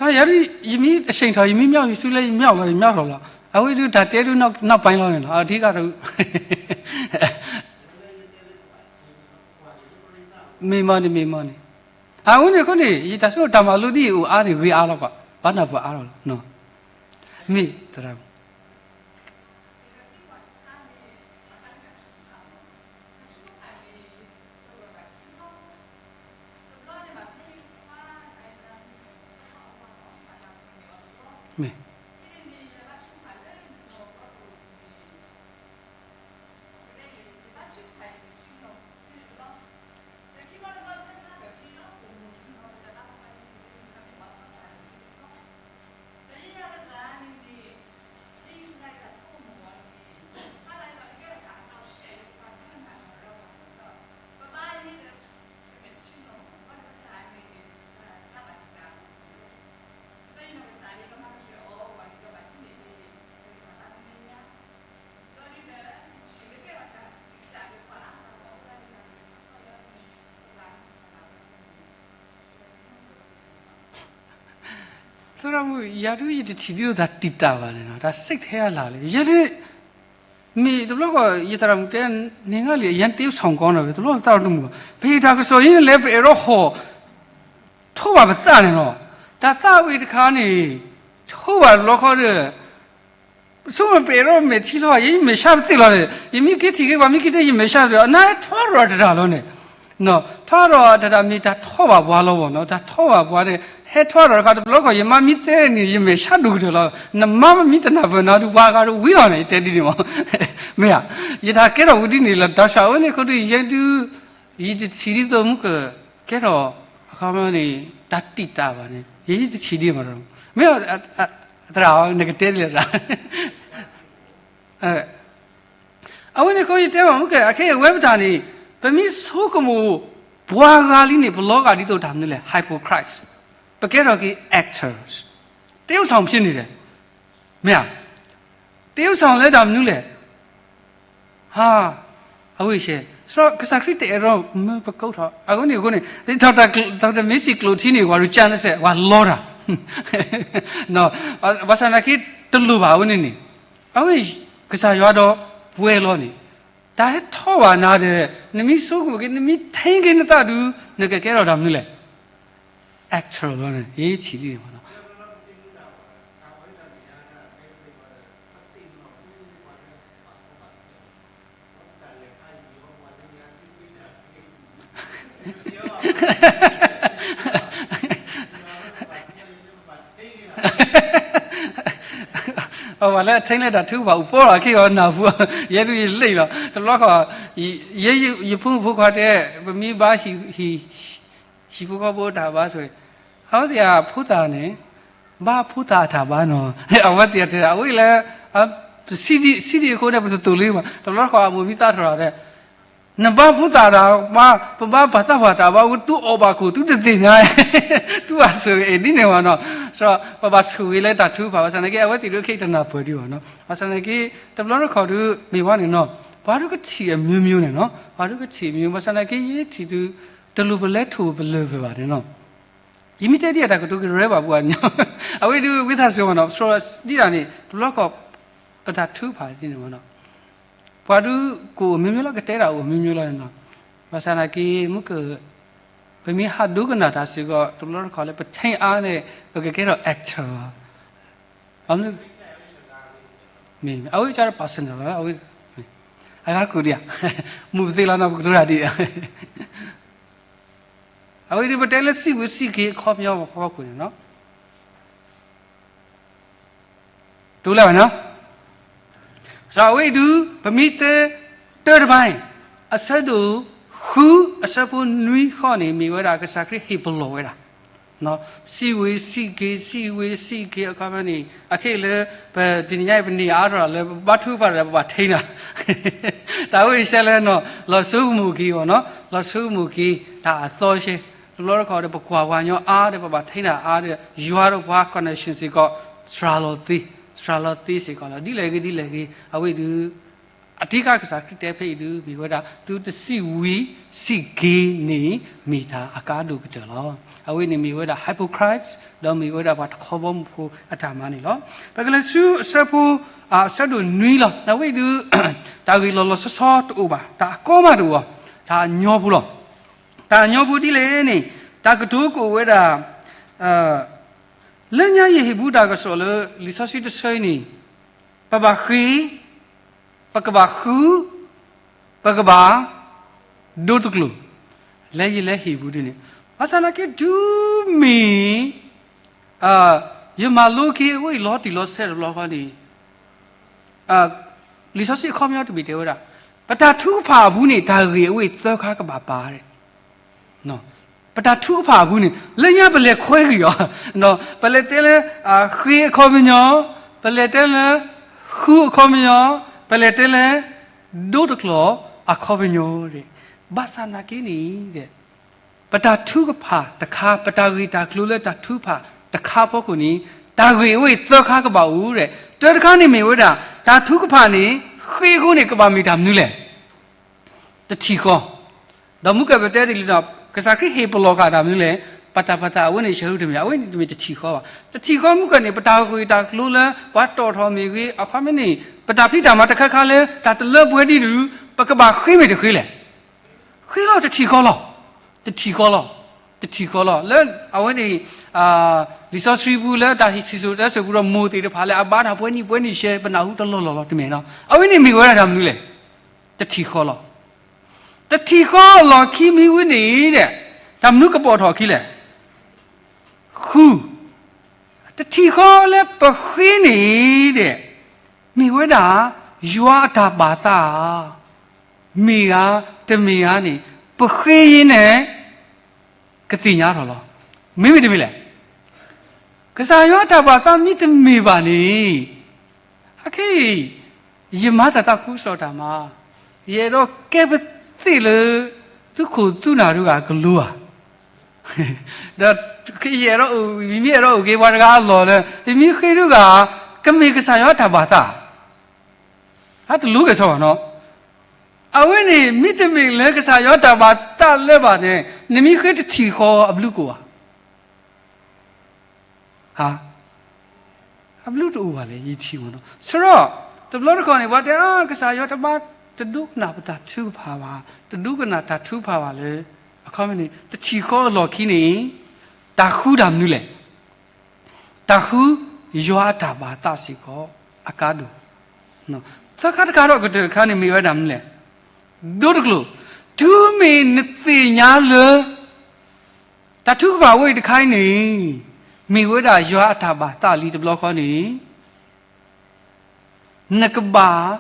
ၣ် ယၤဒ် ယမ့ၢ်အဆ့ၣ်ထီၣ် ယမ့ၢ်မျၢ်ယစုလၢယမျၢ်လီၤ ယမျၢ်လီၤလီၤ အဝဲဒုးတၢ်တဲဒုးနီၢ်ပၢ်လီၤန့ၣ်လီၤ အဓိကတ မ့ၢ်မးန့ၣ် မ့ၢ်မးန့ၣ် အဝဲန့ၣ်အဃိန့ၣ် ယတၢ်ဆိကမိၣ်တၢ်မၤလိဒ်အံၤအိၣ်အါန့ၣ် ဂ့ၤအါလီၤကွၢ် ဘၣ်နၢ်ပၢၢ်အါလီၤလီၤ မ့ၢ်သရၣ် မ့ၢ် သရၣ်မုၣ် ယၤဒုးယတထံၣ်ဒ်သိးတၢ်တံာ်တာ်ဘၣ်န့ၣ်နီၤ တၢ်စ့ၢ်ကီးထဲအလၢ်လၢ ယဲဒၣ် မ့ၢ်တဘျီဃီ ယသရၣ်မုၣ်တဲ န့ၢ်ငါလံ ယဲတ့ၢ်ဆီၣ်ကီနီၤ တဘျီသရၣ်တမုၣ်ဘၣ် ပဟ့ၣ်တၢ်ကစီၣ်အံၤန့ၣ်လဲၣ် ပအဲၣ်ဒိးဟီၣ် ထိးဘၣ်ပသးန့ၣ်နီၤ တၢ်သးဝံၣ်တခါန့ၣ် ထိးဘၣ်တဘျီဃီဒီး ဆိကမိၣ်ပအဲၣ်ဒိးမဲာ်ဆှးပသ့ၣ်လီၤန့ၣ် ယမ့ၢ်က့ၤထံၣ်က့ၤပှၤမ့ၢ်က့ၤတဲယမဲာ်ဆှးပသ့ၣ်လီၤ နဟဲထိးထီၣ်တတၢ်လီၤန့ၣ် ထိးထီၣ်တတၢ်မ့ၢ်တၢ်ထိးဘၣ်ပှၤလီၤဘၣ်နီၤ တၢ်ထိးဘၣ်ပှၤန့ၣ် ဟဲထိးထီၣ်တခါတဘျီဃီ ယမါမ့ၢ်တဲန့ၣ် ယမဲာ်ဆှးဒိၣ်ကတၢၢ်လီၤ နမါမ့ၢ်တနၢ်ပၢၢ်နၤဒုး ပှၤဂၤဒုးဝံလီၤန့ၣ် ယတဲဒ်န့ၣ်မး မ့ၢ်ဧါ ယတၢ်ကဲထီၣ်ဝဲဒ်န့ၣ်လီၤ တၢ်ဆှၢဝဲန့ၣ်အဃိဒီး ယဲဒုး ယတထံၣ်ဒ်သိးမုၢ်က ကဲထီၣ် အခီပညီန့ၣ် တၢ်တံာ်တာ်ဘၣ်န့ၣ် ယတထံၣ်ဒ်မး မ့ၢ် သရၣ် နကတဲဒ်လဲၣ်သရၣ် အဝဲန့ၣ်အဃိယတဲမး မုၢ်ကဲ အခဲအံၤဝဲပတၢ်န့ၣ် ပမ့ၢ်ဆိကမိၣ် ပှၤဂၤလံန့ၣ် ပလီၤဂာ်ဒ်သိးတၢ်မနုၤလဲၣ် hypocrites ပကဲထီၣ်က့ၤ actors သရုပ်ဆောင်ဖြစ်နေတယ် မ့ၢ်ဧါ သရုပ်ဆောင်လၢတၢ်မနုၤလဲၣ် ဟါ အဝဲၢ်ရှဲ ကစၢ်ခရံာ်တအဲၣ်ဒိးမၢပကိးထီၣ် အဃိန့ၣ်အဃိန့ၣ် ဒီးတမ့ၢ်စံးကျိးထံန့ၣ် ပှၤဒုးကၢ်နစဲး ပှၤလီတၢ် ဘၣ်ဆၣ်နာ်က့ တလိၣ်ဘၣ်အဝဲန့ၣ်န့ၣ် အဝဲ ကစၢ်ယွၤဒီးပှဲၤလီၤန့ၣ် တၢ်ဟဲထီၣ်ဘၣ်နၤဒီး နမ့ၢ်ဆိကမိၣ်က့ၤ နမ့ၢ်ထံၣ်က့ၤနသးဒုး နကကဲထီၣ်တၢ်မနုၤလဲၣ် actor လီၤန့ၣ် ယထံၣ်ဒ်န့ၣ်မး အဝဲလၢအထံလၢတၢ်ထုကဖၣ်အိၣ်ပီလီၤ ခဲအံၤနၢ်ဟူ ယဲဒၣ်ယလ့ၣ်လီၤ တဘျီဃီ ယဲယဖိမုၣ်ဖိခွါတဲ ပမ့ၢ်ဘါဟံၣ် ဟံၣ်ဖိဃီဖိတၢ်ဘါဆိၣ်ဂ့ၤ အဝဲသ့ၣ်အဖိသၣ်န့ၣ် ဘါဖိသၣ်အတၢ်ဘါနီၤ အဝဲသ့ၣ်တဲ အဝဲလၢ စံးဒံးအဃိန့ၣ် ပတသိၣ်လံဘၣ် တဘျီဃီအမိၢ်မံသးထီၣ်ဒၣ် နဘါဖိသၣ်တၢ်ဘါ ပဘါပှၤသးပှၢ်တၢ်ဘါ သုအီၣ်ဘၣ်ခိၣ် သုတသ့ၣ်ညါ သုဘၣ်ဆိၣ်ဂ့ၤဒ်န့ၣ်ဘၣ်နီၤ ပဘၣ်ဆိၣ်ဂ့ၤလၢတၢ်ထုကဖၣ် ဘၣ်ဆၣ်သနာ်က့ အဝဲသ့ၣ်ဒုးခဲအံၤတနၢ်ပၢၢ်ဒံးဘၣ်နီၤ ဘၣ်ဆၣ်သနာ်က့ တဘျီတခီၣ်ဒုးမ့ၢ်ဝဲန့ၣ်နီၤ ပှၤဒုးကထံၣ်အမျိုးမျိုးန့ၣ်နီၤ ပှၤဒုးကထံၣ်အမျိုးမျိုး ဘၣ်ဆၣ်သနာ်က့ ယထံၣ်သု တလိၣ်ပလဲၤထိၣ်ပလၢၢ်ဘၣ်န့ၣ်နီၤ ယမ့ၢ်တဲဒ်အံၤ တၢ်ကတိၤကရၢဘၣ်ပှၤညီ အဝဲဒုးဝံသးစူၤမနီၤ ပဆှီဒ်ဒၣ်န့ၣ် တဘျီဃီ ပတၢ်ထုကဖၣ်ဒ်န့ၣ်မနီၤ ပှၤဒုးကအိၣ်မ့ၢ်မ့ၢ်လီၤ ကတဲဒၣ်အိၣ်မ့ၢ်မ့ၢ်လီၤန့ၣ်နီၤ ဘၣ်ဆၣ်သနာ်က့ မုၢ်က ပမ့ၢ်ဟးဒိကနၣ်တၢ်စ့ၢ်ကီး တဘျီတခီၣ်လၢပထံအါန့ၣ် ပကကဲထီၣ် actor မ့ၢ် အဝဲကဒီး personal လီၤ အဂၤကူၣ်ဒံးဧါ မုၢ်ပသ့လီၤနီၤ ပကတိၤတၢ်ဒ် အဝဲဒုးပတဲလၢစံးဝံၤစံးက့ၤအခီပညီဖီခိၣ်န့ၣ်နီၤ တူၢ်လၢဘၣ်နီၤ စီၤအဝဲဒုး ပမ့ၢ်တဲ တၢတဘါန့ၣ် အဆၢဒိၣ်ဃု အဆၢဖိနွံဃီန့ၣ် မ့ၢ်ဝဲဒၣ်ကစၢ်ခရံာ်ဟ့ၣ်ပလီၢ်ဝဲဒၣ် စံးဝံၤစံးက့ၤ စံးဝံၤစံးက့ၤအခီပညီန့ၣ် အခဲအံၤလၢ ပတနံၤညါအံၤ ပန့ၢ်အါထီၣ်လၢ ပဘါထုကဖၣ်ဒီး ပဘၣ်ထံၣ်နၤ တၢ်ဝဲအံၤရှဲလဲၣ်နီၤ လီၤဆိကမိၣ်က့ၤအီၤနီၤ လီၤဆိကမိၣ်က့ၤ တၢ်အသီရှဲ တဘျီတခီၣ်ဒီး ပကွၢ်ပှၤကညီအါဒီး ပဘၣ်ထံၣ်နၤအါဒီး ယွၤဒီးပှၤ connection စ့ၢ်ကီး စှၤလီၤသ့ စှၤလီၤသ့စ့ၢ်ကီးလီၤ ဒ်လဲၣ်ဂ့ၤဒ်လဲၣ်ဂ့ၤ အဝဲဒုး အဓိကကစၢ်ခရံာ်တဲဖဲအံၤဒုး မ့ၢ်ဝဲဒၣ် သုတစံးဝံၤစံးက့ၤန့ၣ် မ့ၢ်တၢ်အကါဒိၣ်ကတၢၢ်လီၤ. အဝဲန့ၣ်မ့ၢ်ဝဲဒၣ် hypocrite ဒီးမ့ၢ်ဝဲဒၣ်ပှၤတခီဘီမုၢ်ဖိအတၢ်မၤန့ၣ်လီၤ. ပကလဲၤဆူအဆၢဖိ အဆၢဒိၣ်နွံလီၤ. အဝဲဒုး တၢ်ဂ့ၢ်လီၤလီၤဆီဆီတအိၣ်ဘၣ်, တၢ်အကီမးတအိၣ်ဘၣ်, တၢ်အညီဖိလီၤ. တၢ်အညီဖိဒ်လဲၣ်န့ၣ် တၢ်ကတိၤကအိၣ်ဝဲဒၣ် လၢညါယဟ့ၣ်ဘူးတၢ်ကစီၣ်လၢ လံာ်စီဆှံတဆၢအံၤန့ၣ် ပဘၣ်ဃ့, ပကဘၣ်ဃု, ပကဘၣ်ဒိတကျိာ်, လၢယလဲၤဟ့ၣ်ဘူးဒ်န့ၣ်, ဘၣ်ဆၣ်သနာ်က့တုၤမ့ၢ် ယမၤလိက့ၤအဝဲအံၤလီၤတံၢ်လီၤဆဲးတဘျီဃီန့ၣ် လံာ်စီဆှံအခီပညီတဘ့ၣ်တဲဝဲဒၣ်, ပတၢ်ထုကဖၣ်အပူၤန့ၣ် တၢ်ဂ့ၢ်အဝဲအံၤသၢခါကဘၣ်ပာ် ပတၢ်ထုကဖၣ်အပူၤန့ၣ် လၢညါပလဲၤခွဲဂ့ၤအီၤ, ပလဲၤတဲလၢ ဃ့အခီပညီ, ပလဲၤတဲလၢ ဃုအခီပညီ, ပလဲၤတဲလၢ ဒိတကျိာ်အခီပညီ, ဘၣ်ဆၣ်သနာ်က့န့ၣ် ပတၢ်ထုကဖၣ်တခါ, ပတၢ်ဂ့ၢ်တၢ်ကျိၤလၢတၢ်ထုကဖၣ်တခါဖီခိၣ်န့ၣ် တၢ်ဂ့ၢ်အဝဲအံၤသၢခါကဘၣ်အိၣ်ဒီး တၢတခါန့ၣ်မ့ၢ်ဝဲဒၣ် တၢ်ထုကဖၣ်န့ၣ် ဃ့အဃိန့ၣ် ကဘၣ်မ့ၢ်တၢ်မနုၤလဲၣ် တထံၣ်ဃီ, ဒီးမုၢ်ကၢၢ်ပတဲဒ်လံဒီး ကစၢ်ခရံာ်ဟ့ၣ်ပလီၢ်ဃာ်တၢ်မနုၤလဲၣ်, ပတၢ်ပသးအဝဲန့ၣ် ဆၢဟူတမ့ၢ်, အဝဲန့ၣ်တမ့ၢ်တထံၣ်ဃီဘၣ်. တထံၣ်ဃီမုၢ်ကၢၢ်န့ၣ် ပတၢ်ဂ့ၢ်တၢ်ကျိၤလၢ ပှၤတီၣ်ထီၣ်မ့ၢ်ဂ့ၤ, အခီပညီန့ၣ် ပတၢ်ဖံးတၢ်မၤတခါခါလၢ တၢ်တလၢပှဲၤဒံးဒုး ပကဘၣ်ဃ့မ့ၢ်တဃ့လဲၣ်. ဃ့လီၤ တထံၣ်ဃီလီၤ. တထံၣ်ဃီလီၤ. တထံၣ်ဃီလီၤ. လၢအဝဲန့ၣ် လံာ်စီဆှံပူၤလၢတၢ်စံၣ်စိၤတဲစိၤပူၤဒီး မိၢ်သ့ၣ်တဖၣ်လၢအဘါတၢ်ပှဲၤနံၣ်ပှဲၤနံၣ်ရှဲ ပနၢ်ဟူတလီၢ်လီၢ်လီၤ တမ့ၢ်နီၤ. အဝဲန့ၣ်မ့ၢ်ဝဲဒၣ်တၢ်မနုၤလဲၣ်. တထံၣ်ဃီလီၤ. တထံၣ်ဃီအလီၢ်ခံမ့ၢ်ဝဲန့ၣ်ဒီး တၢ်မနုၤကပိာ်ထီၣ်အခံလဲၣ်. ဃု, တထံၣ်ဃီလၢပဃ့န့ၣ်ဒီး မ့ၢ်ဝဲဒၣ် ယွၤအတၢ်ဘၣ်သးဧါ, မ့ၢ်ဧါ, တမ့ၢ်ဧါန့ၣ် ပဃ့အံၤန့ၣ် ကသ့ၣ်ညါထီၣ်လီၤ. မ့မ့ၢ်တမ့ၢ်လဲၣ်. ကစၢ်ယွၤအတၢ်ဘၣ်သးမ့ၢ်တမ့ၢ်ဘၣ်န့ၣ် အခဲအံၤ ယမၤတၢ်သးခုကစီၣ်တၢ်မၤ, ယအဲၣ်ဒိးကဲပသ့ၣ်လၢ သုးခိၣ်သုးနၢ်တဂၤကလိဧါ. ဒီးယအဲၣ်ဒိးအိၣ်, မ့မ့ၢ်အဲၣ်ဒိးအိၣ်က့ၤပှၤတဂၤအလီၢ်လၢ ယမ့ၢ်ဃ့တဂၤ ကမ့ၢ်ကစၢ်ယွၤအတၢ်ဘၣ်သး အတလိၣ်ကဲၣ်ဆိးဘၣ်နီၤ. အဝဲန့ၣ် မ့တမ့ၢ်လၢကစၢ်ယွၤတၢ်ဘၣ်သးလၢၤဘၣ်န့ၣ် နမ့ၢ်ဃ့တထံၣ်ဃီအဘျုးကအိၣ်ဧါ. အဘျုးတအိၣ်ဘၣ်လဲၣ် ယထံၣ်မ့ၢ်နီၤ. ဆၢဒီး တဘျီတခီၣ်န့ၣ် ပှၤတဲ အါ ကစၢ်ယွၤတဘါ တဒိကနၣ်ပတၢ်ထုကဖၣ်ဘၣ်, တဒိကနၣ်တၢ်ထုကဖၣ်ဘၣ်လၢ အခီပညီန့ၣ် တထံၣ်ဃီအလီၢ်ခံန့ၣ် တၢ်ဃုတၢ်မနုၤလဲၣ်. တၢ်ဃုယွၤအတၢ်ဘၣ်သးစ့ၢ်ကီး အကါဒိၣ်. သၢခါတခါဒီးကတၢၢ်တခါန့ၣ်မ့ၢ်ဝဲဒၣ်မနုၤလဲၣ်. ဒိတကျိာ်, တုၤမ့ၢ်နသ့ၣ်ညါလၢ တၢ်ထုကဖၣ်အဝဲအံၤတခါအံၤန့ၣ် မ့ၢ်ဝဲဒၣ်ယွၤအတၢ်ဘၣ်သးလံတဘျီဃီန့ၣ် နကဘၣ်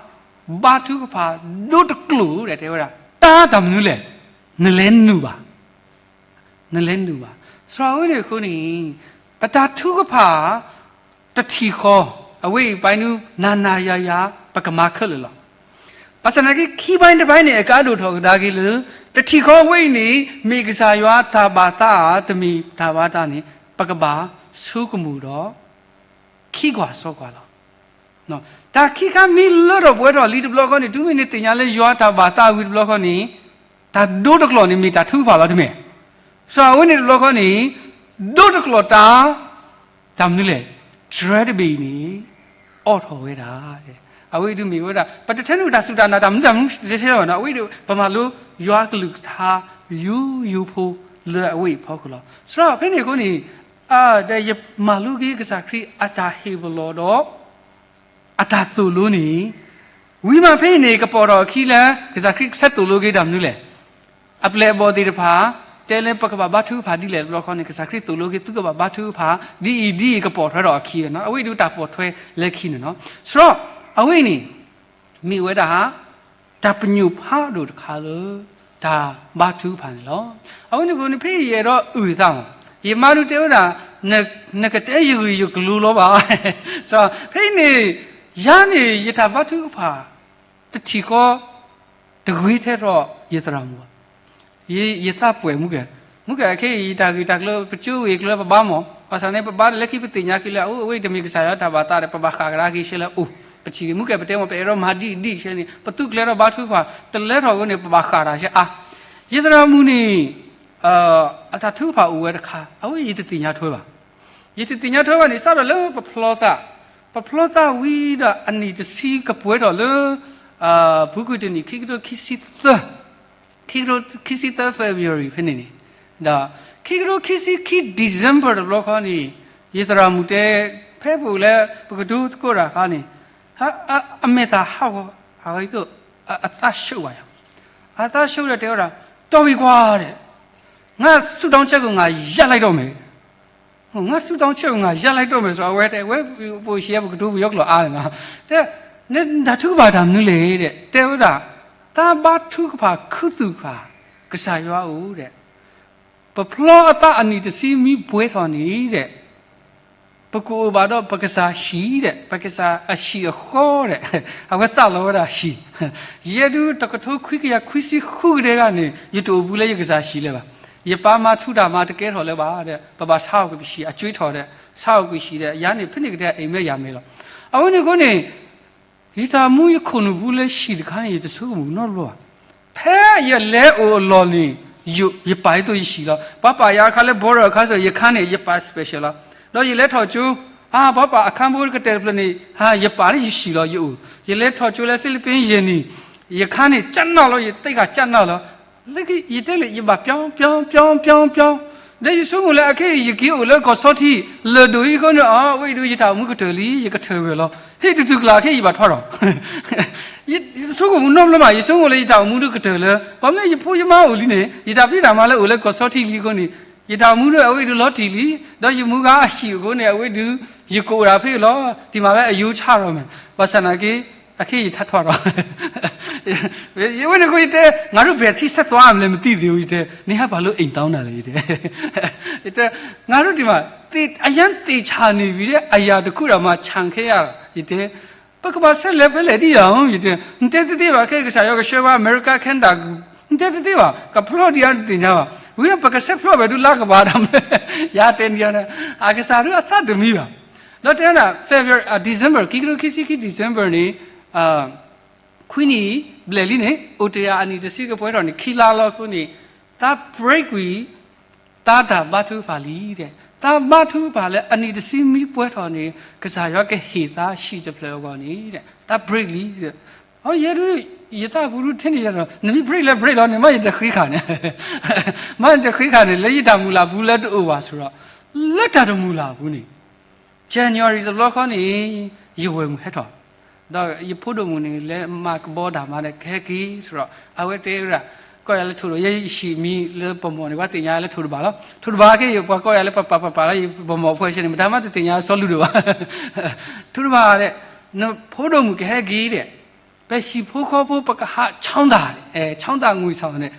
ဘါထုကဖၣ်ဒိတကျိာ်ဒီးတဲဝဲဒၣ် တၢ်တၢ်မနုၤလဲၣ်, နလဲၤနုာ်ဘၣ်, နလဲၤနုာ်ဘၣ်. စရီအဝဲန့ၣ်အဃိန့ၣ် ပတၢ်ထုကဖၣ် တထံၣ်ဃီ အဝဲအံၤပှၤနုၤ နၤနၤယၤယၤ ပကမၤခဲလၢာ်လီၤ. ဘၣ်ဆၣ်သနာ်က့ ခံပိုင်းတပိုင်းန့ၣ် အကါဒိၣ်ထီၣ်ကဒါက့ၤလၢ တထံၣ်ဃီအဝဲအံၤန့ၣ် မ့ၢ်ကစၢ်ယွၤတၢ်ဘၣ်သးဧါ တမ့ၢ်တၢ်ဘၣ်သးန့ၣ် ပကဘၣ်ဆိကမိၣ်ဒီး ခံကွၢ်စီကွၢ်လီၤ. တၢ်ခံခါမ့ၢ်လၢထီၣ်ပှဲၤထီၣ်လံတဘျီဃီန့ၣ် တုၤမ့ၢ်နသ့ၣ်ညါလၢယွၤတၢ်ဘၣ်သးဝံၤတဘျီဃီန့ၣ် တၢ်ဒိတကျိာ်န့ၣ် မ့ၢ်တၢ်ထုကဖၣ်လီၤတမ့ၢ်. စရီအဝဲန့ၣ်တဘျီဃီန့ၣ် ဒိတကျိာ်တၢ် တၢ်မနုၤလဲၣ်, တြၢတဘ့ၣ်အံၤန့ၣ် အိးထီၣ်ဝဲဒၣ်. အဝဲအံၤဒုးမ့ၢ်ဝဲဒၣ် ပတထဲန့ၣ်တၢ်စူၢ်တၢ်နာ်တၢ်မနုၤတၢ်မနုၤတဆဲးဘၣ်နီၤ အဝဲအံၤဒုး ပမၤလိယွၤအကလုၢ်ကထါ ယူယူဖိလၢအဝဲအံၤဖီခိၣ်လီၤ. စရီဖဲန့ၣ်အဃိန့ၣ် ဒီးယမၤလိက့ၤကစၢ်ခရံာ်အတၢ်ဟ့ၣ်ပလီၢ်ဒီး အတၢ်သိၣ်လိန့ၣ် ဝံၤမးဖဲအံၤန့ၣ် ကပိာ်ထီၣ်အခံလၢ ကစၢ်ခရံာ်ဆဲးသိၣ်လိက့ၤတၢ်မနုၤလဲၣ်. အပျဲၢ်အဘီၣ်သ့ၣ်တဖၣ် တဲလၢပကဘၣ်ဘါထုကဖၣ်ဒ်လဲၣ်တဘျီဃီန့ၣ် ကစၢ်ခရံာ်သိၣ်လိက့ၤ သုကဘၣ်ဘါထုကဖၣ် ဒ်အံၤဒ်အံၤ ကပိာ်ထွဲထီၣ်အခံနီၤ အဝဲအံၤဒုးတၢ်ပိာ်ထွဲလၢခံန့ၣ်နီၤ. စရီ အဝဲအံၤန့ၣ် မ့ၢ်ဝဲဒၣ် တၢ်ပညိၣ်ဖးဒိၣ်တခါလၢ တၢ်ဘါထုကဖၣ်န့ၣ်လီၤ. အဝဲန့ၣ်အဃိန့ၣ် ဖဲယအဲၣ်ဒိးအုၣ်သးမး ယမါဒုးတဲဝဲဒၣ် နကတဲယဂ့ၢ်ယကျိၤလီၤဘၣ်. ဖဲအံၤန့ၣ် ယၤန့ၣ် ယတၢ်ဘါထုကဖၣ် တထံၣ်ဃီ တဂ့ၤထဲထီၣ်ယသရၣ်မုၣ်ဘၣ်. ယသးပှဲၤမူကဲ, မူကဲအခဲအံၤ ယတၢ်ဂ့ၢ်တၢ်ကျိၤ ပကၠိဂ့ၢ်ကျိၤပဘါမး, ဘၣ်ဆၣ်န့ၣ် ပဘါလၢခံပသ့ၣ်ညါက့ၤလၢ အအိၣ်အဝဲတမ့ၢ်ကစၢ်ယွၤတၢ်ဘၣ်သးဒီး ပဘၣ်ဃၣ်ကဒါက့ၤရှဲလၢအအိၣ်, ပထံၣ်ဂ့ၤ မူကဲပတဲမး ပအဲၣ်ဒိးမၤဒ်အံၤဒ်အံၤရှဲန့ၣ် ပသုးကျဲၤထီၣ်ဘါထုကဖၣ် တလဲၤထီၣ်အဃိန့ၣ် ပဘၣ်ဃၣ်တၢ်ရှဲအါ. ယသရၣ်မုၣ်န့ၣ် အတၢ်ထုကဖၣ်အိၣ်ဝဲတခါ အဝဲယတသ့ၣ်ညါထွဲဘၣ်. ယတသ့ၣ်ညါထွဲဘၣ်န့ၣ် စးထီၣ်လၢပဖျီသး, ပဖျီသးဝံၤဒီးအနံၣ်တဆံကပှဲၤထီၣ်လၢ ဖုကွံာ်တနံၣ် ခံကထိခံဆံသၢ, ခံကထိခံဆံသၢ February ဖဲန့ၣ်န့ၣ်, ဒီး ခံကထိခံဆံခံ December တဘျီဃီန့ၣ် ယသရၣ်မုၣ်တဲ ဖဲပအိၣ်လၢ ပကဒိသကိးတၢ်အခါန့ၣ် အမဲာ်သၣ်ဟးဂီၤ အဂီၢ် အသးဆူၣ်ဘၣ်ယၤ, အသးဆူၣ်ဒီးတဲဝဲဒၣ် တီၢ်ဝံၤကွၢ်ဒီး ငါဆုတောင်းချက်ကို ငါရလိုက်တော့မယ်, ငါဆုတောင်းချက်ကို ငါရလိုက်တော့မယ် စရီ အဝဲတဲဝဲ ပအိၣ်ဆံး ပကတိၤပယီၤကျိာ်အါန့ၣ်လီၤ. တဲ နတၢ်ထုကဖၣ်တၢ်မနုၤလဲၣ် တဲ တဲဝဲဒၣ် တၢ်ဘါထုကဖၣ်ခုသူၣ်ဃာ် ကစၢ်ယွၤဧၢ တဲ ပဖျီအသးအနံၣ်တဆံမံပှဲၤထီၣ်န့ၣ် တဲ ပကအိၣ်ဘၣ်ဒီးပကစၢ်ဟံၣ် တဲ ပကစၢ်အဟံၣ်အဃီ တဲ အဝဲသးလီၤဝဲဒၣ်ဟံၣ်, ယဲဒုးတကထိခွံကယၤခွံဆံဃုကတၢၢ်ဂၤန့ၣ် ယတအိၣ်ဘူးလၢယကစၢ်ဟံၣ်လၢၤဘၣ်. ယပၢ်မၤထူတၢ်မၤတကဲထီၣ်လၢၤဘၣ် တဲ ပဘၣ်ဆါအီၣ်ကွံာ်ပဟံၣ် အကၠွ့ထီၣ် တဲ ဆါအီၣ်ကွံာ်ဟံၣ် တဲ ယၤန့ၣ် ဖဲန့ၣ်ကတၢၢ် အိမ်မက် ယၤမ့ၢ်လီၤ. အဝဲန့ၣ်အဃိန့ၣ် ယတၢ်မူယခိၣ်နူာ်ပူၤလၢဟံၣ်တခါန့ၣ် ယတဆိကမိၣ်နီတဘျီဘၣ်. ဖဲယလဲၤအိၣ်အလီၢ်န့ၣ် ယပာ်ဒ်သိးယဟံၣ်လီၤ. ပှၤပာ်ယၤအခါလၢ border အခါစ့ၢ် ယခါန့ၣ် ယပာ် special လီၤ. ဒီးယလဲၤထီၣ်ကၠိ အါ ပှၤပာ်အခါ ဘိတကတဲာ်တဖျၢၣ်န့ၣ် ယပာ်လၢယဟံၣ်လီၤ ယအိၣ်. ယလဲၤထီၣ်ကၠိလၢ Philippines ယဲၢ်နံၣ် ယခါန့ၣ် ကနၣ်လီၤ ယသ့ၣ်ခါကနၣ်လီၤ. လၢယတဲလၢ ယဘၣ် ပြောင်း ပြောင်း ပြောင်း ပြောင်း ပြောင်း ဒီးယဆိကမိၣ်လၢအခဲအံၤ ယက့ၤအိၣ်လၢကီၢ်ဆီထံး လၢၢ်ဒိၣ်အံၤအဃိန့ၣ် အဝဲအံၤဒုး ယတၢ်အိၣ်မူကတၢၢ်လံ ယကထၢၣ်ဂၢၢ်လီၤ. ဟ့ၣ်တတုၤကျါခဲအံၤ ယဘၣ်ထွါထီၣ် ယတဆိကမိၣ်နီတဘျီမး ယဆိကမိၣ်လၢယတၢ်အိၣ်မူဒုးကတၢၢ်လၢ ဘၣ်မနုၤလၢယဖိယမါအိၣ်လံန့ၣ် ယတၢ်ဖံးတၢ်မၤလၢအိၣ်လၢကီၢ်ဆီထံးလံအဃိန့ၣ် ယတၢ်အိၣ်မူဒုးအဝဲအံၤဒုးလီၤတံၢ်လံ, ဒီးယမုၢ်ဂၤအဟံၣ်အဃိန့ၣ် အဝဲဒုး ယကအိၣ်ဒၣ်ဖဲအံၤလီၤ. တံၢ်မးဝဲအယိဆါထီၣ်မး ဘၣ်ဆၣ်နာ်က့ အခဲအံၤယထါထွါထီၣ် ယဝဲန့ၣ်အဃိယတဲ ငါတို့ဘယ်အထိဆက်သွားမလဲမသိသေးဘူး ယတဲ နင်ကဘာလို့အိမ်ပြောင်းတာလဲ ယတဲ ယတဲ ငါတို့ဒီမှာ သေ- အရမ်းသေချာနေပြီတဲ့ အရာတစ်ခုတောင်မှ ချန်ခဲ့ရတာ ယတဲ ပကဘၣ်ဆက်လဲၤဖဲလဲၣ်ဒံး ယတဲ နတဲသ့သ့ဘၣ် ခဲကစၢ်ယွၤကဆှၢဘၣ် အမဲရကၤ Canada နတဲသ့သ့ဘၣ် ကဖျီဒံးဧါတသ့ၣ်ညါဘၣ် ဝံၤဒီးပကဆဲးဖျီဘၣ်ဒုးလါကဘၣ်တၢ်မနုၤ ယတဲန့ၣ် အကစၢ်ဒုးအသးတမံဘၣ် ဒီးတဲဒၣ် February December ခံကထိခံဆံခံ December န့ၣ် ခွံနံၣ်ဘျဲၣ်လံန့ၣ် အိၣ်တ့ၢ်ယၤအနံၣ်တဆံကပှဲၤထီၣ်န့ၣ် ခံလါလီၤအဃိန့ၣ် တၢ် break ဝံၤ တၢ်တၢ်ဘါထုကဖၣ်လံ တၢ်ဘါထုကဖၣ်လၢအနံၣ်တဆံမံပှဲၤထီၣ်န့ၣ် ကစၢ်ယွၤကဟ့ၣ်သးဟံၣ်တဖျၢၣ်အဂီၢ်န့ၣ် တၢ် break လံ အယဲဒုး ယသးပူၤဒုးထဲန့ၣ်ယၤဒီး နမ့ၢ် break လၢ break လီၤန့ၣ် မ့ၢ်ယတဃ့ခါန့ၣ် မ့ၢ်ယတဃ့ခါန့ၣ် လၢယတၢ်မုၢ်လၢ်ပူၤလၢတအိၣ်ဘၣ်စ့ၢ်ဒီး လၢတၢ်တမုၢ်လၢ်အပူၤန့ၣ် January တဘျီဃီန့ၣ် ယဝဲၢ်မုၣ်ဟဲထီၣ် ဒီးယဖိဒိၣ်မုၣ်န့ၣ် လဲၤမၤကဘီတၢ်မၤဒီးကဟဲက့ၤစ့ၢ်ဒီး အဝဲတဲဝဲဒၣ် ကိးယၤလၢထိးဒီး ယဲယဟံၣ်မံၤလၢပမီၢ်န့ၣ် ပှၤသ့ၣ်ညါလၢထိးတဘၣ်လီၤ. ထိးတဘၣ်က့ ပှၤကိးယၤလၢပပာ်ပပာ်လီၤ ယပမီၢ်အဖှဲဆဲန့ၣ် မတၤမးတသ့ၣ်ညါစီၤလူၢ်ဒိၣ်ဘၣ်. ထိးတဘၣ်ဒဲး, နဖိဒိၣ်မုၣ်ကဟဲက့ၤဒဲး, ပဟံၣ်ဖိဃီဖိပကဟး ချောင်းသာ, ချောင်းသာငွေဆောင်န့ၣ်,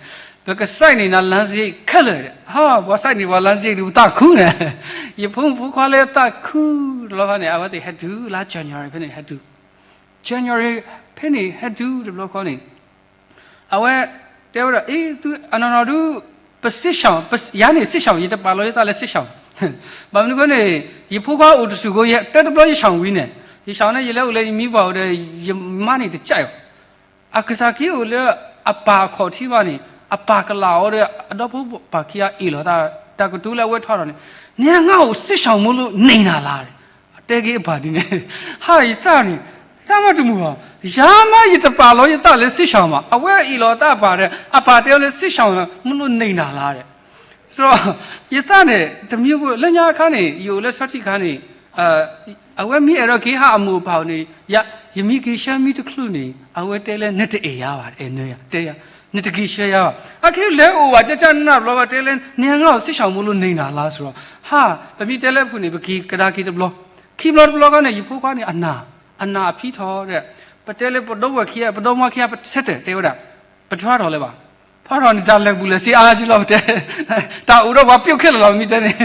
ပကစိုက်န့ၢ်နၤ လမ်းစရိတ်ခဲလၢာ်ဒဲး. ဟါ, ပှၤစိုက်န့ၢ်ပှၤ လမ်းစရိတ် ဒုးပသးခုန့ၣ်, ယဖိမုၣ်ဖိခွါလၢသးခုတဘျီဃီန့ၣ် အဝဲသ့ၣ်ဟဲတုၤလါ January ဖဲန့ၣ်ဟဲတုၤ January ဖဲန့ၣ်ဟဲတုၤတဘျီဃီန့ၣ် အဝဲတဲဝဲဒၣ် အ့ သုအနီၢ်နီၢ်ဒုး ပစစ်ရှောင်, ယၤန့ၣ် စစ်ရှောင်, ယတပာ်လီၤယသးလၢစစ်ရှောင်, ဘၣ်မနုၤအဃိန့ၣ် ယဖိခွါအိၣ်တစူၢ်ဃိ ယတဲတဘျီ ယစစ်ရှောင်ဝံၤန့ၣ်, ယစစ်ရှောင်န့ၣ် ယလဲၤအိၣ်လၢယမံၤပှၢ်အိၣ်ဒီး ယမါန့ၣ်တစၢ်အီၤ အကစၢ်ခ့အိၣ်လၢအပၢ်အခီၣ်ထံးဘၣ်န့ၣ် အပၢ်ကလာ်အီၤဒီး အဒီဖိပၢ်ခံဂၤအ့ၣ်လိာ်သး တၢ်ကတိၤလၢအဝဲထီထီၣ်န့ၣ်, နဟဲငါအိၣ်စစ်ရှောင်မို့လို့ နေလာလား တဲက့ၤအပၢ်ဒ်န့ၣ်, ဟါ ယသးန့ၣ် သးမးတမုာ်ဘၣ်, ယၤမးယတပာ်လီၤယသးလၢစစ်ရှောင်ဘၣ်, အဝဲအ့ၣ်လိာ်သးအပၢ်ဒီး အပၢ်တဲအီၤလၢစစ်ရှောင်မို့လို့ နေလာလား ဒီး ယသးန့ၣ် တမံၤဖိ လၢညါအခါန့ၣ် ယအိၣ်လၢဆီထံးအခါန့ၣ် အဝဲမ့ၢ်အဲၣ်ဒိးက့ၤဟးအမိၢ်အပၢ်န့ၣ် ယမ့ၢ်က့ၤဆှၢမ့ၢ်တချုးန့ၣ် အဝဲတဲလၢ နတအဲၣ်ယၤဘၣ်, အဲၣ်နၤယၤ, တဲယၤ, နတက့ၤဆှၢယၤဘၣ်. အခဲလဲၤအိၣ်ဘၣ် ကၠၢ်ကၠၢ်နးနးတဘျီဘၣ် တဲလၢ နဟဲငါအိၣ်စစ်ရှောင်မို့လို့ နေလာလား ဆိုတော့, ဟါ, ပမ့ၢ်တဲလၢအပူၤန့ၣ် ပက့ၤကဒါက့ၤတဘျီ, ခံဘျီတဘျီခီန့ၣ် ယဖိခွါန့ၣ် အနၢ်, အနၢ်အဖံထီၣ်ဒီး ပတဲလၢပဒီပုၢ်ဝဲၢ်ခံဂၤ ပဒီမါခံဂၤ ပဆၢတဲာ်တဲဝဲဒၣ် ပတထွါထီၣ်လၢၤဘၣ်, ထွါထီၣ်န့ၣ် တၢ်လဲၤဘူးလဲၤဆ့အါက့လီၤ ပတဲ, တၢ်အိၣ်ဒီးပှၤပျိၣ်ခဲလၢာ်လီၤ မ့ၢ်တဲန့ၣ်,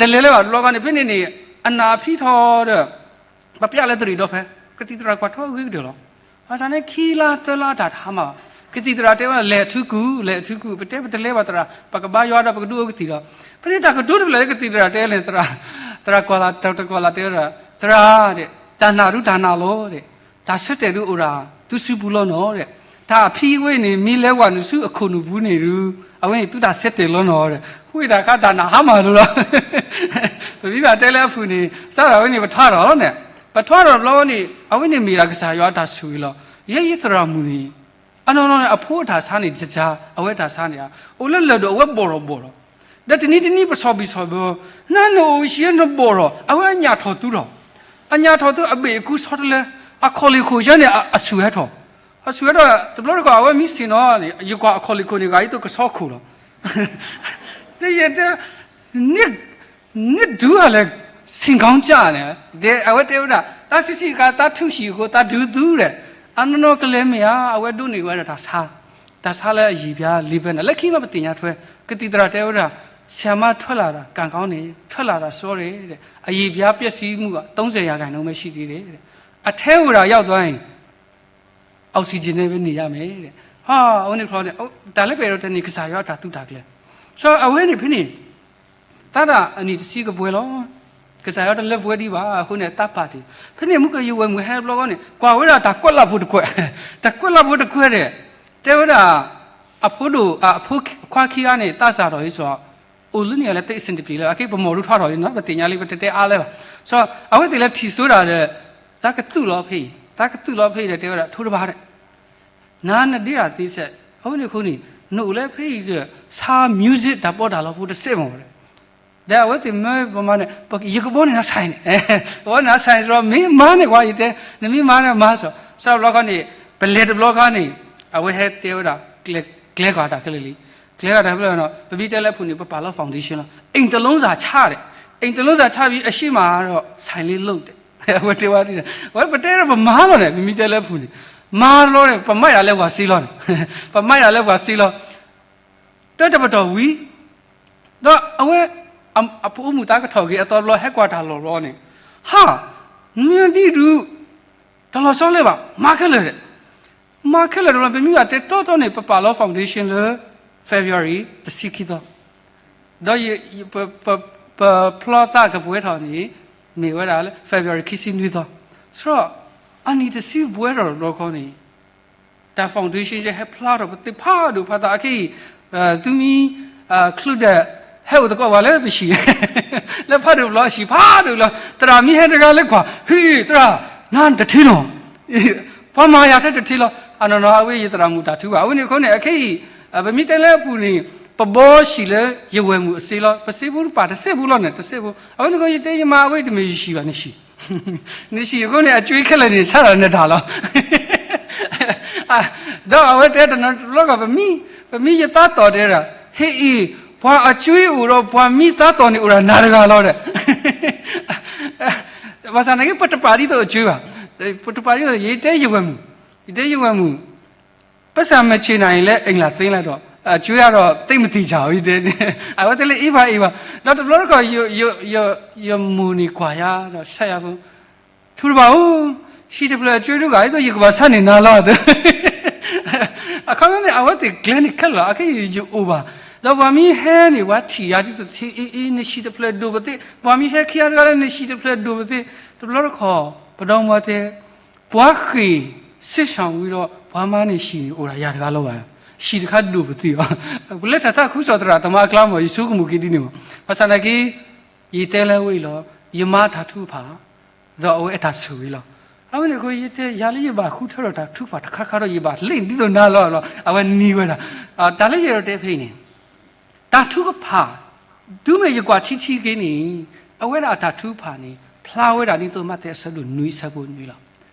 တလဲၤလၢၤဘၣ် တဘျီခီန့ၣ် ဖဲန့ၣ်န့ၣ် အနၢ်အဖံထီၣ်ဒီး ပပျၢ်လၢသရံးဒီဖဲ ကသံၣ်သရၣ်ကွၢ်ထီၣ်ဂ့ၤကတၢၢ်လီၤ. ဘၣ်ဆၣ်န့ၣ် ခံလါသၢလါတၢ်တဟါမၢ်ဘၣ်, ကသံၣ်သရၣ်တဲဝဲ လဲၤအထူကူၣ် လဲၤအထူကူၣ် ပတဲပတလဲၤဘၣ်သရၣ် ပကဘါယွၤဒီးပကဒုးအိၣ်ကသံၣ်ဒီး, ဖဲန့ၣ်တၢ်ကတိၤတဖျၢၣ်လၢကသံၣ်သရၣ်တဲလဲၣ် သရၣ်, သရၣ်ကွၢ်လၢ် တၢ်တကွၢ်လၢ်တဲဝဲဒၣ် သရၣ် ဒီး တၢ်နာ်ဒုးတၢ်နာ်လီၤဒီး တၢ်ဆၢတဲာ်ဒုးအိၣ်ဒၣ် သုစုပူၤလီၤနီၤဒီး တၢ်အဖံအဝဲန့ၣ် မ့ၢ်လဲၤဝဲနုာ်ဆူအခိၣ်နူာ်ပူၤန့ၣ်ဒုး အဝဲန့ၣ်သုတၢ်ဆၢတဲာ်လီၤနီၤဒီး ဃိတၢ်ခါတၢ်နာ်ဟါမၢ်လီၤလီၤ. ပမ့ၢ်ဘၣ်တဲလၢအပူၤန့ၣ် စးထီၣ်ဝဲန့ၣ် ပထွါထီၣ်လီၤန့ၣ်, ပထွါထီၣ်တဘျီန့ၣ် အဝဲန့ၣ်မ့ၢ်ဒၣ်ကစၢ်ယွၤအတၢ်ဆိၣ်ဂ့ၤလီၤ. ယဲယသရၣ်မုၣ်န့ၣ် အနီၢ်နီၢ်န့ၣ် အဖိအတၢ်ဆါန့ၣ် ယၤ အဝဲတၢ်ဆါန့ၣ် အိၣ်လၢလၢၢ်ဒီးအဝဲဘီၣ်ထီၣ်ဘီၣ်ထီၣ်, ဒီးတနံၤတနံၤပဆီၣ်ဘံၣ်ဆီၣ်ဘၢ, နနအိၣ်ဆံးနဘီၣ်ထီၣ် အဝဲအညၣ်ထီၣ်သူထီၣ်, အညၣ်ထီၣ်သူ အဘ့ၣ်အကူဆီတလဲ, အခီၣ်လ့ၢ်ခိၣ်ဆၢန့ၣ် အဆူၣ်ဟဲထီၣ်, အဆူၣ်ဟဲထီၣ် တဘျီတခီၣ် အဝဲမ့ၢ်ဆ့ၣ်နီၤန့ၣ် ယကွၢ်အခီၣ်လ့ၢ်ခိၣ်န့ၣ် ဂၤအံၤသိးကဆီခိၣ်လီၤ. တဲယတဲ န နဒုးအလဲၤ ဆ့ၣ်ကီကၠၢ်န့ၣ် တဲအဝဲတဲဝဲဒၣ် တၢ်ဆံးဆံးအခါ တၢ်ထူၣ်ဆံးအဃိ တၢ်ဒုးသူဒီး အနီၢ်နီၢ်ကလဲၤမ့ၢ်ဧါ အဝဲဒိးန့ၢ်ဝဲဒၣ်တၢ်ဆါ, တၢ်ဆါလၢအယံာ်ဘျါလံဖဲန့ၣ် လၢခံမးပသ့ၣ်ညါထွဲ ကသံၣ်သရၣ်တဲဝဲဒၣ် ဆရာမထွက်လာတာ ကံကောင်းတယ်, ထွက်လာတာ ဆိုးတယ်တဲ့, အရေပြားပျက်စီးမှုက သုံးဆယ်ရာခိုင်နှုန်းပဲရှိသေးတယ်တဲ့, အထဲဝင်တာရောက်သွားရင် အောက်ဆီဂျင်နဲ့ပဲနေရမယ်တဲ့, ဟါအဝဲန့ၣ်ဖျီန့ၣ် တၢ်လၢပအဲၣ်ဒိးတဲန့ၣ် ကစၢ်ယွၤအတၢ်သုးတၢ်ကျဲၤ, စီၤအဝဲန့ၣ်ဖဲန့ၣ် တၢ်ဒၣ်အနံၣ်တဆံကပှဲၤလီၤ, ကစၢ်ယွၤတလၢပှဲၤဒံးဘၣ်အဃိန့ၣ် တၢ်ပာ်တ့ၢ်, ဖဲန့ၣ်မုၢ်ကယဝဲၢ်မုၢ်ဟဲတဘျီဃီန့ၣ် ကွၢ်ဝဲဒၣ်တၢ်ကွဲးလၢ်ဖိတကွဲး, တၢ်ကွဲးလၢ်ဖိတကွဲးဒီး တဲဝဲဒၣ် အဖိဒိၣ် အဖိခွါခံဂၤန့ၣ် သးစၢ်ထီၣ်အံၤစီၤ အိၣ်လၢန့ၣ်လၢတအ့စ့ၣ်တပျံၤလၢ အခဲပမီၢ်ဒုးထွါထီၣ်အံၤနီၤ ပသ့ၣ်ညါလံ ပတတဲအါလၢၤဘၣ်, စီၤအဝဲသ့ၣ်လၢထံၣ်စိတၢ်ဒီး သးကသူၣ်လီၤဖဲအံၤ, သးကသူၣ်လီၤဖဲအံၤဒီးတဲဝဲဒၣ် ထိးတဘၣ်ဒီး နၤနဒ့တၢ်သ့စဲး, အဝဲန့ၣ်အဃိန့ၣ် နအိၣ်လၢဖဲအံၤဒီး ဆါ music တၢ်ပီးတၢ်လီဖိတစဲးမီၢ်ဝဲဒီး, ဒီးအဝဲသ့ၣ်မၢပမၤန့ၣ် ယကဘီန့ၢ်နၤ ဆိုင် န့ၣ်, ကဘီန့ၢ်နၤ ဆိုင် ဆိုတော့ မ့ၢ်မၤန့ၢ်ကွၢ် ယတဲ, နမ့ၢ်မၤန့ၢ်မၤစီၤ, စးတဘျီခါန့ၣ် ပလဲၤတဘျီခါန့ၣ် အဝဲဟဲတဲဝဲဒၣ် ကျဲၤကွၢ်တၢ်ခဲလၢာ်လံ, ကျဲၤကွၢ်တၢ်ခဲလၢာ်နီၤ ပမ့ၢ်တဲလၢအပူၤန့ၣ် ပပာ်လီၤ foundation လီၤ, အိမ်တစ်လုံးစာချတယ်, အိမ်တစ်လုံးစာချပြီး အရှေ့မှာတော့ ဆိုင်လေးလုပ်တယ်, အဝဲတဲဝဲဒ်န့ၣ်, အဝဲပတဲဒီးပမၤလီၤန့ၣ် ပမ့ၢ်တဲလၢအပူၤန့ၣ်, မၤလီၤန့ၣ် ပမၤတၢ်လၢပှၤစ့လီၤန့ၣ်, ပမၤတၢ်လၢပှၤစ့လီၤ တၢ်တပတီၢ်ဝံၤ, ဒီးအဝဲ အဖိအိၣ်မုာ်သးကထီၣ်က့ၤအသီတဘျီ ဟဲကွၢ်တၢ်လီၢ်တဘျီန့ၣ်, ဟါ, မ့ၢ်ဒ်ဒုး တလီၤဆီလၢၤဘၣ်, မၤခဲလၢာ်ဒီး, မၤခဲလၢာ်တဘျီ ပမ့ၢ်ဘၣ်တဲတီတီန့ၣ် ပပာ်လီၤ foundation လၢ February တဆံခံသီ, ဒီး ပဖျီသးကပှဲၤထီၣ်န့ၣ် မ့ၢ်ဝဲဒၣ်လၢ February ခံဆံနွံသီ, ဆိုတော့ အနံၣ်တဆံပှဲၤထီၣ်တဘျီဃီန့ၣ် တၢ် foundation ယဟဲဖျါထီၣ်ပသ့ၣ်ဖးဒိၣ်ဖးသးအခဲအံၤ, သုမ့ၢ် ချုးဒီး ဟဲအိၣ်သကိးပှၤလၢပဟံၣ်, လၢဖးဒိၣ်တဘျီ ဟံၣ်ဖးဒိၣ်လီၤ, သရၣ်မ့ၢ်ဟဲတဂၤလၢကွၢ်, ဟ့ၣ် သရၣ်, နၤတထံလီၤ, ပှၤမၤယၤထဲတထံလီၤ, အနီၢ်နီၢ်အဝဲယသရၣ်မုၣ်တၢ်ထူဘၣ်, အဝဲန့ၣ်အဃိန့ၣ် အခဲအံၤ ပမ့ၢ်တဲလၢအပူၤန့ၣ် ပဘီဟံၣ်လၢယဝဲၢ်မုၣ်အစ့လီၤ, ပစ့ဖိတပာ်တစဲးဖိလီၤန့ၣ် တစဲးဖိ, အဝဲန့ၣ်အဃိယတဲယမါ အဝဲတမ့ၢ်ယဟံၣ်ဘၣ် နဟံၣ်, နဟံၣ်အဃိန့ၣ် အကွ့ခဲလၢာ်န့ၣ် ဆါဒီးနတၢ်လီၤ. ဒီးအဝဲတဲတနီၤတဘျီကီး ပမံ, ပမံယသးတီၢ်တဲဒၣ်, ဟ့ၣ်အံၤ, ပှၤအကွ့အိၣ်ဒီးပှၤမံသးတီၢ်န့ၣ်အိၣ်ဒၣ်နၤတဂၤလီၤဒီး ဘၣ်ဆၣ်သနာ်က့ ပတပာ်ဒ်သိးအကွ့ဘၣ်. ပတပာ်ဒ်သိး ယတဲယဝဲၢ်မုၣ်, ယတဲယဝဲၢ်မုၣ်, ပိုက်ဆံမချေနိုင်ရင်လည်း အိမ်လာသိမ်းလိုက်တော့, အကွ့အါဒီး သိပ်မသေချာဘူး ယတဲ, အဝဲတဲလၢအ့ၣ်ဘၣ်အ့ၣ်ဘၣ်, ဒီးတဘျီတခီၣ် ယမိၢ်န့ၣ်ကွၢ်ယၤ ဒီးဆဲးယၤဖိ ထူတဘၣ်ဧိၤ, ဟံၣ်တဖျၢၣ်အကွ့ဒိဂၤ ဒ်သိးယကဘၣ်ဆါန့ၢ်နၤလီၤ အခီပညီန့ၣ် အဝဲသ့ၣ်ကျဲန့ၣ်ခဲလၢာ် အခဲအံၤယအိၣ်ဘၣ်, ဒီးပှၤမ့ၢ်ဟဲန့ၣ် ပှၤထံၣ်ယၤဒ်သိး အ့ၣ်အ့ၣ် နဟံၣ်တဖျၢၣ်ဒိၣ်ပသ့, ပှၤမ့ၢ်ဟဲခံဂၤတဂၤလၢ နဟံၣ်တဖျၢၣ်ဒိၣ်ပသ့, တဘျီတခီၣ် ပဒီမါတဲ, ပှၤဃ့ၢ်စ့ၣ်ဆၣ်ဝံၤဒီး ပှၤမၤန့ၢ်ဟံၣ်န့ၣ် အိၣ်ဒၣ်ယၤတဂၤလီၤဘၣ်, ဟံၣ်တခါဒိၣ်ပသ့အီၤ, ပလဲၤထီၣ်တၢ်ခူစီၣ်သရၣ်တမါအကျါမး ယဆိကမိၣ်က့ၤဒ်န့ၣ်မး, ဘၣ်ဆၣ်သနာ်က့ ယတဲလၢအဝဲအံၤလီၤ, ယမါတၢ်ထုကဖၣ် ဒီးအဝဲအတၢ်ဆိၣ်ဂ့ၤလီၤ. အဝဲန့ၣ်အဃိ ယတဲယၤလၢယဘၣ်ဃုထၢထီၣ်တၢ်ထုကဖၣ်တခါခါဒီး ယဘၣ်လ့ဒ်သိးနၤလီၤ, အဝဲနံၤဝဲဒၣ်, တၢ်လၢယအဲၣ်ဒိးတဲဖဲအံၤန့ၣ်, တၢ်ထုကဖၣ်, တုၤမ့ၢ်ယကွၢ်ထံထံက့ၤန့ၣ်, အဝဲဒၣ်အတၢ်ထုကဖၣ်န့ၣ် ဖျါဝဲဒၣ်ဒ်သိးမးသဲအဆၢဒိၣ်နွံအဆၢဖိနွံလီၤ.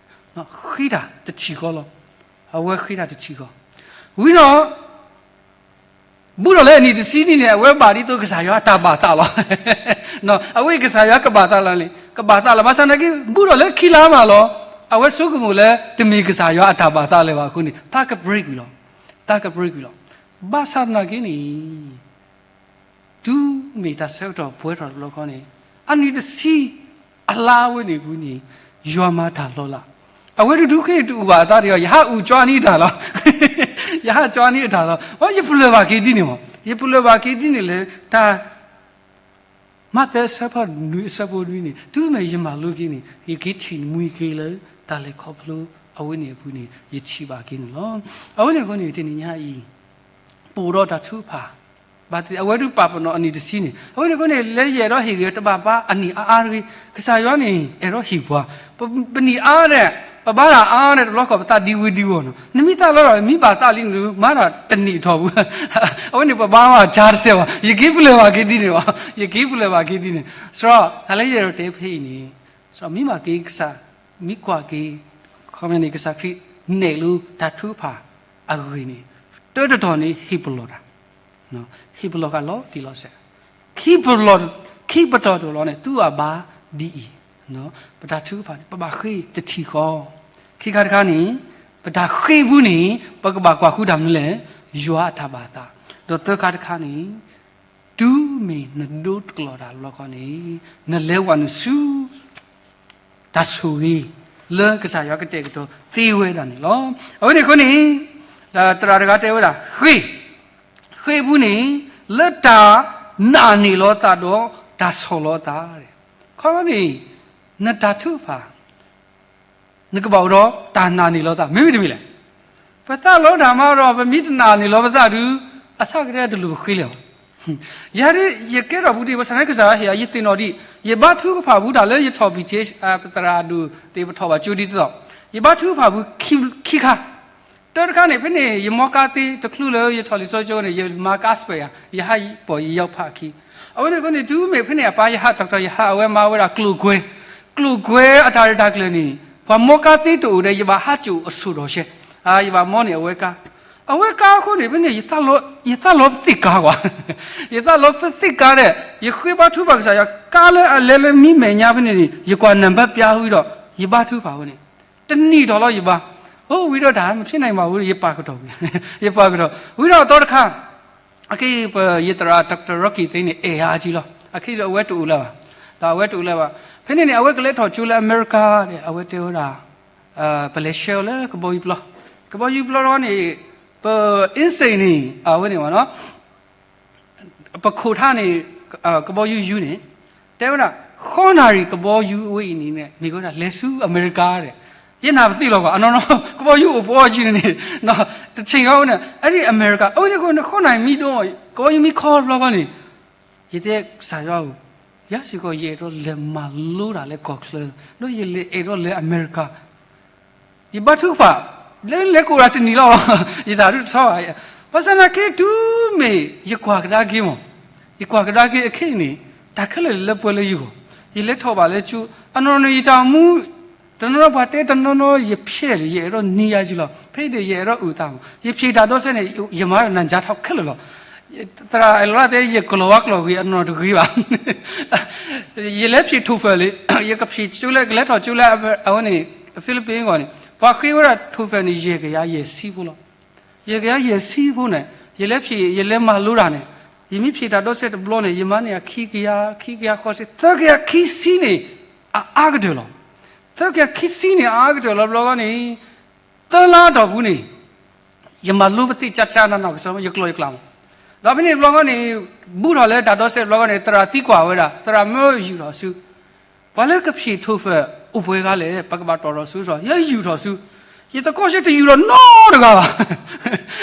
ဃ့တၢ်တထံၣ်ဃီလီၤ. အဝဲဃ့တၢ်တထံၣ်ဃီ, ဝံၤဒီး ဘူးထီၣ်လၢအနံၣ်တဆံနံၣ်န့ၣ် အဝဲဘၣ်ဒ်သိးကစၢ်ယွၤအတၢ်ဘၣ်သးလီၤ. အဝဲအံၤကစၢ်ယွၤကဘၣ်သးလီၤန့ၣ် ကဘၣ်သးလီၤ. ဘၣ်ဆၣ်သနာ်က့ ဘူးထီၣ်လၢခံလါမးလီၤ, အဝဲဆိကမိၣ်လၢတမ့ၢ်ကစၢ်ယွၤအတၢ်ဘၣ်သးလၢၤဘၣ်အဃိန့ၣ် တၢ်က break ကွံာ်လီၤ. တၢ်က break ကွံာ်လီၤ. ဘၣ်ဆၣ်သနာ်က့န့ၣ် တုၤမ့ၢ်တၢ်ဆၢကတီၢ်ပှဲၤထီၣ်တဘျီဃီန့ၣ်, အနံၣ်တဆံအလါဝဲန့ၣ်ပူၤန့ၣ် ယွၤမၤတၢ်လီၤလး, အဝဲတဒူးဃ့တအူၣ်ဘၣ်အသးဒီး ယဟးအူၣ်ကၠီနံၤအတၢ်လီၤ. ယဟးကၠီနံၤအတၢ်လီၤ. အ ယပလၢၢ်ဘၣ်က့ၤဒ်န့ၣ်မး, ယပလၢၢ်ဘၣ်က့ၤဒ်န့ၣ်လၢတၢ် မးသဲအဆၢဖိနွံအဆၢဖိနွံန့ၣ် တုၤမ့ၢ်ယမၤလိက့ၤန့ၣ် ယက့ၤထံၣ်မှံက့ၤလၢတၢ်လဲၤခီဖျိအဝဲန့ၣ်အပူၤန့ၣ် ယထံၣ်ဘၣ်က့ၤန့ၣ်လီၤ. အဝဲန့ၣ်အဃိန့ၣ် တနံၤညါအံၤ ပအိၣ်ဒီးတၢ်ထုကဖၣ်, ဘၣ်သ့ၣ်အဝဲဒုးပာ်ပနီၣ်အနံၣ်တဆံန့ၣ်, အဝဲန့ၣ်အဃိန့ၣ် လၢယအဲၣ်ဒိးဟ့ၣ်ဂ့ၤတဘၣ်ဘၣ်အနံၣ်အါအါတဂ့ၤ, ကစၢ်ယွၤန့ၣ် အဲၣ်ဒိးဟ့ၣ်ပှၤ, ပနံၣ်အါဒီး ပဘါတၢ်အါဒီး တဘျီဃီပသးဒံဝံၤဒံဝီၤနီၤ, နမ့ၢ်သးလီဒီး မ့ၢ်ဘၣ်သးလံန့ၣ် မၤတၢ်တနံၣ်အထီၣ်ပူၤ, အဝဲန့ၣ်ပဘါဝဲကၢတစဲးဘၣ်, ယက့ၤပလၢၢ်ဘၣ်က့ၤဒ်န့ၣ်ဘၣ်, ယက့ၤပလၢၢ်ဘၣ်က့ၤဒ်န့ၣ်, စရီ တၢ်လၢယအဲၣ်ဒိးတဲဖဲအံၤန့ၣ် မ့ၢ်ဘၣ်က့ၤကစၢ်, မ့ၢ်ကွၢ်က့ၤ, ခီပညီန့ၣ် ကစၢ်ခရံာ်နဲၣ်လီၤတၢ်ထုကဖၣ်အဂ့ၢ်န့ၣ်, တၢတတီၤန့ၣ် ဟ့ၣ်ပလီၢ်တၢ်, ဟ့ၣ်ပလီၢ်ဃာ်လီၤတံၢ်လီၤဆဲး, ခံပတီၢ်တလီၤန့ၣ် သူအဘါဒ်အံၤ, ပတၢ်ထုကဖၣ်န့ၣ် ပဘၣ်ဃ့တထံၣ်ဃီ, ခံခါတခါန့ၣ် ပတၢ်ဃ့ပူၤန့ၣ် ပကဘၣ်ကွၢ်ဃုတၢ်မနုၤလဲၣ်, ယွၤအတၢ်ဘၣ်သး, ဒီးသၢခါတခါန့ၣ် တုၤမ့ၢ်နဒိတကလီၢ်တၢ်လီၤခီန့ၣ်, နလဲၤဝဲနုာ်ဆူ တၢ်ဆိၣ်ဂ့ၤ လၢကစၢ်ယွၤကတဲာ်ကတီၤသ့ဝဲဒၣ်န့ၣ်လီၤ. အဝဲန့ၣ်အဃိန့ၣ် သရၣ်တဂၤတဲဝဲဒၣ် ဃ့ၢ်, ဃ့ၢ်ပူၤန့ၣ် လၢတၢ်နာ်န့ၢ်လီၤသးဒီးတၢ်ဆီၣ်လီၤအသး, ခီဖျိန့ၣ် နတၢ်ထုကဖၣ် နကဘၣ်အိၣ်ဒီးတၢ်နာ်န့ၢ်လီၤသး မ့မ့ၢ်တမ့ၢ်လဲၣ်. ပသးလီတၢ်မးဒီး ပမ့ၢ်တနာ်န့ၢ်လီၤပသးဒုး အဆၢကတီၢ်တလိၣ်ပဃ့လၢၤဘၣ်. ယၤဒ်ယကဲထီၣ်ပူၤဒံး ဘၣ်ဆၣ်သနာ်က့ ကစၢ်ယွၤဟ့ၣ်ယၤ ယသ့ၣ်နီၣ်ဒံး ယဘါထုကဖၣ်ပူၤတၢ်လၢယထီၣ် ပံၣ်ကၠ့ ပသရၣ်အဒိၣ်သ့ၣ် ပထီၣ်ဘၣ်ကၠိဒ်သိး ယဘါထုကဖၣ်ပူၤခံခါ တၢတခါန့ၣ် ဖဲန့ၣ် ယမီကါသ့တချုးလၢယထီၣ်လံာ်စီဆှံကၠိန့ၣ် ယမၤကါစပယ်ယၤ ယဟးပိာ်ယယီဖးခံ. အဝဲန့ၣ်အဃိန့ၣ် တုၤမ့ၢ်ဖဲန့ၣ်အပၢ် ယဟးတၢ်ကတီၢ် ယဟးအဝဲမၤဝဲဒၣ်ကျိၣ်ကွဲ, ကျိၣ်ကွဲအတၢ်ရဲၣ်တၢ်ကျဲၤန့ၣ် ပှၤမီကါသ့တအိၣ်ဒီး ယဘၣ်ဟးစိာ်အစိာ်ထီၣ်ရှဲ, ယဘၣ်မီန့ၢ်အဝဲကါ. အဝဲကါအဃိန့ၣ် ဖဲန့ၣ် ယသးလီပသ့ၣ်ကါကွၢ်, ယသးလီပသ့ၣ်ကါဒီး ယဃ့ဘါထုကဖၣ်ကစၢ်ယွၤ ကါလၢအလဲၤလၢမံမဲာ်ညါဖဲန့ၣ်န့ၣ် ယကွၢ်နံပါတ်ပြားဝံၤဒီး ယဘါထုကဖၣ်ဝဲန့ၣ် တနံၣ်ထီၣ်လီၤယဘါ, အိၣ်ဝံၤဒီးတၢ် မဖဲန့ၣ်မး ဝံၤဒီးယပာ်ကတီၢ်ကွံာ်, ယပာ်ကတီၢ် ဝံၤဒီးအသီတခါ အခဲအံၤ ပယသရၣ် Doctor Rocky သ့ၣ်န့ၣ် အဲၣ်အါကံလီၤ. အခဲအံၤဒီးအဝဲတအိၣ်လၢၤဘၣ်, ဒီးအဝဲတအိၣ်လၢၤဘၣ်. ဖဲန့ၣ်န့ၣ် အဝဲကလဲၤထီၣ်ကၠိလၢအမဲရကၤန့ၣ် အဝဲတဲဝဲဒၣ် ပလဲၤဆှၢအီၤလၢကဘီယူၤပျီ, ကဘီယူၤပျီလီၤန့ၣ် ပ insane န့ၣ် အဝဲန့ၣ်မးနီၤ ပခိၣ်ထါန့ၣ် ကဘီယူၤယူၤန့ၣ် တဲဝဲဒၣ် ဃီနၣ်ရံၣ်ကဘီယူၤအဝဲအံၤန့ၣ် မ့ၢ်ဝဲဒၣ်လဲၤဆူအမဲရကၤဒီး ယနၢ်ပသ့ၣ်လီၤကွၢ် အနီၢ်နီၢ် ကဘီယူၤအိၣ်ပအီၣ်ကံန့ၣ်န့ၣ် တဆ့ၣ်အီၤဝဲန့ၣ် အဒ်အမဲရကၤ အဝဲန့ၣ်ဃီနၣ်ရံၣ်မံဒိၣ် ကဘီယူၤမံခီဘျီဃီန့ၣ် ယတဲကစၢ်ယွၤဧၢ, ယၤစ့ၢ်ကီး ယအဲၣ်ဒိးလဲၤမၤလိတၢ်လၢကီၢ်ချၢ, ဒီးယလဲၤအဲၣ်ဒိးလဲၤအမဲရကၤ, ယဘါထုကဖၣ် လဲၤလဲၤကအိၣ်ဒၣ်တနံၣ်လီၤ, ယတၢ်ဒုးတထီဘၣ်. ဘၣ်ဆၣ်သနာ်က့ တုၤမ့ၢ်ယကွၢ်ကဒါက့ၤမး, ယကွၢ်ကဒါက့ၤအခဲအံၤန့ၣ် တၢ်ခဲလၢာ်လၢပှဲၤလၢယဂီၢ်, ယလဲၤထီၣ်ဘၣ်လၢကၠိ, အနီၢ်နီၢ်န့ၣ် ယတၢ်မူ တနီၤနီၤပှၤတဲတနီၤနီၤ ယဖျဲၣ်လံ ယအဲၣ်ဒိးနံၤယၤယံၤလီၤ. ဖဲအံၤန့ၣ် ယအဲၣ်ဒိးအုၣ်သးမး ယဖျံးတၢ်ဒိးစဲးန့ၣ် ယမၤနၤယါထီၣ်ခဲလၢာ်လီၤ. သရၣ်အဲၣ်လီၤတဲ ယကလီၤဝါကျိာ်ဂ့ၤအနီၢ်တဂ့ၤဘၣ်. ယလဲၤဖျံးထိၣ်ဖၢၣ်လံ ယကဖျံးကၠိလဲ ကလဲၤထီၣ်ကၠိလဲ အဝဲန့ၣ် Philippines အဂီၢ်န့ၣ် ပှၤဃ့ဝဲဒၣ်ထိၣ်ဖၢၣ်န့ၣ် ယဲၢ်ကယၤယဲၢ်ဆံဖိလီၤ. ယဲၢ်ကယၤယဲၢ်ဆံဖိန့ၣ် ယလဲၤဖျံး ယလဲၤမၤလိတၢ်န့ၣ် ယမ့ၢ်ဖျံးတၢ်ဒိးစဲးတဘျီန့ၣ် ယမၤန့ၢ်ယၤခံကယၤ ခံကယၤဃိးဆံ သၢကယၤခံဆံန့ၣ် အအါကတၢၢ်လီၤ. သၢကယၤခံဆံန့ၣ် အအါကတၢၢ်လီၤ ဘျီဂီၢ်န့ၣ် သၢလါအတီၢ်ပူၤန့ၣ် ယမၤလိပသ့ၣ်ကၠၢ်ကၠၢ်နးနးကစီ ယကျိာ်ယကျါမး. ဒီးဖဲန့ၣ်ဘျီဂီၢ်န့ၣ် ဘူးထီၣ်လၢတၢ်ဒိးစဲးတဘျီဂီၢ်န့ၣ် သရၣ်သံကွၢ်ဝဲဒၣ် သရၣ်မၢယူၢ်ထီၣ်ဆူ ပှၤလၢကဖျံးထိၣ်ဖၢၣ်အိၣ်ပှဲၤဂၤလဲၣ် ပကဘၣ်တီၣ်ထီၣ်ဆူ ယယူၢ်ထီၣ်ဆူ ယသကိးဆၢတယူၢ်ထီၣ်နီတဂၤဘၣ်.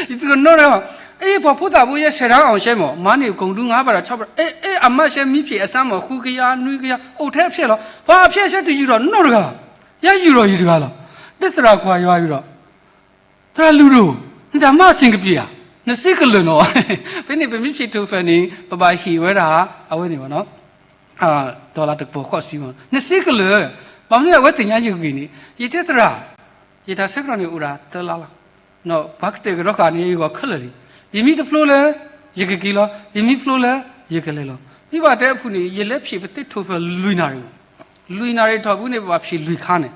ယသကိးနီတဂၤဘၣ်. အ့ ပှၤဖိသၣ်ဖိယဲဆဲးတၢ်အီၣ်ဆဲမး မၤန့ၢ်ကိၣ်ဒူငါဘၣ်ဒီးဆီဘၣ်ဒီး အ့ အ့ အမါဆဲမံဖျံးအစၢမး ဃုကယၤ နွံကယၤ အိၣ်ထဲအဖျဲၣ်လီၤ. ပှၤအဖျဲၣ်ဆၢတယူၢ်ထီၣ်နီတဂၤ ယယူၢ်ထီၣ်ယတဂၤလီၤ. ဒီးသရၣ်ကွၢ်ယၤဒီး သရၣ်လုၢ်ဒိၣ် နတၢ်မၤအဆ့ၣ်ကပံာ်ဧါ, နစ့ကလၢာ်နီၤ. ဖဲန့ၣ်ပမ့ၢ်ဖျံးထိၣ်ဖၢၣ်န့ၣ် ပဘၣ်ဟ့ၣ်ဝဲဒၣ် အဝဲန့ၣ်ဘၣ်နီၤ ဒီလၣ်တကပီၤဃိးဆံမး နစ့ကလၢာ်. ဘၣ်မနုၤအဝဲသ့ၣ်ညါယဂ့ၢ်န့ၣ် ယတဲသရၣ် ယတၢ်ဆၢကတီၢ်န့ၣ်အိၣ်ဒၣ်သၢလါလီၤ. ပှၤကတဲာ်ကတီၤဃာ်န့ၣ် ယဂီၢ်ခဲလၢာ်လံ. ယမ့ၢ်တဖျိလၢ ယကက့ၤလီၤ, ယမ့ၢ်ဖျိလၢ ယကလဲၤလီၤ. မ့ၢ်ဘၣ်တဲအဖုၣ်န့ၣ် ယလဲၤဖျံးပသ့ၣ်ထိၣ်ဖၢၣ်လွံၢ်နၣ်ရံၣ်လီၤ. လွံၢ်နၣ်ရံၣ်ထီၣ်ပူၤန့ၣ် ပဘၣ်ဖျံးလွံၢ်ခါန့ၣ်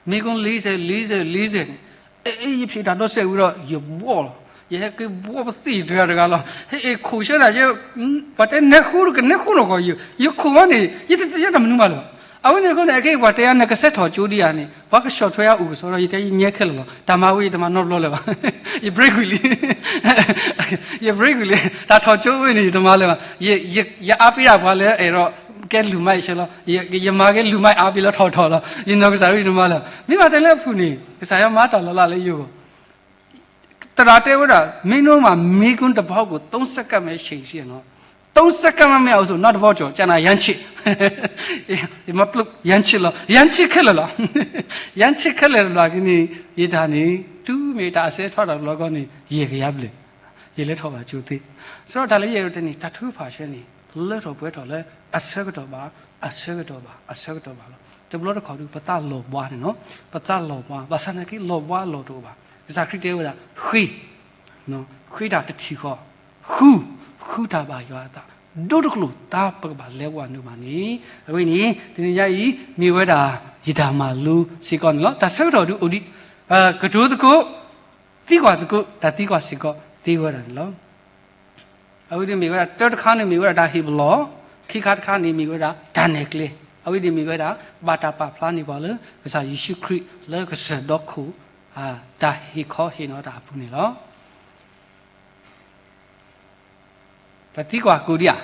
မ့ၢ်ကွၢ် လေးဆယ် လေးဆယ် လေးဆယ် န့ၣ် အဲ ယဖျံးတၢ်ဒိးစဲးဝံၤဒီး ယဘှီၣ်လီၤ. ယဟဲက့ၤဘှီပသ့ၣ်တဂၤတဂၤလီၤ. ဟဲအ့ၣ်ခိၣ်ဆၢတၢ်ကဲ ပှၤတဲနဲဃူတကနဲဃူနီၢ်ကီၢ်ယိာ် ယခိၣ်မးန့ၣ် ယတသ့ၣ်ညါတၢ်မနုၤမးလၢၤဘၣ်. အဝဲန့ၣ်အဃိန့ၣ် အခဲအံၤပှၤတဲယၤ နကစဲးထီၣ်ကၠိဒံးဧါန့ၣ် ပှၤကဆီၣ်ထွဲယၤအိၣ်ကစီဒီး ယတဲယညဲခဲလၢာ်လီၤ. တၢ်မၤဝဲယတမၤနီတဘျီလၢၤဘၣ်. ယဘြ့းကွံာ်လံ ယဘြ့းကွံာ်လံ တၢ်ထီၣ်ကၠိဝဲန့ၣ် ယတမၤလၢၤဘၣ်. ယ ယအါပ့ၤဒၣ်ပှၤလၢအဲၣ်ဒိးကဲလုၢ်မါအံၤဆဲလီၤ. ယမၤက့ၤလုၢ်မါအါပ့ၤလီၤထီၣ်ထီၣ်လီၤ. ယနီၢ်ကစၢ်ဒၣ်ယတမၤလၢၤဘၣ်. မ့ၢ်ဘၣ်တဲလၢအဖုၣ်န့ၣ် ကစၢ်ယွၤမၤတၢ်လီၤလးလၢယဂီၢ် သရၣ်တဲဝဲဒၣ် မင်းတို့မှာ မေးခွန်းတစ်ပါးကို သုံးဆယ့်ကပ်မယ် အချိန်ရှိတယ်နော်. သုံးဆယ့်ကပ်မး မ့ၢ်အိၣ်ဆိး နောက်တစ်ပါးကျော် ကျန်တာ ရမ်းချစ် ရမ်းချစ်လီၤ ရမ်းချစ်ခဲလၢာ်လီၤ. ရမ်းချစ်ခဲလၢာ်တဘျီက့ၤန့ၣ် ယတၢ်န့ၣ် တုၤမ့ၢ်တၢ်အစဲထီၣ်တဘျီကီးန့ၣ် ယဲၢ်ကယၤဘျဲၣ် ယလဲၤထီၣ်ဘၣ်ကၠိသ့. ဆိုတော့ တၢ်လၢယအဲၣ်ဒိးတဲန့ၣ် တၢ်ထုကဖၣ်ဆၢန့ၣ် လၢထီၣ်ပှဲၤထီၣ်လၢ အဆၢကတီၢ်ဘၣ် အဆၢကတီၢ်ဘၣ် အဆၢကတီၢ်ဘၣ်လီၤ. တဘျီတခီၣ်ဒုး ပသးလီၤဘှါန့ၣ်နီၤ ပသးလီၤဘှါ ဘၣ်ဆၣ်သနာ်က့ လီၤဘှါအလီၢ်တအိၣ်ဘၣ်. ကစၢ်ခရံာ်တဲဝဲဒၣ် ဃ့ ဃ့တၢ်တထံၣ်ဃီ ဃု ဃုတၢ်ဘၣ်ယွၤအသး ဒိတကျိာ်သး ပကဘၣ်လဲၤဝဲနုာ်ဘၣ်န့ၣ်. အဝဲန့ၣ် တနံၤညါအံၤ မ့ၢ်ဝဲဒၣ် ယတၢ်မၤလိစ့ၢ်ကီးန့ၣ်လီၤ. တၢ်ဆၢကတီၢ်ဒုးအိၣ်ဒံး ကတိၤသကိး သံကွၢ်သကိး တၢ်သံကွၢ်စ့ၢ်ကီးသ့ဝဲဒၣ်န့ၣ်လီၤ. အဝဲဒၣ်မ့ၢ်ဝဲဒၣ် တၢတခါန့ၣ်မ့ၢ်ဝဲဒၣ်တၢ်ဟ့ၣ်ပလီၢ်, ခံခါတခါန့ၣ်မ့ၢ်ဝဲဒၣ်တၢ်နဲၣ်ကျဲ, အဝဲဒၣ်မ့ၢ်ဝဲဒၣ် ဘၣ်တၢ်ပာ်ဖျါန့ၢ်ပှၤလၢ ကစၢ်ယ့ၣ်ၡူးခရံာ်လၢကစၢၢ်ဒီခိၣ် တၢ်ဟ့ၣ်ခီဟ့ၣ်နီၤတၢ်အပူၤန့ၣ်လီၤ. တၢ်သံကွၢ်ကိးဒံးဧါ.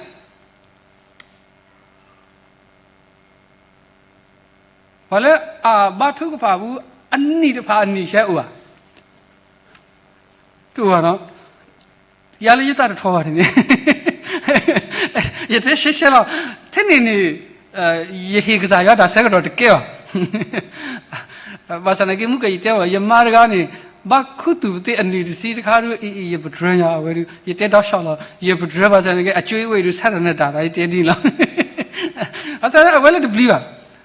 ပှၤလၢအဘါထုကဖၣ်ပူၤ အနံၣ်တဖၣ်အနံၣ်ဆဲအိၣ်ဧါ. တအိၣ်ဘၣ်နီၤ. ယၤလၢယသးတထီၣ်ဘၣ်န့ၣ် ယတဲရှဲရှဲလီၤ. ထဲန့ၣ်န့ၣ် ယဟ့ၣ်ကစၢ်ယွၤတၢ်ဆၢကတီၢ်တကဲဘၣ်. ဘၣ်ဆၣ်သနာ်က့ မုၢ်ကယတဲဘၣ် ယမါတဂၤန့ၣ် ဘၣ်ခူသူၣ်ပသ့ၣ်အနံၣ်တဆံတခါဒုး အံၤ ယပတြၢၤညါအဝဲဒုး ယတဲဒီးဆီၣ်လီၤ ယပတြၢၤဘၣ်ဆၣ်သနာ်က့ အကၠိအဝဲအံၤဒုး ဆၣ်တၢ်နၢ်တၢ်ဒီး ယတဲဒ်န့ၣ်လီၤ. ဘၣ်ဆၣ်အဝဲလၢတပျံၤဘၣ်.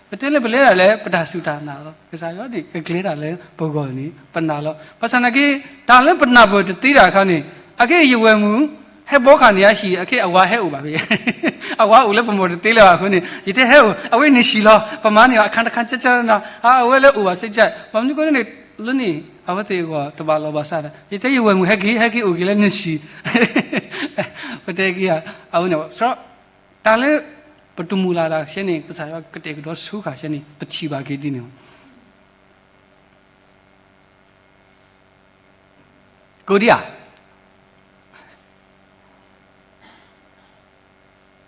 ပတဲလၢပလဲၤတၢ်လၢ ပတၢ်စူၢ်တၢ်နာ်လီၤ. ကစၢ်ယွၤန့ၣ် ကကျဲၤတၢ်လၢပဂီၢ်န့ၣ် ပနာ်လီၤ. ဘၣ်ဆၣ်သနာ်က့ တၢ်လၢပနၢ်ပၢၢ်တသ့တၢ်အခါန့ၣ် အခဲအံၤယဝဲၢ်မုၣ် ဟဲဘီခါန့ၣ်အဟံၣ် အခဲအဝၤဟဲအိၣ်ဘၣ်ဖဲ အဝၤအိၣ်လၢပမိၢ်တသ့လၢၤဘၣ်အဃိန့ၣ် ယတဲဟဲအိၣ် အဝဲန့ၣ်ဆံးလီၤ ပမၤန့ၢ်အခါတခါကၠၢကၠၢနၤ အဝဲလၢအိၣ်ဘၣ်စ့ၢ်ကီး ဘၣ်မနုၤအဃိန့ၣ် လၢန့ၣ် အဝဲသ့ၣ်အဂီၢ်တဘၣ်လီၤဘၣ်စးဒီး ယတဲယဝဲၢ်မုၣ်ဟဲက့ၤ ဟဲက့ၤအိၣ်က့ၤလၢနဆံး ပတဲက့ၤအဝဲန့ၣ် ဆိုတော့ တၢ်လၢ ပတမုၢ်လၢ်တၢ်ဆဲန့ၣ် ကစၢ်ယွၤကတဲာ်ကတီၤဆူခါဆဲန့ၣ် ပထံၣ်ဘၣ်က့ၤဒ်န့ၣ်လီၤ. ကိးဒံဧါ.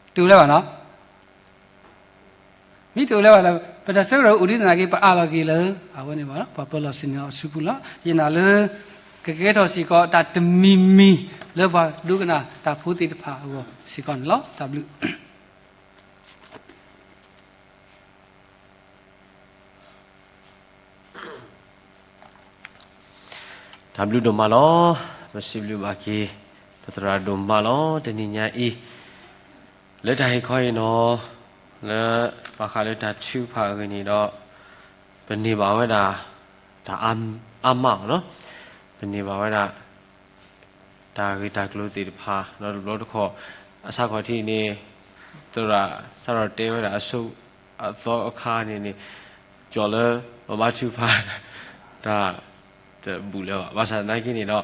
တအိၣ်လၢၤဘၣ်နီၤ. မ့ၢ်တအိၣ်လၢၤဘၣ်ဒီး ပတၢ်ဆၢကတီၢ်အိၣ်ဒံးသနာ်က့ ပအးလီၤက့ၤလၢ အဝဲန့ၣ်ဘၣ်နီၤ ပှၤပၢၤလီၢ်ဆ့ၣ်နီၤအစုပူၤလီၤ. ယနာ်လၢ ကကဲထီၣ်စ့ၢ်ကီးတၢ်တမံၤမံၤလၢပှၤဒိကနၣ်တၢ်ဖိသ့ၣ်တဖၣ်အဂီၢ်စ့ၢ်ကီးန့ၣ်လီၤ. တၢ်ဘျုး တၢ်ဘျုးဒိၣ်မးလီၤ. ပစံးဘျုးဘၣ်က့ၤ ပသရၣ်ဒိၣ်မးလီၤ. တနံၤညါအံၤ လၢတၢ်ဟ့ၣ်ခီအံၤနီၤ လၢဘၣ်ဃးလၢတၢ်ထုကဖၣ်အဂ့ၢ်န့ၣ်ဒီး ပ ပန့ၢ်ဘၣ်ဝဲဒၣ် တၢ်အါမးအီၤနီၤ, ပန့ၢ်ဘၣ်ဝဲဒၣ် တၢ်ဂ့ၢ်တၢ်ကျိၤသ့ၣ်တဖၣ် ဒီးတဘျီတခီၣ် အဆၢခီၣ်ထံးန့ၣ် သရၣ်စးထီၣ်တဲဝဲဒၣ်အဆိ အသီအခါန့ၣ်န့ၣ် ကၠီၣ်လၢပဘါထုကဖၣ် တၢ်တဘူၣ်လၢၤဘၣ်. ဘၣ်ဆၣ်သနာ်က့န့ၣ်ဒီး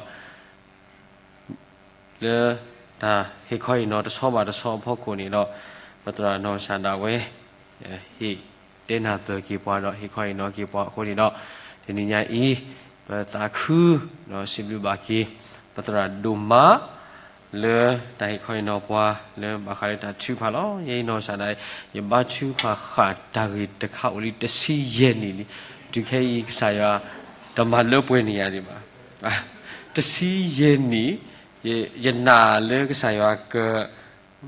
လၢတၢ်ဟ့ၣ်ခီဟ့ၣ်နီၤတဆီဘၣ်တဆီအဖီခိၣ်န့ၣ်ဒီး ပသရၣ်နီၢ်ကစၢ်ဒၣ်ဝဲ ဟ့ၣ်တဲနၢ်ပၢၢ်က့ၤပှၤဒီးဟ့ၣ်ခီဟ့ၣ်နီၤက့ၤပှၤအဃိန့ၣ်ဒီး တနံၤညါအံၤ ပသးခုဒီးစံးဘျုးဘၣ်က့ၤ ပသရၣ်ဒိၣ်မး လၢတၢ်ဟ့ၣ်ခီဟ့ၣ်နီၤပှၤလၢဘၣ်ဃးလၢတၢ်ထုကဖၣ်လီၤ. ယဲအံၤနီၢ်ကစၢ်ဒၣ် ယဘါထုကဖၣ်ဃာ်တၢ်ဂ့ၢ်တခါအိၣ်လံတဆံယဲၢ်နံၣ်လံ. တုၤခဲအံၤကစၢ်ယွၤ တမၤလၢပှဲၤန့ၢ်ယၤဒံးဘၣ်. တဆံယဲၢ်နံၣ် ယနာ်လၢကစၢ်ယွၤက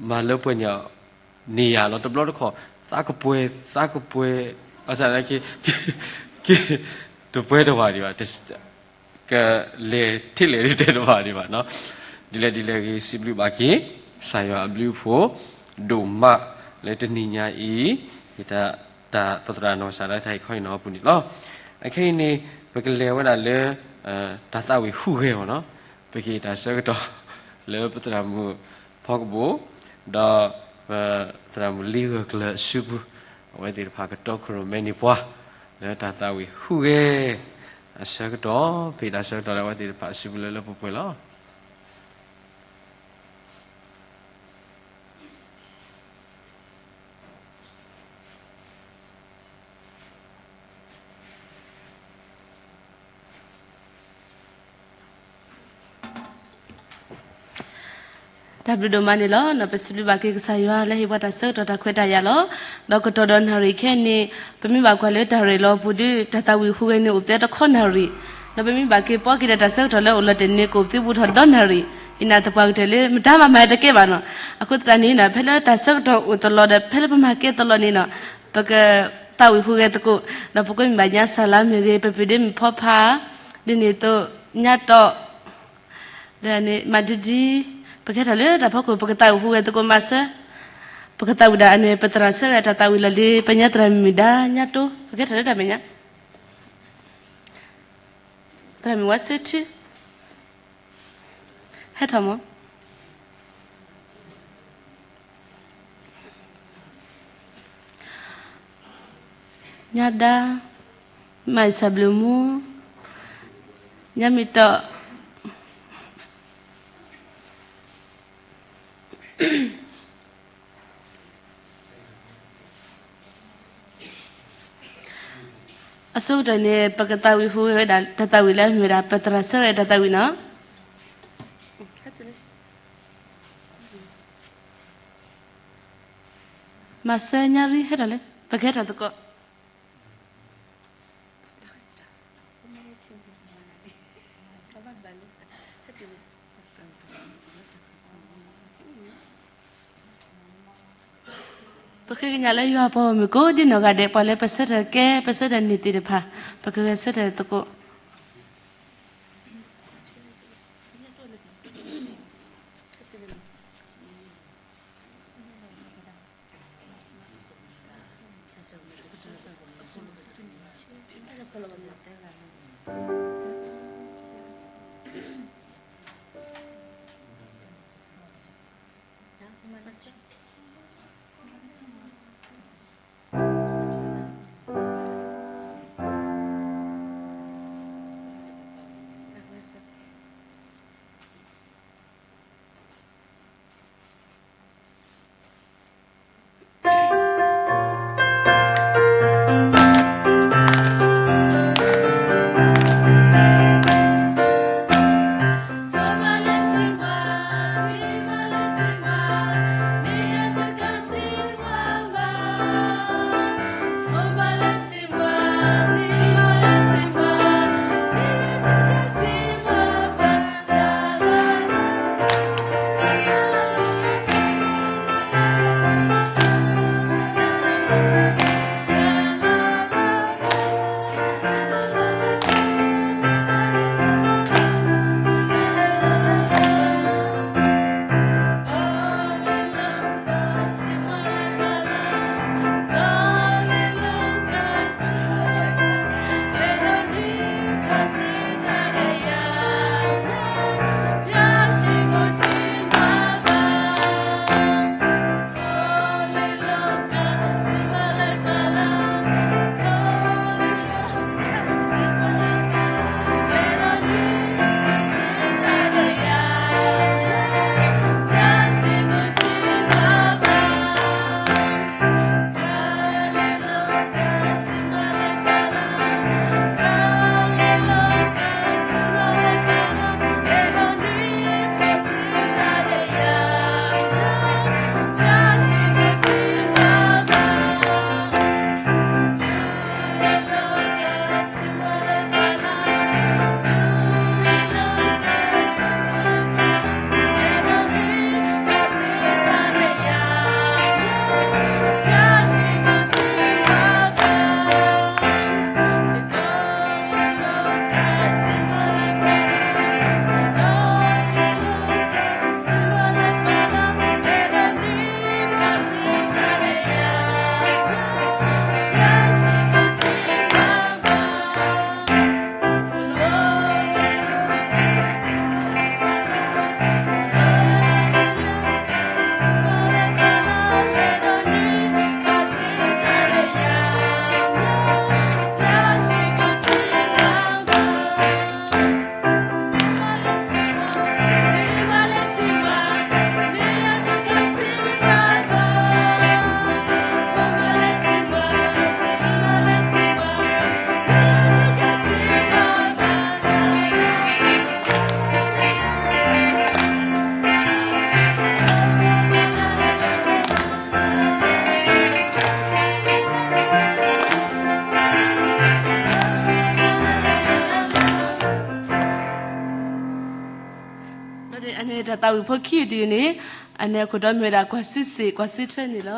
မၤလၢပှဲၤန့ၢ် န့ၢ်ယၤလီၤ. တဘျီတခီၣ် သးကပှဲၤ သးကပှဲၤ ဘၣ်ဆၣ်သနာ်က့ တပှဲၤတဝၤဒံးဘၣ်, ကလဲၤထံၣ်လဲၤဒ်တဲတဝၤဒံးဘၣ်နီၤ. ဒ်လဲၣ်ဒ်လဲၣ်ဂ့ၤ စံးဘျုးဘၣ်က့ၤ ကစၢ်ယွၤအဘျုးအဖှိၣ်ဒိၣ်မး လၢတနံၤညါအံၤ ယတၢ် တၢ်ပသရၣ်နီၢ်ကစၢ်ဒၣ်တၢ်ဟ့ၣ်ခီဟ့ၣ်နီၤအပူၤန့ၣ်လီၤ. အခဲအံၤန့ၣ် ပကလဲၤဝဲဒၣ်လၢ တၢ်သးဝံၣ်ဟူးဂဲၤအီၤနီၤ. ပကဟ့ၣ်တၢ်ဆၢကတီၢ် လၢပသရၣ်မုၣ်ဖီကဘိၣ် ဒီးပသရၣ်မုၣ်လံဂၢၢ်ကျၢၤအစုပူၤ အဝဲသ့ၣ်တဖၣ်ကတီခိၣ်ရိၣ်မဲန့ၢ်ပှၤ လၢတၢ်သးဝံၣ်ဟူးဂဲၤအဆၢကတီၢ်, ပဟ့ၣ်တၢ်ဆၢကတီၢ်လၢအဝဲသ့ၣ်တဖၣ်အစုပူၤလၢလၢပှဲၤပှဲၤလီၤ. တၢ်ဘျုးဒိၣ်မးန့ၣ်လီၤ. ပစံးဘျုးဘၣ်က့ၤကစၢ်ယွၤလၢဟ့ၣ်ပှၤတၢ်ဆၢကတီၢ်တၢ်ခွဲးတၢ်ယာ်လီၤ. ဒီးကတီၢ်ဒီးနၣ်ရံၣ်ခဲအံၤန့ၣ် ပမ့ၢ်ဘၣ်ကွၢ်လၢတၢ်ရဲၣ်လီၤပူၤဒီး တၢ်သးဝံၣ်ဟူးဂဲၤန့ၣ်အိၣ်ပှဲၤတခီနၣ်ရံၣ်, ဒီးပမ့ၢ်ဘၣ်က့ၤပီက့ၤဒီးတၢ်ဆၢကတီၢ်လၢအိၣ်လီၤတဲာ်န့ၣ် ကအိၣ်သံဘူးထီၣ်ဒီနၣ်ရံၣ်, ယနာ်သပှၢ်ကတၢၢ်လၢ မတၤမၤမၤတကဲဘၣ်နီၤ. အဃိသတးန့ၣ် ဖဲလၢတၢ်ဆၢကတီၢ်အိၣ်သလီၤဒီး ဖဲလၢပမၤကဲသလီၤန့ၣ်နီၤ ပကသးဝံၣ်ဟူးဂဲၤသကိး, ဒီးပကွဲမုာ်ဘၣ်ညါစၤလါမ့ၢ်ဂ့ၤ, ပပျံၤဒ့မုၣ်ဖီဖး, ဒ်န့ၣ်အသိး ညါတီၢ် ဒီးန့ၣ် မၤဒံဒံ, ပကဟဲထီၣ်လၢတၢ်ဖီခိၣ် ပကသးဝံၣ်ဟူးဂဲၤသကိးမးစၢၤ, ပကသးဝံၣ်ဒၣ်အန့ၣ် ပသရၣ်ဆၢရဲၣ်တၢ်သးဝံၣ်လီၤလံ, ပညါသရၣ်မုၣ်ဒါညါတိ, ပကဟဲထီၣ်လၢတၢ်မဲာ်ညါ, သရၣ်မုၣ်ဝါစ့ထံ, ဟဲထီၣ်မး ညါဒါ, မၤစၢၤဘျုးမူ, ညါမ့ၢ်တီၢ်, အဆိကတၢၢ်န့ၣ် ပကသးဝံၣ်ဟူးဂဲၤဝဲဒၣ် တၢ်သးဝံၣ်လၢအမ့ၢ်ဝဲဒၣ် ပသရၣ်ဆၢရဲၣ်တၢ်သးဝံၣ်နီၤ. မၤစၢၤညါရံ ဟဲထီၣ်လၢ ပကဟဲထီၣ်သကိး ပဃ့ကညးလၢယွၤအပှၤဂီၢ်မုၢ်ကိးဒ်နီၢ်ဂၤဒဲး ပှၤလၢပဆၢထၢၣ်ကဲ ပဆၢထၢၣ်န့ၢ်သ့ၣ်တဖၣ် ပကဂဲၤဆၢထၢၣ်သကိး သးဝံၣ်ဖိခံဂၤတဂၤန့ၣ်, အန့ၣ်အခိၣ်တီမ့ၢ်ဝဲဒၣ် ကွၢ်စုစ့ၣ်ကွၢ်စုထွဲန့ၣ်လီၤ.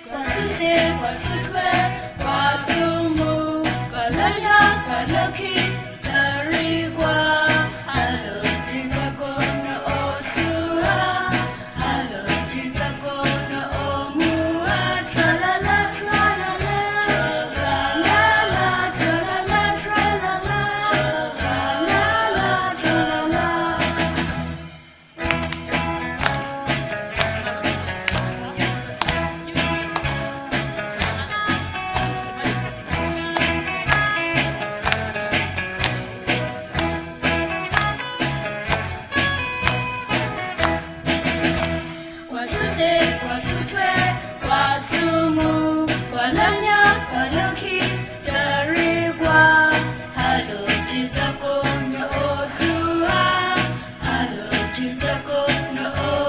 ကွၢ်စုစ့ၣ်ကွၢ်စုထွဲ, ကွၢ်စိမိၢ်ကွၢ်လၢညါကွၢ်လၢခံ, တရံးကွၢ်, ဟဲလိာ်တံၤသကိးနအိၣ်ဆူဧါ, ဟဲလိာ်တံၤသကိးနအိၣ်မူဧါ, ထြၣ်လၢ်လၢ်ထြၣ်လၢ်လၢ်, ထြၣ်လၢ်လၢ်ထြၣ်လၢ်လၢ်, ထြၣ်လၢ်လၢ်ထြၣ်လၢ်လၢ်. ကွၢ်စုစ့ၣ်ကွၢ်စုထွဲ, ကွၢ်စိမိၢ်ကွၢ်လၢညါကွၢ်လၢခံ, တရံးကွၢ်, ဟဲလိာ်တံၤသကိးနအိၣ်ဆူဧါ, ဟဲလိာ်တံၤသကိးနအိၣ်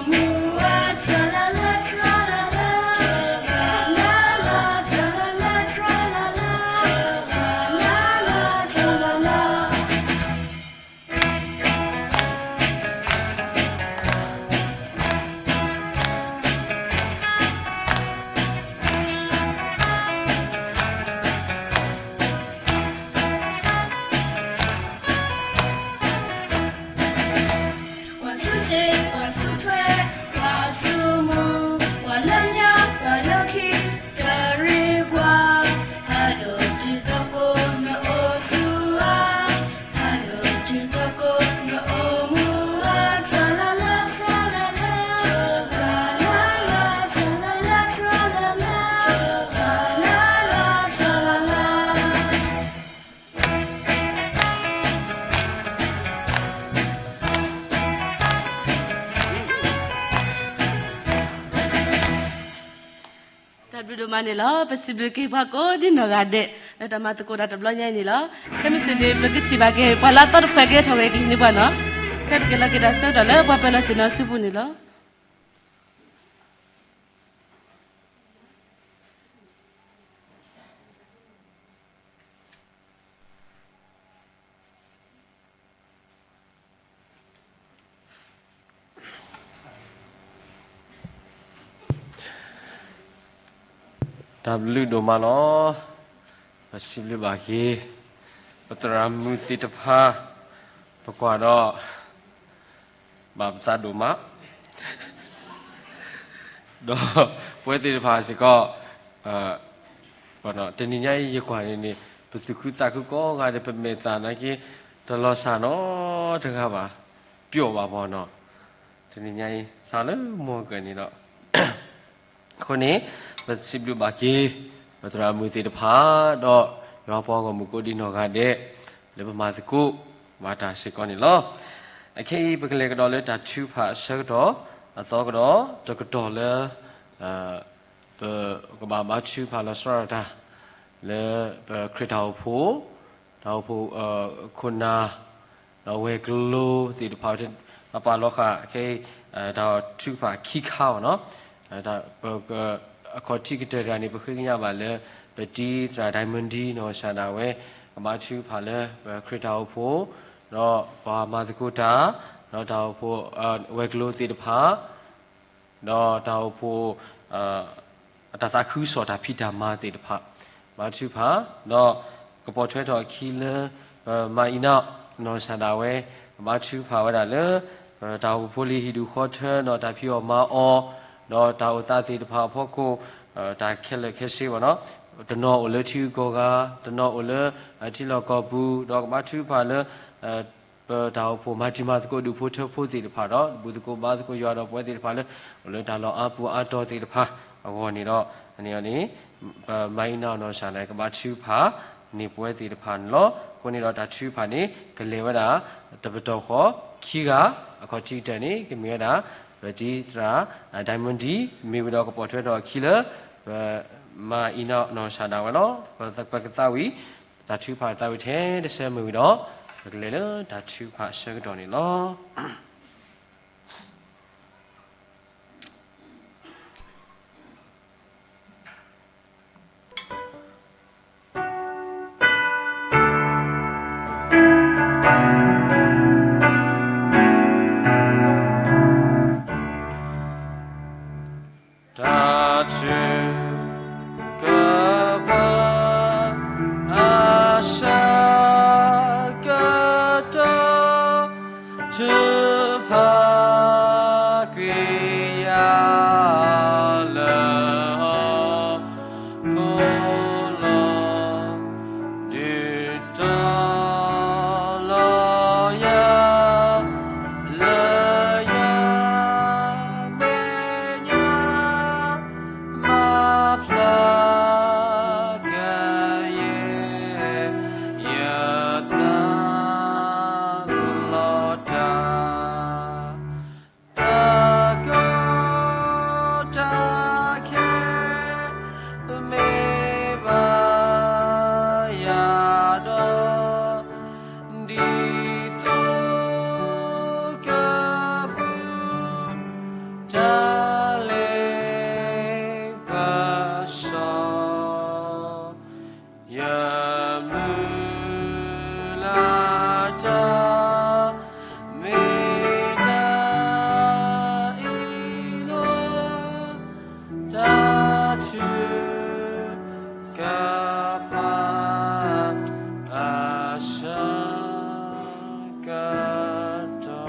မူဧါ, ထြၣ်လၢ်လၢ်ထြၣ်လၢ်လၢ်, ထြၣ်လၢ်လၢ်ထြၣ်လၢ်လၢ်, ထြၣ်လၢ်လၢ်ထြၣ်လၢ်လၢ်, ထြၣ်လၢ်လၢ်ထြၣ်လၢ်လၢ်. ပကက့ၤကဒီးလၢခံကတၢၢ်တဝီနီၤ.တၢ်ဘျုးဒိၣ်မးန့ၣ်လီၤ. ပစံးဘျုးက့ၤပှၤကိးဒ်နီၢ်ဂၤဒဲး လၢတၢ်မၤသကိးတၢ်တဘျီညါအံၤန့ၣ်လီၤ. ခဲမုၢ်ဆ့ၣ်န့ၣ် ပကထံၣ်ဘၣ်က့ၤ ပှၤလၢအသီတဖုကဟဲထီၣ်ဂဲၤကဟံးန့ၢ်ပှၤနီၤ. ခဲပက့ၤလီၤက့ၤတၢ်ဆၢကတီၢ်လၢပှၤပၢၤလီၢ်ဆ့ၣ်နီၤဆူပူၤန့ၣ်လီၤ. တၢ်ဘျုးဒိၣ်မးလီၤ. ပစံးဘျုးဘၣ်က့ၤ ပသရၣ်မုၣ်သ့ၣ်တဖၣ် ပကွၢ်ဒီး ဘၣ်ပသးဒိၣ်မး ဒီးပဝဲသ့ၣ်တဖၣ်စ့ၢ်ကီး တနံၤညါအံၤယကွၢ်န့ၣ်န့ၣ် ပသူၣ်ခုသးခုကိးဂၤဒဲး ပမဲာ်သၣ်နာ်က့ တလီၤစၢ်နီတဂၤဘၣ်, ပျိာ်ဘၣ်မးနီၤ. တနံၤညါအံၤ စးလၢမိၢ်ကၢၢ်န့ၣ်ဒီး အဃိန့ၣ် ပစံးဘျုးဘၣ်က့ၤ ပသရၣ်မုၣ်သ့ၣ်တဖၣ် ဒီးယွၤပှၤဂီၢ်မုၢ်ကိးဒံနီၢ်ဂၤဒဲး လၢပမၤသကိးဘၣ်တၢ်စ့ၢ်ကီးန့ၣ်လီၤ. အခဲအံၤ ပကလဲၤကဒီးလၢတၢ်ထုကဖၣ်အဆၢကတီၢ် အသီကဒီး တကတီၢ်လၢ ပကဘၣ်ဘါထုကဖၣ်လီၤဆီဒၣ်တၢ် လၢပခရံာ်တၢ်အိၣ်ဖှိၣ်, တၢ်အိၣ်ဖှိၣ်ခိၣ်နၢ် ဒီးဝဲၤကျိၤသ့ၣ်တဖၣ် ပပာ်လီၤဃာ် ခဲအံၤ တၢ်ထုကဖၣ်ခံခါဘၣ်နီၤ. အခီၣ်ထံးကတၢၢ်တဂၤန့ၣ် ပဃ့ကညးဘၣ်လၢ ပတံၤသရၣ် Diamond D နီၢ်ကစၢ်ဒၣ်ဝဲ ကဘါထုကဖၣ်လၢပခရံာ်တၢ်အိၣ်ဖှိၣ်, ဒီးပှၤမၤသကိးတၢ်, ဒီးတၢ်အိၣ်ဖှိၣ် ဝဲၤကျိၤသ့ၣ်တဖၣ် ဒီးတၢ်အိၣ်ဖှိၣ် အတၢ်သးခုကစီၣ်တၢ်ဖံးတၢ်မၤသ့ၣ်တဖၣ် ဘါထုကဖၣ်, ဒီးကပိာ်ထွဲထီၣ်အခံလၢ ပမၤအံၤနီၢ်နီၢ်ကစၢ်ဒၣ်ဝဲ ဘါထုကဖၣ်ဝဲဒၣ်လၢ တၢ်အိၣ်ဖှိၣ်ဖိလံၤဟံၣ်ဒူၣ်ဃီထၢ ဒီးတၢ်ဖံးအီၣ်မၤအီၣ် ဒီးတၢ်အိၣ်သးသ့ၣ်တဖၣ်အဖီခိၣ် တၢ်ခဲလၢာ်ခဲဆ့ဘၣ်နီၤ, တနီၤအိၣ်လၢထံဂုၤကီၢ်ဂၤ, တနီၤအိၣ်လၢထံလီၢ်ကီၢ်ပူၤ, ဒီးကဘါထုကဖၣ်လၢ ပတၢ်အိၣ်ဖှိၣ်မၤတံၤမၤသကိးဒူၣ်ဖိထၢဖိသ့ၣ်တဖၣ်ဒီး ဘူၣ်သကိးဘါသကိးယွၤဒီးပဝဲသ့ၣ်တဖၣ်လၢ အိၣ်လၢတၢ်လီၢ်အါပူၤအါတီၤသ့ၣ်တဖၣ်အဂီၢ်န့ၣ်ဒီး အန့ၣ်န့ၣ် ပမၤအံၤနီၢ်နီၢ်ကစၢ်န့ၣ် ကဘါထုကဖၣ်န့ၢ်ပဝဲသ့ၣ်တဖၣ်န့ၣ်လီၤ. အဃိန့ၣ်ဒီးတၢ်ထုကဖၣ်န့ၣ် ကလဲၤဝဲဒၣ် တပတီၢ်ဃီခံဂၤ, အခီၣ်ထံးကတၢၢ်န့ၣ် ကမ့ၢ်ဝဲဒၣ် ပတံၤသရၣ် Diamond D မ့ၢ်ဝံၤဒီးကပိာ်ထွဲထီၣ်အခံလၢ ပမၤအံၤနီၢ်နီၢ်ကစၢ်ဒၣ်ဝဲလီၤ. ပကသးဝံၣ် တၢ်ထုကဖၣ်သးဝံၣ်ထဲတဆၢမုၢ်ဝံၤဒီး ပကလဲၤလၢတၢ်ထုကဖၣ်အဆၢကတီၢ်န့ၣ်လီၤ. တၢ်ထုကဖၣ် အဆၢကတီၢ် ထုကဖၣ်ကွံာ်ယၤလၢ ဟီၣ်ခိၣ်လီၤ. ဒုးတီၤလီၤယၤ လၢယွၤမဲာ်ညါ မၤဖျါကယဲၢ် ယသးလီၤတၢ် တၢ်ကီတၢ်ခဲ မ့ၢ်ဘၣ်ယၤဒီး ဒ်သိးကပူၤ တၢ်လ့ပစီ ယမုၢ်လၢ်တၢ် မ့ၢ်တၢ်အံၤလီၤ. တၢ်ထုကဖၣ် အဆၢကတီၢ်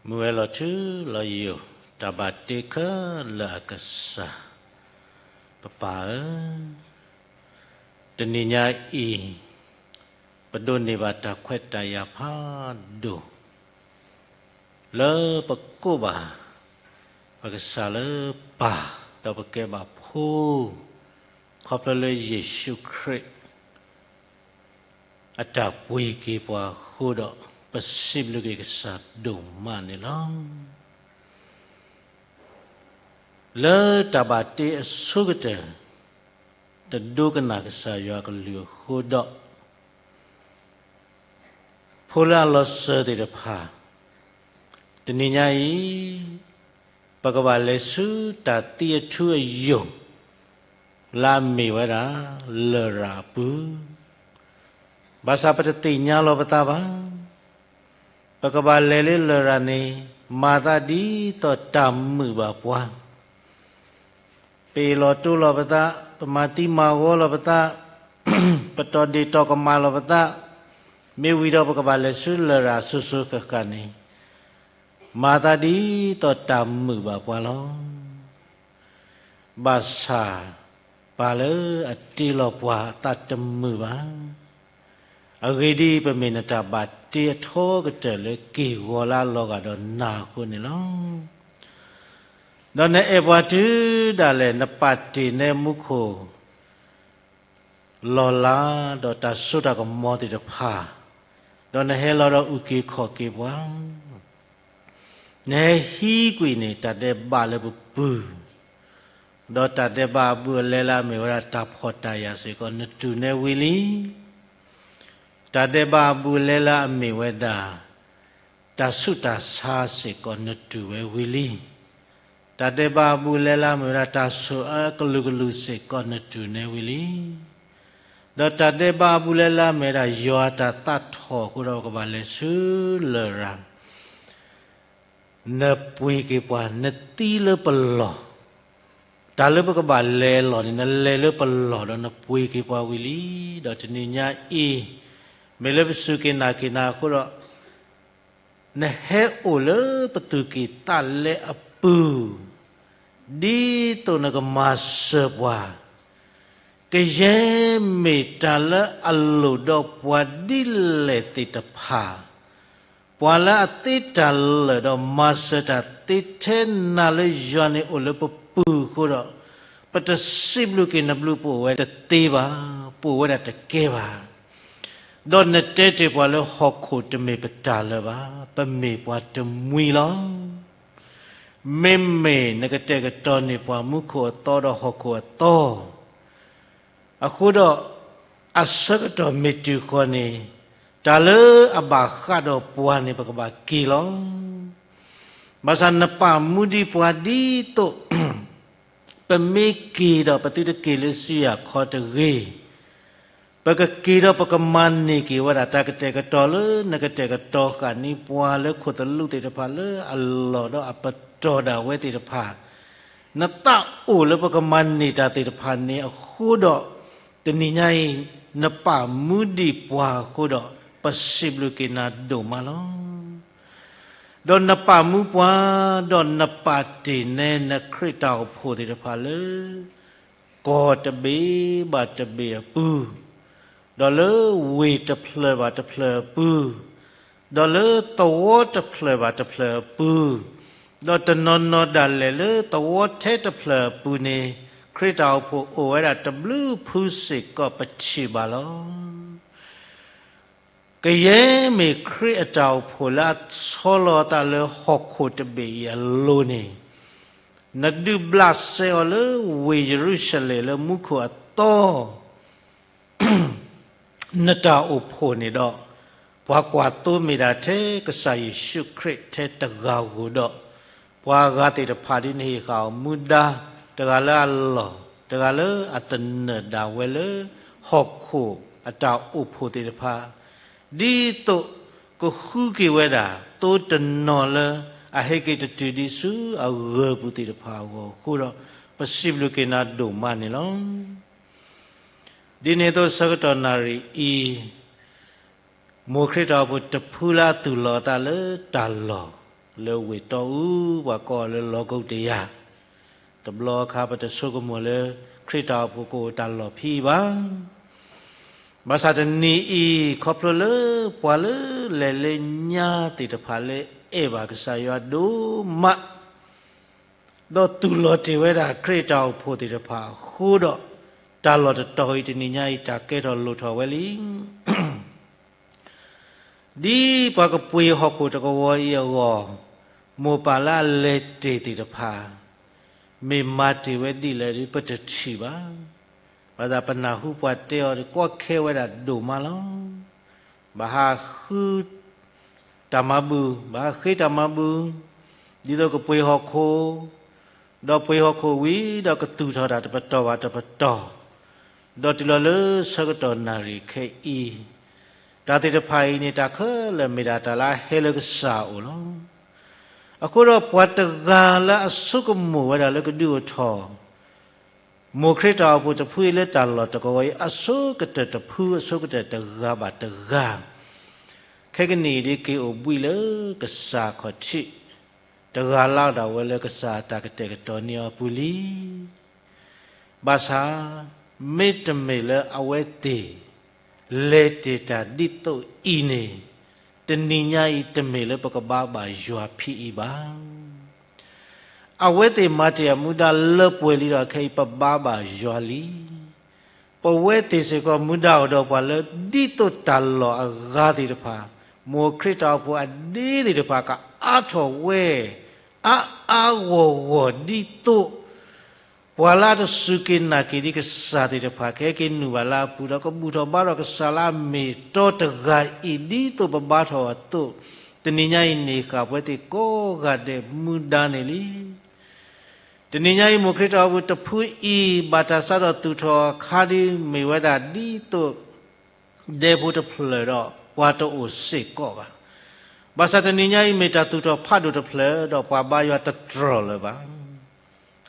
မုၢ်ဝဲၢ်လီၤထူလီၤယိာ် တၢ်ဘၣ်တ့ခဲလၢာ်အကစၢ် ပပၢ်ဧၢ, တနံၤညါအံၤ ပဒိးန့ၢ်ဘၣ်တၢ်ခွဲးတၢ်ယာ်ဖးဒိၣ် လၢပကိးဘၣ် ပကစၢ်လၢပၢ် ဒီးပကဲဘၣ်ဖိ ခီဖျိလၢယ့ၣ်ၡူးခရံာ် အတၢ်ပှ့ၤက့ၤပှၤအဃိဒီး ပစံးဘျုးက့ၤကစၢ်ဒိၣ်မးန့ၣ်လီၤ. လၢတၢ်ဘၣ်တ့အဆိကတၢၢ် တဒိကနၣ်ကစၢ်ယွၤကလုၢ်အဃိဒီး ဖိလၢအလီၤစၢၤသ့ၣ်တဖၣ် တနံၤညါအံၤ ပကဘၣ်လဲၤဆူတၢ်သံအထူအယိာ် လၢအမ့ၢ်ဝဲဒၣ် လရာ်အပူၤ, ဘၣ်ဆၣ်ပတသ့ၣ်ညါလီၤပသးဘၣ်. ပကဘၣ်လဲၤလၢလရာ်န့ၣ် မၤသးဒ်သိးတၢ်မုာ်ဘၣ်ပှၤ ပအ့ၣ်လိာ်တိလိာ်ပသး, ပမၤသံမၤဝီလိာ်ပသး, ပတီၢ်ဒ့ၣ်တီၢ်ကမၣ်လိာ်ပသး, မ့ၢ်ဝံၤဒီးပကဘၣ်လဲၤဆူလရာ်အစိၤစိၤဃၣ်ဃၣ်န့ၣ်, မၤသးဒ်သိးတၢ်မုာ်ဘၣ်ပှၤလီၤ. ဘၣ်ဆၣ်, ပၢ်လၢအတ့လီၤပှၤအသးတမုာ်ဘၣ်. အဂ့ၢ်ဒ်အံၤ, ပမ့ၢ်နတၢ်ဘၣ်တ့အထီကတၢၢ်လၢက့ၢ်ဂီၤလၢအလီၤဂာ်ဒီးနၤအဃိန့ၣ်လီၤ. ဒီးနအဲၣ်ပှၤတုၤဒၣ်လဲာ်, နပာ်တ့ၢ်နမူခိၣ် လီၢ်လၤဒီးတၢ်စိတၢ်ကမီၤသ့ၣ်တဖၣ်, ဒီးနဟဲလီၤဒီးအုၣ်က့ၤခီၣ်က့ၤပှၤ, နဟဲဟံးကွံာ်န့ၢ်တၢ်ဒဲးဘးလၢပပုၢ်, ဒီးတၢ်ဒဲးဘးအဘူးအလဲလၢအမ့ၢ်ဝဲဒၣ်တၢ်ဖှီၣ်တၢ်ယာ်စ့ၢ်ကီး နတူၢ်နဲဝံၤလံ. တၢ်ဒဲးဘးအဘူးအလဲလၢအမ့ၢ်ဝဲဒၣ် တၢ်ဆူးတၢ်ဆါစ့ၢ်ကီး နတူၢ်ဝဲဝံၤလံ. တၢ်ဒဲးဘးအဘူးအလဲလၢအမ့ၢ်ဝဲဒၣ်တၢ်ဆိၣ်အၢကလုာ်ကလုာ်စ့ၢ်ကီး နတူၢ်နဲဝံၤလံ. ဒီးတၢ်ဒဲးဘးအဘူးအလဲလၢအမ့ၢ်ဝဲဒၣ်ယွၤအတၢ်သးထီၣ်အဃိဒီး ပကဘၣ်လဲၤဆူလရာ် နပှ့ၤက့ၤပှၤ, နသံလၢပလီၢ်, တၢ်လၢပကဘၣ်လဲၤအလီၢ်န့ၣ် နလဲၤလၢပလီၢ်ဒီးနပှ့ၤက့ၤပှၤဝံၤလံ. ဒီးတနံၤညါအံၤ, မ့ၢ်လၢပစူၢ်က့ၤနာ်က့ၤနၤအဃိဒီး, နဟဲအိၣ်လၢပသူၣ်ကံၢ်သးလဲအပူၤ, ဒ်သိးနကမၤစၢၤပှၤ ကယဲၢ်မ့ၢ်တၢ်လၢအလိၣ်ဒီးပှၤဒ်လဲၣ်သ့ၣ်တဖၣ်, ပှၤလၢအသ့တၢ်လၢာ်ဒီးမၤစၢၤတၢ်သ့ထဲနၤလၢယွၤန့ၣ်အိၣ်လၢပပူၤအဃိဒီး, ပတစံးဘျုးက့ၤနဘျုး ပအိၣ်ဝဲတသ့ဘၣ်, ပအိၣ်ဝဲဒၣ်တကဲဘၣ်. ဒီးနတဲတ့ၢ်ပှၤလၢဟီၣ်ခိၣ်တမ့ၢ်ပတၢ်လၢာ်ဘၣ်, ပမ့ၢ်ပှၤတမှံၤလီၤ. မ့မ့ၢ်နကတဲာ်ကတီၤန့ၢ်ပှၤမူခိၣ်အသီဒီးဟီၣ်ခိၣ်အသီ အဃိဒီး, အဆၢကတီၢ်မ့ၢ်တုၤဃီန့ၣ်, တၢ်လၢအဘၣ်ဃးဒီးပှၤန့ၣ် ပကဘၣ်က့ၤလီၤ. ဘၣ်ဆၣ်နပာ်မူဒံးပှၤဒ်သိး ပမ့ၢ်က့ၤဒီးပသုတက့ၤလၢစုအခီတဂ့ၤ, ပကက့ၤဒီးပကမၤန့ၢ်က့ၤဝဲဒၣ် တၢ်ကတဲာ်ကတီၤလၢနကတဲာ်ကတီၤဃာ်န့ၢ်ပှၤလၢခိၣ်သလုးသ့ၣ်တဖၣ်လၢအလီၢ်ဒီးအပတီၢ်ဒၣ်ဝဲသ့ၣ်တဖၣ်, နသးအိၣ်လၢပကမၤန့ၢ်တၢ်သ့ၣ်တဖၣ်န့ၣ်အဃိဒီး, တနံၤညါအံၤ, နပာ်မူဒံးပှၤအဃိဒီး, ပစံးဘျုးက့ၤနၤဒိၣ်မးလီၤ. ဒီးနပာ်မူပှၤ, ဒီးနပာ်တ့ၢ်နဲနခရံာ်တၢ်အိၣ်ဖှိၣ်သ့ၣ်တဖၣ်လၢ ကီၢ်တဘ့ၣ်ဘၣ်တဘ့ၣ်အပူၤ, ဒီးလၢဝ့ၢ်တဖျၢၣ်ဘၣ်တဖျၢၣ်အပူၤ, ဒီးလၢသဝီတဖျၢၣ်ဘၣ်တဖျၢၣ်အပူၤ, ဒီးတနီၤနီၤဒၣ်လဲာ်လၢသဝီထဲတဖျၢၣ်အပူၤန့ၣ်, ခရံာ်တၢ်အိၣ်ဖှိၣ်အိၣ်ဝဲဒၣ်တဘျုးဖုစ့ၢ်ကီး ပထံၣ်ဘၣ်လီၤ. ကယဲၢ်မ့ၢ်ခရံာ်အတၢ်အိၣ်ဖှိၣ်လၢအဆီလီၤအသးလၢဟီၣ်ခိၣ်တဘ့ၣ်အံၤအလိၤန့ၣ်, နဒုးဘျးစဲအီၤလၢဝ့ၢ်ယရူၤၡလ့ၣ်လၢမူခိၣ်အသီ နတၢ်အိၣ်ဖှိၣ်န့ၣ်ဒီး, ပှၤကွၢ်သိမ့ၢ်ဒၣ်ထဲကစၢ်ယ့ၣ်ၡူးခရံာ်ထဲတဂၤဧိၤဒီး, ပှၤဂၤသ့ၣ်တဖၣ်ဒ်နဟ့ၣ်ဃာ်အီၤမူဒါ, တဂၤလၢအလီၢ်, တဂၤလၢအသနၢၣ်ဒၣ်ဝဲလၢဟီၣ်ခိၣ်အတၢ်အိၣ်ဖှိၣ်သ့ၣ်တဖၣ်, ဒ်သိးကဃုက့ၤဝဲဒၣ် သိတနီၤလၢအဟဲက့ၤတတုၤဒံးဆူအဂၢၢ်ပူၤသ့ၣ်တဖၣ်အဂီၢ်အဃိဒီး, ပစံးဘျုးက့ၤနၤဒိၣ်မးန့ၣ်လီၤ. ဒ်န့ၣ်အသိးဆၢကတီၢ်နၣ်ရံၣ်အံၤ, မိၢ်ခရံာ်တၢ်အိၣ်ဖှိၣ်တဖုလၢအသူၣ်လီၤအသးလၢတၢ်လီၢ်လၢဝ့ၢ်တီအူ, ပှၤကိးအီၤလၢလီၤကိတယၤ, တဘျီအခါပတဆိကမိၣ်လၢခရံာ်တၢ်အိၣ်ဖှိၣ်ကအိၣ်တၢ်လီၢ်ဖဲအံၤဘၣ်. ဘၣ်ဆၣ်တနံၤအံၤခီဖျိလၢပှၤလၢလဲၤလၢညါသ့ၣ်တဖၣ်လၢအဲၣ်ဘၣ်ကစၢ်ယွၤဒိၣ်မး ဒီးသူၣ်လီၤတ့ၢ်ဝဲဒၣ်ခရံာ်တၢ်အိၣ်ဖှိၣ်သ့ၣ်တဖၣ်အဃိဒီး, တၢ်လီၢ်တတီၤအံၤတနံၤညါအံၤတၢ်ကဲထီၣ်လိၣ်ထီၣ်ဝဲလံ. ဒ်ပှၤကပှ့ၤဟီၣ်ခိၣ်တကဝီၤအံၤအဂီၢ်, မိၢ်ပၢ်လၢအလဲၤတ့ၢ်သ့ၣ်တဖၣ်, မ့ၢ်မၤတ့ၢ်ဝဲဒ်လဲၣ်ဒီးပတထံၣ်ဘၣ်. ဘၣ်ဆၣ်ပနၢ်ဟူပှၤတဲအီၤဒီး ကွၢ်ခဲဝဲဒၣ်ဒိၣ်မးလီၤ. ဘၣ်ဟးဃုတၢ်မၤဘူၣ်, ဘၣ်ဟးဃ့တၢ်မၤဘူၣ်, ဒ်သိးကပှ့ၤဟီၣ်ခိၣ်, ဒီးပှ့ၤဟီၣ်ခိၣ်ဝံၤ ဒီးကသူၣ်ထီၣ်တၢ်တပတီၢ်ဘၣ်တပတီၢ်, ဒီးတုၤလီၤလၢဆၢကတီၢ်နၣ်ရံၣ်ခဲအံၤ, တၢ်သ့ၣ်တဖၣ်အံၤန့ၣ် တၢ်ခဲလၢာ်မ့ၢ်ဒၣ်တၢ်လၢအဟဲလၢကစၢ်အအိၣ်လီၤ. အဃိဒီးပှၤတဂၤလၢအဆိကမိၣ်ဝဲဒၣ်လၢကဒုးအိၣ်ထီၣ် မိၢ်ခရံာ်တၢ်အိၣ်ဖှိၣ်တဖုအံၤလၢတၢ်လီၢ်တကဝီၤအံၤ အဆိကတၢၢ်တဖု အဆိကတၢၢ်တဂၤဘၣ်တဂၤ, ခဲကနံၣ်အံၤဒ်က့ၤအိၣ်ဘှံးလၢကစၢ်ခီၣ်ထံး, တဂၤလၢ်ဒၣ်ဝဲလၢကစၢ်အတၢ်ကတဲာ်ကတီၤန့ၢ်အီၤအပူၤလံ. ဘၣ်ဆၣ်, မ့တမ့ၢ်လၢအဝဲသ့ၣ် လဲၤတ့ၢ်တၢ်ဒ်သိးအံၤန့ၣ်, တနံၤညါအံၤတမ့ၢ်လၢပကဘါဘၣ်ယွၤဖံးအံၤဘၣ်. အဝဲသ့ၣ်မၤတ့ၢ်အမူဒါလၢပှဲၤလံဒီးခဲအံၤ ပဘါဘၣ်ယွၤလံ. ပဝဲသ့ၣ်စ့ၢ်ကီး မူဒါအိၣ်ဒီးပှၤလၢဒ်သိးတၢ်လီၢ်အဂၤသ့ၣ်တဖၣ်, မိၢ်ခရံာ်တၢ်အိၣ်ဖှိၣ်အဒ့သ့ၣ်တဖၣ် ကအါထီၣ်ဝဲ အါအါဂီၢ်ဂီၢ်ဒ်သိး ပှၤလၢအတစူၢ်က့ၤနာ်က့ၤဒ်ကစၢ်သ့ၣ်တဖၣ် ကဟဲက့ၤနုာ်ဘၣ်လၢအပူၤဒီး ကဘူၣ်ထီၣ်ဘါထီၣ်ကစၢ်လၢအမ့ၢ်တီတဂၤအံၤ ဒ်သိးပဘါထီၣ်အသိး, တနံၤညါအံၤန့ၣ်ဃၣ် ပဝဲသ့ၣ်ကိးဂၤဒဲးမူဒါန့ၣ်လံ. တနံၤညါအံၤ မိၢ်ခရံာ်တၢ်အိၣ်ဖှိၣ်တဖုအံၤ ဘၣ်တၢ်စးထီၣ်သူၣ်ထီၣ်အခါဒ်မ့ၢ်ဝဲဒၣ်ဒ်သိး ဒဲဖိတဖျၢၣ်ဒီး ပှၤတအိၣ်စ့ၢ်ကီးဘၣ်. ဘၣ်ဆၣ်တနံၤညါအံၤ မ့ၢ်တၢ်သူၣ်ထီၣ်ဖးဒိၣ်တဖျၢၣ်ဒီး ပှၤဘါယွၤတတြီၢ်လၢၤဘၣ်.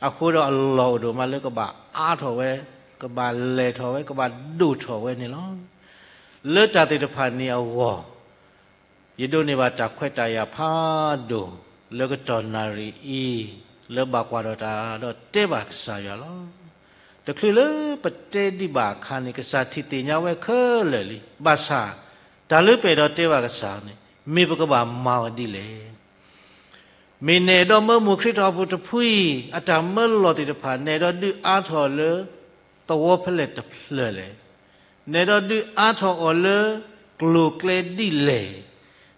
အဃိဒီးအလီၢ်အိၣ်ဒိၣ်မးလၢကဘၣ်အါထီၣ်ဝဲ, ကဘၣ်လဲၢ်ထီၣ်ဝဲ, ကဘၣ်ဒိၣ်ထီၣ်ဝဲန့ၣ်လီၤ. လၢတၢ်သ့ၣ်တဖၣ်န့ၣ်အဂီၢ် ယဒိးန့ၢ်ဘၣ်တၢ်ခွဲးတၢ်ယာ်ဖးဒိၣ် လၢကတီၢ်နၣ်ရံၣ်အံၤ လၢဘၣ်ကွၢ်ထီၣ်တၢ်ဒီးတဲဘၣ်ကစၢ်ယွၤလီၤ. တချုးလၢပတဲဒံးဘၣ်အခါန့ၣ် ကစၢ်ထံၣ်သ့ၣ်ညါဝဲခဲလၢာ်လံ. ဘၣ်ဆၣ်, တၢ်လၢပအဲၣ်ဒိးတဲဘၣ်ကစၢ်န့ၣ် မ့ၢ်ပကဘၣ်မၤအီၤဒ်လဲၣ်. မ့ၢ်နအဲၣ်ဒိးမၢမိၢ်ခရံာ်တၢ်အိၣ်ဖှိၣ်တဖုအံၤ အတၢ်မၢလီၢ်သ့ၣ်တဖၣ် နအဲၣ်ဒိးဒုးအါထီၣ်လၢ သဝီဖဲလဲၣ်တဖျၢၣ်လဲၣ်. နအဲၣ်ဒိးဒုးအါထီၣ်အီၤလၢ ကျိၤကျဲဒ်လဲၣ်,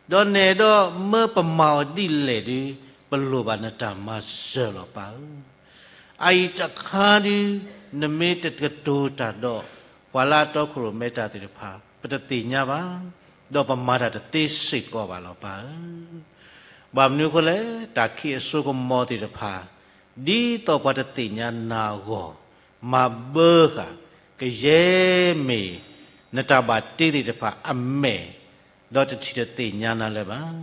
ဒီးနအဲၣ်ဒိးမၢပမၤအီၤဒ်လဲၣ်ဒီး ပလိၣ်ဘၣ်နတၢ်မၤစၢၤလီၤပၢ်ဧၢ. အအံၤတခါဒုး နမ့ၢ်တကတိၤတၢ်ဒီး ပှၤလၢအတီခိၣ်ရိၣ်မဲတၢ်သ့ၣ်တဖၣ် ပတသ့ၣ်ညါဘၣ်, ဒီးပမၤတၢ်တသ့စ့ၢ်ကီးဘၣ်လီၤပၢ်ဧၢ. ဘၣ်မနုၤအဃိလဲၣ်, တၢ်ခံးအစိကမီၤသ့ၣ်တဖၣ် ဒ်သိးပှၤတသ့ၣ်ညါနၤအဂီၢ်, မၤဘၢဃာ် ကယဲၢ်မ့ၢ် နတၢ်ဘၣ်တ့သ့ၣ်တဖၣ်အမဲာ်, ဒီးတထံၣ်တသ့ၣ်ညါနၤလၢၤဘၣ်.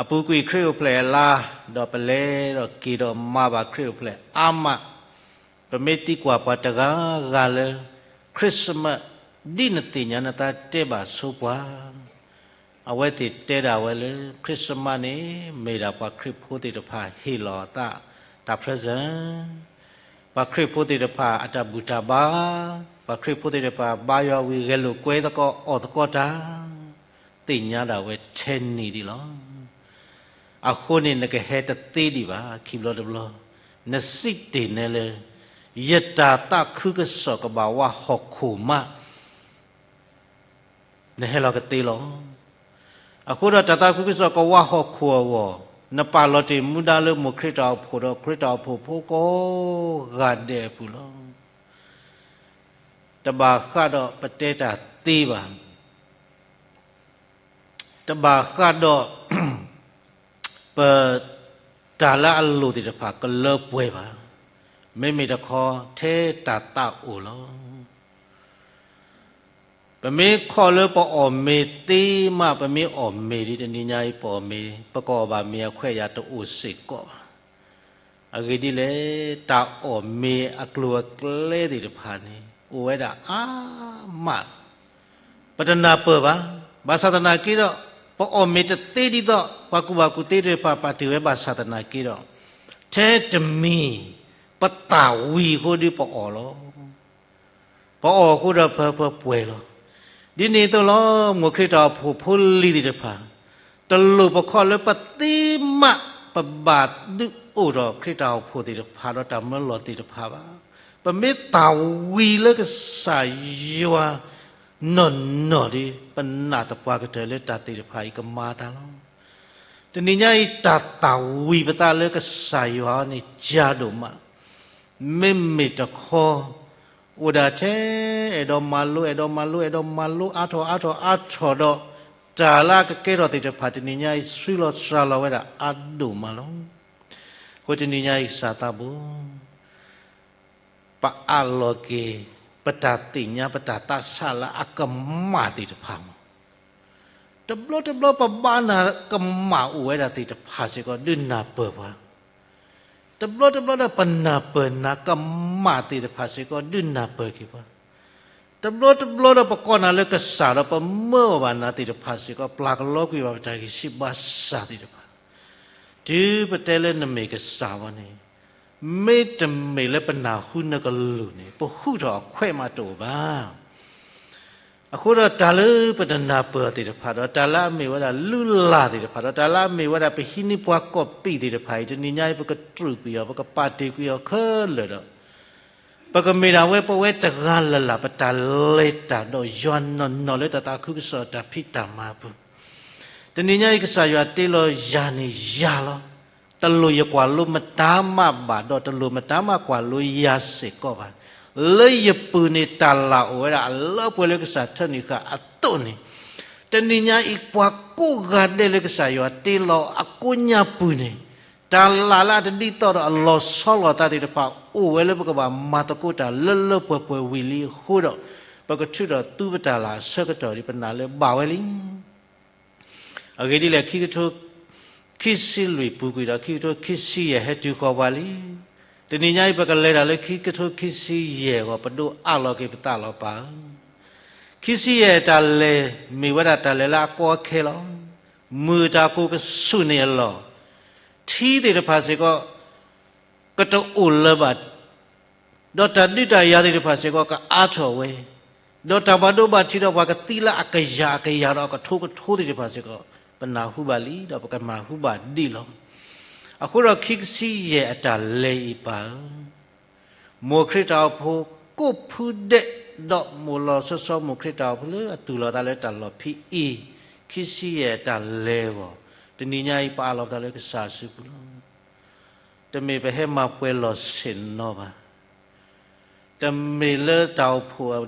အပူၤကွံာ်ခရံာ်အိၣ်ဖျဲၣ်အလါ, ဒီးပလဲၤဒီးက့ၤဒီးမၤဘၣ်ခရံာ်အိၣ်ဖျဲၣ်အါမး, ပမ့ၢ်သံကွၢ်ပှၤတဂၤဂၤလၢ Christmas ဒ်နသ့ၣ်ညါနသးတဲဘၣ်ဆိပှၤ အဝဲသ့ၣ်တဲဒၣ်ဝဲလၢ Christmas န့ၣ် မ့ၢ်ဒၣ်ပှၤခရံာ်ဖိသ့ၣ်တဖၣ်ဟ့ၣ်လီၤအသး တၢ် present, ပှၤခရံာ်ဖိသ့ၣ်တဖၣ်အတၢ်ဘူၣ်တၢ်ဘါ, ပှၤခရံာ်ဖိသ့ၣ်တဖၣ်ဘါယွၤဝံၤ ဂဲၤလိာ်ကွဲသကိးအီၣ်သကိးတၢ်, သ့ၣ်ညါဒၣ်ဝဲထဲန့ၣ်ဒံးလီၤ. အဃိန့ၣ် နကဟဲတသ့ဒံးဘၣ် ခံဘျီတဘျီ, နစံးတ့ၢ်နဲလၢ ယတၢ်သးခုကစီၣ်ကဘၣ်ဝါဟီၣ်ခိၣ်မး နဟဲလီၤကသ့လီၤ. အဃိဒီးတၢ်သးခုကစီၣ်ကဝါဟီၣ်ခိၣ်အဂီၢ်, နပာ်လီၤတ့ၢ်မူဒါလၢမိၢ်ခရံာ်တၢ်အိၣ်ဖှိၣ်ဒီးခရံာ်တၢ်အိၣ်ဖှိၣ်ဖိကိးဂၤဒဲးအပူၤလီၤ. တဘၣ်ဃးဒီးပတဲတၢ်သ့ဘၣ်. တဘၣ်ဃးဒီး ပ တၢ်လၢအလိၣ်သ့ၣ်တဖၣ်ကလၢပှဲၤဘၣ်. မ့မ့ၢ်တခီ ထဲတၢ်သးအိၣ်လီၤ. ပမ့ၢ်ခီၣ်လၢပအီၣ်မ့ၤသ့မး ပမ့ၢ်အီၣ်မ့ၤဒီး တနံၤညါအံၤပအီၣ်မ့ၤ ပကအီၣ်ဘၣ်မ့ၤအခွဲးအယာ်တအိၣ်စ့ၢ်ကီးဘၣ်. အဂ့ၢ်ဒ်လဲၣ်, တၢ်အီၣ်မ့ၤအကျိၤအကျဲသ့ၣ်တဖၣ်န့ၣ် အိၣ်ဝဲဒၣ်အါမး ပတနၢ်ပၢၢ်ဘၣ်. ဘၣ်ဆၣ်သနာ်က့ဒီး ပအီၣ်မ့ၤတသ့ဒ်သိး ပှၤကူၣ်ဘၣ်ကူၣ်သ့သ့ၣ်တဖၣ် ပာ်တ့ၢ်ဝဲဘၣ်ဆၣ်သနာ်က့ဒီး ထဲတမံၤ ပသးဝံၤအဃိဒီးပအီၣ်လီၤ. ပအီၣ်အဃိဒီးပၢပှဲၤလီၤ. ဒ်န့ၣ်အသိးလီၤ, မိၢ်ခရံာ်တၢ်အိၣ်ဖှိၣ်ဖိလံၤသ့ၣ်တဖၣ်, တလိၣ်ပခီၣ်လၢပသ့မး ပဘၣ်ဒုးအိၣ်ဒီးခရံာ်တၢ်အိၣ်ဖှိၣ်သ့ၣ်တဖၣ်ဒီးတၢ်မၢလီၤသ့ၣ်တဖၣ်ဘၣ်. ပမ့ၢ်သးဝံၤလၢကစၢ်ယွၤနီၢ်နီၢ်ဒီး ပနာ်သပှၢ်ကတၢၢ်လၢတၢ်သ့ၣ်တဖၣ်အံၤကမၤအသးလီၤ. တနံၤညါအံၤ တၢ်သးဝံၤပသးလၢကစၢ်ယွၤအံၤန့ၣ် ကၢ်ဒိၣ်မး. မ့မ့ၢ်တခီ အိၣ်ဒၣ်ထဲ အဲၣ်ဒိးမၤလိ အဲၣ်ဒိးမၤလိ အဲၣ်ဒိးမၤလိ အါထီၣ်အါထီၣ်အါထီၣ်ဒီး တၢ်လၢအကကဲထီၣ်သ့ၣ်တဖၣ် တနံၤညါအံၤ ဆှံလီၤစှၤလီၤဝဲဒၣ်အါဒိၣ်မးလီၤ. အဃိတနံၤညါအံၤ ကစၢ်သးဘိ ပအးလီၤက့ၤ ပတၢ်သ့ၣ်ညါ ပတၢ်သးဆးလၢအကမၣ်သ့ၣ်တဖၣ်မး. တဘျီတဘျီပဘါနၢ်ကမၣ်အိၣ်ဝဲဒၣ်သ့ၣ်တဖၣ်စ့ၢ်ကီး ဒုးနၢ်ပၢၢ်ပှၤ. တဘျီတဘျီဒီးပနၢ်ပၢၢ်နၤကမၣ်သ့ၣ်တဖၣ်စ့ၢ်ကီး ဒုးနၢ်ပၢၢ်က့ၤပှၤ. တဘျီတဘျီဒီးပကိးနၤလၢကစၢ်ဒီးပမၢအီၤဘၣ်နၤသ့ၣ်တဖၣ်စ့ၢ်ကီး ပျၢ်ကလီကွံာ်ဘၣ်ပတၢ်ဂံၢ်စၢ်ဘါစၢ်သ့ၣ်တဖၣ်, တုၤပတဲလၢနမ့ၢ်ကစၢ်ဝဲန့ၣ်, မ့တမ့ၢ်လၢပနၢ်ဟူနကလုၢ်န့ၣ် ပဟူးထီၣ်အခွဲးမးတအိၣ်ဘၣ်. အဃိဒီးတၢ်လၢပတနၢ်ပၢၢ်သ့ၣ်တဖၣ်ဒီး တၢ်လၢအမ့ၢ်ဝဲဒၣ်လုၢ်လၢ်သ့ၣ်တဖၣ်ဒီး တၢ်လၢအမ့ၢ်ဝဲဒၣ်ပဟံးန့ၢ်ပှၤကီၢ်ပံာ်သ့ၣ်တဖၣ်အံၤ တနံၤညါအံၤ ပကတြူာ်ကွံာ်အီၤ ပကပာ်တ့ၢ်ကွံာ်အီၤခဲလၢာ်ဒီး ပကမ့ၢ်ဒၣ်ဝဲပဝဲတဂၤလၢ်လၢ် ပတၢ်လဲၤတၢ်ဒီးယွၤနီၢ်နီၢ်လၢတၢ်သးခုကစီၣ်တၢ်ဖံးတၢ်မၤအပူၤ, တနံၤညါအံၤ ကစၢ်ယွၤတ့လီၤယၤန့ၣ်ယၤလီၤ. တလိၣ်ယကွၢ်လိမတၤမးဘၣ်ဒီး တလိၣ်မတၤမးကွၢ်လိယၤစ့ၢ်ကီးဘၣ်. လၢယပူၤန့ၣ် တၢ်လၢ်အိၣ်ဝဲဒၣ်အလၢပှဲၤလၢကစၢ်ထၢနုာ်ဃာ်အသိးန့ၣ်, တနံၤညါအံၤ ပှၤကိးဂၤဒဲးလၢကစၢ်ယွၤတ့လီၤအကိးညါပူၤန့ၣ်, တၢ်လၢ်လၢအတဒ်သိးဒီးအလီၤဆီလိာ်သးသ့ၣ်တဖၣ် အိၣ်ဝဲလၢပကဘၣ်မၤသကိးတၢ်လၢလၢပှဲၤပှဲၤဝံၤလံအဃိဒီး, ပကထုးထီၣ်သူပတၢ်လၢ်အဆၢကတီၢ်ဒ်ပနာ်လၢဘၣ်ဝဲလံ. အဂ့ၢ်ဒ်လဲၣ်, ခံကထိခံဆံလွံၢ်ပူၤကွံာ်ဒီး ခံကထိခံဆံယဲၢ်ဟဲတုၤဃီၤပှၤလံ. တနံၤညါအံၤ ပကလဲၤတၢ်လၢခံကထိခံဆံယဲၢ်အဂီၢ်, ပဒိးအးလီၤက့ၤပသးလီၤပၢ်ဧၢ. ခံဆံယဲၢ်အတၢ်လဲၤ မ့ၢ်ဝဲဒၣ်တၢ်လဲၤလၢအကီအခဲလီၤ. မုၢ်တၢ်ကိၢ်ကဆူၣ်န့ၣ်အလီၢ်, ထံသ့ၣ်တဖၣ်စ့ၢ်ကီး ကတအိၣ်လၢၤဘၣ်, ဒီးတၢ်ဒုးတၢ်ယၤသ့ၣ်တဖၣ်စ့ၢ်ကီး ကအါထီၣ်ဝဲ, ဒီးတၢ်ဘၣ်ဒိဘၣ်ထံးဒီးပှၤကသံလၢအကယၤအကယၤဒီးအကထိကထိသ့ၣ်တဖၣ်စ့ၢ်ကီး ပနၢ်ဟူဘၣ်လံ ဒီးပကမၤဟူဘၣ်ဒံးလီၤ. အဃိဒီးခံဆံယဲၢ်အတၢ်လဲၤအံၤပၢ်ဧၢ, မိၢ်ခရံာ်တၢ်အိၣ်ဖှိၣ်ကိးဖုဒဲး ဒီးမိၢ်လီၤဆီဆီမိၢ်ခရံာ်တၢ်အိၣ်ဖှိၣ်လၢအတူၢ်လိာ်သးလၢတၢ်လီၢ်ဖံးအံၤ, ခံဆံယဲၢ်အတၢ်လဲၤအဂီၢ်, တနံၤညါအံၤပအးလီၤပသးလၢကစၢ်အစုပူၤလီၤ. တမ့ၢ်ပဟဲမၤပှဲၤလီၢ်ဆ့ၣ်နီၤဘၣ်. တမ့ၢ်လၢတၢ်အိၣ်ဖှိၣ်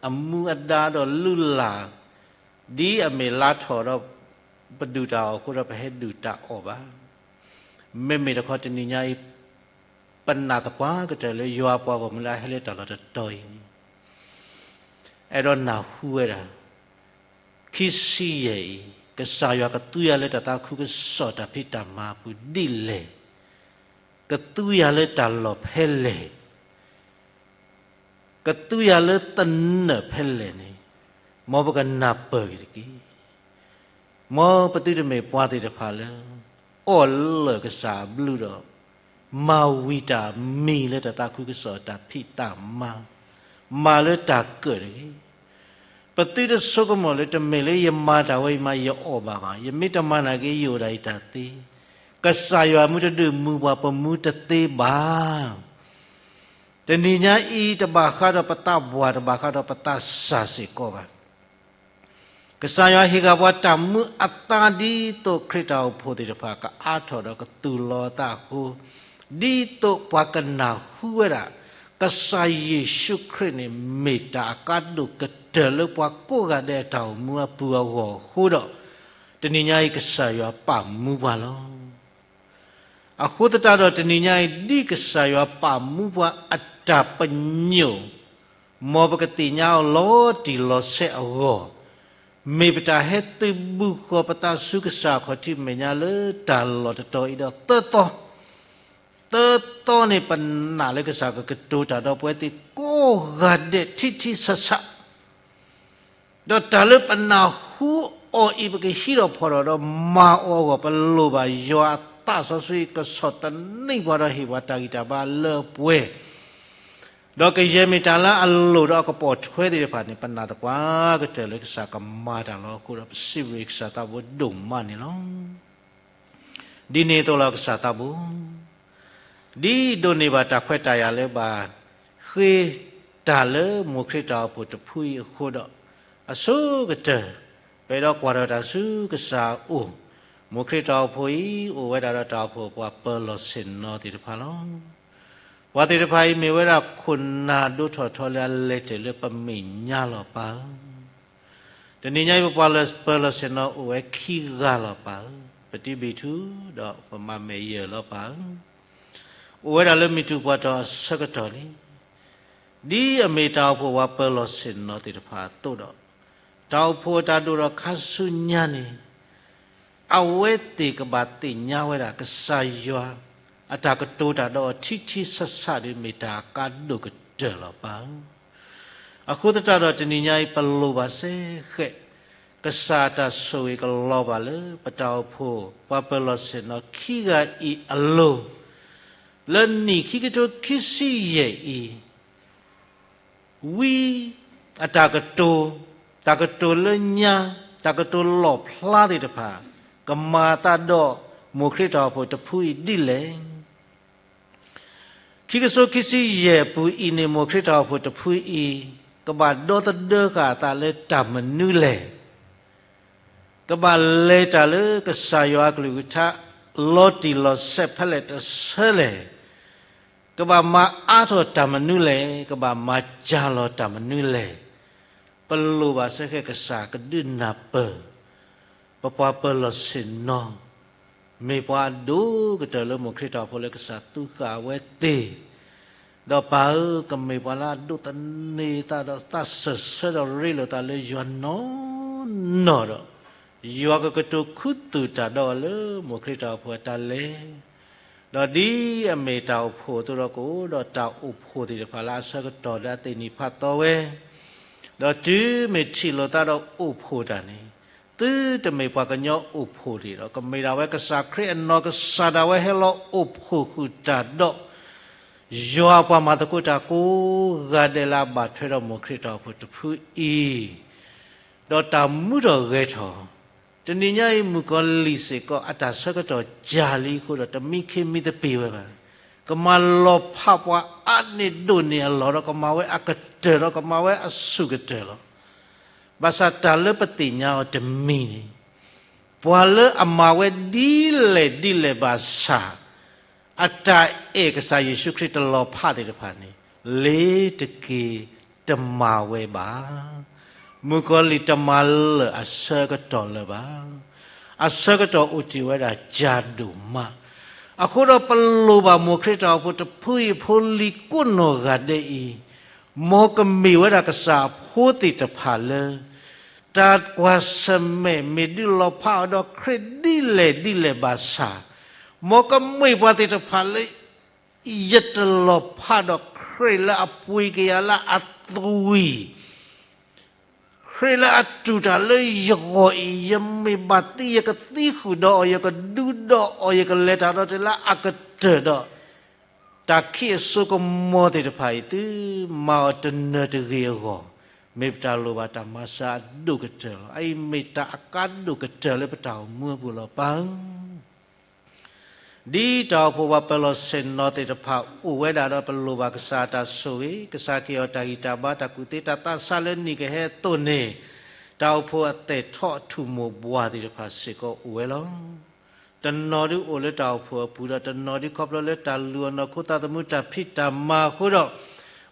အမူအဒါဒီးလုၢ်လၢ် ဒ်အမ့ၢ်လါထီၣ်ဒီး ပဒုၣ်တၢ်အီၣ်အဃိဒီး ပဟဲဒုၣ်တၢ်အီၣ်ဘၣ်. မ့မ့ၢ်တခီတနံၤညါအံၤ ပနာ်သပှၢ်ကတၢၢ်လၢယွၤအပှၤဂီၢ်မုၢ်လၢအဟဲလၢတၢ်လီၢ်တတီၤအံၤန့ၣ် အဲၣ်ဒိးနၢ်ဟူဝဲဒၣ် ခံဆံယဲၢ်အံၤ ကစၢ်ယွၤကသူယၤလၢတၢ်သးခုကစီၣ်တၢ်ဖံးတၢ်မၤအပူၤဒ်လဲၣ်, ကသူယၤလၢတၢ်လီၢ်ဖဲလဲၣ်, ကသူယၤလၢသနၢၣ်ဖဲလဲၣ်န့ၣ်, မ်ပကနၢ်ပၢၢ်က့ၤတက့ၢ်. မ်ပသုတမ့ၢ်ပှၤသ့ၣ်တဖၣ်လၢ အီၣ်လၢာ်ကစၢ်အဘျုးဒီး မၤဝံၤတၢ်အမံၤလၢတၢ်သးခုကစီၣ်တၢ်ဖံးတၢ်မၤ, မၤလၢတၢ်ကၢၣ်တဂ့ၤ. ပသုတဆိကမိၣ်လၢတမ့ၢ်လၢယမၤတၢ်ဝဲအံၤမး ယအီၣ်ဘၣ်ဘၣ်, ယမ့ၢ်တမၤနာ်က့ ယအိၣ်ဒၣ်ယတၢ်သ့, ကစၢ်ယွၤမူတဒုးမူပှၤ ပမူတသ့ဘၣ်. တနံၤညါအံၤ တဘၣ်ဃးဒီးပသးပှၢ် တဘၣ်ဃးဒီးပသးစၢ်စ့ၢ်ကီးဘၣ်. ကစၢ်ယွၤဟ့ၣ်ဃာ်ပှၤတၢ်မူအသါဒ်သိးခရံာ်တၢ်အိၣ်ဖှိၣ်သ့ၣ်တဖၣ် ကအါထီၣ်ဒီးကသူၣ်လီၤအသးအဃိ, ဒ်သိးပှၤကနၢ်ဟူဝဲဒၣ် ကစၢ်ယ့ၣ်ၡူးခရံာ်န့ၣ် မ့ၢ်တၢ်အကါဒိၣ်ကတၢၢ်လၢပှၤကိးဂၤဒဲးအတၢ်အိၣ်မူအပူၤအဂီၢ်အဃိဒီး, တနံၤညါအံၤကစၢ်ယွၤပာ်မူပှၤလီၤ. အဃိသတးဒီးတနံၤညါအံၤ ဒ်ကစၢ်ယွၤပာ်မူပှၤအတၢ်ပညိၣ်, မ်ပကသ့ၣ်ညါအီၤလီၤတံၢ်လီၤဆဲးအဂီၢ်, မ့ၢ်ပတၢ်ဟဲသုးဘူးဃီၤပသးဆူကစၢ်အခီၣ်ထံးမဲာ်ညါလၢတၢ်လီၢ်တတီၤအံၤဒီးသၢသီ, သၢသီန့ၣ် ပနာ်လၢကစၢ်ကကတိၤတၢ်ဒီးပဝဲသ့ၣ်ကိးဂၤဒဲးထံထံဆးဆး ဒီးတၢ်လၢပနၢ်ဟူအီၤအံၤ ပကဟံးထီၣ်ဖီၣ်ထီၣ်ဒီးမၤအီၤအဂီၢ် ပလိၣ်ဘၣ်ယွၤအသးစီဆှံကဆီၣ်သနံးပှၤဒီးဟ့ၣ်ပှၤတၢ်ဂံၢ်တၢ်ဘါလၢအပှဲၤ, ဒီးကယဲၢ်မ့ၢ်တၢ်လၢအလိၣ်ဒီးအကပိာ်ထွဲသ့ၣ်တဖၣ်န့ၣ် ပနာ်သပှၢ်ကတၢၢ်လၢကစၢ်ကမၤတၢ်လီၤအဃိဒီး ပစံးဘျုးကစၢ်သးဘိဒိၣ်မးန့ၣ်လီၤ. ဒ်န့ၣ်အသိးလီၤကစၢ်သးဘိ, ဒ်ဒိးန့ၢ်ဘၣ်တၢ်ခွဲးတၢ်ယာ်လၢဘၣ်ဃ့တၢ်လၢမိၢ်ခရံာ်တၢ်အိၣ်ဖှိၣ်တဖုအံၤအဃိဒီး, အဆိကတၢၢ် ပအဲၣ်ဒိးကွၢ်ထီၣ်တၢ်ဆူကစၢ်အအိၣ်, မိၢ်ခရံာ်တၢ်အိၣ်ဖှိၣ်အံၤ အိၣ်ဝဲဒၣ်ဒီးတၢ်အိၣ်ဖှိၣ်ပှၤပၢၤလီၢ်ဆ့ၣ်နီၤသ့ၣ်တဖၣ်လီၤ. ပှၤသ့ၣ်တဖၣ်အံၤမ့ၢ်ဝဲဒၣ်ခိၣ်နၢ်ဒိၣ်ထီၣ်ထီလၢအလဲၤတၢ်လၢပမဲာ်ညါလီၤပၢ်ဧၢ. တနံၤညါအံၤပပှၤပၢၤလီၢ်ဆ့ၣ်နီၤအိၣ်ဝဲခံဂၤလီၤပၢ်ဧၢ, ပတံဘံၣ်ထူဒီးပမၤမဲာ်ယၢၢ်လီၤပၢ်ဧၢ. အိၣ်ဝဲဒၣ်လၢမုၢ်တူၢ်ပှၤတီၤအဆၢကတီၢ်လံ. ဒ်အမ့ၢ်တၢ်အိၣ်ဖှိၣ်ပှၤပၢၤလီၢ်ဆ့ၣ်နီၤသ့ၣ်တဖၣ်အသိးဒီး, တၢ်အိၣ်ဖှိၣ်အတၢ်ဒိၣ်ထီၣ်ခါဆူညါန့ၣ် အဝဲသ့ၣ်ကဘၣ်သ့ၣ်ညါဝဲဒၣ် ကစၢ်ယွၤအတၢ်ကတိၤတၢ်ဒီးအီၤထံထံဆးဆးဒီး မ့ၢ်တၢ်အကါဒိၣ်ကတၢၢ်လီၤပၢ်ဧၢ. အဃိသတးဒီးတနံၤညါအံၤ ပလိၣ်ဘၣ်စ့ၢ်ကီး ကစၢ်အတၢ်ဆိၣ်ဂ့ၤကလီၤဘၣ်လၢ ပတၢ်အိၣ်ဖှိၣ် ပှၤပၢၤလီၢ်ဆ့ၣ်နီၤခံဂၤအံၤအလိၤ, လၢနံၣ်ခံကထိခံဆံယဲၢ်အံၤ ဝံအတၢ်ကတိၤ, တၢ်ကတိၤလၢညါ, တၢ်ကတိၤလီၣ်ဖျါသ့ၣ်တဖၣ် ကမၤအသးဒီးမိၢ်ခရံာ်တၢ်အိၣ်ဖှိၣ်တဖုအံၤဒ်လဲၣ်. ခံကထိခံဆံယဲၢ်ပူၤအံၤန့ၣ် မိၢ်ခရံာ်တၢ်အိၣ်ဖှိၣ်တဖုအံၤ ကဘၣ်ဒီသဒၢဃာ်အသးလၢတၢ်မနုၤလဲၣ်. ကဘၣ်လဲၤတၢ်လၢကစၢ်ယွၤအကလုၢ်ကထါ လီၤတံၢ်လီၤဆဲးဖဲလဲၣ်တဆၢလဲၣ်. ကဘၣ်မၤအါထီၣ်တၢ်မနုၤလဲၣ်, ကဘၣ်မၤစှၤလီၤတၢ်မနုၤလဲၣ်. ပလိၣ်ဘၣ်စ့ၢ်ကီးကစၢ်ကဒုးနၢ်ပၢၢ် ပပှၤပၢၤလီၢ်ဆ့ၣ်နီၤ မ့ၢ်ပှၤအဒိၣ်ကတၢၢ်လၢမိၢ်ခရံာ်တၢ်အိၣ်ဖှိၣ်လၢကစၢ်သူဃာ်အဝဲသ့ၣ်, ဒီးပၢ်ဧၢ ကမ့ၢ်ပှၤလၢအဒိးသန့ၤသးဒီးသးစၢၢ်ဆၢဒီးရ့လိာ်သးလၢယွၤနီၢ်နီၢ်ဒီး, ယွၤကကတိၤခူသူၣ်တၢ်ဒီးအီၤလၢမိၢ်ခရံာ်တၢ်အိၣ်ဖှိၣ်အတၢ်လဲၤ ဒီးဒ်အမ့ၢ်တၢ်အိၣ်ဖှိၣ်အသိးဒီး ကအိၣ်ဒီးတၢ်အိၣ်ဖှိၣ်သ့ၣ်တဖၣ်လၢအဆၢကတီၢ်လၢအသ့ၣ်နံၣ်ဖးသီဝဲ, ဒီးတုၤမ့ၢ်ထံၣ်လိာ်သးဒီးအိၣ်ဖှိၣ်တၢ်န့ၣ်, သုတမ့ၢ်ပှၤကညီအိၣ်ဖှိၣ်တဂ့ၤဒီး ကမ့ၢ်ဒၣ်ဝဲကစၢ်ခရံာ်အနီၢ်ကစၢ်ဒၣ်ဝဲဟဲလီၤအိၣ်ဖှိၣ်ဃုာ်တၢ်ဒီး ယွၤအပှၤမၤသကိးတၢ်ကိးဂၤဒဲးလၢအဘၣ်ထွဲဒီးမိၢ်ခရံာ်တၢ်အိၣ်ဖှိၣ်တဖုအံၤ, ဒီးတၢ်မူထီၣ်ဂဲၤထီၣ်, တနံၤညါအံၤ မုၣ်ကီၤလံၢ်စ့ၢ်ကီး အတၢ်ဆၢကတီၢ်ကၢ်လံအဃိဒီး တမံခ့မံသပ့ၤဝဲဘၣ်. ကမၤလီၤဖးပှၤအါန့ၢ်ဒိၣ်န့ၢ်အလီၢ်ဒီး ကမၤဝဲအကတၢၢ်ဒီး ကမၤဝဲအဆူၣ်ကတၢၢ်လီၤ. ဘၣ်ဆၣ်တၢ်လၢပသ့ၣ်ညါအီၤတမံၤန့ၣ်, ပှၤလၢအမၤဝဲဒ်လဲၣ်ဒ်လဲၣ်ဘၣ်ဆၣ်, အတၢ်အဲၣ်ကစၢ်ယ့ၣ်ၡူးခရံာ်တလီၤဖးသ့ၣ်တဖၣ်န့ၣ်, လ့ၤတက့ၤတမၤဝဲဘၣ်. မုၣ်ကီၤလံၢ်တမၤလၢာ်အဆၢကတီၢ်လၢၤဘၣ်. အဆၢကတီၢ်အိၣ်တ့ၢ်ဝဲဒၣ်ကၢ်ဒိၣ်မး, အဃိဒီးပလိၣ်ဘၣ်မိၢ်ခရံာ်တၢ်အိၣ်ဖှိၣ်တဖုအံၤဖိလံၤကိးနီၢ်ဂၤဒဲးအံၤ, မ်ကမ့ၢ်ဝဲဒၣ်ကစၢ်အဖိသ့ၣ်တဖၣ်လၢ တၢ်ကွၢ်ဆၢၣ်မဲာ်မ့ၢ်ဒုးလီၤဖးအီၤဒီးခရံာ်ဒ်လဲၣ်ဒ်လဲၣ်ဘၣ်ဆၣ်, မ်ကမ့ၢ်ပှၤသ့ၣ်တဖၣ်လၢ ယတလီၤဖးဒီးခရံာ်လၢအပှ့ၤက့ၤယၤလၢအသွံၣ်, ခရံာ်လၢအတူၢ်တၢ်လၢယဂီၢ်အံၤ, ယမ့ၢ်ဘၣ်သံ ယကသံဃုာ်ဒီးအီၤ, ယကလဲၤတၢ်ဒီးတုၤလၢအကတၢၢ်ဒီး တၢ်ခံးအစိကမီၤသ့ၣ်တဖၣ်အံၤ သုမၤအီၤတနၢၤတဂ့ၤအဂီၢ်, မ့ၢ်ပတၢ်လိၣ်ဘၣ်တၢ်မၤစၢၤအဒိၣ်ကတၢၢ်လီၤ. အအံၤမ့ၢ်တၢ်အကါဒိၣ်ကတၢၢ်လၢပတၢ်အိၣ်မူအပူၤလီၤ ပၢ်ဧၢ. ဒ်တၢ်အိၣ်ဖှိၣ်ပှၤပၢၤလီၢ်ဆ့ၣ်နီၤသ့ၣ်တဖၣ်အိၣ်ဝဲဒၣ်ဒီး ပလိၣ်ဘၣ်ကစၢ်အတၢ်ဆိၣ်ဂ့ၤ, ကစၢ်က့ၤအီၤတၢ်ဂံၢ်တၢ်ဘါ တၢ်ကူၣ်သ့တၢ်သးဆါလၢနံၣ်ကဟဲအသိးန့ၣ်, တၢ်အိၣ်ဖှိၣ်အသဲးထီၣ်အထူၣ်မိၢ်ပှၢ်သ့ၣ်တဖၣ်စ့ၢ်ကီးအိၣ်ဝဲလီၤ. တနီၤဒုးအိၣ်လၢတၢ်အိၣ်ဖှိၣ်အပူၤဒီး တနီၤဒုးခီဖျိလၢတၢ်လုၢ်အီၣ်နီၢ်ခိသးသမူတၢ်ဖံးတၢ်မၤအဃိဒီး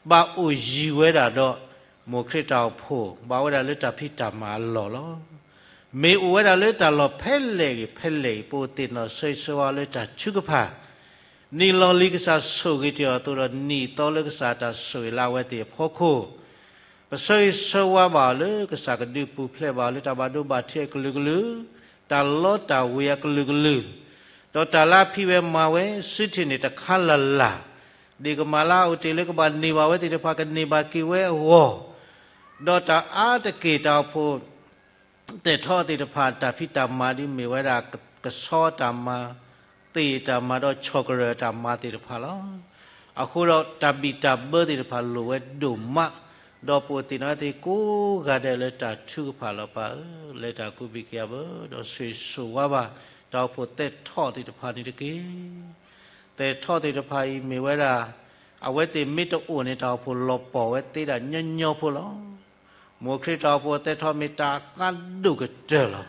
ဘၣ်အိၣ်ယံၤဝဲဒၣ်ဒီး မိၢ်ခရံာ်တၢ်အိၣ်ဖှိၣ် ဘၣ်ဝဲဒၣ်လၢတၢ်ဖံးတၢ်မၤအလီၢ်လီၤ. မ့ၢ်အိၣ်ဝဲဒၣ်လၢတၢ်လီၢ်ဖဲလဲၣ်ဂ့ၤဖဲလဲၣ်ဂ့ၤ ပအိၣ်သ့ၣ်နီၣ်ဆၢဂ့ၤဆၢဝါလၢတၢ်ထုကဖၣ် နံၣ်လီၢ်လံၤကစၢ်ဆိၣ်ဂ့ၤတ့ၢ်အီၤအသိးဒီး နံၣ်သီလၢကစၢ်တၢ်ဆိၣ်ဂ့ၤလၢအဝဲသ့ၣ်အဖီခိၣ်, ပဆၢဂ့ၤဆၢဝါဘၣ်အီၤလၢကစၢ်ကဒုးပူၤဖျဲးဘၣ်အီၤလၢတၢ်ဘၣ်ဒိဘၣ်ထံးအကလုာ်ကလုာ်, တၢ်လီတၢ်ဝ့ၤအကလုာ်ကလုာ်, ဒီးတၢ်လၢအဖံးဝဲမၤဝဲ စုထံၣ်န့ၢ်တခါလၢ်လၢ်, ဒ့ၣ်ကမၣ်လၢအအိၣ်တ့ၢ်လၢကဘၣ်န့ၢ်ဘၣ်ဝဲသ့ၣ်တဖၣ်ကန့ၢ်ဘၣ်က့ၤဝဲအဂီၢ်, ဒီးတၢ်အါတက့ၢ်တၢ်အိၣ်ဖှိၣ် သဲးထီၣ်သ့ၣ်တဖၣ် တၢ်ဖံးတၢ်မၤဒ်မ့ၢ်ဝဲဒၣ် ကဆီတၢ်မၤ, သ့ၣ်တၢ်မၤဒီးဆီၣ်ကရၢၢ်တၢ်မၤသ့ၣ်တဖၣ်လီၤ. အဃိဒီးတၢ်ဘံၣ်တၢ်ဘၢသ့ၣ်တဖၣ်လိၣ်ဝဲဒိၣ်မး, ဒီးပအိၣ်သ့ၣ်နီၣ်ဝဲသ့ၣ်ကိးဂၤဒဲးလၢတၢ်ထုကဖၣ်လီၤ ပၢ်ဧၢ, လဲၤတၢ်ကူဘံၣ်ကယၤဘၢ ဒီးဆိၣ်ဂ့ၤဆိၣ်ဝါဘၣ် တၢ်အိၣ်ဖှိၣ်သဲးထီၣ်သ့ၣ်တဖၣ်န့ၣ်တက့ၢ်. သဲးထီၣ်သ့ၣ်တဖၣ်အံၤမ့ၢ်ဝဲဒၣ် အဝဲသ့ၣ်မ့ၢ်တအိၣ်န့ၣ် တၢ်အိၣ်ဖှိၣ်လီၤပှီၢ်ဝဲသ့ဒၣ်ညီညီဖိလီၤ. မိၢ်ခရံာ်တၢ်အိၣ်ဖှိၣ်သဲးထီၣ်မ့ၢ်တၢ်အကါဒိၣ်ကတၢၢ်လီၤ.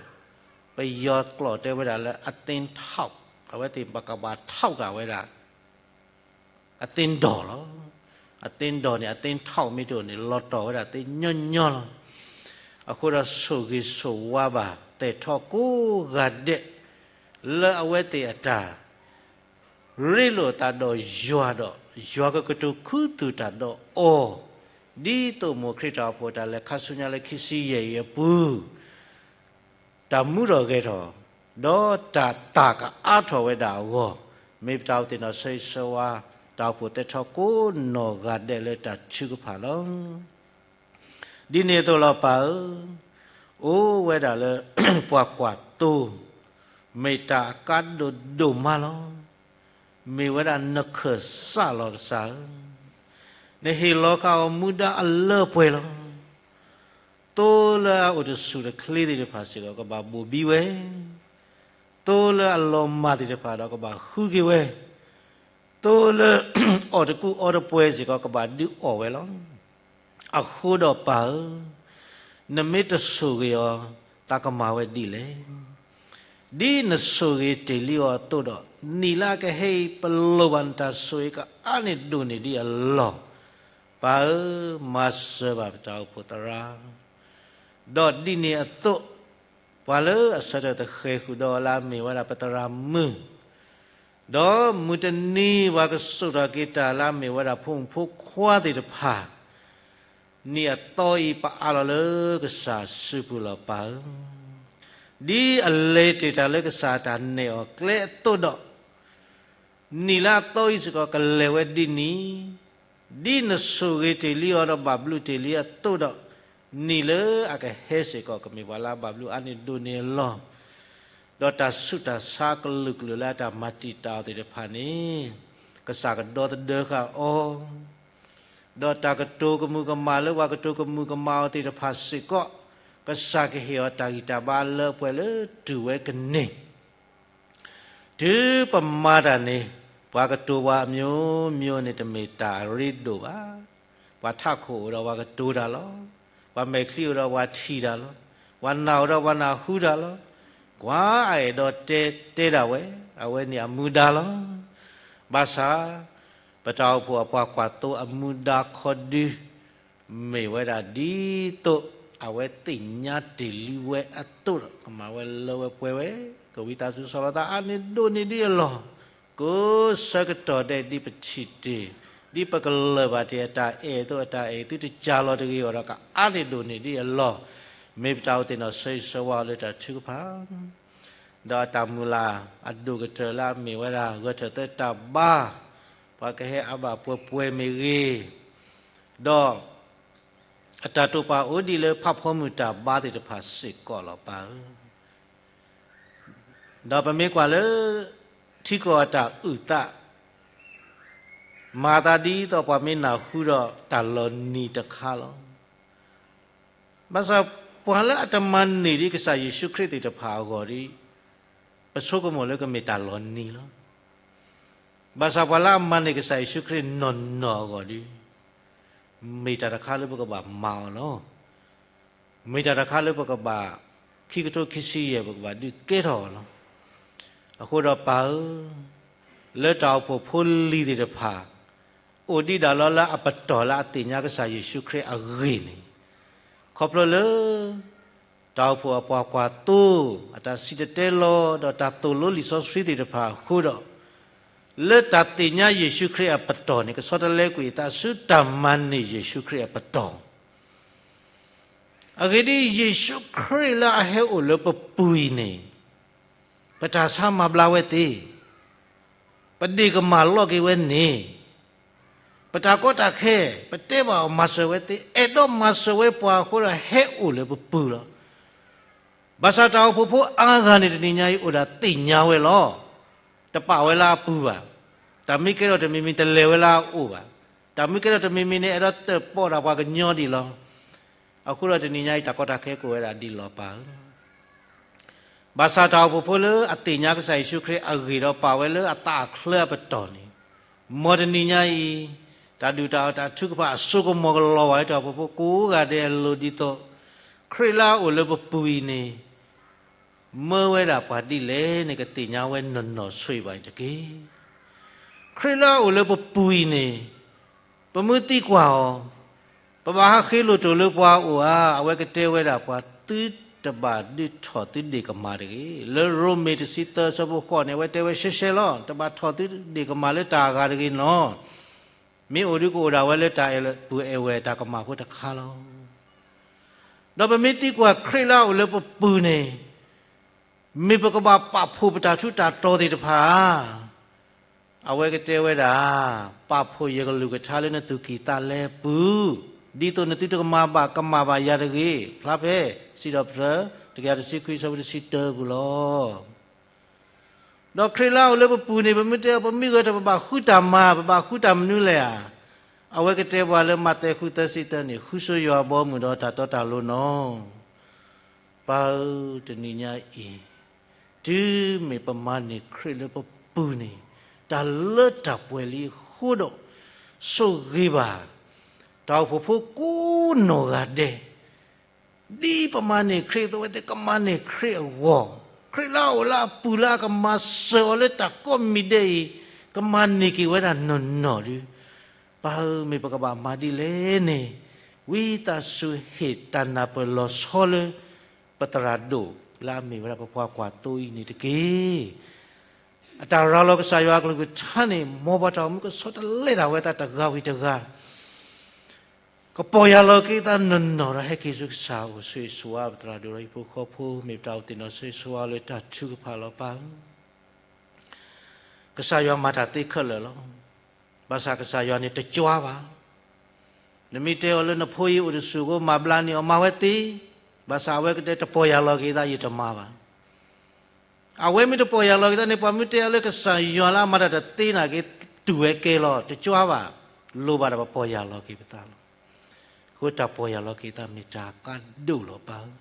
ပယီၤကျိာ်တဲဝဲဒၣ်လၢအသ့ထီၣ်, အဝဲသ့ၣ်ဘၣ်ကဘၣ်ထီၣ်က့ၤဝဲဒၣ် အသ့ဒီၣ်လီၤ. အသ့ဒီၣ်န့ၣ် အသ့ထီၣ်မ့ၢ်တအိၣ်န့ၣ် လီၤတီၢ်ဝဲဒၣ်သ့ညီညီလီၤ. အဃိဒီးဆိၣ်ဂ့ၤဆိၣ်ဝါဘၣ် သဲးထီၣ်ကိးဂၤဒဲး လၢအဝဲသ့ၣ်အတၢ် ရ့လိာ်သးဒီးယွၤဒီး ယွၤကကတိၤခူသူၣ်တၢ်ဒီးအီၤ, ဒ်သိးမိၢ်ခရံာ်တၢ်အိၣ်ဖှိၣ်တၢ်လဲၤခါဆူညါလၢခံဆံယဲၢ်အံၤအပူၤ တၢ်မူထီၣ်ဂဲၤထီၣ်, ဒီးတၢ်သၣ်ကအါထီၣ်ဝဲဒၣ်အဂီၢ်, မ့ၢ်ပတၢ်အိၣ်သ့ၣ်နီၣ်ဆၢဂ့ၤဆၢဝါ တၢ်အိၣ်ဖှိၣ်သဲးထီၣ်ကိးနီၢ်ဂၤဒဲးလၢတၢ်ထုကဖၣ်လီၤ. ဒ်န့ၣ်အသိးလီၤပၢ်ဧၢ, အိၣ်ဝဲဒၣ်လၢ ပှၤကွၢ်သိ, မ့ၢ်တၢ်အကါဒိၣ်ဒိၣ်မးလီၤ. မ့ၢ်ဝဲဒၣ်နခၢၣ်စးလီၤကစၢ်ဧၢ, နဟ့ၣ်လီၤဃာ်အီၤမူဒါအလၢပှဲၤလီၤ. သိလၢအအိၣ်တဆူၣ်တချ့သ့ၣ်တဖၣ်စ့ၢ်ကီး ကဘၣ်ဘိၣ်ဘံဝဲ, သိလၢအလီၤမၢ်သ့ၣ်တဖၣ်ဒီးကဘၣ်ဃုက့ၤဝဲ, သိလၢ အီၣ်တကူအီတပှဲၤစ့ၢ်ကီး ကဘၣ်ဒုးအီၣ်ဝဲလီၤ. အဃိဒီးပၢ်ဧၢ, နမ့ၢ်တဆိၣ်ဂ့ၤအီၤ သးကမၤဝဲဒ်လဲၣ်. ဒ်နဆိၣ်ဂ့ၤတ့ၢ်လံအီၤအသိးဒီး, နံၣ်လၢအကဟဲအံၤပလီၢ်ဘၣ်နတၢ်ဆိၣ်ဂ့ၤကအါန့ၢ်ဒိၣ်န့ၢ်ဒံးအလီၢ်, ပၢ်ဧၢ, မၤစၢၤဘၣ်ပတၢ်အိၣ်ဖှိၣ်သရၣ် ဒီးဒ်န့ၣ်အသိး, ပှၤလၢအဆၢထၢၣ်သဃဲၤဃုာ်ဒီးလၢအမ့ၢ်ဝဲဒၣ်ပသရၣ်မုၣ်, ဒီးမုၢ်တနံၤပှၤကစိာ်ထီၣ်က့ၤတၢ်လၢအမ့ၢ်ဝဲဒၣ်ဖိမုၣ်ဖိခွါသ့ၣ်တဖၣ်, နံၣ်အသီအံၤပအးလီၤလၢကစၢ်စုပူၤလီၤပၢ်ဧၢ. ဒ်အလဲၤတ့ၢ်တၢ်လၢကစၢ်အတၢ်နဲၣ်အီၤကျဲအသိးဒီး, နံၣ်လၢအသီအံၤစ့ၢ်ကီးကလဲၤဝဲဒ်န့ၣ်, ဒ်နဆိၣ်ဂ့ၤတ့ၢ်လံအီၤဒီးဘၣ်ဘျုးတ့ၢ်လံအသိးဒီး, နံၣ်လၢအကဟဲစ့ၢ်ကီးကမ့ၢ်ပှၤလၢအဘၣ်ဘျုးအါန့ၢ်ဒိၣ်န့ၢ်အလီၢ်, ဒီးတၢ်ဆူးတၢ်ဆါကလုာ်ကလုာ်လၢအတၢ်မၤတံာ်တာ်အီၤသ့ၣ်တဖၣ်န့ၣ်, ကစၢ်ကဒီသဒၢဃာ်အီၤ ဒီးတၢ်ကတိၤကမူၤကမၣ်လၢပှၤကတိၤကမူၤကမၣ်အီၤသ့ၣ်တဖၣ်စ့ၢ်ကီး, ကစၢ်ကဟ့ၣ်အီၤတၢ်ဂံၢ်တၢ်ဘါလၢပှဲၤလၢတုၤဝဲကန့ၢ်, တုၤပမၤတၢ်န့ၣ်, ပှၤကတိၤပှၤအမျိုးမျိုးန့ၣ် တမ့ၢ်တၢ်အရ့ဒိၣ်ဘၣ်. ပှၤထးခိၣ်အိၣ်ဒီးပှၤကတိၤတၢ်လီၤ. ပှၤမဲာ်ချံအိၣ်ဒီးပှၤထံၣ်တၢ်လီၤ. ပှၤနာ်အိၣ်ဒီးပှၤနၢ်ဟူတၢ်လီၤ. ကွၢ်အအဲၣ်ဒိးတဲတဲဒၣ်ဝဲ, အဝဲန့ၣ်အမူဒါလီၤ. ဘၣ်ဆၣ်, ပတၢ်အိၣ်ဖှိၣ်အပှၤကွၢ်သိအမူဒါခီဒု မ့ၢ်ဝဲဒၣ်ဒ်သိးအဝဲသ့ၣ်ညါတ့ၢ်လံဝဲအသိးဒီး ကမၤဝဲလၢဝဲပှဲၤဝဲ, ကဝံသးစူၤဆီၣ်လီၤသးအါန့ၢ်ဒိၣ်န့ၢ်ဒံးအလီၢ်, ကိးဆၢကတီၢ်ဒဲး ဒ်ပထံၣ်တ့ၢ်, ဒ်ပကလၢၢ်ဘၣ်တ့ၢ်အတၢ်အဲၣ်အသိး အတၢ်အဲၣ်သုတစၢ်လီၤတဂ့ၤအီၤဒီး ကအါန့ၢ်ဒိၣ်န့ၢ်ဒံးအလီၢ်, မ့ၢ်ပတၢ်အိၣ်သ့ၣ်နီၣ်ဆၢဂ့ၤဆၢဝါအီၤလၢတၢ်ထုကဖၣ် ဒီးအတၢ်မုၢ်လၢ်အဒိၣ်ကတၢၢ်လၢအမ့ၢ်ဝဲဒၣ် ဂဲၤထၢၣ်သၢတၢ်ဘါ, ပှၤကဟဲအါဘၣ်ပှဲၤပှဲၤမ့ၢ်ဂ့ၤ, ဒီး အတၢ်တိာ်ပာ်အိၣ်ဒံးလၢဖးဖီမုၢ်တၢ်ဘါသ့ၣ်တဖၣ်စ့ၢ်ကီးလီၤပၢ်ဧၢ. ဒီးပမ့ၢ်ကွၢ်လၢ ထံကီၢ်အတၢ်အုၣ်သး မၤသးဒ်သိးပှၤမ့ၢ်နၢ်ဟူဒီးတၢ်လီၤနံၤတခါလီၤ. ဘၣ်ဆၣ်ပှၤလၢအတမၤန့ၢ်ဒံးကစၢ်ယ့ၣ်ၡူးခရံာ်သ့ၣ်တဖၣ်အဂီၢ်ဒီး ပဆိကမိၣ်လၢကမ့ၢ်တၢ်လီၤနံၤလီၤ. ဘၣ်ဆၣ်ပှၤလၢအမၤန့ၢ်ကစၢ်ယ့ၣ်ၡူးခရံာ်နီၢ်နီၢ်အဂီၢ်ဒီး မ့ၢ်တၢ်တခါလၢပကဘၣ်မၤအီၤလီၤ. မ့ၢ်တၢ်တခါလၢပကဘၣ် ခံကထိခံဆံယဲၢ် ပကဘၣ်ဒုးကဲထီၣ်အီၤလီၤ. အဃိဒီးပၢ်ဧၢ, လၢတၢ်အိၣ်ဖှိၣ်ဖိလံၤသ့ၣ်တဖၣ် အိၣ်ဒံးဒၣ်လီၤလၢအပတီၢ်လၢအသ့ၣ်ညါကစၢ်ယ့ၣ်ၡူးခရံာ်အဂ့ၢ်န့ၣ်, ခီဖျိလၢ တၢ်အိၣ်ဖှိၣ်အပှၤကွၢ်သိ အတၢ်စံၣ်တဲၤတဲလီၤ ဒီးတၢ်သိၣ်လိလံာ်စီဆှံသ့ၣ်တဖၣ်အဃိဒီး, လၢတၢ်သ့ၣ်ညါယ့ၣ်ၡူးခရံာ်အပတီၢ်န့ၣ် ကဆီတလဲကွံာ်အသးဆူတၢ်မၤန့ၢ်ယ့ၣ်ၡူးခရံာ်အပတီၢ် အဂ့ၢ်ဒ်အံၤ, ယ့ၣ်ၡူးခရံာ်လၢအဟဲအိၣ်လၢပပူၤအံၤန့ၣ်, ပတၢ်ဆါမၤဘျါဝဲသ့, ပဒ့ၣ်ကမၣ်လီၤက့ၤဝဲန့ၣ်, ပတၢ်ကီတၢ်ခဲ, ပတဲဘၣ်အီၤမၤစၢၤဝဲသ့, အဲၣ်ဒိးမၤစၢၤဝဲပှၤအဃိဒီးဟဲအိၣ်လၢပပူၤလီၤ. ဘၣ်ဆၣ်တၢ်အိၣ်ဖှိၣ်ဖိအါဂၤန့ၣ် တနံၤညါအံၤအိၣ်ဒၣ်သ့ၣ်ညါဝဲလီၤ. တပာ်ဝဲလၢအပူၤဘၣ်. တၢ်မ့ၢ်ကဲထီၣ်တမံၤမံၤ တလဲၤဝဲလၢအအိၣ်ဘၣ်. တၢ်မ့ၢ်ကဲထီၣ်တမံၤမံၤန့ၣ် အဲၣ်ဒိးတၢၣ်ပီၣ်ဒၣ်ပှၤကညီဒံးလီၤ. အဃိဒီးတနံၤညါအံၤ တၢ်ကီတၢ်ခဲကအိၣ်ဝဲဒၣ်ဒ်လဲၣ်ပၢ်ဧၢ. ဘၣ်ဆၣ်တၢ်အိၣ်ဖှိၣ်ဖိလၢအသ့ၣ်ညါကစၢ်ယ့ၣ်ၡူးခရံာ်အဂ့ၢ်ဒီးပာ်ဝဲလၢအသးအချၢအပတီၢ်န့ၣ်, မ်တနံၤညါအံၤ, တၢ်ဒုၣ်တၢ်အီၣ်တၢ်ထုကဖၣ်အစိကမီၤကလီၤဝဲလၢတၢ်အိၣ်ဖှိၣ်ဖိကိးဂၤဒဲးအလိၤဒ်သိး, ခရံာ်လၢအအိၣ်လၢပပူၤအံၤန့ၣ်, မၢဝဲဒၣ်ပှၤဒ်လဲၣ်န့ၣ် ကသ့ၣ်ညါဝဲနီၢ်နီၢ်ဆိအံၤဘၣ်န့ၣ်တက့ၢ်. ခရံာ်လၢအအိၣ်လၢပပူၤအံၤန့ၣ်, ပမ့ၢ်သံကွၢ်အီၤ, ပဘၣ်ဟးဃ့လိၣ်တိၢ်လၢပှၤအအိၣ်ဧါ, အဝဲကတဲဝဲဒၣ်ပှၤ သုတဘၣ်ဒုးထီၣ်သုဒ့ၣ်ကမၣ်တဂ့ၤ. လၢရိမ့ၤတဆံသၢဆၢဖိဃိးန့ၣ် အဝဲတဲဝဲရှဲရှဲလီၤ. တဘၣ်ထီၣ်သုဒ့ၣ်ကမၣ်လၢတၢ်အဂၤတဂ့ၤနီၤ. မ့ၢ်အိၣ်ဒုးကအိၣ်ဒၣ်ဝဲလၢတၢ်အဲၣ်ပူၤအဲၣ်ဝဲၢ်တၢ်ကမၣ်ဖိတခါလီၤ. ဒီးပမ့ၢ်သံကွၢ်ခရံာ်လၢအအိၣ်လၢပပူၤန့ၣ်, မ့ၢ်ပကဘၣ်ပာ်ဖှိၣ်ပတၢ်ထူးတၢ်တီၤသ့ၣ်တဖၣ်ဧါ. အဝဲကတဲဝဲဒၣ်, ပာ်ဖှိၣ်ယကလုၢ်ကထါလၢနသူၣ်ကံၢ်သးလဲပူၤ ဒ်သိးနသုတကမၤဘၣ်ကမၣ်ဘၣ်ယၤတဂ့ၤ, ဖျါဖဲ စံးထီၣ်ပတြၢၤ တကယၤတဆံခွံ အဆၢဖိတဆံတၢပူၤလီၤ. ဒီးခရံာ်လၢအအိၣ်လၢပပူၤန့ၣ် ပမ့ၢ်တဲအီၤ ပမ့ၢ်ဂဲၤထီၣ် ပဘၣ်ဃုတၢ်မၤ, ပဘၣ်ဃုတၢ်မနုၤလဲၣ်ဧါ. အဝဲကတဲပှၤလၢမးသဲ ဃု သၢဆံသၢန့ၣ်, ဃုဆိယွၤအဘီအမုၢ်ဒီးတၢ်တီတၢ်လိၤနီၤ. ပၢ်ဧၢ, တနံၤညါအံၤ တုၤမ့ၢ်ပမၤန့ၢ်ခရံာ်လၢပပူၤန့ၣ်, တၢ်လၢတၢ်ပှဲၤလံအဃိဒီး, ဆိၣ်ဂ့ၤဘၣ် တၢ်အိၣ်ဖှိၣ်ဖိကိးနီၢ်ဂၤဒဲး, ဒ်ပမၤန့ၢ်ခရံာ်အသိး အဝဲသ့ၣ်ကမၤန့ၢ်ခရံာ်အဂီၢ်, ခရံာ်လၢအအိၣ်လၢအပူၤလၢအကမၤစၢၤအီၤလၢတၢ်ကိးမံၤဒဲးအံၤ, ကမၤန့ၢ်က့ၤဝဲဒၣ်နီၢ်နီၢ်ဒုး, ပၢ်ဧၢ, မ့ၢ်ပကဘၣ်မၤဒ်လဲၣ်န့ၣ်, ဝံသးစူၤဟ့ၣ်တၢ်နၢ်ပၢၢ်လီၤဆီလၢ ပသရၣ်ဒိၣ်လၢအမ့ၢ်ဝဲဒၣ်ပပှၤကွၢ်သိအံၤန့ၣ်တက့ၢ်. အတၢ်ရၤလီၤကစၢ်ယွၤအကလုၢ်ကထါန့ၣ် မ်ပှၤတၢ်အိၣ်မူကဆီတလဲတၢ်ဝဲဒၣ်တဂၤဝံၤတဂၤ, ကပီၢ်ယၢ်လီၤက့ၤသးနီၢ်နီၢ်ဒီး ဟဲက့ၤဆူကစၢ်အအိၣ်, ဆိၣ်ဂ့ၤဆိၣ်ဝါပသရၣ်ဒိၣ်ဒီးဟံၣ်ဖိဃီဖိ, မ့ၢ်ပတၢ်အိၣ်သ့ၣ်နီၣ်ဆိၣ်ဂ့ၤဆိၣ်ဝါလၢတၢ်ထုကဖၣ်လီၤ ပၢ်ဧၢ. ကစၢ်ယွၤမၤတၢ်သ့ခဲလၢာ်လီၤ. ဘၣ်ဆၣ်ကစၢ်ယွၤန့ၣ်တကွၢ်ဘၣ်. နမ့ၢ်တဲအီၤလၢနဖိအံၤအိၣ်တဆူၣ်အဃိ မၤဘျါန့ၢ်အီၤ, မၤဝဲသ့, ဘၣ်ဆၣ်အဝဲကတဲတပီၢ်ယၢ်လီၤက့ၤသး ယတမၤဘၣ်. အဝဲမ့ၢ်တပီၢ်ယၢ်လီၤက့ၤသးန့ၣ် ပှၤမ့ၢ်တဲအီၤလၢကစၢ်ယွၤလၢအမၤတၢ်တသ့နာ်က့ၤ တူၢ်ဝဲကဲလီၤ, တကွၢ်ဘၣ်. လိၣ်ဘၣ်ဒီးပပီၢ်ယၢ်လီၤက့ၤပသးလီၤ. အဃိတၢ်ပီၢ်ယၢ်လီၤက့ၤသးမ့ၢ်တၢ်ကါဒိၣ်လီၤ ပၢ်ဧၢ.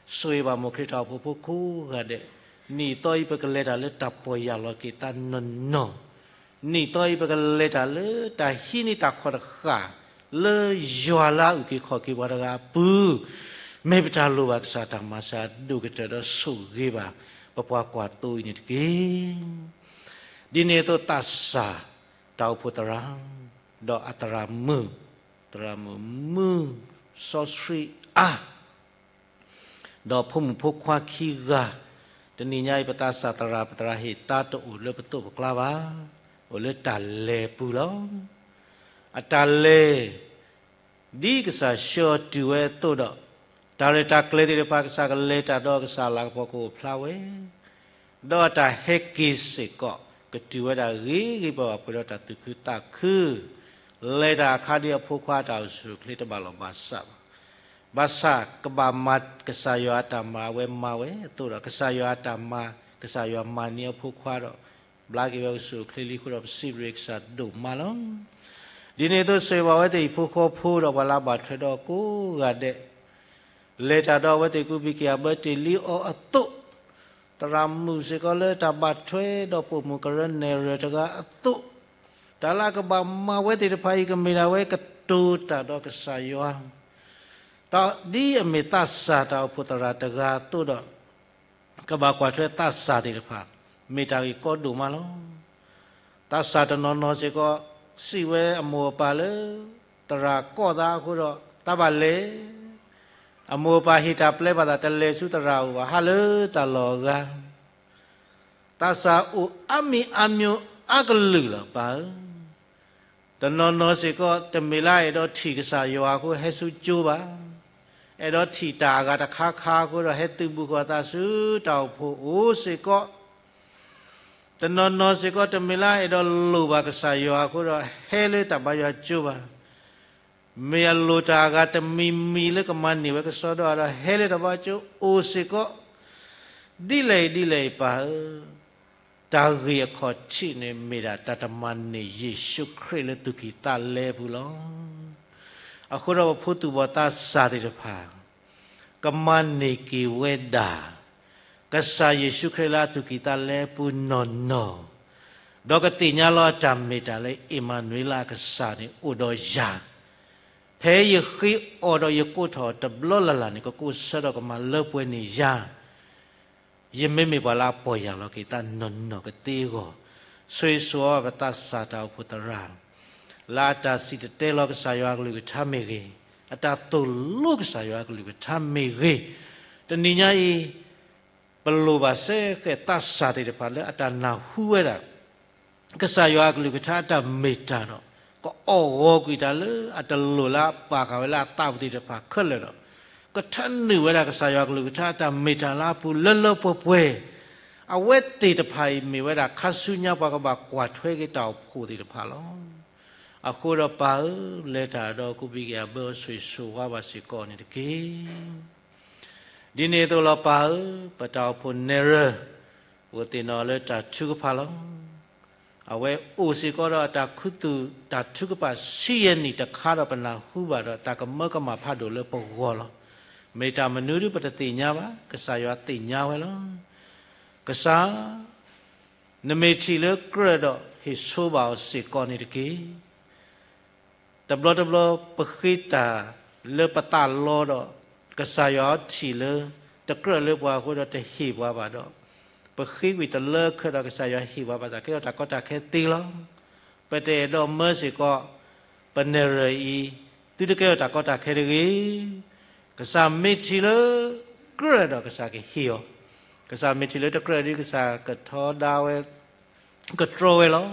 ဆိၣ်ဂ့ၤဘၣ်မိၢ်ခရံာ်တၢ်အိၣ်ဖှိၣ်ဖိကိးဂၤဒဲး, နံၣ်သီအံၤပကလဲၤတၢ်လၢတၢ်ပီၢ်ယၢ်လီၤက့ၤသးနီၢ်နီၢ်, နံၣ်သီအံၤပကလဲၤတၢ်လၢတၢ်ဟံးန့ၢ်တၢ်ခီၣ်တဃၣ် လၢယွၤလၢအအုၣ်က့ၤခီၣ်က့ၤပှၤတဂၤအပူၤ, မ့ၢ်ပတၢ်လိၣ်ဘၣ်ကစၢ်တၢ်မၤစၢၤဒိၣ်ကတၢၢ်ဒီးဆိၣ်ဂ့ၤဘၣ် ပပှၤကွၢ်သိအံၤန့ၣ်တက့ၢ်. ဒ်န့ၣ်အသိးသးစၢ်တၢ်အိၣ်ဖှိၣ်သရၣ်, ဒီးအသရၣ်မုၣ်, သရၣ်မုၣ်မုၣ်, စီဆှံအါ, ဒီးဖိမုၣ်ဖိခွါခံဂၤ, တနံၤညါအံၤ ပသးစၢ်သရၣ် ပသရၣ်ဟ့ၣ်သါတအိၣ်လၢပသိးပကျါဘၣ်, အိၣ်လၢတၢ်လဲၤပူၤလီၤ. အတၢ်လဲၤ ဒ်ကစၢ်ဆှၢအီၤတုၤဝဲအသိးဒီး, တၢ်ရဲၣ်တၢ်ကျဲၤသ့ၣ်တဖၣ် ကစၢ်ကလဲၤတၢ်ဒီးကစၢ်လၤကပီၤကအိၣ်ဖျါဝဲ, ဒီးအတၢ်ဟဲက့ၤစ့ၢ်ကီး ကတုၤဝဲဒၣ်ဂ့ၤဂ့ၤဘၣ်ဘၣ်ပှဲၤဒီးတၢ်သူၣ်ခုသးခု, လဲၤတၢ်အခါဒ်အဖိခွါအတၢ်အိၣ်ဆူၣ်အိၣ်ချ့တဘၣ်လိာ်ဘၣ်စးဘၣ်. ဘၣ်ဆၣ်ကဘၣ်မၤကစၢ်ယွၤအတၢ်မၤ အဝဲမၤဝဲအသိးဒီး ကစၢ်ယွၤအတၢ်မၤ ကစၢ်ယွၤမၤန့ၢ်အဖိခွါဒီး ဘျါက့ၤဝဲကစၢ်အိၣ်ချ့လံအဃိဒီး ပစံးဘျုးကစၢ်ဒိၣ်မးလီၤ. ဒ်န့ၣ်အသိး ဆိၣ်ဂ့ၤဘၣ်အဝဲသ့ၣ်ဟံၣ်ဖိဃီဖိဒီးပှၤလၢအဘၣ်ထွဲဒီးကိးဂၤဒဲး, လဲၤတၢ်ဒီးအဝဲသ့ၣ်ကူးဘံၣ်က့ၤ အဘၢတ့ၢ်လံအီၤအသိး, သရၣ်မုၣ်စ့ၢ်ကီးလၢတၢ်ဘၣ်ထွဲဒီးပိာ်မုၣ်ကရၢနဲၣ်ရွဲၣ်တဂၤအသိး, တၢ်လၢအကဘၣ်မၤဝဲသ့ၣ်တဖၣ်အံၤ ကမ့ၢ်ဒၣ်ဝဲကတိၤတၢ်ဒီးကစၢ်ယွၤ ဒ်အမ့ၢ်သးစၢ်တၢ်အိၣ်ဖှိၣ်သရၣ်တဂၤအသိးဒီး, ကဘၣ်ကွၢ်ထွဲသးစၢ်သ့ၣ်တဖၣ်, မ့ၢ်တၢ်ဂ့ၢ်ကီဒိၣ်မးလီၤ. သးစၢ်တနီၤနီၤစ့ၢ်ကီး စံးဝဲအမိၢ်အပၢ်လၢ သရၣ်ကီၢ်သးအဃိဒီး တၢ်ဘၣ်လဲၤ, အမိၢ်အပၢ်ဟ့ၣ်တၢ်ပျဲဘၣ်သး တလဲၤဆူသရၣ်အအိၣ်ဘၣ်, ဟးလၢတၢ်လီၢ်အဂၤ သးစၢ်အိၣ်အါမံၤအါမံၤအါကလုာ်လီၤ ပၢ်ဧၢ. တနီၤနီၤစ့ၢ်ကီး တမ့ၢ်လၢအဲၣ်ဒိးထံၣ်ကစၢ်ယွၤအဃိ ဟဲဆူကၠိဘၣ်, အဲၣ်ဒိးထံၣ်တၢ်အဂၤတခါခါအဃိဒီး ဟဲသုးဘူးဃီၤသးဆူတၢ်အိၣ်ဖှိၣ်အိၣ်စ့ၢ်ကီး, တနီၤနီၤစ့ၢ်ကီး တမ့ၢ်လၢအဲၣ်ဒိးလိၣ်ဘၣ်ကစၢ်ယွၤအဃိဒီး ဟဲလၢတၢ်ဘါယွၤကၠိဘၣ်. မ့ၢ်အလိၣ်တၢ်အဂၤတမံၤမံၤလၢကမၤန့ၢ်ဝဲကစီဒီဒီး ဟဲလၢတၢ်ဘါယွၤကၠိအိၣ်စ့ၢ်ကီး, ဒ်လဲၣ်အံၤဒ်လဲၣ်အံၤ ပၢ်ဧၢ, တၢ်ဂ့ၢ်အခီၣ်ထံးန့ၣ် မ့ၢ်ဒၣ်တၢ်တမၤန့ၢ်ယ့ၣ်ၡူးခရံာ်လၢသူၣ်ကံၢ်သးလဲအပူၤလီၤ. အဃိဒီးပဖိသူၣ်ဘီၣ်သးစၢ်သ့ၣ်တဖၣ် ကမၤန့ၢ်က့ၤဝဲဒၣ် ကစၢ်ယ့ၣ်ၡူးခရံာ်လၢအသူၣ်ကံၢ်သးလဲအပူၤနီၢ်နီၢ်, ဒီးကသ့ၣ်ညါလီၤအတၢ်မ့ၢ်တၢ်လၢ အ့မၤနူၤအ့လး ကစၢ်န့ၣ်အိၣ်ဒီးယၤ, ဖဲယဃ့အီၣ်ဒီးယကိးထီၣ်တဘျီလၢ်လၢ်န့ၣ် ကကိးဆၢဒီးကမၤလၢပှဲၤန့ၢ်ယၤ ယမ့မ့ၢ်ပှၤလၢအပီၢ်ယၢ်လီၤက့ၤသးနီၢ်နီၢ်ကသ့အဂီၢ်, ဆိၣ်ဂ့ၤဆိၣ်ဝါပသးစၢ်တၢ်အိၣ်ဖှိၣ်သရၣ် လၢအတၢ်စံၣ်တဲၤတဲလီၤကစၢ်ယွၤအကလုၢ်ကထါမ့ၢ်ဂ့ၤ, အတၢ်သိၣ်လိကစၢ်ယွၤအကလုၢ်ကထါမ့ၢ်ဂ့ၤ, တနံၤညါအံၤ ပလိၣ်ဘၣ်စ့ၢ်ကီးသးစၢ်သ့ၣ်တဖၣ်လၢအတၢ်နၢ်ဟူဝဲဒၣ် ကစၢ်ယွၤအကလုၢ်ကထါအတၢ်မ့ၢ်တၢ်ဒီး ကအီၣ်ဂီၤကွံာ်တၢ်လၢအတလိၣ်လၢအပာ်ဃာ်ဝဲလၢအသးပူၤသ့ၣ်တဖၣ်ခဲလၢာ်ဒီး ကထၢနုာ်ဝဲဒၣ်ကစၢ်ယွၤအကလုၢ်ကထါအတၢ်မ့ၢ်တၢ်လၢအပူၤလၢလၢပှဲၤပှဲၤ, အဝဲသ့ၣ်တဖၣ်အံၤမ့ၢ်ဝဲဒၣ်ခါဆူညါပှၤကဘၣ်ကွၢ်ထွဲက့ၤတၢ်အိၣ်ဖှိၣ်သ့ၣ်တဖၣ်လီၤ. အဃိဒီးပၢ်ဧၢ, လဲၤတၢ်ဒီးကူးဘံၣ်ကယၤဘၢအီၤ ဆိၣ်ဂ့ၤဆိၣ်ဝါဘၣ်စ့ၢ်ကီးန့ၣ်တက့ၢ်. ဒ်န့ၣ်အသိးလီၤပၢ်ဧၢ, ပတၢ်အိၣ်ဖှိၣ်နဲၣ်ရွဲၣ် အိၣ်သ့ၣ်နီၣ်လၢတၢ်ထုကဖၣ်လီၤ. အဝဲအိၣ်စ့ၢ်ကီးဒီးအတၢ်ခူသူၣ်တၢ်ထုကဖၣ်ဆံယဲၢ်နံၣ်တခါဒီးပနၢ်ဟူဘၣ်ဒီး တၢ်ကမၢကမၣ်ဖးဒိၣ်လၢပဂီၢ်လီၤ. မ့ၢ်တၢ်မနုၤဒုပတသ့ၣ်ညါဘၣ်, ကစၢ်ယွၤသ့ၣ်ညါဝဲလီၤ. ကစၢ် နမ့ၢ်ထံၣ်လၢကြၢးဒီးဟ့ၣ်ဆိဘၣ်အီၤစ့ၢ်ကီးန့ၣ်တက့ၢ်. တဘျီတဘျီပဃ့တၢ်လၢပသးလီဒီး ကစၢ်ယွၤထံၣ်လၢတကြၢးလၢပှၤအဃိဒီးတဟ့ၣ်ပှၤဘၣ်ဒီး ပဃ့ကွံာ်တလၢခၢၣ်ဒီးကစၢ်ယွၤဟ့ၣ်ပှၤဘၣ်ဆၣ်ကဲထီၣ်တၢ်ကီတၢ်ခဲသ့လီၤ. ပတအဲၣ်ဒိးမၢစ့ၢ်ကီး ပနဲၣ်ရွဲၣ်အံၤ သုတကဲထီၣ်တၢ်ကီတၢ်ခဲတဂ့ၤ. ကစၢ်မ့ၢ်ထံၣ်လၢကြၢးဒီးကစၢ်ကဟ့ၣ်အီၤ, ကစၢ်မ့ၢ်ထံၣ်လၢတကြၢးဒီးကစၢ်ကထီဒါဝဲ ကတြီဝဲလီၤ.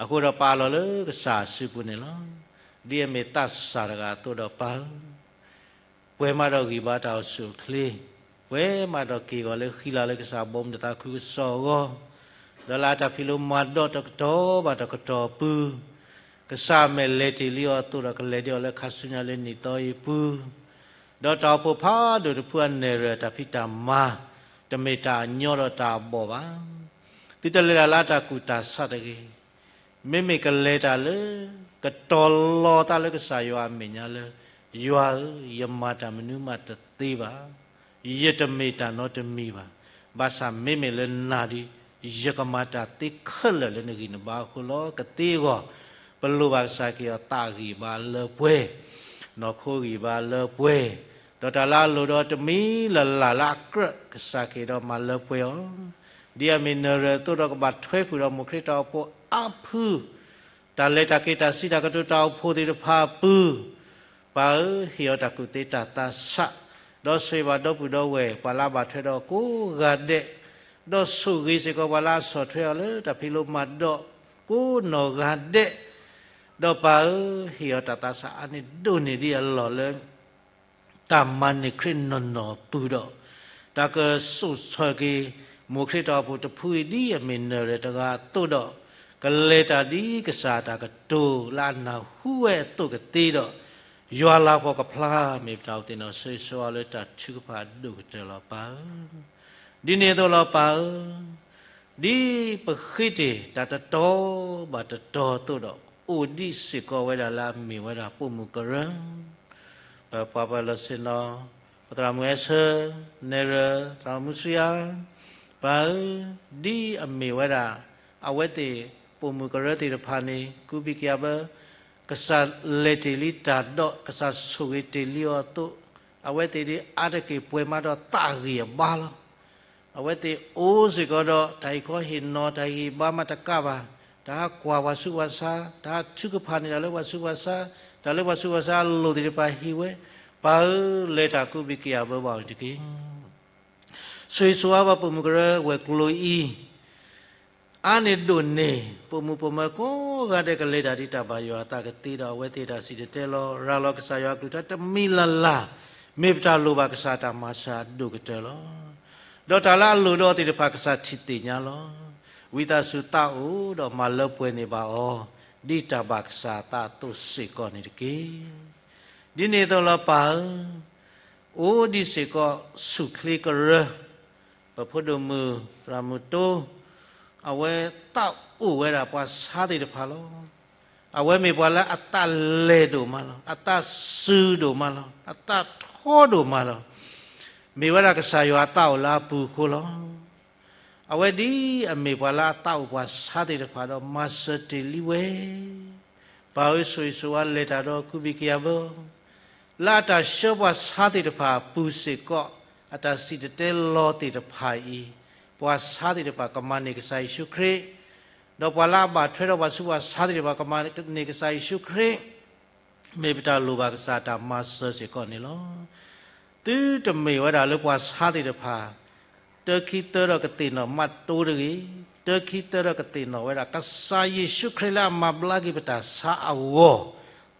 အဃိဒီးပအးလီၤလၢကစၢ်အစုပူၤန့ၣ်လီၤ. ဒ်အမ့ၢ်သးစၢ်တဂၤအသိးဒီးပၢ်ဧၢ, ပှဲၤမးဒီးဂံၢ်ဘါတၢ်အိၣ်ဆူၣ်အိၣ်ချ့, ပှဲၤမးဒီးက့ၢ်ဂီၤလၢဃံလၤလၢကစၢ်ဘီမုၢ်တသးခုကစီၣ်အဂီၢ်, ဒီးလၢအတၢ်ဖံးလိမၤဒိးတကတီၢ်ဘၣ်တကတီၢ်အပူၤ, ကစၢ်အမဲာ်လဲၤတ့ၢ်လံအီၤအသိးဒီးကလဲၤဒံးအီၤလၢခါဆူညါလၢနံၣ်သီအံၤအပူၤ, ဒီးတၢ်အိၣ်ဖှိၣ်ဖးဒိၣ်တဖုအနဲၣ်ရွဲၣ်တၢ်ဖံးတၢ်မၤ, တမ့ၢ်တၢ်အညီဒီးတၢ်အဘီၣ်ဘၣ်. သုတလဲၤတၢ်လၢအတၢ်ကူၣ်တၢ်ဆးတဂ့ၤ. မ့မ့ၢ်ကလဲၤတၢ်လၢ ကတီၤလီၤသးလၢကစၢ်ယွၤအမဲာ်ညါလၢ ယွၤဧၢ, ယမၤတၢ်မနုၤမးတသ့ဘၣ်. ယတမ့ၢ်တၢ်နီတမံၤဘၣ်. ဘၣ်ဆၣ်မ့မ့ၢ်လၢနၤဒီး ယကမၤတၢ်သ့ခဲလၢာ်လၢနဂံၢ်နဘါအဃိလီၤ. ကသ့အဂီၢ် ပလိၣ်ဘၣ်ကစၢ်က့ၤအီၤသးဂံၢ်ဘါလၢပှဲၤ, နီၢ်ခိဂံၢ်ဘါလၢပှဲၤ, ဒီးတၢ်လၢအလိၣ်ဒီးတမံၤလၢ်လၢ်လၢအကြၢး ကစၢ်က့ၤဒီးမၤလၢပှဲၤအီၤ, ဒ်အမ့ၢ်နဲၣ်ရွဲၣ်အသိးဒီးကဘၣ်ထွဲဃုာ်ဒီးမိၢ်ခရံာ်တၢ်အိၣ်ဖှိၣ်အါဖု တၢ်လဲၤတၢ်က့ၤတၢ်စံးတၢ်ကတိၤတၢ်အိၣ်ဖှိၣ်သ့ၣ်တဖၣ်အပူၤ, ပၢ်ဧၢ, ဟ့ၣ်အီၤတၢ်ကူၣ်သ့တၢ်သးဆး, ဒီးဆိၣ်ဂ့ၤဘၣ်ဒီပုၢ်ဒီဝဲၢ် ပှၤလၢအဘၣ်ထွဲဒီးကိးဂၤဒဲး, ဒီးဆိၣ်ဂ့ၤစ့ၢ်ကီးပှၤလၢအဆီၣ်ထွဲအီၤလၢတၢ်ဖံးလိမၤဒိးကိးနီၢ်ဂၤဒဲး, ဒီးပၢ်ဧၢ, ဟ့ၣ်အီၤတၢ်သးဆးအါန့ၢ်ဒိၣ်န့ၢ်ဒံးအလီၢ်လၢ တၢ်မၤန့ၢ်ခရံာ်နီၢ်နီၢ်အပူၤဒီး, တၢ်ကစိာ်ဆှၢက့ၤ မိၢ်ခရံာ်တၢ်အိၣ်ဖှိၣ်တဖုအံၤဒ်အမ့ၢ်နဲၣ်ရွဲၣ်တဂၤအသိးဒီး, ကလဲၤတၢ်ဒ်ကစၢ်တၢ်ကတိၤလၢအနၢ်ဟူဝဲအသိးကသ့ဒီး, ယွၤလၤကပီၤကဖျါ မ့ၢ်ပတၢ်အိၣ်သ့ၣ်နီၣ်ဆိၣ်ဂ့ၤဆိၣ်ဝါလၢတၢ်ထုကဖၣ်အဒိၣ်ကတၢၢ်လီၤပၢ်ဧၢ. ဒ်န့ၣ်အသိးလီၤပၢ်ဧၢ, ဒ်ပဃ့တ့ၢ်တၢ်တတီၤဘၣ်တတီၤအသိးဒီး, အိၣ်ဒံးစ့ၢ်ကီးဝဲဒၣ်လၢအမ့ၢ်ဝဲဒၣ်ပိာ်မုၣ်ကရၢ, ပပှၤပၢၤလီၢ်ဆ့ၣ်နီၤ, ပသရၣ်မုၣ်အဲဆၢ, နဲၣ်ရွဲၣ်, သရၣ်မုၣ်စူယၤ, ပၢ်ဧၢ, ဒ်အမ့ၢ်ဝဲဒၣ် အဝဲသ့ၣ်ပိာ်မုၣ်ကရၢသ့ၣ်တဖၣ်န့ၣ် ကူးဘံၣ်ကယၤဘၢ, ကစၢ်လဲၤတ့ၢ်လံတၢ်ဒီး ကစၢ်ဆိၣ်ဂ့ၤတ့ၢ်လံအီၤအသိး, အဝဲသ့ၣ်ဒ်အါတက့ၢ်ပှဲၤမးဒီးသးဂံၢ်အဘါလီၤ. အဝဲသ့ၣ်အိၣ်စ့ၢ်ကီးဒီး တၢ်ဟ့ၣ်ခီဟ့ၣ်နီၤ တၢ်ဟ့ၣ်ဂံၢ်ဘါမးတကးဘၣ်, တၢ်ဟးကွၢ်ပှၤဆူးပှၤဆါ, တၢ်ဟးထုကဖၣ်န့ၢ်တၢ်လၢပှၤဆူးပှၤဆါ, တၢ်လၢပှၤဆူးပှၤဆါအလိၣ်သ့ၣ်တဖၣ်ဟ့ၣ်ဝဲ, ပၢ်ဧၢ, လဲၤတၢ်ကူးဘံၣ်ကယၤဘၢဘၣ်အီၤတက့ၢ်. ဆိၣ်ဂ့ၤဆိၣ်ဝါဘၣ်ပိာ်မုၣ်ကရၢဝဲၤကျိၤအံၤ အါန့ၢ်ဒိၣ်န့ၢ် ပိာ်မုၣ်ပိာ်မၢၤကိးဂၤဒဲးကလဲၤတၢ်ဒ်တၢ်ဘၣ်ယွၤအသးကသ့ဒီး အဝဲသ့ၣ်တၢ်စံၣ်တဲၤတဲလီၤ ရၤလီၤကစၢ်ယွၤအကလုၢ်ကထါတမံၤလၢ်လၢ်, မ့ၢ်ပတၢ်လိၣ်ဘၣ်ကစၢ်တၢ်မၤစၢၤအဒိၣ်ကတၢၢ်လီၤ. ဒီးတၢ်လၢအလိၣ်ဒီးသ့ၣ်တဖၣ်ကစၢ်ထံၣ်သ့ၣ်ညါလီၤ. ဝံသးစူၤသးအိၣ်ဒီးမၤလၢပှဲၤန့ၢ်ဘၣ်အီၤ ဒ်တၢ်ဘၣ်ကစၢ်အသးအသိးစ့ၢ်ကီးန့ၣ်တက့ၢ်. ဒ်န့ၣ်အသိးလီၤပၢ်ဧၢ, အိၣ်ဒံးစ့ၢ်ကီးဆူၣ်ချ့ကရၢ, ပဖိဒိၣ်မုၣ်သရၣ်မုၣ်တိ, အဝဲသးအိၣ်ဝဲဒၣ်ပှၤဆါသ့ၣ်တဖၣ်လီၤ. အဝဲမ့ၢ်ပှၤလၢအသးလဲၤဒိၣ်မးလီၤ. အသးစူၤဒိၣ်မးလီၤ. အသးထီဒိၣ်မးလီၤ. မ့ၢ်ဝဲဒၣ်ကစၢ်ယွၤအသးအိၣ်လၢအပူၤအဃိလီၤ. အဝဲဒ်အမ့ၢ်ပှၤလၢအသးအိၣ်ပှၤဆါသ့ၣ်တဖၣ်ဒီး မၤစၢၤတ့ၢ်လံဝဲ ပၢ်ဧၢ, ဆိၣ်ဂ့ၤဆိၣ်ဝါလဲၤတၢ်ဒီးကူးဘံၣ်ကယၤဘၢ, လၢအတၢ်ဆှၢပှၤဆါသ့ၣ်တဖၣ်အပူၤစ့ၢ်ကီး, အတၢ်စံၣ်တဲၤတဲလီၤသ့ၣ်တဖၣ်အံၤ, ပှၤဆါသ့ၣ်တဖၣ်ကမၤန့ၢ်ကစၢ်ယ့ၣ်ၡူးခရံာ်, ဒီးပှၤလၢအဘၣ်ထွဲဒီးပှၤဆူးပှၤဆါသ့ၣ်တဖၣ် ကမၤန့ၢ်ကစၢ်ယ့ၣ်ၡူးခရံာ်, မ့ၢ်ပတၢ်လိၣ်ဘၣ်ကစၢ်တၢ်မၤစၢၤစ့ၢ်ကီးန့ၣ်လီၤ. သုတမ့ၢ်ဝဲဒၣ်လၢပှၤဆါသ့ၣ်တဖၣ် တၢခံသၢဒီးကသ့ၣ်နီၣ်မးတိတဂ့ၤ, တၢခံသၢဒီးကသ့ၣ်နီၣ်ဝဲဒၣ် ကစၢ်ယ့ၣ်ၡူးခရံာ်လၢအမၤဘျါက့ၤပတၢ်ဆါအဂီၢ်,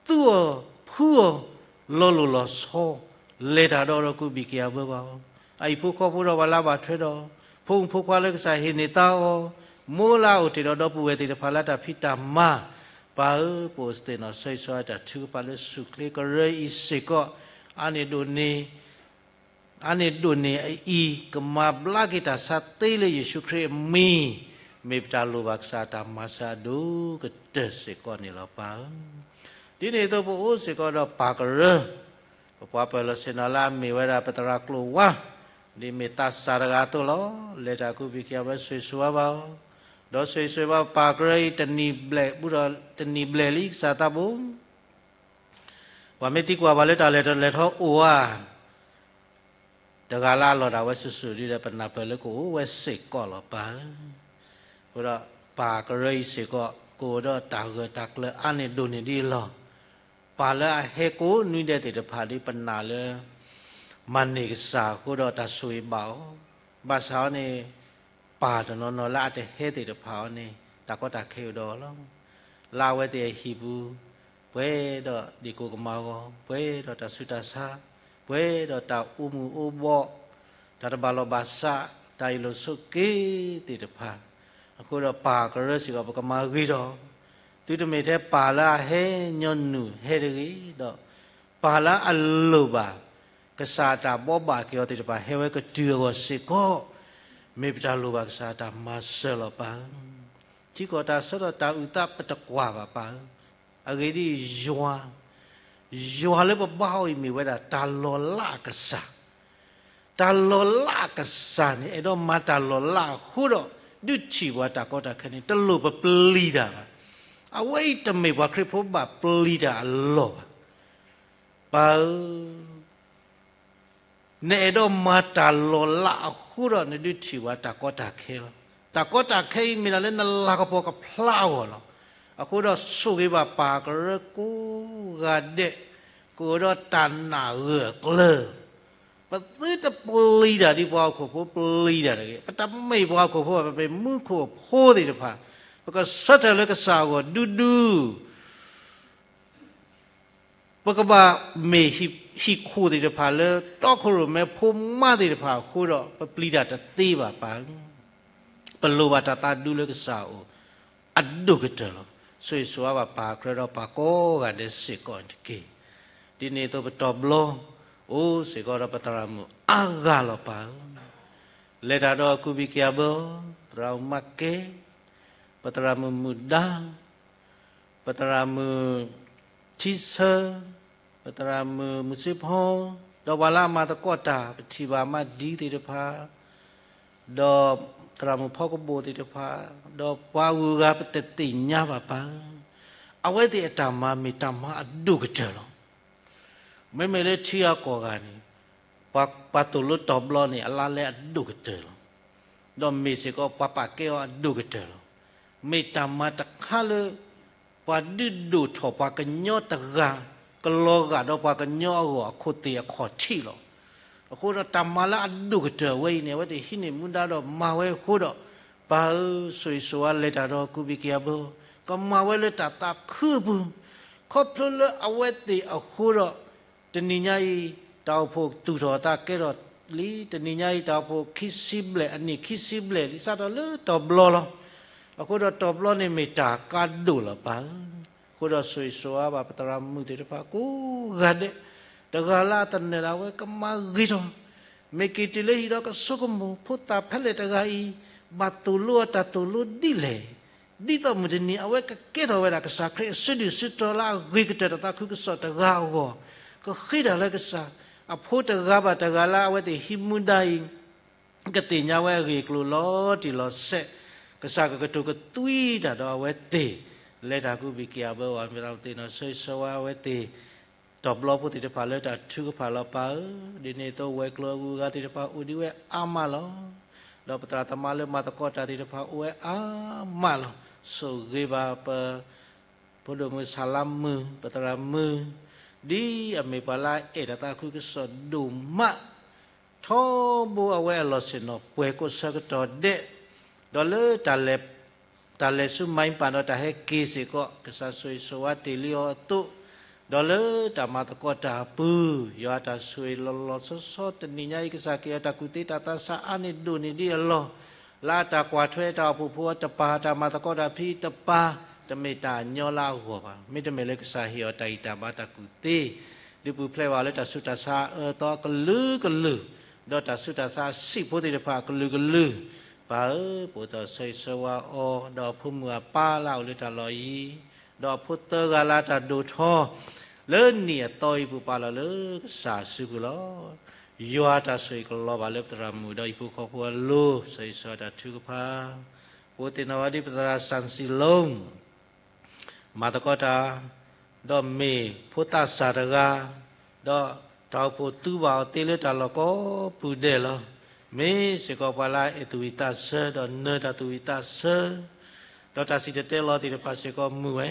သူၣ်အီၤဖှူအီၤ လီၤလိၢ်လီၤဆီ, လဲၤတၢ်ဒီးဒီးကူးဘံၣ်ကယၤဘၢဘၣ်အီၤ, အဟံၣ်ဖိဃီဖိဒီးပှၤလၢအဘၣ်ထွဲဒီး, ဖိမုၣ်ဖိခွါလၢကစၢ်ဟ့ၣ်န့ၢ်သါအီၤ, မိၢ်လၢအအိၣ်တ့ၢ်ဒီးဒီပုၢ်ဝဲၢ်သ့ၣ်တဖၣ်လၢတၢ်ဖံးတၢ်မၤ, ပၢ်ဧၢ, ပအိၣ်သ့ၣ်နီၣ်ဆိၣ်ဂ့ၤဆိၣ်ဝါတၢ်ထုကဖၣ်လၢဆူၣ်ချ့ကရၢအံၤစ့ၢ်ကီး, အါန့ၢ်ဒိၣ်န့ၢ် အါန့ၢ်ဒိၣ်န့ၢ်အံၤ ကမၤဘျါက့ၤတၢ်ဆါသ့လၢယ့ၣ်ၡူးခရံာ်အမံၤ, မ့ၢ်ပတၢ်လိၣ်ဘၣ်ကစၢ်တၢ်မၤစၢၤအဒိၣ်ကတၢၢ်စ့ၢ်ကီးန့ၣ်လီၤပၢ်ဧၢ. ဒ်န့ၣ်အသိးပအိၣ်စ့ၢ်ကီးဒီးပၢ်ကရၢ, ပပှၤပၢၤလီၢ်ဆ့ၣ်နီၤလၢအမ့ၢ်ဝဲဒၣ်ပသရၣ်ကျိၤဝါ, ဒ်မ့ၢ်သးစၢ်တဂၤအသိးလီၤ. လဲၤတၢ်ကူပံၤခံအဝဲဆိၣ်ဂ့ၤဆိၣ်ဝါဘၣ်အီၤ, ဒီးဆိၣ်ဂ့ၤဆိၣ်ဝါပၢ်ကရၢအံၤ တနံၤဘျဲၣ်ဘူးဒီးတနံၤဘျဲၣ်လံကစၢ်သးဘိ ပှၤမ့ၢ်သံကွၢ်ပှၤလၢတၢ်လဲၤထီၣ်လဲၤထီအိၣ်ဧါ, တဂၤလၢအလီၢ်တၢ်ဝဲစုာ်စုာ်ဒီး ပနၢ်ပၢၢ်လၢကအိၣ်ဝဲစ့ၢ်ကီးလီၤပၢ်ဧၢ. အဃိဒီးပၢ်ကရၢအံၤစ့ၢ်ကီး ကအိၣ်ဒီးတၢ်ဂၢၢ်တၢ်ကျၢၤအါန့ၢ်ဒိၣ်န့ၢ်ဒ်အလီၢ်, ပၢ်လၢအဟဲကိးနွံဒဲးသ့ၣ်တဖၣ်ဒီး ပနာ်လၢ မၤန့ၢ်ကစၢ်အဃိဒီးတၢ်ဆိၣ်ဂ့ၤဘၣ်အီၤ, ဘၣ်ဆၣ်အီၤန့ၣ် ပၢ်တနီၤနီၤလၢအတဟဲသ့ၣ်တဖၣ်အီၤန့ၣ် တၢ်ကီတၢ်ခဲအိၣ်ဒီးအီၤလီၤ. လၢအဝဲသ့ၣ်အဟံၣ်ပူၤ ပှဲၤဒီးဒ့ၣ်ကိၢ်ကမၤဂီၤ, ပှဲၤဒီးတၢ်ဆူးတၢ်ဆါ, ပှဲၤဒီးတၢ်အိၣ်မုာ်အိၣ်ဘှီၣ်, တၢ်တဘၣ်လီၢ်ဘၣ်စး, တၢ်အ့ၣ်လိာ်ဆိးက့သ့ၣ်တဖၣ်, အဃိဒီးပၢ်ကရၢစ့ၢ်ကီး ပကမၤဂ့ၤထီၣ်, သုတမ့ၢ်ထဲပၢ်လၢအဟဲညီနုၢ်ဟဲတဂ့ၤဒီး ပၢ်လၢအလိၣ်ဘၣ် ကစၢ်အတၢ်ဘိးဘၣ်က့ၤအီၤသ့ၣ်တဖၣ် ဟဲဝဲကတုၤအဂီၢ်စ့ၢ်ကီး, မ့ၢ်ပတၢ်လိၣ်ဘၣ်ကစၢ်အတၢ်မၤစၢၤလီၤပၢ်ဧၢ. ထံကီၢ်တၢ်ဆၢထီၣ်တၢ်အုၣ်သးပတကွၢ်ဘၣ်ပၢ်ဧၢ. အဂ့ၢ်ဒ်အံၤ, ယွၤ, ယွၤလၢပဘါအီၤအံၤမ့ၢ်ဝဲဒၣ်တၢ်လီၤလးအကစၢ်, တၢ်လီၤလးအကစၢ်န့ၣ် အဲၣ်ဒိးမၤတၢ်လီၤလးအဃိဒီး ဒုးထံၣ်ပှၤတၢ်ကီတၢ်ခဲန့ၣ် တလိၣ်ပပျံၤတၢ်ဘၣ်. အဝဲအံၤတမ့ၢ်ပှၤခရံာ်ဖိဘၣ်ပျံၤတၢ်အလီၢ်ဘၣ်. ပၢ်ဧၢ, နအဲၣ်ဒိးမၤတၢ်လီၤလးအဃိဒီး နဒုးထံၣ်ပှၤတၢ်ကီတၢ်ခဲလီၤ. တၢ်ကီတၢ်ခဲအံၤမ့ၢ်ဒၣ်လၢနလၤကပီၤကဖျါအဂီၢ်လီၤ. အဃိဒီးဆိၣ်ဂ့ၤဘၣ်ပၢ်ကရၢကိးဂၤဒဲး, ကအိၣ်ဒီးတၢ်နာ်ဂၢၢ်အကျၢၤ, ပသုတပျံၤတၢ်ဒ်ပှၤဟီၣ်ခိၣ်ဖိပျံၤတၢ်တဂ့ၤ, ပတမ့ၢ်ပှၤဟီၣ်ခိၣ်ဖိဘၣ်, ပမ့ၢ်မူခိၣ်အဖိသ့ၣ်တဖၣ်, ပကဆၢထၢၣ်လၢကစၢ်အဂီၢ်ဒူဒူ ပကဘၣ်မ့ၢ်ဟံၣ်ခိၣ်သ့ၣ်တဖၣ်လၢ တီခိၣ်ရိၣ်မဲဖိမါသ့ၣ်တဖၣ်အဃိဒီး ပပျံၤတၢ်တသ့ဘၣ်ပၢ်ဧၢ. ပလိၣ်ဘၣ်တၢ်သးဒူလၢကစၢ်အအိၣ် အဒိၣ်ကတၢၢ်လီၤ. ဆိၣ်ဂ့ၤဆိၣ်ဝါဘၣ်ပၢ်ကရၢဒီးပၢ်ကိးဂၤဒဲးစ့ၢ်ကီးတက့ၢ်. ဒ်န့ၣ်အသိးပတီၢ်ဘျီ အိၣ်စ့ၢ်ကီးဒီးပသရၣ်မုၣ်အါဂၤလီၤပၢ်ဧၢ. လဲၤတၢ်ဒီးကူပံၤက့ၤအဘၢ, ပသရၣ်မုၣ်မးကဲ, ပသရၣ်မုၣ်မုၢ်ဒါ ပသရၣ်မုၣ်ထံဆၢ, ပသရၣ်မုၣ်မုၢ်စ့ဖီ, ဒီးပှၤလၢအမၤသကိးတၢ် ပထံၣ်ဘၣ်မးဒံသ့ၣ်တဖၣ်, ဒီးသရၣ်မုၣ်ဖီကဘိၣ်သ့ၣ်တဖၣ်, ဒီးပှၤဂုၤဂၤပတသ့ၣ်ညါဘၣ်ပၢ်ဧၢ. အဝဲသ့ၣ်အတၢ်မၤမ့ၢ်တၢ်မၤအဒိၣ်ကတၢၢ်လီၤ. မ့မ့ၢ်လၢထံဂၤကီၢ်ဂၤန့ၣ် ပှၤသိၣ်လိတီၢ်ဘျီန့ၣ် အလါလဲအဒိၣ်ကတၢၢ်လီၤ. ဒီးမ့ၢ်စ့ၢ်ကီးပှၤပာ်ကဲအီၤအဒိၣ်ကတၢၢ်လီၤ. မ့ၢ်တၢ်မၤတခါလၢ ပှၤဒုးဒိၣ်ထီၣ်ပှၤကညီတဂၤ ကလီၤဂာ်ဒီးပှၤကညီအဂီၢ်အခိၣ်သ့ၣ်အခီၣ်ထံးလီၤ. အဃိဒီးတၢ်မၤလၢအဒိၣ်ကတၢၢ်ဝဲအံၤန့ၣ် အဝဲသ့ၣ်ဟံးန့ၢ်မူဒါဒီးမၤဝဲအဃိဒီး ပၢ်ဧၢ ဆိၣ်ဂ့ၤဆိၣ်ဝါလဲၤတၢ်ဒီးကူပံၤက့ၤအဘၢ, ကမၤဝဲလၢတၢ်သးခုအပူၤ, ခီဖျိလၢအဝဲသ့ၣ်အဃိဒီး တနံၤညါအံၤ တၢ်အိၣ်ဖှိၣ်သူၣ်ထီၣ်အသးကဲထီၣ်လံ, တနံၤညါအံၤ တၢ်အိၣ်ဖှိၣ်ခံဆံဘျဲၣ် အနံၣ်ခံဆံဘျဲၣ်လံ စးထီၣ်လၢတီၢ်ဘျီလီၤ. အဃိဒီးတီၢ်ဘျီန့ၣ်မ့ၢ်တၢ်ကါဒိၣ်လီၤပၢ်ဧၢ. အဃိဒီးဆိၣ်ဂ့ၤဆိၣ်ဝါဘၣ်ပသရၣ်မုၣ်သ့ၣ်တဖၣ်ကိးဂၤဒဲး, တဂၤလၢအသနၢၣ်ဒၣ်ဝဲကမၤဂ့ၤထီၣ်, မ့ၢ်က့ၤတုၤလၢဟံၣ်ဒီးကဆိကမိၣ် ဖိသၣ်ဖဲလဲၣ်တဂၤအံၤ ဘၣ်သိၣ်လိအတၢ်သိၣ်လိဒ်လဲၣ် ဒ်သိးမုၢ်တနံၤအဝဲကကဲထီၣ်ဝဲဒၣ်ကစၢ်ခရံာ်အစုဒုၣ်စုတီၤလၢအဂ့ၤကတၢၢ်တၢ်သးခုကစီၣ်တဂၤအဂီၢ်, ကဃ့တၢ်လၢကစၢ်, အဖိတဂၤဘၣ်တဂၤလၢအဝဲသ့ၣ်ဟံးမူဒါအံၤ ကသ့ၣ်ညါဝဲအဂ့ၢ်အကျိၤလီၤတံၢ်လီၤဆဲး, ကစၢ်ကကတိၤကသွံတၢ်ဒီးအဝဲသ့ၣ်, လဲၤတၢ်ကူပံၤက့ၤအဘၢအီၤ မ့ၢ်သ့ၣ်နီၣ်ဆိၣ်ဂ့ၤဆိၣ်ဝါအဝဲသ့ၣ် တီၢ်ဘျီဖိသ့ၣ်တဖၣ်လၢတၢ်ထုကဖၣ်လီၤပၢ်ဧၢ, ဒ်န့ၣ်အသိးဝဲၤကျိၤအဂုၤအဂၤသ့ၣ်တဖၣ်အိၣ်ဒံးဝဲအါမးလီၤ. ဒီးပသရၣ်သမါလၢမၤသကိးတၢ်သ့ၣ်တဖၣ်အိၣ်ဝဲအါမးလီၤ. ဆိၣ်ဂ့ၤဘၣ်ပ ဖိဒိၣ်မုၣ်ဆၣ်လါမုၢ် ပသရၣ်မုၣ်, ဒ်အမ့ၢ်ပှၤလၢအအဲၣ်တၢ်သးခုကစီၣ်ဒိၣ်မး ထီဘိအဝဲအလီၢ်ဆ့ၣ်နီၤပှဲၤကိးဆၢကတီၢ်ဒဲး, ဒီးလၢ တၢ်လဲၤဆူမါပၢ်ဒီးတၢ်ဟဲက့ၤစ့ၢ်ကီး ကစၢ်ဆိၣ်ဂ့ၤဆိၣ်ဝါတ့ၢ်လံအီၤအသိး, ဒီးလၢတၢ်မၤသကိးတၢ်အပူၤ ယွၤအတၢ်ဆိၣ်ဂ့ၤလီၤလီၤဆီဆီတနံၤညါအံၤ ကစၢ်က့ၤအီၤတၢ်ကူၣ်သ့တၢ်သးဆးအါန့ၢ်ဒိၣ်န့ၢ်ဒံးအလီၢ်, လၢအတၢ်ကွၢ်ထွဲတၢ်အိၣ်ဖှိၣ်ဖိအတပၤ တၢ်မၤသကိးတၢ်ဖံးအတပၤ တမ့ၢ်တၢ်ညီလၢအဂီၢ်ဘၣ်. မ့တမ့ၢ်လၢကစၢ်ဟ့ၣ်အီၤတၢ်ဂံၢ်တၢ်ဘါတၢ်ကူၣ်သ့, ဒုးပူၤဖျဲးဘၣ်လၢတၢ်ဆူးတၢ်ဆါအၢအသီအကလုာ်ကလုာ်, ဒီးတၢ်ဆူးတၢ်ဆါအဆံးဖိသ့ၣ်တဖၣ်အကလုာ်ကလုာ်, ပၢ်ဧၢ, ပအိၣ်ဒီးဆၢဂ့ၤဆၢဝါအီၤ, ဒီးအဖိမုၣ်အပၢ်လၢအအိၣ်လၢတၢ်လီၢ်အံၤ, ဒီးအဖိသၢဂၤလၢတၢ်ဒိၣ်ထီၣ်, လၢနံၣ်အသီအံၤပူၤပာ်လီၤလၢကစၢ်အစုပူၤလီၤ. ယွၤတၢ်ဆိၣ်ဂ့ၤကလီၤဘၣ်လၢပသရၣ်မုၣ်ဒီးဟံၣ်ဖိဃီဖိအလိၤ, ဆၢဂ့ၤဆၢဝါတၢ်ထုကဖၣ်, ပအိၣ်သ့ၣ်နီၣ်ဝဲဒ်ပသရၣ်စၣ်စံလိ, မၤသကိးတၢ်, ဒီးမ့ၢ်ဖိသၣ်စၢ်တဂၤ, ဒီးတၢ်အိၣ်ဖှိၣ်သူဘၣ်အီၤသ့လၢတၢ်လီၢ်ကိးပူၤဒဲးလီၤ. မ့ၢ်စ့ၢ်ကီးပှၤလၢအအဲၣ်သူၣ်ဝံၣ်သးဆၢ, ဒီးနၢၤတၢ်သူၣ်ဝံၣ်သးဆၢ, ဒီးတၢ်စံၣ်တဲၤတဲလီၤသ့ၣ်တဖၣ်စ့ၢ်ကီးမုာ်ဝဲ.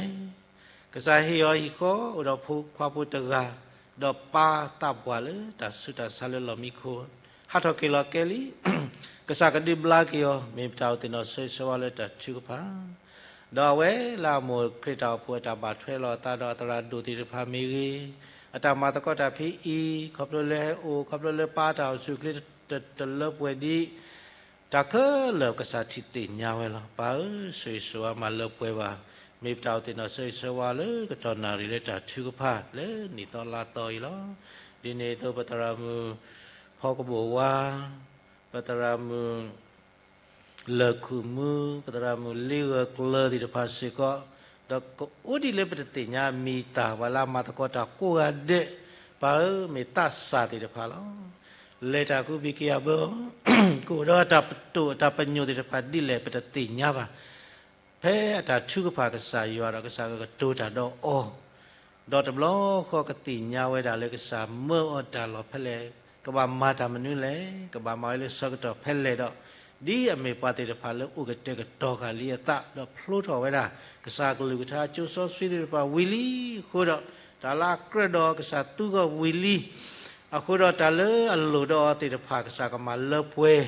ကစၢ်ဟ့ၣ်အီၤဟံၣ်ဃီအိၣ်ဒီးဖိခွါဖိတဂၤ, ဒီးပၢ်သးပှၢ်လၢတၢ်ဆူးတၢ်ဆါလၢလီၢ်မံခိၣ်, ဟးထီၣ်က့ၤလီၤကဲလံ, ကစၢ်ကဒုးဘျါက့ၤအီၤ, မ့ၢ်ပတၢ်အိၣ်သ့ၣ်နီၣ်ဆၢဂ့ၤဆၢဝါလၢတၢ်ထုကဖၣ် ဒီးအဝဲလၢအမိၢ်ခရံာ်တၢ်အိၣ်ဖှိၣ်အတၢ်ဘၣ်ထွဲလိာ်အသးဒီးအသရၣ်ဒိၣ်သ့ၣ်တဖၣ်မ့ၢ်ဂ့ၤ, အတၢ်မၤသကိးတၢ်ဖဲအံၤ, ခီဖျိလၢဟဲအိၣ်, ခီဖျိလၢပၢ်တၢ်အိၣ်ဆူၣ်အိၣ်ချ့တလၢပှဲၤဒံး, တၢ်ခဲလၢာ်ကစၢ်ထံၣ်သ့ၣ်ညါဝဲလီၤ. ပၢ်ဧၢ, ဆၢဂ့ၤဆၢဝါမၤလၢပှဲၤဘၣ်, မ့ၢ်ပတၢ်အိၣ်သ့ၣ်နီၣ်ဆၢဂ့ၤဆၢဝါလၢကတီၢ်နၣ်ရံၣ်လၢတၢ်ထုကဖၣ်လၢနံၣ်သီလါသီအံၤလီၤ. ဒ်န့ၣ်အသိးပသရၣ်မုၣ်ဖီကဘိၣ်ဝါ, ပသရၣ်မုၣ် လၢၢ်ခူၣ်မူ, ပသရၣ်မုၣ်လ့ဂၢၢ်ကျၢၤသ့ၣ်တဖၣ်စ့ၢ်ကီး, ဒီးကအိၣ်ဒ်လၢပတသ့ၣ်ညါအမံၤအသၣ် ပှၤလၢအမၤသကိးတၢ်ကိးဂၤဒဲး, ပၢ်ဧၢ, မ့ၢ်သးစၢ်သ့ၣ်တဖၣ်လီၤ. လဲၤတၢ်ကူဘံၣ်က့ၤအဘၢအီၤ, ကအိၣ်ဒီးအတၢ်ပတိၢ်အတၢ်ပညိၣ်သ့ၣ်တဖၣ်ဒ်လဲၣ်ပတသ့ၣ်ညါဘၣ်. ဖဲအတၢ်ထုကဖၣ်ကစၢ်ယွၤဒီးကစၢ်ကကတိၤတၢ်ဒီးအီၤ, ဒီးတဘျီဃီကသ့ၣ်ညါဝဲဒၣ်လၢကစၢ်မၢအီၤတၢ်လီၢ်ဖဲလဲၣ်, ကဘၣ်မၤတၢ်မနုၤလဲၣ်, ကဘၣ်မၤဝဲလၢဆၢကတီၢ်ဖဲလဲၣ်ဒီး, ဒ်အမ့ၢ်ပှၤသ့ၣ်တဖၣ်လၢအိၣ်ကတဲာ်ကတီၤဃာ်လံအသး, ဒီးဖျိထီၣ်ဝဲဒၣ် ကစၢ်ကလုၢ်ကထါကၠိစီဆှံသ့ၣ်တဖၣ်ဝံၤလံအဃိဒီး, တၢ်လၢအကြၢးဒီးကစၢ်သူဂီၢ်ဝံၤလံ အဃိဒီးတၢ်လၢအလိၣ်ဒီးအီၤသ့ၣ်တဖၣ် ကစၢ်ကမၤလၢပှဲၤ,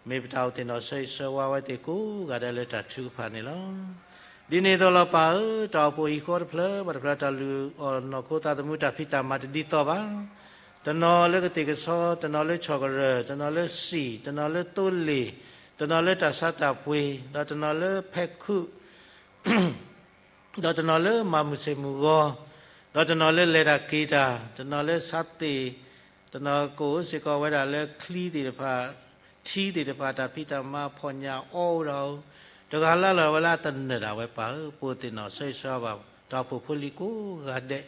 မ့ၢ်ပတၢ်အိၣ်သ့ၣ်နီၣ်ဆၢဂ့ၤဆၢဝါဝဲသ့ၣ်ကိးဂၤဒဲးလၢတၢ်ထုကဖၣ်န့ၣ်လီၤ. ဒ်န့ၣ်အသိးလီၤပၢ်ဧၢ, တၢ်အိၣ်ဖှိၣ်ဟံၣ်ဃီတဖျၢၣ်ဘၣ်တဖျၢၣ် တၢ်လုၢ်အီၣ်နီၢ်ခိသးသမူတၢ်ဖံးတၢ်မၤတဒ်သိးဘၣ်. တနီၤလၢကသ့ၣ်ကဆီ, တနီၤလၢဆီၣ်ကရၢၢ်, တနီၤလၢစံၣ်, တနီၤလၢသိလ့ၣ်, တနီၤလၢတၢ်ဆါတၢ်ပှ့ၤ, ဒီးတနီၤလၢဖဲးခုး ဒီးတနီၤလၢမၤမုၢ်ဆ့ၣ်မုၢ်ဂီၤ, ဒီးတနီၤလၢလဲၤတၢ်က့ၤတၢ်, တနီၤလၢဆါသ့ၣ်, တနီၤကအိၣ်စ့ၢ်ကီးဝဲဒၣ်လၢချံသ့ၣ်တဖၣ်, ထံသ့ၣ်တဖၣ် တၢ်ဖံးတၢ်မၤဖီၣ်ညၣ်အီၣ်အိၣ်ဒီး, တဂၤလၢ်လၢ်ဝဲလၢအသနၢၣ်ဒၣ်ဝဲပၢ်ဧၢ, ပအိၣ်သ့ၣ်နီၣ်ဆၢဂ့ၤဆၢဝါဘၣ် တၢ်အိၣ်ဖှိၣ်ဖိလံၤကိးဂၤဒဲး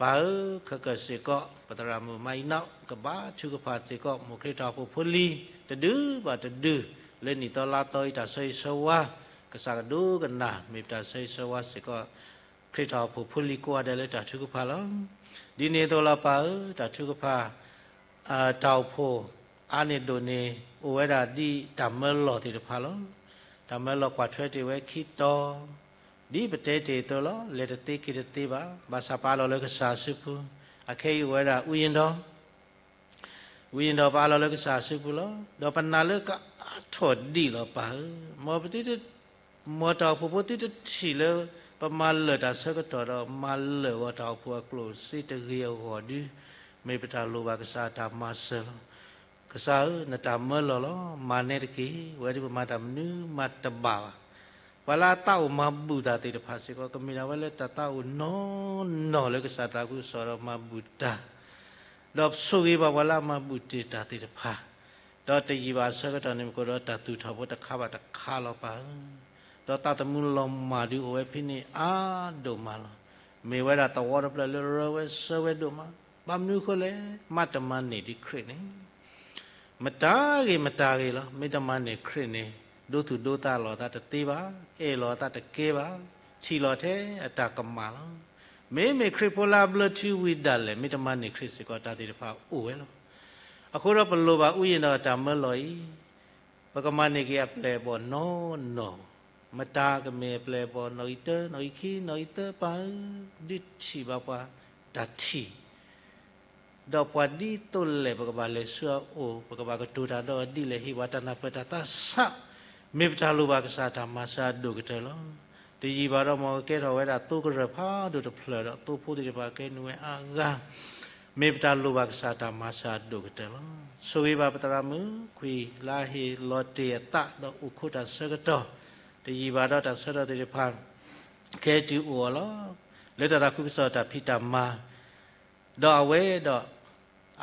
ပၢ်ဧၢ, ခဲကၢၢ်စ့ၢ်ကီး ပသရၣ်မုၣ်မၤအံၤနီၣ် ကဘါထုကဖၣ်စ့ၢ်ကီး မိၢ်ခရံာ်တၢ်အိၣ်ဖှိၣ်ဖိလံၤ တဒုဘၣ်တဒု လၢနံၣ်သီလါသီအံၤ တၢ်ဆၢဂ့ၤဆၢဝါ ကစၢ်ကဒိကနၣ် မ့ၢ်ပတၢ်ဆၢဂ့ၤဆၢဝါစ့ၢ်ကီး ခရံာ်တၢ်အိၣ်ဖှိၣ်ဖိလံၤကိးဂၤဒဲးလၢတၢ်ထုကဖၣ်လီၤ. ဒ်န့ၣ်အသိးလီၤပၢ်ဧၢ, တၢ်ထုကဖၣ် တၢ်အိၣ်ဖှိၣ်အါန့ၢ်ဒိၣ်န့ၣ် အိၣ်ဝဲဒၣ်ဒ်တၢ်မၢလီၢ်သ့ၣ်တဖၣ်လီၤ. တၢ်မၢလီၢ်ကွၢ်ထွဲတ့ၢ်ဝဲခံတီၤ, ဒ်ပတဲတ့ၢ်အသိးလီၤ. လဲၤတသ့က့ၤတသ့ဘၣ်. ဘၣ်ဆၣ်ပအးလီၤလၢကစၢ်အစုပူၤ, အခဲအံၤအိၣ်ဝဲဒၣ် ဝံယံၤဒီး ဝံယံၤဒီးပအးလီၤလၢကစၢ်အစုပူၤလီၤ. ဒီးပနာ်လၢကအါထီၣ်ဒံးလီၤပၢ်ဧၢ, မ်ပသုတ မ်တၢ်အိၣ်ဖှိၣ်ဖိသုတထံၣ်လၢ ပမၤလၢာ်တၢ်ဆၢကတီၢ်ဒီး မၤလၢာ်ဂီၤတၢ်အိၣ်ဖှိၣ်အကျိၣ်စ့တဂ့ၤအဂီၢ်ဒု, မ့ၢ်ပတၢ်လိၣ်ဘၣ်ကစၢ်အတၢ်မၤစၢၤလီၤ. ကစၢ်ဧၢ, နတၢ်မၢလီၢ်လီၤ. မၤနဲတက့ၢ်. ဝဲဒၣ်ပမၤတၢ်မနုၤမၤတဘၣ်ဘၣ်. ပှၤလၢအသးအိၣ်မၤဘူၣ်တၢ်သ့ၣ်တဖၣ်စ့ၢ်ကီး ကမ့ၢ်ဒၣ်ဝဲလၢတၢ်သးအိၣ်နီၢ်နီၢ်လၢကစၢ်သးခုကစီၣ်ဒီးမၤဘူၣ်တၢ် ဒီးဆိၣ်ဂ့ၤဘၣ်ပှၤလၢအမၤဘူၣ်တ့ၢ်တၢ်သ့ၣ်တဖၣ်, ဒီးတယံာ်ဘၣ်အဆၢကတီၢ်န့ၣ် မ့ၢ်ကအိၣ်ဒီးတၢ်သူၣ်ထီၣ်ဖိတခါဘၣ်တခါလီၤပၢ်ဧၢ, ဒီးသးသမူလီၤမၢ်ဒုအိၣ်ဝဲဖဲန့ၣ်အါဒိၣ်မးလီၤ. မ့ၢ်ဝဲဒၣ်သဝီတဖျၢၣ်လၢရၢဝဲဆၢဝဲဒိၣ်မး, ဘၣ်မနုၤအဃိလဲၣ်, မၤတမၤန့ၢ်ဒံးခရံာ်န့ၣ် မတၤဂ့ၤမတၤဂ့ၤလီၤ. မ့ၢ်တမၤန့ၢ်ခရံာ်န့ၣ် ဒိသူၣ်ဒိသးလီၤအသးတသ့ဘၣ်, အဲၣ်လီၤအသးတကဲဘၣ်, ထံၣ်လီၤထဲအတၢ်ကမၣ်လီၤ. မ့မ့ၢ်ခရံာ်ဖိလၢအဘျၢထံဝံၤဒၣ်လဲာ် မ့ၢ်တမၤန့ၢ်ခရံာ်စ့ၢ်ကီး တၢ်သ့ၣ်တဖၣ်အိၣ်ဝဲလီၤ. အဃိဒီးပလိၣ်ဘၣ် ဝံယံၤဒီး တၢ်မၢလီၢ်အံၤ, ပကမၤန့ၢ်က့ၤအပျဲၢ်အဘီၣ်နီၢ်နီၢ်, မတၤကမ့ၢ်အပျဲၢ်အဘီၣ်နီၣ်ဂံၢ်တၢ နီၣ်ဂံၢ်ခံ နီၣ်ဂံၢ်သၢပၢ်ဧၢ, ဒုးထံၣ်ဘၣ်ပှၤတၢ်ထံၣ် ဒီးပှၤဒ်သိးလဲၣ် ပကဘၣ်လဲၤဆူအအိၣ်, ပကဘၣ်ကတိၤတၢ်ဒီးအီၤဒ်လဲၣ်, ဟ့ၣ်ပှၤတၢ်နၢ်ပၢၢ်တၢ်သးဆး, မ့ၢ်ပတၢ်လိၣ်ဘၣ်ကစၢ်တၢ်မၤစၢၤအဒိၣ်ကတၢၢ်လီၤ. တယံာ်ဘၣ်ဒီး မ်ကကဲထီၣ်ဝဲဒၣ်သိကရၢၢ်ဖးဒိၣ်တဖျၢၣ်ဒီး သိဖိသ့ၣ်တဖၣ်ကဲနုာ်ဝဲအါဂၤ, မ့ၢ်ပတၢ်လိၣ်ဘၣ်ကစၢ်တၢ်မၤစၢၤအဒိၣ်ကတၢၢ်လီၤ. ဆိၣ်ဂ့ၤဘၣ်ပသရၣ်မုၣ်ခွံလၢအဟ့ၣ်လီၤတ့ၢ်အသးဒီးအိၣ်ခိးတၢ်ဆၢကတီၢ်, တယံာ်ဘၣ်ဒီးတၢ်ဆၢကတီၢ်သ့ၣ်တဖၣ် ခဲအံၤတုၤအိၣ်အီၤလီၤ. လၢတၢ်သးခုကစီၣ်တၢ်ဖံးတၢ်မၤ, ဒီးအဝဲဒီး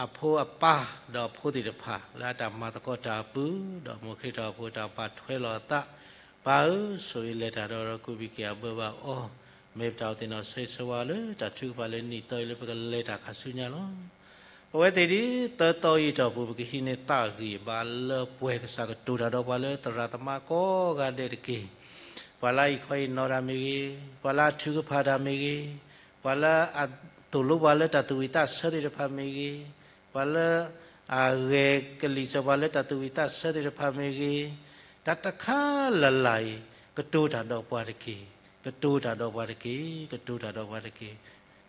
အဖိအပၢ် ဒီးအဖိသ့ၣ်တဖၣ် လၢအတၢ်မၤသကိးတၢ်အပူၤ, ဒီးမိၢ်ခရံာ်တၢ်အိၣ်ဖှိၣ်တၢ်ပာ်ထွဲလီၤအသး, ပၢ်ဧၢ, ဆိၣ်ဂ့ၤလဲၤတၢ်ဒီး ကူၣ်ဘံၣ်က့ၤအဘၢဘၣ်အီၤ, မ့ၢ်ပတၢ်အိၣ်သ့ၣ်နီၣ်ဆၢဂ့ၤဆၢဝါလၢတၢ်ထုကဖၣ်လၢနံၣ်သီအံၤ လၢပကလဲၤတၢ်ခါဆူညါလီၤ. ပဝဲသ့ၣ်ဒ်သၢသီအံၤတီၢ်ပူၤ ပကဟံးန့ၢ်သးဂံၢ်ဘါလၢပှဲၤ ကစၢ်ကတိၤတၢ်ဒီးပှၤလၢသရၣ်သမါကိးဂၤဒဲးတက့ၢ်. ပှၤလၢအအံးခီအံးနီၤတၢ်မ့ၢ်ဂ့ၤ, ပှၤလၢအထုကဖၣ်တၢ်မ့ၢ်ဂ့ၤ, ပှၤလၢအသိၣ်လိပှၤလၢတၢ်သူၣ်ဝံၣ်သးဆၢသ့ၣ်တဖၣ်မ့ၢ်ဂ့ၤ, ပှၤလၢအဂဲၤကလံၤစၢၤပှၤလၢတၢ်သူၣ်ဝံၣ်သးဆၢသ့ၣ်တဖၣ်မ့ၢ်ဂ့ၤ, တၢ်တခါလၢ်လၢ်အံၤ ကတိၤတၢ်ဒီးပှၤတက့ၢ်, ကတိၤတၢ်ဒီးပှၤတက့ၢ်, ကတိၤတၢ်ဒီးပှၤတက့ၢ်.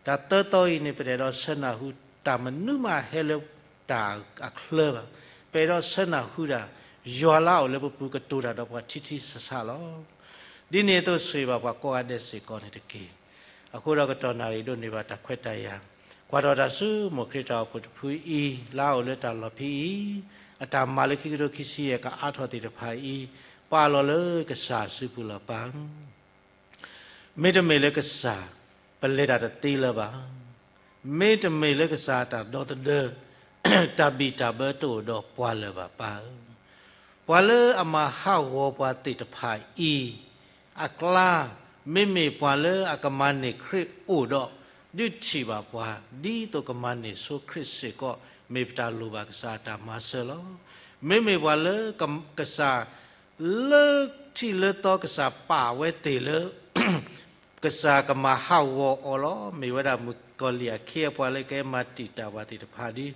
တၢ်သၢသီအံၤန့ၣ် ပတအဲၣ်ဒိးဆၢနၢ်ဟူတၢ်မနုၤမးဟဲလၢတၢ်အချၢဘၣ်. ပအဲၣ်ဒိးဆၢနၢ်ဟူတၢ် ယွၤလၢအအိၣ်လၢပပူၤကတိၤတၢ်ဒီးပှၤထံထံဆးဆးလီၤ. ဒ်န့ၣ်အသိးဆိၣ်ဂ့ၤဘၣ်ပှၤကိးဂၤဒဲးစ့ၢ်ကီးန့ၣ်တက့ၢ်. အဃိဒီးကတီၢ်နၣ်ရံၣ်ဒိးန့ၢ်ဘၣ်တၢ်ခွဲးတၢ်ယာ်, ကွၢ်ထီၣ်တၢ်ဆူမိၢ်ခရံာ်တၢ်အိၣ်ဖှိၣ်တဖုအံၤ လၢအအိၣ်လၢတၢ်လီၢ်ဖဲအံၤ, အတၢ်မၤလၢခံကထိခံဆံယဲၢ်ကအါထီၣ်သ့ၣ်တဖၣ်အံၤ, ပာ်လီၤလၢကစၢ်အစုပူၤလီၤပၢ် မ့တမ့ၢ်လၢကစၢ် ပလဲၤတၢ်တသ့လၢၤဘၣ်. မ့တမ့ၢ်လၢကစၢ်တၢ်ဒီသဒၢ တၢ်ဘံၣ်တၢ်ဘၢတအိၣ်ဒီးပှၤလၢၤဘၣ်ပၢ်ဧၢ. ပှၤလၢအမၤဟးဂီၤပှၤသ့ၣ်တဖၣ်အံၤ အကျါ မ့မ့ၢ်ပှၤလၢအကမၤန့ၢ်ခရံာ်အိၣ်ဒီး ဒုးထံၣ်ဘၣ်ပှၤ ဒ်သိးကမၤန့ၢ်ဆိခရံာ်စ့ၢ်ကီး မ့ၢ်ပတၢ်လိၣ်ဘၣ်ကစၢ်အတၢ်မၤစၢၤလီၤ. မ့မ့ၢ်ပှၤလၢ ကစၢ် လၢထံၣ်လၢသီကစၢ်ပာ်ဝဲသ့ၣ်လၢ ကစၢ်ကမၤဟးဂီၤအီၤလီၤ. မ့ၢ်ဝဲဒၣ်မုၣ်ကီၤလံၢ်အခ့အပှၤလၢ ကဟဲမၤတံာ်တာ်ပှၤသ့ၣ်တဖၣ်ဒီး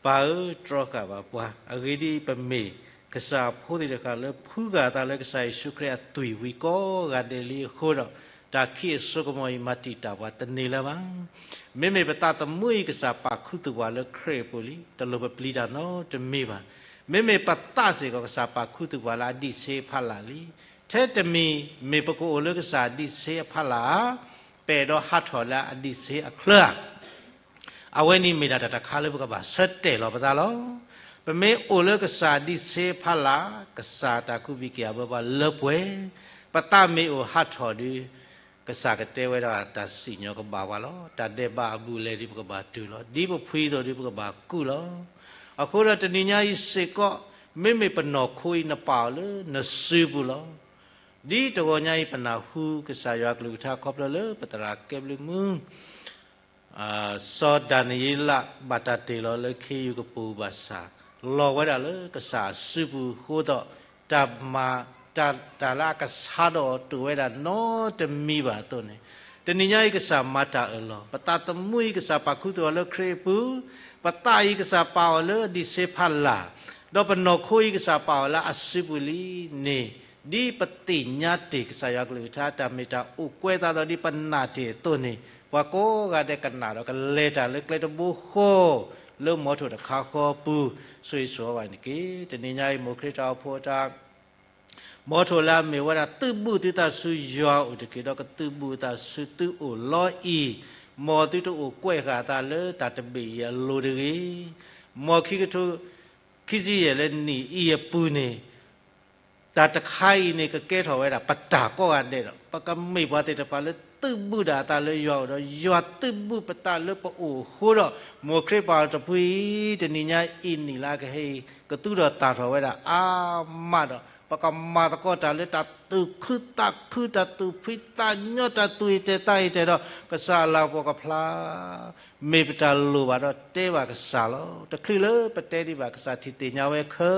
ပၢ်ဧၢ တြီဃာ်ဘၣ်ပှၤ. အဂ့ၢ်ဒ်အံၤ, ပမ့ၢ်ကစၢ်အဖိသ့ၣ်တဖၣ်လၢ ဖုဂၢ်သးလၢကစၢ်ယ့ၣ်ၡူးခရံာ်အသွံၣ်ဝံၤကိးဂၤဒဲးလံအဃိဒီး, တၢ်ခံးအစိကမီၤအံၤ မၤတံာ်တာ်ပှၤတန့ၢ်လၢၤဘၣ်. မ့မ့ၢ်ပသးသမူအံၤ ကစၢ်ပာ်ခူသူၣ်ပှၤလၢခရံာ်အပူၤလံ, တလိၣ်ပပျံၤတၢ်နီတမံၤဘၣ်. မ့မ့ၢ်ပသးစ့ၢ်ကီး ကစၢ်ပာ်ခူသူၣ်ပှၤလၢအဒံးဆှံအဖီလာ်လံ. ထဲတမံၤ မ့ၢ်ပကအိၣ်လၢကစၢ်အဒံးဆှံအဖီလာ်ဧါ, ပအဲၣ်ဒိးဟးထီၣ်လၢအဒံးဆှံအချၢဧါ. အဝဲန့ၣ်မ့ၢ်ဒၣ်တၢ်တခါလၢပကဘၣ်ဆၢတဲာ်လီၤပသးလီၤ. ပမ့ၢ်အိၣ်လၢကစၢ်အဒံးဆှံအဖီလာ်, ကစၢ်တၢ်ကူၣ်ဘံၣ်က့ၤအဘၢပှၤလၢပှဲၤ, ပသးမ့ၢ်အိၣ်ဟးထီၣ်ဒီး ကစၢ်ကတဲဝဲဒၣ်တၢ်စံၣ်ညီၣ်ကဘၣ်ပှၤလီၤ. တၢ်ဒဲးဘးအဘူးအလဲဒီး ပကဘၣ်တုၤလီၤ. ဒ်ပဖှံအသိးဒီး ပကဘၣ်ကူၣ်လီၤ. အဃိဒီးတနံၤညါအံၤစ့ၢ်ကီး, မ့မ့ၢ်ပနီၢ်ခိအံၤ နပာ်အီၤလၢနစုပူၤလီၤ. ဒ်တဂီၤညါအံၤ ပနၢ်ဟူကစၢ်ယွၤကလုၢ်ကထါခီဖျိလၢပသရၣ်ကဲဘျုးမုၢ် စီၤဒၤနံးယ့လး ဘၣ်တၢ်တ့ၢ်လီၤလၢခ့ယုၢ်ကပိာ်ဘၣ်ဆၣ်, လီၤဝဲဒၣ်လၢကစၢ်အစုပူၤအဃိဒီး, တၢ်မၤ, တၢ်, တၢ်လၢအကဆါဒီးအီၤတအိၣ်ဝဲဒၣ်နီတမံၤဘၣ်အသိးန့ၣ်, တနံၤညါအံၤကစၢ်မၤတၢ်အၢၣ်လီၤ, ပသးသမူအံၤကစၢ်ပာ်ခူသူၣ်အီၤလၢခရံာ်အပူၤ, ပသးအံၤကစၢ်ပာ်အီၤလၢအဒံးဆှံဖီလာ်, ဒီးပနီၢ်ခိအံၤကစၢ်ပာ်အီၤလၢအစုပူၤလံန့ၣ်, ဒ်ပသ့ၣ်ညါတ့ၢ်ကစၢ်ယွၤကလုၢ်ကထါ တၢ်မ့ၢ်တၢ်အိၣ်ကွဲးသးဒီး ဒ်ပနာ်တ့ၢ်အသိးန့ၣ်, ပှၤကိးဂၤဒဲးကနၣ်ဒီးကလဲၤတၢ်လၢကျဲတဘိဃီ, လၢမီထိၣ်တခါဃီပူၤ, ဆိၣ်ဂ့ၤဆိၣ်ဝါဘၣ်န့ၣ်တက့ၢ်. တနံၤညါအံၤ မိၢ်ခရံာ်တၢ်အိၣ်ဖှိၣ်တၢ် မီထိၣ်လၢအမ့ၢ်ဝဲဒၣ် သုးဘူးသုသးဆူယွၤအအိၣ်တက့ၢ်, ဒီးကသုးဘူးအသးဆူသုအိၣ်လီၤအံၤ, မ်သုတအိၣ်ကွဲးဃာ်အသးလၢတၢ်တဘ့ၣ်အံၤအလိၤတဂ့ၤ. မ်ခံကထိ ခံဆံယဲၢ်လၢနံၣ်အံၤအပူၤန့ၣ်, တၢ်တခါအံၤန့ၣ် ကကဲထီၣ်ဝဲဒၣ်ပတၢ်ကိးဂၤဒဲးဒီး ပကမ့ၢ်ပှၤသ့ၣ်တဖၣ်လၢသုးဘူးဒၣ်အသးလၢယွၤအအိၣ်ဒီး ယွၤသုးဘူးပသးလၢပအိၣ်အဃိဒီး, မိၢ်ခရံာ်ပၢ်တဖုအံၤ တနံၤညါအံၤနံၣ်လၢအကဟဲအံၤ ကသူထီၣ်သၣ်ထီၣ်ဝဲဒၣ်အါမးဒီး ပကမၤသကိးတၢ်လၢတၢ်သူၣ်ခုသးခု, တၢ်သူၣ်ဖှံသးညီ, တၢ်သူၣ်အံၣ်တဲာ်သးအံၣ်တဲာ်ဒီး ကစၢ်အလၤကပီၤကဖျါ မ့ၢ်ပတၢ်လိၣ်ဘၣ်ဒီးတဲဘၣ်ကစၢ်လီၤ. တချုးလၢပတဲဒံးဘၣ် ကစၢ်ထံၣ်သ့ၣ်ညါဝဲခဲ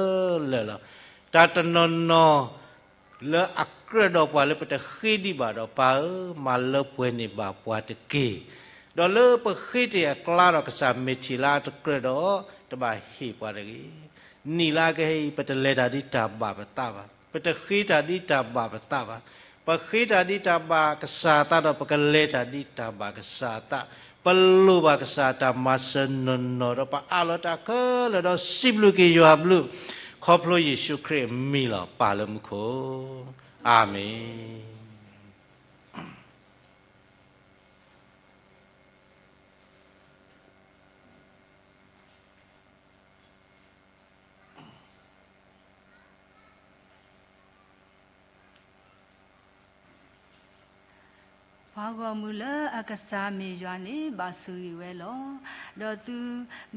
လၢာ်လီၤ. တၢ်တနီၤနီၤလၢအကြၢးဒီးပှၤလၢပတဃ့ဒံးဘၣ်ဒီး ပၢ်ဧၢ, မၤလၢပှဲၤန့ၢ်ဘၣ်ပှၤတက့ၢ်. ဒီးလၢပဃ့တ့ၢ်အကျါဒီး ကစၢ်မ့ၢ်ထံၣ်လၢအတကြၢးဒီး တဘၣ်ဟ့ၣ်ပှၤတဂ့ၤ. နံၣ်လၢအကဟဲအံၤ ပတလဲၤတၢ်ဒ်တၢ်ဘၣ်ပသးဘၣ်, ပတဃ့တၢ်ဒ်တၢ်ဘၣ်ပသးဘၣ်. ပဃ့တၢ်ဒ်တၢ်ဘၣ်ကစၢ်အသးဒီး ပကလဲၤတၢ်ဒ်တၢ်ဘၣ်ကစၢ်အသး, ပလိၣ်ဘၣ်ကစၢ်အတၢ်မၤစၢၤနီၢ်နီၢ်ဒီး ပအးလီၤတၢ်ခဲလၢာ်ဒီးစံးဘျုးက့ၤယွၤဘျုး, ခီဖျိယ့ၣ်ၡူးခရံာ်အမံၤလီၤ. ပၢ်လၢမူခိၣ်, အၤမ့ၣ်. ပှၤဂီၢ်မုၢ်လၢအကစၢ်မ့ၢ်ယွၤန့ၣ် ဘၣ်ဆိၣ်ဂ့ၤဝဲလီၤ. ဒီးသု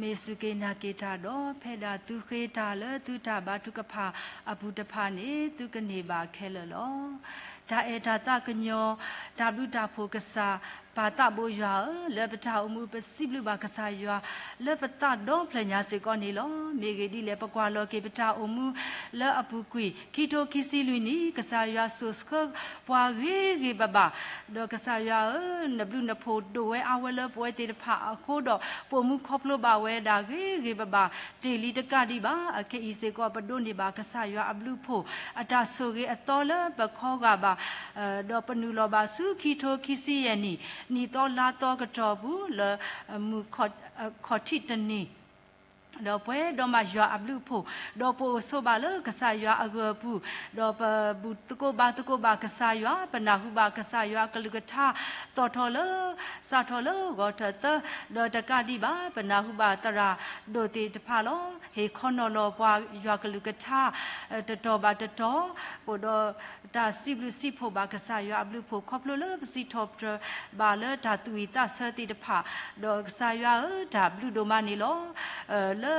မ့ၢ်စူၢ်က့ၤနာ်က့ၤတၢ်ဒီး ဖဲဒၣ်သုဃ့တၢ်လၢသုတၢ်ဘါထုကဖၣ်အပူၤတဖၣ်န့ၣ် သုကန့ၢ်ဘၣ်ခဲလၢာ်လီၤ. တၢ်အဲၣ်တၢ်သးကညီၤ တၢ်ဘျုးတၢ်ဖှိၣ်ကစၢ် ပၢ်သးဘိယွၤဧၢ, လၢပတၢ်အိၣ်မူပစံးဘျုးဘၣ်ကစၢ်ယွၤ လၢပသးဒီဖျၢၣ်ညါစ့ၢ်ကီးန့ၣ်လီၤ. မ့ၢ်ဂ့ၢ်ဒ်လဲၣ် ပကွၢ်လီၤက့ၤပတၢ်အိၣ်မူလၢအပူၤကွံာ် ခံထိခံဆံလွံၢ်နံၣ် ကစၢ်ယွၤစိာ်ဆှၢပှၤဂ့ၤဂ့ၤဘၣ်ဘၣ်, ဒီးကစၢ်ယွၤဧၢ, နဘျုးနဖှိၣ်ဒိၣ်ဝဲအါဝဲလၢပဝဲသ့ၣ်တဖၣ်အဃိဒီး ပအိၣ်မူခီဖျိဘၣ်ဝဲဒၣ်ဂ့ၤဂ့ၤဘၣ်ဘၣ် တ့ၢ်လံတကးဒံးဘၣ်. အခဲအံၤစ့ၢ်ကီး ပဒိးန့ၢ်ဘၣ်ကစၢ်ယွၤအဘျုးအဖှိၣ် အတၢ်ဆိၣ်ဂ့ၤအသီလၢပခီဂာ်ဘၣ်, ဒီးပနုာ်လီၤဘၣ်ဆူခံထိခံဆံယဲၢ်နံၣ် နံၣ်သီလါသီကတီၢ်ပူၤ လၢမုၢ်ခီၣ်ထံးတနံၤ ဒီးပှဲၤဒီးမးယွၤအဘျုးအဖှိၣ်, ဒီးပအိၣ်ဆိးဘၣ်လၢကစၢ်ယွၤအဂၢၤအပူၤ, ဒီးပဘူၣ်သကိးဘါသကိးဘၣ်ကစၢ်ယွၤ, ပနၢ်ဟူဘၣ်ကစၢ်ယွၤအကလုၢ်ကထါ သီၣ်ထီၣ်လၢ စးထီၣ်လၢဂီၤထၢၣ်သၢ, ဒီးတကးဒံးဘၣ် ပနၢ်ဟူဘၣ်သရၣ်ဒိၣ်သ့ၣ်တဖၣ်လီၤ. ဟ့ၣ်ခီနီၤလီၤပှၤယွၤကလုၢ်ကထါ တတီၤဘၣ်တတီၤ, အိၣ်ဒီးတၢ်စံးဘျုးစံးဖှိၣ်ဘၣ်ကစၢ်ယွၤအဘျုးအဖှိၣ် ခီဖျိလၢပစံးထီၣ်ပတြၢၤဘၣ်လၢတၢ်သူၣ်ဝံၣ်သးဆၢသ့ၣ်တဖၣ်, ဒီးကစၢ်ယွၤဧၢ, တၢ်ဘျုးဒိၣ်မးန့ၣ်လီၤ. လၢ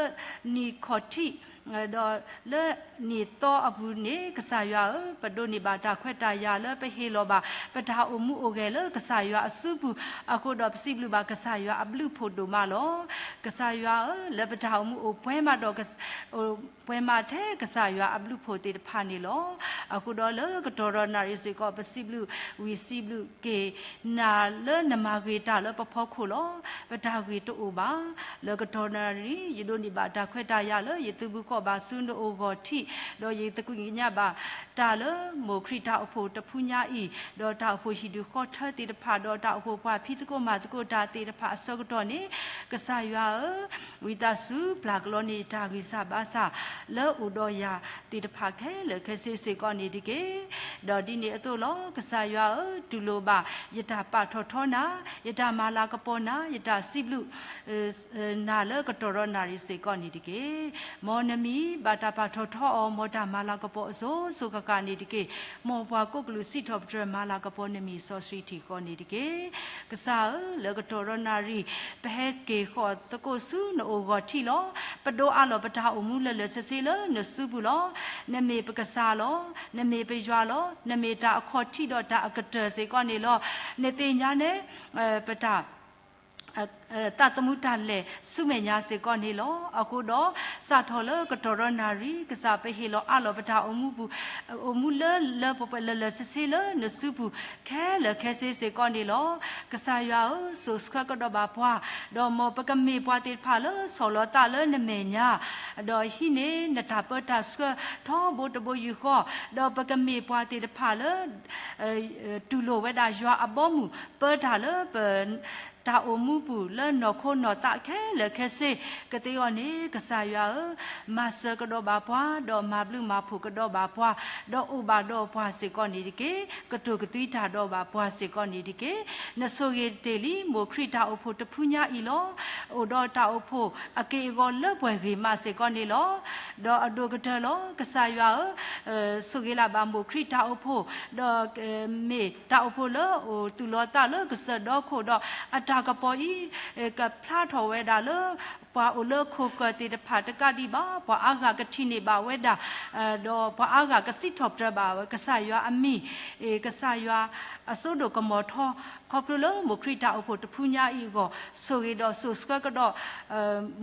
နံၣ်ခီၣ်ထံး ဒီးလၢနံၣ်သီအပူၤန့ၣ် ကစၢ်ယွၤဧၢ, ပဒိးန့ၢ်ဘၣ်တၢ်ခွဲးတၢ်ယာ်လၢပဟ့ၣ်လီၤဘၣ် ပတၢ်အိၣ်မူအိၣ်ဂဲၤလၢကစၢ်ယွၤအစုပူၤအဃိဒီး ပစံးဘျုးဘၣ်ကစၢ်ယွၤအဘျုးအဖှိၣ်ဒိၣ်မးလီၤ. ကစၢ်ယွၤဧၢ, လၢပတၢ်အိၣ်မူအိၣ်ပှဲၤမးဒီး ပှဲၤမးထဲကစၢ်ယွၤအဘျုးအဖှိၣ်သ့ၣ်တဖၣ်န့ၣ်လီၤ. အဃိဒီးလၢကတီၢ်ဒီးနၣ်ရံၣ်စ့ၢ်ကီး ပစံးဘျုးဝံၤစံးဘျုးက့ၤနၤလၢနမၤဂ့ၤတၢ်လၢပဖီခိၣ်လီၤ. ပတၢ်ဂ့ၤတအိၣ်ဘၣ်. လၢကတီၢ်နၣ်ရံၣ် ယဒိးန့ၢ်ဘၣ်တၢ်ခွဲးတၢ်ယာ်လၢယသုးဘူးဃီၣ်ဘါဆူနအိၣ်ဂီၢ်ထံး, ဒီးယသကွံာ်ကညးဘၣ်တၢ်လၢမိၢ်ခရံာ်တၢ်အိၣ်ဖှိၣ်တဖုညါအံၤ, ဒီးတၢ်အိၣ်ဖှိၣ်ဟံၣ်ဒုးဃီထၢသ့ၣ်တဖၣ်, ဒီးတၢ်အိၣ်ဖှိၣ်ပှၤဖံးသကိးမၤသကိးတၢ်သ့ၣ်တဖၣ်အဆၢကတီၢ်န့ၣ်, ကစၢ်ယွၤဧၢ, ဝံသးစူၤပျၢ်ကလီန့ၢ်တၢ်ဂံၢ်စၢ်ဘါစၢ် လၢအိၣ်ဒီးယၤသ့ၣ်တဖၣ်ခဲလၢာ်ခဲဆ့စ့ၢ်ကီးန့ၣ်တက့ၢ်. ဒီးဒ်န့ၣ်အသိးလီၤ. ကစၢ်ယွၤဧၢ, တူၢ်လိာ်ဘၣ်ယတၢ်ပာ်ထီၣ်ထီနၤ, ယတၢ်မၤလၤကပီၤနၤ, ယတၢ်စံးဘျုး နၤလၢကတီၢ်ဒီးနၣ်ရံၣ်စ့ၢ်ကီးန့ၣ်တက့ၢ်. မ်နမံၤဘၣ်တၢ်ပာ်ထီၣ်ထီအီၤ, မ်တၢ်မၤလၤကပီၤအစိၤစိၤဃၣ်ဃၣ်န့ၣ်တက့ၢ်. မ်ပှၤကိးကလုာ်စံးထီၣ်ပတြၢၤမၤလၤကပီၤနမံၤစီဆှံထံၣ်ဃီန့ၣ်တက့ၢ်. ကစၢ်ဧၢ, လၢကတီၢ်ဒီးနၣ်ရံၣ် ပဟဲက့ၤဃီၤသကိးဆူနအိၣ်ဂီၢ်ထံးလီၤ. ပဒိးအးလီၤပတၢ်အိၣ်မူလၢာ်လၢာ်ဆ့ဆ့လၢနစုပူၤလီၤ. နမ့ၢ်ပကစၢ်လီၤ. နမ့ၢ်ပယွၤလီၤ. နမ့ၢ်တၢ်အခီၣ်ထံးဒီးတၢ်အကတၢၢ်စ့ၢ်ကီးန့ၣ်လီၤ. နသ့ၣ်ညါနဲ ပတၢ် သးသမူတၢ်လဲၤဆူမဲာ်ညါစ့ၢ်ကီးန့ၣ်လီၤ. အဃိဒီး စးထီၣ်လၢကတီၢ်ဒီးနၣ်ရံၣ် ကစၢ်ပဟ့ၣ်လီၤအးလီၤပတၢ်အိၣ်မူပူၤ, အိၣ်မူလၢလၢပှဲၤပှဲၤလၢာ်လၢာ်ဆ့ဆ့လၢနစုပူၤ ခဲလၢာ်ခဲဆ့စ့ၢ်ကီးန့ၣ်လီၤ. ကစၢ်ယွၤဧၢ, စိာ်ဆှၢကဒီးဘၣ်ပှၤ, ဒီးမ်ပကမ့ၢ်ပှၤသ့ၣ်တဖၣ်လၢဆီၣ်လီၤသးလၢနမဲာ်ညါ, ဒီးဟံးန့ၢ်နတၢ်ပၢတၢ်ဆှၢထီဘိတဘိယူၢ်ဃီ, ဒီးပကမ့ၢ်ပှၤသ့ၣ်တဖၣ်လၢ တူၢ်လိာ်ဝဲဒၣ်ယွၤအဘီအမုၢ် ပၢတၢ်လၢပ တၢ်အိၣ်မူပူၤလၢနီၢ်ခိနီၢ်သးခဲလၢာ်ခဲဆ့ကသ့အီၤန့ၣ်, ကစၢ်ယွၤဧၢ, မၤစၢၤကဒီးဘၣ်ပှၤ, ဒီးမၤဘျုးမၤဖှိၣ်ကဒီးဘၣ်ပှၤ, ဒီးအိၣ်ဘၣ်ဒီးပှၤစ့ၢ်ကီးန့ၣ်တက့ၢ်. ကတိၤကသွံတၢ်ဒီးဘၣ်ပှၤစ့ၢ်ကီးန့ၣ်တက့ၢ်. နဆိၣ်ဂ့ၤတ့ၢ်လံ မိၢ်ခရံာ်တၢ်အိၣ်ဖှိၣ်တဖုညါအံၤလီၤ. အိၣ်ဒီးတၢ်အိၣ်ဖှိၣ်အက့ၢ်အဂီၤလၢပှဲၤဂ့ၤမးစ့ၢ်ကီးန့ၣ်လီၤ. ဒီးအဒိၣ်ကတၢၢ်လီၤ. ကစၢ်ယွၤဧၢ, ဆိၣ်ဂ့ၤလၢ်ဘၣ်မိၢ်ခရံာ်တၢ်အိၣ်ဖှိၣ်, ဒီးမ့ၢ်တၢ်အိၣ်ဖှိၣ်လၢအိၣ်သူၣ်လီၤသးလၢကစၢၢ်ဒီခိၣ်ဒီး အတၢ်ကပီၤအံၤ ကဖျါထီၣ်ဝဲဒၣ်လၢ ပှၤအိၣ်လၢခိၣ်ဃၢၤသ့ၣ်တဖၣ်တကးဒံးဘၣ်, ပှၤအါဂၤကထံၣ်န့ၢ်ဘၣ်ဝဲဒၣ်, ဒီးပှၤအါဂၤကစံးထီၣ်ပတြၢၤဘၣ်ဝဲ ကစၢ်ယွၤအမံၤ, ကစၢ်ယွၤအစိဒိၣ်ကမီၤထီ, ခီဖျိလၢမိၢ်ခရံာ်တၢ်အိၣ်ဖှိၣ်တဖုညါအံၤအဂီၢ်, ဆိၣ်ဂ့ၤဒီးစိာ်ဆှၢကဒီး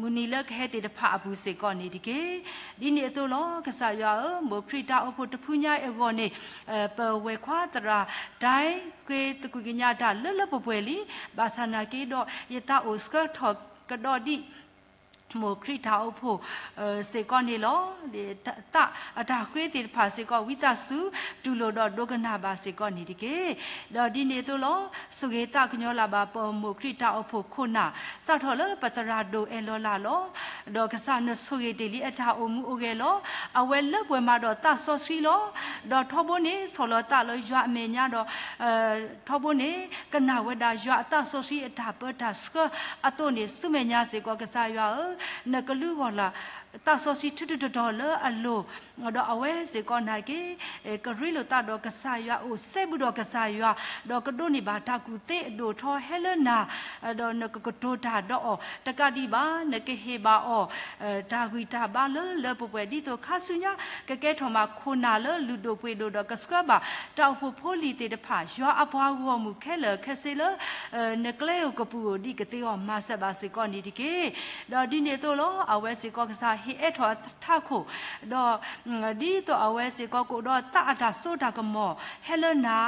မုၢ်နံၤလၢကဟဲသ့ၣ်တဖၣ်အပူၤစ့ၢ်ကီးန့ၣ်တက့ၢ်. ဒ်န့ၣ်အသိးလီၤ. ကစၢ်ယွၤဧၢ, မိၢ်ခရံာ်တၢ်အိၣ်ဖှိၣ်တဖုညါအံၤအဂီၢ်န့ၣ်, ပဝဲၢ်ခွါသရၣ် ဒဲ ဃ့သကွံာ်ကညးတၢ်လၢလၢပှဲၤပှဲၤလံ, ဘၣ်ဆၣ်နာ်က့ဒီး ယသးအိၣ်ဆှၢထီၣ်ကဒီးဒံး မိၢ်ခရံာ်တၢ်အိၣ်ဖှိၣ်စ့ၢ်ကီးန့ၣ်လီၤ. သးအတၢ်ဃ့သ့ၣ်တဖၣ်စ့ၢ်ကီး ဝံသးစူၤတူၢ်လိာ်ဒီးဒိကနၣ်ဘၣ်စ့ၢ်ကီးန့ၣ်တက့ၢ်. ဒီးဒ်န့ၣ်အသိးလီၤ. ဆိၣ်ဂ့ၤသးကညီၤလၢ်ဘၣ်ပမိၢ်ခရံာ်တၢ်အိၣ်ဖှိၣ်ခိၣ်နၢ်, စးထီၣ်လၢပသရၣ်ဒိၣ်အဲၣ်လီၤလၢ်လီၤ. ဒီးကစၢ်နဆိၣ်ဂ့ၤတ့ၢ်လံအတၢ်အိၣ်မူအိၣ်ဂဲၤလီၤ. အဝဲလၢပှဲၤမးဒီးသးစီဆှံလီၤ. ဒီးထီဘိန့ၣ် ဆီၣ်လီၤသးလၢယွၤအမဲာ်ညါဒီး ထီဘိန့ၣ် ကနၣ်ဝဲဒၣ်ယွၤအသးစီဆှံအတၢ်ပၢတၢ်ဆှၢအသိးန့ၣ် ဆူမဲာ်ညါစ့ၢ်ကီး ကစၢ်ယွၤဧၢ, နကလုၢ်ဂီၢ်လၢ် သးစီဆှံထူးထူးတီၤတီၤလၢအလိၤ, ဒီးအဝဲစ့ၢ်ကီးနာ်က့ ကရ့လိာ်သးဒီးကစၢ်ယွၤ အိၣ်စဲဘူးဒီးကစၢ်ယွၤ, ဒီးကဒိးန့ၢ်ဘၣ်တၢ်ကူၣ်သ့အဒိၣ်ထီဟဲလၢနၤ, ဒီးနကကတိၤတၢ်ဒီးအီၤ, တကးဒံးဘၣ် နကဟ့ၣ်ဘၣ်အီၤ တၢ်ဂံၢ်တၢ်ဘါလၢလၢပှဲၤပှဲၤ ဒ်သိးခါဆူညါ ကကဲထီၣ်မးခိၣ်နၢ်လၢလုၢ်ဒိၣ်ပှ့ၤဒိၣ်ဒီးကဆှၢဘၣ် တၢ်အိၣ်ဖှိၣ်ဖိလံၤသ့ၣ်တဖၣ် ယွၤအပှၤဂီၢ်မုၢ်ခဲလၢာ်ခဲဆ့လၢ နကျဲဧိၤကပူၤဧိၤ ဒ်ကသ့အဂီၢ် မၤစၢၤဘၣ်စ့ၢ်ကီးန့ၣ်တက့ၢ်. ဒီးဒ်န့ၣ်အသိးလီၤ အဝဲစ့ၢ်ကီးကစၢ်ဟ့ၣ်အဲၣ်ထီၣ်ထးခိၣ်, ဒီး ဒ်သိးအဝဲစ့ၢ်ကီးကအိၣ်ဒီးသးအတၢ်စိတၢ်ကမီၤ ဟဲလၢနၤ,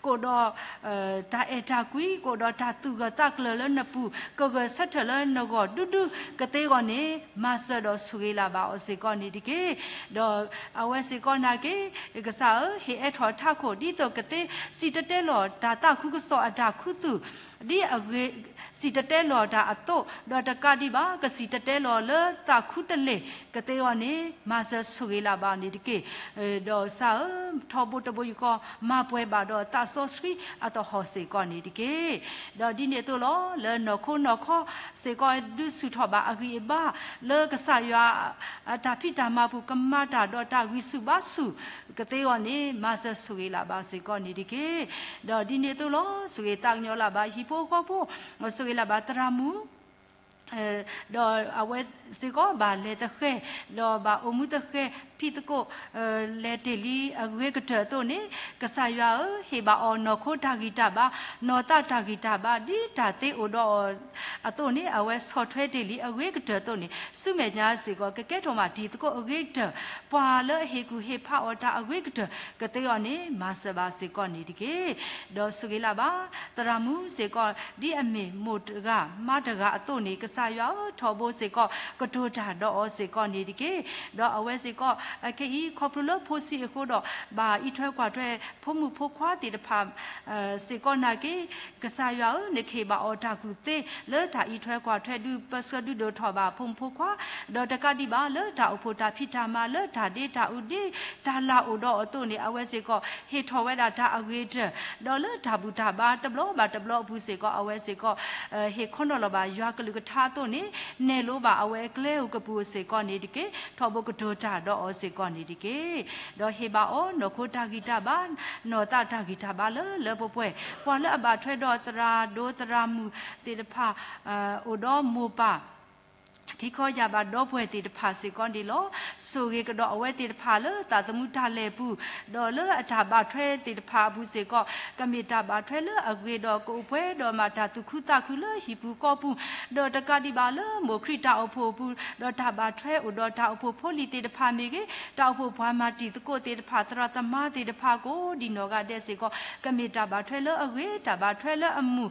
ကအိၣ်ဒီး တၢ်အဲၣ်တၢ်ကွံ, ကအိၣ်ဒီးတၢ်သူၣ်ဂၢၢ်သးကျၢၤလၢနပူၤ, ကဂဲၤဆၢထၢၣ်လၢနဂီၢ်ဒူဒူ ကသ့အဂီၢ်န့ၣ် မၤစၢၤဒီးဆိၣ်ဂ့ၤလၢ်ဘၣ်အီၤစ့ၢ်ကီးန့ၣ်တက့ၢ်. ဒီးအဝဲစ့ၢ်ကီးနာ်က့ ကစၢ်ဧၢ, ဟ့ၣ်အဲၣ်ထီၣ်ထးခိၣ် ဒ်သိးကသ့စံၣ်တဲၤတဲလီၤတၢ်သးခုကစီၣ်အတၢ်ခူသူၣ် ဒ်အဂ့ၤ စံၣ်တဲၤတဲလီၤတၢ်အသိး, ဒီးတကးဒံးဘၣ် ကစံၣ်တဲၤတဲလီၤလၢသးခူတလ့ၢ် ကသ့အဂီၢ်န့ၣ် မၤစၢၤဆိၣ်ဂ့ၤလၢ်ဘၣ်န့ၣ်တက့ၢ်. ဒီးကစၢ်ဧၢ, ထီဘိတဘိယူၢ်ဃီ မၤပှဲၤဘၣ်ဒီးသးစီဆှံအသဟီၣ်စ့ၢ်ကီးန့ၣ်တက့ၢ်. ဒီးဒ်န့ၣ်အသိးလီၤ လၢနီၢ်ခိနီၢ်ခီစ့ၢ်ကီး ဒုးဆူၣ်ထီၣ်ဘၣ်အဂံၢ်အဘါ လၢကစၢ်ယွၤ အတၢ်ဖံးတၢ်မၤပူၤ ကမၤတၢ်ဒီးတၢ်ဂံၢ်ဆူၣ်ဘါဆူၣ် ကသ့အဂီၢ်န့ၣ် မၤစၢၤဆိၣ်ဂ့ၤလၢ်ဘၣ်စ့ၢ်ကီးန့ၣ်တက့ၢ်. ဒီးဒ်န့ၣ်အသိးလီၤ ဆိၣ်ဂ့ၤသးကညီၤလၢ်ဘၣ်ဟံၣ်ဖိဃီဖိ, ဆိၣ်ဂ့ၤလၢ်ဘၣ်သရၣ်မုၣ် ဒီးအဝဲစ့ၢ်ကီးဘၣ်လဲၤသဃဲၤ, ဒီးဘၣ်အိၣ်မူသဃဲၤဖံးသကိး လဲၤတ့ၢ်လံအဂ့ၤကတၢၢ်အသိးန့ၣ်, ကစၢ်ယွၤဧၢ, ဟ့ၣ်ဘၣ်အီၤနီၢ်ခိတၢ်ဂံၢ်တၢ်ဘါ, နီၢ်သးတၢ်ဂံၢ်တၢ်ဘါ ဒ်တၢ်သ့အိၣ်ဒီးအီၤအသိးန့ၣ်, အဝဲဆီၣ်ထွဲတ့ၢ်လံအဂ့ၤကတၢၢ်အသိးန့ၣ်, ဆူမဲာ်ညါစ့ၢ်ကီး ကကဲထီၣ်မးတံၤသကိးအဂ့ၤကတၢၢ်, ပှၤလၢအဟ့ၣ်ကူၣ်ဟ့ၣ်ဖးအီၤတၢ်အဂ့ၤကတၢၢ် ကသ့အီၤန့ၣ် မၤစၢၤဘၣ်စ့ၢ်ကီးန့ၣ်တက့ၢ်. ဒီးဆိၣ်ဂ့ၤလၢ်ဘၣ် သရၣ်မုၣ်စ့ၢ်ကီး ဒ်အမ့ၢ်မိၢ်တဂၤမါတဂၤအသိးန့ၣ်, ကစၢ်ယွၤဧၢ, ထီဘိစ့ၢ်ကီး ကတိၤတၢ်ဒီးအီၤစ့ၢ်ကီးန့ၣ်တက့ၢ်. ဒီးအဝဲစ့ၢ်ကီး ခဲအံၤ ခီဖျိလၢဖိဆံးအဃိဒီး ဘၣ်အံးထွဲကွၢ်ထွဲ ဖိမုၣ်ဖိခွါသ့ၣ်တဖၣ် စ့ၢ်ကီးနာ်က့ ကစၢ်ယွၤဧၢ, နကဟ့ၣ်ဘၣ်အီၤတၢ်ကူၣ်သ့ လၢတၢ်အံးထွဲကွၢ်ထွဲ ဒုးပၢဆှၢဒုးဒိၣ်ထီၣ်ဘၣ်ဖိမုၣ်ဖိခွါ, ဒီးတကးဒံးဘၣ် လၢတၢ်အိၣ်ဖှိၣ်တၢ်ဖံးတၢ်မၤ လၢတၢ်ဒ့တၢ်အူဒ့တၢ်လၢ်အိၣ်ဒီးအသိးန့ၣ်, အဝဲစ့ၢ်ကီး ဟ့ၣ်ထီၣ်ဝဲဒၣ်တၢ်အဂ့ၤကတၢၢ်, ဒီးလၢတၢ်ဘူၣ်တၢ်ဘါတဘျီဘၣ်တဘျီအပူၤစ့ၢ်ကီး အဝဲစ့ၢ်ကီး ဟ့ၣ်ခီနီၣ်လီၤဘၣ်ယွၤကလုၢ်ကထါအသိးန့ၣ်, နဲၣ်လိဘၣ်အဝဲအကျဲဧိၤကပူၤစ့ၢ်ကီးန့ၣ်တက့ၢ်. ထီဘိကတိၤတၢ်ဒီးအီၤစ့ၢ်ကီးန့ၣ်တက့ၢ်. ဒီးဟ့ၣ်ဘၣ်အီၤ နီၢ်ခိတၢ်ဂံၢ်တၢ်ဘါ, နီၢ်သးတၢ်ဂံၢ်တၢ်ဘါလၢလၢပှဲၤပှဲၤ, ပှၤလၢအဘၣ်ထွဲဒီးသရၣ်ဒိၣ်သရၣ်မုၣ်သ့ၣ်တဖၣ် အိၣ်ဒီးမိၢ်ပၢ် ခံခီယၢ်ဘးဒီပုၢ်ဝဲၢ်သ့ၣ်တဖၣ်စ့ၢ်ကီးန့ၣ်လီၤ. ဆိၣ်ဂ့ၤကဒီးအဝဲသ့ၣ်တဖၣ်လၢသးသမူတၢ်လဲၤပူၤ, ဒီးလၢအတၢ်ဘၣ်ထွဲသ့ၣ်တဖၣ်အပူၤစ့ၢ်ကီး, ကမ့ၢ်တၢ်ဘၣ်ထွဲလၢအဂ့ၤဒီး ကအိၣ်ပှဲၤဒီးမးတၢ်သူၣ်ခုသးခုလၢဟံၣ်ပူၤဃီပူၤ, ဒီးတကးဒံးဘၣ်လၢမိၢ်ခရံာ်တၢ်အိၣ်ဖှိၣ်အပူၤ, ဒီးတၢ်ဘၣ်ထွဲအိၣ်ဒီးတၢ်အိၣ်ဖှိၣ်ဖိလံၤသ့ၣ်တဖၣ်မ့ၢ်ဂ့ၤ, တၢ်အိၣ်ဖှိၣ်ပှၤမၤတံၤသကိးသ့ၣ်တဖၣ် သရၣ်သမါသ့ၣ်တဖၣ်ကိးဒံးနီၢ်ဂၤဒဲးစ့ၢ်ကီး, ကမ့ၢ်တၢ်ဘၣ်ထွဲလၢအဂ့ၤ, တၢ်ဘၣ်ထွဲလၢအမုာ်,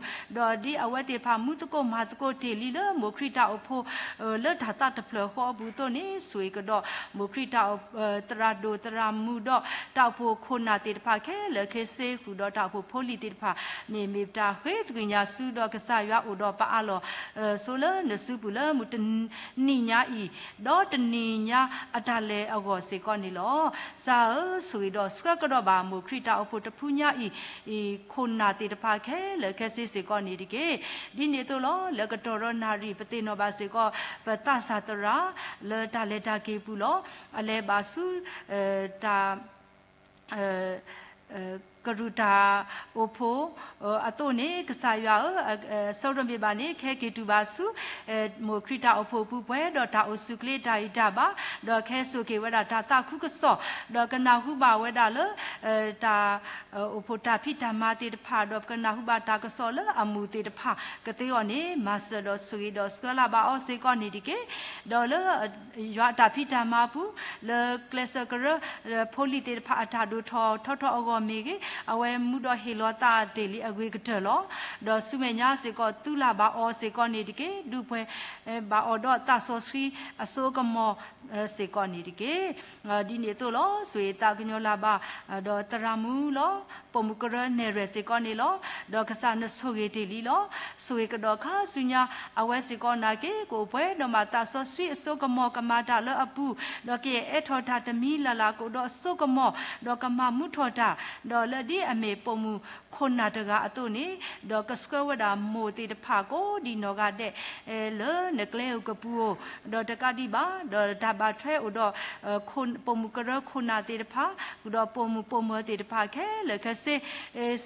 ဒီးဒ်အဝဲသ့ၣ်တဖၣ်မူသကိးမၤသကိးတ့ၢ်လံလၢမိၢ်ခရံာ်တၢ်အိၣ်ဖှိၣ် လၢတၢ်သးတဖျၢၣ်ဃီအပူၤအသိးန့ၣ်, ဆိၣ်ဂ့ၤကဒီး မိၢ်ခရံာ်တၢ်အိၣ် သရၣ်ဒိၣ်သရၣ်မုၣ်ဒီး တၢ်အိၣ်ဖှိၣ်ခိၣ်နၢ်သ့ၣ်တဖၣ်ခဲလၢာ်ခဲဆ့ဃုာ်ဒီးတၢ်အိၣ်ဖှိၣ်ဖိလံၤသ့ၣ်တဖၣ်န့ၣ် မ့ၢ်တၢ်ဃ့သကွံာ်ညါဆူဒီးကစၢ်ယွၤအိၣ်ဒီးပအးလီၢ် ဆိလၢနစုပူၤလၢမုၢ်တနံၤညါအံၤ, ဒီးတနံၤညါအတၢ်လဲၤအဂီၢ်စ့ၢ်ကီးန့ၣ်လီၤ. ကစၢ်ဧၢ, ဆိၣ်ဂ့ၤဒီးဆှၢကဒီးဘၣ်မိၢ်ခရံာ်တၢ်အိၣ်ဖှိၣ်တဖုညါအံၤ ခိၣ်နၢ်သ့ၣ်တဖၣ်ခဲလၢာ်ခဲဆ့စ့ၢ်ကီးန့ၣ်တက့ၢ်. ဒ်န့ၣ်အသိးလီၤ, လၢကတီၢ်ဒီးနၣ်ရံၣ် ပသ့ၣ်နီၣ်ဘၣ်စ့ၢ်ကီး ပသးစၢ်သရၣ် လၢတၢ်လဲၤတၢ်က့ၤပူၤလီၤ. အလဲၤဘၣ်ဆူ တၢ် ကရူၢ်တၢ်အိၣ်ဖှိၣ်အသိးန့ၣ်, ကစၢ်ယွၤဧၢ, ဆၢကတီၢ်မ့ၢ်ဘၣ်န့ၣ် ခဲက့ၤတုၤဘၣ်ဆူ မိၢ်ခရံာ်တၢ်အိၣ်ဖှိၣ်အပူၤ ပှဲၤဒီးတၢ်အိၣ်ဆူၣ်အိၣ်ချ့တၢ်ဂံၢ်တၢ်ဘါ, ဒီးကဟဲစိာ်က့ၤဝဲဒၣ်တၢ်သးခုကစီၣ်, ဒီးကနၢ်ဟူဘၣ်ဝဲဒၣ်လၢ တၢ်အိၣ်ဖှိၣ်တၢ်ဖံးတၢ်မၤသ့ၣ်တဖၣ်, ဒီးကနၢ်ဟူဘၣ်တၢ်ကစီၣ်လၢအမုာ်သ့ၣ်တဖၣ် ကသ့အဂီၢ်န့ၣ် မၤစၢၤဒီးဆိၣ်ဂ့ၤဒီးဆှၢလၢ်ဘၣ်အီၤစ့ၢ်ကီးန့ၣ်တက့ၢ်. ဒီးလၢ ယွၤအတၢ်ဖံးတၢ်မၤအပူၤ လၢကျဲးစၢးကရၢ ဖိလံၤသ့ၣ်တဖၣ်အတၢ်ဒိၣ်ထီၣ်ထီထီၣ်အဂီၢ်မ့ၢ်ဂ့ၤ, အဝဲမူဒီးဟ့ၣ်လီၤသးတ့ၢ်လံအဂ့ၤကတၢၢ်လီၤ. ဒီးဆူမဲာ်ညါစ့ၢ်ကီး သုလၢ်ဘၣ်အီၤစ့ၢ်ကီးန့ၣ်တက့ၢ်. ဒုးပှဲၤ ဘၣ်အီၤဒီးသးစီဆှံအစိကမီၤစ့ၢ်ကီးန့ၣ်တက့ၢ်. ဒ်န့ၣ်အသိးလီၤ. ဆိၣ်ဂ့ၤသးကညီၤလၢ်ဘၣ် ဒီးသရၣ်မုၣ်လီၤ. ပိာ်မုၣ်ကရၢနဲၣ်ရွဲၣ်စ့ၢ်ကီးန့ၣ်လီၤ. ဒီးကစၢ်နဆိၣ်ဂ့ၤတ့ၢ်လံလီၤ. ဆိၣ်ဂ့ၤကဒီးခါဆူညါ အဝဲစ့ၢ်ကီးနာ်က့ ကအိၣ်ပှဲၤဒီးမးသးစီဆှံအစိကမီၤ ကမၤတၢ်လၢအပူၤ, ဒီးကယဲၢ်အဲၣ်ထီၣ်တၢ်တမံၤလၢ်လၢ် ကအိၣ်ဒီးအစိကမီၤ, ဒီးကမၤမူထီၣ်တၢ်, ဒီး ဒ်အမ့ၢ်ပိာ်မုၣ်ခိၣ်နၢ်တဂၤအသိးန့ၣ်, ဒီးကဆှၢဝဲဒၣ်မိၢ်သ့ၣ်တဖၣ်ကိးဒံးနီၢ်ဂၤဒဲး လၢနကျဲဧိၤကပူၤဧိၤ, ဒီးတကးဒံးဘၣ် ဒီးတၢ်ဘၣ်ထွဲအိၣ်ဒီး ပိာ်မုၣ်ကရၢခိၣ်နၢ်သ့ၣ်တဖၣ်, ဒီးပိာ်မုၣ်ပိာ်မၢၤသ့ၣ်တဖၣ်ခဲလၢာ်ခဲဆ့စ့ၢ်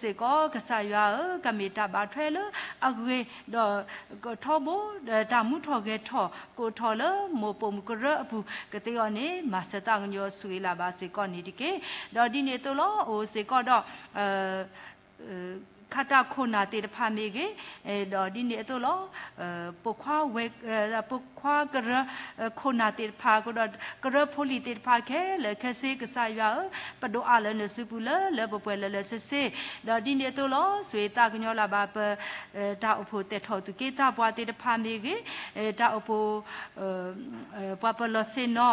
ကီး ကစၢ်ယွၤဧၢ, ကမ့ၢ်တၢ်ဘၣ်ထွဲလၢအဂ့ၤ, ဒီးကထီဘိ တၢ်မူထီၣ်ဂဲၤထီၣ်ကိးထီၣ်လၢမိၢ်ပိာ်မုၣ်ကရၢအပူၤ ကသ့အီၤန့ၣ် မၤစၢၤသးကညီၤဆိၣ်ဂ့ၤလၢ်ဘၣ်စ့ၢ်ကီးန့ၣ်တက့ၢ်. ဒီးဒ်န့ၣ်အသိးလီၤ အိၣ်စ့ၢ်ကီးဒီး ခါတၢ်ခိၣ်နၢ်သ့ၣ်တဖၣ်မ့ၢ်ဂ့ၤ, ဒီးဒ်န့ၣ်အသိးလီၤ ပိာ်ခွါဝဲၢ် ပိာ်ခွါကရၢ ခိၣ်နၢ်သ့ၣ်တဖၣ် ကဒီးကရၢဖိလံၤသ့ၣ်တဖၣ်ခဲလၢာ်ခဲဆ့ ကစၢ်ယွၤဧၢ, ပဒိးအးလၢနစုပူၤလၢလၢပှဲၤပှဲၤလၢလၢဆ့ဆ့, ဒီးဒ်န့ၣ်အသိးလီၤ ဆိၣ်ဂ့ၤသးကညီၤလၢ်ဘၣ်ပ တၢ်အိၣ်ဖှိၣ်သဲးထီၣ်သူၣ်က့သးပှၢ်သ့ၣ်တဖၣ်မ့ၢ်ဂ့ၤ, တၢ်အိၣ်ဖှိၣ် ပှၤပလီၢ်ဆ့ၣ်နီၤ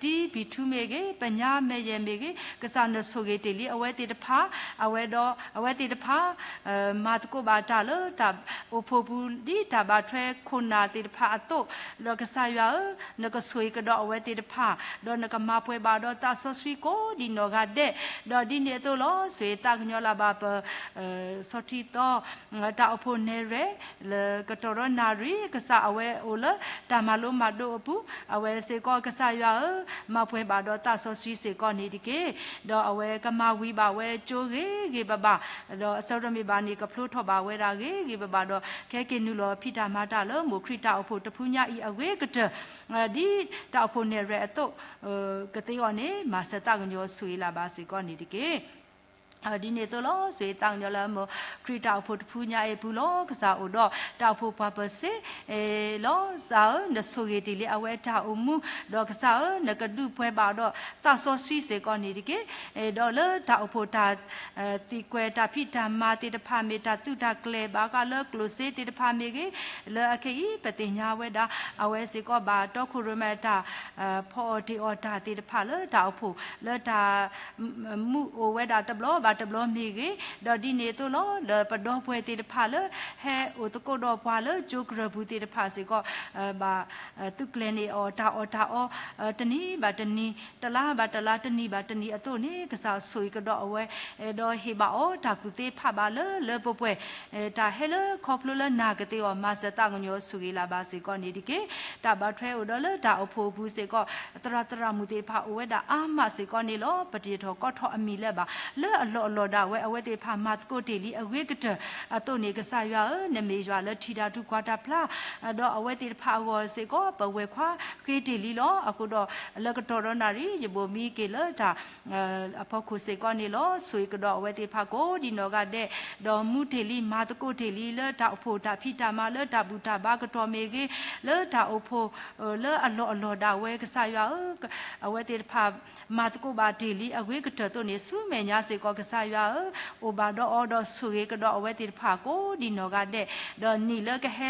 ဒီးပတံပံၤထူမ့ၢ်ဂ့ၤ, ပညါမဲာ်ယဲၢ်မ့ၢ်ဂ့ၤ, ကစၢ်နဆိၣ်ဂ့ၤတ့ၢ်လံအဝဲသ့ၣ်တဖၣ်, အဝဲဒီးအဝဲသ့ၣ်တဖၣ် မၤသကိးဘၣ်တၢ်လၢတၢ်အိၣ်ဖှိၣ်ပူၤ ဒ်တၢ်ဘၣ်ထွဲခိၣ်နၢ်သ့ၣ်တဖၣ်အသိး, ဒီးကစၢ်ယွၤဧၢ, နကဆိၣ်ဂ့ၤကဒီးအဝဲသ့ၣ်တဖၣ်, ဒီးနကမၤပှဲၤဘၣ်ဒီးသးစီဆှံကိးဒံးနီၢ်ဂၤဒဲး, ဒီးဒ်န့ၣ်အသိးလီၤ ဆိၣ်ဂ့ၤသးကညီၤလၢ်ဘၣ်ပ ဆီထံသီ တၢ်အိၣ်ဖှိၣ်နဲၣ်ရွဲၣ် လၢကတီၢ်ဒီနၣ်ရံၣ် ကစၢ်အဝဲအိၣ်လၢတၢ်မၤလိမၤဒိးအပူၤ, အဝဲစ့ၢ်ကီးကစၢ်ယွၤဧၢ, မၤပှဲၤဘၣ်ဒီးသးစီဆှံစ့ၢ်ကီးန့ၣ်တက့ၢ်. ဒီးအဝဲကမၤဝံၤဘၣ်ဝဲကၠိဂ့ၤဂ့ၤဘၣ်ဘၣ်, ဒီးအဆၢကတီၢ်မ့ၢ်ဘၣ်န့ၣ် ကဖျိထီၣ်ဘၣ်ဝဲဒၣ်ဂ့ၤဂ့ၤဘၣ်ဘၣ်ဒီး ခဲက့ၤနုာ်လီၤဖံးတၢ်မၤတၢ်လၢမိၢ်ခရံာ်တၢ်အိၣ်ဖှိၣ်တဖုညါအံၤအဂ့ၤကတၢၢ် ဒ်တၢ်အိၣ်ဖှိၣ်နဲၣ်ရွဲၣ်အသိး ကသ့အီၤန့ၣ် မၤစၢၤသးကညီၤဆိၣ်ဂ့ၤလၢ်ဘၣ်စ့ၢ်ကီးန့ၣ်တက့ၢ်. ဒ်န့ၣ်အသိးလီၤ ဆိၣ်ဂ့ၤသးကညီၤလၢမိၢ်ခရံာ်တၢ်အိၣ်ဖှိၣ်တဖုညါအံၤအပူၤလီၤ. ကစၢ်အိၣ်ဒီးတၢ်အိၣ်ဖှိၣ်ပှၤပၢၤစ့လီၤ. ကစၢ်ဧၢ, နဆိၣ်ဂ့ၤတ့ၢ်လံအဝဲတၢ်အိၣ်မူ, ဒီးကစၢ်ဧၢ, နကဒုးပှဲၤဘၣ်ဒီးသးစီဆှံစ့ၢ်ကီးန့ၣ်တက့ၢ်. ဒီးလၢတၢ်အိၣ်ဖှိၣ်တၢ် သံကွဲးတၢ်ဖံးတၢ်မၤသ့ၣ်တဖၣ်မ့ၢ်တၢ်သုးတၢ်ကျဲၤဘၣ်ဃးလၢကျိၣ်စ့သ့ၣ်တဖၣ်မ့ၢ်ဂ့ၤ, လၢအခဲအံၤ ပသ့ၣ်ညါဝဲဒၣ် အဝဲစ့ၢ်ကီးဘၣ်တီခိၣ်ရိၣ်မဲတၢ် ဖီအီၣ်တ့ၢ်အီၣ်တၢ်သ့ၣ်တဖၣ်လၢတၢ်အိၣ်ဖှိၣ် လၢတၢ် မုၢ်အိၣ်ဝဲဒၣ်တဘျီဘၣ်တဘျီမ့ၢ်ဂ့ၤ, ဒီးဒ်န့ၣ်အသိးလီၤ လၢပဒီပုၢ်ဝဲၢ်သ့ၣ်တဖၣ်လၢ ဟဲအိၣ်သကိးဒီးပှၤလၢကၠိကရၢၢ်ပူၤသ့ၣ်တဖၣ်စ့ၢ်ကီး ဘၣ် သုးကျဲၤန့ၢ်အီၤတၢ်အီၣ်တၢ်အီ တနံၤဘၣ်တနံၤ တလါဘၣ်တလါ တနံၤဘၣ်တနံၤအသိးန့ၣ် ကစၢ်ဆိၣ်ဂ့ၤကဒီးအဝဲ ဒီးဟ့ၣ်ဘၣ်အီၤတၢ်ကူၣ်သ့ဖးဘၣ်လၢလၢပှဲၤပှဲၤ တၢ်ဟဲလၢခီဖျိလၢနၤကသ့အီၤ မၤစၢၤသးကညီၤဆိၣ်ဂ့ၤလၢ်ဘၣ်စ့ၢ်ကီးန့ၣ်တက့ၢ်. တၢ်ဘၣ်ထွဲအိၣ်ဒီးလၢတၢ်အိၣ်ဖှိၣ်အပူၤစ့ၢ်ကီး သရၣ်သရၣ်မုၣ်သ့ၣ်တဖၣ်အိၣ်ဝဲဒၣ်အါမးစ့ၢ်ကီးန့ၣ်လီၤ. ပတယံာ်ထီၣ်ကီထီၣ်အမံၤလၢၤဘၣ် လၢအလီၢ်အလီၢ်ဒၣ်ဝဲ အဝဲသ့ၣ်တဖၣ်မၤသကိးတ့ၢ်လံအဂ့ၤကတၢၢ်အသိးန့ၣ် ကစၢ်ယွၤဧၢ, နမ့ၢ်ယွၤလၢထံၣ်တၢ်ထုကီၢ်တၢ်ဖျါ ဒီးအဝဲသ့ၣ်တဖၣ်အဂီၢ်စ့ၢ်ကီး ပဝဲၢ်ခွါဃ့တ့ၢ်လံလီၤ. အဃိဒီး လၢကတီၢ်ဒီနၣ်ရံၣ် ယဘိၣ်မံက့ၤလၢတၢ် အဖီခိၣ်စ့ၢ်ကီးန့ၣ်လီၤ. ဆိၣ်ဂ့ၤကဒီးအဝဲသ့ၣ်တဖၣ်ကိးဒံးနီၢ်ဂၤဒဲး, ဒီးမူတ့ၢ်လံ မၤသကိးတ့ၢ်လံ လၢတၢ်အိၣ်ဖှိၣ်တၢ်ဖံးတၢ်မၤ လၢတၢ်ဘူၣ်တၢ်ဘါကတီၢ်မ့ၢ်ဂ့ၤ, လၢတၢ်အိၣ်ဖှိၣ် လၢအလီၢ်အလီၢ်ဒၣ်ဝဲ ကစၢ်ယွၤဧၢ, အဝဲသ့ၣ်တဖၣ် မၤသကိးဘၣ်တ့ၢ်လံအဂ့ၤကတၢၢ်အသိးန့ၣ် ဆူမဲာ်ညါစ့ၢ်ကီး ကစၢ်ယွၤဧၢ, အိၣ်ဘၣ်ဒီးအီၤဒီးဆိၣ်ဂ့ၤကဒီးအဝဲသ့ၣ်တဖၣ်ကိးဒံးနီၢ်ဂၤဒဲး, ဒီးနံၣ်လၢကဟဲ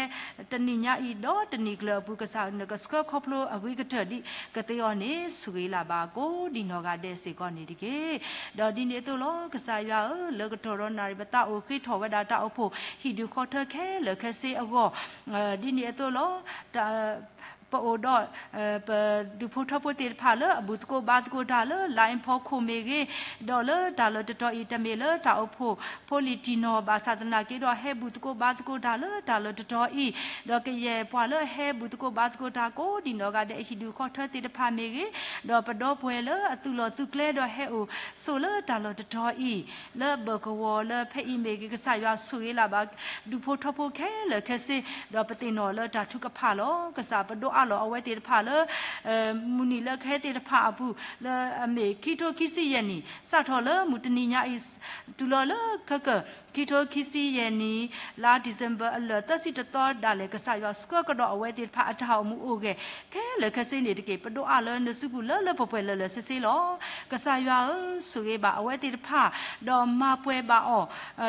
တနံၤညါအံၤ ဒီးတနံၣ်ကျၢၤအပူၤ ကစၢ်နကဆှၢခီဖျိအဂ့ၤကတၢၢ်ဒံးကသ့အီၤန့ၣ် ဆိၣ်ဂ့ၤလၢ်ဘၣ်ကိးဒံးနီၢ်ဂၤဒဲးစ့ၢ်ကီးန့ၣ်တက့ၢ်. ဒီးဒ်န့ၣ်အသိးလီၤ ကစၢ်ယွၤဧၢ, လၢကတီၢ်ဒီနၣ်ရံၣ် ပသးအိၣ်ဃ့ထီၣ်ဝဲဒၣ်တၢ်အိၣ်ဖှိၣ် ဟံၣ်ဒုးဃီထၢခဲလၢာ်ခဲဆ့အဂီၢ်, ဒ်န့ၣ်အသိးလီၤ ပအိၣ်ဒီး ပဒူၣ်ဖိထၢဖိသ့ၣ်တဖၣ်လၢအဘူၣ်သကိးဘါသကိးတၢ်လၢ လိုင်းဖီခိၣ်မ့ၢ်ဂ့ၤ, ဒီးလၢတၢ်လီၢ်တတီၤအံၤ တမ့ၢ်လၢတၢ်အိၣ်ဖှိၣ်ဖိလံၤတံၢ်နီၢ်ဘၣ်ဆၣ်သနာ်က့ဒီး ဟဲဘူၣ်သကိးဘါသကိးတၢ်လၢတၢ်လီၢ်တတီၤအံၤ, ဒီးကယဲၢ်ပှၤလၢအဟဲဘူၣ်သကိးဘါသကိးတၢ်ကိးဒံးနီၢ်ဂၤဒဲး ဟံၣ်ဒုးဃီထၢသ့ၣ်တဖၣ်မ့ၢ်ဂ့ၤ, ဒီးပဒီပုၢ်ဝဲၢ်လၢအသူၣ်လီၤသူၣ်ကျဲဒီးဟဲအိၣ်ဆိးလၢတၢ်လီၢ်တတီၤအံၤ လၢဘၢၣ်ကဝီၤလၢဖဲအံၤမ့ၢ်ဂ့ၤ ကစၢ်ယွၤဆိၣ်ဂ့ၤလၢ်ဘၣ် ဒူၣ်ဖိထၢဖိခဲလၢာ်ခဲဆ့, ဒီးပသ့ၣ်နီၣ်လၢတၢ်ထုကဖၣ်လီၤ. ကစၢ်ပဒိးအးလီၤအဝဲသ့ၣ်တဖၣ်လၢ မုၢ်နံၤလၢကဟဲသ့ၣ်တဖၣ်အပူၤ လၢအမ့ၢ်ခံထိခံဆံယဲၢ်နံၣ် စးထီၣ်လၢမုၢ်တနံၤညါအံၤ တုၤလီၤလၢခဲကၢၢ် ခံထိခံဆံယဲၢ်နံၣ် လါ December အလၢာ်သၢဆံတသီဒၣ်လဲာ် ကစၢ်ယွၤဆှၢကဒီးအဝဲသ့ၣ်တဖၣ်အတၢ်အိၣ်မူအိၣ်ဂဲၤ ခဲလၢာ်ခဲဆ့န့ၣ်တက့ၢ်. ပဒိးအးလၢနစုပူၤလၢလၢပှဲၤပှဲၤလၢလၢဆ့ဆ့လီၤ. ကစၢ်ယွၤဧၢ, ဆိၣ်ဂ့ၤဘၣ်အဝဲသ့ၣ်တဖၣ်, ဒီးမၤပှဲၤဘၣ်အီၤ,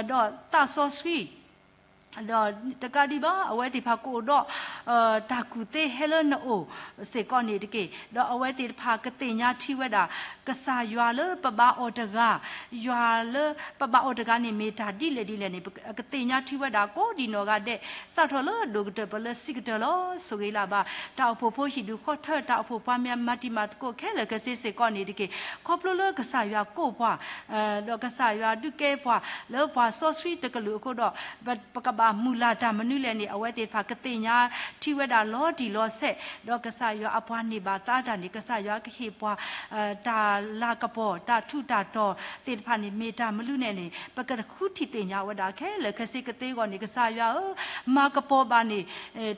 ဒီးသးစီဆှံ ဒီးတကးဒံးဘၣ် အဝဲသ့ၣ်တဖၣ်ကအိၣ်ဒီး တၢ်ကူၣ်သ့ဟဲလၢနအိၣ်စ့ၢ်ကီးန့ၣ်တက့ၢ်. ဒီးအဝဲသ့ၣ်တဖၣ်ကသ့ၣ်ညါထံဝဲဒၣ် ကစၢ်ယွၤလၢပဘါအီၤတဂၤ, ယွၤလၢပဘါအီၤတဂၤန့ၣ် မ့ၢ်တၢ်ဒ်လဲၣ်ဒ်လဲၣ်န့ၣ် ကသ့ၣ်ညါထံဝဲဒၣ်ကိးဒံးနီၢ်ဂၤဒဲး စးထီၣ်လၢဒိၣ်ကတၢၢ်ပလၢစံးကတၢၢ်လီၤ. ဆိၣ်ဂ့ၤလၢ်ဘၣ် တၢ်အိၣ်ဖှိၣ်ဖိဟံၣ်ဒူၣ်ဃီထၢ တၢ်အိၣ်ဖှိၣ်ပှၤမၤတံၤမၤသကိးခဲလၢာ်ခဲဆ့စ့ၢ်ကီးန့ၣ်တက့ၢ်. ခီဖျိလၢကစၢ်ယွၤကိးပှၤ ဒီးကစၢ်ယွၤဒုးကဲပှၤလၢပှၤစီဆှံတကလုာ်အဃိဒီး ပကဘၣ်မုၢ်လၢ်တၢ်မနုၤလဲၣ်န့ၣ် အဝဲသ့ၣ်တဖၣ်ကသ့ၣ်ညါထံဝဲဒၣ်လီၤတံၢ်လီၤဆဲး, ဒီးကစၢ်ယွၤအပှၤန့ၢ်ဘၣ်သါတၢ်န့ၣ် ကစၢ်ယွၤကဟ့ၣ်ပှၤ တၢ်လၤကပီၤ တၢ်ထူးတၢ်တီၤသ့ၣ်တဖၣ်န့ၣ် မ့ၢ်တၢ်မနုၤလဲၣ်န့ၣ် ပကဃုထံၣ်သ့ၣ်ညါဝဲဒၣ်ခဲလၢာ်ခဲဆ့ကသ့အဂီၢ်န့ၣ် ကစၢ်ယွၤဧၢ, မၤကပီၤဘၣ်န့ၣ်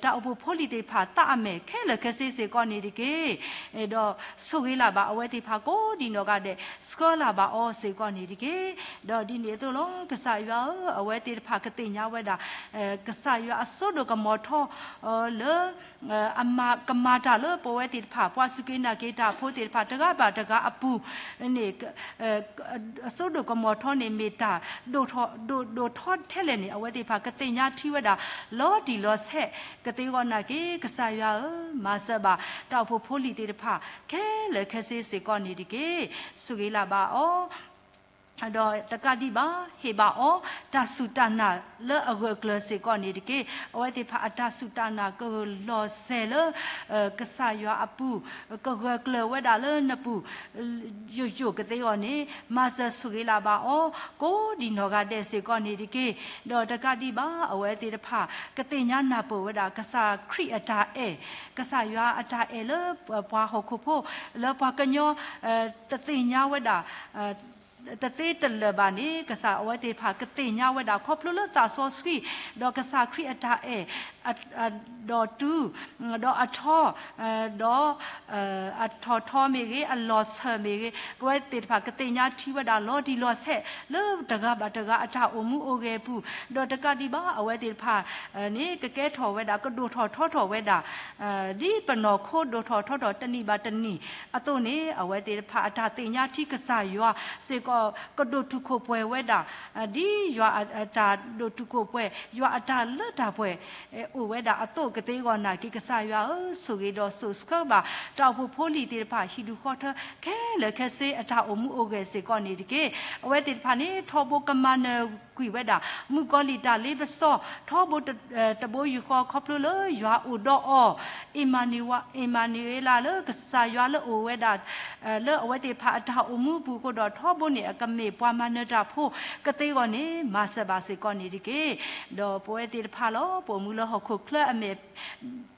တၢ်အိၣ်ဖှိၣ်ဖိလံၤသ့ၣ်တဖၣ်သးအမဲာ်ခဲလၢာ်ခဲဆ့စ့ၢ်ကီးန့ၣ်တက့ၢ်. ဒီးဆိၣ်ဂ့ၤလၢ်ဘၣ်အဝဲသ့ၣ်တဖၣ်ကိးဒံးနီၢ်ဂၤဒဲး ဆှၢလၢ်ဘၣ်အီၤစ့ၢ်ကီးန့ၣ်တက့ၢ်. ဒီးဒ်န့ၣ်အသိးလီၤ ကစၢ်ယွၤဧၢ, အဝဲသ့ၣ်တဖၣ်ကသ့ၣ်ညါဝဲဒၣ် ကစၢ်ယွၤအစိဒိၣ်ကမီၤထီ လၢ အမၤကမၤတၢ်လၢပဝဲသ့ၣ်တဖၣ် ပှၤစူၢ်က့ၤနာ်က့ၤတၢ်ဖိသ့ၣ်တဖၣ် တဂၤဘၣ်တဂၤအပူၤန့ၣ် အစိဒိၣ်ကမီၤထီန့ၣ် မ့ၢ်တၢ်ဒိၣ်ထီၣ်ဒိၣ်ဒိၣ်ထီထဲလဲၣ်န့ၣ် အဝဲသ့ၣ်တဖၣ်ကသ့ၣ်ညါထံဝဲဒၣ် လီၤတံၢ်လီၤဆဲးကသ့အဂီၢ်နာ်က့ ကစၢ်ယွၤဧၢ, မၤစၢၤဘၣ် တၢ်အိၣ်ဖှိၣ်ဖိလံၤသ့ၣ်တဖၣ် ခဲလၢာ်ခဲဆ့စ့ၢ်ကီးန့ၣ်တက့ၢ်. ဆိၣ်ဂ့ၤလၢ်ဘၣ်အီၤ ဒီးတကးဒံးဘၣ် ဟ့ၣ်ဘၣ်အီၤ တၢ်စူၢ်တၢ်နာ်လၢအဂၢၢ်ကျၢၤစ့ၢ်ကီးန့ၣ်တက့ၢ်. အဝဲသ့ၣ်တဖၣ်အတၢ်စူၢ်တၢ်နာ်ကလီၤစဲၤလၢ ကစၢ်ယွၤအပူၤ, ကဂၢၢ်ကျၢၤဝဲဒၣ်လၢနပူၤ ယိာ်ယိာ်ကသ့အဂီၢ်န့ၣ် မၤစၢၤဆိၣ်ဂ့ၤလၢ်ဘၣ်အီၤ ကိးဒံးနီၢ်ဂၤဒဲးစ့ၢ်ကီးန့ၣ်တက့ၢ်. ဒီးတကးဒံးဘၣ် အဝဲသ့ၣ်တဖၣ် ကသ့ၣ်ညါနၢ်ပၢၢ်ဝဲဒၣ် ကစၢ်ခရံာ်အတၢ်အဲၣ်, ကစၢ်ယွၤအတၢ်အဲၣ်လၢပှၤဟီၣ်ခိၣ်ဖိ လၢပှၤကညီ တသ့ၣ်ညါဝဲဒၣ် တသ့တလၢာ်ဘၣ်န့ၣ် ကစၢ်အဝဲသ့ၣ်တဖၣ်ကသ့ၣ်ညါဝဲဒၣ် ခီဖျိလၢသးစီဆှံ ဒီးကစၢ်ခရံာ်အတၢ်အဲၣ် ဒီးတုၤ ဒီးအထီ ဒီး အထီၣ်ထီမ့ၢ်ဂ့ၤ အလီၤဆၢမ့ၢ်ဂ့ၤ အဝဲသ့ၣ်တဖၣ်ကသ့ၣ်ညါထံဝဲဒၣ်လီၤတံၢ်လီၤဆဲး လၢတဂၤဘၣ်တဂၤအတၢ်အိၣ်မူအိၣ်ဂဲၤအပူၤ ဒီးတကးဒံးဘၣ် အဝဲသ့ၣ်တဖၣ်န့ၣ် ကကဲထီၣ်ဝဲဒၣ် ကဒိၣ်ထီၣ်ထီထီၣ်ဝဲဒၣ် ဒ်ပနီၢ်ခိဒိၣ်ထီၣ်ထီထီၣ်တနံၣ်ဘၣ်တနံၣ်အသိးန့ၣ် အဝဲသ့ၣ်တဖၣ်အတၢ်သ့ၣ်ညါထံကစၢ်ယွၤစ့ၢ်ကီး ကဒိၣ်တုာ်ခိၣ်ပှဲၤဝဲဒၣ် ဒ်ယွၤအတၢ်ဒိၣ်တုာ်ခိၣ်ပှဲၤ ယွၤအတၢ်လၢတၢ်ပှဲၤ အိၣ်ဝဲဒၣ်အသိးကသ့အဂီၢ်နာ်က့ ကစၢ်ယွၤဧၢ, ဆိၣ်ဂ့ၤဒီးစိာ်ဆှၢဘၣ် တၢ်အိၣ်ဖှိၣ်ဖိလံၤသ့ၣ်တဖၣ် ဟံၣ်ဒူၣ်ဃီထၢ ခဲလၢာ်ခဲဆ့အတၢ်အိၣ်မူအိၣ်ဂဲၤစ့ၢ်ကီးန့ၣ်တက့ၢ်. အဝဲသ့ၣ်တဖၣ်န့ၣ် ထီဘိကမၤနၢၤကွံာ်ဝဲဒၣ် မုၣ်ကီၤလံၢ်တၢ်လ့ပစီ ထီဘိတဘိယူၢ်ဃီ ခီဖျိလၢယွၤအိၣ်ဒီးအီၤ အ့မၤနူၤ အ့မၤနူၤအ့လးလၢကစၢ်ယွၤလၢအိၣ်ဝဲဒၣ် လၢအဝဲသ့ၣ်တဖၣ်အတၢ်အိၣ်မူအပူၤအဃိဒီး ထီဘိန့ၣ် အကမ့ၢ်ပှၤမၤနၢၤတၢ်ဖိကသ့အဂီၢ်န့ၣ် မၤစၢၤဘၣ်စ့ၢ်ကီးန့ၣ်တက့ၢ်. ဒီးပဝဲသ့ၣ်တဖၣ်လီၤ ပအိၣ်မူလၢဟီၣ်ခိၣ်ချၢအမဲာ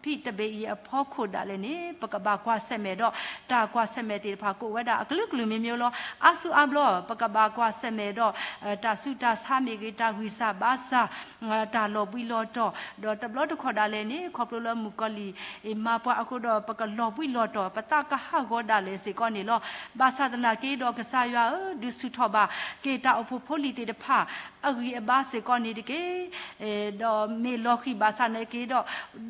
်ဖံးတဘ့ၣ်အံၤအဖီခိၣ်ဒၣ်လဲာ်န့ၣ် ပကဘၣ်ကွၢ်ဆၢၣ်မဲာ်ဒီး တၢ်ကွၢ်ဆၢၣ်မဲာ်သ့ၣ်တဖၣ်ကအိၣ်ဝဲဒၣ်အကလုာ်ကလုာ်မ့ၢ်မ့ၢ်လီၤ. အါစုအါဘျီ ပကဘၣ်ကွၢ်ဆၢၣ်မဲာ်ဒီး တၢ်ဆူးတၢ်ဆါမ့ၢ်ဂ့ၤ တၢ်ဂံၢ်စၢ်ဘါစၢ် တၢ်လီၤဘှံးလီၤတီၤ ဒီးတဘျီတခီၣ်ဒၣ်လဲာ်န့ၣ် ခီဖျိလၢမုၣ်ကီၤလံၢ် မၤပှၤအဃိဒီး ပကလီၤဘှံးလီၤတီၤ ပသးကဟးဂီၤဒၣ်လဲာ်စ့ၢ်ကီးန့ၣ်လီၤ. ဘၣ်ဆၣ်သနာ်က့ဒီး ကစၢ်ယွၤဧၢ, ဒုးဆူၣ်ထီၣ်ဘၣ်က့ၤတၢ်အိၣ်ဖှိၣ်ဖိလံၤသ့ၣ်တဖၣ် အဂံၢ်အဘါစ့ၢ်ကီးန့ၣ်တက့ၢ်. ဒီးမ့ၢ်လီၤဃံၤဘၣ်ဆၣ်သနာ်က့ဒီး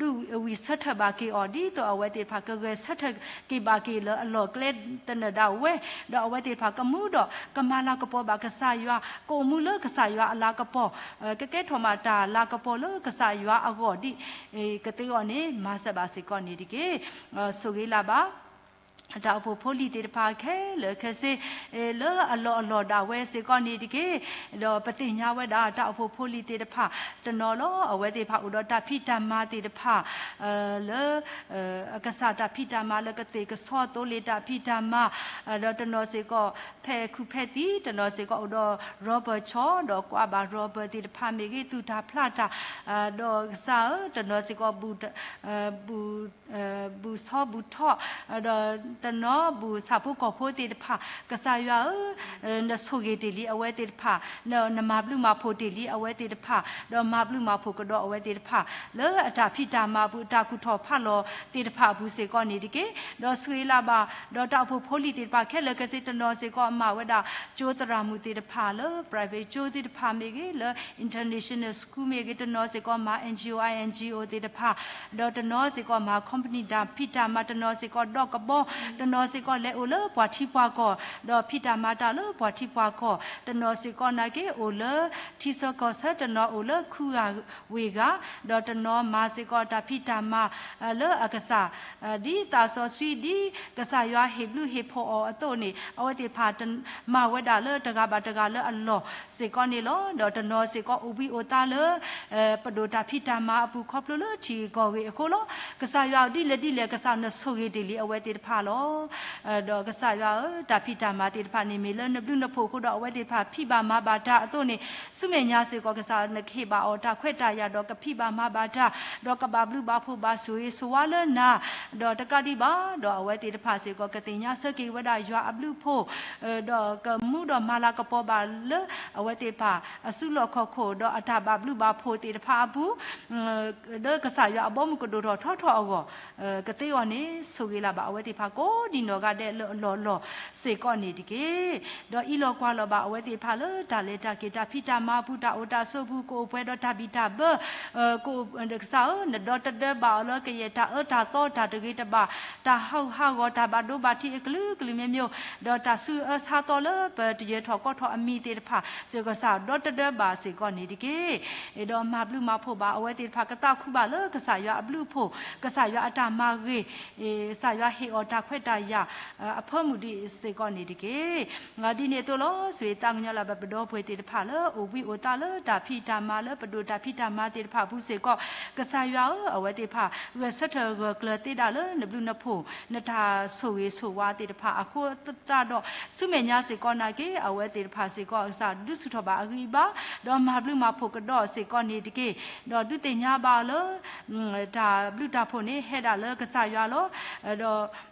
ဒုးဝံၣ်ဆၢထၢၣ်ဘၣ်က့ၤအီၤ ဒ်သိးအဝဲသ့ၣ်တဖၣ်ကဂဲၤဆၢထၢၣ်က့ၤဘၣ်က့ၤလၢအလီၢ်ကျဲသနၢၣ်ဒၣ်ဝဲ, ဒီးအဝဲသ့ၣ်တဖၣ်ကမူဒီး ကမၤလၤကပီၤဘၣ်ကစၢ်ယွၤ, ကအိၣ်မူလၢကစၢ်ယွၤအလၤကပီၤ, ကကဲထီၣ်မးတၢ်လၤကပီၤလၢကစၢ်ယွၤအဂီၢ်ဒ်ကသ့အဂီၢ်န့ၣ် မၤစၢၤဘၣ်စ့ၢ်ကီးန့ၣ်တက့ၢ်. ဆိၣ်ဂ့ၤလၢ်ဘၣ် တၢ်အိၣ်ဖှိၣ်ဖိလံၤသ့ၣ်တဖၣ်ခဲလၢာ်ခဲဆ့ လၢအလီၢ်အလီၢ်ဒၣ်ဝဲစ့ၢ်ကီးန့ၣ်တက့ၢ်. ဒီးပသ့ၣ်ညါဝဲဒၣ် တၢ်အိၣ်ဖှိၣ်ဖိလံၤသ့ၣ်တဖၣ် တနီၤလီၤ အဝဲသ့ၣ်တဖၣ်အိၣ်ဒီးတၢ်ဖံးတၢ်မၤသ့ၣ်တဖၣ် လၢ အကစၢ်တၢ်ဖံးတၢ်မၤလၢကသ့ၣ်ကဆီသိလ့ၣ်တၢ်ဖံးတၢ်မၤ, ဒီးတနီၤစ့ၢ်ကီး ဖဲခူၣ်ဖဲသံ, တနီၤစ့ၢ်ကီးအိၣ်ဒီး rubber ဆီ ဒီးကွၢ်ဘၣ် rubber သ့ၣ်တဖၣ်မ့ၢ်ဂ့ၤ သူၣ်တၢ်ဖျးတၢ်, ဒီးကစၢ်ဧၢ, တနီၤစ့ၢ်ကီး ဘူၣ် ဘူၣ် ဘူၣ်ဆီဘူၣ်ထီၣ်, ဒီးတနီၤဘူၣ်ဆၣ်ဖိကီၢ်ဖိသ့ၣ်တဖၣ်, ကစၢ်ယွၤဧၢ, နဆိၣ်ဂ့ၤတ့ၢ်လံအဝဲသ့ၣ်တဖၣ်, နမၤဘျုးမၤဖှိၣ်တ့ၢ်လံအဝဲသ့ၣ်တဖၣ်, ဒီးမၤဘျုးမၤဖှိၣ်ကဒီးအဝဲသ့ၣ်တဖၣ် လၢအတၢ်ဖံးတၢ်မၤအပူၤ အတၢ်ကူၣ်ထီၣ်ဖးလီၤသ့ၣ်တဖၣ်အပူၤစ့ၢ်ကီးန့ၣ်တက့ၢ်. ဒီးဆိၣ်ဂ့ၤလၢ်ဘၣ် ဒီးတၢ်အိၣ်ဖှိၣ်ဖိလံၤသ့ၣ်တဖၣ်ခဲလၢာ်ခဲဆ့ တနီၤစ့ၢ်ကီးမၤဝဲဒၣ် ကၠိသရၣ်မုၣ်သ့ၣ်တဖၣ်လၢ private ကၠိသ့ၣ်တဖၣ်မ့ၢ်ဂ့ၤ လၢ international school မ့ၢ်ဂ့ၤ, တနီၤစ့ၢ်ကီးမၤ NGO INGO သ့ၣ်တဖၣ်, ဒီးတနီၤစ့ၢ်ကီးမၤ company တၢ်ဖံးတၢ်မၤ, တနီၤစ့ၢ်ကီးဒီးကဘီ တနီၤစ့ၢ်ကီးလဲၤအိၣ်လၢပှၤထံပှၤကီၢ်, ဒီးဖံးတၢ်မၤတၢ်လၢပှၤထံပှၤကီၢ်, တနီၤစ့ၢ်ကီးနာ်က့အိၣ်လၢထံဆၢကီၢ်ဆၢ, တနီၤအိၣ်လၢခူဂၤဝ့ၢ်ဂၤ, ဒီးတနီၤမၤစ့ၢ်ကီးတၢ်ဖံးတၢ်မၤလၢအကစၢ် ဒ်သးစီဆှံဒ်ကစၢ်ယွၤဟ့ၣ်ဘျုးဟ့ၣ်ဖှိၣ်အီၤအသိးန့ၣ် အဝဲသ့ၣ်တဖၣ်မၤဝဲဒၣ်လၢတဂၤဘၣ်တဂၤလၢအလီၢ်စ့ၢ်ကီးန့ၣ်လီၤ. ဒီးတနီၤစ့ၢ်ကီးအိၣ်ဘှံးအိၣ်သါလၢ ပဒိၣ်တၢ်ဖံးတၢ်မၤအပူၤခီဖျိလၢထံဂီၢ်ဂ့ၢ်အဃိလီၤ. ကစၢ်ယွၤဒ်လဲၣ်ဒ်လဲၣ် ကစၢ်နဆိၣ်ဂ့ၤတ့ၢ်လံအဝဲသ့ၣ်တဖၣ်လီၤ. ဒီးကစၢ်ယွၤဧၢ, တၢ်ဖံးတၢ်မၤသ့ၣ်တဖၣ်န့ၣ် မ့ၢ်လၢနဘျုးနဖှိၣ်အဃိဒီး အဝဲသ့ၣ်တဖၣ်ဖံးဘၣ်မၤဘၣ်တၢ်အသိးန့ၣ် ဆူမဲာ်ညါစ့ၢ်ကီး ကစၢ်နကဟ့ၣ်ဘၣ်အီၤတၢ်ခွဲးတၢ်ယာ် ဒီးကဖံးဘၣ်မၤဘၣ်တၢ်, ဒီးကဘၣ်ဘျုးဘၣ်ဖှိၣ်ဘၣ်ဆိၣ်ဂ့ၤဆိၣ်ဝါလၢနၤ, ဒီးတကးဒံးဘၣ် ဒီးအဝဲသ့ၣ်တဖၣ်စ့ၢ်ကီး ကသ့ၣ်ညါဆၢက့ၤဝဲဒၣ်ယွၤအဘျုးအဖှိၣ် ဒီးကမူဒီးမၤလၤကပီၤဘၣ်လၢ အဝဲသ့ၣ်တဖၣ်အစုလီၢ်ခီၣ်ခိၣ် ဒီးအတၢ်ဘၣ်ဘျုးဘၣ်ဖှိၣ်သ့ၣ်တဖၣ်အပူၤ လၢကစၢ်ယွၤအဘီအမုၢ်ကဒိၣ်ထီၣ်ထီထီၣ်အဂီၢ် ကသ့အီၤန့ၣ် ဆိၣ်ဂ့ၤလၢ်ဘၣ်အဝဲသ့ၣ်တဖၣ်ကိးဒံးနီၢ်ဂၤဒဲးလၢအလီၢ်လီၢ်စ့ၢ်ကီးန့ၣ်တက့ၢ်. ဒီးအံးလီၤကွၢ်လီၤဘၣ်အဝဲသ့ၣ်တဖၣ်လၢတၢ်လဲၤတၢ်က့ၤ တၢ်ဖံးတၢ်မၤအပူၤ တၢ်အိၣ်တၢ်ဆိးအပူၤ ကအိၣ်ပှဲၤဒီးတၢ်ဘံၣ်တၢ်ဘၢ ကစၢ်ဧၢ, နဒီတဒၢဘၣ်အီၤလၢကယဲၢ်တၢ်အၢတၢ်သီ တၢ်တဂ့ၤတဘၣ် တၢ်ဟးဂူာ်ဟးဂီၤ တၢ်ဘၣ်ဒိဘၣ်ထံးအကလုာ်ကလုာ်မ့ၢ်မ့ၢ်, ဒီးတၢ်ဆူးအၢဆါသီလၢပတယၢၤထီၣ်ကီထီၣ်အမံၤသ့ၣ်တဖၣ်စ့ၢ်ကီး ကစၢ်ဒီတဒၢဘၣ်စ့ၢ်ကီးန့ၣ်တက့ၢ်. ဒီးမၤဘျုးမၤဖှိၣ်ဘၣ်အဝဲသ့ၣ်တဖၣ် ကသးခုဘၣ်လၢကစၢ်ယွၤအဘျုးအဖှိၣ် ကစၢ်ယွၤအတၢ်မၤဂ့ၤ ကစၢ်ယွၤဟ့ၣ်အီၤတၢ်ခွဲးတၢ်ယာ် အဖၢမုၢ်ဒံးစ့ၢ်ကီးန့ၣ်တက့ၢ်. ဒ်န့ၣ်အသိးလီၤ, ဆိၣ်ဂ့ၤသးကညီၤလၢ်ဘၣ်ပဒီပုၢ်ဝဲၢ်သ့ၣ်တဖၣ်လၢ အိၣ်ဘှံးအိၣ်သါလၢတၢ်ဖံးတၢ်မၤလၢပဒိၣ်တၢ်ဖံးတၢ်မၤသ့ၣ်တဖၣ်အပူၤစ့ၢ်ကီး, ကစၢ်ယွၤဧၢ, အဝဲသ့ၣ်တဖၣ် ဂဲၤဆၢထၢၣ်ဂၢၢ်ကျၢၤသ့ဒၣ်လၢနဘျုးနဖှိၣ် နတၢ်ဆိၣ်ဂ့ၤဆိၣ်ဝါသ့ၣ်တဖၣ်အဃိသတးဒီး ဆူမဲာ်ညါစ့ၢ်ကီးနာ်က့ အဝဲသ့ၣ်တဖၣ်စ့ၢ်ကီး ကစၢ်ဒုးဆူၣ်ထီၣ်ဘၣ်အဂံၢ်အဘါ ဒီးမၤဘျုးမၤဖှိၣ်ကဒီးစ့ၢ်ကီးန့ၣ်တက့ၢ်. ဒီးဒုးသ့ၣ်ညါဘၣ်အီၤလၢ တၢ်ဘျုးတၢ်ဖှိၣ်န့ၣ် ဟဲဒၣ်လၢကစၢ်ယွၤလီၤ. ဒီး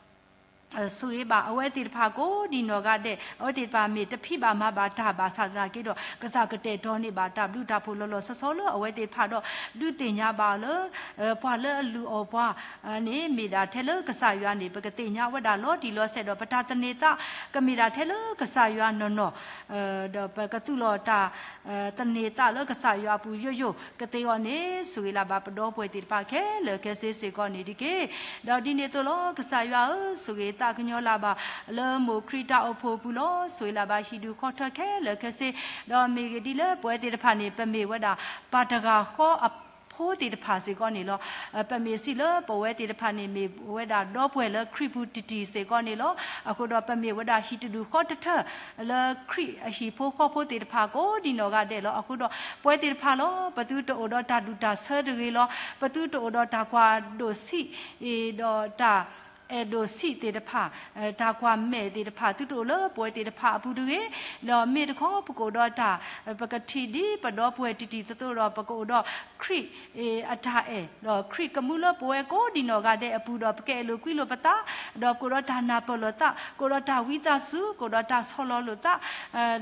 ဆိၣ်ဂ့ၤဘၣ်အဝဲသ့ၣ်တဖၣ်ကိးဒံးနီၢ်ဂၤဒဲး, အဝဲသ့ၣ်တဖၣ်မ့ၢ်တဖံးဘၣ်မၤဘၣ်တၢ်ဘၣ်ဆၣ်သနာ်က့ဒီး ကစၢ်ကတဲာ်ကတီၤန့ၢ်ဘၣ်တၢ်ဘျုးတၢ်ဖှိၣ်လီၤလီၤဆီဆီလၢအဝဲသ့ၣ်တဖၣ်ဒီး ဒုးသ့ၣ်ညါဘၣ်အီၤလၢ ပှၤလၢအလုၢ်အီၣ်ပှၤန့ၣ် မ့ၢ်ဒၣ်ထဲလၢကစၢ်ယွၤန့ၣ် ပကသ့ၣ်ညါဝဲဒၣ်လီၤတံၢ်လီၤဆဲးဒီး ပတၢ်သန့ၤသး ကမ့ၢ်ဒၣ်ထဲလၢကစၢ်ယွၤနီၢ်နီၢ် ဒီးပကသူၣ်လီၤတၢ် သန့ၤသးလၢကစၢ်ယွၤအပူၤယိယိ ကသ့အီၤန့ၣ် ဆိၣ်ဂ့ၤလၢ်ဘၣ်ပဒီပုၢ်ဝဲၢ်သ့ၣ်တဖၣ်ခဲလၢာ်ခဲဆ့စ့ၢ်ကီးန့ၣ်တက့ၢ်. ဒီးဒ်န့ၣ်အသိးလီၤ, ကစၢ်ယွၤဧၢ, ဆိၣ်ဂ့ၤသးကညီၤလၢ်ဘၣ် လၢမိၢ်ခရံာ်တၢ်အိၣ်ဖှိၣ်အပူၤလီၤ. ဆိၣ်ဂ့ၤလၢ်ဘၣ်ဟံၣ်ဒူၣ်ဃီထၢခဲလၢာ်ခဲဆ့, ဒီးမ့ၢ်ဂ့ၤဒ်လၢပဝဲသ့ၣ်တဖၣ်န့ၣ် ပမ့ၢ်ဝဲဒၣ်ပၢ်တဂၤဃီအဖိသ့ၣ်တဖၣ်စ့ၢ်ကီးန့ၣ်လီၤ. ပမ့ၢ်စံးလၢပဝဲသ့ၣ်တဖၣ်န့ၣ် မ့ၢ်ဝဲဒၣ်ဒီပုၢ်ဝဲၢ်လၢခရံာ်ပူၤတံၢ်တံၢ်စ့ၢ်ကီးန့ၣ်လီၤ. အဃိဒီးပမ့ၢ်ဝဲဒၣ်ဟံၣ်တဒူၣ်ဃီတထၢၣ် လၢခရံာ်အဟံၣ်ဖိဃီဖိသ့ၣ်တဖၣ်ကိးဒံးနီၢ်ဂၤဒဲးလီၤ. အဃိဒီးပဝဲသ့ၣ်တဖၣ်လီၤ, ပသုတအိၣ်ဒီးတၢ်ဒူၣ်တၢ်ဆၢတဂ့ၤလီၤ. ပသုတအိၣ်ဒီးတၢ်ကွၢ်ဒိၣ်ဆံး ဒီးတၢ်အဲၣ်ဒိၣ်ဆံးသ့ၣ်တဖၣ်, တၢ်ကွၢ်မဲာ်သ့ၣ်တဖၣ် သုတအိၣ်လၢပဝဲသ့ၣ်တဖၣ်အပူၤတဂ့ၤ. ဒီးမ့ၢ်တခီ ပကအိၣ်ဒီးတၢ် ပကထံၣ်ဒ်ပဒီပုၢ်ဝဲၢ်တံၢ်တံၢ်သိးသိးဒီး ပကအိၣ်ဒီးခရံာ်အတၢ်အဲၣ် ဒီးခရံာ်ကမူလၢပဝဲကိးဒံးနီၢ်ဂၤဒဲးအပူၤဒီး ပကအဲၣ်လိာ်ကွံလိာ်ပသး, ဒီးပကအိၣ်ဒီးတၢ်နၢ်ပၢၢ်လိာ်သး, ကအိၣ်ဒီးတၢ်ဝံသးစူၤ, ကအိၣ်ဒီးတၢ်ဆီၣ်လီၤလိာ်သး,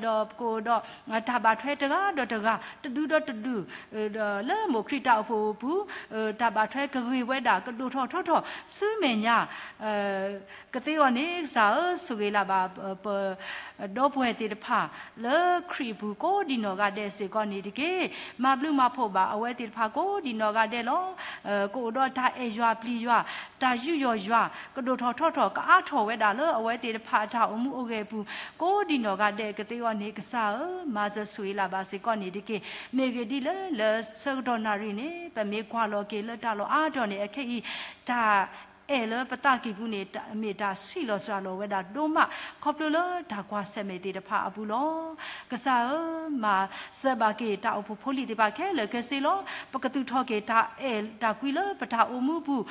ဒီးပကအိၣ်ဒီးတၢ်ဘၣ်ထွဲတဂၤဒီးတဂၤ, တဒူၣ်ဒီးတဒူၣ်, ဒီးလၢမိၢ်ခရံာ်တၢ်အိၣ်ဖှိၣ်အပူၤ, တၢ်ဘၣ်ထွဲကဂ့ၤဝဲဒၣ် ကဒိၣ်ထီၣ်ထီထီၣ်ဆူမဲာ်ညါ ကသ့အီၤန့ၣ် ကစၢ်ဧၢ, ဆိၣ်ဂ့ၤလၢ်ဘၣ်ပ ဒီပုၢ်ဝဲၢ်သ့ၣ်တဖၣ် လၢခရံာ်အပူၤကိးဒံးနီၢ်ဂၤဒဲးစ့ၢ်ကီးန့ၣ်တက့ၢ်. မၤဘျုးမၤဖှိၣ်ဘၣ်အဝဲသ့ၣ်တဖၣ်ကိးဒံးနီၢ်ဂၤဒဲးလီၤ. ကအိၣ်ဒီးတၢ်အဲၣ်ယွၤပျံၤယွၤ, တၢ်ယူးယီၣ်ယွၤ, ကဒိၣ်ထီၣ်ထီထီၣ် ကအါထီၣ်ဝဲဒၣ်လၢအဝဲသ့ၣ်တဖၣ်အတၢ်အိၣ်မူအိၣ်ဂဲၤအပူၤ ကိးဒံးနီၢ်ဂၤဒဲးကသ့အီၤန့ၣ် ကစၢ်ဧၢ, မၤစၢၤဆိၣ်ဂ့ၤလၢ်ဘၣ်စ့ၢ်ကီးန့ၣ်တက့ၢ်. မ့ၢ်ဂ့ၤဒ်လဲၣ် လၢဆၢကတီၢ်နၣ်ရံၣ်န့ၣ် ပမ့ၢ်ကွၢ်လီၤက့ၤလၢတၢ်လီၢ်အါတီၤန့ၣ် အခဲအံၤ တၢ်အဲၣ်လၢပသးကံၢ်ပူၤန့ၣ် မ့ၢ်တၢ်ဆံးလီၤစှၤလီၤဝဲဒၣ်ဒိၣ်မး ခီဖျိလၢတၢ်ကွၢ်ဆၢၣ်မဲာ်သ့ၣ်တဖၣ်အပူၤလီၤ. ကစၢ်ဧၢ, မၤစၢၤဘၣ်က့ၤတၢ်အိၣ်ဖှိၣ်ဖိလံၤသ့ၣ်တဖၣ်ခဲလၢာ်ခဲဆ့လီၤ. ပကသူၣ်ထီၣ်က့ၤတၢ်အဲၣ်တၢ်ကွံလၢပတၢ်အိၣ်မူအပူၤ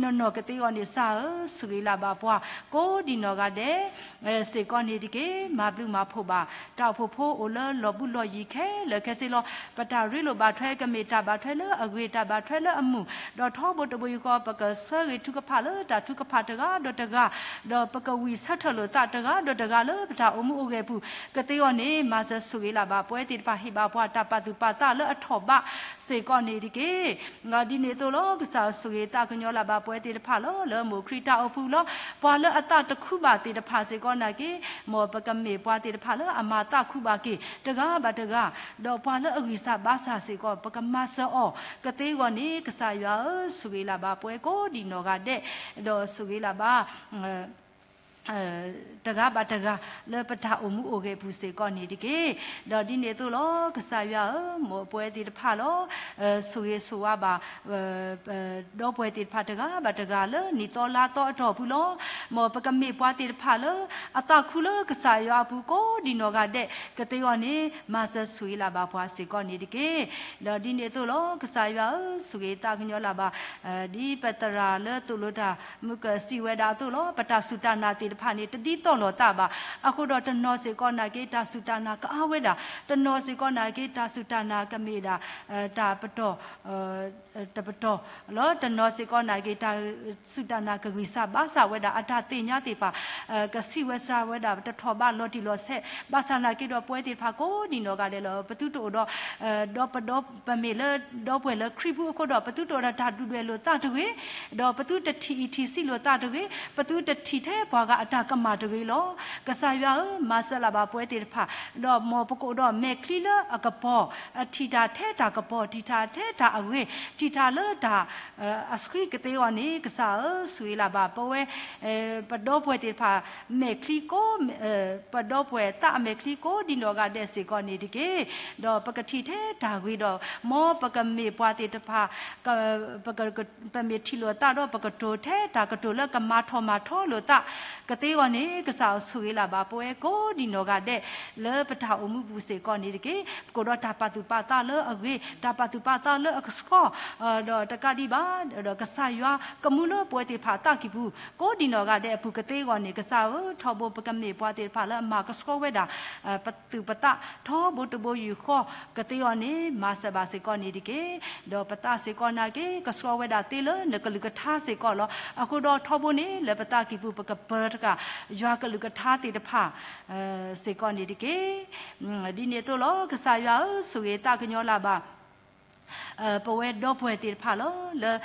နီၢ်နီၢ်ကသ့အီၤန့ၣ် ကစၢ်ဧၢ, ဆိၣ်ဂ့ၤလၢ်ဘၣ်ပှၤ ကိးဒံးနီၢ်ဂၤဒဲး စ့ၢ်ကီးန့ၣ်တက့ၢ်. မၤဘျုးမၤဖှိၣ်ဘၣ် တၢ်အိၣ်ဖှိၣ်ဖိအိၣ်လၢလီၢ်ဘူးလီၢ်ယံၤခဲလၢာ်ခဲဆ့လီၤ. ပတၢ်ရ့လိာ်ဘၣ်ထွဲကမ့ၢ်တၢ်ဘၣ်ထွဲလၢအဂ့ၤ တၢ်ဘၣ်ထွဲလၢအမုာ်, ဒီးထီဘိတဘိယူၢ်ဃီ ပကဆၢဂ့ၤထုကဖၣ်လၢတၢ်ထုကဖၣ်တဂၤဒီးတဂၤ, ဒီးပကဝံၢ်ဆၢထၢၣ်လိာ်သးတဂၤဒီးတဂၤလၢပတၢ်အိၣ်မူအိၣ်ဂဲၤအပူၤ ကသ့အီၤန့ၣ် မၤစၢၤဆိၣ်ဂ့ၤလၢ်ဘၣ်ပဝဲသ့ၣ်တဖၣ် ဟ့ၣ်ဘၣ်ပှၤတၢ်ပာ်သူၣ်ပာ်သးလၢအထီၣ်ဘးစ့ၢ်ကီးန့ၣ်တက့ၢ်. ဒ်န့ၣ်အသိးလီၤ, ကစၢ်ဆိၣ်ဂ့ၤသးကညီၤလၢ်ဘၣ်ပဝဲသ့ၣ်တဖၣ်လီၤ. လၢမိၢ်ခရံာ်တၢ်အိၣ်ဖှိၣ်လီၤ. ပှၤလၢအသးတခုဘၣ်သ့ၣ်တဖၣ်စ့ၢ်ကီးနာ်က့ မ်ပကမ့ၢ်ပှၤသ့ၣ်တဖၣ်လၢအမၤသးခုဘၣ်က့ၤ တဂၤဘၣ်တဂၤ, ဒီးပှၤလၢအဂံၢ်စၢ်ဘါစၢ်စ့ၢ်ကီး ပကမၤစၢၤအီၤ ကသ့အဂီၢ်န့ၣ် ကစၢ်ယွၤဧၢ, ဆိၣ်ဂ့ၤလၢ်ဘၣ်ပဝဲကိးဒံးနီၢ်ဂၤဒဲး, ဒီးဆိၣ်ဂ့ၤလၢ်ဘၣ် တဂၤဘၣ်တဂၤလၢပတၢ်အိၣ်မူအိၣ်ဂဲၤပူၤစ့ၢ်ကီးန့ၣ်တက့ၢ်. ဒီးဒ်န့ၣ်အသိးလီၤ, ကစၢ်ယွၤဧၢ, မ်ပဝဲသ့ၣ်တဖၣ်လီၤ, ဆိၣ်ဂ့ၤဆိၣ်ဝါဘၣ် ဒီပုၢ်ဝဲၢ်သ့ၣ်တဖၣ်တဂၤဘၣ်တဂၤလၢနံၣ်သီလါသီအတီၢ်ပူၤလီၤ. မ်ပကမ့ၢ်ပှၤသ့ၣ်တဖၣ်လၢ အသးခုလၢကစၢ်ယွၤအပူၤကိးဒံးနီၢ်ဂၤဒဲး ကသ့အဂီၢ်န့ၣ် မၤစၢၤဆိၣ်ဂ့ၤလၢ်ဘၣ်ပှၤစ့ၢ်ကီးန့ၣ်တက့ၢ်. ဒီးဒ်န့ၣ်အသိးလီၤ, ကစၢ်ယွၤဧၢ, ဆိၣ်ဂ့ၤသးကညီၤလၢ်ဘၣ် ဒ်ပသရၣ်လၢသိၣ်လိတၢ်မုၢ်ကစံးဝဲဒၣ်အသိးလီၤ, ပတၢ်စူၢ်တၢ်နာ်သ့ၣ်တဖၣ်န့ၣ် တဒ်သိးလိာ်သးဘၣ်. အဃိဒီးတနီၤစ့ၢ်ကီးနာ်က့ တၢ်စူၢ်တၢ်နာ်ကအါဝဲဒၣ်, တနီၤစ့ၢ်ကီးနာ်က့ တၢ်စူၢ်တၢ်နာ်ကမ့ၢ်ဒၣ် တၢ်ပတီၢ် တပတီၢ်လီၤ. တနီၤစ့ၢ်ကီးနာ်က့ တၢ်စူၢ်တၢ်နာ်ကဂံၢ်စၢ်ဘါစၢ်ဝဲဒၣ်, အတၢ်သ့ၣ်ညါသ့ၣ်တဖၣ် ကဆံးဝဲစှၤဝဲဒၣ် တထီၣ်ဘးလီၤတံၢ်လီၤဆဲး, ဘၣ်ဆၣ်နာ်က့ဒီး ပဝဲသ့ၣ်တဖၣ်ကိးဒံးနီၢ်ဂၤဒဲးလီၤ, ပသုတအိၣ်ဒီး ဒီးပဒီ ပမ့ၢ်လၢဒီပုၢ်ဝဲၢ်လၢခရံာ်ပူၤအဃိဒီး ပသုတအိၣ်ဒီးတၢ်ဒုၣ်ဒွဲၣ်လိာ်သးတဂ့ၤ, ဒီးပသုတထံၣ်အံၤထံၣ်ဆံးလိာ်သးတဂ့ၤ, ပသုတထံၣ်ထဲပှၤဂၤအတၢ်ကမၣ်တဂ့ၤလီၤ. ကစၢ်ယွၤဧၢ, မၤစၢၤလၢ်ဘၣ်ပဝဲသ့ၣ်တဖၣ်, ဒီးမ်ပကအိၣ်ဒီးမဲာ်ချံလၢအကပီၤ, ထံၣ်တၢ်ထဲတၢ်ကပီၤ, ထံၣ်တၢ်ထဲတၢ်အဂ့ၤ, ထံၣ်တၢ်လၢတၢ် အဆှံကသ့အဂီၢ်န့ၣ် ကစၢ်ဧၢ, ဆိၣ်ဂ့ၤလၢ်ဘၣ်ပဝဲ ပဒီပုၢ်ဝဲၢ်သ့ၣ်တဖၣ် မဲာ်ချံကိး ပဒီပုၢ်ဝဲၢ်သးအမဲာ်ချံကိးဒံးနီၢ်ဂၤဒဲးစ့ၢ်ကီးန့ၣ်တက့ၢ်. ဒီးပကထံၣ်ထဲတၢ်ဂ့ၤဒီး မ်ပကမ့ၢ်ပှၤသ့ၣ်တဖၣ် ပမ့ၢ်ထံၣ်လိာ်သးဒီး ပကတိၤထဲတၢ်ကတိၤလၢကမၤထီၣ်မၤထီလိာ်သး ကသ့အဂီၢ်န့ၣ် ကစၢ်ဧၢ, ဆိၣ်ဂ့ၤလၢ်ဘၣ်ပဝဲကိးဒံးနီၢ်ဂၤဒဲး လၢပတၢ်အိၣ်မူပူၤစ့ၢ်ကီးန့ၣ်တက့ၢ်. ပကအိၣ်ဒီးတၢ်ပာ်သူၣ်ပာ်သးလၢအဂ့ၤ, တၢ်ပာ်သူၣ်ပာ်သးလၢအကဆှီ, ဒီးတကးဒံးဘၣ် ဒီးကစၢ်ယွၤကမူလၢပဝဲသ့ၣ်တဖၣ်အသးကံၢ်ပူၤ ကိးဒံးနီၢ်ဂၤဒဲးအပူၤကသ့အဂီၢ်န့ၣ် ကစၢ်ဧၢ, ထီဘိပကမ့ၢ်ပှၤသ့ၣ်တဖၣ်လၢအမၤကဆှီဝဲဒၣ် ပသူၣ်ပသး ထီဘိတဘိယူၢ်ဃီကသ့အဂီၢ်န့ၣ် မၤစၢၤဘၣ်စ့ၢ်ကီးန့ၣ်တက့ၢ်. ဒီးပသးစ့ၢ်ကီးနာ်က့ ကဆှီဝဲဒၣ်သ့လၢနကလုၢ်ကထါစ့ၢ်ကီးလီၤ. အဃိဒီးထီဘိန့ၣ် လၢပသးကံၢ်ပူၤ ပကပၢၤတက့ၢ် ယွၤကလုၢ်ကထါသ့ၣ်တဖၣ် စ့ၢ်ကီးန့ၣ်တက့ၢ်. ဒ်န့ၣ်အသိးလီၤ, ကစၢ်ယွၤဧၢ, ဆိၣ်ဂ့ၤသးကညီၤလၢ်ဘၣ် ပဝဲဒီပုၢ်ဝဲၢ်သ့ၣ်တဖၣ်လီၤ. လၢ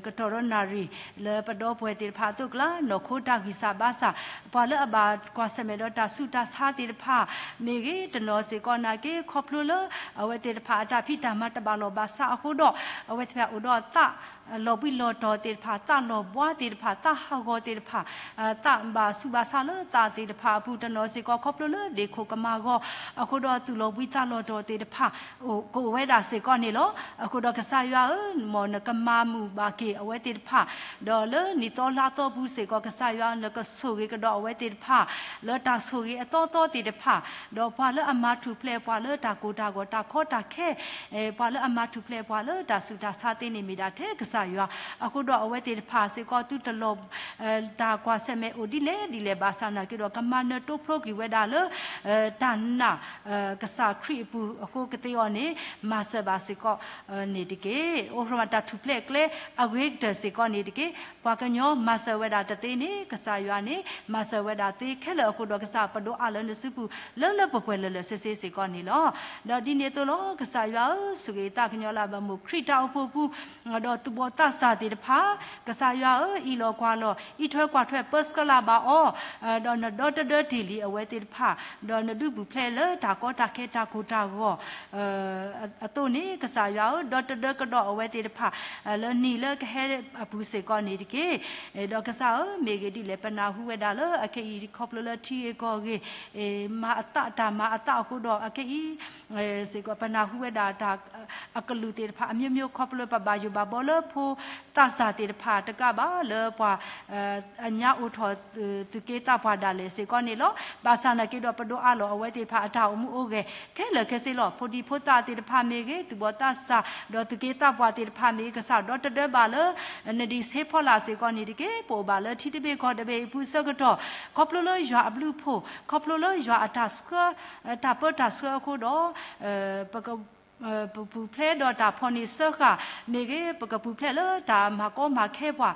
ကတီၢ်ဒီးနၣ်ရံၣ် လၢပဒီပုၢ်ဝဲၢ်သ့ၣ်တဖၣ်အသိးကျါ နီၢ်ခိတၢ်ဂံၢ်စၢ်ဘါစၢ်, ပှၤလၢအဘၣ်ကွၢ်ဆၢၣ်မဲာ်ဒီးတၢ်ဆူးတၢ်ဆါသ့ၣ်တဖၣ် မ့ၢ်ဂ့ၤ, တနီၤစ့ၢ်ကီးနာ်က့ ခီဖျိလၢ အဝဲသ့ၣ်တဖၣ်အတၢ်ဖံးတၢ်မၤတဘၣ်လိာ်ဘၣ်စးအဃိဒီး အဝဲသ့ၣ်တဖၣ်အိၣ်ဒီးသး လီၤဘှံးလီၤတီၤသ့ၣ်တဖၣ်, သးလီၤဘှါသ့ၣ်တဖၣ်, သးဟးဂီၤသ့ၣ်တဖၣ်, သးဘၣ်ဆူးဘၣ်ဆါလၢသးသ့ၣ်တဖၣ်အပူၤ, တနီၤစ့ၢ်ကီးခီဖျိလၢဒ့ၣ်ခိၣ်ကမၤဂီၤအဃိဒီး သူၣ်လီၤဘှံးသးလီၤတီၤသ့ၣ်တဖၣ် ကအိၣ်ဝဲဒၣ်စ့ၢ်ကီးန့ၣ်လီၤ. အဃိဒီးကစၢ်ယွၤဧၢ, မ်နကမၤမုာ်ဘၣ်က့ၤအဝဲသ့ၣ်တဖၣ်, ဒီးလၢနံၣ်သီလါသီပူၤစ့ၢ်ကီး ကစၢ်ယွၤ နကဆိၣ်ဂ့ၤကဒီးအဝဲသ့ၣ်တဖၣ် လၢတၢ်ဆိၣ်ဂ့ၤအသီသီသ့ၣ်တဖၣ်, ဒီးပှၤလၢအမၤထူၣ်ဖျဲးပှၤလၢတၢ်ကိၢ်တၢ်ဂီၤ တၢ်ကီတၢ်ခဲ ပှၤလၢအမၤထူၣ်ဖျဲးပှၤလၢတၢ်ဆူးတၢ်ဆါသ့န့ၣ်မ့ၢ်ဒၣ်ထဲကစၢ်ယွၤ, အဃိဒီးအဝဲသ့ၣ်တဖၣ်စ့ၢ်ကီး သုတလီၤ တၢ်ကွၢ်ဆၢၣ်မဲာ်အိၣ်ဒ်လဲၣ်ဒ်လဲၣ်ဘၣ်ဆၣ်နာ်က့ဒီး ကမၤနၢၤတိဖျိက့ၤဝဲဒၣ်လၢ တၢ်နာ် ကစၢ်ခရံာ်အပူၤအဃိကသ့အီၤန့ၣ် မၤစၢၤဘၣ်စ့ၢ်ကီးန့ၣ်တက့ၢ်. အိၣ်ဃိမးတၢ်ထူၣ်ဖျဲးကျဲအဂ့ၤကတၢၢ်စ့ၢ်ကီးန့ၣ်တက့ၢ်. ပှၤကညီမၤစၢၤဝဲဒၣ်တသ့န့ၣ် ကစၢ်ယွၤန့ၣ် မၤစၢၤဝဲဒၣ်သ့ခဲလၢာ်အဃိဒီး ကစၢ်ပဒိးအးလၢနစုပူၤ လၢလၢပှဲၤပှဲၤလၢာ်လၢာ်ဆ့ဆ့စ့ၢ်ကီးန့ၣ်လီၤ. ဒီးဒ်န့ၣ်အသိးလီၤ, ကစၢ်ယွၤဧၢ, ဆိၣ်ဂ့ၤသးကညီၤလၢ်ဘၣ်မိၢ်ခရံာ်တၢ်အိၣ်ဖှိၣ်ပူၤ ဒီးသူၣ်ဘီၣ်သးစၢ်သ့ၣ်တဖၣ်, ကစၢ်ယွၤဧၢ, အံးလီၤကွၢ်လီၤ, အံးထွဲကွၢ်ထွဲပၢဆှၢလၢ်ဘၣ်အီၤ, ဒီးနဒီတဒၢတ့ၢ်လံအဝဲသ့ၣ်တဖၣ်, ဒီးနဒုးပူၤဖျဲးလၢတၢ်ကီတၢ်ခဲတၢ်ကိၢ်တၢ်ဂီၤ အသိးန့ၣ် ကစၢ်ယွၤဧၢ, ဒီတဒၢကဒီးအဝဲသ့ၣ်တဖၣ် လၢနံၣ်လၢကဟဲအပူၤစ့ၢ်ကီးန့ၣ်တက့ၢ်. ဒီးကစၢ်ဧၢ, မ့ၢ်ဂ့ၤဒ်လဲၣ် ပနၢ်ဟူဝဲဒၣ်လၢအခဲအံၤ ခီဖျိလၢထံဂ့ၢ်ကီၢ်ဂ့ၢ် မၤအသးတၢ်မၤအသးအဃိဒီး အခဲအံၤ စ့ၢ်ကီး ပနၢ်ဟူဝဲဒၣ်တၢ်အကလုၢ်သ့ၣ်တဖၣ် အမျိုးမျိုး ခီဖျိလၢပဘၣ်ယိၣ်ဘၣ်ဘီလၢဖိသးစၢ်သ့ၣ်တဖၣ် တကးဘၣ်လၢပှၤ အညါအိၣ်ထီၣ်သူၣ်က့သးပှၢ်ဒၣ်လဲာ်စ့ၢ်ကီးန့ၣ်လီၤ. ဘၣ်ဆၣ်နာ်က့ဒီး ပဒိးအးလီၤအဝဲသ့ၣ်တဖၣ်အတၢ်အိၣ်မူအိၣ်ဂဲၤ ခဲလၢာ်ခဲဆ့လီၤ. ဖိဒံဖိသၣ်သ့ၣ်တဖၣ်မ့ၢ်ဂ့ၤ, သူၣ်ဘီၣ်သးစၢ် ဒီးသူၣ်က့သးပှၢ်သ့ၣ်တဖၣ်မ့ၢ်ဂ့ၤ, ကစၢ်ဒီတဒၢဘၣ်လၢ နဒံးဆ့ဖီလာ်စ့ၢ်ကီးန့ၣ်တက့ၢ်. ပအိၣ်ဘၣ်လၢထံတဘ့ၣ်ကီၢ်တဘ့ၣ်အံၤပူၤဆၢကတီၢ် ခီဖျိလၢယွၤအဘျုးအဖှိၣ်, ခီဖျိလၢယွၤအတၢ်ဆှၢ တၢ်ပၢတၢ်ဆှၢအဃိဒီး ပက ပပူၤဖျဲးဒီးတၢ်ဖီၣ်န့ၢ်စၢဃာ်မ့ၢ်ဂ့ၤ, ပကပူၤဖျဲးလၢတၢ်မၤကီမၤခဲပှၤ,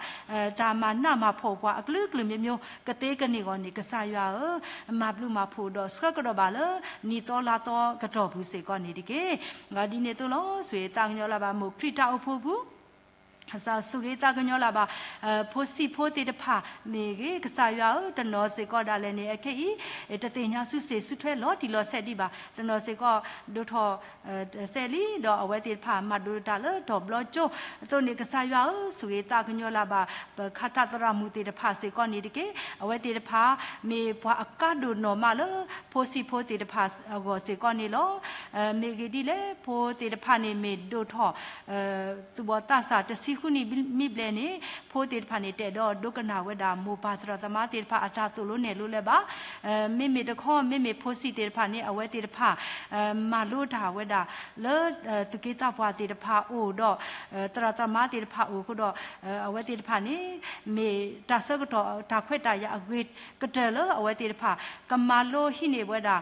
တၢ်မၤနးမၤဖှီၣ်ပှၤ အကလုာ်ကလုာ်မျိုးမျိုး ကသ့ကန့ၢ်အဂီၢ်န့ၣ် ကစၢ်ယွၤဧၢ, မၤဘျုးမၤဖှိၣ်ဒီးဆှၢကဒီးဘၣ်လၢ နံၣ်သီလါသီကတီၢ်ပူၤစ့ၢ်ကီးန့ၣ်တက့ၢ်. ဒ်န့ၣ်အသိးလီၤ. ဆိၣ်ဂ့ၤသးကညီၤလၢ်ဘၣ်မိၢ်ခရံာ်တၢ်အိၣ်ဖှိၣ်ပူၤ ဆိၣ်ဂ့ၤသးကညီၤလၢ်ဘၣ် ဖိဆံးဖိသ့ၣ်တဖၣ်မ့ၢ်ဂ့ၤ, ကစၢ်ယွၤဧၢ, တနီၤစ့ၢ်ကီးဒၣ်လဲာ်န့ၣ် အခဲအံၤ တသ့ၣ်ညါစုစ့ၣ်စုထွဲလီၤတံၢ်လီၤဆဲးဒံးဘၣ်. တနီၤစ့ၢ်ကီး ဒိၣ်ထီၣ် တစဲးလံ, ဒီးအဝဲသ့ၣ်တဖၣ်မၤဒိးတၢ်လၢတီၤဘျီကၠိအသိးန့ၣ် ကစၢ်ယွၤဧၢ, ဆိၣ်ဂ့ၤသးကညီၤလၢ်ဘၣ် ပခါထၣ်သရၣ်မုၣ်သ့ၣ်တဖၣ်စ့ၢ်ကီးန့ၣ်တက့ၢ်. အဝဲသ့ၣ်တဖၣ် မ့ၢ်ပှၤအကါဒိၣ်နီၢ်မးလၢ ဖိဆံးဖိသ့ၣ်တဖၣ်အဂီၢ်စ့ၢ်ကီးန့ၣ်လီၤ. မ့ၢ်ဂ့ၢ်ဒ်လဲၣ်, ဖိသ့ၣ်တဖၣ်န့ၣ်မ့ၢ်ဒိၣ်ထီၣ် သူၣ်ဘီၣ်သးစၢ်တဆံဃုနံၣ်မံဘျဲၣ်န့ၣ် ဖိသ့ၣ်တဖၣ်န့ၣ် တအဲၣ်ဒိးဒိကနၣ်ဝဲဒၣ် မိၢ်ပၢ်သရၣ်သမါသ့ၣ်တဖၣ်အတၢ်သိၣ်လိနဲၣ်လိလၢၤဘၣ်. မ့မ့ၢ်တခီ မ့မ့ၢ်ဖိဆံးသ့ၣ်တဖၣ်န့ၣ် အဝဲသ့ၣ်တဖၣ် မၤလိတၢ်ဝဲဒၣ် လၢ သူၣ်က့သးပှၢ်သ့ၣ်တဖၣ်အအိၣ်ဒီး သရၣ်သမါသ့ၣ်တဖၣ်အအိၣ်အဃိဒီး အဝဲသ့ၣ်တဖၣ်န့ၣ် မ့ၢ်တၢ်ဆၢကတီၢ်တၢ်ခွဲးတၢ်ယာ်အဂ့ၤကတၢၢ်လၢအဝဲသ့ၣ်တဖၣ် ကမၤလိဟံးန့ၢ်ဝဲဒၣ်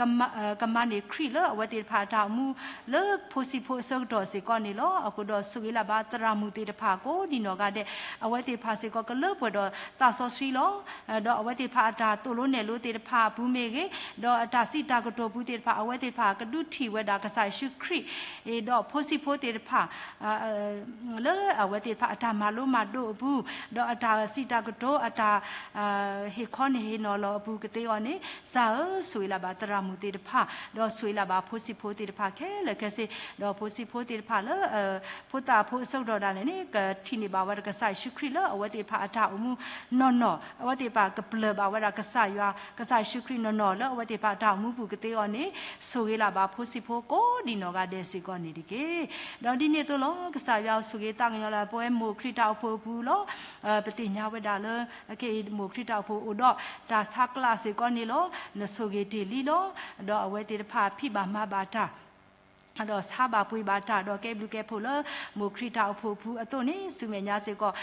ကမၤန့ၢ်ခရံာ်လၢအဝဲသ့ၣ်တဖၣ်အတၢ်အိၣ်မူ လၢဖိဆံးဖိအဆၢကတီၢ်စ့ၢ်ကီးန့ၣ်လီၤ. အဃိဒီးဆိၣ်ဂ့ၤလၢ်ဘၣ်သရၣ်မုၣ်သ့ၣ်တဖၣ်ကိးဒံးနီၢ်ဂၤဒဲး အဝဲသ့ၣ်တဖၣ်စ့ၢ်ကီးကလၢပှဲၤဒီးသးစီဆှံလီၤ. ဒီးအဝဲသ့ၣ်တဖၣ်အတၢ်သိၣ်လိနဲၣ်လိသ့ၣ်တဖၣ်အပူၤမ့ၢ်ဂ့ၤ, ဒီးအတၢ်စံးတၢ်ကတိၤပူၤသ့ၣ်တဖၣ် အဝဲသ့ၣ်တဖၣ်ကဒုးထံၣ်ဝဲဒၣ်ကစၢ်ယ့ၣ်ၡူးခရံာ် ဒီးဖိဆံးဖိသ့ၣ်တဖၣ် လၢအဝဲသ့ၣ်တဖၣ်အတၢ်မၤလိမၤဒိးအပူၤ, ဒီးအတၢ်စံးတၢ်ကတိၤ အတၢ် ဟ့ၣ်ခီန့ၢ်ဟ့ၣ်နီၤလီၤအပူၤကသ့အီၤန့ၣ် ကစၢ်ဧၢ, ဆိၣ်ဂ့ၤလၢ်ဘၣ်သရၣ်မုၣ်သ့ၣ်တဖၣ်, ဒီးဆိၣ်ဂ့ၤလၢ်ဘၣ်ဖိဆံးဖိသ့ၣ်တဖၣ်ခဲလၢာ်ခဲဆ့, ဒီးဖိဆံးဖိသ့ၣ်တဖၣ်လၢ ဖိသၣ်ဖိအဆၢကတီၢ်ဒၣ်လဲာ်န့ၣ် ကထံၣ်န့ၢ်ဘၣ်ဝဲဒၣ်ကစၢ်ယ့ၣ်ၡူးခရံာ်လၢအဝဲသ့ၣ်တဖၣ်အတၢ်အိၣ်မူနီၢ်နီၢ်, အဝဲသ့ၣ်တဖၣ်ကပျၢ်ဘၣ်ဝဲဒၣ်ကစၢ်ယွၤ ကစၢ်ယ့ၣ်ၡူးခရံာ်နီၢ်နီၢ်လၢအဝဲသ့ၣ်တဖၣ်အတၢ်အိၣ်မူပူၤကသ့အီၤန့ၣ် ဆိၣ်ဂ့ၤလၢ်ဘၣ်ဖိဆံးဖိကိးဒံးနီၢ်ဂၤဒဲးစ့ၢ်ကီးန့ၣ်တက့ၢ်. ဒီးဒ်န့ၣ်အသိးလီၤ, ကစၢ်ယွၤဆိၣ်ဂ့ၤသးကညီၤလၢ် ပဝဲမိၢ်ခရံာ်တၢ်အိၣ်ဖှိၣ်အပူၤလီၤ. ပသ့ၣ်ညါဝဲဒၣ်လၢ ခဲအံၤ မိၢ်ခရံာ်တၢ်အိၣ်ဖှိၣ်အိၣ်ဒီးတၢ်ဆါကျးစ့ၢ်ကီးန့ၣ်လီၤ. နဆိၣ်ဂ့ၤတ့ၢ်လံလီၤ. ဒီးအဝဲသ့ၣ်တဖၣ်ဖံးဘၣ်မၤဘၣ်တၢ် ဒီးဆါဘၣ်ပှ့ၤဘၣ်တၢ် ဒီးကဲဘျုးကဲဖှိၣ်လၢ မိၢ်ခရံာ်တၢ်အိၣ်ဖှိၣ်အပူၤအသိးန့ၣ် ဆူမဲာ်ညါစ့ၢ်ကီး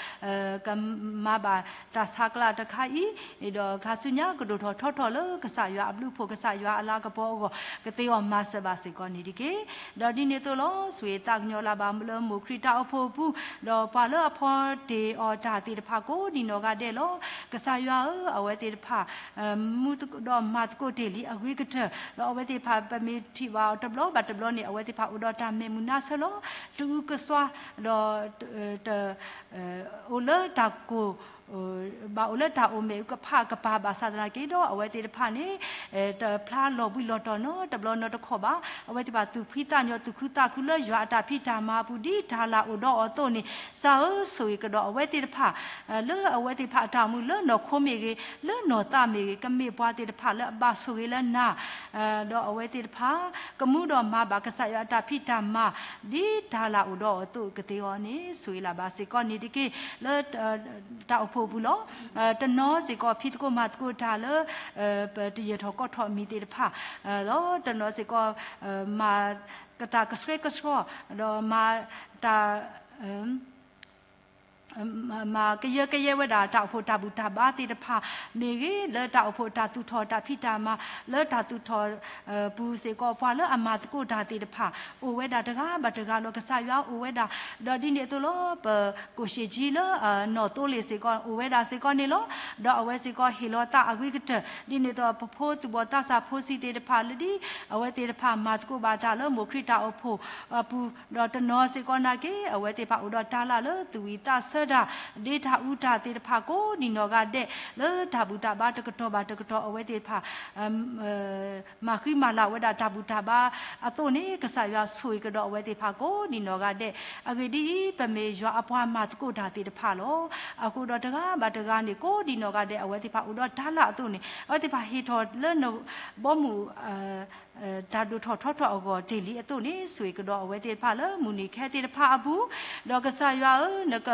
ကမၤဘၣ်တၢ်ဆါကျးတခါအံၤ, ဒီးခါဆူညါကဒိၣ်ထီၣ်ထီထီၣ်လၢကစၢ်ယွၤအဘျုးအဖှိၣ် ကစၢ်ယွၤအလၤကပီၤအဂီၢ် ကသ့အီၤမၤစၢၤဘၣ်စ့ၢ်ကီးန့ၣ်တက့ၢ်. ဒီးဒ်န့ၣ်အသိးလီၤ, ဆိၣ်ဂ့ၤသးကညီၤလၢ်ဘၣ်လၢမိၢ်ခရံာ်တၢ်အိၣ်ဖှိၣ်အပူၤ, ဒီးပှၤလၢအဖီတ့ၢ်အီၤတၢ်သ့ၣ်တဖၣ်ကိးဒံးနီၢ်ဂၤဒဲးလီၤ. ကစၢ်ယွၤဧၢ, အဝဲသ့ၣ်တဖၣ် မူဒီးမၤသကိးတ့ၢ်လံအဂ့ၤကတၢၢ်, ဒီးအဝဲသ့ၣ်တဖၣ် ပမ့ၢ်ထံၣ်ဘၣ်အီၤတဘျီဘၣ်တဘျီန့ၣ် အဝဲသ့ၣ်တဖၣ်အိၣ်ဒီးတၢ်မဲာ်မုာ်နါဆၢလီၤ. တအူကစွါ ဒီး တ အိၣ်လၢတၢ်ကိၢ် ဘၣ်အိၣ်လၢတၢ်အိၣ်မဲာ်အူကဖးကပၤဘၣ်ဆၣ်သနာ်က့ဒီး အဝဲသ့ၣ်တဖၣ်န့ၣ် တဖျါလီၤဘှံးလီၤတီၤနီတဘျီနီတခီၣ်ဘၣ်. အဝဲသ့ၣ်တဖၣ်သူၣ်ဖှံသးညီ သူၣ်ခုသးခုလၢယွၤအတၢ်ဖံးတၢ်မၤအပူၤ ဒ်တၢ်လၢ်အိၣ်ဒီးအီၤအသိးန့ၣ် ကစၢ်ဧၢ ဆိၣ်ဂ့ၤကဒီးအဝဲသ့ၣ်တဖၣ် လၢအဝဲသ့ၣ်တဖၣ်အတၢ်အိၣ်မူလၢနီၢ်ခိမ့ၢ်ဂ့ၤ, လၢနီၢ်သးမ့ၢ်ဂ့ၤ, ကမ့ၢ်ပှၤသ့ၣ်တဖၣ်လၢအဘၣ်ဆိၣ်ဂ့ၤလၢနၤ ဒီးအဝဲသ့ၣ်တဖၣ် ကမူဒီးမၤဘၣ်ကစၢ်ယွၤအတၢ်ဖံးတၢ်မၤ ဒ်တၢ်လၢ်အိၣ်ဒီးအီၤအသိးကသ့အီၤန့ၣ် ဆိၣ်ဂ့ၤလၢ်ဘၣ်စ့ၢ်ကီးန့ၣ်တက့ၢ်. လၢ တၢ်အိၣ်ဖှိၣ်အပူၤလီၤ. တနီၤစ့ၢ်ကီး ဖံးသကိးမၤသကိးတၢ်လၢ ပတယၢၤထီၣ်ကီၢ်ထီၣ်အမံၤသ့ၣ်တဖၣ်လီၤ. တနီၤစ့ၢ်ကီး မၤကတၢ်ကဆှဲကဆှီ ဒီးမၤတၢ် မၤကယၢကယဲဝဲဒၣ် တၢ်အိၣ်ဖှိၣ်တၢ်ဘူၣ်တၢ်ဘါသ့ၣ်တဖၣ်မ့ၢ်ဂ့ၤ, လၢတၢ်အိၣ်ဖှိၣ်တၢ်သူၣ်ထီၣ်တၢ်ဖံးတၢ်မၤ လၢတၢ်သူၣ်ထီၣ်ပူၤစ့ၢ်ကီး ပှၤလၢအမၤသကိးတၢ်သ့ၣ်တဖၣ် အိၣ်ဝဲဒၣ်တဂၤဘၣ်တဂၤလီၤ. ကစၢ်ယွၤအိၣ်ဝဲဒၣ် ဒီးဒ်န့ၣ်အသိးလီၤ ပကိၣ်ရှ့ၣ်ကၠံလၢ နီၢ်သိလ့ၣ်စ့ၢ်ကီး အိၣ်ဝဲဒၣ်စ့ၢ်ကီးန့ၣ်လီၤ. ဒီးအဝဲစ့ၢ်ကီးဟ့ၣ်လီၤသးအဂ့ၤကတၢၢ် ဒ်န့ၣ်အသိး ပဖိသူၣ်ဘီၣ်သးစၢ်ဖိဆံးသ့ၣ်တဖၣ်လၢဒ် အဝဲသ့ၣ်တဖၣ်မၤသကိးဘၣ်တၢ်လၢမိၢ်ခရံာ်တၢ်အိၣ်ဖှိၣ်အပူၤ, ဒီးတနီၤစ့ၢ်ကီးနာ်က့ အဝဲသ့ၣ်တဖၣ်အိၣ်ဒီးတၢ်လၢ်လၢသူၣ်ဝံၣ်သးဆၢတၢ် ဒ့တၢ်အူတၢ်သ့ၣ်တဖၣ်ကိးဒံးနီၢ်ဂၤဒဲး လၢတၢ်ဘူၣ်တၢ်ဘါတကတီၢ်ဘၣ်တကတီၢ် အဝဲသ့ၣ်တဖၣ် မၤဃံမၤလၤဝဲဒၣ်တၢ်ဘူၣ်တၢ်ဘါအသိးန့ၣ် ကစၢ်ယွၤဆိၣ်ဂ့ၤကဒီးအဝဲသ့ၣ်တဖၣ်ကိးဒံးနီၢ်ဂၤဒဲး. အဂ့ၢ်ဒ်အံၤ, ပမ့ၢ်ယွၤအပှၤမၤသကိးတၢ်သ့ၣ်တဖၣ်လီၤ. အဃိဒီးတဂၤဘၣ်တဂၤန့ၣ် ကိးဒံးနီၢ်ဂၤဒဲး အဝဲသ့ၣ်တဖၣ်အိၣ်ဒီးတၢ်လၢ်အသိးန့ၣ် အဝဲသ့ၣ်တဖၣ်ဟ့ၣ်ထီၣ်လၢ ဘီမုၢ် တၢ်ဒိၣ်ထီၣ်ထီထီၣ်အဂီၢ်တ့ၢ်လံအသိးန့ၣ် ဆိၣ်ဂ့ၤကဒီးအဝဲသ့ၣ်တဖၣ်လၢမုၢ်နံၤခဲသ့ၣ်တဖၣ်အပူၤ, ဒီးကစၢ်ယွၤဧၢ, နက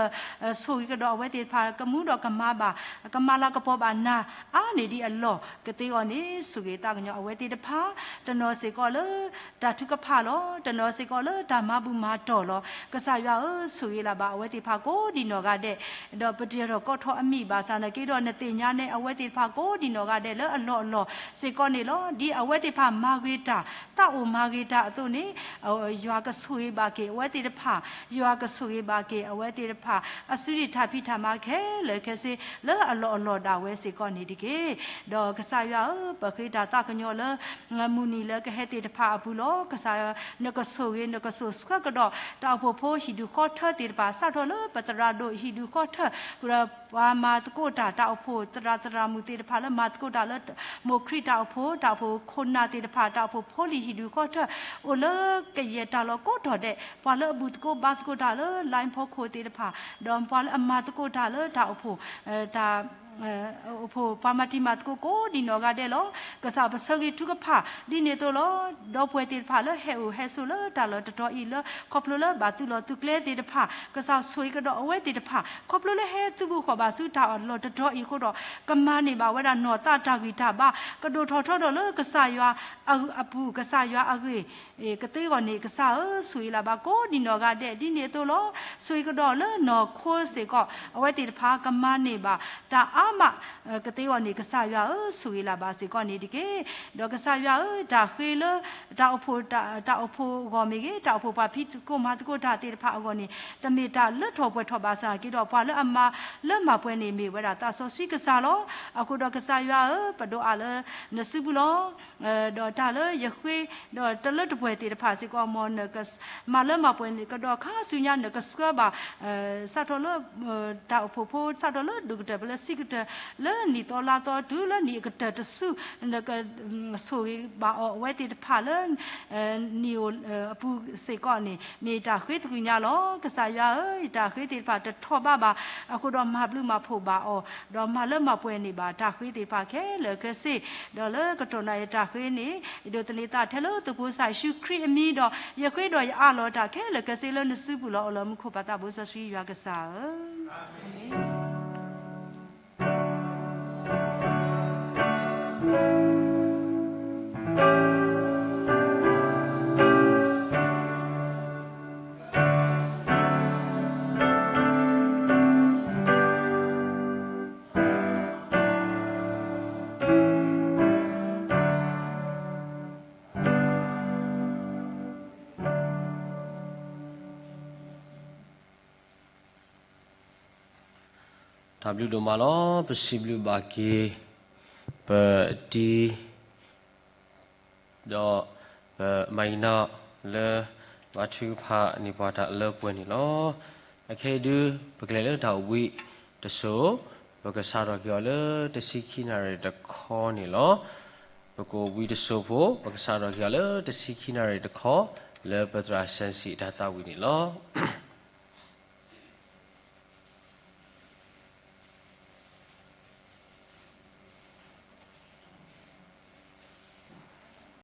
ဆိၣ်ဂ့ၤကဒီးအဝဲသ့ၣ်တဖၣ် ကမူဒီးကမၤဘၣ် ကမၤလၤကပီၤဘၣ်နၤ အါန့ၢ်ဒံးအလီၢ်ကသ့အီၤန့ၣ် ဆိၣ်ဂ့ၤသးကညီၤအဝဲသ့ၣ်တဖၣ်, တနီၤစ့ၢ်ကီးလၢ တၢ်ထုကဖၣ်လီၤ. တနီၤစ့ၢ်ကီးလၢတၢ်မၤဘူၣ်မၤတီၢ်လီၤ. ကစၢ်ယွၤဧၢ, ဆိၣ်ဂ့ၤလၢ်ဘၣ်အဝဲသ့ၣ်တဖၣ်ကိးဒံးနီၢ်ဂၤဒဲး, ဒီးပတယၢၤထီၣ်ကိးထီၣ်အမံၤဘၣ်ဆၣ်နာ်က့ဒီး နသ့ၣ်ညါန့ၣ် အဝဲသ့ၣ်တဖၣ်ကိးဒံးနီၢ်ဂၤဒဲးလၢအလီၢ်အလီၢ်စ့ၢ်ကီးန့ၣ်လီၤ. ဒ်အဝဲသ့ၣ်တဖၣ်မၤဂ့ၤတၢ်, သးအိၣ်မၤဂ့ၤတၢ်အသိးန့ၣ် ယွၤကဆိၣ်ဂ့ၤဘၣ်က့ၤအဝဲသ့ၣ်တဖၣ်, ယွၤကဆိၣ်ဂ့ၤဘၣ်က့ၤအဝဲသ့ၣ်တဖၣ် အစုရ့ၣ်ထးဖံးထးမၤခဲလၢာ်ခဲဆ့ လၢအလီၢ်အလီၢ်ဒၣ်ဝဲစ့ၢ်ကီးန့ၣ်တက့ၢ်. ဒီးကစၢ်ယွၤဧၢ, ပဃ့တၢ်သးကညီၤလၢ မုၢ်နံၤလၢကဟဲသ့ၣ်တဖၣ်အပူၤလီၤ. ကစၢ်ယွၤ နကဆိၣ်ဂ့ၤ နကဆိၣ်ဆှၢကဒီး တၢ်အိၣ်ဖှိၣ်ဖိဟံၣ်ဒူၣ်ဃီထၢသ့ၣ်တဖၣ် စးထီၣ်လၢပသရၣ်ဒိၣ်ဟံၣ်ဒူၣ်ဃီထၢ ဒီးပှၤမၤသကိးတၢ် တၢ်အိၣ်ဖှိၣ်သရၣ်သရၣ်မုၣ်သ့ၣ်တဖၣ်လၢမၤသကိးတၢ်လၢ မိၢ်ခရံာ်တၢ်အိၣ်ဖှိၣ် တၢ်အိၣ်ဖှိၣ်ခိၣ်နၢ်သ့ၣ်တဖၣ် တၢ်အိၣ်ဖှိၣ်ဖိလံၤဟံၣ်ဒူၣ်ဃီထၢ အိၣ်လၢကယဲၢ်တၢ်လီၢ်ကိးတီၤဒဲး ပှၤလၢအဘူၣ်သကိးဘါသကိးတၢ်လၢ line ဖီခိၣ်သ့ၣ်တဖၣ် ဒီးပှၤလၢအမၤသကိးတၢ်လၢတၢ်အိၣ်ဖှိၣ် တၢ် အိၣ်ဖှိၣ်ပှၤမၤတံၤမၤသကိးကိးဒံးနီၢ်ဂၤဒဲးလီၤ. ကစၢ်ပဆၢဂ့ၤထုကဖၣ် ဒ်န့ၣ်အသိးလီၤ. ဒီပုၢ်ဝဲၢ်သ့ၣ်တဖၣ်လၢဟဲအိၣ်ဟဲဆိးလၢတၢ်လီၢ်တတီၤအံၤလၢ ခီဖျိလၢဘၣ်သုးလီၢ်သုးကျဲသ့ၣ်တဖၣ် ကစၢ်ဆိၣ်ဂ့ၤကဒီးအဝဲသ့ၣ်တဖၣ် ခီဖျိလၢဟဲသုးဘူးဃီၣ်ဘၣ်ဆူတၢ်လီၢ်တတီၤအံၤအဃိဒီး ကမၤန့ၢ်ဘၣ်ဝဲဒၣ်နီၢ်သးတၢ်ဂံၢ်တၢ်ဘါ ကဒိၣ်ထီၣ်ထီထီၣ်လၢကစၢ်ယွၤအပူၤ ကစၢ်ယွၤအဂ့ၢ် ကသ့အဂီၢ်န့ၣ် ကစၢ်ဧၢ ဆိၣ်ဂ့ၤလၢၤဘၣ်ကိးဒံးနီၢ်ဂၤဒဲး ဒ်န့ၣ်အသိးလီၤ. ဆိၣ်ဂ့ၤကဒီးလၢနီၢ်ခိစ့ၢ်ကီး အဝဲသ့ၣ်တဖၣ်ကမၤန့ၢ်ဘၣ် တၢ်အါမး ကသ့အဂီၢ်န့ၣ် ကစၢ်ယွၤဧၢ ဆိၣ်ဂ့ၤလၢၤဘၣ်စ့ၢ်ကီးန့ၣ်တက့ၢ်. ဒီးကစၢ်ယွၤဧၢ တၢ်ဃ့လၢ တၢ်အိၣ်ဖှိၣ် တၢ်အိၣ်ဖှိၣ်အဂီၢ်မ့ၢ်ဂ့ၤ တၢ်အိၣ်ဖှိၣ်ပှၤဖံးသကိးမၤသကိးတၢ်သ့ၣ်တဖၣ်အဂီၢ်န့ၣ် တမ့ၢ်တၢ်လၢထီၣ်ပှဲၤထီၣ်ဘၣ်ဆၣ်က့ဒီး ပှၤလၢအမၤလၢမၤပှဲၤန့ၣ် မ့ၢ်ဝဲဒၣ်သးစီဆှံကစၢ်လီၤ. အဃိဒီးကစၢ်ယွၤဧၢ ပဒိးအးလၢနစုပူၤလီၤ. ဒီးတၢ်လၢယဃ့ ဒီးတလၢတပှဲၤသ့ၣ်တဖၣ်စ့ၢ်ကီး မ်နကမၤလၢမၤပှဲၤန့ၣ်ကဒီးခါဆူညါ နကဆှၢဘၣ် စးထီၣ်လၢ တၢ်အိၣ်ဖှိၣ်ဖိ စးထီၣ်လၢဒိၣ်ကတၢၢ် ပလၢဆံးကတၢၢ် လၢနံၣ်သီလါသီတုၤလၢနံၣ်အကတၢၢ်တစု နက ဆိၣ်ဂ့ၤဘၣ်အီၤအဝဲသ့ၣ်တဖၣ်လၢ နံၣ်အိၣ်အပူၤစ့ၢ်ကီးန့ၣ် မ့ၢ်တၢ်ဃ့သကုၤညါလီၤ. ကစၢ်ယွၤဧၢ, ယတၢ်ဃ့သ့ၣ်တဖၣ်တထီၣ်ဘးဘၣ်, အဃိဒီးမၤဘျုးမၤဖှိၣ်ဘၣ်အီၤ, ဒီးမၤလၢမၤပှဲၤန့ၢ်ဘၣ်တၢ်ဃ့သ့ၣ်တဖၣ်ခဲလၢာ်ခဲဆ့, ဒီးလၢကတီၢ်နၢ်ယတၢ်ဃ့န့ၣ် ယဒိးသန့ၤသးထဲလၢသုးဖိစၢ်ယ့ၣ်ၡူးခရံာ်အမံၤဒီး ယဃ့ဒီးယအးလီၤတၢ်ခဲလၢာ်ခဲဆ့လၢနစုပူၤလီၤ. အိၣ်လၢမူခိၣ်ပၢ်သးဘိစီဆှံယွၤကစၢ်ဧၢ. တၢ်ဘျုးဒိၣ်မးလီၤ. ပစံးဘျုးဘၣ်က့ၤ ပတံၤ ဒီးပမၤယံၤနီၣ်လၢ ဘါထုကဖၣ်န့ၢ်ပှၤတၢ်လၢပှဲၤန့ၣ်လီၤ. အခဲအံၤဒု ပကလဲၤလၢတၢ်အိၣ်ဘှံးတစိၤ, ပကစးထီၣ်က့ၤအီၤလၢတဆံခံနၣ်ရံၣ်တခီန့ၣ်လီၤ. ပကအိၣ်ဘှံးတစိၤဖိ ပကစးထီၣ်က့ၤအီၤလၢတဆံခံနၣ်ရံၣ်တခီ လၢပသရၣ်စဲစံးအတၢ်သးဝံၣ်န့ၣ်လီၤ.